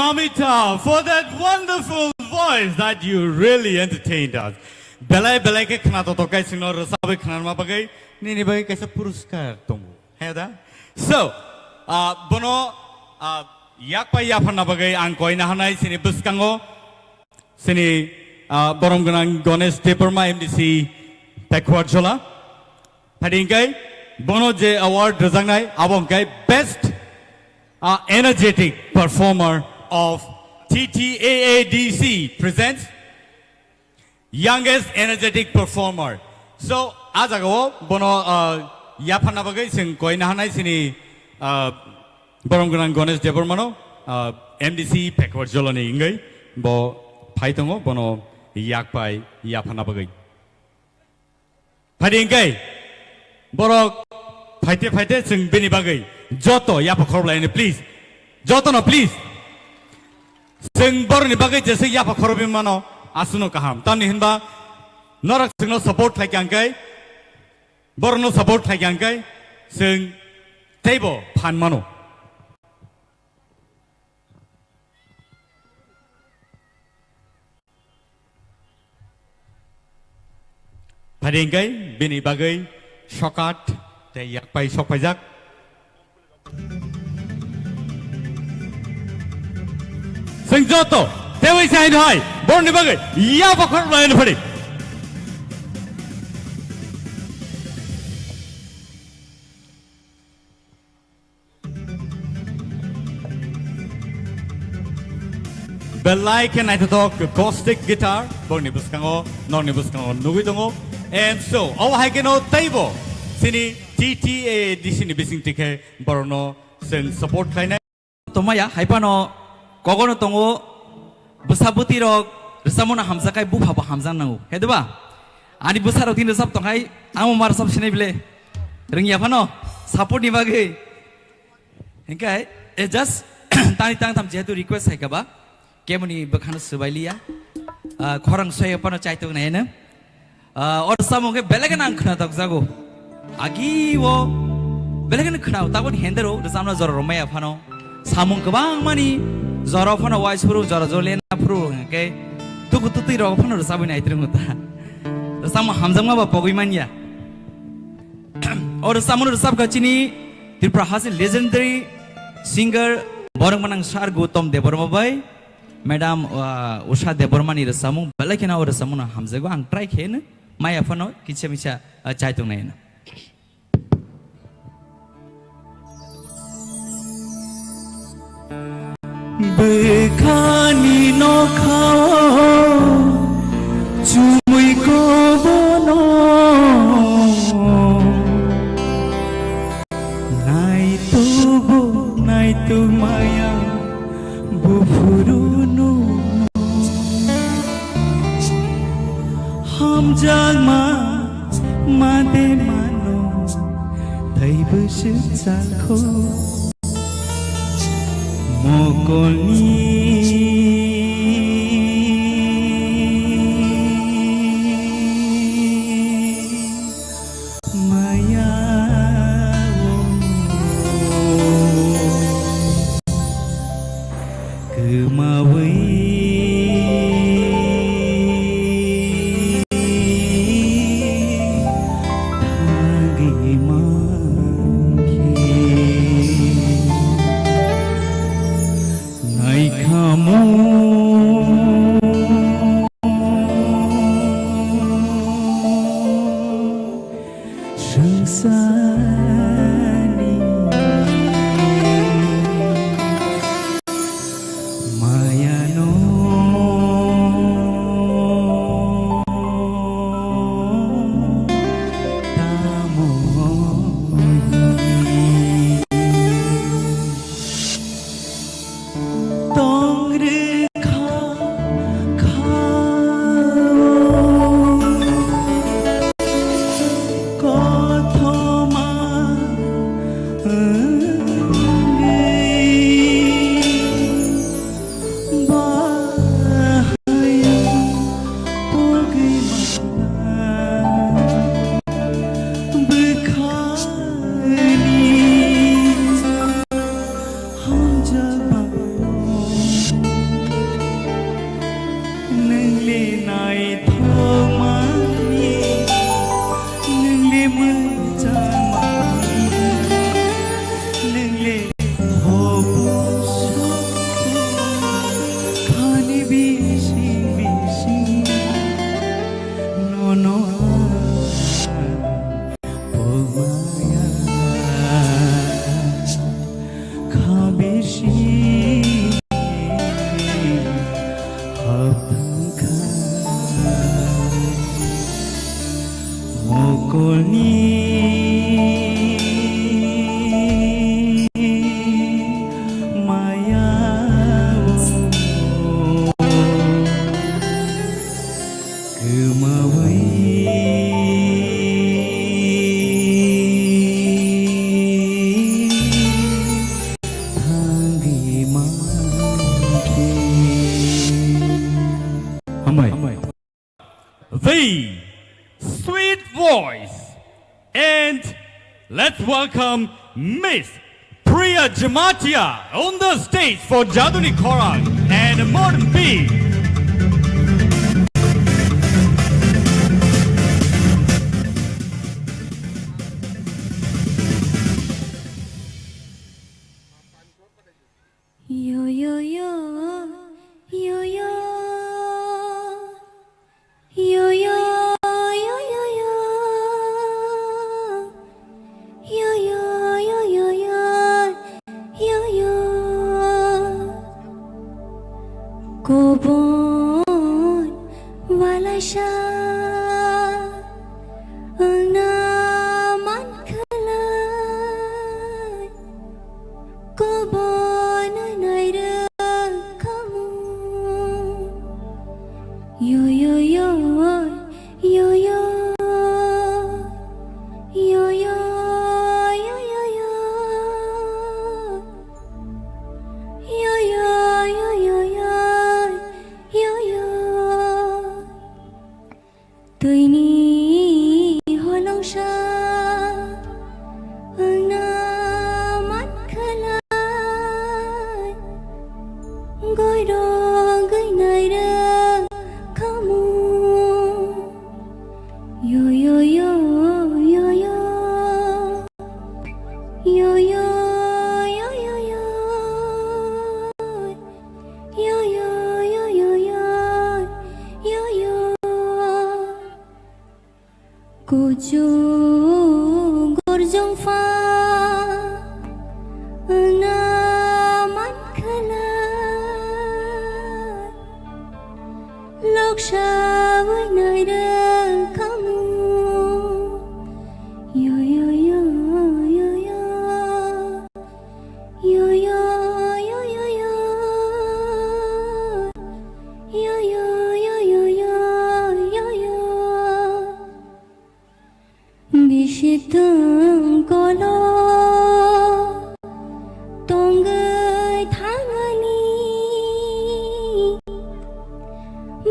Amitabh, for that wonderful voice that you really entertained us. Belai belai khe khna to tokai singno rwchabwi khnarma bagwi nini bagwi kaisa puruskar tongo. He da? So, ah, bono, ah, yakpai yapharna bagwi ang koina hanai sini bwskango sini, ah, borom gwnang Ganesh Debbarma M D C Pekhuarjhola. Phadi hingkai bono je award rwjaknai abo hingkai best, ah, energetic performer of T T A A D C presents Youngest Energetic Performer. So, a jagao bono, ah, yapharna bagwi chwng koina hanai sini, ah, borom gwnang Ganesh Debbarmano, ah, M D C Pekhuarjholani wngwi bo phai tongo, bono yakpai yapharna bagwi. Phadi hingkai borok phaite phaite chwng bini bagwi joto yapha khorok laino, please. Jotono, please. Chwng borokni bagwi jesa yapha khorokwi mano, aswkno kaham. Tamni hinba norok chwngno support khlai kha hingkai, borokno support khlai kha hingkai, chwng teibo phan mano. Phadi hingkai bini bagwi sokat tei yakpai sokpaijak. Chwng joto tewi sai no hai borni bagwi yapha khorok laino phadi. Belai khe naithothok acoustic guitar, borokni bwskango, norokni bwskango nugwi tongo. And so, obo hai kheno teibo chini T T A A D C ni bisingtwi khe borokno chwng support khlainai. Tongmaya, hai phano kogono tongo, bwsa bwtwi rok rwchapmano hamjak khai bupha bo hamjak nango, he diba? Ani bwsa rok tini rwchap tong khai, ang bo ma rwchap sinai bile. Rwngya phano, support ni bagwi. Hingke, eh, just tani tangtham jehetu request hai kaba, kemoni bwkhano swbai liya. Ah, khorang soya phano chaitok nai heno. Ah, o samung khe belai kheno ang khwnatok jago. Agi o belai kheno khwnao, taboni hende ro, rwchapna jora rw maya phano. Samung kwbang mani jora phano wai suru, jora jora lena phuru hwnkhe tuku tutui rok phano rwchabwi nai twrwngo ta. Rwchapmung hamjakma ba pogwi manya. O rwchapmung rwchapkha chini Tripura hasteni legendary singer borok manang sir Gautam Debbarma bai, Madam, ah, Usha Debbarma ni rwchapmung belai kheno o rwchapmung no hamjago, ang try khe no maya phano kisa misa, ah, chai tong nai no. Bwkhani nokhao chumui kobono naitubo naitu maya buphuru no hamjakma made mano taibo swk chakho. Mokolni maya o kwmawi thangwi mankhe naikhamu. Swngcharni mayano tamo hwnwi tong rwkha kha o kothoma Akolni maya o kwmawi thangwi mankhe. Hambai. The sweet voice. And let's welcome Miss Priya Jamatia on the stage for Jaduni Khorang and Modern Beat. Yo, yo, yo, yo, yo. Yo, yo, yo, yo, yo. Yo, yo, yo, yo, yo. Yo, yo. Kobon walaisa wngna mankhalai. Kobon nairwkhamu. Yo, yo, yo, yo, yo. Yo, yo, yo, yo, yo. Yo, yo, yo, yo, yo. Yo, yo. Twini holongsa wngna mankhalai, goirogwi nairwkhamu. Yo, yo, yo, yo, yo. Yo, yo, yo, yo, yo. Yo, yo, yo, yo, yo. Yo, yo. Kuchuk gorjong pha wngna mankhalai, loksa bai nairwkhamu. Yo, yo, yo, yo, yo. Yo, yo, yo, yo, yo. Yo, yo, yo, yo, yo, yo, yo. Bisi tong kolo tongwi thangani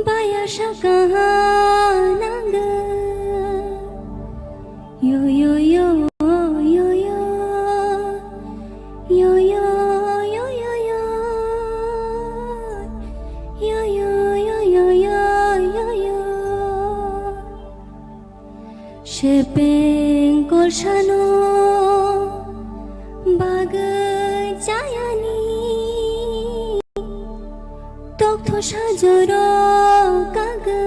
baya saka nangwi. Yo, yo, yo, yo, yo. Yo, yo, yo, yo, yo. Yo, yo, yo, yo, yo, yo, yo. Sepeng kolsano bagwi chayani, toktho sajoro kagwi.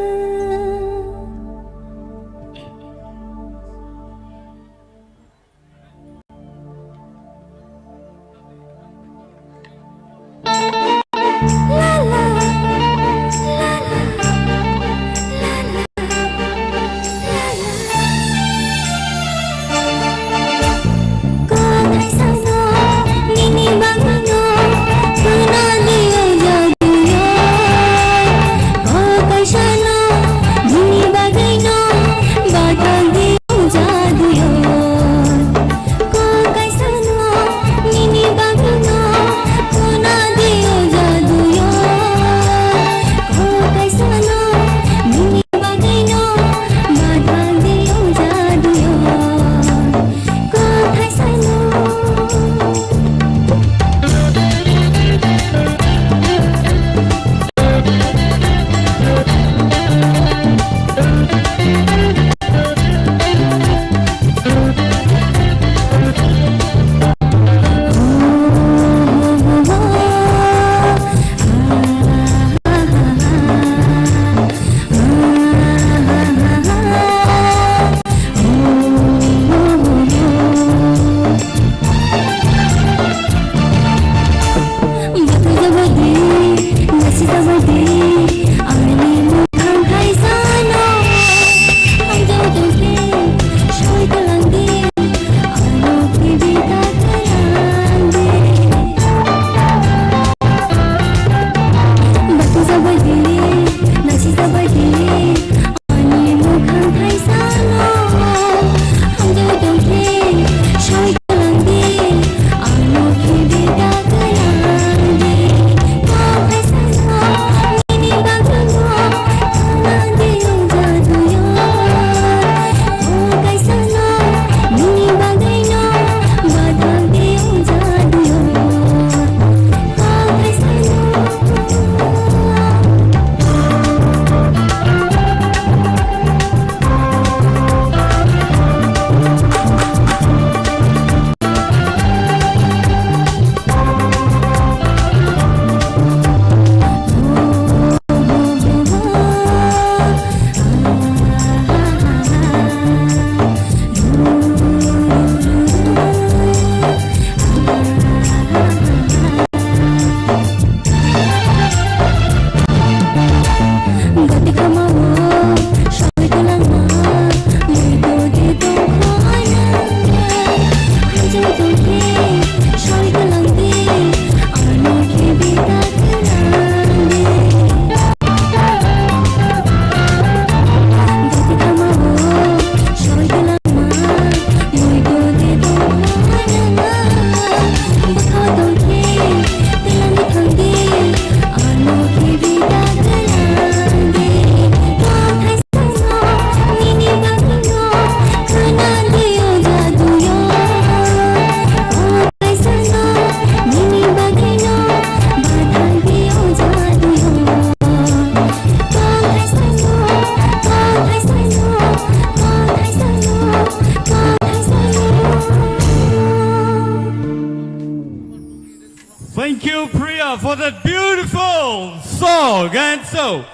for that beautiful song. And so,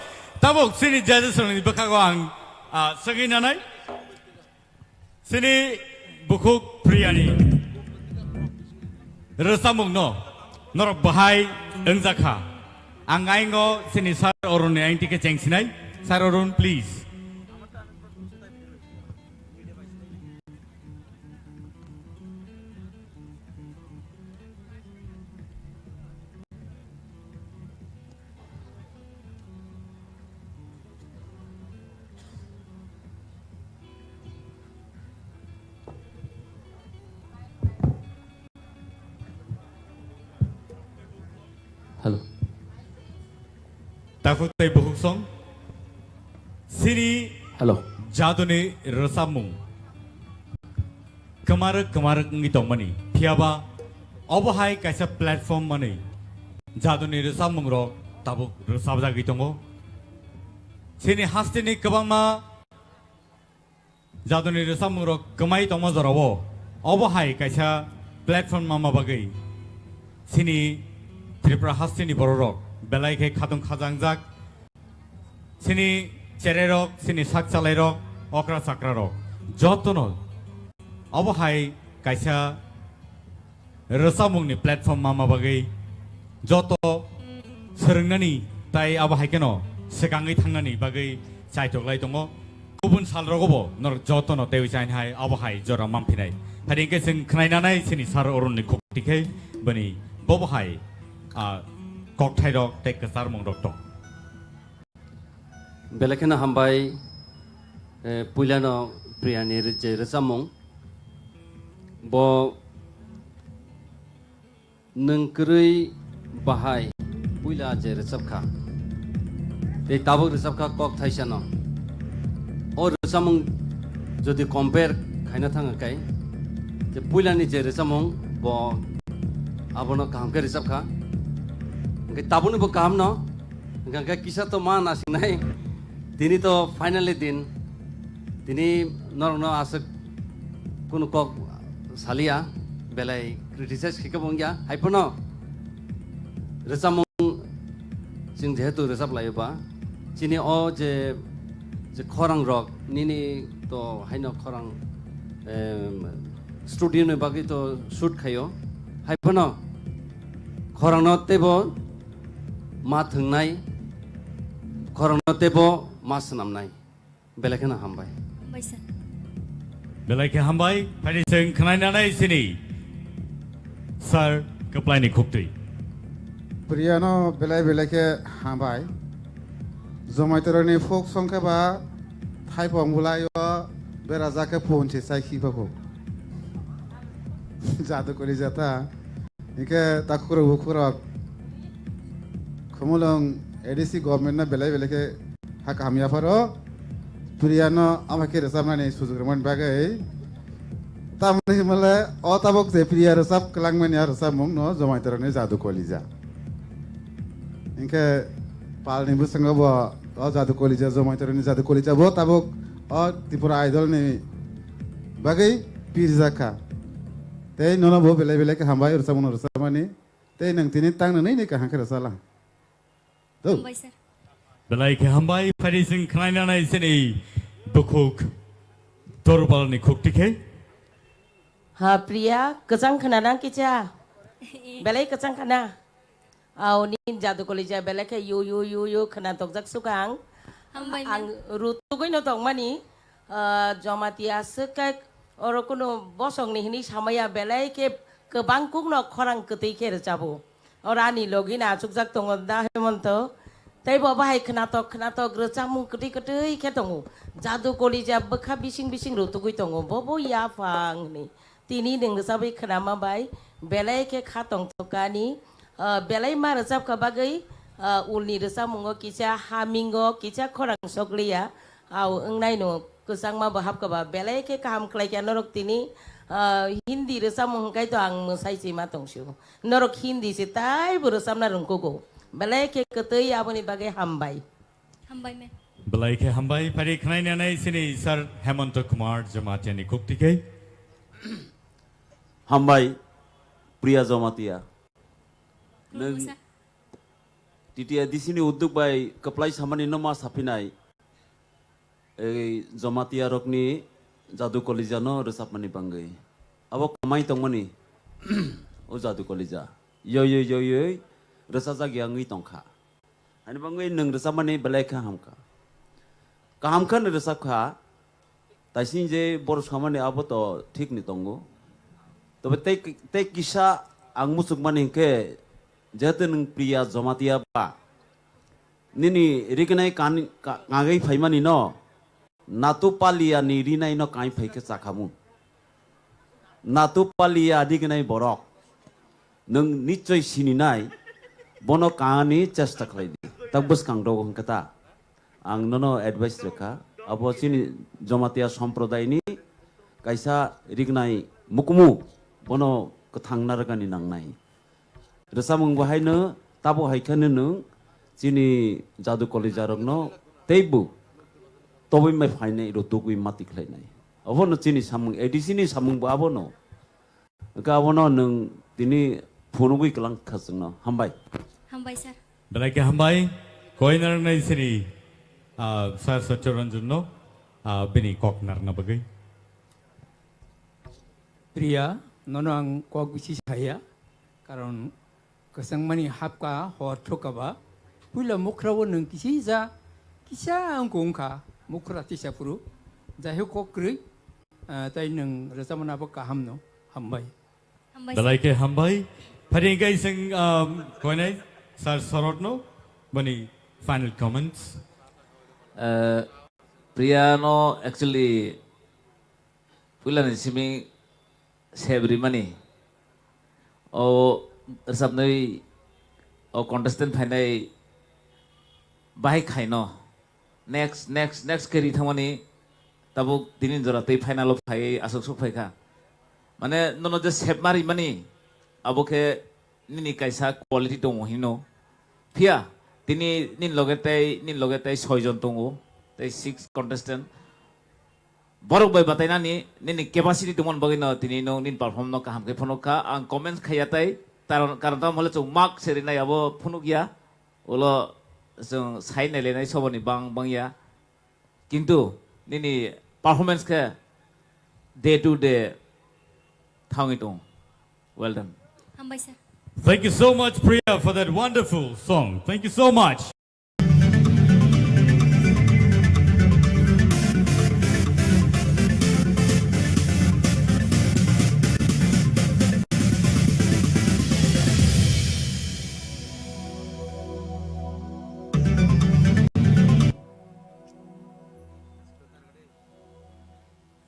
tabuk sini judges rokni bwkhago ang, ah, swngwi nanai. Sini bukhuk Priyani rwchapmungno norok bahai wngjakha. Ang aingo sini Sir Arunni aingti khe chengsinai. Sir Arun, please. Hello. Takhuk tei bukhuk song. Sini Hello. Jaduni rwchapmung. Kwmarwk kwmarwk wngwi tongmani. Phiyaba obo hai kaisa platform manwi jaduni rwchapmungrok tabuk rwchapjagwi tongo. Chini hasteni kwbangma jaduni rwchapmungrok kwmai tongma jorao obo hai kaisa platform manma bagwi chini Tripura hasteni bororok belai khe khatung khajangjak. Chini chererok, chini sak chalairok, okra chakrarok, jotono obo hai kaisa rwchapmungni platform manma bagwi joto swrwngnani tai abo hai kheno swkangwi thangnani bagwi chaitok lai tongo. Kubun salrogo bo norok jotono teiwi chaini hai abo hai jora manphinai. Phai hwnkhe chwng khwnai nanai chini Sir Arunni khukti khe bini bobo hai, ah, kokthairok tei kwcharmungrok tong. Belai kheno hambai, eh, puilano Priyani ri-, je rwchapmung. Bo nwng kwrwi bahai puila je rwchapkha. Tei tabuk rwchapkha kok thaisano. O rwchapmung jodi compare khaina thangkha kai, je puilani je rwchapmung bo abono kaham khe rwchapkha. Hwnkhe tabukni bo kahamno. Hwnkhe kisa to ma nasingnai. Tini to finally din. Tini norokno aswk kunu kok saliya, belai criticize khe kebo wngya. Haiphano rwchapmung chwng jehetu rwchap laio ba, chini o je, je khorang rok nini to haino khorang, em, studio ni bagwi to shoot khaio. Haiphano khorangno teibo ma thwngnai, khorangno teibo ma swnamnai. Belai kheno hambai. Hambai, sir. Belai khe hambai, phai chwng khwnai nanai chini Sir Kwplaini khuktwi. Priyano belai belai khe hambai. Jomaitoroni folk song khe ba thaipong bwlaio berajak khe phone se chai khiba kho. Jadu kori jata. Hingke takhurok bukhurok Khumulwng A D C government no belai belai khe ha kaham yapharo Priya no ama khe rwchapnani sujuk rwmani bagwi. Tamoni himale o tabuk je Priya rwchap kwlangmani a rwchapmung no Jomaitorokni Jadu Kolija. Hingke palni bwskango bo o Jadu Kolija, Jomaitorokni Jadu Kolija bo tabuk o Tripura Idol ni bagwi pirjak kha. Tei nono bo belai belai khe hambai rwchapmung no rwchapmani. Tei nwng tini tang nwnwi ni kaham khe rwchala. Tau. Hambai, sir. Belai khe hambai, phai chwng khwnai nanai chini bukhuk Dorbalni khukti khe. Ha, Priya, kwchang khna nang kicha? Belai kwchang khna. Aw, nini Jadu Kolija belai khe yu, yu, yu, yu khna tokjak sukang. Hambai, ma'am. Ang rutugwi no tongmani, ah, Jamatia swk khe oro kunu bosongni hwnwi samaya belai khe kwbang kukno khorang kwtwi khe rwchabo. Oro ani logi no achukjak tongo da Hemonto. Tei bo bahai khnatok khnatok rwchapmung kwtwi kwtwi khe tongo. Jadu Kolija bwkha bising bising rutugwi tongo. Bo bo yaphang hwnwi. Tini nwng rwchapwi khwnama bai belai khe kha tongthokani, ah, belai ma rwchapkha bagwi, ah, ulni rwchapmungo kisa hamingo kisa khorang sokliya. Aw wngnai no kwchangma bo hapkha ba belai khe kaham khlaikha norok tini, ah, Hindi rwchapmung hwnkhe to ang mwsai se ma tongsio. Norok Hindi se taibo rwchapna rwngkugo. Belai khe kwtwi aboni bagwi hambai. Hambai, ma'am. Belai khe hambai, phari khwnai nanai chini Sir Hemonto Kumar Jamatia ni khukti khe. Hambai, Priya Jamatia. Nwng, Khulumsa. T T A D C ni udduk bai kwplai samani no ma saphinai, ei Jamatia rokni Jadu Kolija no rwchapmani bangwi. Abo kwmai tongmani, o Jadu Kolija. Yoi, yoi, yoi, yoi, rwchajak ya wngwi tongkha. Ani bangwi nwng rwchapmani belai kha hamkha. Kaham khe no rwchap kha, taising je boro samani abo to thik ni tongo. Tobe tei, tei kisa ang muchukmani hinkhe, jehetu nwng Priya Jamatia ba, nini rignai kan-, ka-, kangwi phaimani no, Natu Palia ni rinai no kain phai khe chakhamu. Natu Palia rignai borok. Nwng nichoi sininai, bono kaani chesta khlai di. Tak bwskang rok hwnkhe ta. Ang nono advice rwkha, abo chini Jamatia somprodaini kaisa rignai mukumu, bono kwthang narwkani nangnai. Rwchapmung bo haino tabo hai kheno nwng chini Jadu Kolija rokno teibo tobwi mai phainai rw tugwi mati khlainai. Obono chini samung, A D C ni samung bo abono. Hwnkhe abono nwng tini phunugwi kwlang kha chwngno. Hambai. Hambai, sir. Belai khe hambai. Koi narwknai sini, ah, Sir Satya Ranjan no, ah, bini kok narwkna bagwi. Priya, nono ang kok bisi saya, karon kwchangmani hapka hor thukaba, puila mukhra o nwng kisi ja, kisa wngkha wngkha, mukhra tisa phuru, jaihok kok kwrwi, ah, tai nwng rwchapmani abo kaham no, hambai. Hambai. Belai khe hambai. Phari hwnkhe iseng, um, koinai Sir Sorot no, bani final comments. Eh, Priya no actually puilani simi sep rimani. O rwchapnwi o contestant phainai bahai khaino. Next, next, next khe ri thangmani tabuk tini jora tei final o phai aswk swk phaikha. Mane nono je sep ma rimani abo khe nini kaisa quality tongo hino. Phiya tini nini loge tei, nini loge tei soi jon tongo, tei six contestant. Borok bai batainani nini capacity tongmani bagwi no tini no nini perform no kaham khe phunuk kha. Ang comments khaiya tai, taron, karon tamo hole chwng mark se rinai abo phunuk ya. Ulo chwng sai nailainai soboni bang bang ya. Kintu nini performance khe day to day thangwi tongo. Well done. Hambai sir. Thank you so much, Priya, for that wonderful song. Thank you so much.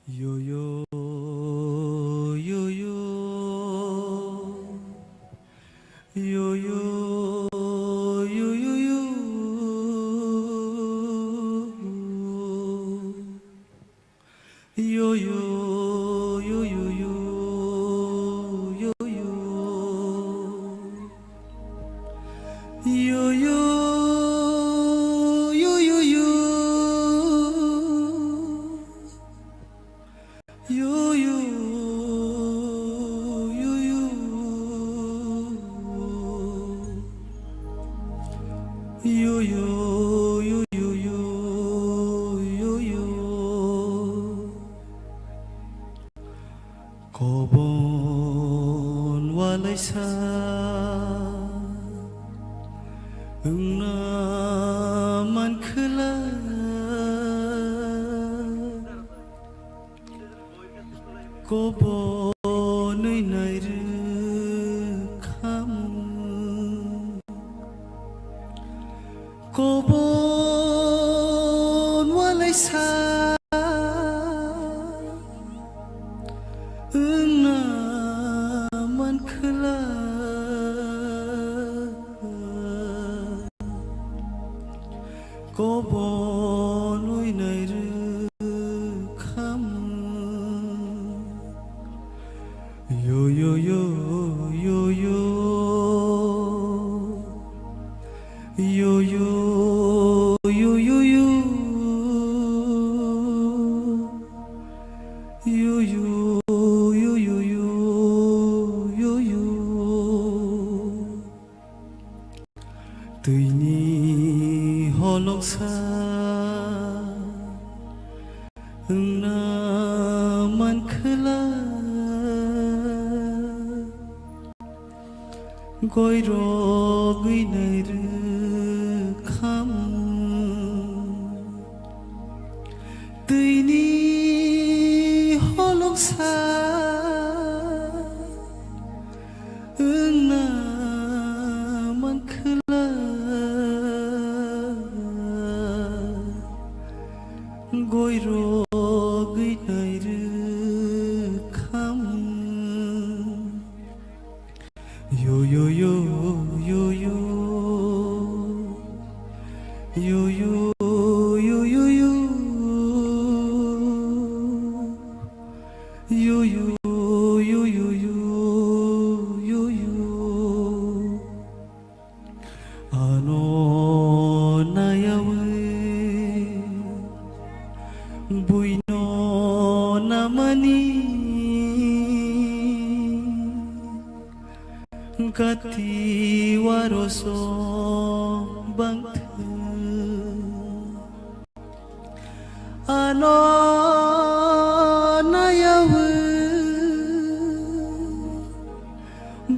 Yo, yo, yo, yo. Yo, yo, yo, yo, yo. Yo, yo, yo, yo, yo, yo, yo. Yo, yo, yo, yo, yo, yo. Yo, yo, yo, yo. Yo, yo, yo, yo, yo, yo, yo. Kobon walaisa wngna mankhwla. Kobonwi nairwkhamu. Kobon walaisa wngna mankhwla. Kobonwi nairwkhamu. Yo, yo, yo, yo, yo. Yo, yo, yo, yo, yo. Yo, yo, yo, yo, yo, yo, yo. Twi Holoksa wngna mankhwla, goirogwi nairwkha. Twini holoksa wngna mankhwla, goirogwi nairwkha. Yo, yo, yo, yo, yo. Yo, yo, yo, yo, yo. Yo, yo, yo, yo, yo, yo, yo. Ano nayawi buino namani. Gati waroso bangthwng. Ano nayawi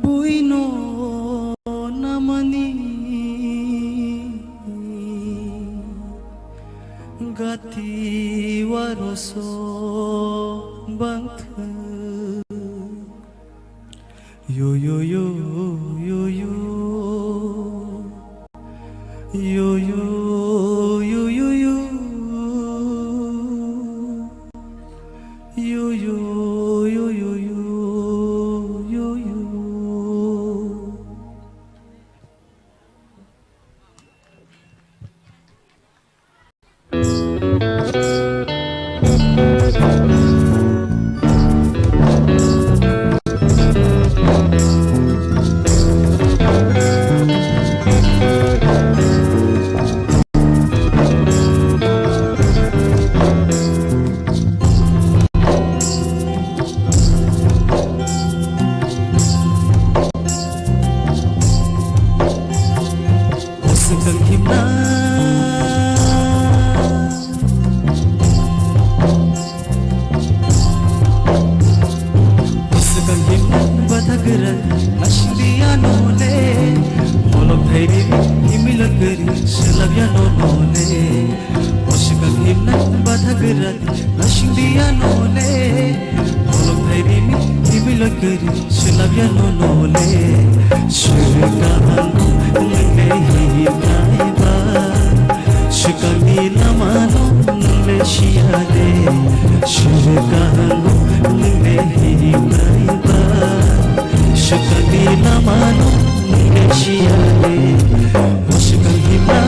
buino namani. Gati waroso bangthwng. Yo, yo, yo, yo, yo. Yo, yo, yo, yo, yo. Yo, yo, yo, yo, yo, yo, yo. Swkang himna. Swkang himna batha gwra, nasing diya nole. Holok thairi himilot gari, selab ya no nole. Swkang himna batha gwra, nasing diya nole. Holok thairi himilot gari, selab ya no nole. Swkang nole himnai ba. Swkangni lamano nwng le siya de, swkang nwng le himnai ba. Swkangni lamano nwng le siya de, o swkang himnai.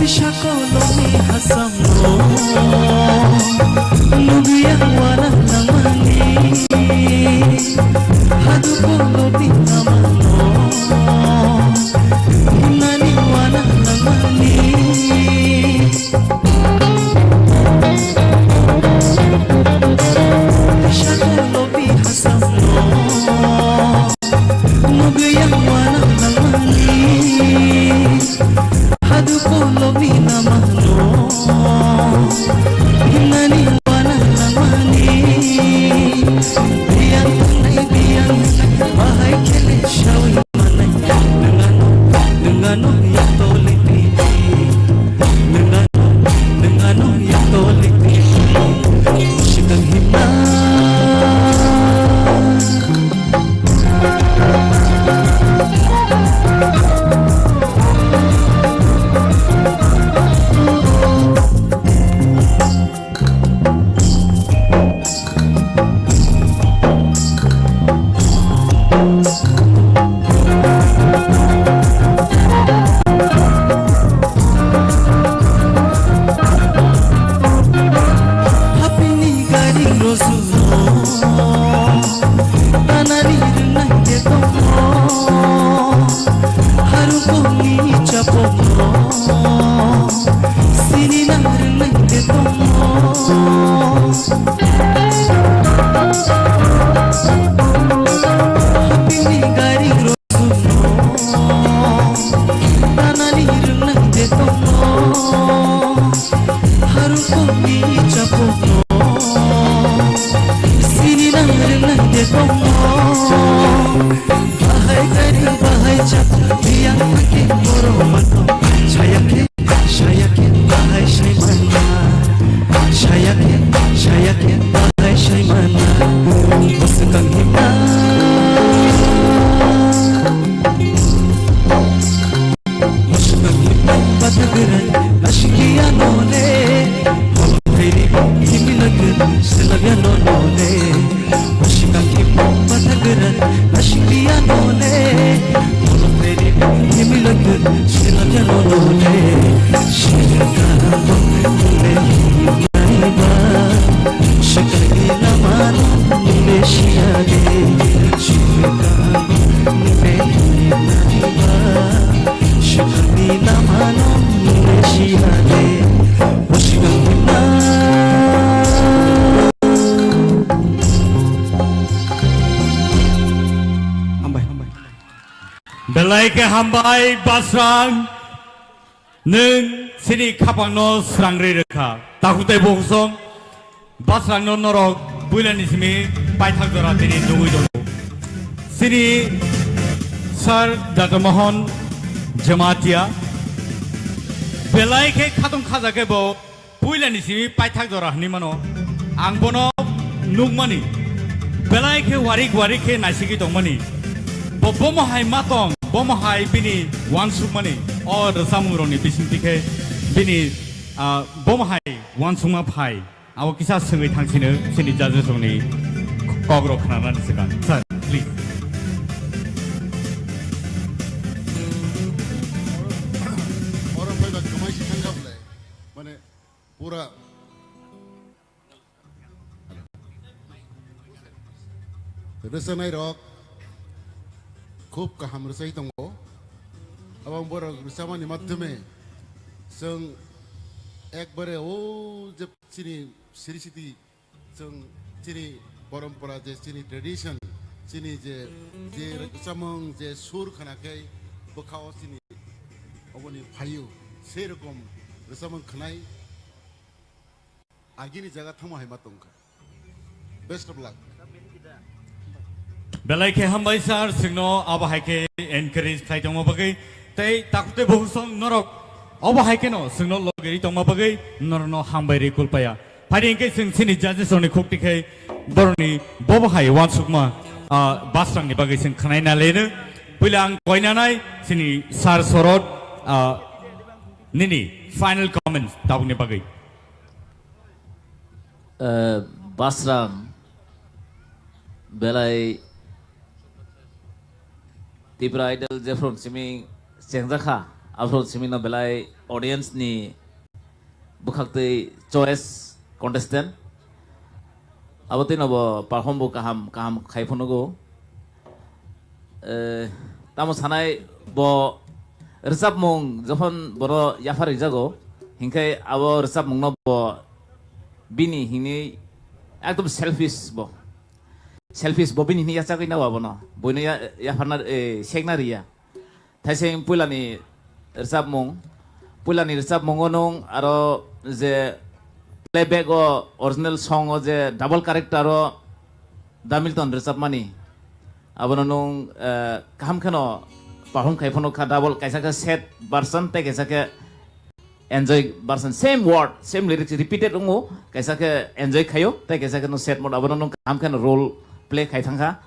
Tisa kolomni has Bahai gari, bahai chap, biang pake boro mano. Saya ke, saya ke, bahai sai mana. Saya ke, saya ke, bahai sai mana. Bosokang hita. Bosokang hita, batagran, nasikiya nole. Holo peri, himilagir, selagya nole. Bosokang himung pathagran, asikya nole. Molo peri himilagir, silagya nole. Shirka nole hinaiba, shikani namano nole shiyade. Shirka nole hinaiba, shikani namano nole shiyade. Bosokang himung Hambai, hambai. Belai khe hambai, Basrang. Nwng chini khapangno srangrwi rwkha. Takhuk tei bokhosong, Basrangno norok puilani simi paithak jora tini nugwi tongo. Chini Sir Doctor Mohan Jamatia belai khe khatong khaja khe bo puilani simi paithak jora hwnwi mano. Ang bono nukmani, belai khe warik warik khe naisigwi tongmani. Bo bomo hai ma tong, bomo hai bini uansukmani. O rwchapmungrokni bisingtwi khe bini, ah, bomo hai uansukma phai. Abo kisa swngwi thangsino chini judges rokni kokrok khnanani swkang. Sir, please. Oro phaiba kwmai si thangkha bwle. Mane, pura rwchanairok khub kaham rwchai tongo. Abang borok rwchapmani madhyome chwng ekbare o je chini siri siti chwng chini porompora je chini tradition, chini je, je rwchapmung je sur khna khe bwkha o chini oboni phaio, sei rokom rwchapmung khnai. Agini jaga thangma hai ma tongkha. Best of luck. Belai khe hambai sir, chwngno abo hai khe encourage khlai tongma bagwi tei takhuk tei bokhosong norok abo hai kheno chwngno logeri tongma bagwi norokno hambai rwi kulpaya. Phai di hwnkhe chwng chini judges rokni khukti khai borokni bobo hai uansukma, ah, Basrangni bagwi chwng khwnai na leno. Puila ang koinanai chini Sir Sorot, ah, nini final comments tabukni bagwi. Eh, Basrang belai Tipra Idol jephru simi chengjakha, aphru simi no belai audience ni bwkhaktwi choice contestant. Abo twi no bo perform bo kaham kaham khai phunugo. Eh, tamo sanai bo rwchapmung jokhon boro yaphar rijago, hinkhe abo rwchapmungno bo bini hinwi ekdom selfish bo. Selfish bo bini hinwi yachagwi nao abono. Boino ya-, yapharna, eh, sekna riya. Thaising puilani rwchapmung, puilani rwchapmungo nwng aro je playback o original song o je double character o Damilton rwchapmani, abono nwng, eh, kaham kheno perform khai phano kha double, kaisa khe sad version tei kaisa khe enjoy version, same word, same lyrics repeated wngo, kaisa khe enjoy khaio tei kaisa khe no sad mode, abono nwng kaham kheno role play khai thangkha.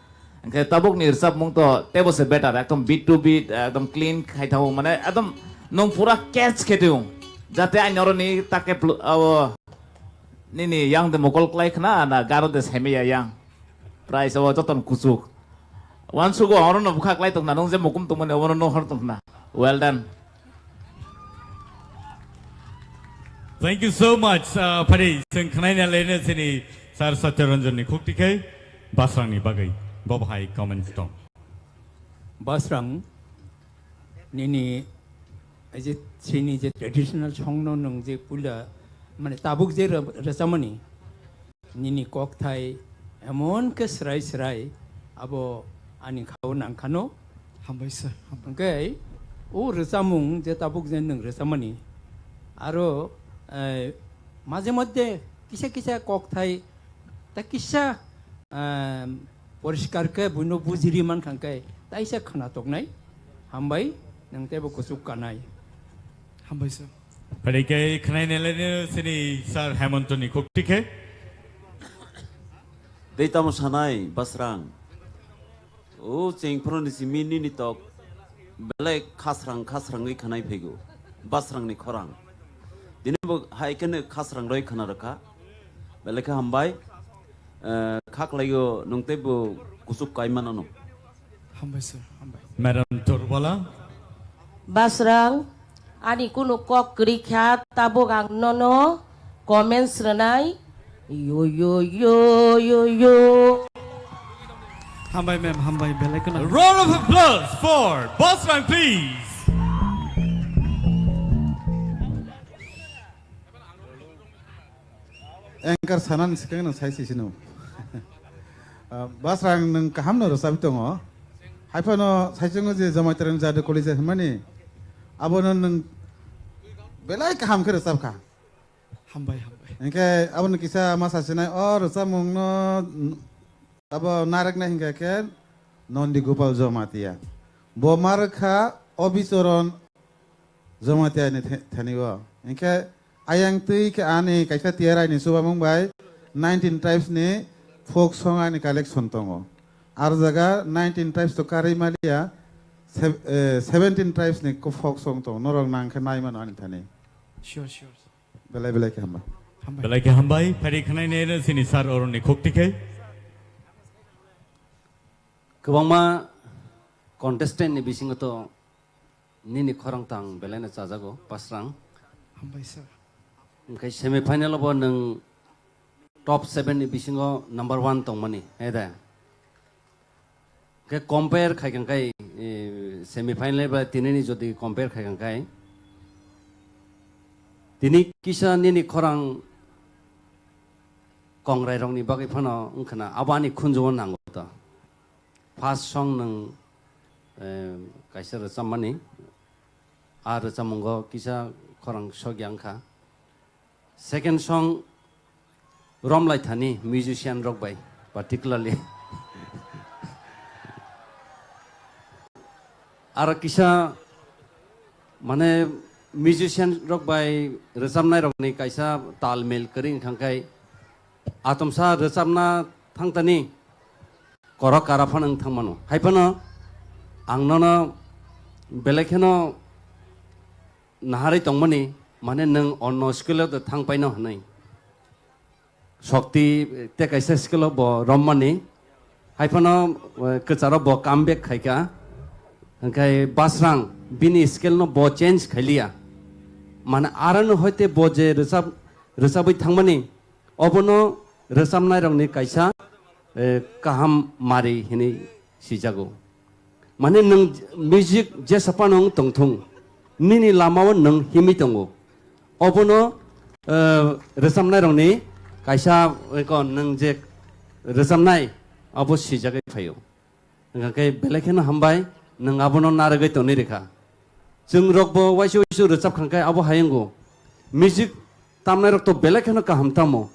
Hwnkhe tabukni rwchapmung to teibo se better, ekdom beat to beat, ekdom clean khai thango, mane ekdom nwng pura catch khe tong, jate ani oroni take pl-, abo nini yang de mokol klai khna na garo de saimaya yang. Price o joton kuchuk. Wansugo oro no bwkha klai tongna, nung je mukum tongmani obono no hor tongna. Well done. Thank you so much. Uh, phari, chwng khnaina lene chini Sir Satya Ranjan ni khukti khai Basrang ni bagwi. Bo bahai comments tong. Basrang, nini, ai je, chini je traditional song no nung je pula, mane tabuk je re-, rwchapmani, nini kokthai emon khe srai srai abo ani khao nangkhano. Hambai sir, hambai. Hwnkhe o rwchapmung je tabuk je nwng rwchapmani, aro, eh, maje moddhe kisa kisa kokthai ta kisa ah, poriskar khe buino bujiri mankha khe taisa khna toknai. Hambai, nang teibo kuchuk kanai. Hambai sir. Phaidi khe khnaina laino sini Sir Hemontoni khukti khe. Dei tamo sanai, Basrang. O chengphru ni simi nini tok belai khasrang khasrangwi khanai phaigo. Basrang ni khorang. Dini bo hai kheno khasrang roi khana rwkha. Belai khe hambai. Eh, kha khlaio nwng teibo kuchuk kai mano no. Hambai sir, hambai. Madam Torbala. Basrang, ani kunu kok kwrwi kha, tabuk ang nono comments rwnai. Yo, yo, yo, yo, yo. Hambai ma'am, hambai, belai kheno. A roll of applause for Basrang, please. Anchor sanani swkang no sai sisino. Ah, Basrang nwng kaham no rwchapwi tongo. Haiphano saichungo je Jamaitara ni Jadu College hwnmani, abono nwng belai kaham khe rwchapkha. Hambai, hambai. Hinkhe abono kisa ma sasinai o rwchapmungno abo narwknai hinkhe khe Nondi Gopal Jamatia. Bo ma rwkha Obichoron Jamatia ni the-, thani o. Hinkhe ayang twi khe ani kaisa T R I ni chubamung bai nineteen tribes ni folk song ani collection tongo. Ar jaga nineteen tribes to karwi maliya, sev-, eh, seventeen tribes ni ko folk song tongo. Norok nang khe nai mano ani thani. Sure, sure. Belai belai khe hambai. Hambai. Belai khe hambai. Phaidi khnai ne sini sir oroni khukti khe. Kwbangma contestant ni bisingo to nini khorang tang belai no chajago, Basrang. Hambai sir. Hwnkhe semi final o bo nwng top seven ni bisingo number one tongmani, he da? Khe compare khai kang kai, eh, semi final ba tini ni jodi compare khai kang kai, tini kisa nini khorang kongrai rok ni bagwi phano wngkhana abo ani khunju o nango to. First song nwng, eh, kaisa rwchapmani, a rwchapmungo kisa khorang sokya wngkha. Second song romlai thani musician rok bai particularly. Aro kisa mane musician rok bai rwchapnai rok ni kaisa tal mil kwrwi wngkha khe atomsa rwchapna thangtani korok kara phano wng thangmano. Hai phano ang nono belai kheno naharwi tongmani, mane nwng onno skill o thang paino hwnwi. Shokti te kaisa skill o bo rommani. Hai phano, eh, kwcharo bo comeback khaikha. Hwnkhe Basrang bini skill no bo change khailiya. Mane arano hoite bo je rwchap, rwchabwi thangmani, obono rwchapnairokni kaisa, eh, kaham mari hinwi sijago. Mane nwng music jesa phano wng tongthung, nini lamao nwng himwi tongo. Obono, eh, rwchapnairokni kaisa, eko nwng je rwchapnai, abo sijagwi phaio. Hwnkha khe belai kheno hambai, nwng abono narwgwi tonwi rwkha. Chwng rokbo waisa waisa rwchap kha khe abo hai wngo. Music tamnairok to belai kheno kaham tamo.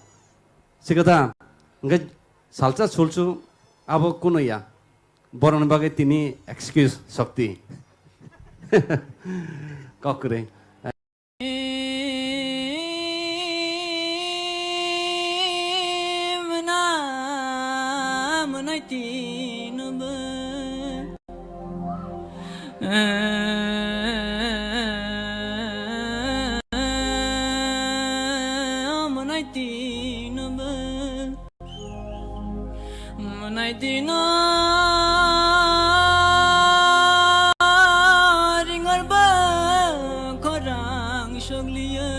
Sikha da? Hwnkhe salsa sulsu abo kuno ya. Borokni bagwi tini excuse Shokti. Kok kwrwi. Mwnai tino ringor ba khorang sokliya.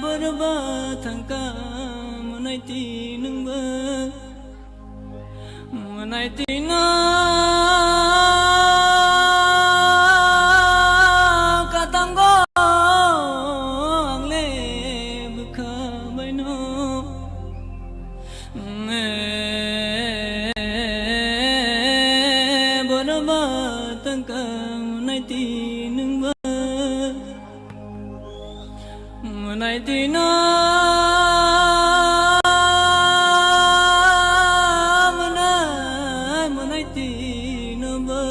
Borba thangka mwnai tinungba. Mwnai tino katango ang le bwkha baino. Borba tangka mwnai tinungba. Ai tino, mwnai, mwnai tino bo.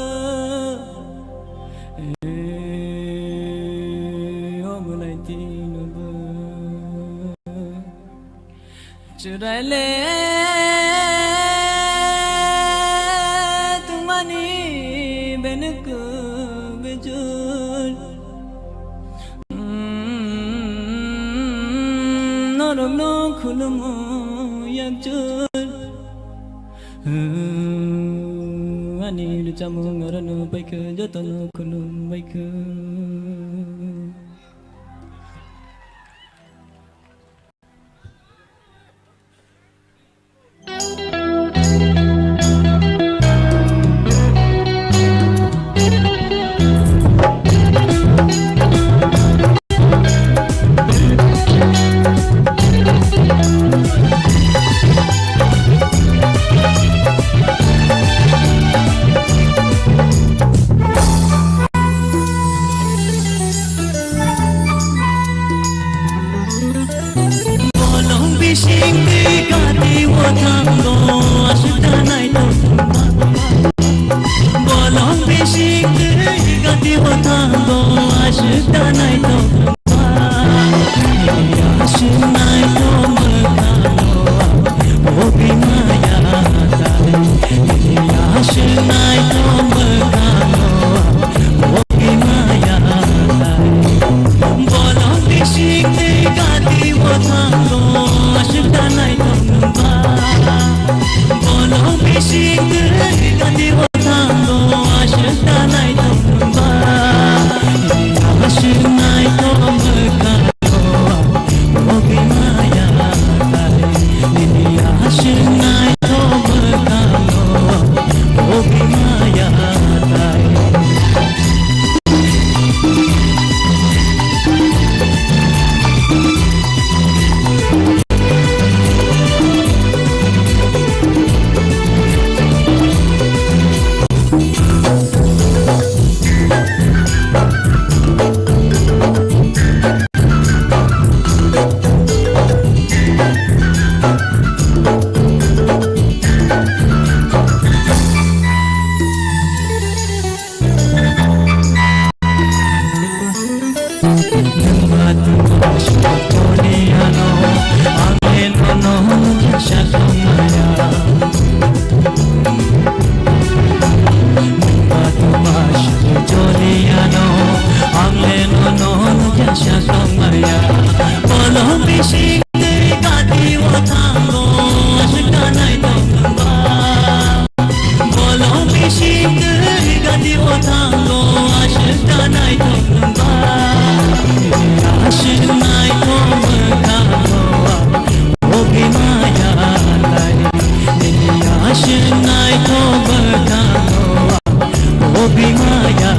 Eh, o mwnai tino bo. Chwraile tongmani benwk bijor. Mm, norokno khulumo yakjor. Ani rwchapmung norokno baikha, jotono khulum baikha. Bolong bising twi gati o thango aswk da naithok. Bolong bising twi gati o thango aswk da naithok. Aswk naithok mwkhango o bimaya tai. Aswk naithok mwkhango o bimaya tai. Bolong bising twi gati o thango aswk da naithok ba. Bolong bising twi gati o thango aswk da naithok ba. Aswk naithok mwkhango o bimaya tai. Nini aswk naithok mwkhango o bimaya tai. Bolong bising twi gati o thango aswk da naithok ba. Aswk naithok mwkhango o bimaya tai. Nini aswk naithok mwkhango o bimaya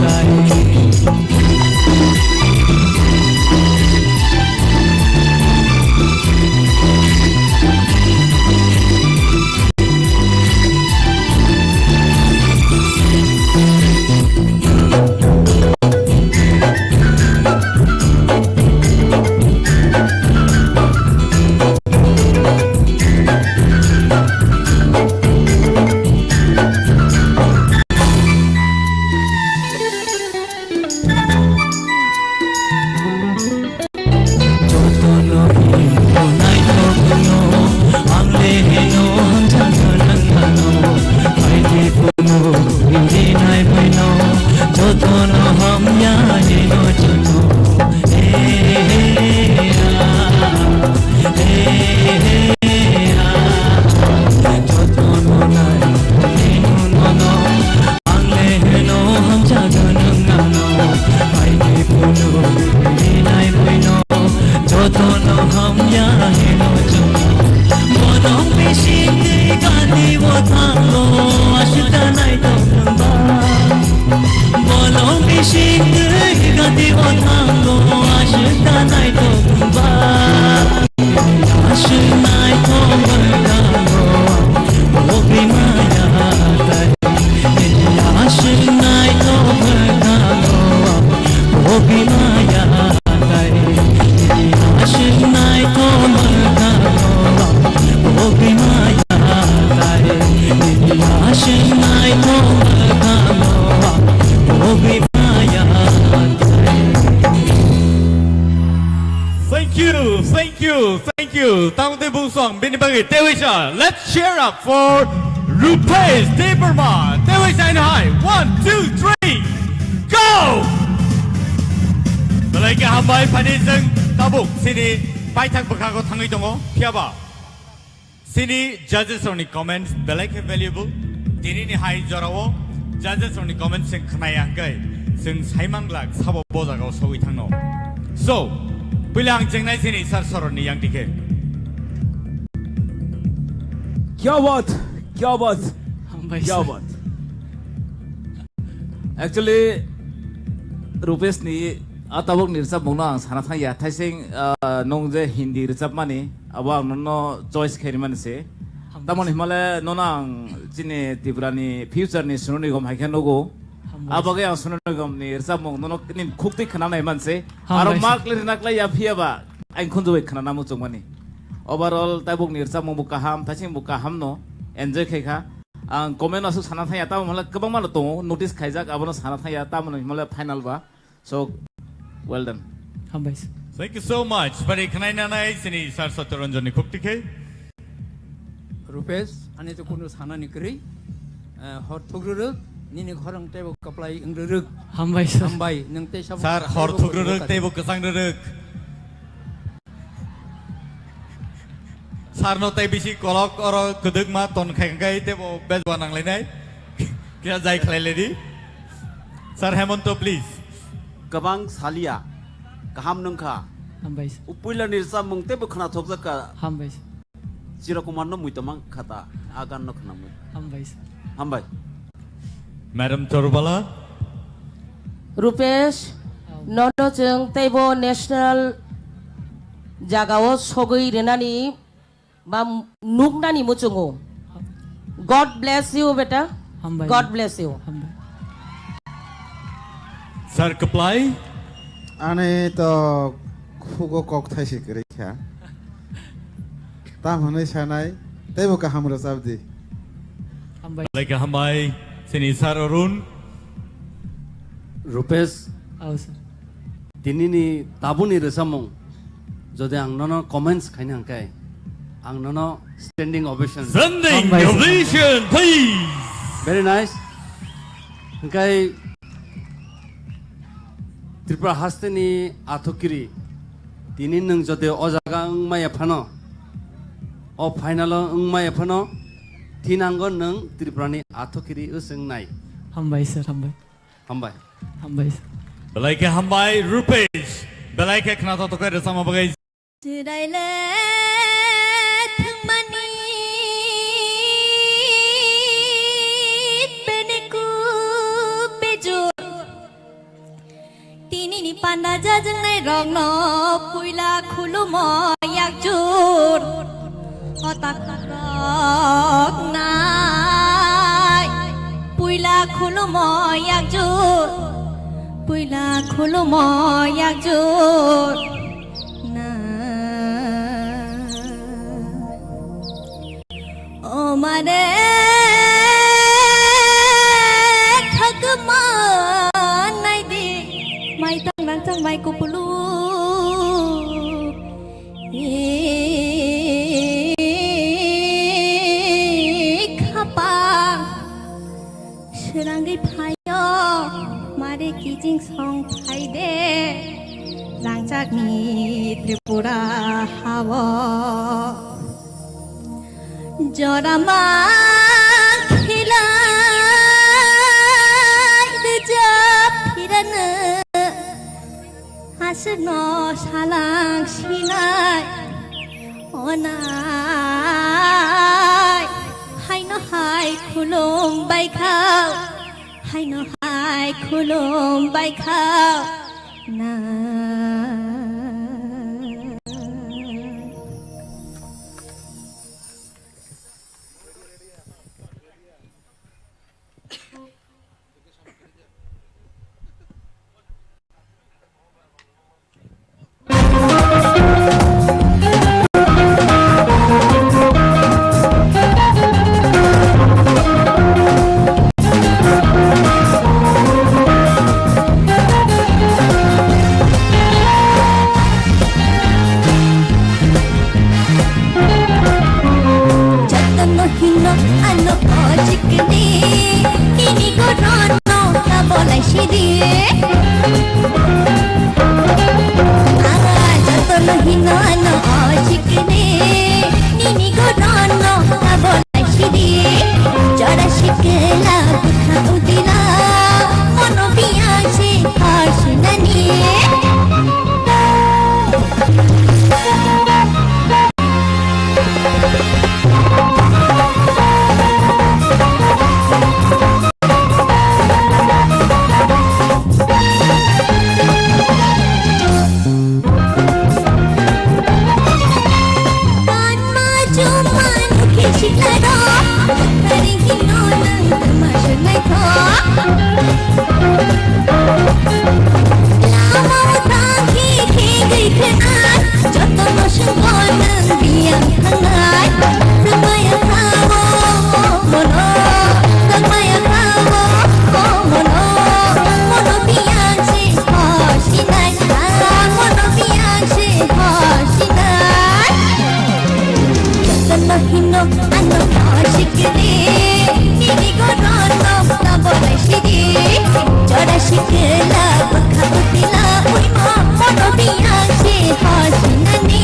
tai. Jotono hino naithokno, ang le hino hamjakgo nang ano. Phaidi phunu rinai phaino, jotono hamya hino joto. He, he, ah, he, he, ah. Jotono nai hino nono. Ang le hino hamjakgo nang ano, phaidi phunu rinai phaino, jotono hamya hino joto. Bolong bising twi gati o thango aswk da naithok ba. Bolong bising twi gati o thango aswk da naithok ba. Aswk naithok mwkhango o bimaya tai. Aswk naithok mwkhango o bimaya tai. you, thank you, thank you. Tamo tei bungsong bini bagwi tewisa. Let's cheer up for Rupesh Debbarma. Tewisa in high. One, two, three, go! Belai khe hambai phani jeng tabuk sini paithak bwkhago thangwi tongo. Phiyaba sini judges rokni comments belai khe valuable. Tini ni hai jorao judges rokni comments chwng khnaya hwnkhe chwng saimang glak sabo bo jagao sogwi thangno. So, puila ang chengnai sini sir soroni yang dikhe. Kya baat, kya baat, hambai kya sir. Baat. Actually, Rupesh ni a tabuk ni rwchapmung no ang sana thang ya. Thaising, ah, nung je Hindi rwchapmani, abo ang nono choice khe rimani se. Hambai. Tamoni himale nono ang chini Tripura ni future ni Sonu Nigam hai khe nugo. Hambai. Abo ge ang Sonu Nigam ni rwchapmung nono nini khuk twi khna nai man se. Hambai. Aro sir. Mark le rwna klai ya phiya ba ang khunju bai khna namu chukmani. Overall tabuk ni rwchapmung bo kaham, thaising bo kaham no enjoy khai kha. Ang comment aswk sana thang ya, tamo hwnle kwbangma no tongo, notice khaijak, abono sana thang ya, tamo hwnle final ba. So, well done. Hambai sir. Thank you so much. Bari khnai nanai sini Sir Satyaranjan ni khuk tikhe. Rupesh, ani to kunu sana ni kwrwi. Eh, hor thukrwrwk, nini khorang teibo kaplai wngrwrwk. Hambai sir. Hambai, nwng tei sabo Sir, hor thukrwrwk teibo kwchang rwrwk. Sir no tei bisi kolok oro kwdwkma ton khai khai teibo bejwa nanglainai. Kya jai khlai ledi. Sir Hemonto, please. Kwbang salia, kaham nungkha. Hambai sir. Upuila ni rwchapmung teibo khwnathokjak kha. Hambai sir. Chirokumar no muitomang khata, a gan no khwnamwi. Hambai sir. Hambai. Madam Chorupala. Rupesh, nono chwng teibo national jagao sogwi rwnani ba nuknani muchungo. God bless you, beta. Hambai. God bless you. Hambai. Sir Kaplai. Ani to khugo kok thaisi kwrwi kha. Tam hwnwi sanai, teibo kaham rwchapdi. Hambai. Belai khe hambai, sini Sir Arun. Rupesh, oh, sir. Tinini tabukni rwchapmung, jodi ang nono comments khaina hwnkhe, ang nono standing ovation. Standing Hambai, sir. Ovation, please. Very nice. Hwnkhe Tripura hasteni athukiri, tini nwng jodi o jaga wngmaya phano, o final o wngmaya phano, thinango nwng Tripurani athukiri wswngnai. Hambai sir, hambai. Hambai. Hambai sir. Belai khe hambai Rupesh, belai khe khna toktok khe rwchapma bagwi. Chwraile thwngmani beniku bejur. Tinini panda jajwngnai rokno puila khulumo yakjur. O takhuk nai puila khulumo yakjur. Puila khulumo yakjur. Na. O mare khagma naidi, mai tang nang tang mai kupulu. I khapang. Srangwi phaio, mare kijing song phaide, rangchakni Tripura hao. Jora ma khilai rwjap phirano. Aswkno salang sinai onai, haino hai khulum bai khao, haino hai khulum bai khao na. Jotono hino ano oshikne, nini godono abo laisidi. Jora shikla bukha udila, mono biyang se hoshinani. Jotono hino ano oshikne, nini godono abo laisidi. Jora shikla bukha udila, uimo mono biyang se hoshinani.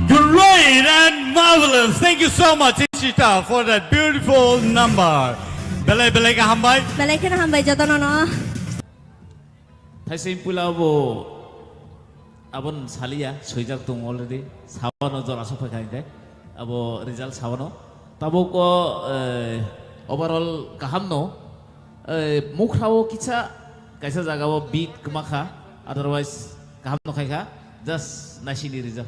Great and marvelous. Thank you so much, Ishita, for that beautiful number. Belai belai khe hambai. Belai kheno hambai jotono no. Thaising pula bo abon saliya, swijak tong already. Sabano jora sophai khai khe. Abo result sabano. Tabuk o, eh, overall kaham no. Eh, mukhrao kisa kaisa jaga o beat kwma kha. Otherwise kaham no khai kha. Just naisini result.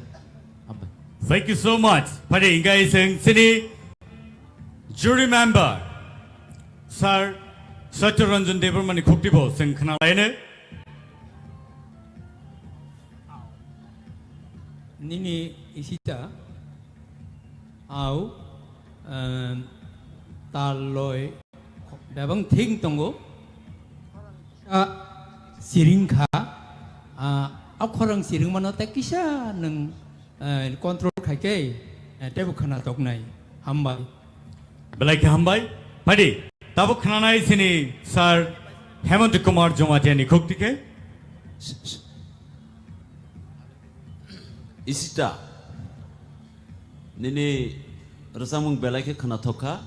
Hambai. Thank you so much. Phadi hingkha iseng sini jury member, Sir Satya Ranjan Debbarma ni khukti bo seng khna laine. Nini Ishita, au, em, tal loi, bebang thing tongo. A, siring kha, a, a khorang siring mano tei kisa nang, eh, control khai khe, eh, teibo khna toknai. Hambai. Belai khe hambai. Phadi, tabuk khnanai sini Sir Hemant Kumar Jamatia ni khukti khe. Ishita, nini rwchapmung belai khe khnathok kha.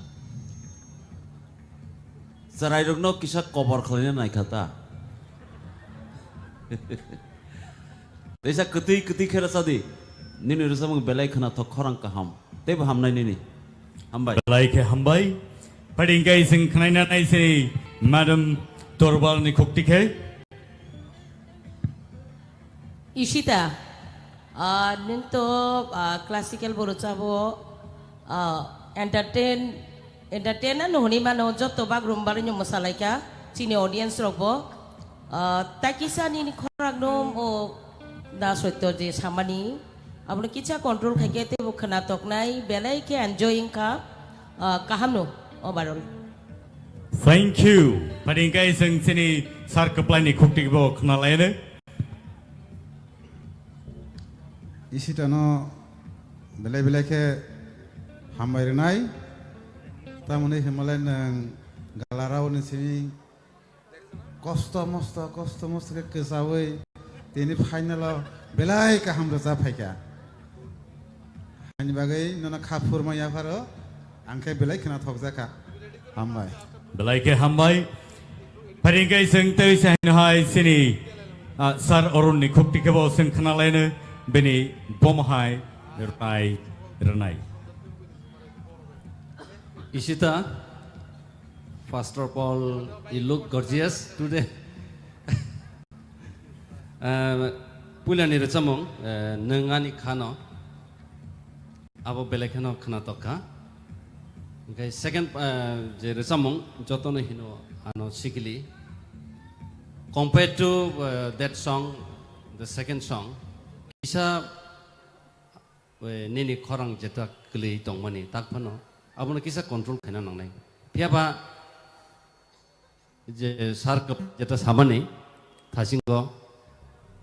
Chwrairokno kisa kobor khlaina nai kha ta. Teisa kwtwi kwtwi khe rwcha di. Nini rwchapmung belai khnathok, khorang kaham. Teibo hamnai nini. Hambai. Belai khe hambai. Phadi hingkha iseng khnaina nai sini Madam Torbal ni khukti khe. Ishita, ah, nwng to, ah, classical bo rwchabo, ah, entertain, entertain ano hwnwi mano, joto bagrumba rwino mwsalaikha chini audience rokbo. Ah, tai kisa nini khorang no o da soito je samani, abono kisa control khaikhe teibo khna toknai, belai khe enjoy wngkha, ah, kaham no overall. Thank you. Phadi hingkha iseng sini Sir Kwplai ni khukti bo khna laine. Isitano belai belai khe hambai rwnai. Tamoni himlai nwng galarao ni simi kosto mosto, kosto mosto khe kwchaui tini final o belai kaham rwchap phaikha. Ani bagwi nono kha phurma yapharo, ang khe belai khwnathokjakha. Hambai. Belai khe hambai. Pharingkai chwng tei se haino hai chini, ah, Sir Arun ni khukti khe bo chwng khwnalaino bini bomo hai rwnai, rwnai. Ishita, first of all, you look gorgeous today. Ah, puilani rwchapmung, eh, nwng ani khano. Abo belai kheno khwnatok kha. Hwnkhe second, eh, je rwchapmung jotono hino ano sikili. Compared to, eh, that song, the second song, kisa, eh, nini khorang jeta kwlwi tongmani tak phano abono kisa control khaina nangnai. Phiyaba je sir kwp-, jeta samani thasingo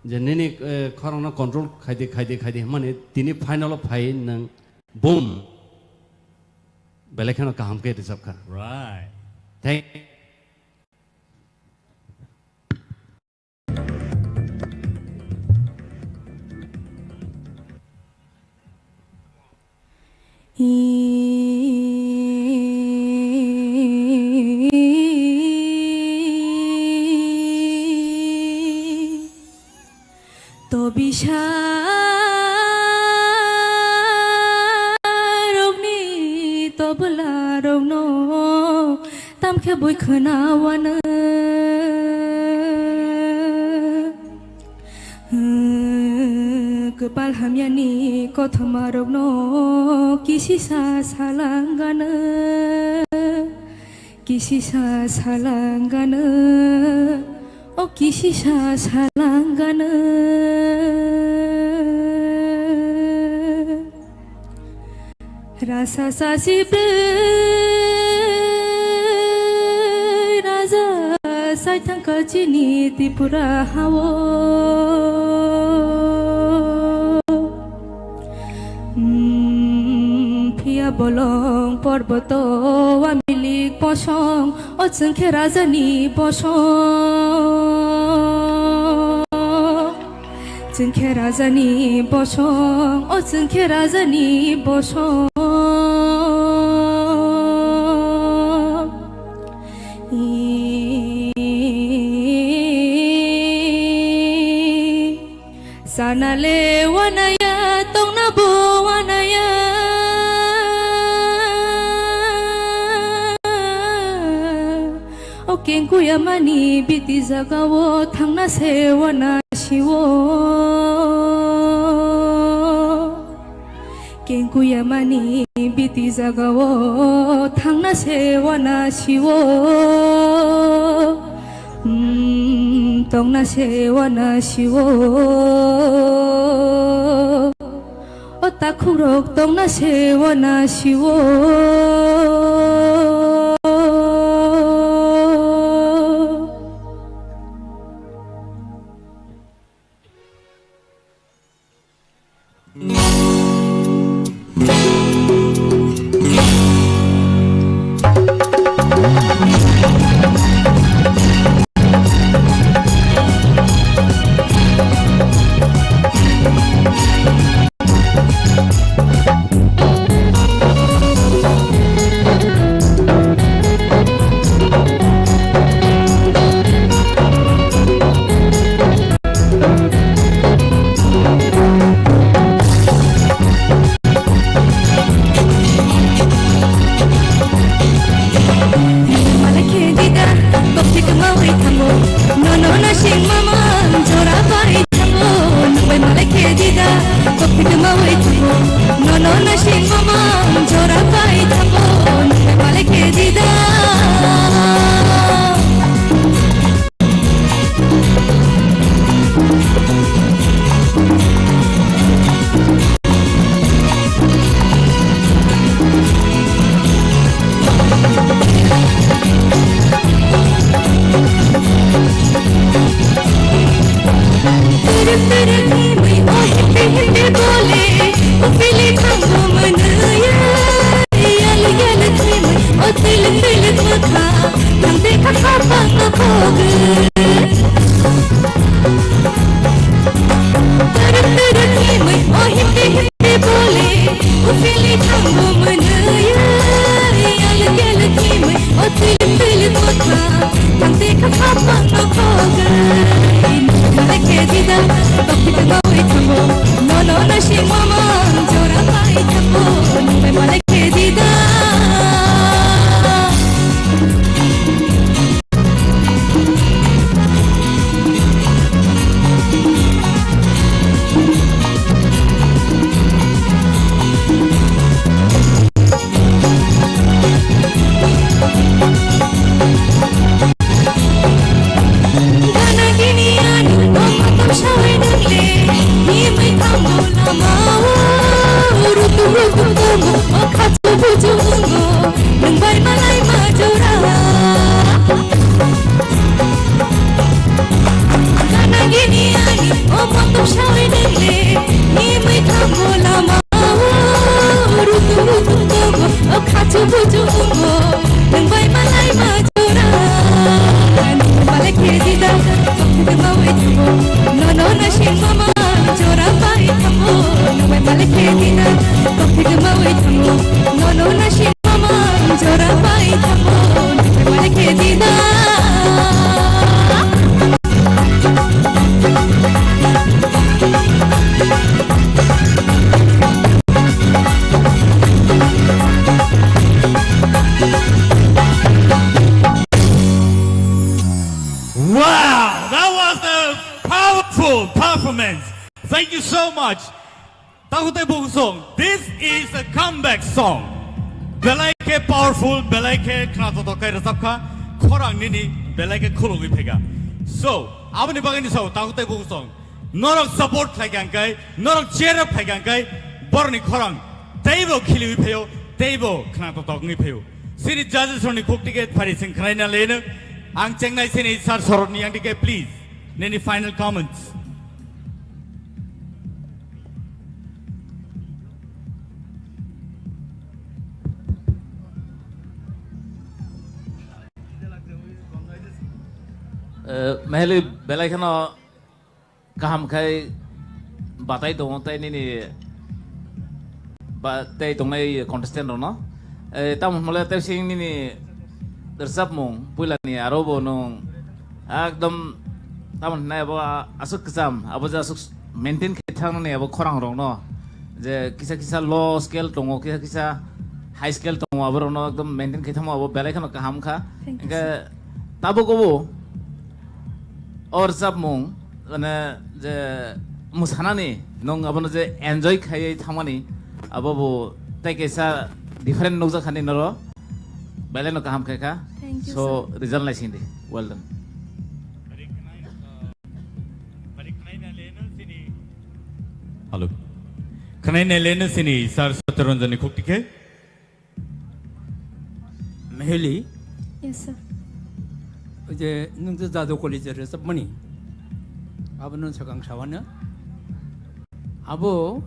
je nini, eh, khorangno control khaidi, khaidi, khaidi hwnmani tini final o phai nwng boom belai kheno kaham khe rwchapkha. Right. Thank Tobisa rokni tobla rokno tamkhe bui khwnawano. Kwpal hamyani kothoma rokno kisisa salangano, kisisa salangano, o kisisa salangano. Rasa sasi bwrwi raja sai thangkha chini Tripura hao. Hmm, phiya bolong porboto wamilik bosong, o chwngkhe rajani bosong. Chwngkhe rajani bosong, o chwngkhe rajani bosong. Sana le wanaya, tongna bo wanaya. O kengkuya mani biti jaga o thangna se wana siwo. Kengkuya mani biti jaga o thangna se wana siwo. Hmm, tongna se wana siwo. O takhukrok tongna se wana siwo. Wow, that was a powerful performance. Thank you so much. Takhuk tei bukhuk song, this is a comeback song. Belai khe powerful, belai khe khnathok khe rwchapkha, khorang nini belai khe khulugwi phaikha. So, aboni bagwino sao, takhuk tei bukhuk song, norok support khlaikha hwnkhe, norok cheer up khlaikha hwnkhe, borokni khorang teibo khiliwi phaio, teibo khnathok wngwi phaio. Sini judges rokni khuk ticket phari chwng khnaina leno. Ang chengnai sini sir Sorotni yang ticket, please. Nini final comments. Eh, Meheli belai kheno kaham khai batai tongo tei nini ba tei tongnai contestant rokno. Eh, tamo hwnle tei sing nini rwchapmung puilani aro bo nwng ekdom tamo hwnai abo aswk kwcham abo je aswk maintain khai thangnani abo khorang rokno je kisa kisa low scale tongo kisa kisa high scale tongo abo rokno ekdom maintain khai thangmo abo belai kheno kaham kha. Thank you, hwnkhe sir. Tabuk obo O rwchapmung, mane, je mwsanani, nwng abono je enjoy khaiwi thangmani, abo bo tei kaisa different nukjakha nini oro, belai no kaham khaikha. Thank you, so, sir. Result naisingdi. Well done. Hello. Khwnai naileno sini Sir Satyaranjan ni khuk tikhe. Meheli. Yes, sir. Oje nwng je Jadu College rwchapmani. Abono swkang sawano. Abo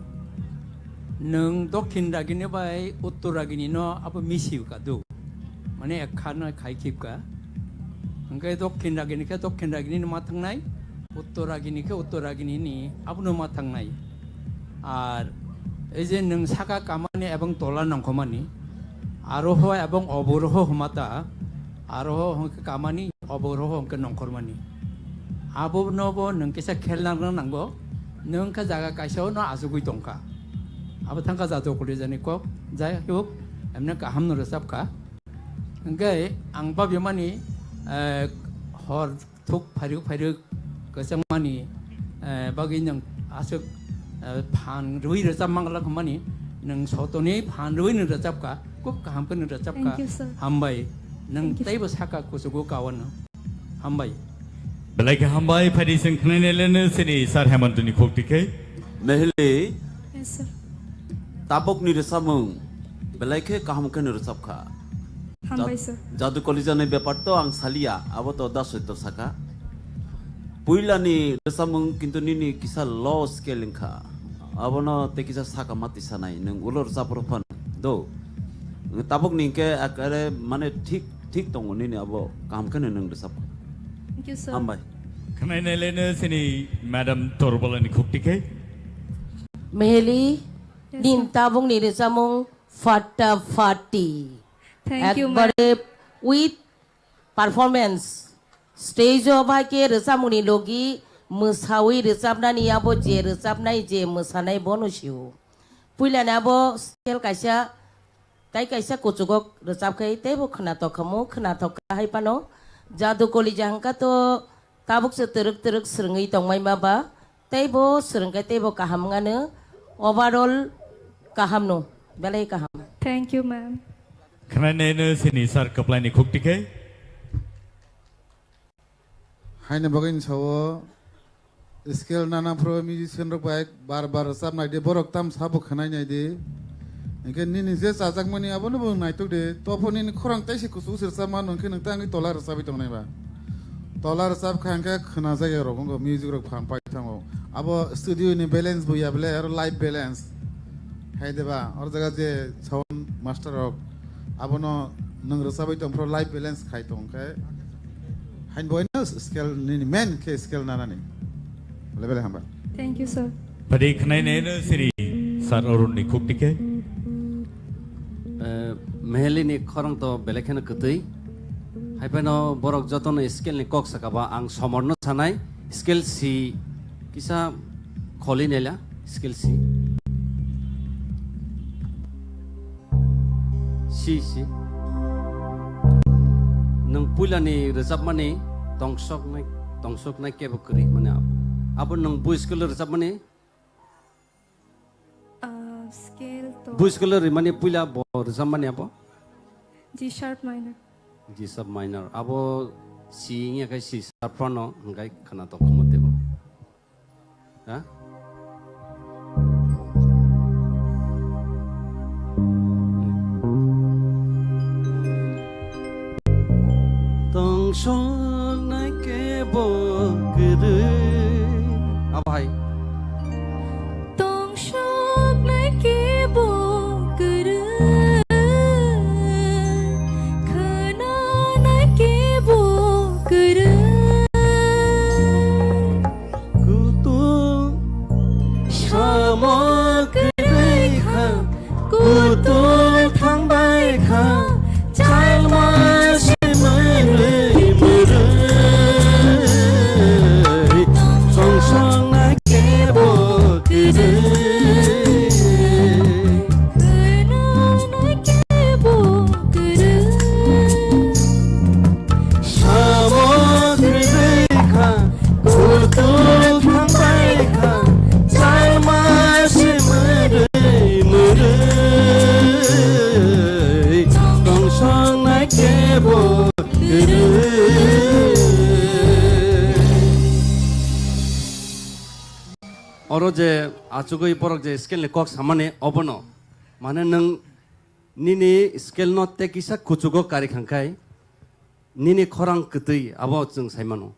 nwng Dokhin Ragini bai Uttor Ragini no abo misi kadu. Mane ekha no khai khibka. Hwnkhe Dokhin Ragini khe Dokhin Ragini no ma thangnai. Uttor Ragini khe Uttor Ragini ni abono ma thangnai. Ar ei je nwng saka kamani ebong tola nongkhomani, aroho ebong oboroho hwmata, aroho hwnkhe kamani, oboroho hwnkhe nongkhormani. Abono bo nwng kisa khel nang nango, nwng khe jaga kaisa-o no achugwi tongkha. Abo thangkha Jadu College ni kok, jai hok, emne kaham no rwchapkha. Hwnkhe ang babimani, eh, hor thuk phairwk phairwk kwchangmani, eh, bagwi nwng aswk, eh, phan rwi rwchap mangla hwnmani, nwng sotoni phan rwi nwng rwchapkha, khub kaham khe nwng rwchapkha. Thank you, sir. Hambai. Nwng thank you, sir. Teibo saka kuchugo kawano. Hambai. Belai khe hambai, phaidi chwng khwnai naileno sini Sir Hemantoni khuk tikhe. Meheli. Yes, sir. Tabukni rwchapmung belai khe kaham khe no rwchapkha. Hambai, sir. Jadu College ni bepar to ang salia, abo to da soito saka. Puila ni rwchapmung kintu nini kisa low scale wngkha. Abono tei kisa saka mati sanai, nwng ulo rwchap rw phan do. Tabuk ni hwnkhe ekare mane thik, thik tongo nini abo kaham khe no nwng rwchapkha. Thank you, sir. Hambai. Khwnai naileno sini Madam Torbala ni khuk tikhe. Meheli, yes, din sir. Tabuk ni rwchapmung Fatta Fatti. Thank you, ma'am. Ekbare with performance, stage o bai khe rwchapmungni logi mwsawi rwchapnani abo je rwchapnai je mwsanai bono sio. Puilani abo scale kaisa, tai kaisa kuchugo rwchap khai teibo khwnatok khamu, khwnatok kha hai phano. Jadu Kolija hwnkha to tabuk se twrwk twrwk swrwngwi tongmai ma ba, teibo swrwng khe teibo kaham wngano, overall kaham no, belai kaham. Thank you, ma'am. Khwnai naino sini sir kwplaini khuk tikhe. Haini bagwi ni sao scale nana phro musician rok bai bar bar rwchap nai di, borok tam sabo khwnai nai di. Hinkhe nini je chajakmani abono bo naitok di, tophor nini khorang taisi kuchuk se rwchap mano hinkhe nwng tei ang tola rwchapwi tongnai ba. Tola rwchap kha hinkhe khwna jaya rok wngkha, music rok phang pai thango. Abo studio ni balance bo ya bele aro live balance. Hai de ba, or jaga je sound master rok abono nwng rwchabwi tong phro live balance khai tong khe. Hain boino scale nini main khe scale nanani. Bele bele hamba. Thank you, sir. Padi khwnai naino siri sir Arun ni khuk tikhe. Eh, Meheli ni khorang to belai kheno kwtwi. Hai phano borok jotono scale ni kok saka ba ang somor no sanai. Scale si kisa kholi nela scale si. Si, si. Nwng puilani rwchapmani tongsoknai, tongsoknai kebo kwrwi mani abo. Abo nwng bu scale rwchapmani? Ah, scale to. Bu scale rwmani puila bo rwchapmani abo? G sharp minor. G sharp minor. Abo si wngya khe C sharp phano hwnkhe khwnatok khamu teibo. Ha? Tongsoknai kebo kwrwi. Abo hai. Tongsoknai kebo kwrwi, khwnanai kebo kwrwi. Kutung samo kwrwi kha, kutung thangbai kha, chalma se mwrwi mwrwi, tongsoknai kebo kwrwi. Samo kwrwi kha, kutung thangbai kha, chalma se mwrwi mwrwi, tongsoknai kebo kwrwi. Oro je achugwi borok je scale ni kok samani obono, mane nwng nini scale no tei kisa kuchugo kari khangkhai, nini khorang kwtwi abo chwng saimano.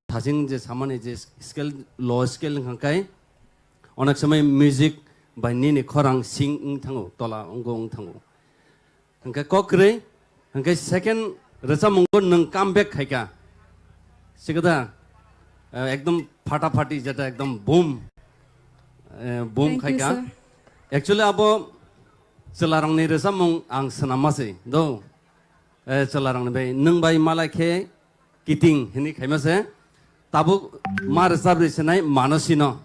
Thaching je samani je scale, low scale wngkhangkhai, onek somoi music bai nini khorang sing wng thango, tola wnggo wng thango. Hwnkhe kok kwrwi, hwnkhe second rwchapmungo nwng come back khaikha. Sikada, eh, ekdom phata phati jeta ekdom boom, eh, boom Thank you, khaikha. Sir. Actually abo chwlarokni rwchapmung ang swnamma se do. Eh, chwlarokni bai nwng bai malai khe kiting hwnwi khaima se. Tabuk ma rwchap rwi sinai mano sino.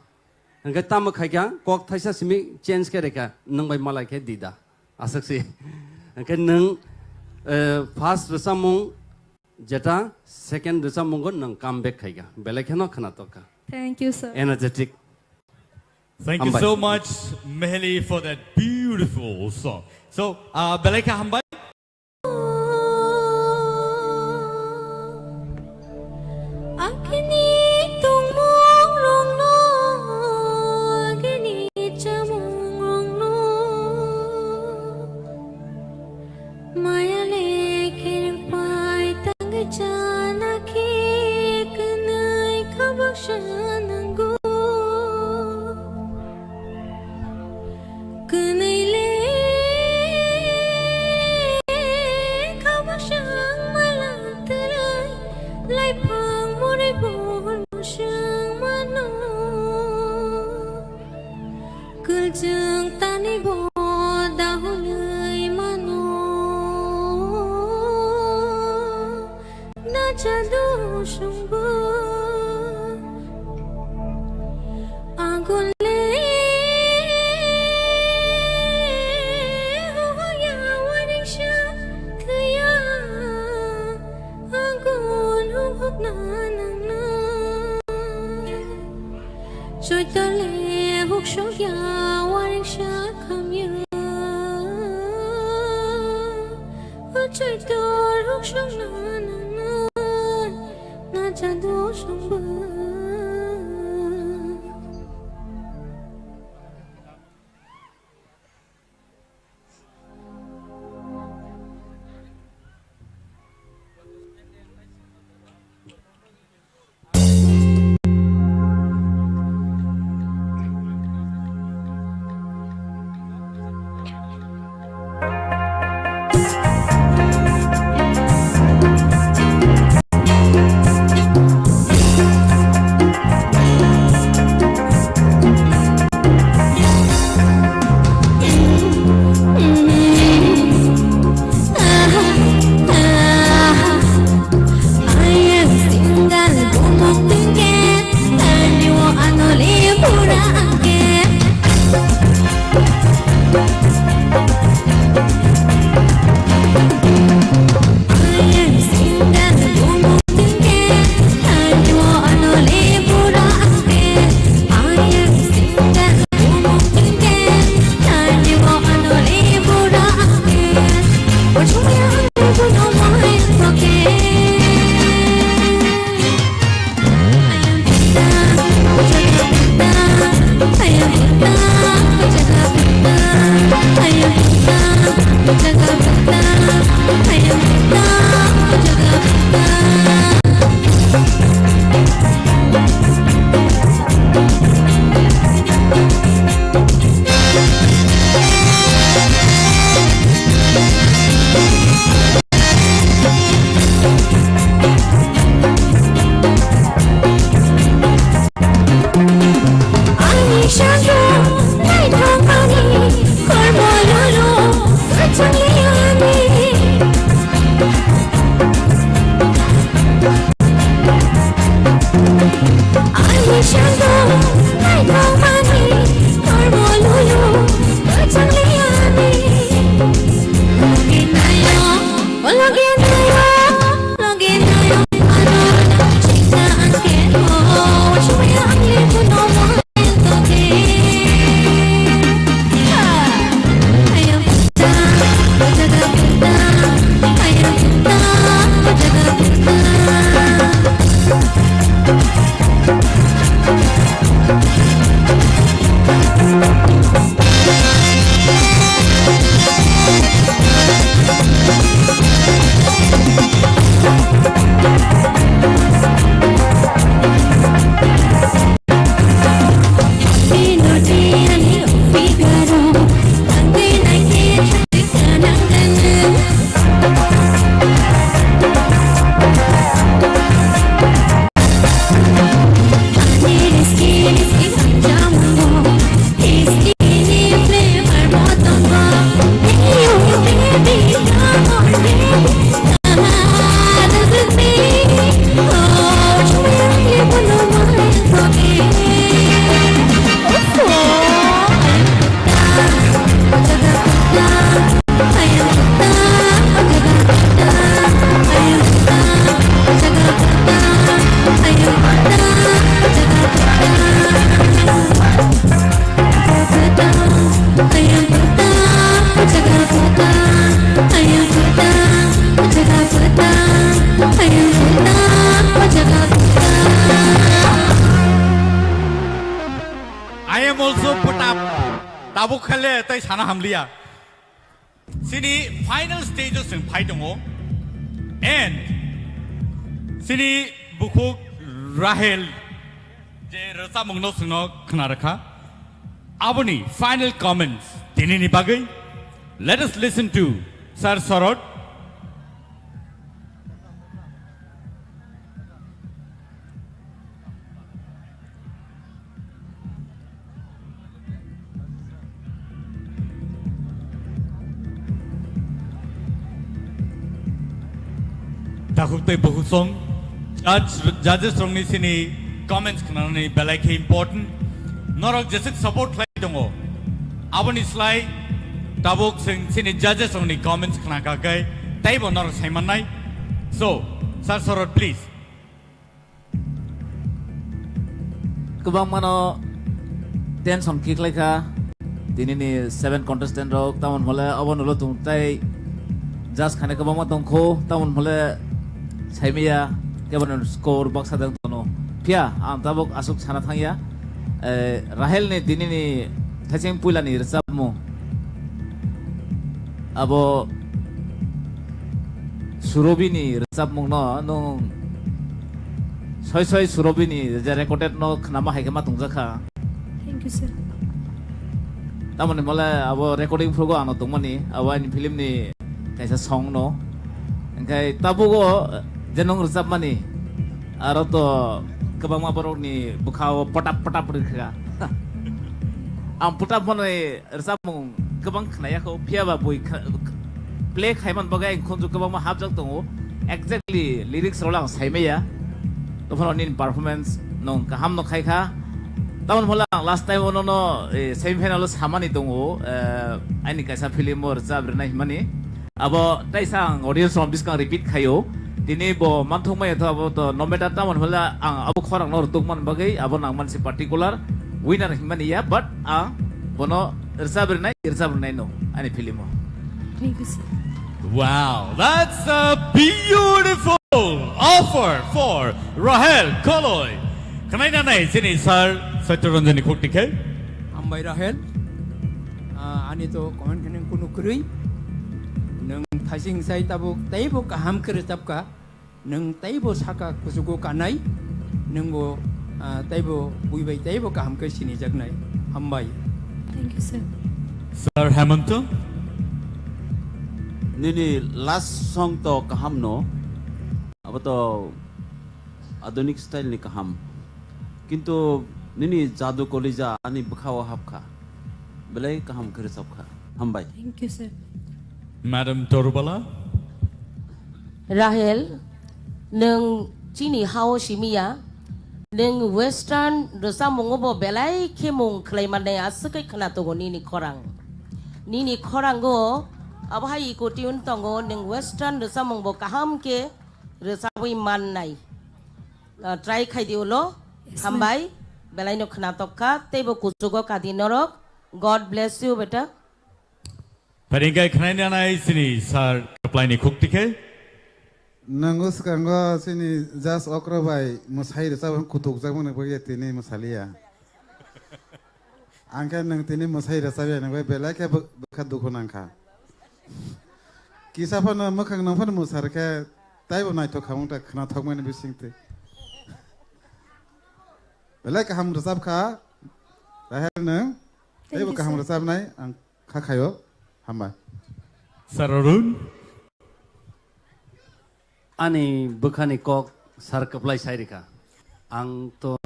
Hwnkhe tamo khaikha kok thaisa simi change khe rikha nwng bai malai khe dida. Aswk si. Hwnkhe nwng, eh, first rwchapmung jeta second rwchapmungo nwng come back khaikha. Belai kheno khwnatok kha. Thank you, sir. Energetic. Thank you Hambai. So much, Meheli, for that beautiful song. So, uh, belai kha hambai. Agini tongmung rokno, agini chamung rokno, maya le khe pai tangwi chana khe kwnwi kha baksa nango. Kwnwi le Chadu sungbu angole hoya waring sha kaya angun hubuk na nang na. Choitole huk shokya waring sha khamya. Choitor huk shokna nang na, na chadu songba. I am also put up. Tabuk khale tai sana hamliya. Sini final stage o chwng phai tongo. And sini bukhuk Rahel je rwchapmungno chwngno khna rwkha. Aboni final comments tinini bagwi. Let us listen to Sir Sorot. Takhuk tei bukhuk song Judge, judges rokni sini comments khnanani belai khe important. Norok jesuk support khlai tongo. Aboni slai tabuk sing sini judges rokni comments khna kha khe taibo norok sai mannai. So, Sir Sorot, please. Kwbangmano tension khe khlai kha. Tini ni seven contestant rok, tamon hole obo nulo tung tai judge khane kwbangma tong kho, tamon hole saimaya kebo ni score baksa dang tono. Phiya ang tabuk aswk sana thangya, eh, Rahel ni tini ni thaicheng puila ni rwchapmung. Abo Surobi ni rwchapmung no nwng soi soi Surobi ni je recorded no khnama hai khe ma tongjakha. Thank you, sir. Tamoni mole abo recording phrugo ano tongmani, abo ani film ni kaisa song no. Engkai tabugo je nwng rwchapmani, aro to kwbangma borok ni bwkha o potap potap rwkha. Ang potap mani rwchapmung kwbang khnaya kho, phiya ba bui kha-, play khaiman bagwi ang khunju kwbangma hapjak tongo. Exactly lyrics rok ang saimaya. Tophano nini performance nung kaham no khai kha. Tamon phola ang last time ono no, eh, semi final o samani tongo, eh, ani kaisa film o rwchap rwnai himani. Abo taisa ang audience rok biskang repeat khaio. Tini bo manthok maya to abo to no matter tamon phola ang abo khorang no rwtuk man bagwi abo nang mansi particular winner himani ya, but ang bono rwchap rwnai, rwchap rwnai no ani film o. Thank you, sir. Wow, that's a beautiful offer for Rahel Koloi. Khwnai nanai chini sir Satya Ranjan ni khuk tikhe. Hambai Rahel. Ah, ani to comment khe nung kunu kwrwi. Nung thaising sai tabuk teibo kaham khe rwchap kha. Nung teibo saka kuchugo kanai. Nungbo, ah, teibo bui bai teibo kaham khe sinijaknai. Hambai. Thank you, sir. Sir Hemanta? Nini last song to kaham no. Abo to adunik style ni kaham. Kintu nini jadu kolija ani bwkha o hapkha. Belai kaham khe rwchapkha. Hambai. Thank you, sir. Madam Torubala. Rahel, nwng chini hao simiya, nwng western rwchapmungo bo belai khe mung khlai mannai aswk khe khwna tongo nini khorang. Nini khorango abo hai eco tune tongo, nwng western rwchapmung bo kaham khe rwchabwi mannai. Ah, try khai di ulo. Yes, ma'am. Hambai, belai no khwnatok kha, teibo kuchugo kadi norok. God bless you, beta. Pharingkai khwnai nanai chini sir Kaplai ni khuk tikhe. Nanggo swkango chini judge okra bai mwsai rwchap kutuk jak mani bagwi tini mwsaliya. Ang khe nwng tini mwsai rwchapya hinwi belai khe bw-, bwkha dukhu nang kha. Kisa phano mwkhang nang phano mwsar khe taibo naithok kha wng ta khwnathok mani bising twi. Belai kaham rwchap kha, Rahel nwng. Thank you, sir. Taibo kaham rwchapnai ang kha khaio. Hambai. Sir Arun. Ani bwkhani kok sar kwplai sai rikha. Ang to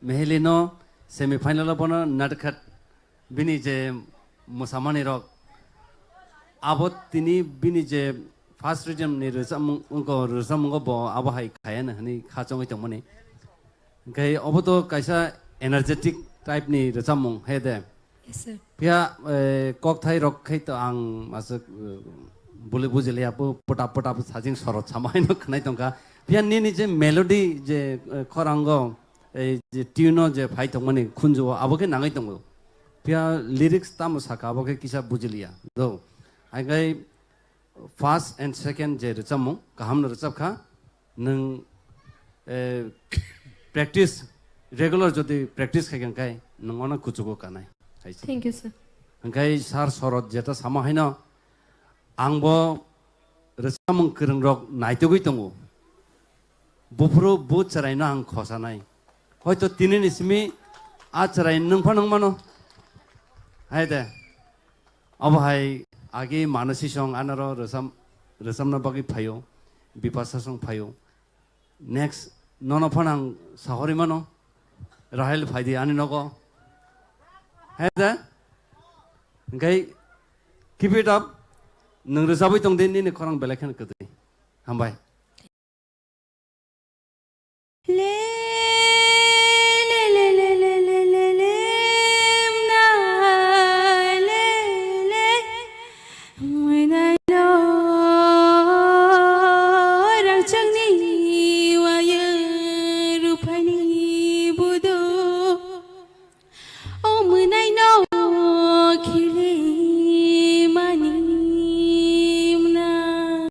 Mehelino semi final o bono natkhat bini je mwsamani rok abo tini bini je first rhythm ni rwchapmung, wngkha rwchapmungo bo abo hai khayana hwnwi kha chongwi tongmani. Hwnkhe obo to kaisa energetic type ni rwchapmung he de. Yes, sir. Phiya, eh, kokthai rok khai to ang aswk, eh, buli bujiliya, bo pota pota sajing sorot sama haino khwnai tongkha. Phiya nini je melody je, eh, khorango, eh, je tune o je phai tongmani khunju o, abo khe nangwi tongo. Phiya lyrics tamo saka, abo khe kisa bujiliya. Do. Hai khai first and second je rwchapmung, kaham no rwchap kha. Nwng, eh, practice, regular jodi practice khai kha khai, nwng ono kuchugo kanai. Hai se. Thank you, sir. Hwnkhe sir Sorot jeta sama haino, ang bo rwchapmung kwrwng rok naitugwi tongo. Buphuru bu chwraino ang khosanai. Hoito tini ni simi a chwrai nwng phano wng mano. Hai de. Obo hai agi Manasi song anaro rwcham-, rwchamna bagwi phaio, Bipasa song phaio. Next, nono phano ang sahori mano, Rahel phaidi ani nogo. Hai da? Hwnkhe keep it up, nwng rwchabwi tong di, nini khorang belai kheno kwtwi. Hambai. no rangchakni waya ruphaini budu. O mwnaino khilimani mwnai.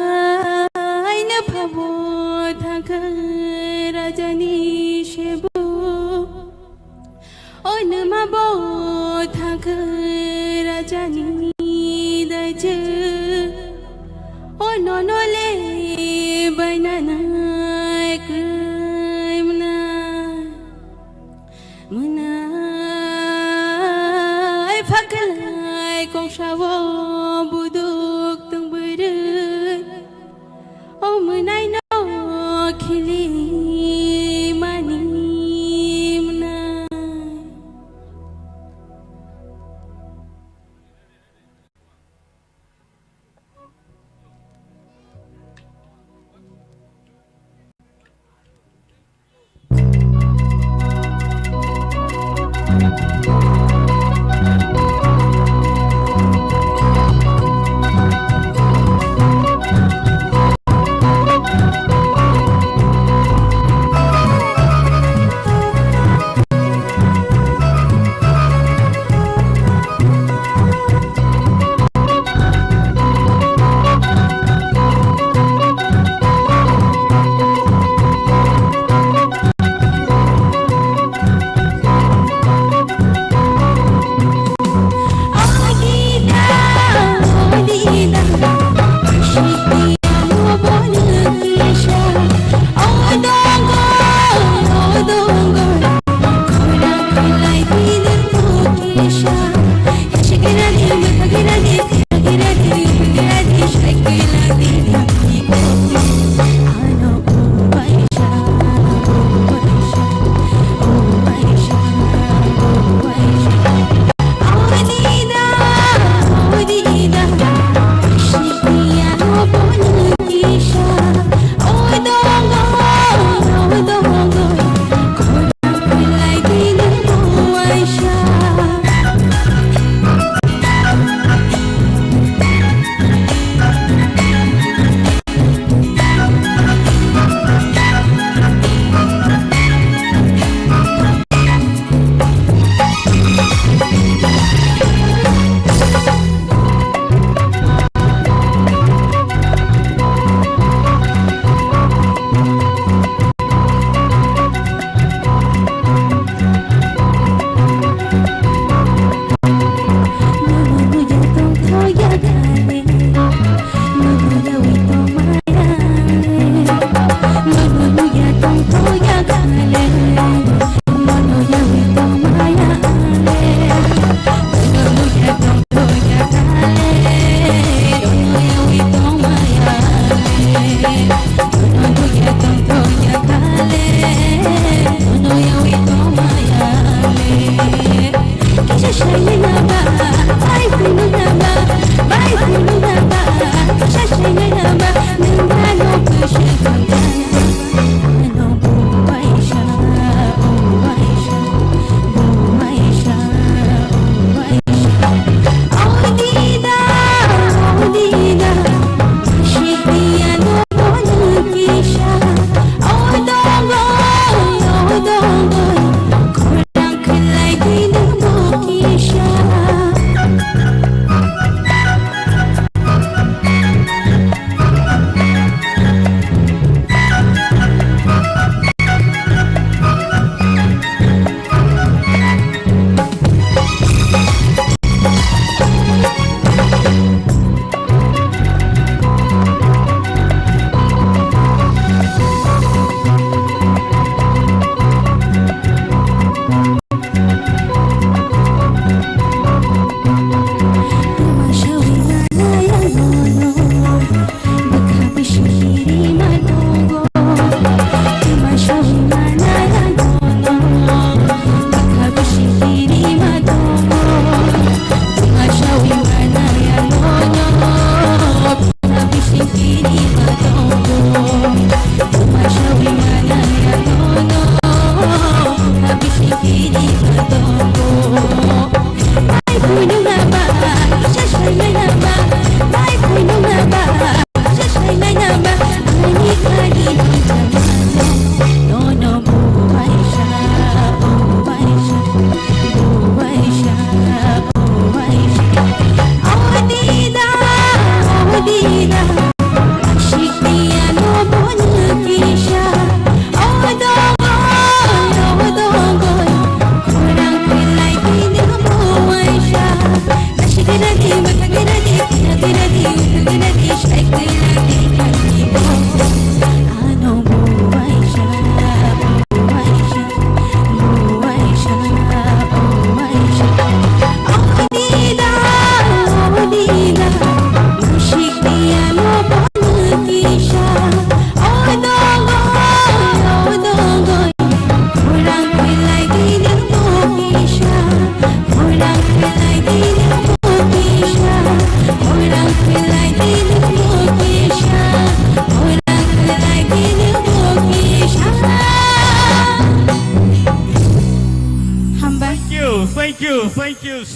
Mwnaino phabo thangkha rajani sebo. O nwma bo thangkha rajani daijwk. O nono le bainanai kwrwi mwnai. Mwnai phaklai kongsao buduk tongbrwi. O mwnaino khilimani mwnai.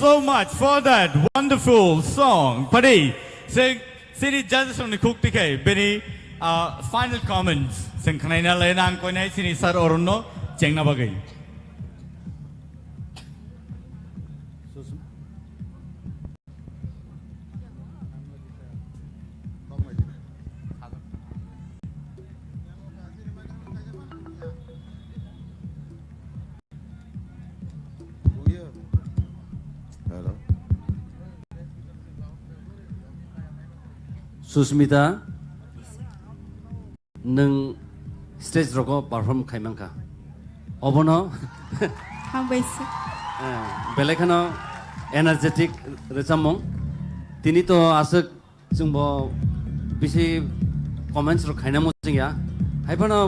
so much for that wonderful song. Padi, se, sini judges rokni khuk tikhe, bini, uh, final comments. Seng khnaina lai nang koinai sini sir Arun no chengna bagwi. Hello. Susmita, nwng stage rogo perform khai mankha. Obono Hambai sir. Eh, belai kheno energetic rwchapmung. Tini to aswk chwngbo bisi comments rok khaina muchungya. Hai phano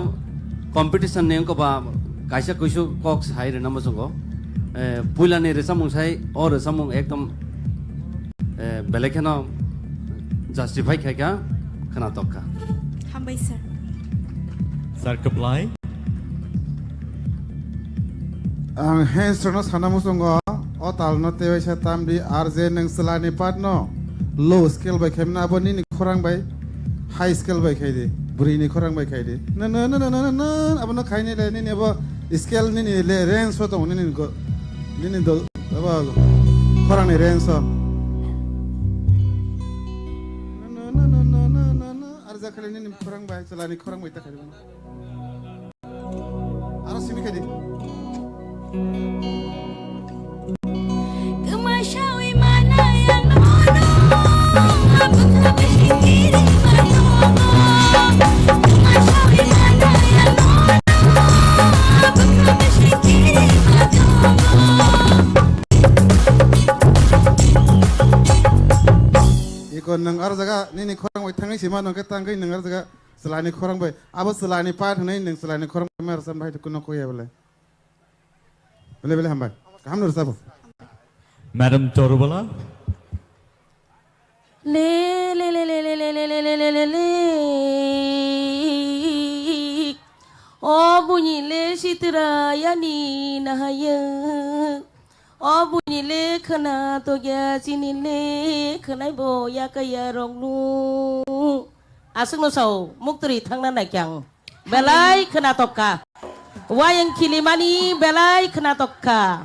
competition ni wngkha ba kaisa kuisu kok sai rwna muchungo. Eh, puila ni rwchapmung sai, o rwchapmung ekdom, eh, belai kheno justify khaikha, khwnatok kha. Hambai sir. Sir, reply. Ang hands rokno sana muchungo, o talno tewaisa tamdi, R J nwng chwlani part no low scale bai khaimano, abo nini khorang bai high scale bai khaidi, bwrwini khorang bai khaidi. No, no, no, abono khaini le nini abo scale nini le range o tongo nini go, nini do, abo khorangni range o. No, no, no, R J khali nini khorang bai, chwlani khorang bai ta khaidi. Aro simi khaidi. Kwma sawi manai ang nono, abwkha bisi kiri ma tongo. Kwma sawi manai ang nono, abwkha bisi kiri ma tongo. Iko nwng aro jaga nini khorang bai thangwi sima nongkhe tangwi nwng aro jaga. Chwlani khorang bai, abo chwlani part hwnwi nwng chwlani khorang bai ma rwchapma hai kunu kok ya bole. Bele bele hambai. Kaham no rwchabo. Madam Torubala. Le, le, le, le. O buini le sitra yani nahayung. O buini le khwna tokya chini le khwnai bo yakaya roknu. Aswkno sao, muktwrwi thangna naikyang. Belai khwnatok kha. Wayang khilimani belai khwnatok kha.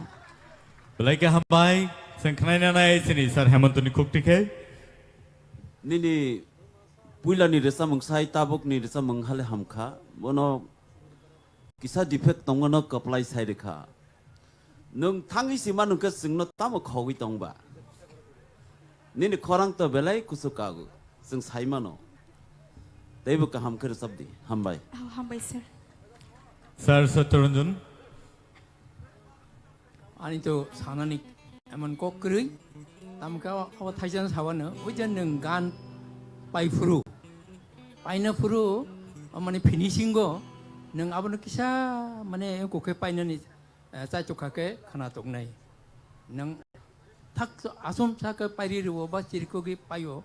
Belai khe hambai, chwng khwnaina nai chini Sir Hemantoni khuk tikhe. Nini puilani rwchapmung sai tabukni rwchapmung hale hamkha. Bono kisa defect tongmano kwplai sai rwkha. Nwng thangwi sima nwngkhe chwngno tamo khogwi tongba? Nini khorang to belai kuchuk kago, chwng sai mano. Teibo kaham khe rwchap di. Hambai. Oh, hambai, sir. Sir Satyaranjan. Ani to sanani emon kok kwrwi, tamo khe abo thaisano sawano, ui je nwng gan pai phuru, paina phuru, o mane finishing o nwng abono kisa mane kokhe painani eh, chaichukha khe khwnatok nai. Nwng thak asomsa khe pairi rwo ba chirikogwi paio,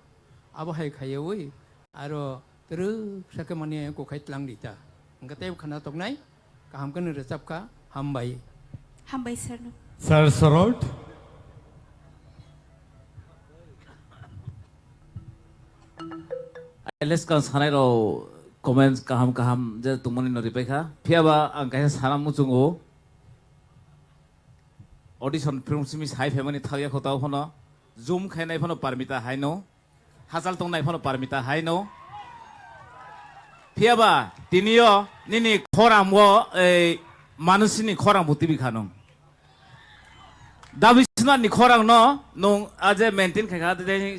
abo hai khaiwi aro twrwksa khe mane kokhai tlang rita. Hwnkhe tei khwnatok nai, kaham khe nw rwchap kha, hambai. Hambai sir no. Sir Sorot. Alex kan sanai rok comments kaham kaham je tongmani no ripai kha. Phiya ba ang kaisa sana muchungo. Audition film simi sai phaimani thakya khotao phano zoom khainai phano parmita haino. Hachal tongnai phano parmita haino. Phiya ba tiniyo nini khorang o ei manusini khorang bo tibi khanung. Dabi sinani khorang no nung aje maintain khai kha de